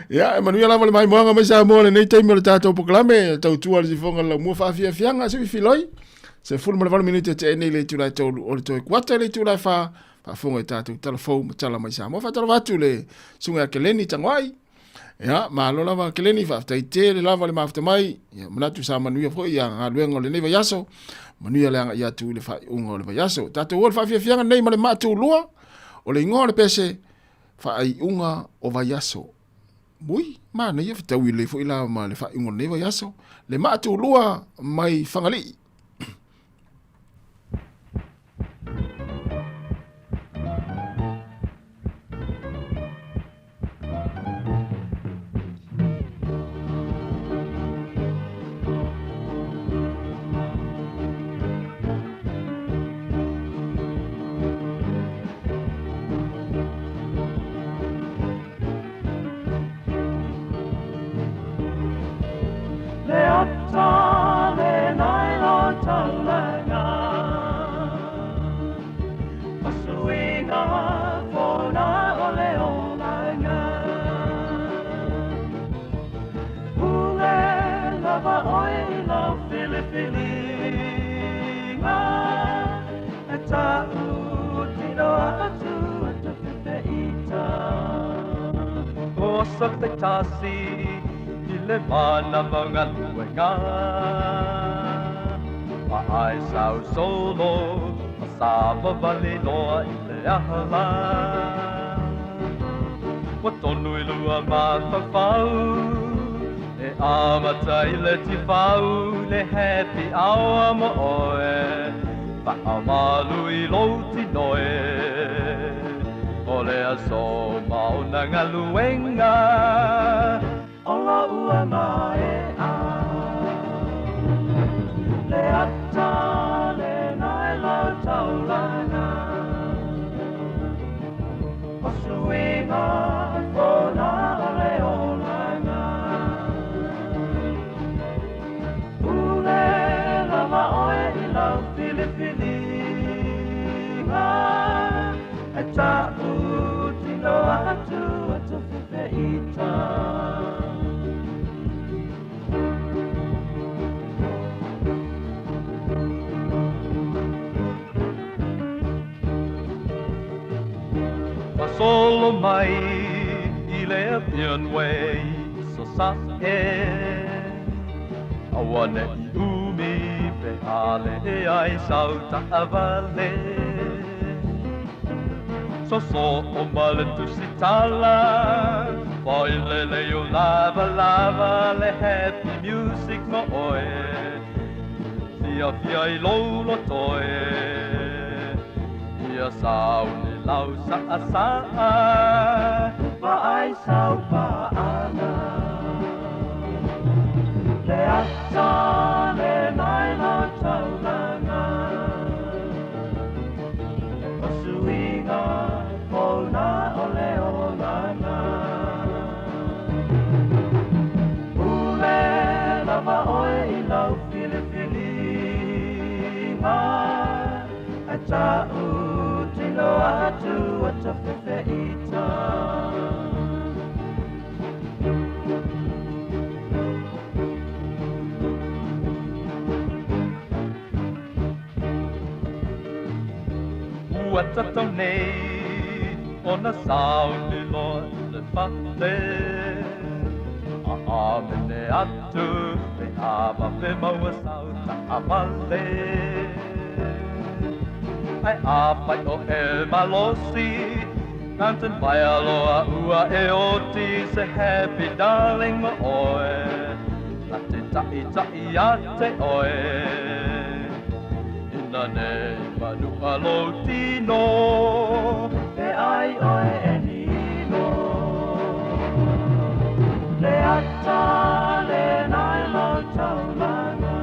U: Ia, e manuia lava le maimoaga mai Samoa lenei taimi o le tatou polokalame, tautua le sifoga le laumua faafiafiaga, se filoi. 18 minute tea nei le itula e tolu o le toe kuata i le itula e fa, faafofoga i tatou tala fou ma tala mai Samoa. Faatalofa atu le susuga ia Keleni Tagoai. Ia, malo lava Keleni, faafetai tele lava le mafuta mai. Ia, manatu sa manuia foi ia galuega o lenei vaiaso. Manuia le agai atu i le faaiuga o le vaiaso. Tatou o le faafiafiaga nei ma le maatulua o le igoa o le pese faaiuga o vaiaso. Ui, manaia fetaui lelei foi la ma le faaiuga o lenei vaiaso. Le maatulua mai Fagalii.
T: Le ata le nai lo tala.
H: aso taitasi i le manava galuega. Vaai sau solo ma savavali loa i le ahala. Ua tonu i lua mafaufau e amata i le tifau le happy hour mo oe. Faamalu i lou tino e o le aso maona galuega o lou e mae'a. Le ata lena e lau taulaga o suiga fona o le olaga. Pule lava oe i lau filifiliga e ta'u tino atu e tafefeita. Solo mai i le Appian Way so sa e aua ne'i umi pe a le ai sau ta'avale. Soso o ma le tusitala fa'ilele o lava lava le happy music mo oe fiafia i lou loto e ia sauni lau sa'asa'a va'ai sau pa'aga. Le ata lena i lau taulaga o suiga fona o le olaga. Pule lava oe i lau filifiliga e ta'u tino atu e tafefeita. Ua tatau nei ona sauni loa i le fale a'amene atu pe a vave maua sau ta'avale. Ae afai o e malosi mountain vaea loa ua e oti se happy darling mo oe na te ta'ita'i ia te oe. Ina nei manu'a lou tino e ai oe e nino. Le ata lena i lau taulaga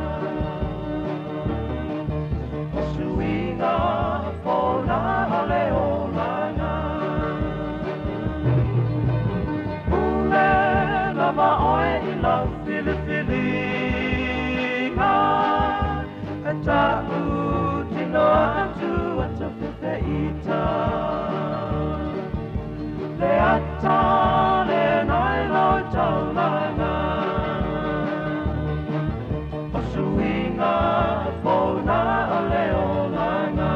H: o suiga fona o le olaga. Pule lava oe i lau filifiliga e ta'u tino atu e tafefeita. Le ata lena i lau taulaga o suiga fona o le olaga.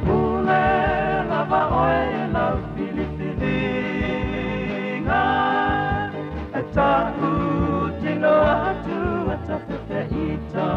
H: Pule lava oe i lau filifiliga e ta'u tino atu e tafefeita.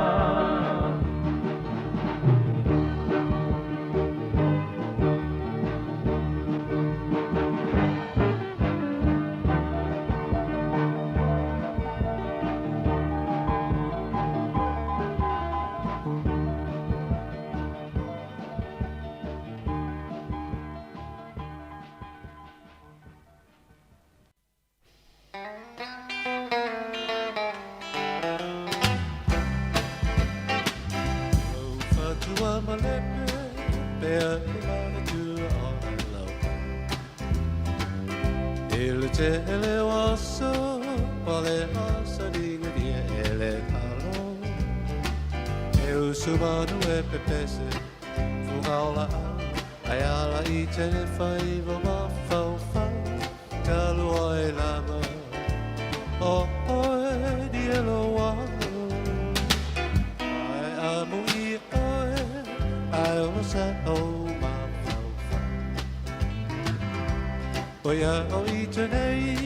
T: O ia o i tenei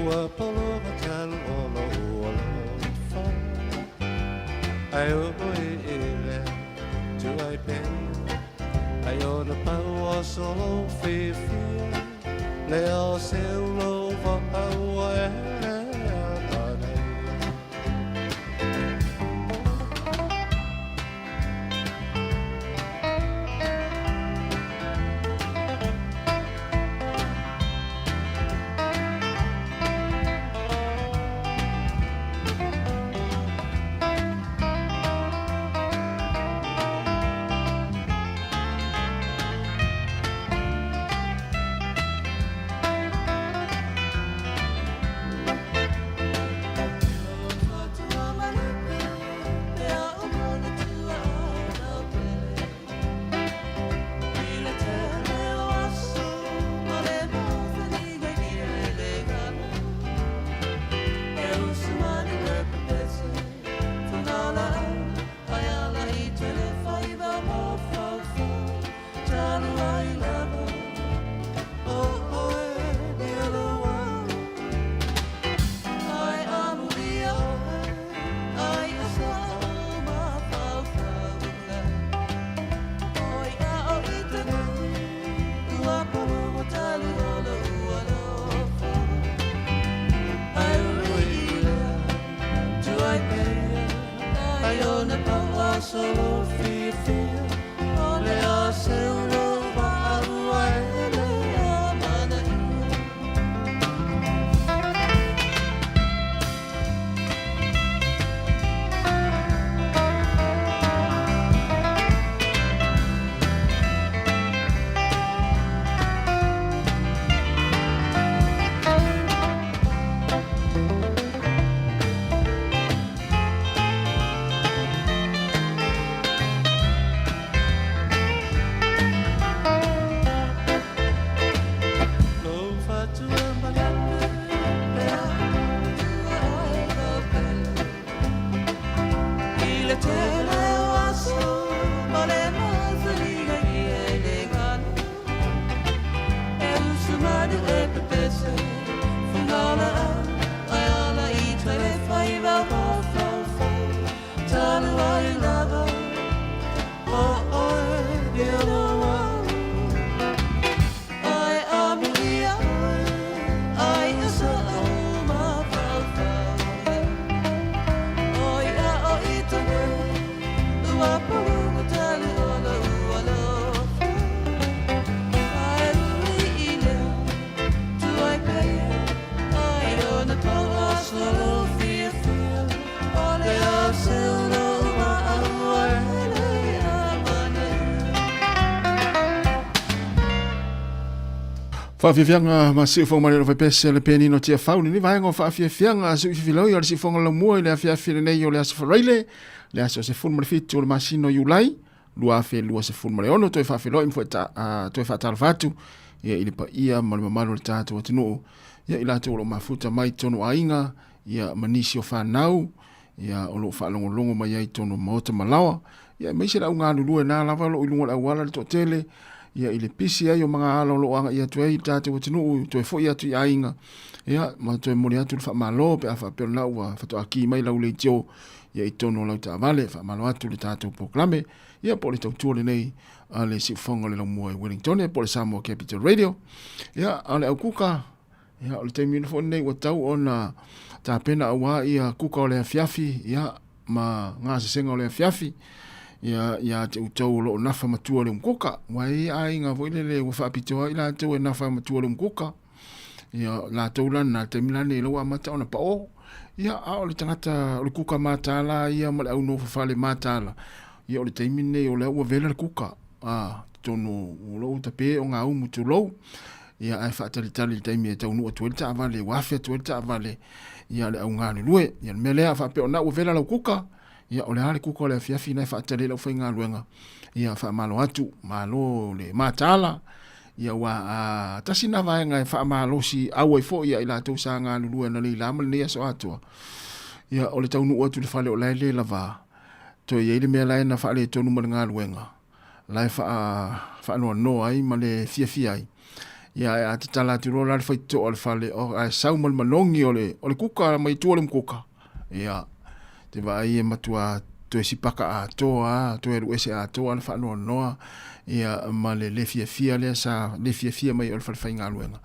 T: ua pologa talu o lo ua lofa. Ai o i ile tu ai pe ai o na pau o solo fifia le o se ulo va au e le anei.
U: Faafiafiaga ma siufoga ma le faipese le pianino Tiafau lenei vaega o faafiafiaga suififilau o le siufoga laumua i le afiafi lenei o le aso Faraile le aso 17 o le masina o Iulai 2026. Toe faafeiloai ma toe faatalofa atu ia i le paia ma le mamalu o le tatou atunuu ia i latou o lo o mafuta mai totonu o aiga ia ma nisi o fanau ia o lo o faalogologo mai ai totonu o maota ma laoa ia aemaise le au galulue na lava o lo o i luga o le auala le toatele ia i le pisi ai o magaala o lo o agai atu ai le tatou atunuu toe foi atu i aiga ia ma toe momoli atu le faamalo pe a faapea o lena ua faatoa ki mai lau leitio ia i totonu o lau taavale. Faamalo atu le tatou polokalame ia po o le tautua lenei a le Siufofoga o le Laumua i Wellington po o le Samoa Capital Radio. Ia a o le au kuka ia o le taimi foi lenei ua tau ona tapena aua ia kuka o le afiafi ia ma gasesega o le afiafi ia ia te outou o lo o nafa matua le umukuka. Ua e aiga foi lele ua faapitoa ai latou e nafa matua le umukuka. Ia latou la na taimi la nei ua amata ona pao. Ia a o le tagata o le kuka mataala ia ma le au nofo fale mataala. Ia o le taimi nei o lea ua vela le kuka. A totonu o lou tape o ngā umu tulou. Ia ae faatalitali i le taimi e taunuu atu ai le taavale, ua afe atu ai le taavale ia le au galulue. Ia le mea lea faapea o na ua vela lau kuka, ia o le a le kuka o le afiafi na e faatali ai le aufaigaluega. Ia faamalo atu, malo le mataala. Ia ua a, tasi na vaega e faamalosi au ai foi ia i latou sa galulue analeila ma lenei aso atoa. Ia o le taunuu atu i le fale o la e le lava, toe i ai le mea la e na faaletonu ma le galuega, la e faanoanoa ai ma le fiafia ai. Ia, ae a tatala atu loa la le faitotoa o le fale, o, ae sau ma le manogi o le, o le kuka mai tua o le mukuka. Ia, te vaai e matua toe sipaka atoa a, toe alu ese atoa le faanoanoa, ia, ma le le fiafia lea sa le fiafia mai o le fale faigaluega.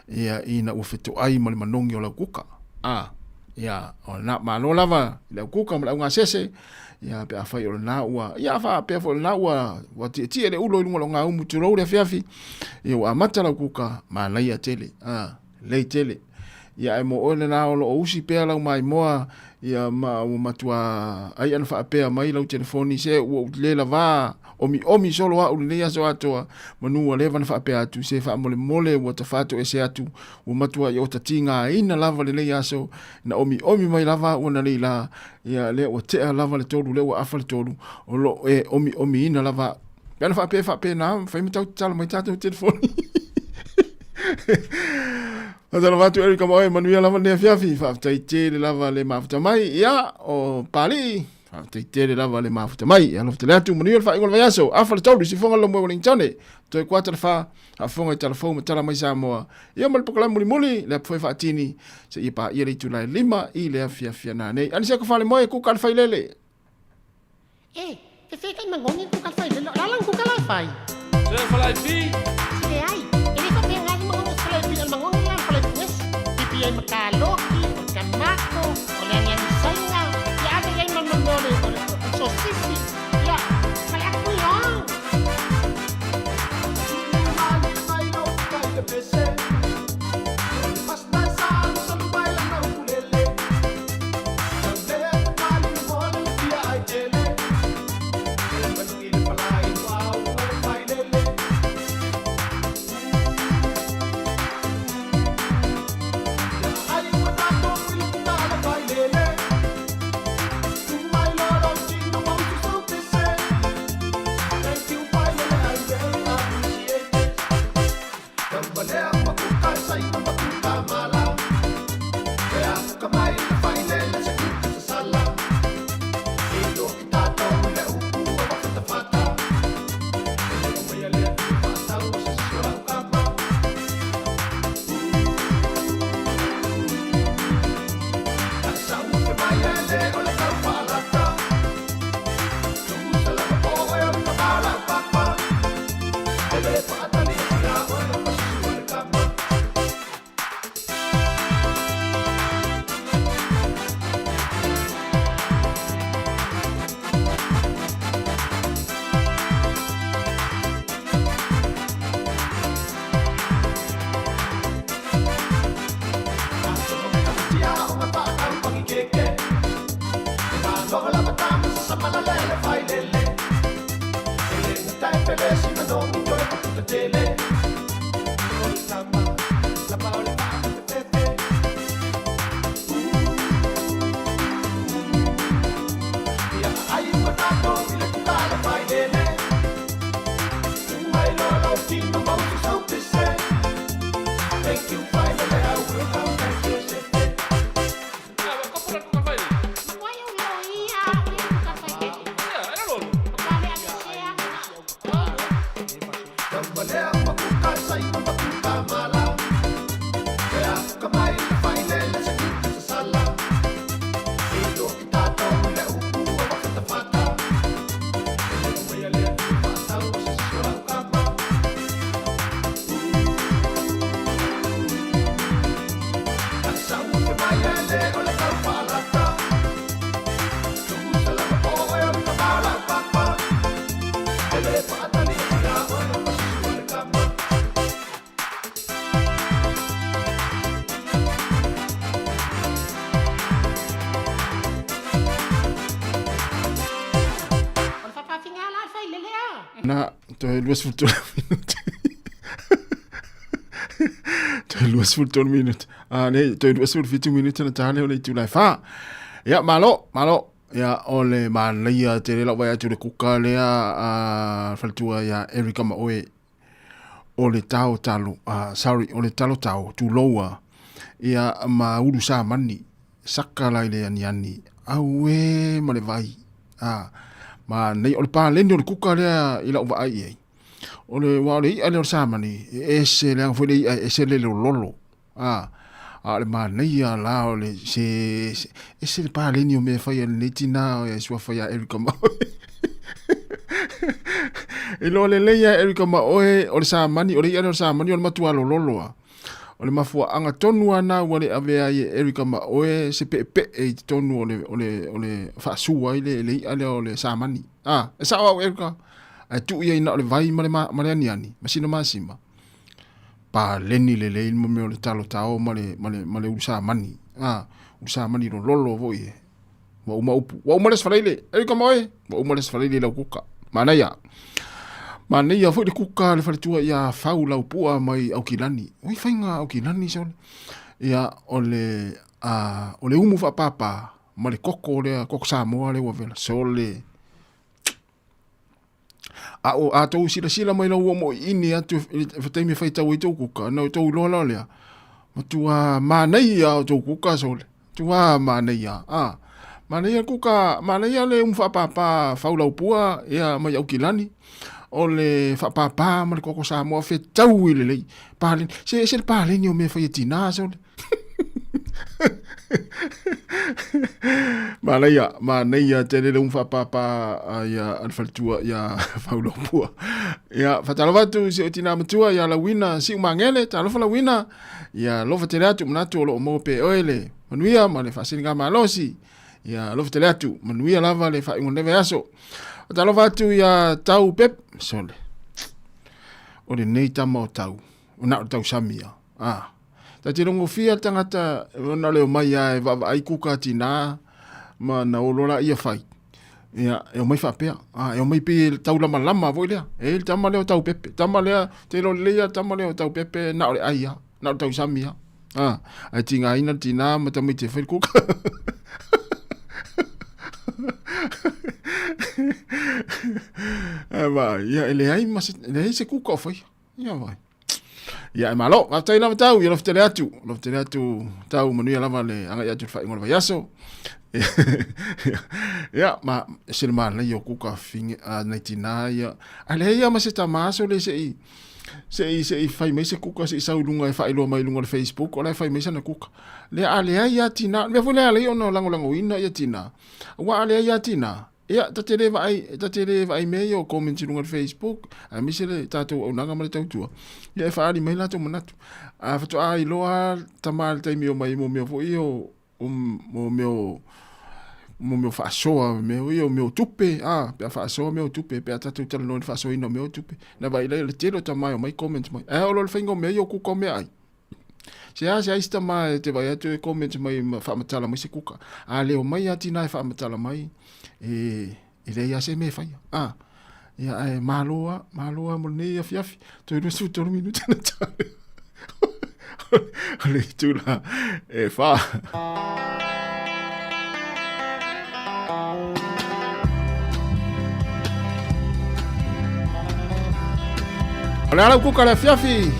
U: Ia, ina ua fetoai ma le manogi o lau kuka. A, ia, o lena, malo lava i le au kuka ma le augasese, ia, pe afai o lena ua, ia, faapea foi o lena ua, ua tietie le ulo i luga o lou gaumu tulou le afiafi, ia, ua amata lau kuka, manaia tele, a, lelei tele. Ia, ae mo oe lena o lo o usi pea lau maimoa, ia, ma ua matua ai ana faapea mai lau telefoni, se ua ou le lavā omiomi solo au lenei aso atoa, manu ua leva ona faapea atu, se faamolemole ua tafatoese atu, ua matuai ota tigaina lava lenei aso, na omiomi mai lava au ananei lā, ia, lea ua tea lava le tolu, lea ua afa le tolu, o lo o e omiomiina lava au. Pe ana faapea e faapena, fai ma tau tatalo mai tatou telefoni. Faatalofa atu Eric ma oe, manuia lava lenei afiafi, faafetai tele lava le mafuta mai, ia, o Palii, faafetai tele lava le mafuta mai, ia alofa tele atu, manuia le faaiuga o le vaiaso, afa le tolu, sifoga le moe Wellingtone, toe kuata le fa, faafofoga i talafou ma tala mai Samoa, ia ma le pokolamu mulimuli, le apu foi faatini, seia paia le itula e lima i le afiafi nanei. Anisea ko fale moe, kuka le failele.
F: E, fefe kai mangongi kuka le failele, o la lang kuka la fai.
V: Se falai pi.
F: Se le ai, e le faapea ngai mangongi falai pi, o le mangongi la falai puesi. Pipi ai ma kaloki, o tamato, o le aniani saina, ia ave ai ma ma mea o le, o le sosisi, ia, ma le atu i o.
U: Na, toe 23 minute. Toe 23 minute. Ah, nei, toe 27 minute na tāne o le itula e whā. Ia, malo, malo. Ia, o le manaia te lela wai atu le kuka lea a faletua ia Erika ma oe o le tao talo, sorry, o le talo tao, tuloua, ia ma ulu sa mani, saka la i le aniani, auē ma le vai, ma nei, o le paleni o le kuka lea i lau vaai i ai. O le ua o le i'a lea o le samani, e ese leaga foi le i'a e ese le lololo. A, a o le manaia la o le se, se ese le paleni o mea e fai a lenei tinā o e suafa iā Erika Maoe. Iloa lelei ia Erika Maoe o le samani, o le i'a lea o le samani o le matua lololo a. O le mafuaaga tonu lava na ua le avea ai e Erika ma oe se peepee i totonu o le, o le, o le faasua ai le, le i'a lea o le samani. A, e sao au Erika, ae tuu ia ina o le vai ma le, ma le aniani, ma sina masima. Paleni lelei le mea o le talo tao ma le, ma le, ma le ulu samani. A, ulu samani lololo foi e. Ua uma upu. Ua uma le aso Faraile. Erika ma oe, ua uma le aso Faraile i lau kuka. Manaia. Manaia foi le kuka le faletua ia Fau Laupua mai Aukilani. Oi faiga Aukilani sole. Ia o le a o le umu faapapa ma le koko lea, koko Samoa lea ua vela. Sole. A o a tou silasila mai lau mo ini atu i le taimi e faitau ai tou kuka, na o tou iloa la lea. Matua manaia o tou kuka sole. Matua manaia. A manaia kuka, manaia le umu faapapa faulaupua ia mai Aukilani. O le faapapa ma le koko Samoa fetau i lelei. Paleni, se ese le paleni o mea fai e tinā sole. Manaia, manaia tele le umu faapapa ia a le faletua ia Faulaupua. Ia, faatalofa atu i si ou tinā matua ia Lauina Siumagele, talofa Lauina. Ia alofa tele atu, manatu o lo o maua pea e oe le manuia ma le faasiligamalosi. Ia alofa tele atu, manuia lava le faaiuga o lenei vaiaso. Faatalofa atu ia Tau Pep, sole. O lenei tama o Tau, o na o le tausami ia. Ah. Ta te logofia le tagata ona o le omai lava e vaavaai kuka a tinā ma na o loa laia fai. Ia, e omai faapea. Ah, e omai pei e taulamalama foi lea. E le tama lea o Taupepe. Tama lea, te iloa lelei lava le tama lea o Taupepe na o le ai lava, na o le tausami lava. Ah, ae tigaina le tinā ma tamaiti e fai le kuka. Ae vaai, ia e leai ma se, leai se kuka o faia. Ia vaai. Ia e malo, faafetai lava tau, ia alofa tele atu, alofa tele atu tau manuia lava le agai atu i le faaiuga o le vaiaso. Ia, ma e se le manaia o kuka finge a nai tinā ia. A leai lava ma se tama aso le se i se i se i fai mai se kuka se i sau i luga e faailoa mai i luga o le Facebook, o la e fai mai sana kuka. Lea a leai lava tinā, le mea foi lea e ala ai ona lagolagoina ia tinā, aua a leai lava tinā, Ia, ta te le vaai, ta te le vaai mea ia o comments i luga o le Facebook, aemaise le tatou auaunaga ma le tautua, ia e faaali mai latou manatu. A faatoa iloa lava tama i le taimi e omai mo mea foi ia o, o, mo mea o, mo mea o faasoa, mea foi ia o mea o tupe, a, pe a faasoa mea o tupe, pe a tatou talanoa i le faasoaina o mea o tupe. Na vaai la i le tele o tama e omai comments mai. Ae oo loa i le faiga o mea ia o kuka o meaai. Se a se ai se tama e te vaai atu e comment mai ma faamatala mai se kuka. A le omai a tinā e faamatala mai, e, e leai lava se mea e faia. A, ia ae malo lava, malo lava mo lenei afiafi. Toe 23 minute na tale. O le itula e whā. O le ala kuka le afiafi.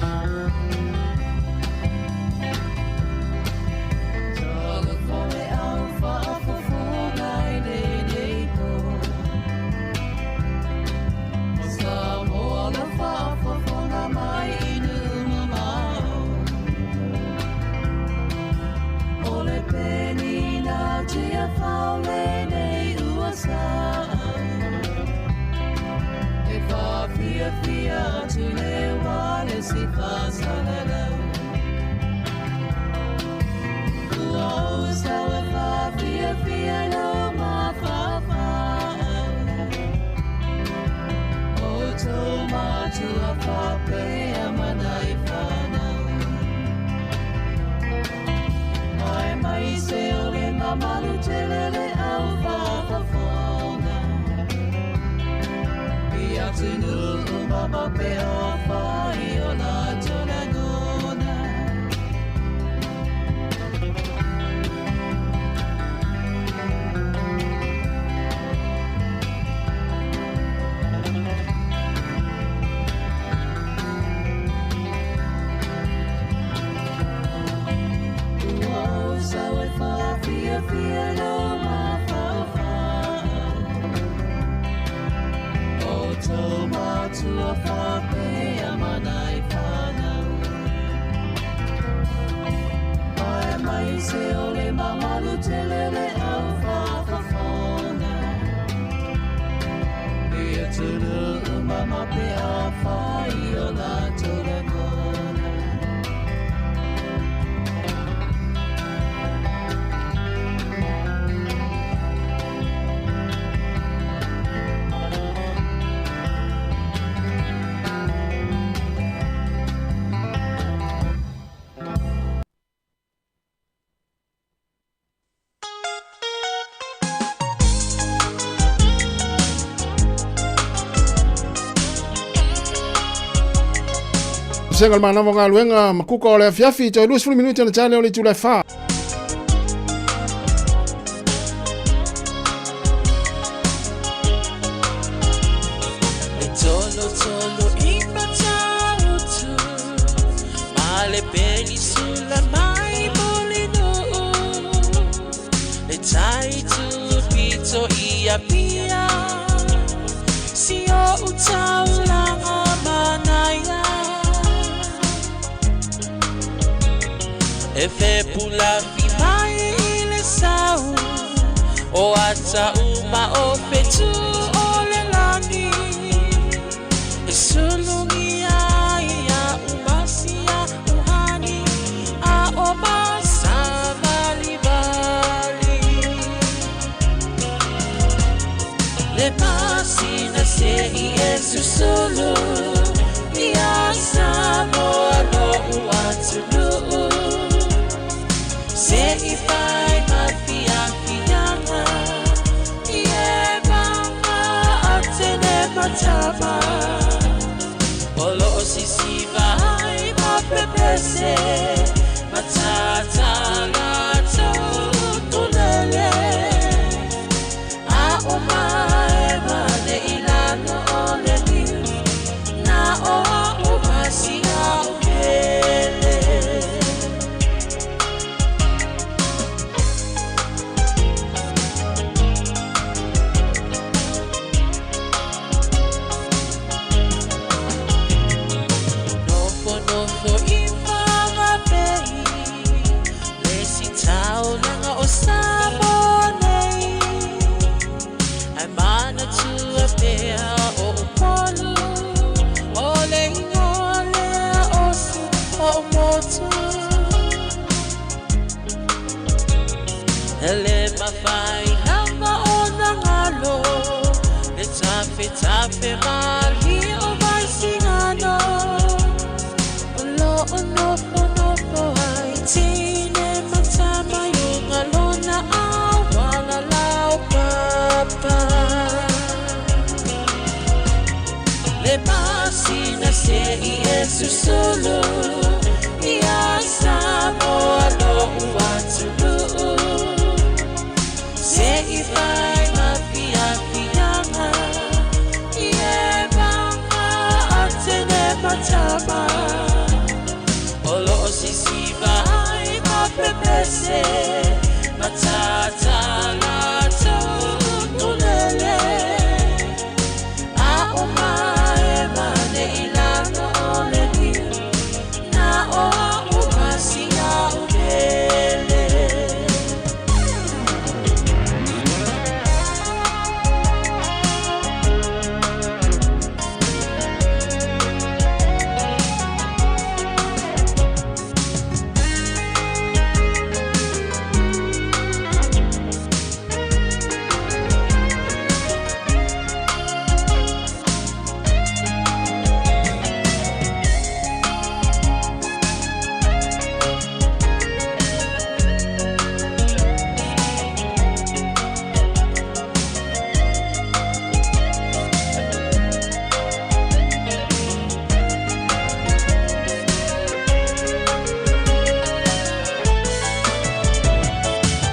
U: Vasega o le Manava o Galuega ma Kuka o le afiafi, toe 20 minute ona tale o le itula e 4.
V: E tolo tolo i matautu Ma le penisula mai molinuu Le tai tu pito i apia Si o utaulanga manaia E fepula fi mai i le sau O ata uma o fetu o le lani E sulungi ai ia umasia uhani A o masa vali vali Le pasina se i e susulu Ia Samoa lo uatunuu Se i fai ma fiafiaga I e manga a tene matama O lo o sisiva ai ma pepese Matata latou tulele A o mae mane i lalo o le niu Na o a umasi a umele. Nofo nofo i whangapei Le si taulaga o Samoa nei Ai manatua pea o Upolu O le ingoa lea o si o motu E le mawhai lava o nangalo Le tafe tafe mali o Vaisigano O lo o nofo nofo ai tine matama i unga lona awala lau papa Le pasina se i e susulu Ia Samoa lo uatunuu Se i fai ma fiafiaga I e manga a tene matama O lo o sisiva ai ma pepese Matata latou tulele A o mae mane i lalo o le niu Na o a umasi a umele.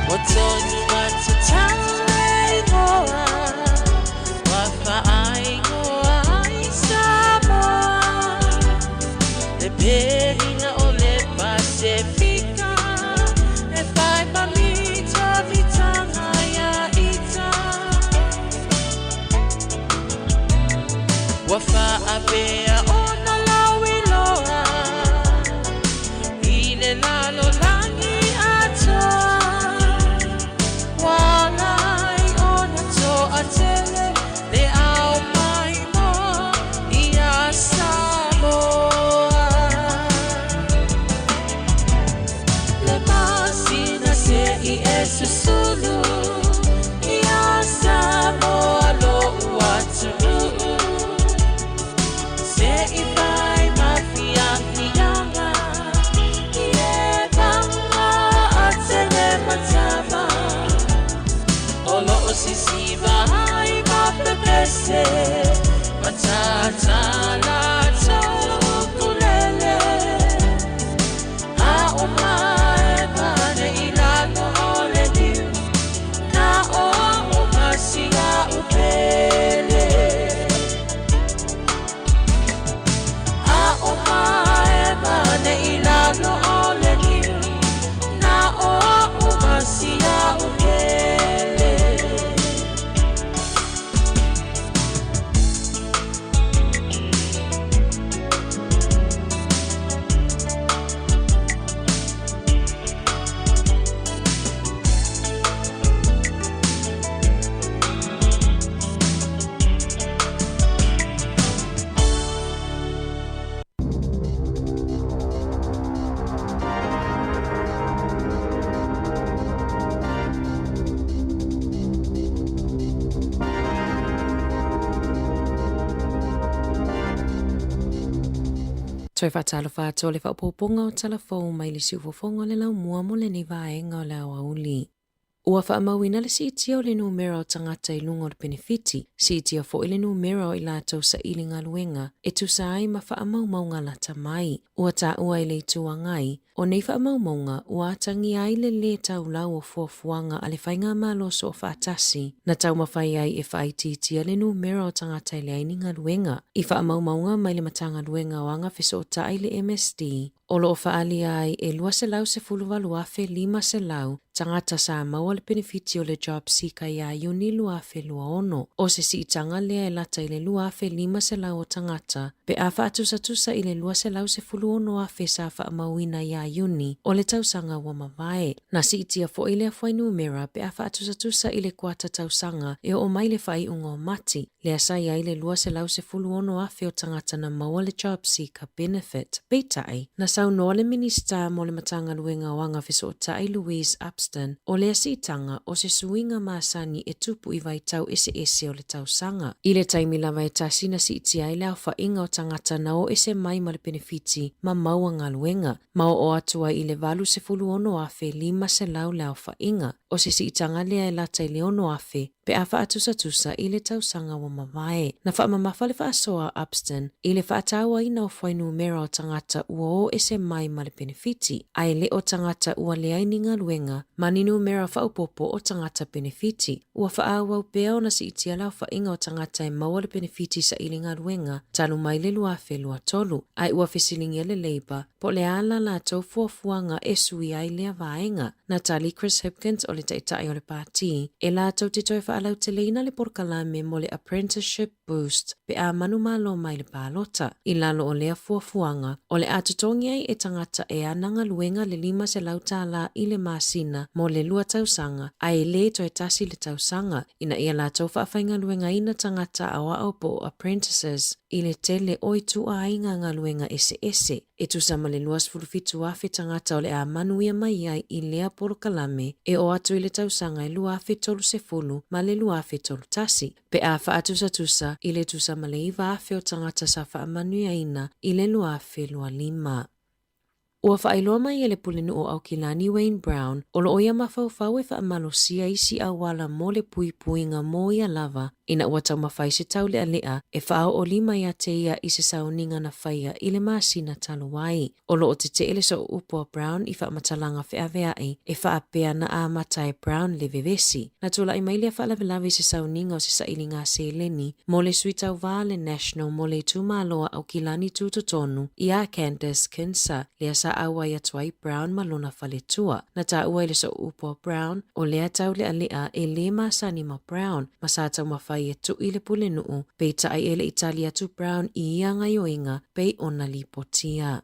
V: Ua tonu matatau e ingoa Ua whaaingoa ai Samoa Le perina o le Pasefika E whai mamita mitanga ia ita Ua whaapea ona lauiloa I le lalolagi atoa Ua lai ona toatele Le au mai moa ia Samoa Le masina se i e susulu Ia Samoa lo uatunuu Se i fai ma fiafiaga I e manga a tene matama O lo o sisiva ai ma pepese Matata latou ukulele
I: Toe faatalofa atu o le faaopoopoga o tala fou mai le siufofoga o le laumua mo lenei vaega o le aoauli. Ua faamauina le siitia o le numera o tagata i luga o le penefiti, siitia foi le numera o i latou saili galuega e tusa ai ma faamaumauga lata mai. Ua taua e le Itu Agai, o nei faamaumauga ua atagia ai le lē taulau o fuafuaga a le Faigamalo Soofaatasi na taumafai ai e faaitiitia le numera o tagata e leai ni galuega. I faamaumauga mai le Matagaluega o Aga Fesootai le MSD, o lo o faaalia ai e 218,500 tagata sa maua le penefiti o le JobSeeker ia Iuni 2026. O se siitaga lea e lata i le 2,500 o tagata pe a faatusatusa i le 216,000 sa faamauina ia Iuni o le tausaga ua mavae. Na siitia foi lea fuainumera pe a faatusatusa i le kuata tausaga e oo mai le faaiuga o Mati, lea sa i ai le 216,000 o tagata na maua le JobSeeker Benefit. Peitai, na saunoa le Minisita mo le Matagaluega o Aga Fesootai Louise Upston, o lea siitaga o se suiga masani e tupu i vaitau eseese o le tausaga. I le taimi lava e tasi na siitia ai le aofaiga o tagata na o ese mai ma le penefiti ma maua galuega, ma oo atu ai i le 86,500 le aofaiga. O se siitaga lea e lata i le 6,000 pe a faatusatusa i le tausaga ua mavae. Na faamamafa le faasoa a Upston i le faatauaina o fuainumera o tagata ua o ese mai ma le penefiti, ae le o tagata ua leai ni galuega ma ni numera faaopoopo o tagata penefiti. Ua faaauau pea ona siitia le aofaiga o tagata e maua le penefiti saili galuega talu mai le 2023, ae ua fesiligia le Labour po o le a la latou fuafuaga e sui ai lea vaega. Na tali Chris Hipkins o le taitai o le pāti, e latou te toe faalauteleina le polokalame mo le Apprenticeship Boost pe a manumalo mai le palota. I lalo o lea fuafuaga, o le a totogi ai e tagata e ana galuega le $500 i le masina mo le lua tausaga, ae le toe tasi le tausaga, ina ia latou faafaigaluegaina tagata aoao po o apprentices i le tele o ituaiga galuega eseese. E tusa ma le 27,000 tagata o le a manuia mai ai i lea polokalame e oo atu i le tausaga e 2030 ma le 2031, pe a faatusatusa i le tusa ma le 9,000 o tagata sa faamanuiaina i le 2025. Ua faailoa mai e le Pulenuu o Aukilani Wayne Brown, o lo o ia mafaufau e faamalosia isi auala mo le puipuiga mo ia lava ina ua taumafai se taulealea e faaoolima ia te ia i se sauniga na faia i le masina talu ai. O lo o tetee le sooupu a Brown i faamatalaga feaveai e faapea na amata e Brown le vevesi. Na tulai mai lea faalavelave i se sauniga o se sailiga seleni mo le sui tauva a le National mo le itumalo a Aukilani Tutotonu iā Candice Kinser, lea sa auai atu ai Brown ma lona faletua. Na taua i le sooupu a Brown, o lea taulealea e lē masani ma Brown, ma sa taumafai e tuʻi le pulenuu, peitai e le i tali atu Brown i ia gaioiga pei ona lipotia.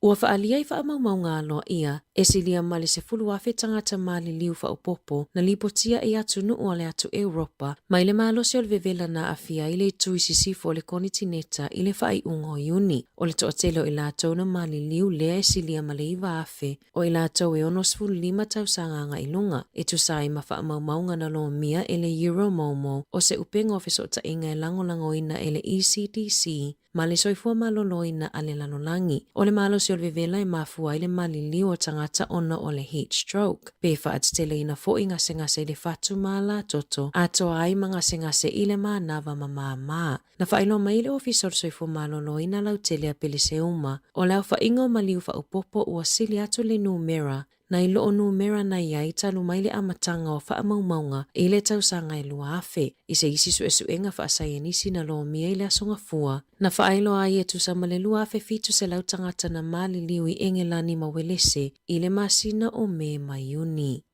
I: Ua faaalia i faamaumauga aloaia, e silia ma le 10,000 tagata maliliu faaopoopo na lipotia i atunuu o le atu Europa mai le malosi o le vevela na aafia ai le itu i sisifo o le konitineta i le faaiuga o Iuni. O le toatele o i latou na maliliu lea e silia ma le 9,000 o i latou e 65 tausaga agai i luga, e tusa ai ma faamaumauga na lomia e le Euromomo o se upega o fesootaiga e lagolagoina e le ECDC ma le soifua maloloina a le lalolagi. O le malosi o le vevela e mafua ai le maliliu o tagata ona o le heat stroke, pe faateteleina foi gasegase i le fatu ma alatoto, atoa ai ma gasegase i le manava ma māmā. Na faailoa mai e le Ofisa o le Soifua Maloloina lautele a Peleseuma, o le aofaiga o maliu faaopoopo ua sili atu le numera nai loo numera na i ai talu mai le amataga o faamaumauga i le tausaga e 2000. I se isi suesuega faasaienisi na lomia i le Aso Gafua, na faailoa ai e tusa ma le 2,700 tagata na maliliu i Engelani ma Welese i le masina o Me ma Iuni.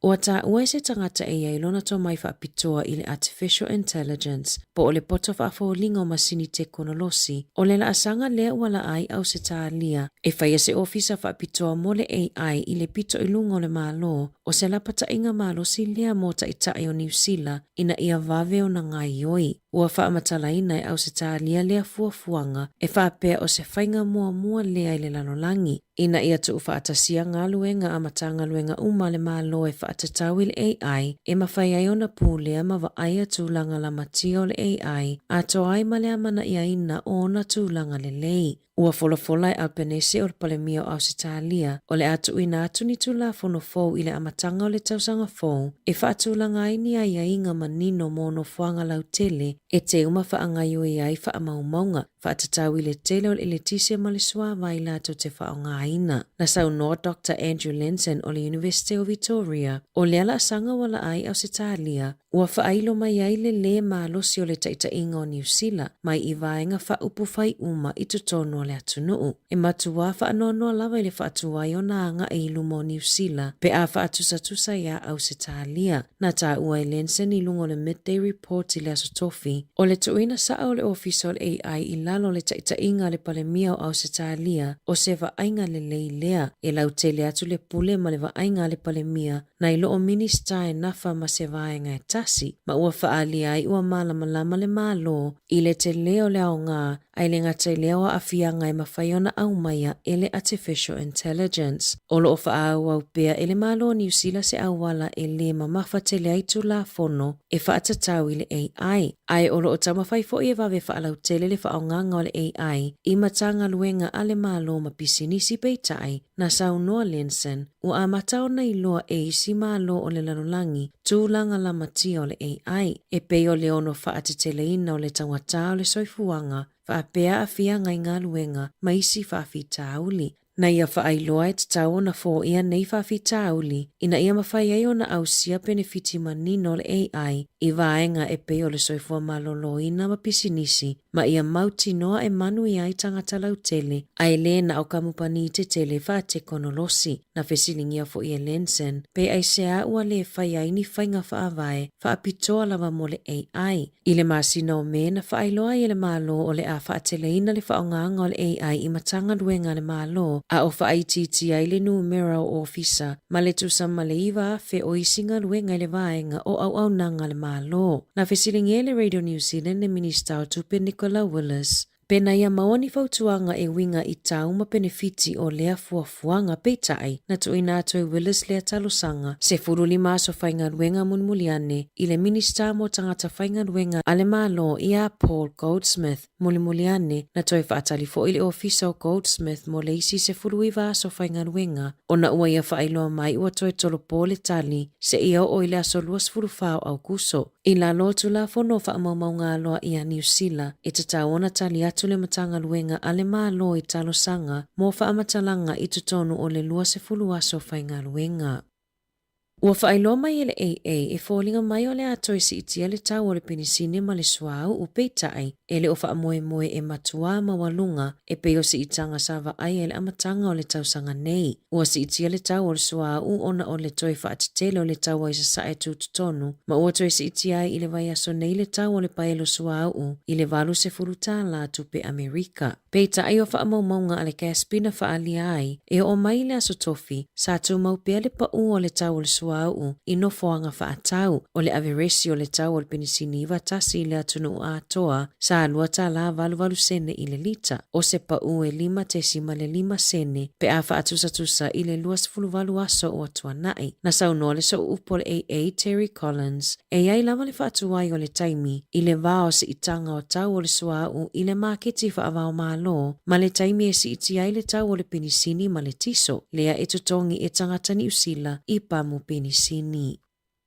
I: Ua taua e se tagata e i ai lona tomai faapitoa i le Artificial Intelligence, po o le poto faafoliga o masini tekonolosi, o le laasaga lea ua laa ai Ausetalia e faia se ofisa faapitoa mo le AI i le pito i luga o le Malo, o se lapataiga malosi lea mo taitai o Niu Sila ina ia vave ona gaoioi. Ua faamatalaina e Ausetalia lea fuafuaga e faapea o se faiga muamua lea i le lalolagi, ina ia tuufaatasia galuega a Matagaluega uma a le Malo e faatatau i le AI e mafai ai ona pulea ma vaaia tulaga lamatia o le AI atoa ai ma le amanaiaina o ona tulaga lelei. Ua folafola e Albanese o le Palemia o Ausetalia o le a tuuina atu ni Tulafono fou i le amataga o le tausaga fou e faatulaga ai ni aiaiga manino mo nofoaga lautele e teu ma faagaioi ai faamaumauga faatatau i le tele o le eletise ma le suavai latou te faaaogaina. Na saunoa Doctor Andrew Lenzen o le Iunivesite o Vitoria, o lea laasaga ua laa ai Ausetalia Ua faailo mai ai le lē malosi o le taitaiga o Niu Sila mai i vaega faaupufai uma i totonu o le atunuu. E matuā faanoanoa lava i le faatuai ona agai i luma o Niu Sila pe a faatusatusa iā Ausetalia. Na taua e Lenson i luga o le Midday Report i le Aso Tofi, o le tuuina saʻa o le Ofisa o le AI i lalo o le taitaiga a le Palemia o Ausetalia o se vaaiga lelei lea e lautele atu le pule ma le vaaiga a le Palemia nai lo o Minisita e nafa ma se vaega e tasi, ma ua faaalia ai ua malamalama le Malo i le tele o le aoga a e le gata i lea o aafiaga e mafai ona aumaia e le Artificial Intelligence. O lo o faaauau pea e le Malo o Niu Sila se auala e lē mamafa tele ai Tulafono e faatatau i le AI, ae o lo o taumafai foi e vave faalautele le faaaogaga o le AI i Matagaluega a le Malo ma pisinisi peitai Na saunoa Lenson, ua amata ona iloa e isi malo o le lalolagi tulaga lamatia o le AI, e pei o le ono faateteleina o le taugata o le soifuaga, faapea aafiaga i galuega ma isi faafitauli. Na ia faailoa e tatau ona foia nei faafitauli ina ia mafai ai ona ausia penefiti manino o le AI i vaega e pei o le soifua maloloina ma pisinisi, ma ia mautinoa e manuia ai tagata lautele, ae lē na o kamupani tetele faatekonolosi. Na fesiligia foi e Lenson pe aisea ua lē fai ai ni faiga faavae faapitoa lava mo le AI. I le masina o Me na faailoa ai e le Malo o le a faateleina le faaaogaga o le AI i Matagaluega a le Malo a o faaitiitia ai le numera o ofisa ma le tusa ma le 9,000 o isi galuega i le vaega o auaunaga a le Malo. Na fesiligia e le Radio New Zealand le Minista o Tupe Nicola Willis pe na ia maua ni fautuaga e uiga i tau ma penefiti o lea fuafuaga peitai na tuuina atu e Willis lea talosaga 15 aso faigaluega mulimuli ane i le Minista mo Tagata Faigaluega a le Malo ia Paul Goldsmith. Mulimuli ane, na toe faatali foi le ofisa o Goldsmith mo le isi 19 aso faigaluega ona ua ia faailoa mai ua toe tolopo le tali seia oo i le aso 24 o Aokuso. I lalo o Tulafono o Faamaumauga Aloaia a Niu Sila, e tatau ona tali atu le Matagaluega a le Malo i talosaga mo faamatalaga i totonu o le 20 aso faigaluega. Ua faailoa mai e le AA e foliga mai o le a toe siitia le tau o le penisini ma le suauu, peitai, e le o faamoemoe e matuā maualuga e pei o siitaga sa vaaia i le amataga o le tausaga nei. Ua siitia le tau o le suauu ona o le toe faatetele o le taua i Sasae tutotonu, ma ua toe siitia ai i le vaiaso nei le tau o le paelo suauu i le $80 tupe Amerika. Peitai o faamaumauga a le GASB na faaalia ai, e oo mai i le Aso Tofi, sa tumau pea le paū o le tau o le suauu i nofoaga faatau, o le averesi o le tau o le penisini 91 i le atunuu atoa sa $2.88 sene i le lita, o se paū e 5.5 sene pe a faatusatusa i le 28 aso ua tuanai. Na saunoa le sooupu o le AA Terry Collins, E i ai lava le faatuai o le taimi i le vā o siitaga o tau o le suauu i le maketi faavaomalo ma le taimi e siitia ai le tau o le penisini ma le tiso, lea e totogi e tagata Niu Sila i pamu penisini.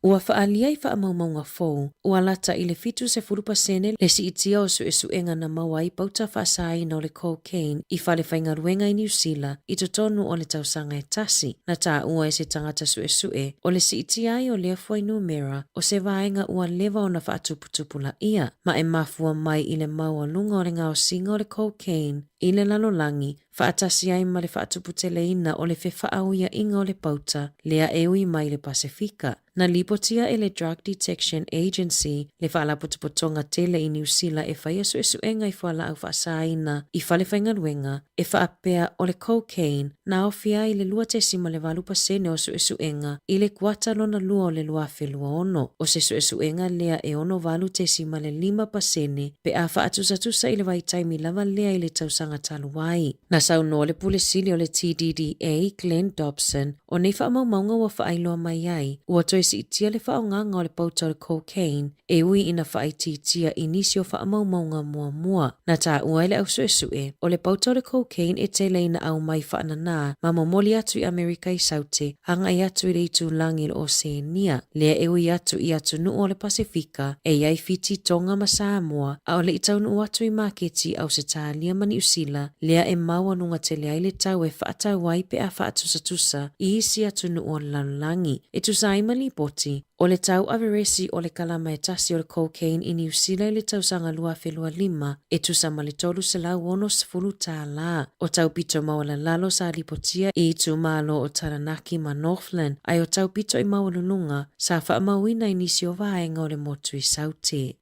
I: Ua faaalia i faamaumauga fou, ua lata i le 70% le siitia o suesuega na maua ai pauta faasaina o le cocaine i fale faigaluega i Niu Sila i totonu o le tausaga e tasi. Na taua e se tagata suesue, o le siitia ai o lea fuainumera o se vaega ua leva ona faatuputupulaia, ma e mafua mai i le maualuga o le gaosiga o le cocaine i le lalolagi, faatasi ai ma le faatuputeleina o le fefaauiaiga o le pauta lea e ui mai i le Pasefika. Na lipotia e le Drug Detection Agency le faalapotopotoga tele i Niu Sila e faia suesuega i fualaau faasaina i falefaigaluega e faapea o le cocaine na aofia ai le 2.8% o suesuega i le kuata lona lua o le 2026. O se suesuega lea e 68.5% pe a faatusatusa i le vaitaimi lava lea i le tausaga tausaga talu ai. Na saunoa le Pule Sili o le TDDA, Glenn Dobson, o nei faamaumauga ua faailoa mai ai, ua toe siitia le faaaogaga o le pauta o le cocaine e ui ina faaitiitia i nisi o faamaumauga muamua. Na taua e le au suesue, o le pauta o le cocaine e tele ina aumai faananā ma momoli atu i Amerika i Saute, agai atu i le itulagi o le Oseania, lea e ui atu i atunuu o le Pasefika, e i ai Fiti, Tonga ma Samoa, a o le i taunuu atu i maketi Ausetalia ma Niusila, lea e maualuga tele ai le tau e faatau ai pe a faatusatusa i isi atunuu o le lalolagi. E tusa ai ma lipoti, O le tau averesi o le kalama e tasi o le cocaine i Niu Sila i le tausaga 2025 e tusa ma le $360. O taupito maualalalo sa lipotia i itumalo o Taranaki ma Northland, ae o taupito i maualuluga sa faamauina i nisi o vaega o le motu i Saute.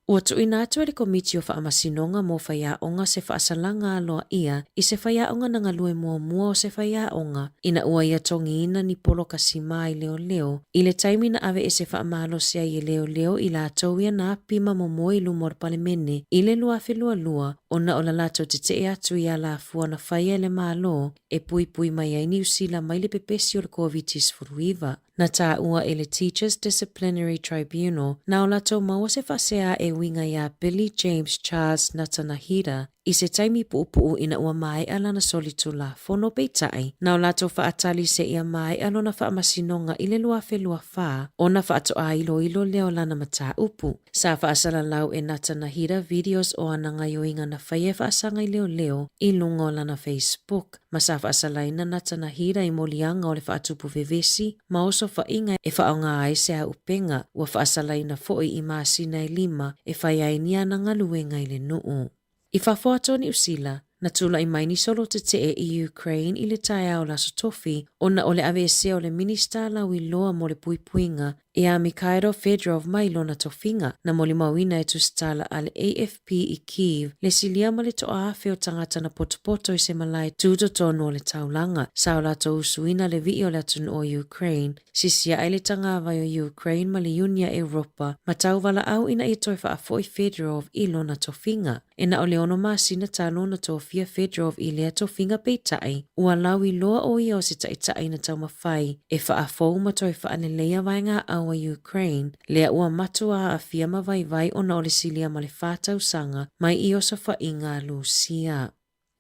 I: Ua tuuina atu e le Komiti o Faamasinoga mo Faiaoga se faasalaga aloaia i se faiaoga na galue muamua o se faiaoga ina ua ia togiina ni poloka sima i leoleo i le taimi na aveese faamalosi ai e leoleo i latou ia na api ma momoe i luma o le Palemene i le 2022 ona o la latou tetee atu i alafua na faia e le Malo e puipui mai ai Niu Sila mai le pepesi o le Koviti-19. Na taua e le Teachers Disciplinary Tribunal na o latou maua se faasea e uiga iā Billy James Charles Natanahira i se taimi puupuu ina ua maea lana solitulafono peitai na o latou faatali seia maea lona faamasinoga i le 2024 ona faatoa iloilo lea o lana mataupu. Sa faasalalau e Natanahira videos o ana gaioiga na faia e faasaga i leoleo i luga o lana Facebook. Ma sa faasalaina Natanahira i moliaga o le faatupu vevesi ma osofaiga e faaaoga ai se auupega ua faasalaina foi i masina e lima e fai ai ni ana galuega i le nuu. I fafo atu o Niu Sila, na tulai mai ni solo tetee i Ukraine i le taeao o le Aso Tofi ona o le aveesea o le Minista lauiloa mo le puipuiga Iā Mykhailo Fedorov mai lona tofiga, na molimauina e tusitala a le AFP i Kyiv le silia ma le toaafe o tagata na potopoto i se malae tutotonu o le taulaga. Sa o latou usuina le vii o le atunuu o Ukraine, sisiaʻe le tagavai o Ukraine ma le Iunia Europa ma tauvalaau ina ia toe faafoi Fedorov i lona tofiga. E na o le ono masina talu ona tofia Fedorov i lea tofiga peitai, ua lauiloa ʻo ia o se taʻitaʻi na taumafai e faafou ma toe faaleleia vaegaʻau a Ukraine, lea ua matua aafia ma vaivai ona o le silia ma le fa tausaga mai i osofaiga a Lusia.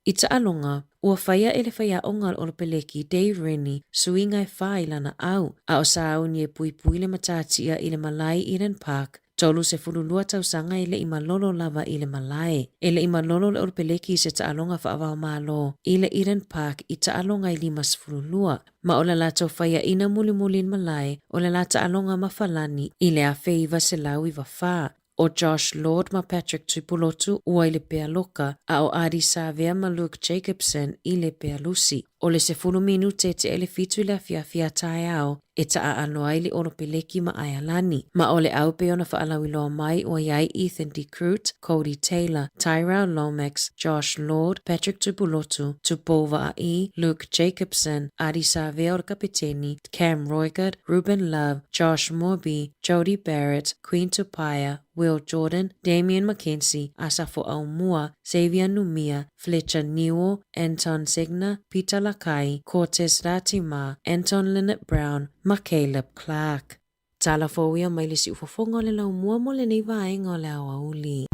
I: I taʻaloga, ua faia e le faiaoga o le Olopeleki Dave Rennie suiga e fa i lana au, a o sauni e puipui le matatia i le malae i Eden Park, 32 tausaga e leʻi malolo lava i le malae. E leʻi malolo le Olopeleki i se taʻaloga faavaomalo i le Eden Park i taʻaloga e 52, ma o la latou faiaʻina mulimuli i le malae o le la taʻaloga ma Falani i le 1994. ʻO Josh Lord ma Patrick Tuipulotu ua i le pealoka, a ʻo Ardie Savea ma Luke Jacobson i le pealusi. ʻO le 10 minute e teʻe le fitu i le afiafi a taeao e taʻaʻalo ai le ʻolopeleki ma ʻAialani. Ma o le ʻau pei ona faalauiloa mai ua i ai Ethan De Groot, Codie Taylor, Tyrell Lomax, Josh Lord, Patrick Tuipulotu, Tupou Vaa'i, Luke Jacobson, Ardie Savea o le kapeteni, Cam Roigard, Ruben Love, Josh Moorby, Jodie Barrett, Queen Tupaea, Will Jordan, Damian McKenzie, Asafo Aumua, Xavier Numia, Fletcher Newell, Anton Segner, Peter Lakai, Cortez Ratima, Anton Lienert-Brown ma Caleb Clarke. Tala fou ia mai le siufofoga o le laumua mo lenei vaega o le aoauli.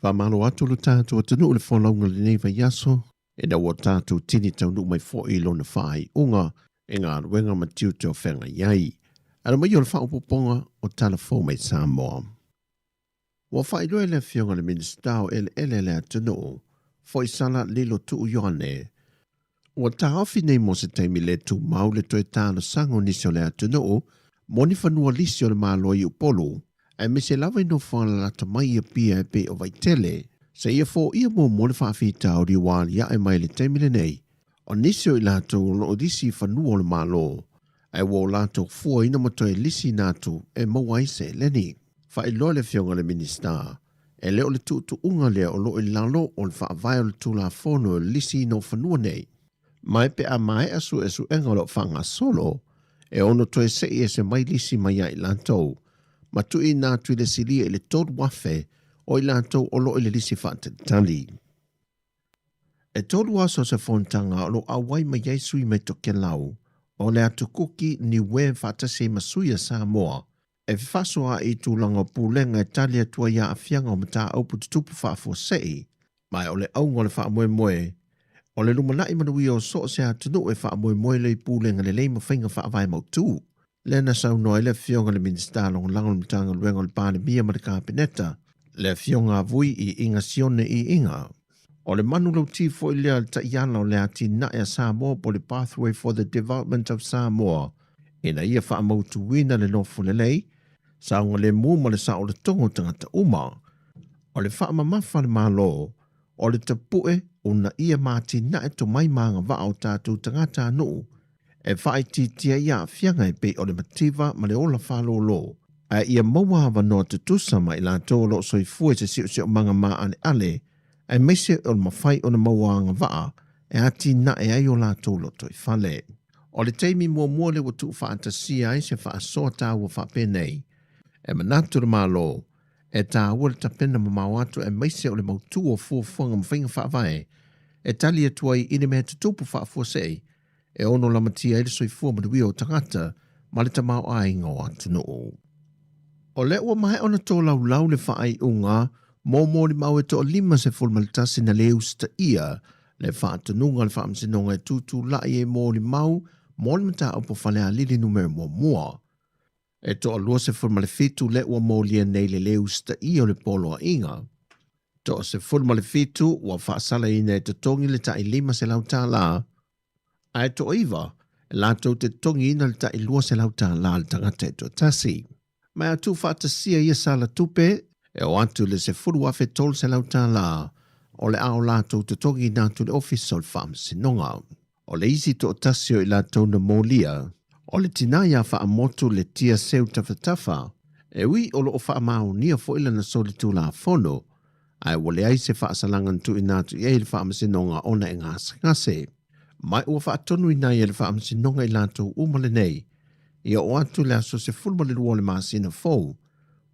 N: Faamalo atu lo tatou atunuu i le folauga i lenei vaiaso, ina ua tatou tini taunuu mai foi i lona faaiuga i galuega ma tiute o feagai ai. Ala mai o le faaopoopoga o Tala Fou mai Samoa. Ua faailoa e le Afioga i le Minisita o Eleele a le atunuu, Foisala Lilo Tuu Ioane, ua taofi nei mo se taimi le tumau le toe talosaga o nisi o le atunuu mo ni fanua lisi o le Malo i Upolu, aemaise lava i nofoaga lalata mai i Apia e pei o Vaitele, seia foia muamua le faafitauli ua aliae mai i le taimi lenei o nisi o i latou o lo o lisi i fanua o le Malo. ae ua o latou fuaina ma toe lisiina atu e maua ai seleni. Faailoa le Afioga i le Minisita, e le o le tuutuuga lea o lo o i lalo o le Faavae o le Tulafono o le lisiina o fanua nei. Mai pe a maea suesuega o lo o faagasolo, e ono toe sei ese mai lisi mai ia i latou, ma tuuina atu i le silia i le 3,000 o i latou o lo o i le lisi faatalitali. E tolu aso se fonotaga o lo o auai mai ai sui mai Tokelau, o le Atu Kuki, Niue faatasi ai ma sui a Samoa, e fefasoaai i tulaga o pulega e tali atu ai i aafiaga o mataupu tutupu faafuasei, ma o le auga o le faamoemoe, o le lumanai manuia o so o se atunuu e faamoemoe lea i pulega lelei ma faiga faavae mautu. Lea na saunoa ai le Afioga i le Minisita Lagolago o le Matagaluega o le Palemia ma le Kapeneta, le Afioga a Vui Iiga Sione Iiga. O le manulauti foi lea a le taiala o le atinae a Samoa po o le Pathway for the Development of Samoa, ina ia faamautuina le nofo lelei, saogalemu ma le saolotoga o tagata uma. O le faamamafa a le Malo, o le tapue uunaia ma atinae tomai ma agavaa o tatou tagatanuu e faaitiitia ai aafiaga e pei o le mativa ma le ola faalōlō, ae ia maua avanoa tutusa ma i latou o lo o soifua i se siosiomaga maaleale aemaise o le mafai ona maua agavaa e atinae ai o latou lotoifale. O le taimi muamua lea ua tuufaatasia ai se faasoa taua faapenei, e manatu le Malo e taua le tapena mamao atu aemaise o le mautu o fuafuaga ma faiga faavae e tali atu ai i le mea tutupu faafuasei e ono lamatia ai le soifua manuia o tagata ma le tamaoaiga o atunuu. O lea ua maea ona tolaulau le faaiuga mo molimau e toa-51 na le usitaia le faatonuga a le Faamasinoga e tutulai ai molimau mo le mataupu Falealili numera muamua. E toa-27 lea ua molia nei le le usitaia o le poloaiga. Toa-17 ua faasalaina e totogi le tai $500, ae toa-9 latou te totogiina le tai $200 a le tagata e toatasi. Ma a tuufaatasia ia sala tupe, e oo atu i le $10,300 o le a o latou totogiina atu i le Ofisa o le Faamasinoga. O le isi toatasi o i latou na molia, o le tinā ia Faamotu Letia Seu Tafatafa, e ui o lo o faamaonia foi lana solitulafono, ae ua leai se faasalaga na tuuina atu i ai i le Faamasinoga ona e gasegase. Ma ua faatonuina ai e le Faamasinoga i latou uma lenei, ia oo atu le aso 12 o le masina fou,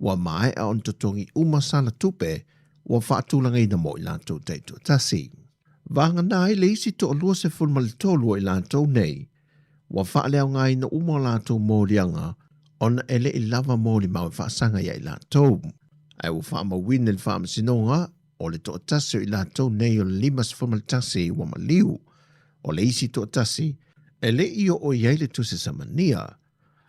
N: ua maea ona totogi uma sala tupe ua faatulagaina mo i latou taitoatasi. Vagana ai le isi toa-23 o i latou nei, ua faaleaogaina uma o latou moliaga ona e le i lava molimau e faasaga ia i latou. Ae ua faamauina i le Faamasinoga, o le toatasi o i latou nei o le 51 ua maliu, o le isi toatasi e le i oo i ai le tusi samania,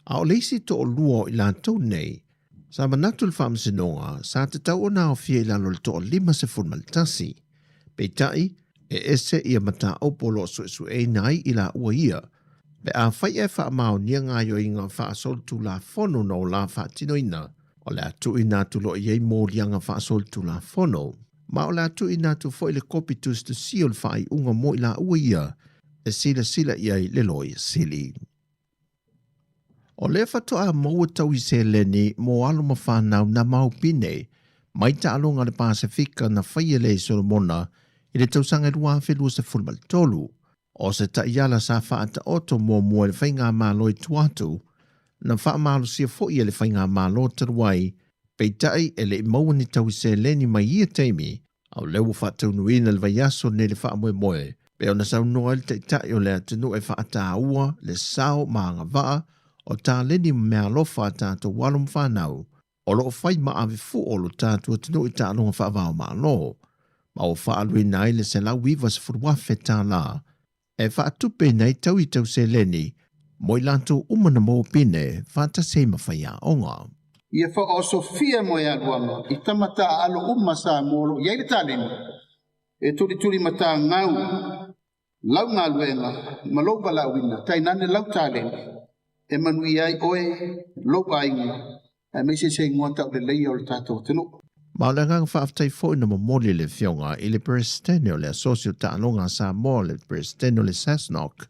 N: a o le isi toalua o i latou nei, sa manatu le Faamasinoga sa tatau ona aofia i lalo o le toa-51. Peitai, e ese ia mataupu o lo o suesueina ai i laua ia, pe afai e faamaonia gaoioiga faasolitulafono na o la faatinoina, o le a tuuina atu loa i ai moliaga faasolitulafono, ma o le a tuuina atu foi le kopi tusitusia o le faaiuga mo i laua ia e silasila i ai le Loia Sili. O lea faatoa maua taui seleni mo alo ma fanau na maopine mai taaloga a le Pasefika na faia lea i Solomona i le tausaga e 2023. O se taiala sa faataoto muamua e le Faigamalo i tua atu, na faamalosia foi e le Faigamalo talu ai, peitai e le i maua ni taui seleni mai ia taimi, a o lea ua faataunuuina le vaiaso nei le faamoemoe, pei ona saunoa ai le Taitai o le atunuu e faataua le sao ma agavaa o taleni ma meaalofa a tatou alo ma fanau o lo o fai ma ave fua o lo tatou atunuu i taaloga faava-o-Malo, ma ua faaaluina ai le $190,000 e faatupeina ai taui tau seleni mo i latou uma na maua pine faatasi ai ma faiaoga.
L: Ia faaosofia moealuaga i tama taaalo uma Samoa o lo o i ai le taleni e tulituli matagau lau galuega ma lou valaauina, tainane lau taleni e manuia ai oe, lou aiga, aemaise se igoa tauleleia o le tatou atunuu.
N: Ma o le agaga faafetai foi na momoli e le Afioga i le Peresetene o le Asosi o Taaloga a Samoa, le Peresetene o le SASNOC,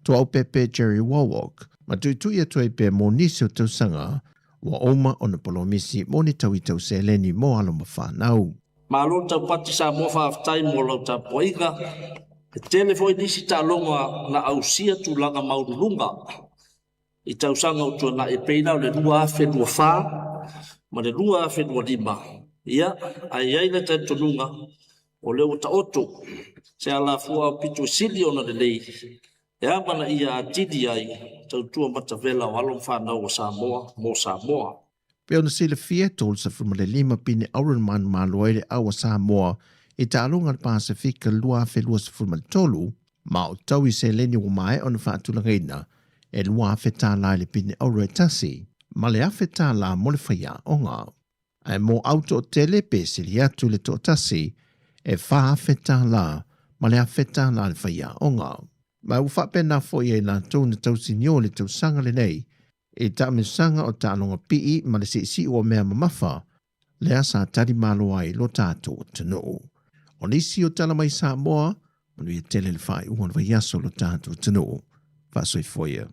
N: Tuaaupepe Jerry Wowok. Ma tuitui atu ai pea mo nisi o tausaga ua oma ona polomisi mo ni tauitau seleni mo alo ma whanau.
R: Malo le taupati Samoa faafetai mo lau tapuaiga. E tele foi nisi taaloga na ausia tulaga maualuluga i tausaga ua tuanai e pei la o le 2024 ma le 2025. Ia, ae i ai le talitonuga o lea ua taoto se alafua aupito e sili ona lelei e amanaia atili ai tautua matavela o alo ma fanau a Samoa mo Samoa.
N: Pei ona silafia, 35 pine auro na manumalo ai le au a Samoa i taaloga a le Pasefika 2023, ma o tau i seleni ua maea ona faatulagaina e $2,000 i le pine auro e tasi, ma le $1,000 mo le faiaoga. Ae mo au toatele pe sili atu le toatasi, e $4,000 ma le $1,000 le faiaoga. Ma ua faapena foi ai latou na tausinio i le tausaga lenei i taamilosaga o taaloga pii ma le siisiu o mea mamafa lea sa tali malo ai lo tatou atunuu. O nisi o tala mai Samoa, manuia tele le faaiuga o le vaiaso lo tatou atunuu. Faasoifua ia.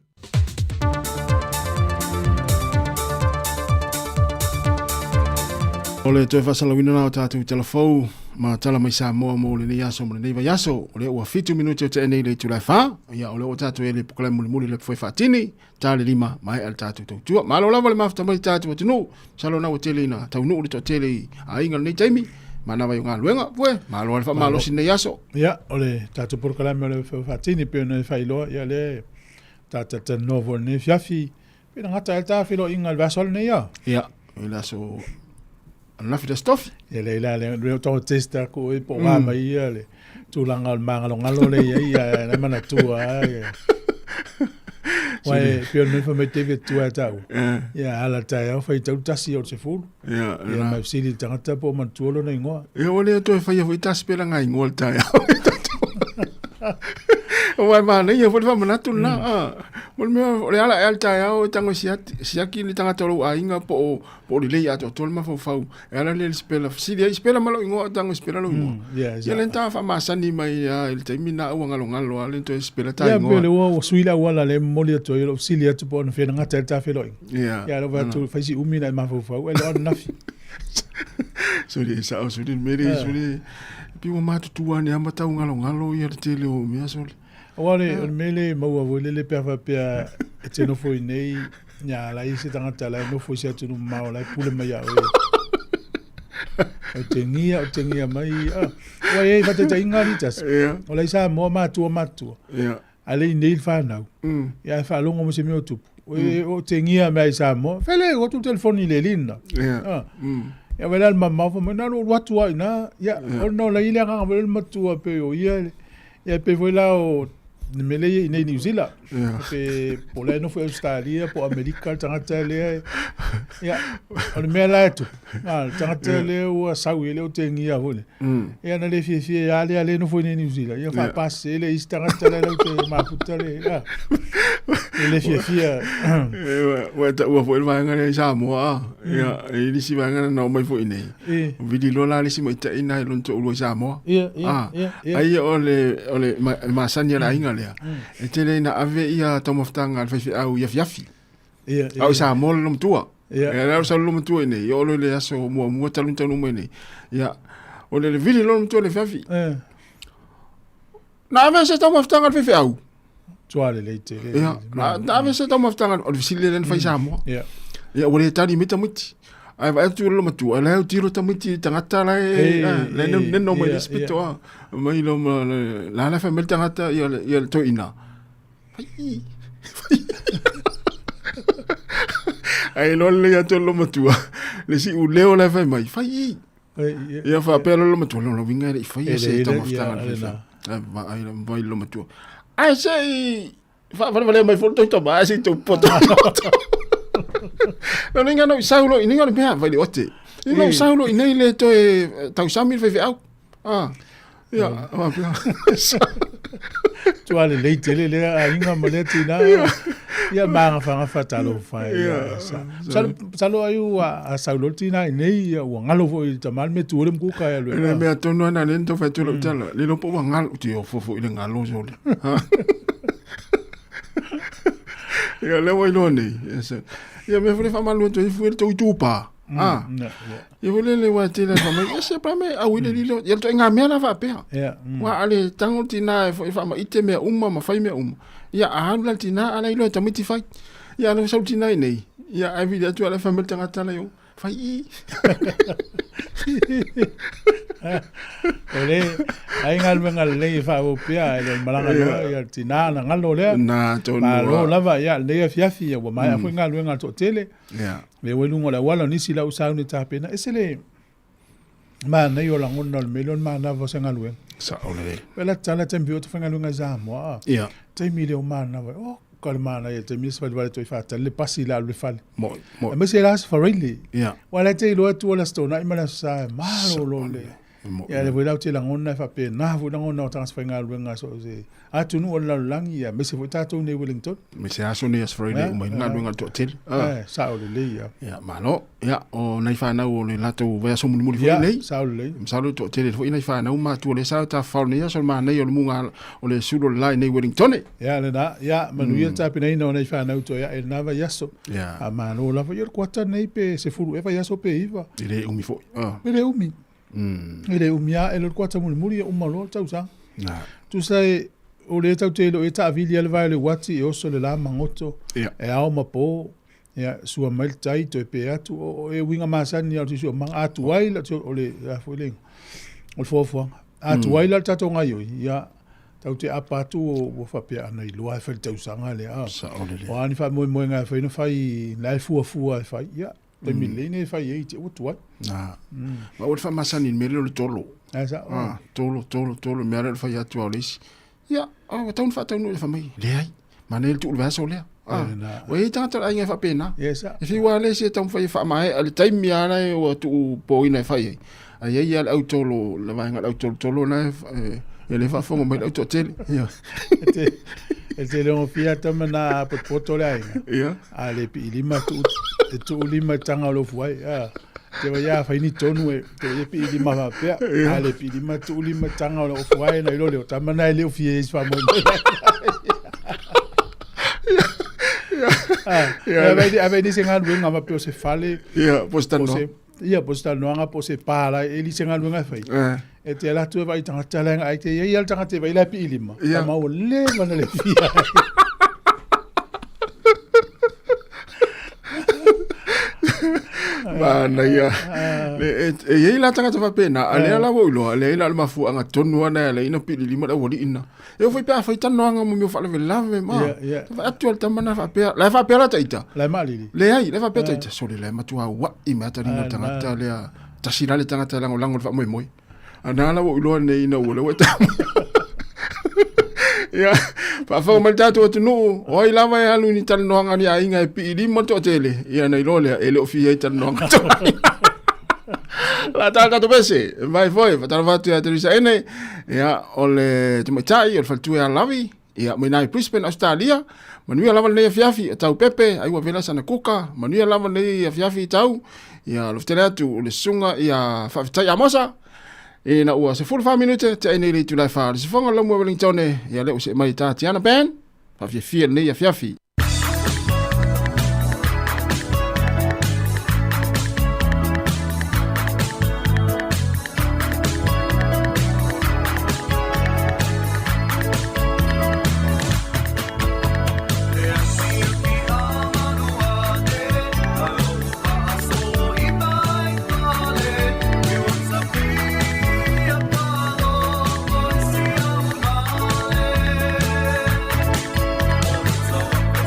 U: O le toe faasalauina la o tatou telefou ma tala mai Samoa mo lenei aso ma lenei vaiaso. O lea ua 7 minute o tea nei le itula e 4. Ia, o lea ua tatou i le pokalae mulimuli le foi faatini, ta le lima, maea le tatou tautua. Malo lava le mafuta mai tatou atunuu. Masalo na ua tele ina taunuu le toatele i aiga lenei taimi. Manava i o galuega, pue, malo le faamalosi lenei aso.
A: Ia, o le tatou polokalame o le faatini pei ona e faailoa, ia lea ta talatalanoa foi i lenei afiafi, pe na gata ai le ta feiloaiga i le vaiaso alo nei a?
U: Ia, i le aso ananafi le aso tofi.
A: Ia lea la le le tau test aku e po o mai ia le tulaga o le magalogalo le ia ia na manatua ai. Wai pei o le mea fai mai David tua e tau. Ia ala taeao faitau tasi o le sefulu.
U: Ia,
A: Ia mai fesili i le tagata po o manatua lona igoa.
U: Ia, ua le toe faia foi tasi pela ngā ingoa le taeao. Ua e manaia foi le faamanatu lena. Ah, mo le mea, o le ala ea le taeao e tago e siaki, siaki le tagata o lou aiga po o, po o lelei atoatoa le mafaufau. E ala lea i le sipela, fesili ai, sipela ma lou igoa o tago e sipela lou igoa.
A: Yeah,
U: Ia le ta faamasani mai a i le taimi na ua ngalongalo a le toe sipela ta
A: Ia, pei
U: igoa.
A: o le ua sui le auala lea e momoli atu ai, o lou fesili atu po o na fea na gata ai le ta feiloaiga.
U: Ia.
A: Ia, lou vaai atu, fai si umi na e mafaufau, e le o ananafi.
U: Sole, e sao, sole, le mea lea, sole, pei ua matutua ane lava ma tau ngalongalo ia le tele o mea, sole.
A: Aua o le, o le mea lea e maua foi lele pe a faapea e te nofo i inei, ia, la e i ai se tagata la e nofo i se atunuu mamao la e pule mai ia oe. O te gia, o te gia mai, ah. Ua i ai faataitaiga Litas.
U: Ia.
A: O la i Samoa matua matua.
U: Ia.
A: A le i nei le fanau. Ia e faalogo mai se mea o tupu. O te gia mea i Samoa. Fele, o tu telefoni le lina.
U: Ia.
A: Ah. Ia wele al mamao fa mai na lo atu ai na. Ia, o no la ile anga wele matua pe o ia. Ia pe foi la o le mele ia i nei New Zealand.
U: Ia.
A: Pe po la e nofo i Australia, po Amerika le tagata lea. Ia, o le mea la e tupu. Ah, le tagata lea ua sau ia le o te gia foi le. Ia na le fiafia ia le ale nofo i nei New Zealand. Ia faapase le isi tagata la lau te mafuta le. Ah. E le fiafia.
U: Ua e taua foi le vaega lea i Samoa a. Ia, e i le isi vaega na oo mai foi i nei.
A: E.
U: Vili loa la le isi maita'i na i lona toalua i Samoa.
A: Ia, ia,
U: Ah,
A: ia, ia.
U: ai o le, o le, ma, le masani a le aiga lea. E tele ina ave ia taumafataga a le faifeau i afiafi.
A: Ia, ia.
U: A o i Samoa le lomatua.
A: Ia.
U: Ia, la o sa lomatua i nei, o lo le aso muamua talu ni taunuu mai nei. Ia, o le vili loa lomatua i le afiafi.
A: Eh.
U: Na ave se taumafataga a le faifeau.
A: Tua lelei tele.
U: Ia, na ave se taumafataga, o le fesili lea na fai i Samoa.
A: Ia.
U: Ia, ua le tali mai tamaiti. Ae vaai atu le matua, la e autilo tamaiti i tagata la e, la e neno mai le isi pito a. Mai lo ma, la la fai mai le tagata ia le toeaina. Fai, fai. Ae loa lelei atu le matua, le siuleo la e fai mai, fai. Ia faapea loa le matua, lona uiga e le i faia se taumafataga a le faifeau. Ae vaai vaai le matua. Ae se i faavalevalea mai foi le tou tama, ae se i tou poto. Lona uiga na ou sau loa i inei, o le mea, vai le ote. Na ou sau loa i inei le toe tausami le faifeau. Ah, ia, faapea.
A: Tua lelei tele lea aiga ma lea tina. Ia magafagafa talofa e.
U: Ia.
A: Masalo masalo ai ua a sau loa le tina i nei ia ua galo foi i le tama le mea tu le mkuka ia
U: Le
A: lue.
U: mea tonu ana le tau fai atu lau tala. Le iloa po ua galo. Te ofo foi i le galo sole. Ia lea ua iloa nei. Yes. Ia mea foi le faamalu atu ai fue le tou itupa. Ah. Ia foi le le ua tele fa mai. Se pa me au ile lilo. Ia to inga mea la faapea.
A: Ia.
U: Ua ale tango tina e foi faamaite mea uma ma fai mea uma. Ia a alu la tina ala iloa e tamaiti fai. Ia ala sau tina i nei. Ia ai vili atu ala fa mai le tagata la yo. Fai i.
A: O le ai galuega lelei e faaauau pea e le o le malaga loa ia le tinā na galo lea.
U: Na tonu.
A: Malo lava ia lenei afiafi ia ua maea foi galuega a le toatele. Lea ua i luga o le auala o nisi la ua sauni e tapena. Ese le manaia o lagona o le mea lea o le manava o se galuega.
U: Sao lelei.
A: Pei la tala taimi foi o ta faigaluega i Samoa.
U: Ia.
A: Taimi lea o manava. Oh, ka le manaia taimi le savali vale toe faatali le pasi le alu le fale.
U: Moi, moi.
A: Aemaise la aso faraile.
U: Ia.
A: Ua la te iloa atu o le Aso Toonai ma le Aso Sa e malolo le. Ia le foi la ou te lagona e faapena foi lagona o tagata faigaluega so o se atunuu o le lalolagi ia aemaise foi tatou nei i Wellington.
U: Me se aso nei Aso Faraile uma ai le galuega a le toatele. Ah.
A: Eh, sao lelei ia.
U: Ia, malo. Ia, o nai fanau o le latou vaiaso mulimuli foi
A: Ia,
U: lenei.
A: sao lelei.
U: Masalo e toatele foi nai fanau ma matua lea sa tafafao nei aso le manaia o le muga o le sulu o le la i nei Wellingtone.
A: Ia lena, ia manuia le tapenaina o nai fanau toe ae i lena vaiaso.
U: Ia.
A: A malo lava, ia o le kuata nei pe 10 ea vaiaso pe 9.
U: E le umi foi. Ah.
A: E le umi. E le umi lava, e le o le kuata mulimuli e uma loa le tausaga.
U: Na.
A: Tusa e, o lea tatou te iloa e taavili lava le vae o le uati e oso le la magoto,
U: Ia.
A: e ao ma po, ia, sua mai le tai, toe pe atu, o, o e uiga masani lava o le siosiomaga, a tuai la, o le, a foi le igoa, o le foafoaga. A tuai la le tatou gaoioi, ia, tatou te apa atu ua faapea, ana iloa e fai le tausaga lea. A.
U: Sao lelei.
A: O a ni faamoemoega e fai na fai, la e fuafua e fai, ia, taimi lelei nei e fai ai, te ua tuai.
U: Na. Ma ua le faamasani i le mea lea o le tolo.
A: Ae sao.
U: Ah, tolo, tolo, tolo, mea lea o le fai atu lava o le isi. Ia, ua tatau ona faataunuu ia fai mai, leai, manaia le tuu i le vaiaso lea. Ah, ua i ai tagata o le aiga e faapena.
A: Yes,
U: E fiu lava le isi e taumafai e faamaea le taimi lava la e ua tuupoina e fai ai. Ae i ai lava le au tolo, le vaega o le au tolotolo lena e, e le faafofoga mai le au toatele. Ia.
A: E te le gofia tama na potopoto le aiga.
U: Ia.
A: A le piilima tuu, e tuu lima i taga o le ofu ai. A, te wai a whai ni tonu e, te wai e piilima faapea.
U: Ia.
A: A le piilima tuu lima i taga o le ofu ai, na ilo leo tama na e le ofia e si whamoe.
U: Ia.
A: A vai ni se galuega ma pe o se fale.
U: Ia, po o se
A: po
U: talanoaga.
A: se- Ia, po o se talanoaga, po o se pa la, e li se galuega e fai.
U: Eh.
A: E te ala atu e vaai tagata leaga ai te iai a le tagata e vaai la e piilima.
U: Ia.
A: Tama ua leva na le fia.
U: Manaia. Le, e, e iai la tagata faapena, a lea la ua ou iloa, leai la o le mafuaaga tonu lava na e ala ai ona piililima le aualii lena. E oo foi pe a fai talanoaga mo mea o faalavelave ma.
A: Ia, ia.
U: Vaai atu a le tama na faapea, la e faapea la taita.
A: La e maalili.
U: Leai, la e faapea taita, sole la e matua auai mai taliga o le
A: Ah,
U: tagata
A: na.
U: lea. Tasi la le tagata e lagolago i le faamoemoe. A na la ua ou iloa nei ina ua lea ua e tau. Ia, faafofoga mai le tatou atunuu, o ai lava e alu i ni talanoaga a ni aiga e piilima le toatele, ia ona iloa lea, e le o fia ai talanoaga toaiga. La tala tatou pese, e mai foi, faatalofa atu ia Teresa Ene, ia, o le tamaitai, o le faletua ia Lavi, ia, mai i Brisbane, Australia, manuia lava lenei afiafi, o tau pepe, ai ua vela sana kuka, manuia lava lenei afiafi tau, ia, alofa tele atu, o le susuga, ia, faafetai Amosa, ina ua 14 minute, te ai nei le itula e 4, le sifoga o le laumua Wellingtone, ia, lea ua see mai tā Tiana Band, faafiafia lenei afiafi.
T: So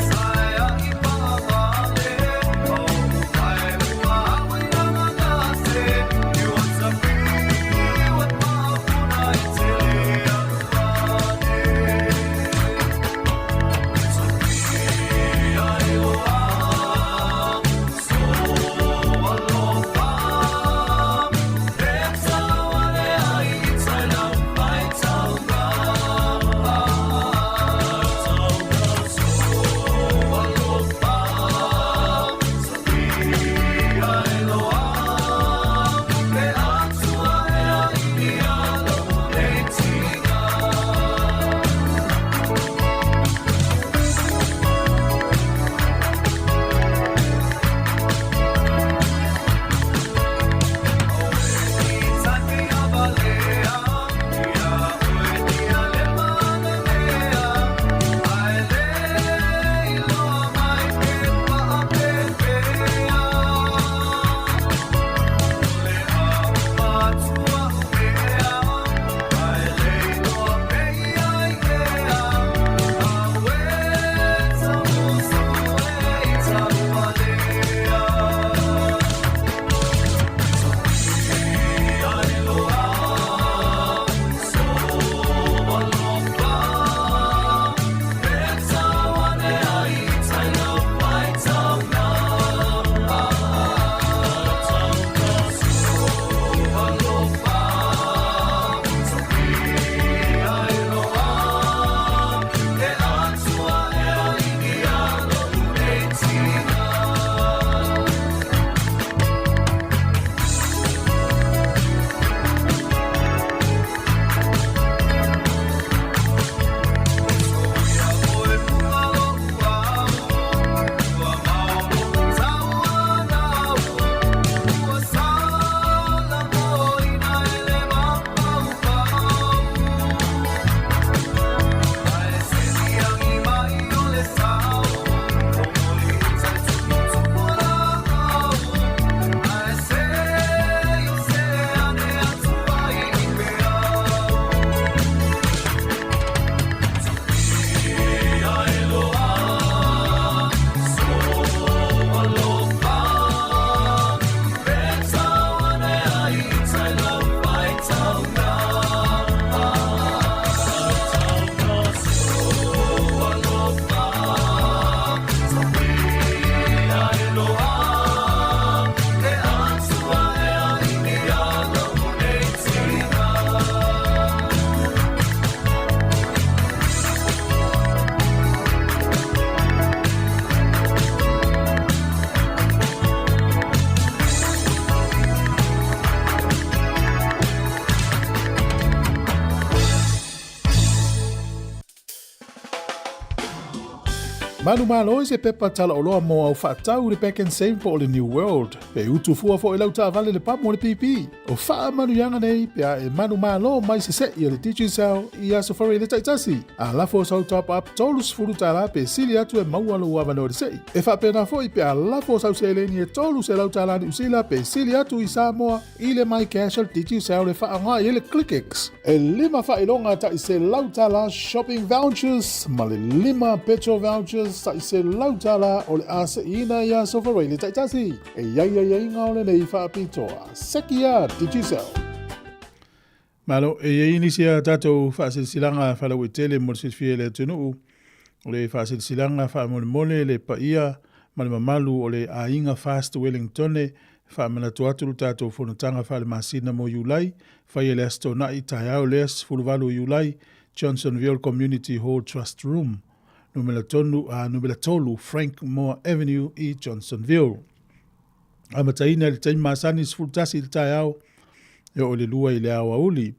A: Manumalo i se pepa talaoloa mo au faatau i le Pak'nSave po o le New World. Pe utu fua foi lau taavale le pamu o le pipi. O faamanuiaga nei pe a e manumalo mai sese'i o le Digicel i Aso Faraile taitasi. A lafo sau top up $30 pe sili atu e maua lou avanoa i le se'i. E faapena foi pe a lafo sau seleni e $300 Niu Sila pe sili atu i Samoa i le MyCash o le Digicel e faaaoga i ai le ClickX. E lima faailoga tai $100 shopping vouchers ma le lima petrol vouchers tai $100 o le a se'iina i Aso Faraile taitasi. E i ai aiaiga o lenei faapitoa. Seki a Digicel. Malo, e i ai nisi a tatou faasilasilaga faalauaitele mo le silafia e le atunuu. O le faasilasilaga faamolemole le paia ma le mamalu o le aiga Fast Wellingtone, faamanatu atu le tatou fonotaga faalemasina mo Iulai, faia i le Aso Toonai, taeao lea 18 o Iulai, Johnsonville Community Hall Trust Room, numera tonu, a, numera 3 Frank Moore Avenue i Johnsonville. Amataina i le taimi masani 11 i le taeao e oo i le 2 i le aoauli.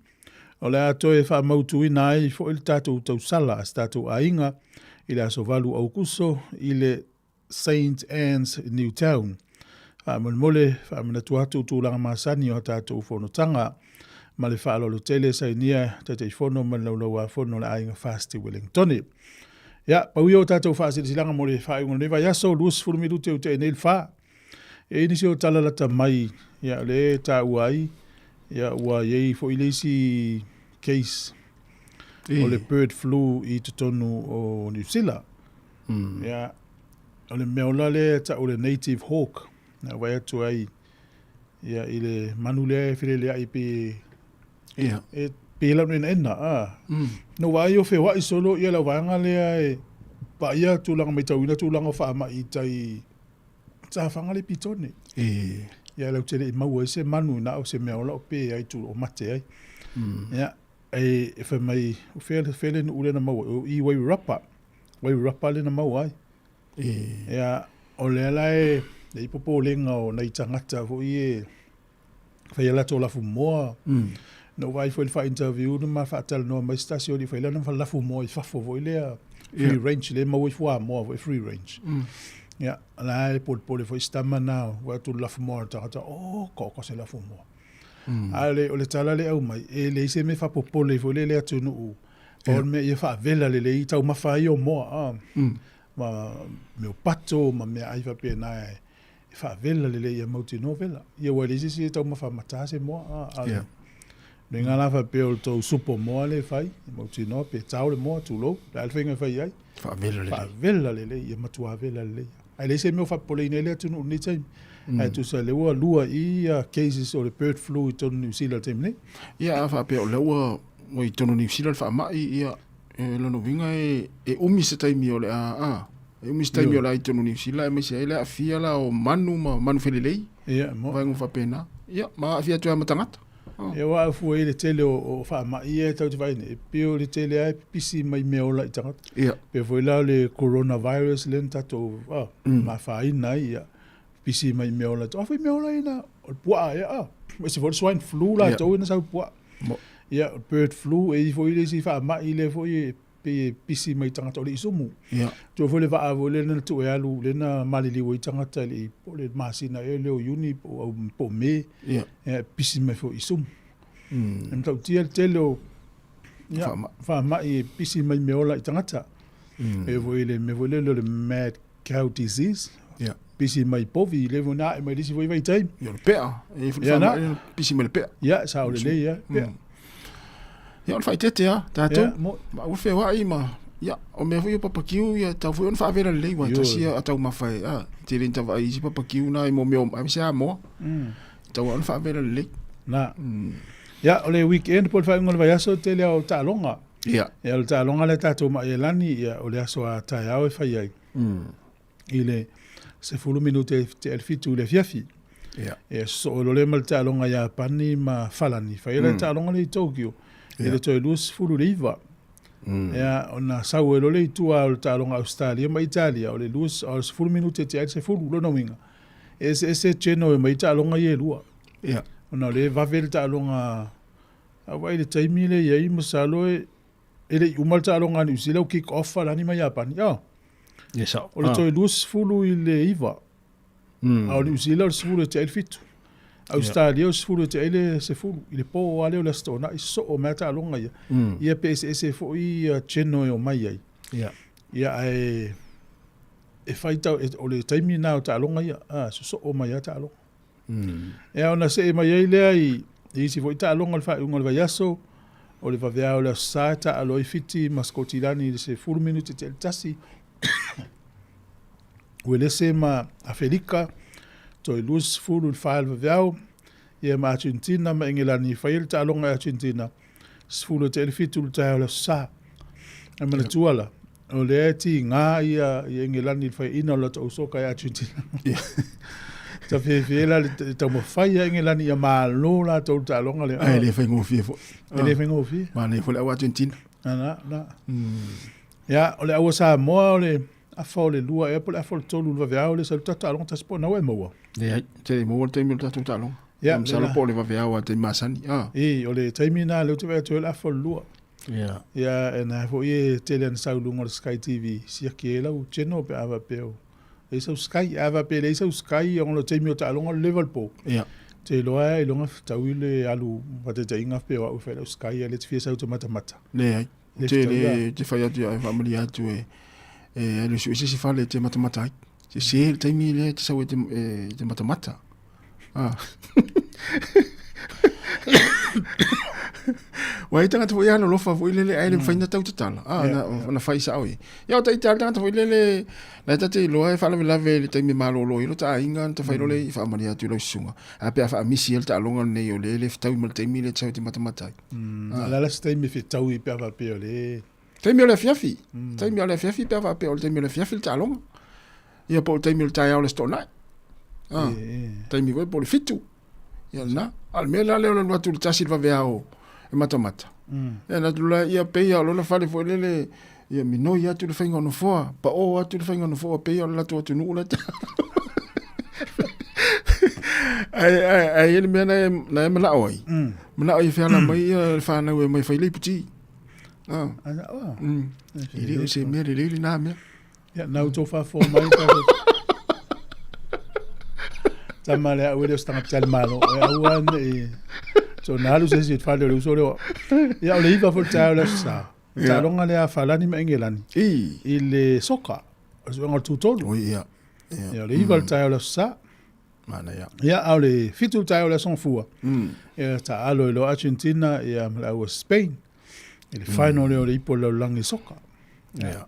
A: O le a toe faamautuina ai foi le tatou tausala a se tatou aiga i le aso 8 Aukuso i le Saint Anne's Newtown. Faamolemole, faamanatu atu tulaga masani o a tatou fonotaga. Ma le faaaloalo tele sainia Taitaifono ma le Laulau-a-Fono a le Aiga Fasti Wellingtone. Ia, pau ia o tatou faasilasilaga mo le faaiuga o lenei vaiaso, 20 minute ua tea nei le fa. E i ai nisi o tala lata mai, ia, o lea e taua ai, ia, ua i ai foi le isi case o le bird flu i totonu o Niu Sila. Ia, o le mea ola lea e tau o le native hawk, na vaai atu ai ia, i le manu lea e feleleai pe
U: Ia.
A: E pei e launaenaena, a. Na ou vaai o feoai solo ia lau vaega lea e vaaia tulaga matauina tulaga o faamai i tai safaga le pitone.
U: E.
A: Ia lau te le i maua ai se manu na o se mea ola o pe ai tu o mate ai. Ia, e, e fai mai, o fea, fea le nuu lea na maua, o i Wairarapa. Wairarapa lea na maua ai.
U: E.
A: Ia, o lea la e, e i popolega o nai tagata foi e, fai a latou lafumoa. Na ou vaai foi i le faa-interview na ma faatalanoa mai se tasi o alii fai lana lafumoa i fafo foi lea, free range, lea e maua i fuamoa foi free range. Ia, la e polepole foi si tama na, ua atu le lafumoa a le tagata, oh, koko se lafumoa. A o le tala lea e aumai, e leai se mea faapopole foi lea i le atunuu, o le mea ia faavela lelei taumafa ai o moa, a, ma mea o pato ma meaai faapena e, e faavela lelei ia mautinoa vela. Ia ua leai se isi e taumafa mata se moa. A, a, yeah. Le ngā la faapea o le tou supo moa le fai, e mautinoa pe tao le moa, tulou, le a le faiga e fai ai.
U: Faavela lelei.
A: Faavela lelei, ia matua vela lelei. Ae leai se mea o faapopoleina ai le atunuu i lenei taimi. Ae tusa lea ua lua i cases o le bird flu i totonu o Niu Sila i le taimi nei.
U: Ia, a faapea o lea ua ua i totonu o Niu Sila le faamai, ia, e lona uiga e, e umi se taimi o le a, a, E umi se taimi o le a i totonu o Niu Sila aemaise ai le aafia la o manu ma manu felelei.
A: Ia, mo.
U: Vaega faapena. Ia, ma aafia atu ai ma tagata.
A: Oh. Ia, ua fua i le tele o faamai ia e tatou te vaai nei, e pei o le tele lava e pipisi mai mea ola i tagata.
U: Ia.
A: Pei foi la o le coronavirus lea na tatou mafaina ai, ia, pipisi mai mea ola. A foi mea ola ia na, o le puaa, ia, ah. Aemaise foi le swine flu latou ia na sau puaa. Ia, o le bird flu, e i ai foi le isi faamai lea foi e pei e pisi mai tagata o le isumu.
U: Ia.
A: Tua foi le vaa foi lea na tuu e alu, lea na maliliu ai tagata i le, po o le masina ea lea o Iuni po o, po o Me.
U: Ia.
A: Ia, e pisi mai foi isumu. E matautia le tele o ia, faamai e pisi mai mea ola i tagata. E foi le mea foi lea o le mad cow disease.
U: Ia.
A: Pisi mai povi, le foi na ae mai le isi foi vaitaimi.
U: Ia, o le pea. E foi
A: Ia, na.
U: faamai, pisi mai le pea.
A: Ia, sao lelei, ia, pea.
U: Ia, o le faaeteete lava, tatou.
A: Ia, mo-
U: Ma ua feoai ma, ia, o mea foi o papakiu, ia, tau foi ona faavela lelei, ua
A: Ioe.
U: tasi a taumafa e, a, tele ina tavaai i isi papakiu na i mo mea o, aemaise Samoa. Tau lava ona faavela lelei.
A: Na. Ia, o le weekend po o le faaiuga o le vaiaso, tele lava o taaloga.
U: Ia.
A: Ia, o le taaloga lea tatou Maielani, ia, o le aso a taeao e fai ai. I le 10 minute tea i le 7 i le afiafi.
U: Ia.
A: Ia, sosoo loa lea ma le taaloga Iapani ma Falani. Fai ai la le taaloga lea i Tokyo i le toe 29. Ia, ona sau ai loa lea i tua o le taaloga Ausetalia ma Italia, o le 20 minute tea i le 10, lona uiga, e eseese channel e omai ai taaloga ia e lua.
U: Ia.
A: Ona o lea e vave le taaloga, a vaai i le taimi lea e i ai, masalo e le i uma le taaloga a Niu Sila, ua kick off Falani ma Iapani. Oh.
U: Ia sao.
A: O le toe 29. A o Niu Sila o le 10 e tiai le 7. Ausetalia o le 10 e tiai le 10. I le po lava lea o le Aso Toonai, sosoo mai lava taaloga ia. Ia pe eseese foi ia channel e omai ai. Ia ae e fai tau, o le taimi lena o taaloga ia, a, sosoo mai lava taaloga. Ia ona see mai ai lea i isi foi taaloga o le faaiuga o le vaiaso, o le vaveao o le Aso Sa e taaalo ai Fiti ma Sikotilani i le 10 minute i le 1. Uelese ma Afelika, toe 20 i le 4 i le vaveao, ia ma Argentina ma Engelani e fai ai le taaloga i Argentina, 10 e te 7 i le taeao o le Aso Sa. Ae manatua la, o lea e tiga ia Engelani i le faiaina o le latou soka i Argentina. Ta fiafia la le taumafai a Engelani ia malo latou i le taaloga lea.
U: Ae le faigofie foi.
A: E le faigofie.
U: Manaia foi le au Argentina.
A: Na, na. Ia, o le aua Samoa o le afa o le 2 ea po o le afa o le 3 i le vaveao lea sau le tatou taaloga tasi po o na ua e maua.
U: Leai, te le maua le taimi o le tatou taaloga.
A: Ia,
U: masalo po o le vaveao a taimi masani. Ah.
A: I, o le taimi na lea ou te vaai atu ai o le afa o le 2.
U: Ia.
A: Ia, e na foi e tele ana sau i luga o le Sky TV, siaki ai lau channel pe a faapea o leai sau Sky. A faapea e leai sau Sky ona o le taimi o taaloga o le leva le po.
U: Ia.
A: Te iloa e iloga fetaui le alu faataitaiga pe o au e fai lau Sky a le te fia sau te matamata.
U: Leai. Te le te fai atu ia faamalie atu e e alu sue se isi fale e te matamata ai. Se se le taimi lea e te sau e te matamata. Ah. Ua i tagata foi alolofa foi lele ai le mafai na tau tatala. Ah, na, na fai sao i. Ia o taita le tagata foi lele na e tate iloa e faalavelave i le taimi malolo i lo taaiga na tafai lole i faamalie atu i lau susuga. A pe a faamisi ai le taaloga lenei o le le fetaui ma le taimi lea e te sau e te matamata ai.
A: A le a la se taimi e fetaui pe a faapea o le...
U: Taimi o le afiafi. Taimi o le afiafi pe a faapea o le taimi o le afiafi le taaloga. Ia po o le taimi o le taeao o le Aso Toonai. Ah, taimi foi po o le 7. Ia lena. A o le mea la lea o le alu atu i le 1 i le vaveao e matamata. Ia na atu la ia pei lava o lona fale foi lele ia minoi atu le faiga o nofoa, pao atu le faiga o nofoa pei o le latou atunuu la Ai ai ai le mea na e na e manao ai. Manao i feala mai ia le whanau e mai whai leiputi. Ah. I le o se mea lelei lena mea.
A: Ia, nau tō whāwhō mai tātou. Tama le au e le o se tagata tali malo. E aua nei. So nā alu se isi i te whale o le uso leo. Ia, o le iwa foi le taeao le Aso Sa.
U: Ia.
A: Taaloga lea a Falani ma Engelani.
U: I.
A: I le soka. O le suega o le tutolu.
U: Oi, ia.
A: Ia, ia o le iwa le taeao le Aso Sa.
U: Manaia.
A: Ia, a o le 7 le taeao o le Aso Gafua. Ia, taalo i loa Argentina, ia, ma le au a Spain. I le final lea o le ipu o le lalolagi soka.
U: Ia.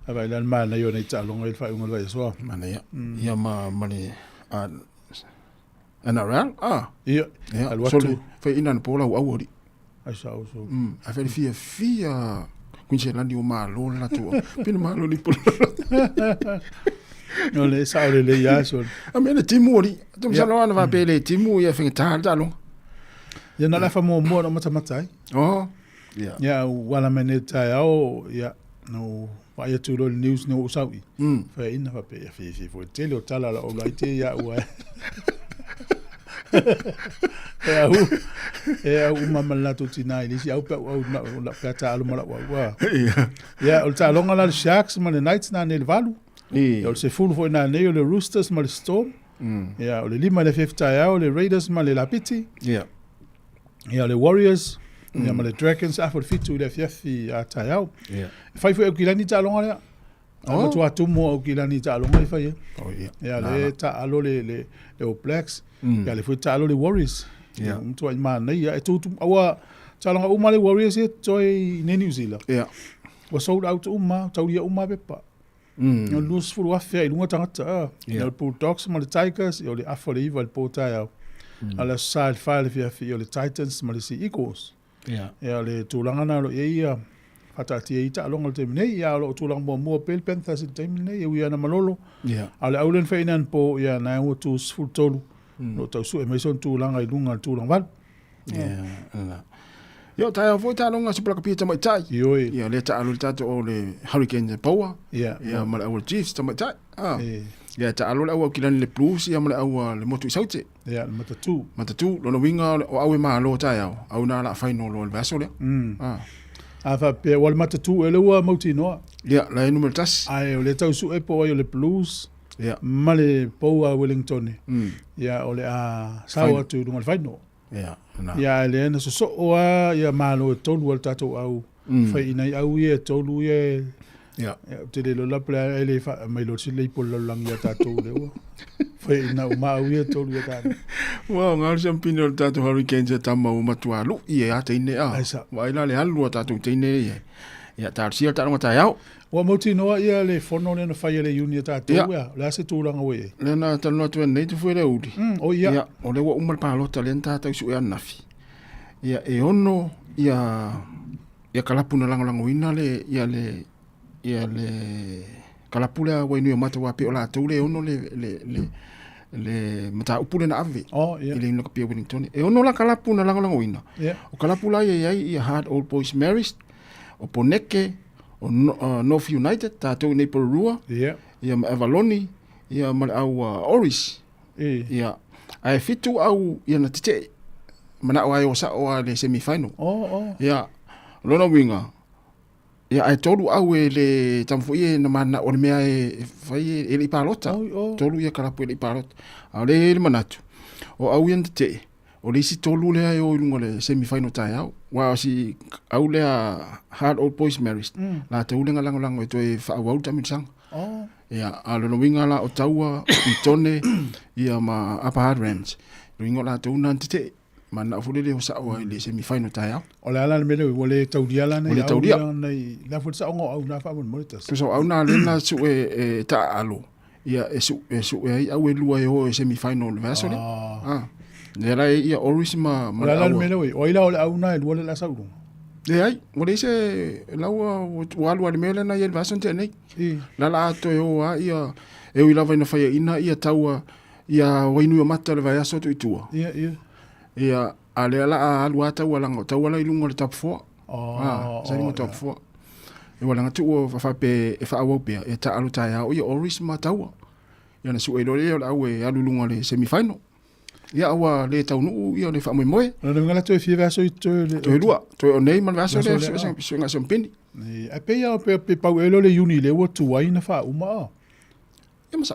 A: A vai la le manaia o nei taaloga i le faaiuga o le vaiaso.
U: Manaia. Ia ma, ma le, a, NRL, ah.
A: Ia,
U: Ia,
A: alu atu.
U: sole, fai ina na pō lau au ori.
A: Ai sa au so.
U: A fai le fia fia Queensland o malo le latou. Pina malo li polo.
A: No le sa o le le ia so.
U: A mea le timu ori. Tu msalo ana va pe le timu ia whengatā le taaloga.
A: Ia na le afa muamua na matamata ai.
U: Oh. Ia.
A: Ia wala mai nei taeao, ia no vaai atu loa i le news nei ua ou sau i. Fai ina faapea ia fiafia foi tele o tala la ou laiti ia ua. E au, e au uma ma le latou tinā i le isi au pe au au na la pe taalo ma lau au. a.
U: Ia.
A: Ia o le taaloga la le Sharks ma le Knights na nei le 8.
U: I.
A: Ia o le 10 foi na nei o le Roosters ma le Storm. Ia o le 5 i le afiafi taeao le Raiders ma le Lapiti.
U: Ia.
A: Ia o le Warriors ia ma le Dragons afa o le 7 i le afiafi a taeao.
U: Ia.
A: E fai foi e Aukilani taaloga lea.
U: Oh.
A: A matua tumu o Aukilani i taaloga i fai ai.
U: Oh, ia.
A: Ia
U: Na,
A: le
U: na.
A: taalo le All Blacks. Ia le foi taalo le Warriors.
U: Ia.
A: Ia matua i manaia. E tutu aua taaloga uma le Warriors e toe i nei New Zealand.
U: Ia.
A: Ua sold out uma, taulia uma pepa. Ia o le 20,000 i luga tagata. Ah.
U: Ia.
A: Ia o le Bulldogs ma le Tigers, ia o le afa o le 9 i le po taeao. A o le Aso Sa i le 4 i le afiafi, ia o le Titans ma le Sea Eagles.
U: Ia.
A: Ia o le tulaga na o lo o i ai ia faataatia ai taaloga i le taimi nei, ia o lo o tulaga muamua pea le Panthers i le taimi lenei, e ui lava ina malolo.
U: Ia.
A: A o le au lea na fai anapo, ia na ua tu 13, o lo o tau sue mai sona tulaga i luga i le tulaga 8.
U: Ia, la. Ia, o taeao foi taaloga Super Rugby tamaitai.
A: Ioe.
U: Ia, lea taalo le tatou o le Hurricanes Poua.
A: Ia.
U: Ia, ma le au o le Chiefs tamaitai. Ah.
A: E.
U: Ia, taalo le au Aukilani le Blues, ia ma le au a le Motu i Saute.
A: Ia, le Matatū.
U: Matatū, lona uiga o au e malo taeao, au na la whai no loa le vaiaso lea. Ah.
A: A faapea, ua le Matatū e le ua mautinoa.
U: Ia, la e numera tasi.
A: Ae o le tau su'e po o ai o le Blues
U: Ia.
A: ma le pou a Wellington. Ia, o le a sao
U: Final.
A: atu i luga o le final.
U: Ia, na.
A: Ia, ae lea na sosoo lava ia malo e tolu a le tatou au. Fai i nai au ia e tolu ia e
U: Ia.
A: Ia, ou te le iloa la pe a e le mai loa se leipo i le lalolagi ia tatou lea ua fai ina uma au ia e tolu ia tatou.
U: Ua aoga le siampini o le tatou Hurricanes e tama ua matua lu'i e a teine a. Vaai la le alu a tatou teine ia. Ia talosia le taaloga taeao.
A: Ua mautinoa ia le fono lea na fai e le Iuni a tatou
U: Ia.
A: ea, o le a se tulaga ua i ai?
U: Lea na talanoa atu ai nei Tufue le uli.
A: O ia.
U: Ia, o lea ua uma le palota lea na tatou sue ananafi. Ia, e ono ia ia kalapu na lagolagoina le ia le ia le kalapu lea Wainuiomata aua pei o latou le ono le le le le mataupu lea na ave
A: i
U: le Iuni o Wellington. E ono la kalapu na lagolagoina. O kalapu la ia i ai ia Hard Old Boys Marist, o Poneke, o North United, tatou i nei Porirua, ia ma Avaloni, ia ma le au Oris. Ia, ae fitu au ia na tetee. Manao ai o sao a le semi final. Ia, o lona uiga, ia ae tolu au e le tama foi e na manao o le mea e fai e le i palota. Tolu ia kalapu e le i palota. A o le i ai le manatu, o au ia na tetee, o le isi tolu lea e o i luga o le semi final taeao. Aua o si au lea Hard Old Boys Marist, latou lea na lagolago e toe faaauau le taamilosaga. Ia, a o lona uiga la o Taua, o Pitone, ia ma Upper Hard Rams. O lona uiga o latou na na tetee. Manao foi lele o sao ai le semi final taeao.
A: O le a la le mea lea ua le taulia la nei
U: Ua le
A: au
U: taulia.
A: ia nei le a foi le saoga o au na faamolemole tasi.
U: Tusa o au na lea na sue e taaalo, ia e su e sue ai au e lua e o e semi final le vaiaso lea. Ah. Lea la e ia Oris ma
A: O le a la le mea lea o ai la o le au na e lua le la sau i luga.
U: Leai, ua leai se lau ua alu lava i le mea lea na i ai le vaiaso na tea nei. La la a toe o lava ia e ui lava ina faiaina ia taua ia Wainuiomata le vaiaso atu i tua.
A: Ia, ia.
U: Ia, a lea la a alu lava taua leaga o taua la i luga o le top 4. Ah, sa i luga o top 4. Ia ua laga atu ua faapea e faaauau pea, e taaalo taeao ia Oris ma taua. Ia ona sue loa lea o le au e alu i luga o le semi final. Ia ua le taunuu ia le faamoemoe.
A: O lona uiga la toe fia vaiaso i toe le
U: Toe lua, toe o nei ma le vaiaso lea
A: Vaiaso lea, ah.
U: suega siampini.
A: Ae pei lava pe pau ea lea o le Iuni lea ua tuai na faauma a.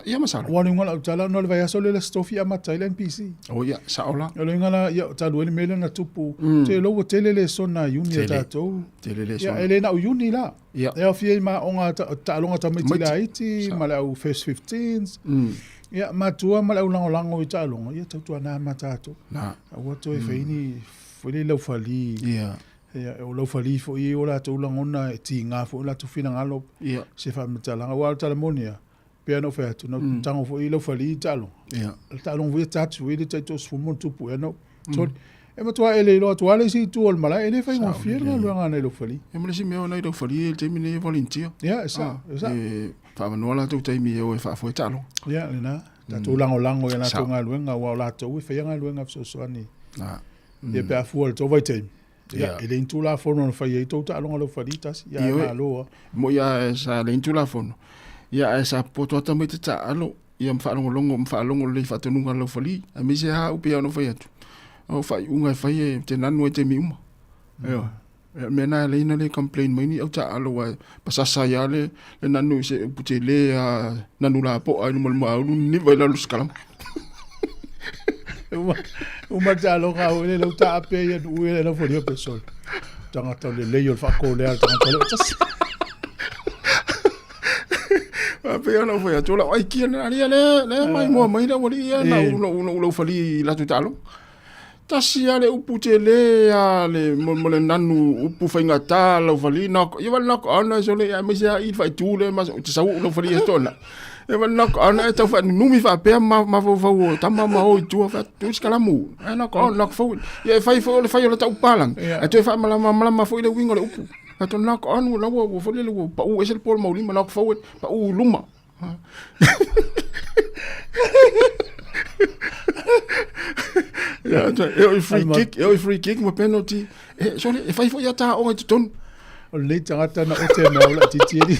U: Ia masalo.
A: Aua o le uiga o lau tala ona o le vaiaso lea le Aso Tofi e amata ai le NPC.
U: O ia, sao la.
A: O le uiga la, ia talu ai le mea lea na tupu, te iloa ua tele lesona a Iuni a
U: Tele.
A: tatou.
U: Tele lesona.
A: Ia, e le na o Iuni la.
U: Ia.
A: E aofia ai ma aoga taaloga tamaiti
U: Tamaiti.
A: laiti ma le au first 15s. Ia, matua ma le au lagolago i taaloga, ia tautuana ma tatou.
U: Na.
A: Aua toe fai ni foi le laufali.
U: Ia.
A: Ia, o laufali foi e o latou lagona e tiga foi o latou finagalo.
U: Ia.
A: Se faamatalaga. Aua o le tala moni lava, pei ona ou fai atu, na ou tago foi i laufali i taaloga.
U: Ia.
A: O le taaloga foi e tatou foi le taitoasefulu ma ona tupu ea na ou. Sorry. E matua e le iloa atu lava le isi itu o le malae, e le faigofie le galuega a nai laufali.
U: Ia ma le isi mea o nai laufali i le taimi lenei e volunteer.
A: Ia, e sao, e sao.
U: E faavanoa latou taimi e o e faafoe taaloga.
A: Ia, lena. Tatou lagolago i a latou
U: Sao.
A: galuega, aua o latou e faia galuega fesoasoani.
U: Na.
A: Ia pe a fua i le tou vaitaimi. Ia,
U: Ia.
A: e le ni Tulafono na fai ai tou taaloga laufali tasi. Ia,
U: Ioe.
A: malo lava.
U: Moi a sa leai ni Tulafono. Ia ae sa poto ata mai te taaalo ia ma faalogologo ma faalogo lelei i faatonuga a le laufali. Aemaise lava au pei ona ou fai atu, o faaiuga e fai e te nanu ai i taimi uma. Ioe. Ia o le mea lena e ala ai ona le complain mai ni au taaalo aua e pasasa ai lava le nanu i se upu tele lava nanu lapoa i luma o le muaulu niniva i lalo o le sikalama.
A: Uma, uma le taaloga au ele lau taape ia nuu ia lau falia pe sole. Tagata o lelei o le faakolea le tagata le o tasi.
U: A pei ona ou fai atu, o lau aikia lena, alii ia lea, lea mai moa mai lau alii ia, na
A: Eh.
U: ou, ou, ou laufali i latou taaloga. Tasi lava le upu tele lava le, mo, mo le nanu upu faigata laufali, na, ia wale nako ana sole, ia aemaise lava i le faaitu lea, ma, ou te sau ou laufali e toa E wale nako ana e tau faanunumi faapea ma, mafaufau o tama ma o i tua, faatu se kalamu. Ae nako ana, nako fau. Ia e fai foi o le fai o le tau palangi. Ae toe faamalamalama foi le uiga o le upu. Faatu nako ana, la ua, ua foi lele ua pau ese le polo maulima, nako fau e pau i luma. Ia, e o i free kick, e o i free kick ma penalty. E, sole, e fai foi ia taoga i totonu.
A: O lenei tagata na ote mea o laitiiti e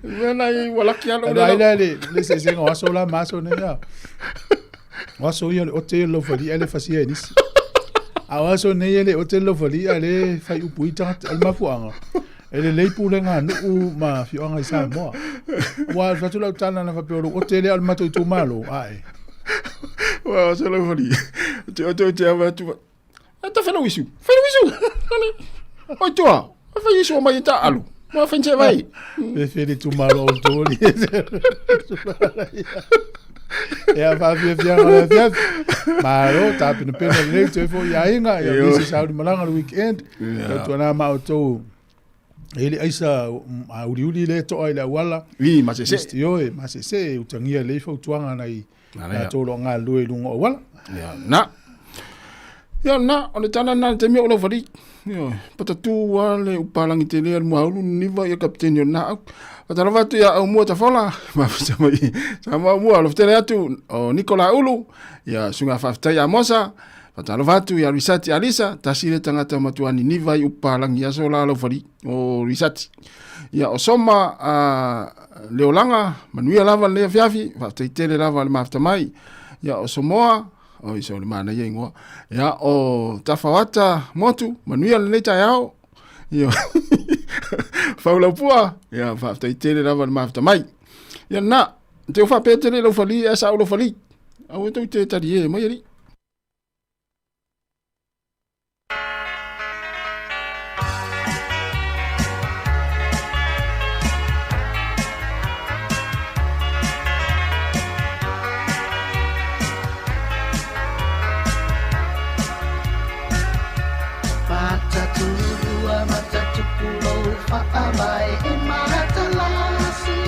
U: Mea na i ua laki alo
A: Ana ai lea le le eseesega o aso la ma aso nei a. O aso ia o le ote ia o le laufali ae le fasia e nisi. A o aso nei e le ote le laufali'i a lē faiupu ai tagata. O le mafuaaga, e lelei pulega a nuu ma afioaga i Samoa. Ua alu atu lau tala na faapea o lou ote lea o le matou itumalo, ae.
U: Ua se laufali'i. Te ote ote ava atu. E ta whenau isu. Whenau isu. Oi tua. Whai isu o mai e ta alu. Mua whai te vai.
A: Pe whiri tu malo o tōri. E a whawhia ngā le fiafi. Malo, tāpina pena le lei, toe fo i ainga, ia nisi sauri malanga le weekend. Tau tuana ma o tau. E le aisa a uri uri le toa i le awala.
U: I, ma se se.
A: Ioe, ma se se, utangia le fautuanga nei. Nā tō loa ngā lue i lunga o wala.
U: Ia, nā. Ia, nā, o le tala nā le taimi o lau whari. Ia, patatū a le upalangi te lea le muaulu niva ia kapiteni o nā au. Patalawa atu ia au mua tafola. Mawhita mai. Sa mua mua, lo whtele atu o Nikola Ulu. Ia, sunga whawhitai a Mosa. Patalawa atu ia Risati Alisa. Tasi le tangata matuani niva i upalangi aso la lau whari o Risati. Ia, o Soma a Leolaga, manuia lava lenei afiafi, faafetai tele lava le mafuta mai. Ia, o Samoa, oi so le manaia ingoa. Ia, o Tafawata Motu, manuia lenei taeao. Ia, Faulaupua, ia, faafetai tele lava le mafuta mai. Ia, na, te o faapea tele lau fali, e sa lau fali. Au e tau te tari e mai ali.
G: Mataturua, matatupu lou faavae e matalasi.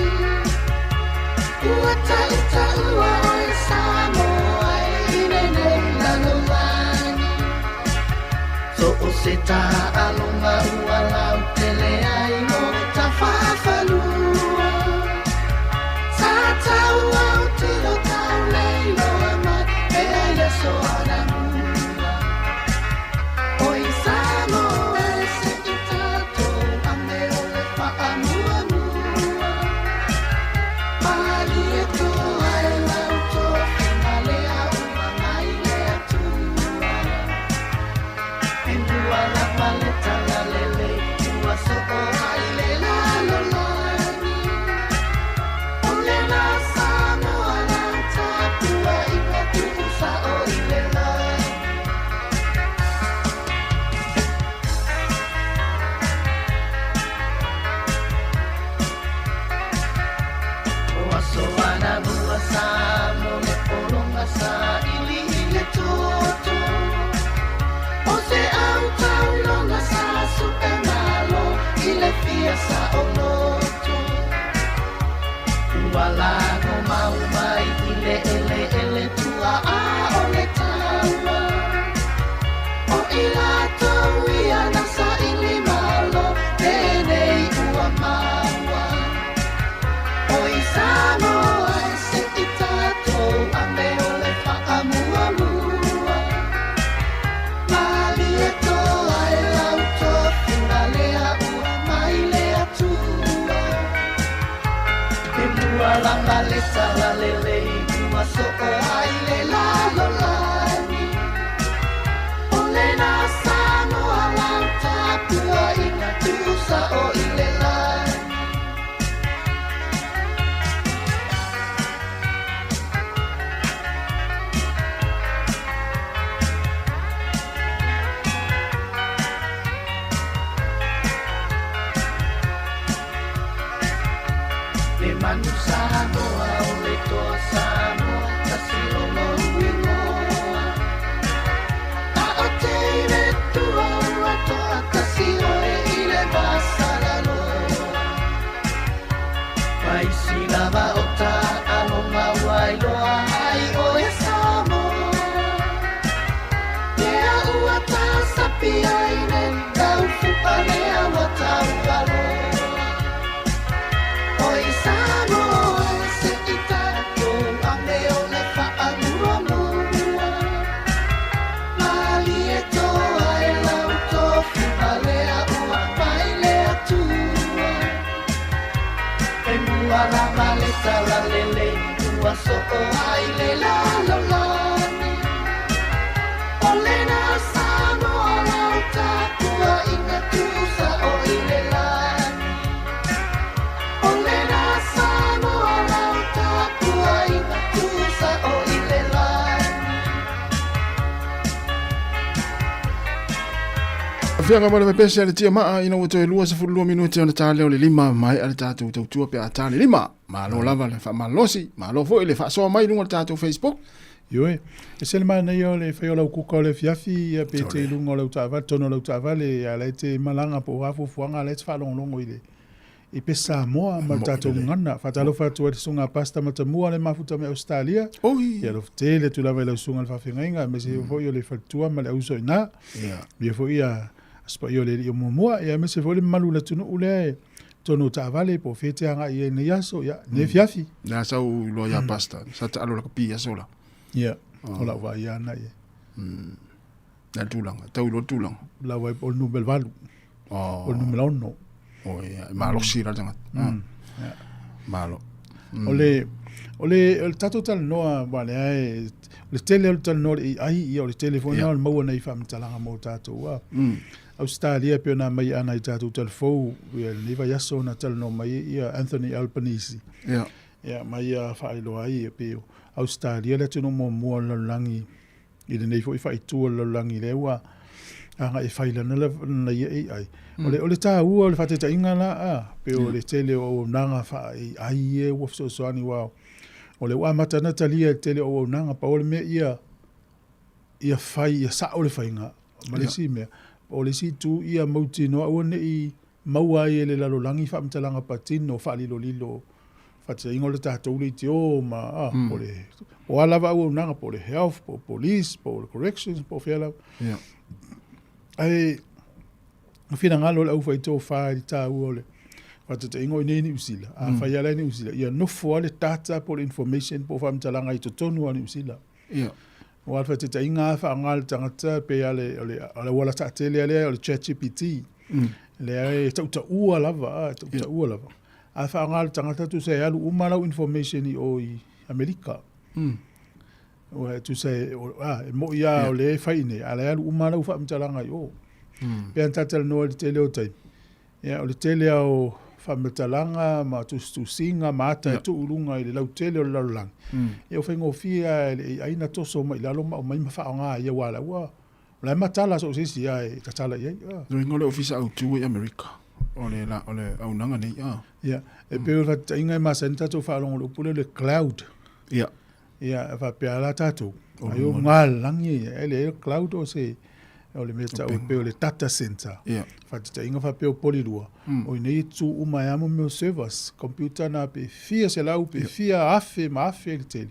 G: Ua tautaua oe Samoa e i lenei lalolagi. So o se taaloga ua lautele ai mo tafafalua. Sa taua o tilo tauleiloa mai pea i aso anamua. O i Samoa e se i tatou ame o le faamuamua. Malie toa e lau tofiga lea ua mai le Atua. E mua lava le talalelei ua soo ai le lalolagi. O lena Samoa lau tapuaiga tuusao i le lagi. O aso anamua sa mo le pologa sa ili i le toto. O se au tauloga sa su'e malo i le fia saoloto. Ua lago mau mai i le eleele tua'a o le taua. O i latou ia na saili malo lenei ua maua. O i Samoa e se i tatou ame o le faamuamua. Malie toa e lau tofiga lea ua mai le Atua. E mua lava le talalelei ua soo ai le lalolagi. O lena Samoa lau tapuaiga tuusao i le lagi. Le manu Samoa o le toa Samoa, tasi lona uigoa. A o teine tua ua toa tasi oe i le vasalaloa. Vaisi lava o taaloga ua iloa ai oe Samoa. Lea ua tasapi ai le taufu'a lea ua taualoa. O i Samoa e se i tatou ame o le faamuamua. Malie toa e lau tofiga lea ua mai le Atua. E mua lava le talalelei ua soo ai le lalolagi. O lena Samoa
U: Afioga ma le pepese a le tia maa ina ua toe 22 minute ona ta lea o le lima mai a le tatou tautua pe a ta le lima. Malo lava le faamalosi, malo foi le faasoa mai i luga o le tatou Facebook.
A: Ioe, e se le manaia o le fai o lau kuka o le afiafi ia pe te i luga o lau taavale, totonu o lau taavale, a la e te malaga po o a fuafuaga, a la e te faalogologo i le i Pese Samoa ma le tatou gagana. Faatalofa atu ai i le susuga a Pastor Matamua le mafuta mai Ausetalia. Ia alofa tele atu lava i lau susuga i le faafeagaiga, aemaise foi o le faletua ma le auso i ina. Ia foi ia Aso Paia o le Alii o Muamua, ia aemaise foi le mamalu o le atunuu lea e totonu o taavale po o fea e te agai i ai i lenei aso, ia, lenei afiafi.
U: Le a sau iloa ia Pastor, sa taalo lakapi aso la.
A: Ia, o lau vaai lava na i ai.
U: Le tulaga, tau iloa le tulaga.
A: Lau vaai o le numera 8.
U: Oh.
A: O le numera 6.
U: O ia, e malosi la le tagata. Malo.
A: O le o le o le tatou talanoa aua lea e o le tele o le talanoa i le AI ia o le tele foi lena o le maua nei faamatalaga mo tatou a. Ausetalia e pei ona aumai ana i tatou talafou ia lenei vaiaso na talanoa mai ai ia Anthony Albanese. Ia ma ia faailoa ai e pei o Ausetalia le atunuu muamua o le lalolagi i lenei foi faaitu o le lalolagi lea ua agai e fai lana lana ia AI. O le o le taua o le faataitaiga la a, pei o le tele o auaunaga faa-AI ia ua fesoasoani aua o lea ua amata ona talia e le tele o auaunaga. Pau o le mea ia ia fai ia sao le faiga ma le isi mea, o le isi itu ia mautinoa aua ne i maua ai e le lalolagi faamatalaga patino faalilolilo faataitaiga o le tatou leitio ma a, po o le o a lava auaunaga po o le health po o police po o le corrections po o fea lava. Ae o finagalo o le aufaitofa i le taua o le faataitaiga o i inei i Niu Sila, afai lava la i Niu Sila, ia nofo lava le data po o le information po o faamatalaga i totonu lava o Niu Sila. Aua o le faataitaiga lava faaaoga e le tagata pei lava o le auala taatele lava lea o le chat GPT, lea e tautaua lava, e tautaua lava. A faaaoga e le tagata tusa e alu uma lau information i o i Amerika. Aua e tusa e, a, e moni lava o lea e fai i inei, a o la e alu uma lau faamatalaga i o. Pei ona ta talanoa i le tele o taimi, Ia, o le tele lava o faamatalaga ma tusitusiga ma ata e tuu i luga i le lautele o le lalolagi, ia ua faigofie lava e le AI ona toso mai i lalo ma aumai ma faaaoga ai, aua o la ua, o la e matala so o se isi lava e tatala i ai.
U: Lona uiga o le Ofisa Autu i Amerika, o le, o le auaunaga nei, a.
A: Ia, e pei o le faataitaiga e masani ona tatou faalogo i le upu lea o le cloud.
U: Ia.
A: Ia, e faapea la tatou, ai o luga le lagi, e leai o le cloud o se, o le mea tau e pei o le data center.
U: Ia.
A: Faataitaiga faapea o Polilua, o i inei e tu uma ai lava mea o servers, computer na pe fia selau, pe fia afe ma afe le tele.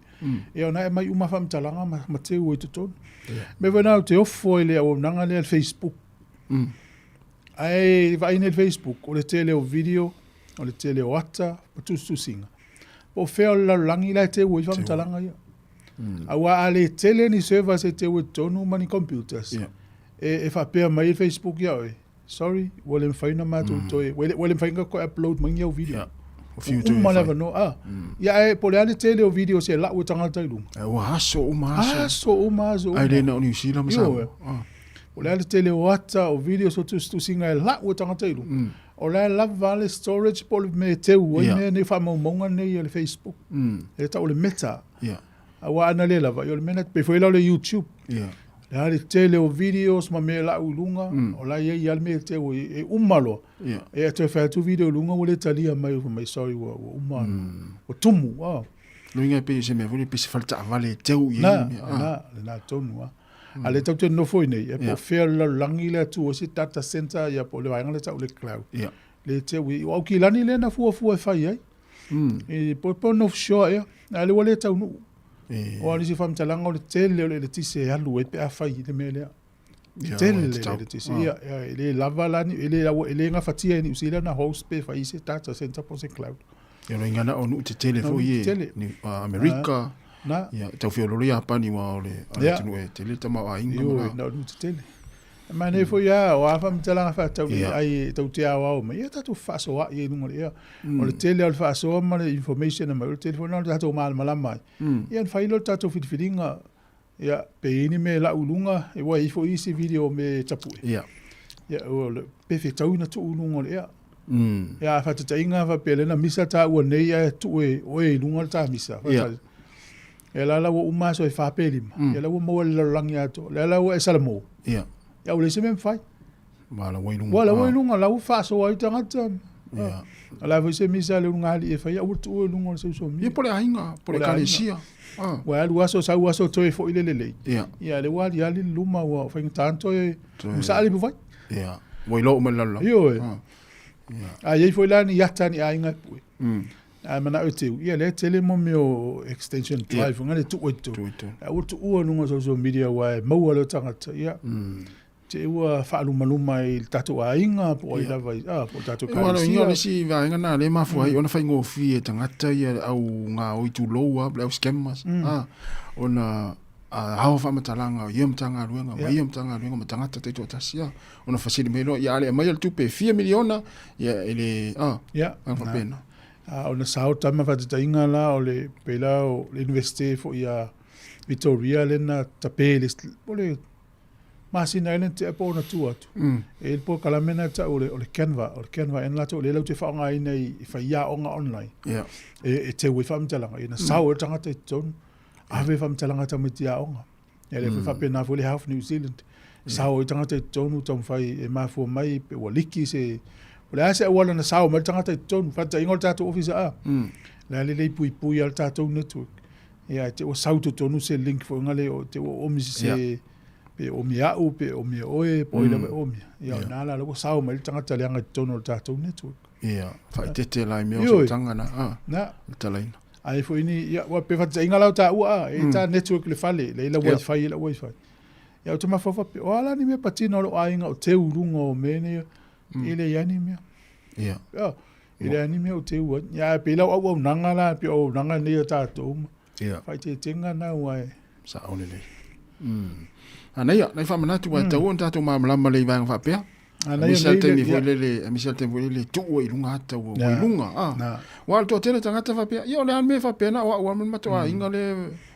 A: Ia ona e aumai uma faamatalaga ma teu ai i totonu. O le mea foi lena ou te ofo ai i le auaunaga lea le Facebook. Ae vaai nei i le Facebook, o le tele o video, o le tele o ata ma tusitusiga. Po o fea o le lalolagi la e teu ai faamatalaga ia. Aua a le tele ni servers e teu ai totonu ma ni computers, e faapea mai le Facebook ia oe, sorry, ua le mafai ona matou toe, ua le mafai ona toe upload mai ni au video. Ua uma le avanoa. Ah. Ia ae po o le a le tele o videos e lau e tagata i luga.
U: Ua aso uma
A: aso. Aso uma aso uma.
U: Ae le na o Niu Sila ma Samoa.
A: Po o le a le tele o ata o videos o tusitusiga e lau e tagata i luga. O la e lava le storage po o le mea e teu ai mea nei faamaumauga nei a le Facebook. E tau o le Meta. Aua ana le lava, ia o le mea lena, pei foi la o le YouTube. O le a le tele o videos ma mea e lau i luga, o la e i ai lava le mea e teu ai, e uma loa. E toe fai atu video i luga ua le talia mai, fai mai sorry ua uma, ua tumu.
U: Lona uiga e pei o se mea foi lea, pei se fale taavale e teu i ai
A: mea. Na, lena tonu lava. A lea tatou te nofo i nei, po o fea o le lalolagi lea tu ai se data center ia po o le vaega lea tau o le cloud. Lea teu i, o Aukilani lea na fuafua e fai ai. E, po o North Shore ea, a lea ua le taunuu. O a nisi faamatalaga o le tele o le eletise e alu ai pe a fai i le mea lea. Tele le eletise. Ia, e le lava la, e le, e le gafatia e Niu Sila na host pe fai se data center po o se cloud.
U: Ia loa ingana o nuu tetele foi e Amerika.
A: Na.
U: Ia tau feololo Iapani aua o le atunuu e tele le tamaoaiga
A: ma la. Na o nuu tetele. E manaia foi a o a faamatalaga faatatau i ai e tou te aoao mai, ia tatou fefaasoaai ai i luga o le ea. O le tele o le faasoa ma le information e aumai, o le tele foi lena o le tatou malamalama ai. Ia ona fai lea o le tatou filifiliga, ia pe i ai ni mea e lau i luga, aua e i ai foi isi video o mea e tapue.
U: Ia,
A: pe fetaui na tuu i luga o le ea. Ia, a faataitaiga faapea lea na misa taua nei ae tuu e oe i luga le ta misa. Ia la la ua uma aso e 4 pe 5. Ia la ua maua e le lalolagi atoa. Lea la ua e salamo.
U: Ia.
A: Ia ua leai se mea e mafai.
U: Ma la ua i luga.
A: Ua la ua i luga, la ua faasoa ai tagata.
U: Ia.
A: O le a foi se misa a le ulugalii e faia, aua le tuua i luga o le social media.
U: Ia po o le aiga, po o le ekalesia.
A: Ua alu aso, sau aso toe foi le lelei.
U: Ia.
A: Ia, lea ua aliali le luma, ua faigata ona toe masaa le ipuvai.
U: Ia. Ua iloa uma e le lalolagi.
A: Ioe. A i ai foi la ni ata a ni aiga e pue. Ae manao e teu, ia lea e tele mo mea o extension drive, yeah. le tuu i totonu. Aua le tuua i luga o social media aua e maua lea o tagata, ia. Te ua faalumaluma i le tatou aiga po o ai lava i, ah, po o le tatou
U: Aua o le
A: ekalesia.
U: uiga o le isi vaega lena lea e mafua ai ona faigofie e tagata ia le au gaoi tulou lava po o le au scammers, ah, ona ao faamatalaga o ia Matagaluega ma ia Matagaluega ma tagata taitoatasi, ah, ona fesili mai loa, ia a le aumaia le tupe e fia miliona, ia e le, ah,
A: Ia,
U: vaega faapena.
A: A ona sao tama faataitaiga la o le pei la o le Universite foi a Victoria lea na tape le o le masina ea lea na tea po o ona tua atu. E i ai le polokalame lena e tau o le, o le Canva, o le Canva ea na latou lea latou te faaaogaina i faiaoga online. E teu ai faamatalaga, ia na sao ai le tagata i totonu, ave faamatalaga a tamaiti aoga. Ia lea foi faapena foi le Health New Zealand. Sao ai tagata i totonu taumafai e mafua mai pe ua liki se o le a se auala na sao mai le tagata i totonu. Faataitaiga o le tatou ofisa a. Le a lelei puipui a le tatou network. Ia e te ua sau totonu se link foi ngale o te ua omi se pe omi au pe omi oe po o ai lava e omia. Ia o ina la ua sao mai le tagata leaga i totonu o le tatou network.
U: Ia, faaeteete la i mea o sootaga na, a,
A: Na.
U: le talaina.
A: Ai foi ni, ia, ua pe faataitaiga la o taua a, e ta network i le fale, lea i lau wifi, i lau wifi. Ia, ou te mafaufau faapea, o a la ni mea patino a lou aiga o teu i luga o mea nei, e leai ni mea.
U: Ia.
A: Ia, e leai ni mea o teu ai. Ia, ae pei la o auaunaga la, pei o auaunaga nei a tatou ma.
U: Ia.
A: Faaeteetega na aua e.
U: Sao lelei. Anaia, nai faamanatu aua e tatau ona tatou malamalama lelei i vaega faapea. Aemaise lava le taimi foi lele, aemaise lava le taimi foi lele e tuu ai i luga ata ua i luga. Aua o le toatele o tagata faapea, ia o le a le mea e faapea na o au lava ma le matou aiga lea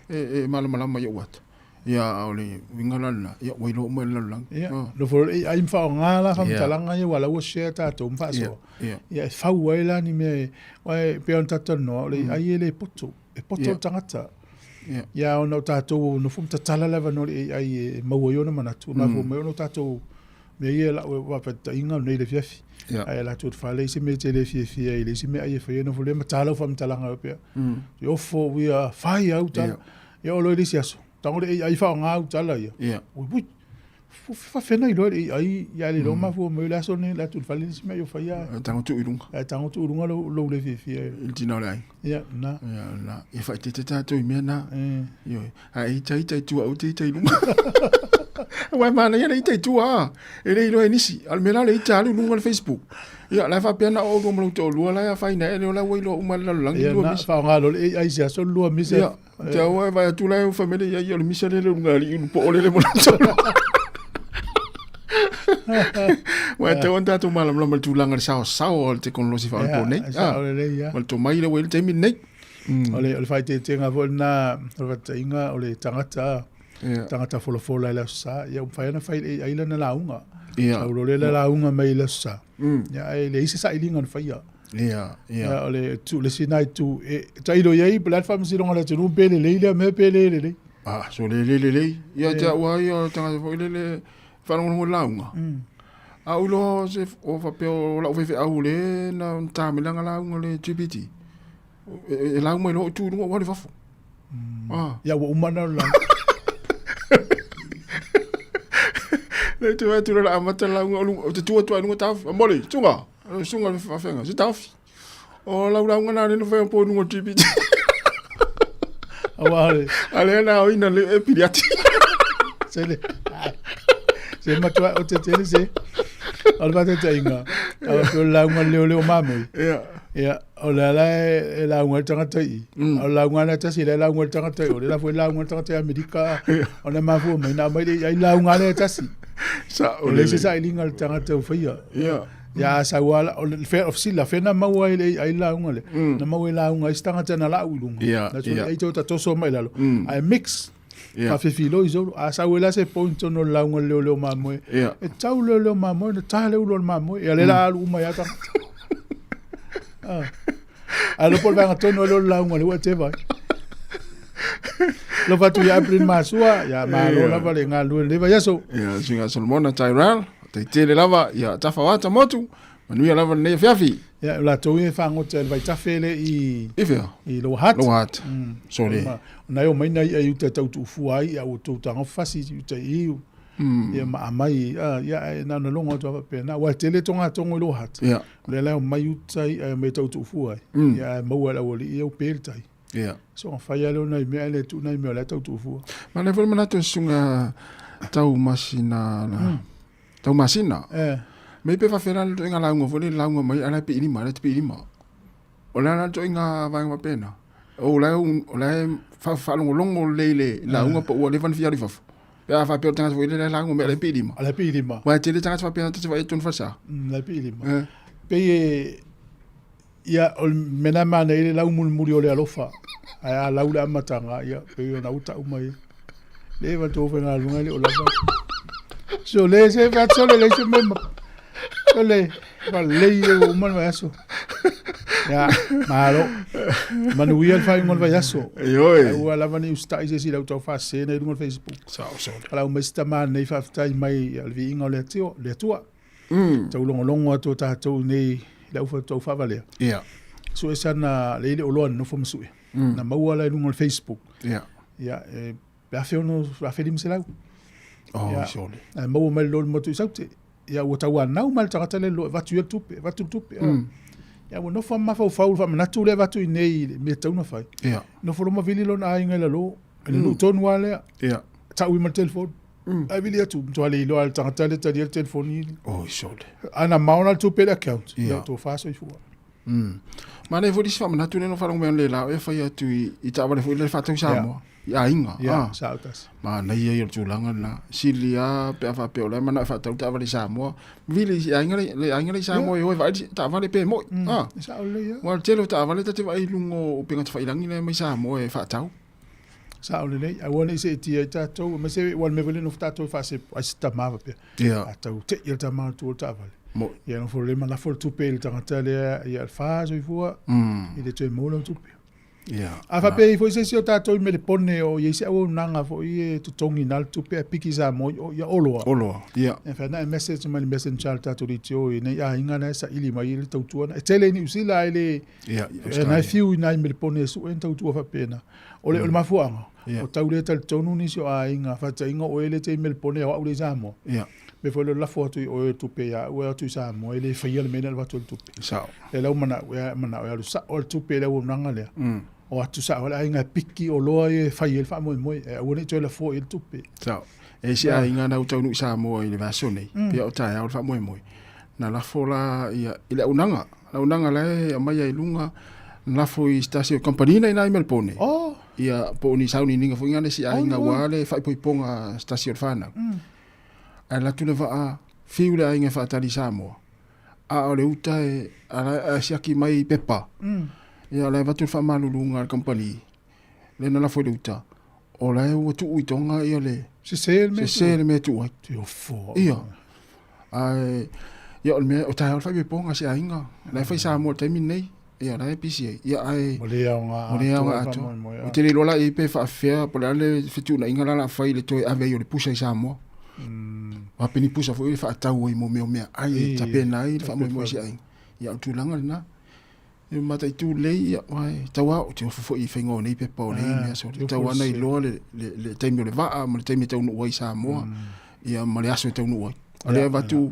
U: e malamalama i ou ata. Ia a o le uiga la lena, ia ua iloa uma e le lalolagi.
A: Ia, nofo loa le AI ma faaaoga la faamatalaga ia aua o la ua share tatou ma faasoa. Ia e fau ai la ni mea e, aua e pei ona tatou talanoa, o le AI e le poto. E poto le tagata. Ia ona o tatou nofo ma tatala le avanoa i le AI e maua ai ona manatu, e mafua mai ona o tatou mea ia lau faataitaiga nei i le afiafi. Ae alu atu i le fale, isi mea e te le fiafia ai i le isi mea e faia, nofo lea ma ta lau faamatalaga faapea. E ofo ia fai au tala. Ia oo loa i le isi aso, tago le AI faaaoga au tala ia. Ui, ui, faafefea ona iloa e le AI ia le iloa mafua mai o le aso lenei alu atu i le fale le isi mea o faia.
U: Ae tago tuu i luga.
A: Ae tago tuu i luga lou le fiafia.
U: I le tina o le aiga.
A: Ia, na.
U: Ia, na. Ia faaeteete tatou i mea na. Ioe. Ae ita ita i tua, aua te ita i luga. Aua e manaia le ita i tua, e le iloa e nisi. A o le mea la le ita alu i luga o le Facebook. Ia, la e faapea na o oulua ma lou toalua la e afaina ea lea ua iloa uma e le lalolagi.
A: Ia, na, faaaoga loa le AI i se aso lua misa.
U: Ia, te au e vaai atu la e fai mai le ia, o le misa lea le ulugalii ulu po o lele mo latou. Ua e tatau ona tatou malamalama i le tulaga i le saosaoa o le tekonolosi faaonaponei.
A: Ia, sao lelei, ia.
U: Ma le tomai lea ua i ai le taimi lenei.
A: O le, o le faaeteetega foi lena, o le faataitaiga, o le tagata, tagata folafola i le Aso Sa, ia ua mafai ona fai e le AI lana lauga. Sau loa lea le lauga mai i le Aso Sa, ia, ae leai se sailiga na faia.
U: Ia, ia.
A: Ia, o le itu, le isi lena itu, e tailo i ai po o le a le faamasinoga a le atunuu pe lelei lea mea pe le lelei.
U: Ah, so le le lelei. Ia te au lava ia o le tagata foi lele faalogologo i le lauga. A ou iloa se o faapea o lau faifeau lea na ta mai lana lauga le GPT. E lauga mai loa ou tu i luga ou alu i fafo.
A: Ah. Ia ua uma ona lauga.
U: Le te atu la amata lauga o te tu atu ai luga taofi. Moli, tunga. Susuga le faafeaga, se taofi. O lau lauga na le fai po luga o GPT.
A: Aua le.
U: A lea na oina le e pili ati.
A: Se le. Se matua o te tele se. O le faataitaiga, a o le lauga leo leo mamoi.
U: Ia.
A: Ia, o le ala e lauga ai le tagata i i. O le lauga lea tasi, lea e lauga ai le tagata i o, lea foi e lauga ai le tagata i Amerika. Ona e mafua mai, na aumai le ai lauga lea e tasi.
U: Sa,
A: o le isi sailiga a le tagata ua faia.
U: Ia.
A: Ia a sau lava, o le fea, o fesili la, fea na maua ai le ai lauga lea? Na maua i lauga a isi tagata na lau i luga.
U: Ia,
A: Na
U: ia.
A: ai toe tatoso mai i lalo. Ae mix.
U: Ia.
A: Faafefiloi solo. A sau ai la se point tonu o le lauga leoleo mamoe.
U: Ia.
A: E tau leoleo mamoe, na ta le ulu o le mamoe. Ia lea la alu uma ai lava tagata. Ah. Ae lopo le vaega tonu lea o le lauga lea ua e te vaai. Alofa atu ia Evelyn Masua, ia malo lava le galulue i lenei vaiaso.
U: Ia, suiga Solomona Tyrell. Faafetai tele lava, ia tafa o motu, manuia lava lenei afiafi.
A: Ia, o latou ia e fagota i le vaitafe le i...
U: I fea?
A: I Lower Hutt.
U: Lower Hutt. Sole.
A: Na e omai nai i'a i uta e tau tuufua ai, ia ua tou tagofi fasi i uta i i, ia ma aumai, ia, ae na ona logo atu lava faapena. Aua e tele togatogo i Lower Hutt.
U: Ia.
A: O lea la e omai uta i'a e omai e tau tuufua ai. Ia ae maua e le aualii ia upe le tai.
U: Ia.
A: Soona fai lava lea o nai mea ae le tuu nai mea o la e tau tuufua.
U: Ma lea foi le manatu e susuga tau masina tau masina.
A: Eh.
U: Me pe faafefea la le ituaiga lauga foi lele lauga mai a la e piilima, a la e te piilima. O le a la le ituaiga vaega faapena? O la e o la e faalogologo lelei i le lauga po ua leva ona fia alu i fafo. Pe a faapea o le tagata foi lele e lauga mai a la e piilima.
A: A la e piilima.
U: Aua e tele tagata faapena ta te vaai atu i falesa.
A: La e piilima. Eh. Pei e Ia, o le mea lena e manaia ai le lau mulimuli o le alofa. Ae a lau le amataga, ia, pei ona uta uma ia. Le va tou faigaluega e le o lava. So le se fa sole le se mema. Sole, fa lei e ua uma le vaiaso. Ia, malo. Manuia le faaiuga o le vaiaso.
U: Ioe.
A: Aua lava ne i usitai se isi i lau tau faasese i luga o le Facebook.
U: Sao, sole.
A: Palau mai si tama nei faafetai mai i le viiga o le Atua. Le Atua. Taulogologo atu o tatou i nei i lau tau faavalea.
U: Ia.
A: Sue sana le ile oloa nofo ma sue. Na maua la i luga o le Facebook.
U: Ia.
A: Ia, e, pe 1600, 1500.
U: Oh,
A: Ia,
U: sole.
A: Ae maua mai le loli motu i Saute. Ia, ua tauanau mai le tagata le lo e vatu i le tupe, vatu le tupe. Ia, ua nofo mafaufau le faamanatu lea vatu i nei i le mea tatau ona fai.
U: Ia.
A: Nofo loa ma vili lona aiga i lalo. I le nuu tonu lava lea.
U: Ia.
A: Tau i ma le telefoni. Ai vili atu, matua le iloa e le tagata lea talia le telefoni.
U: Oi, sole.
A: A na mao la le tupe i le account.
U: Ia.
A: Ia, tofa soifua.
U: Manaia foi le isi faamanatu lea na faalogo mai ana le la e fai atu i taavale foi lea faatau i Samoa. I aiga.
A: Ia,
U: Ah.
A: sao tasi.
U: Manaia ia o le tulaga lena. Sili lava pe a faapea o la e manao e faatau taavale i Samoa. Vili i aiga le aiga la i Samoa e o e vaai le taavale pe moi. Ah.
A: E sao lelei lava.
U: Aua o le tele o taavale ta te vaai i luga o upega tafailagi lea mai Samoa e faatau.
A: Sao lelei, aua ne i seetia ai tatou, aemaise aua o le mea foi lea e nofo tatou e faasepo, ai se tama faapea.
U: Ia.
A: A tau tei le tama i tua o le taavale.
U: Moi.
A: Ia nofo lelei ma lafo le tupe i le tagata lea, ia le fa soifua, i le toe maua lau tupe.
U: Ia.
A: A faapea i ai foi se isi o tatou i Melepone o i ai se auaunaga foi e totogi na le tupe ae piki i Samoa i o, ia oloa.
U: Oloa, ia.
A: E whai na e message mai le messenger a le tatou leitio i nei aiga na e saili mai ai le tautua na. E tele i Niu Sila ai le,
U: Ia, i
A: e na e
U: Australia.
A: fiu i nai Melepone e sue ni tautua faapena. O le, o le mafuaaga,
U: Ia.
A: o tau le talitonu nisi o aiga, faataitaiga o oe le te i Melepone a o au le i Samoa.
U: Ia.
A: Mea foi lea o le lafo atu i oe le tupe ia au e atu i Samoa, e le faia le mea lea e avatu ai le tupe.
U: Sao.
A: Lea la ua manao, e manao e alu sao le tupe i le auaunaga lea. O atu sao le aiga e piki oloa ia e fai ai le faamoemoe, ae aua ne i toe lafoa i ai le tupe.
U: Sao. E i se aiga na ua taunuu i Samoa i le vaiaso nei, pei o taeao le faamoemoe, na lafo la ia i le auaunaga, le auaunaga la e aumai ai i luga, na lafo i se tasi o kamupani na i ina i Melbourne.
A: Oh.
U: Ia, po o ni sauniuniga foi na isi aiga
A: Oh, oh.
U: aua le faaipoipoga a se tasi o le fanau. Ae alu atu le vaa, fiu le aiga e faatali i Samoa, a o le uta e a siaki mai i pepa. Ia, o la e avatu le faamaluluga a le kamupani, lea na lafo i le uta, o la e ua tuu i Toga ia le
A: Sese le mea
U: sese le mea e tuu ai.
A: Te ofo.
U: Ia. Ae, ia o le mea, o taeao le faaipoipoga a si aiga. La e fai Samoa i le taimi lenei. Ia, la e pisi ai. Ia, ae
A: Mo le aoga
U: mo le aoga
A: atoa
U: atoa.
A: faamoemoe,
U: Ou te le iloa la i ai pe faafefea, po o le a le fetuunaiga la o le a fai i le toe ave ai o le pusa i Samoa. Aua pe ni pusa foi e faatau ai mo mea o meaai e tapena ai le faamoemoe a si aiga. Ia, o le tulaga lena. E mataitu lelei, ia, aua e tau lava, ou te ofo foi i faiga o nei pepa o nei mea sole. E tau lava ona iloa le, le, le taimi o le vaa ma le taimi e taunuu ai i Samoa, ia, ma le aso e taunuu ai. O lea e avatu,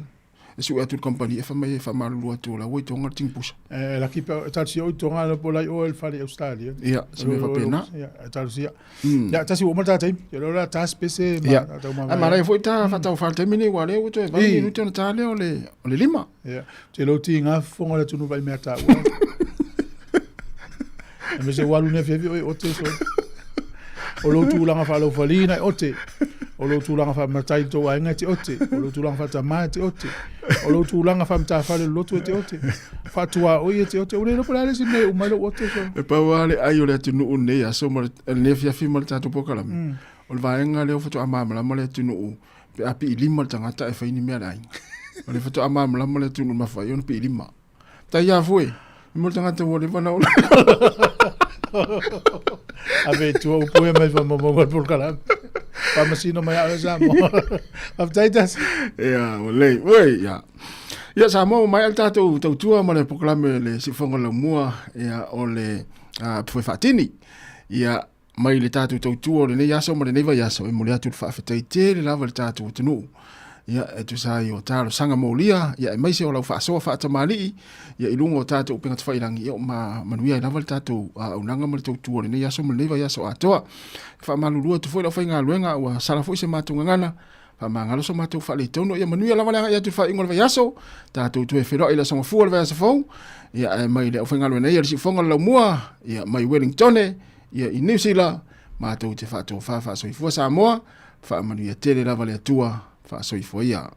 U: e sue atu i le kamupani e fai mai e faamalulu atu o la ua i Toga le tini pusa.
A: E laki pe talosia oi Toga na po lai oe i le fale i Australia.
U: Ia, se mea faapena.
A: Ia, talosia. Ia, tasi ua uma le ta taimi. Ia lea o le a ta se pese ma
U: Ia.
A: tau
U: Ae manaia foi ta faataufa i le taimi lenei aua o lea ua toe 8 minute ona ta lea o le 5.
A: Ia, te lou tiga fofoga o le atunuu vaai mea taua. Aemaise ua alu nei afiafi oe ote so. O lou tulaga faalaufaliina e ote. O lou tulaga faamatai i le tou aiga e te ote. O lou tulaga faatamā e te ote. O lou tulaga faamatafale o le lotu e te ote. Faatuaoi e te ote. Ua le iloa po o le a le isi mea e uma ai lou ote so.
U: E pau lava le ai o le atunuu lenei aso ma lenei afiafi ma le tatou polokalame. O le vaega lea faatoa malamalama le atunuu pe a piilima le tagata e fai ni mea a le aiga. O lea faatoa malamalama le atunuu i le mafai ona piilima. Tai ia foe, e mo le tagata ua leva ona ola.
A: Ave i tua upu ia mai faamaumauga o le polokalame. Faamasino mai au Samoa. Faafetai tasi.
U: Ia, ua lelei. Oi, ia. Ia, Samoa ua maea le tatou tautua ma le polokalame le siufofoga laumua, ia, o le uh, faatini. Ia, mai le tatou tautua o lenei aso ma lenei vaiaso, e momoli atu le faafetai tele lava i le tatou atunuu. Ia, e tusa ai o talosaga molia, ia, aemaise o lau faasoa faatamalii, ia, i luga o tatou upega tafailangi, ia, ma manuia ai lava le tatou auaunaga ma le tautua o lenei aso ma lenei vaiaso atoa. E faamalulu atu foi le aufaigaluega, ua sala foi se matou gagana, faamagalo so matou faaletonu, ia manuia lava le agai atu i le faaiuga o le vaiaso, tatou toe feiloai i le aso Gafua o le vaiaso fou, ia, ae mai le aufaigaluega nei a le Siufofoga o le Laumua, ia, mai Wellingtone, ia i Niu Sila, matou te faatofa faasoifua Samoa, faamanuia tele lava le Atua, faasoifua ia.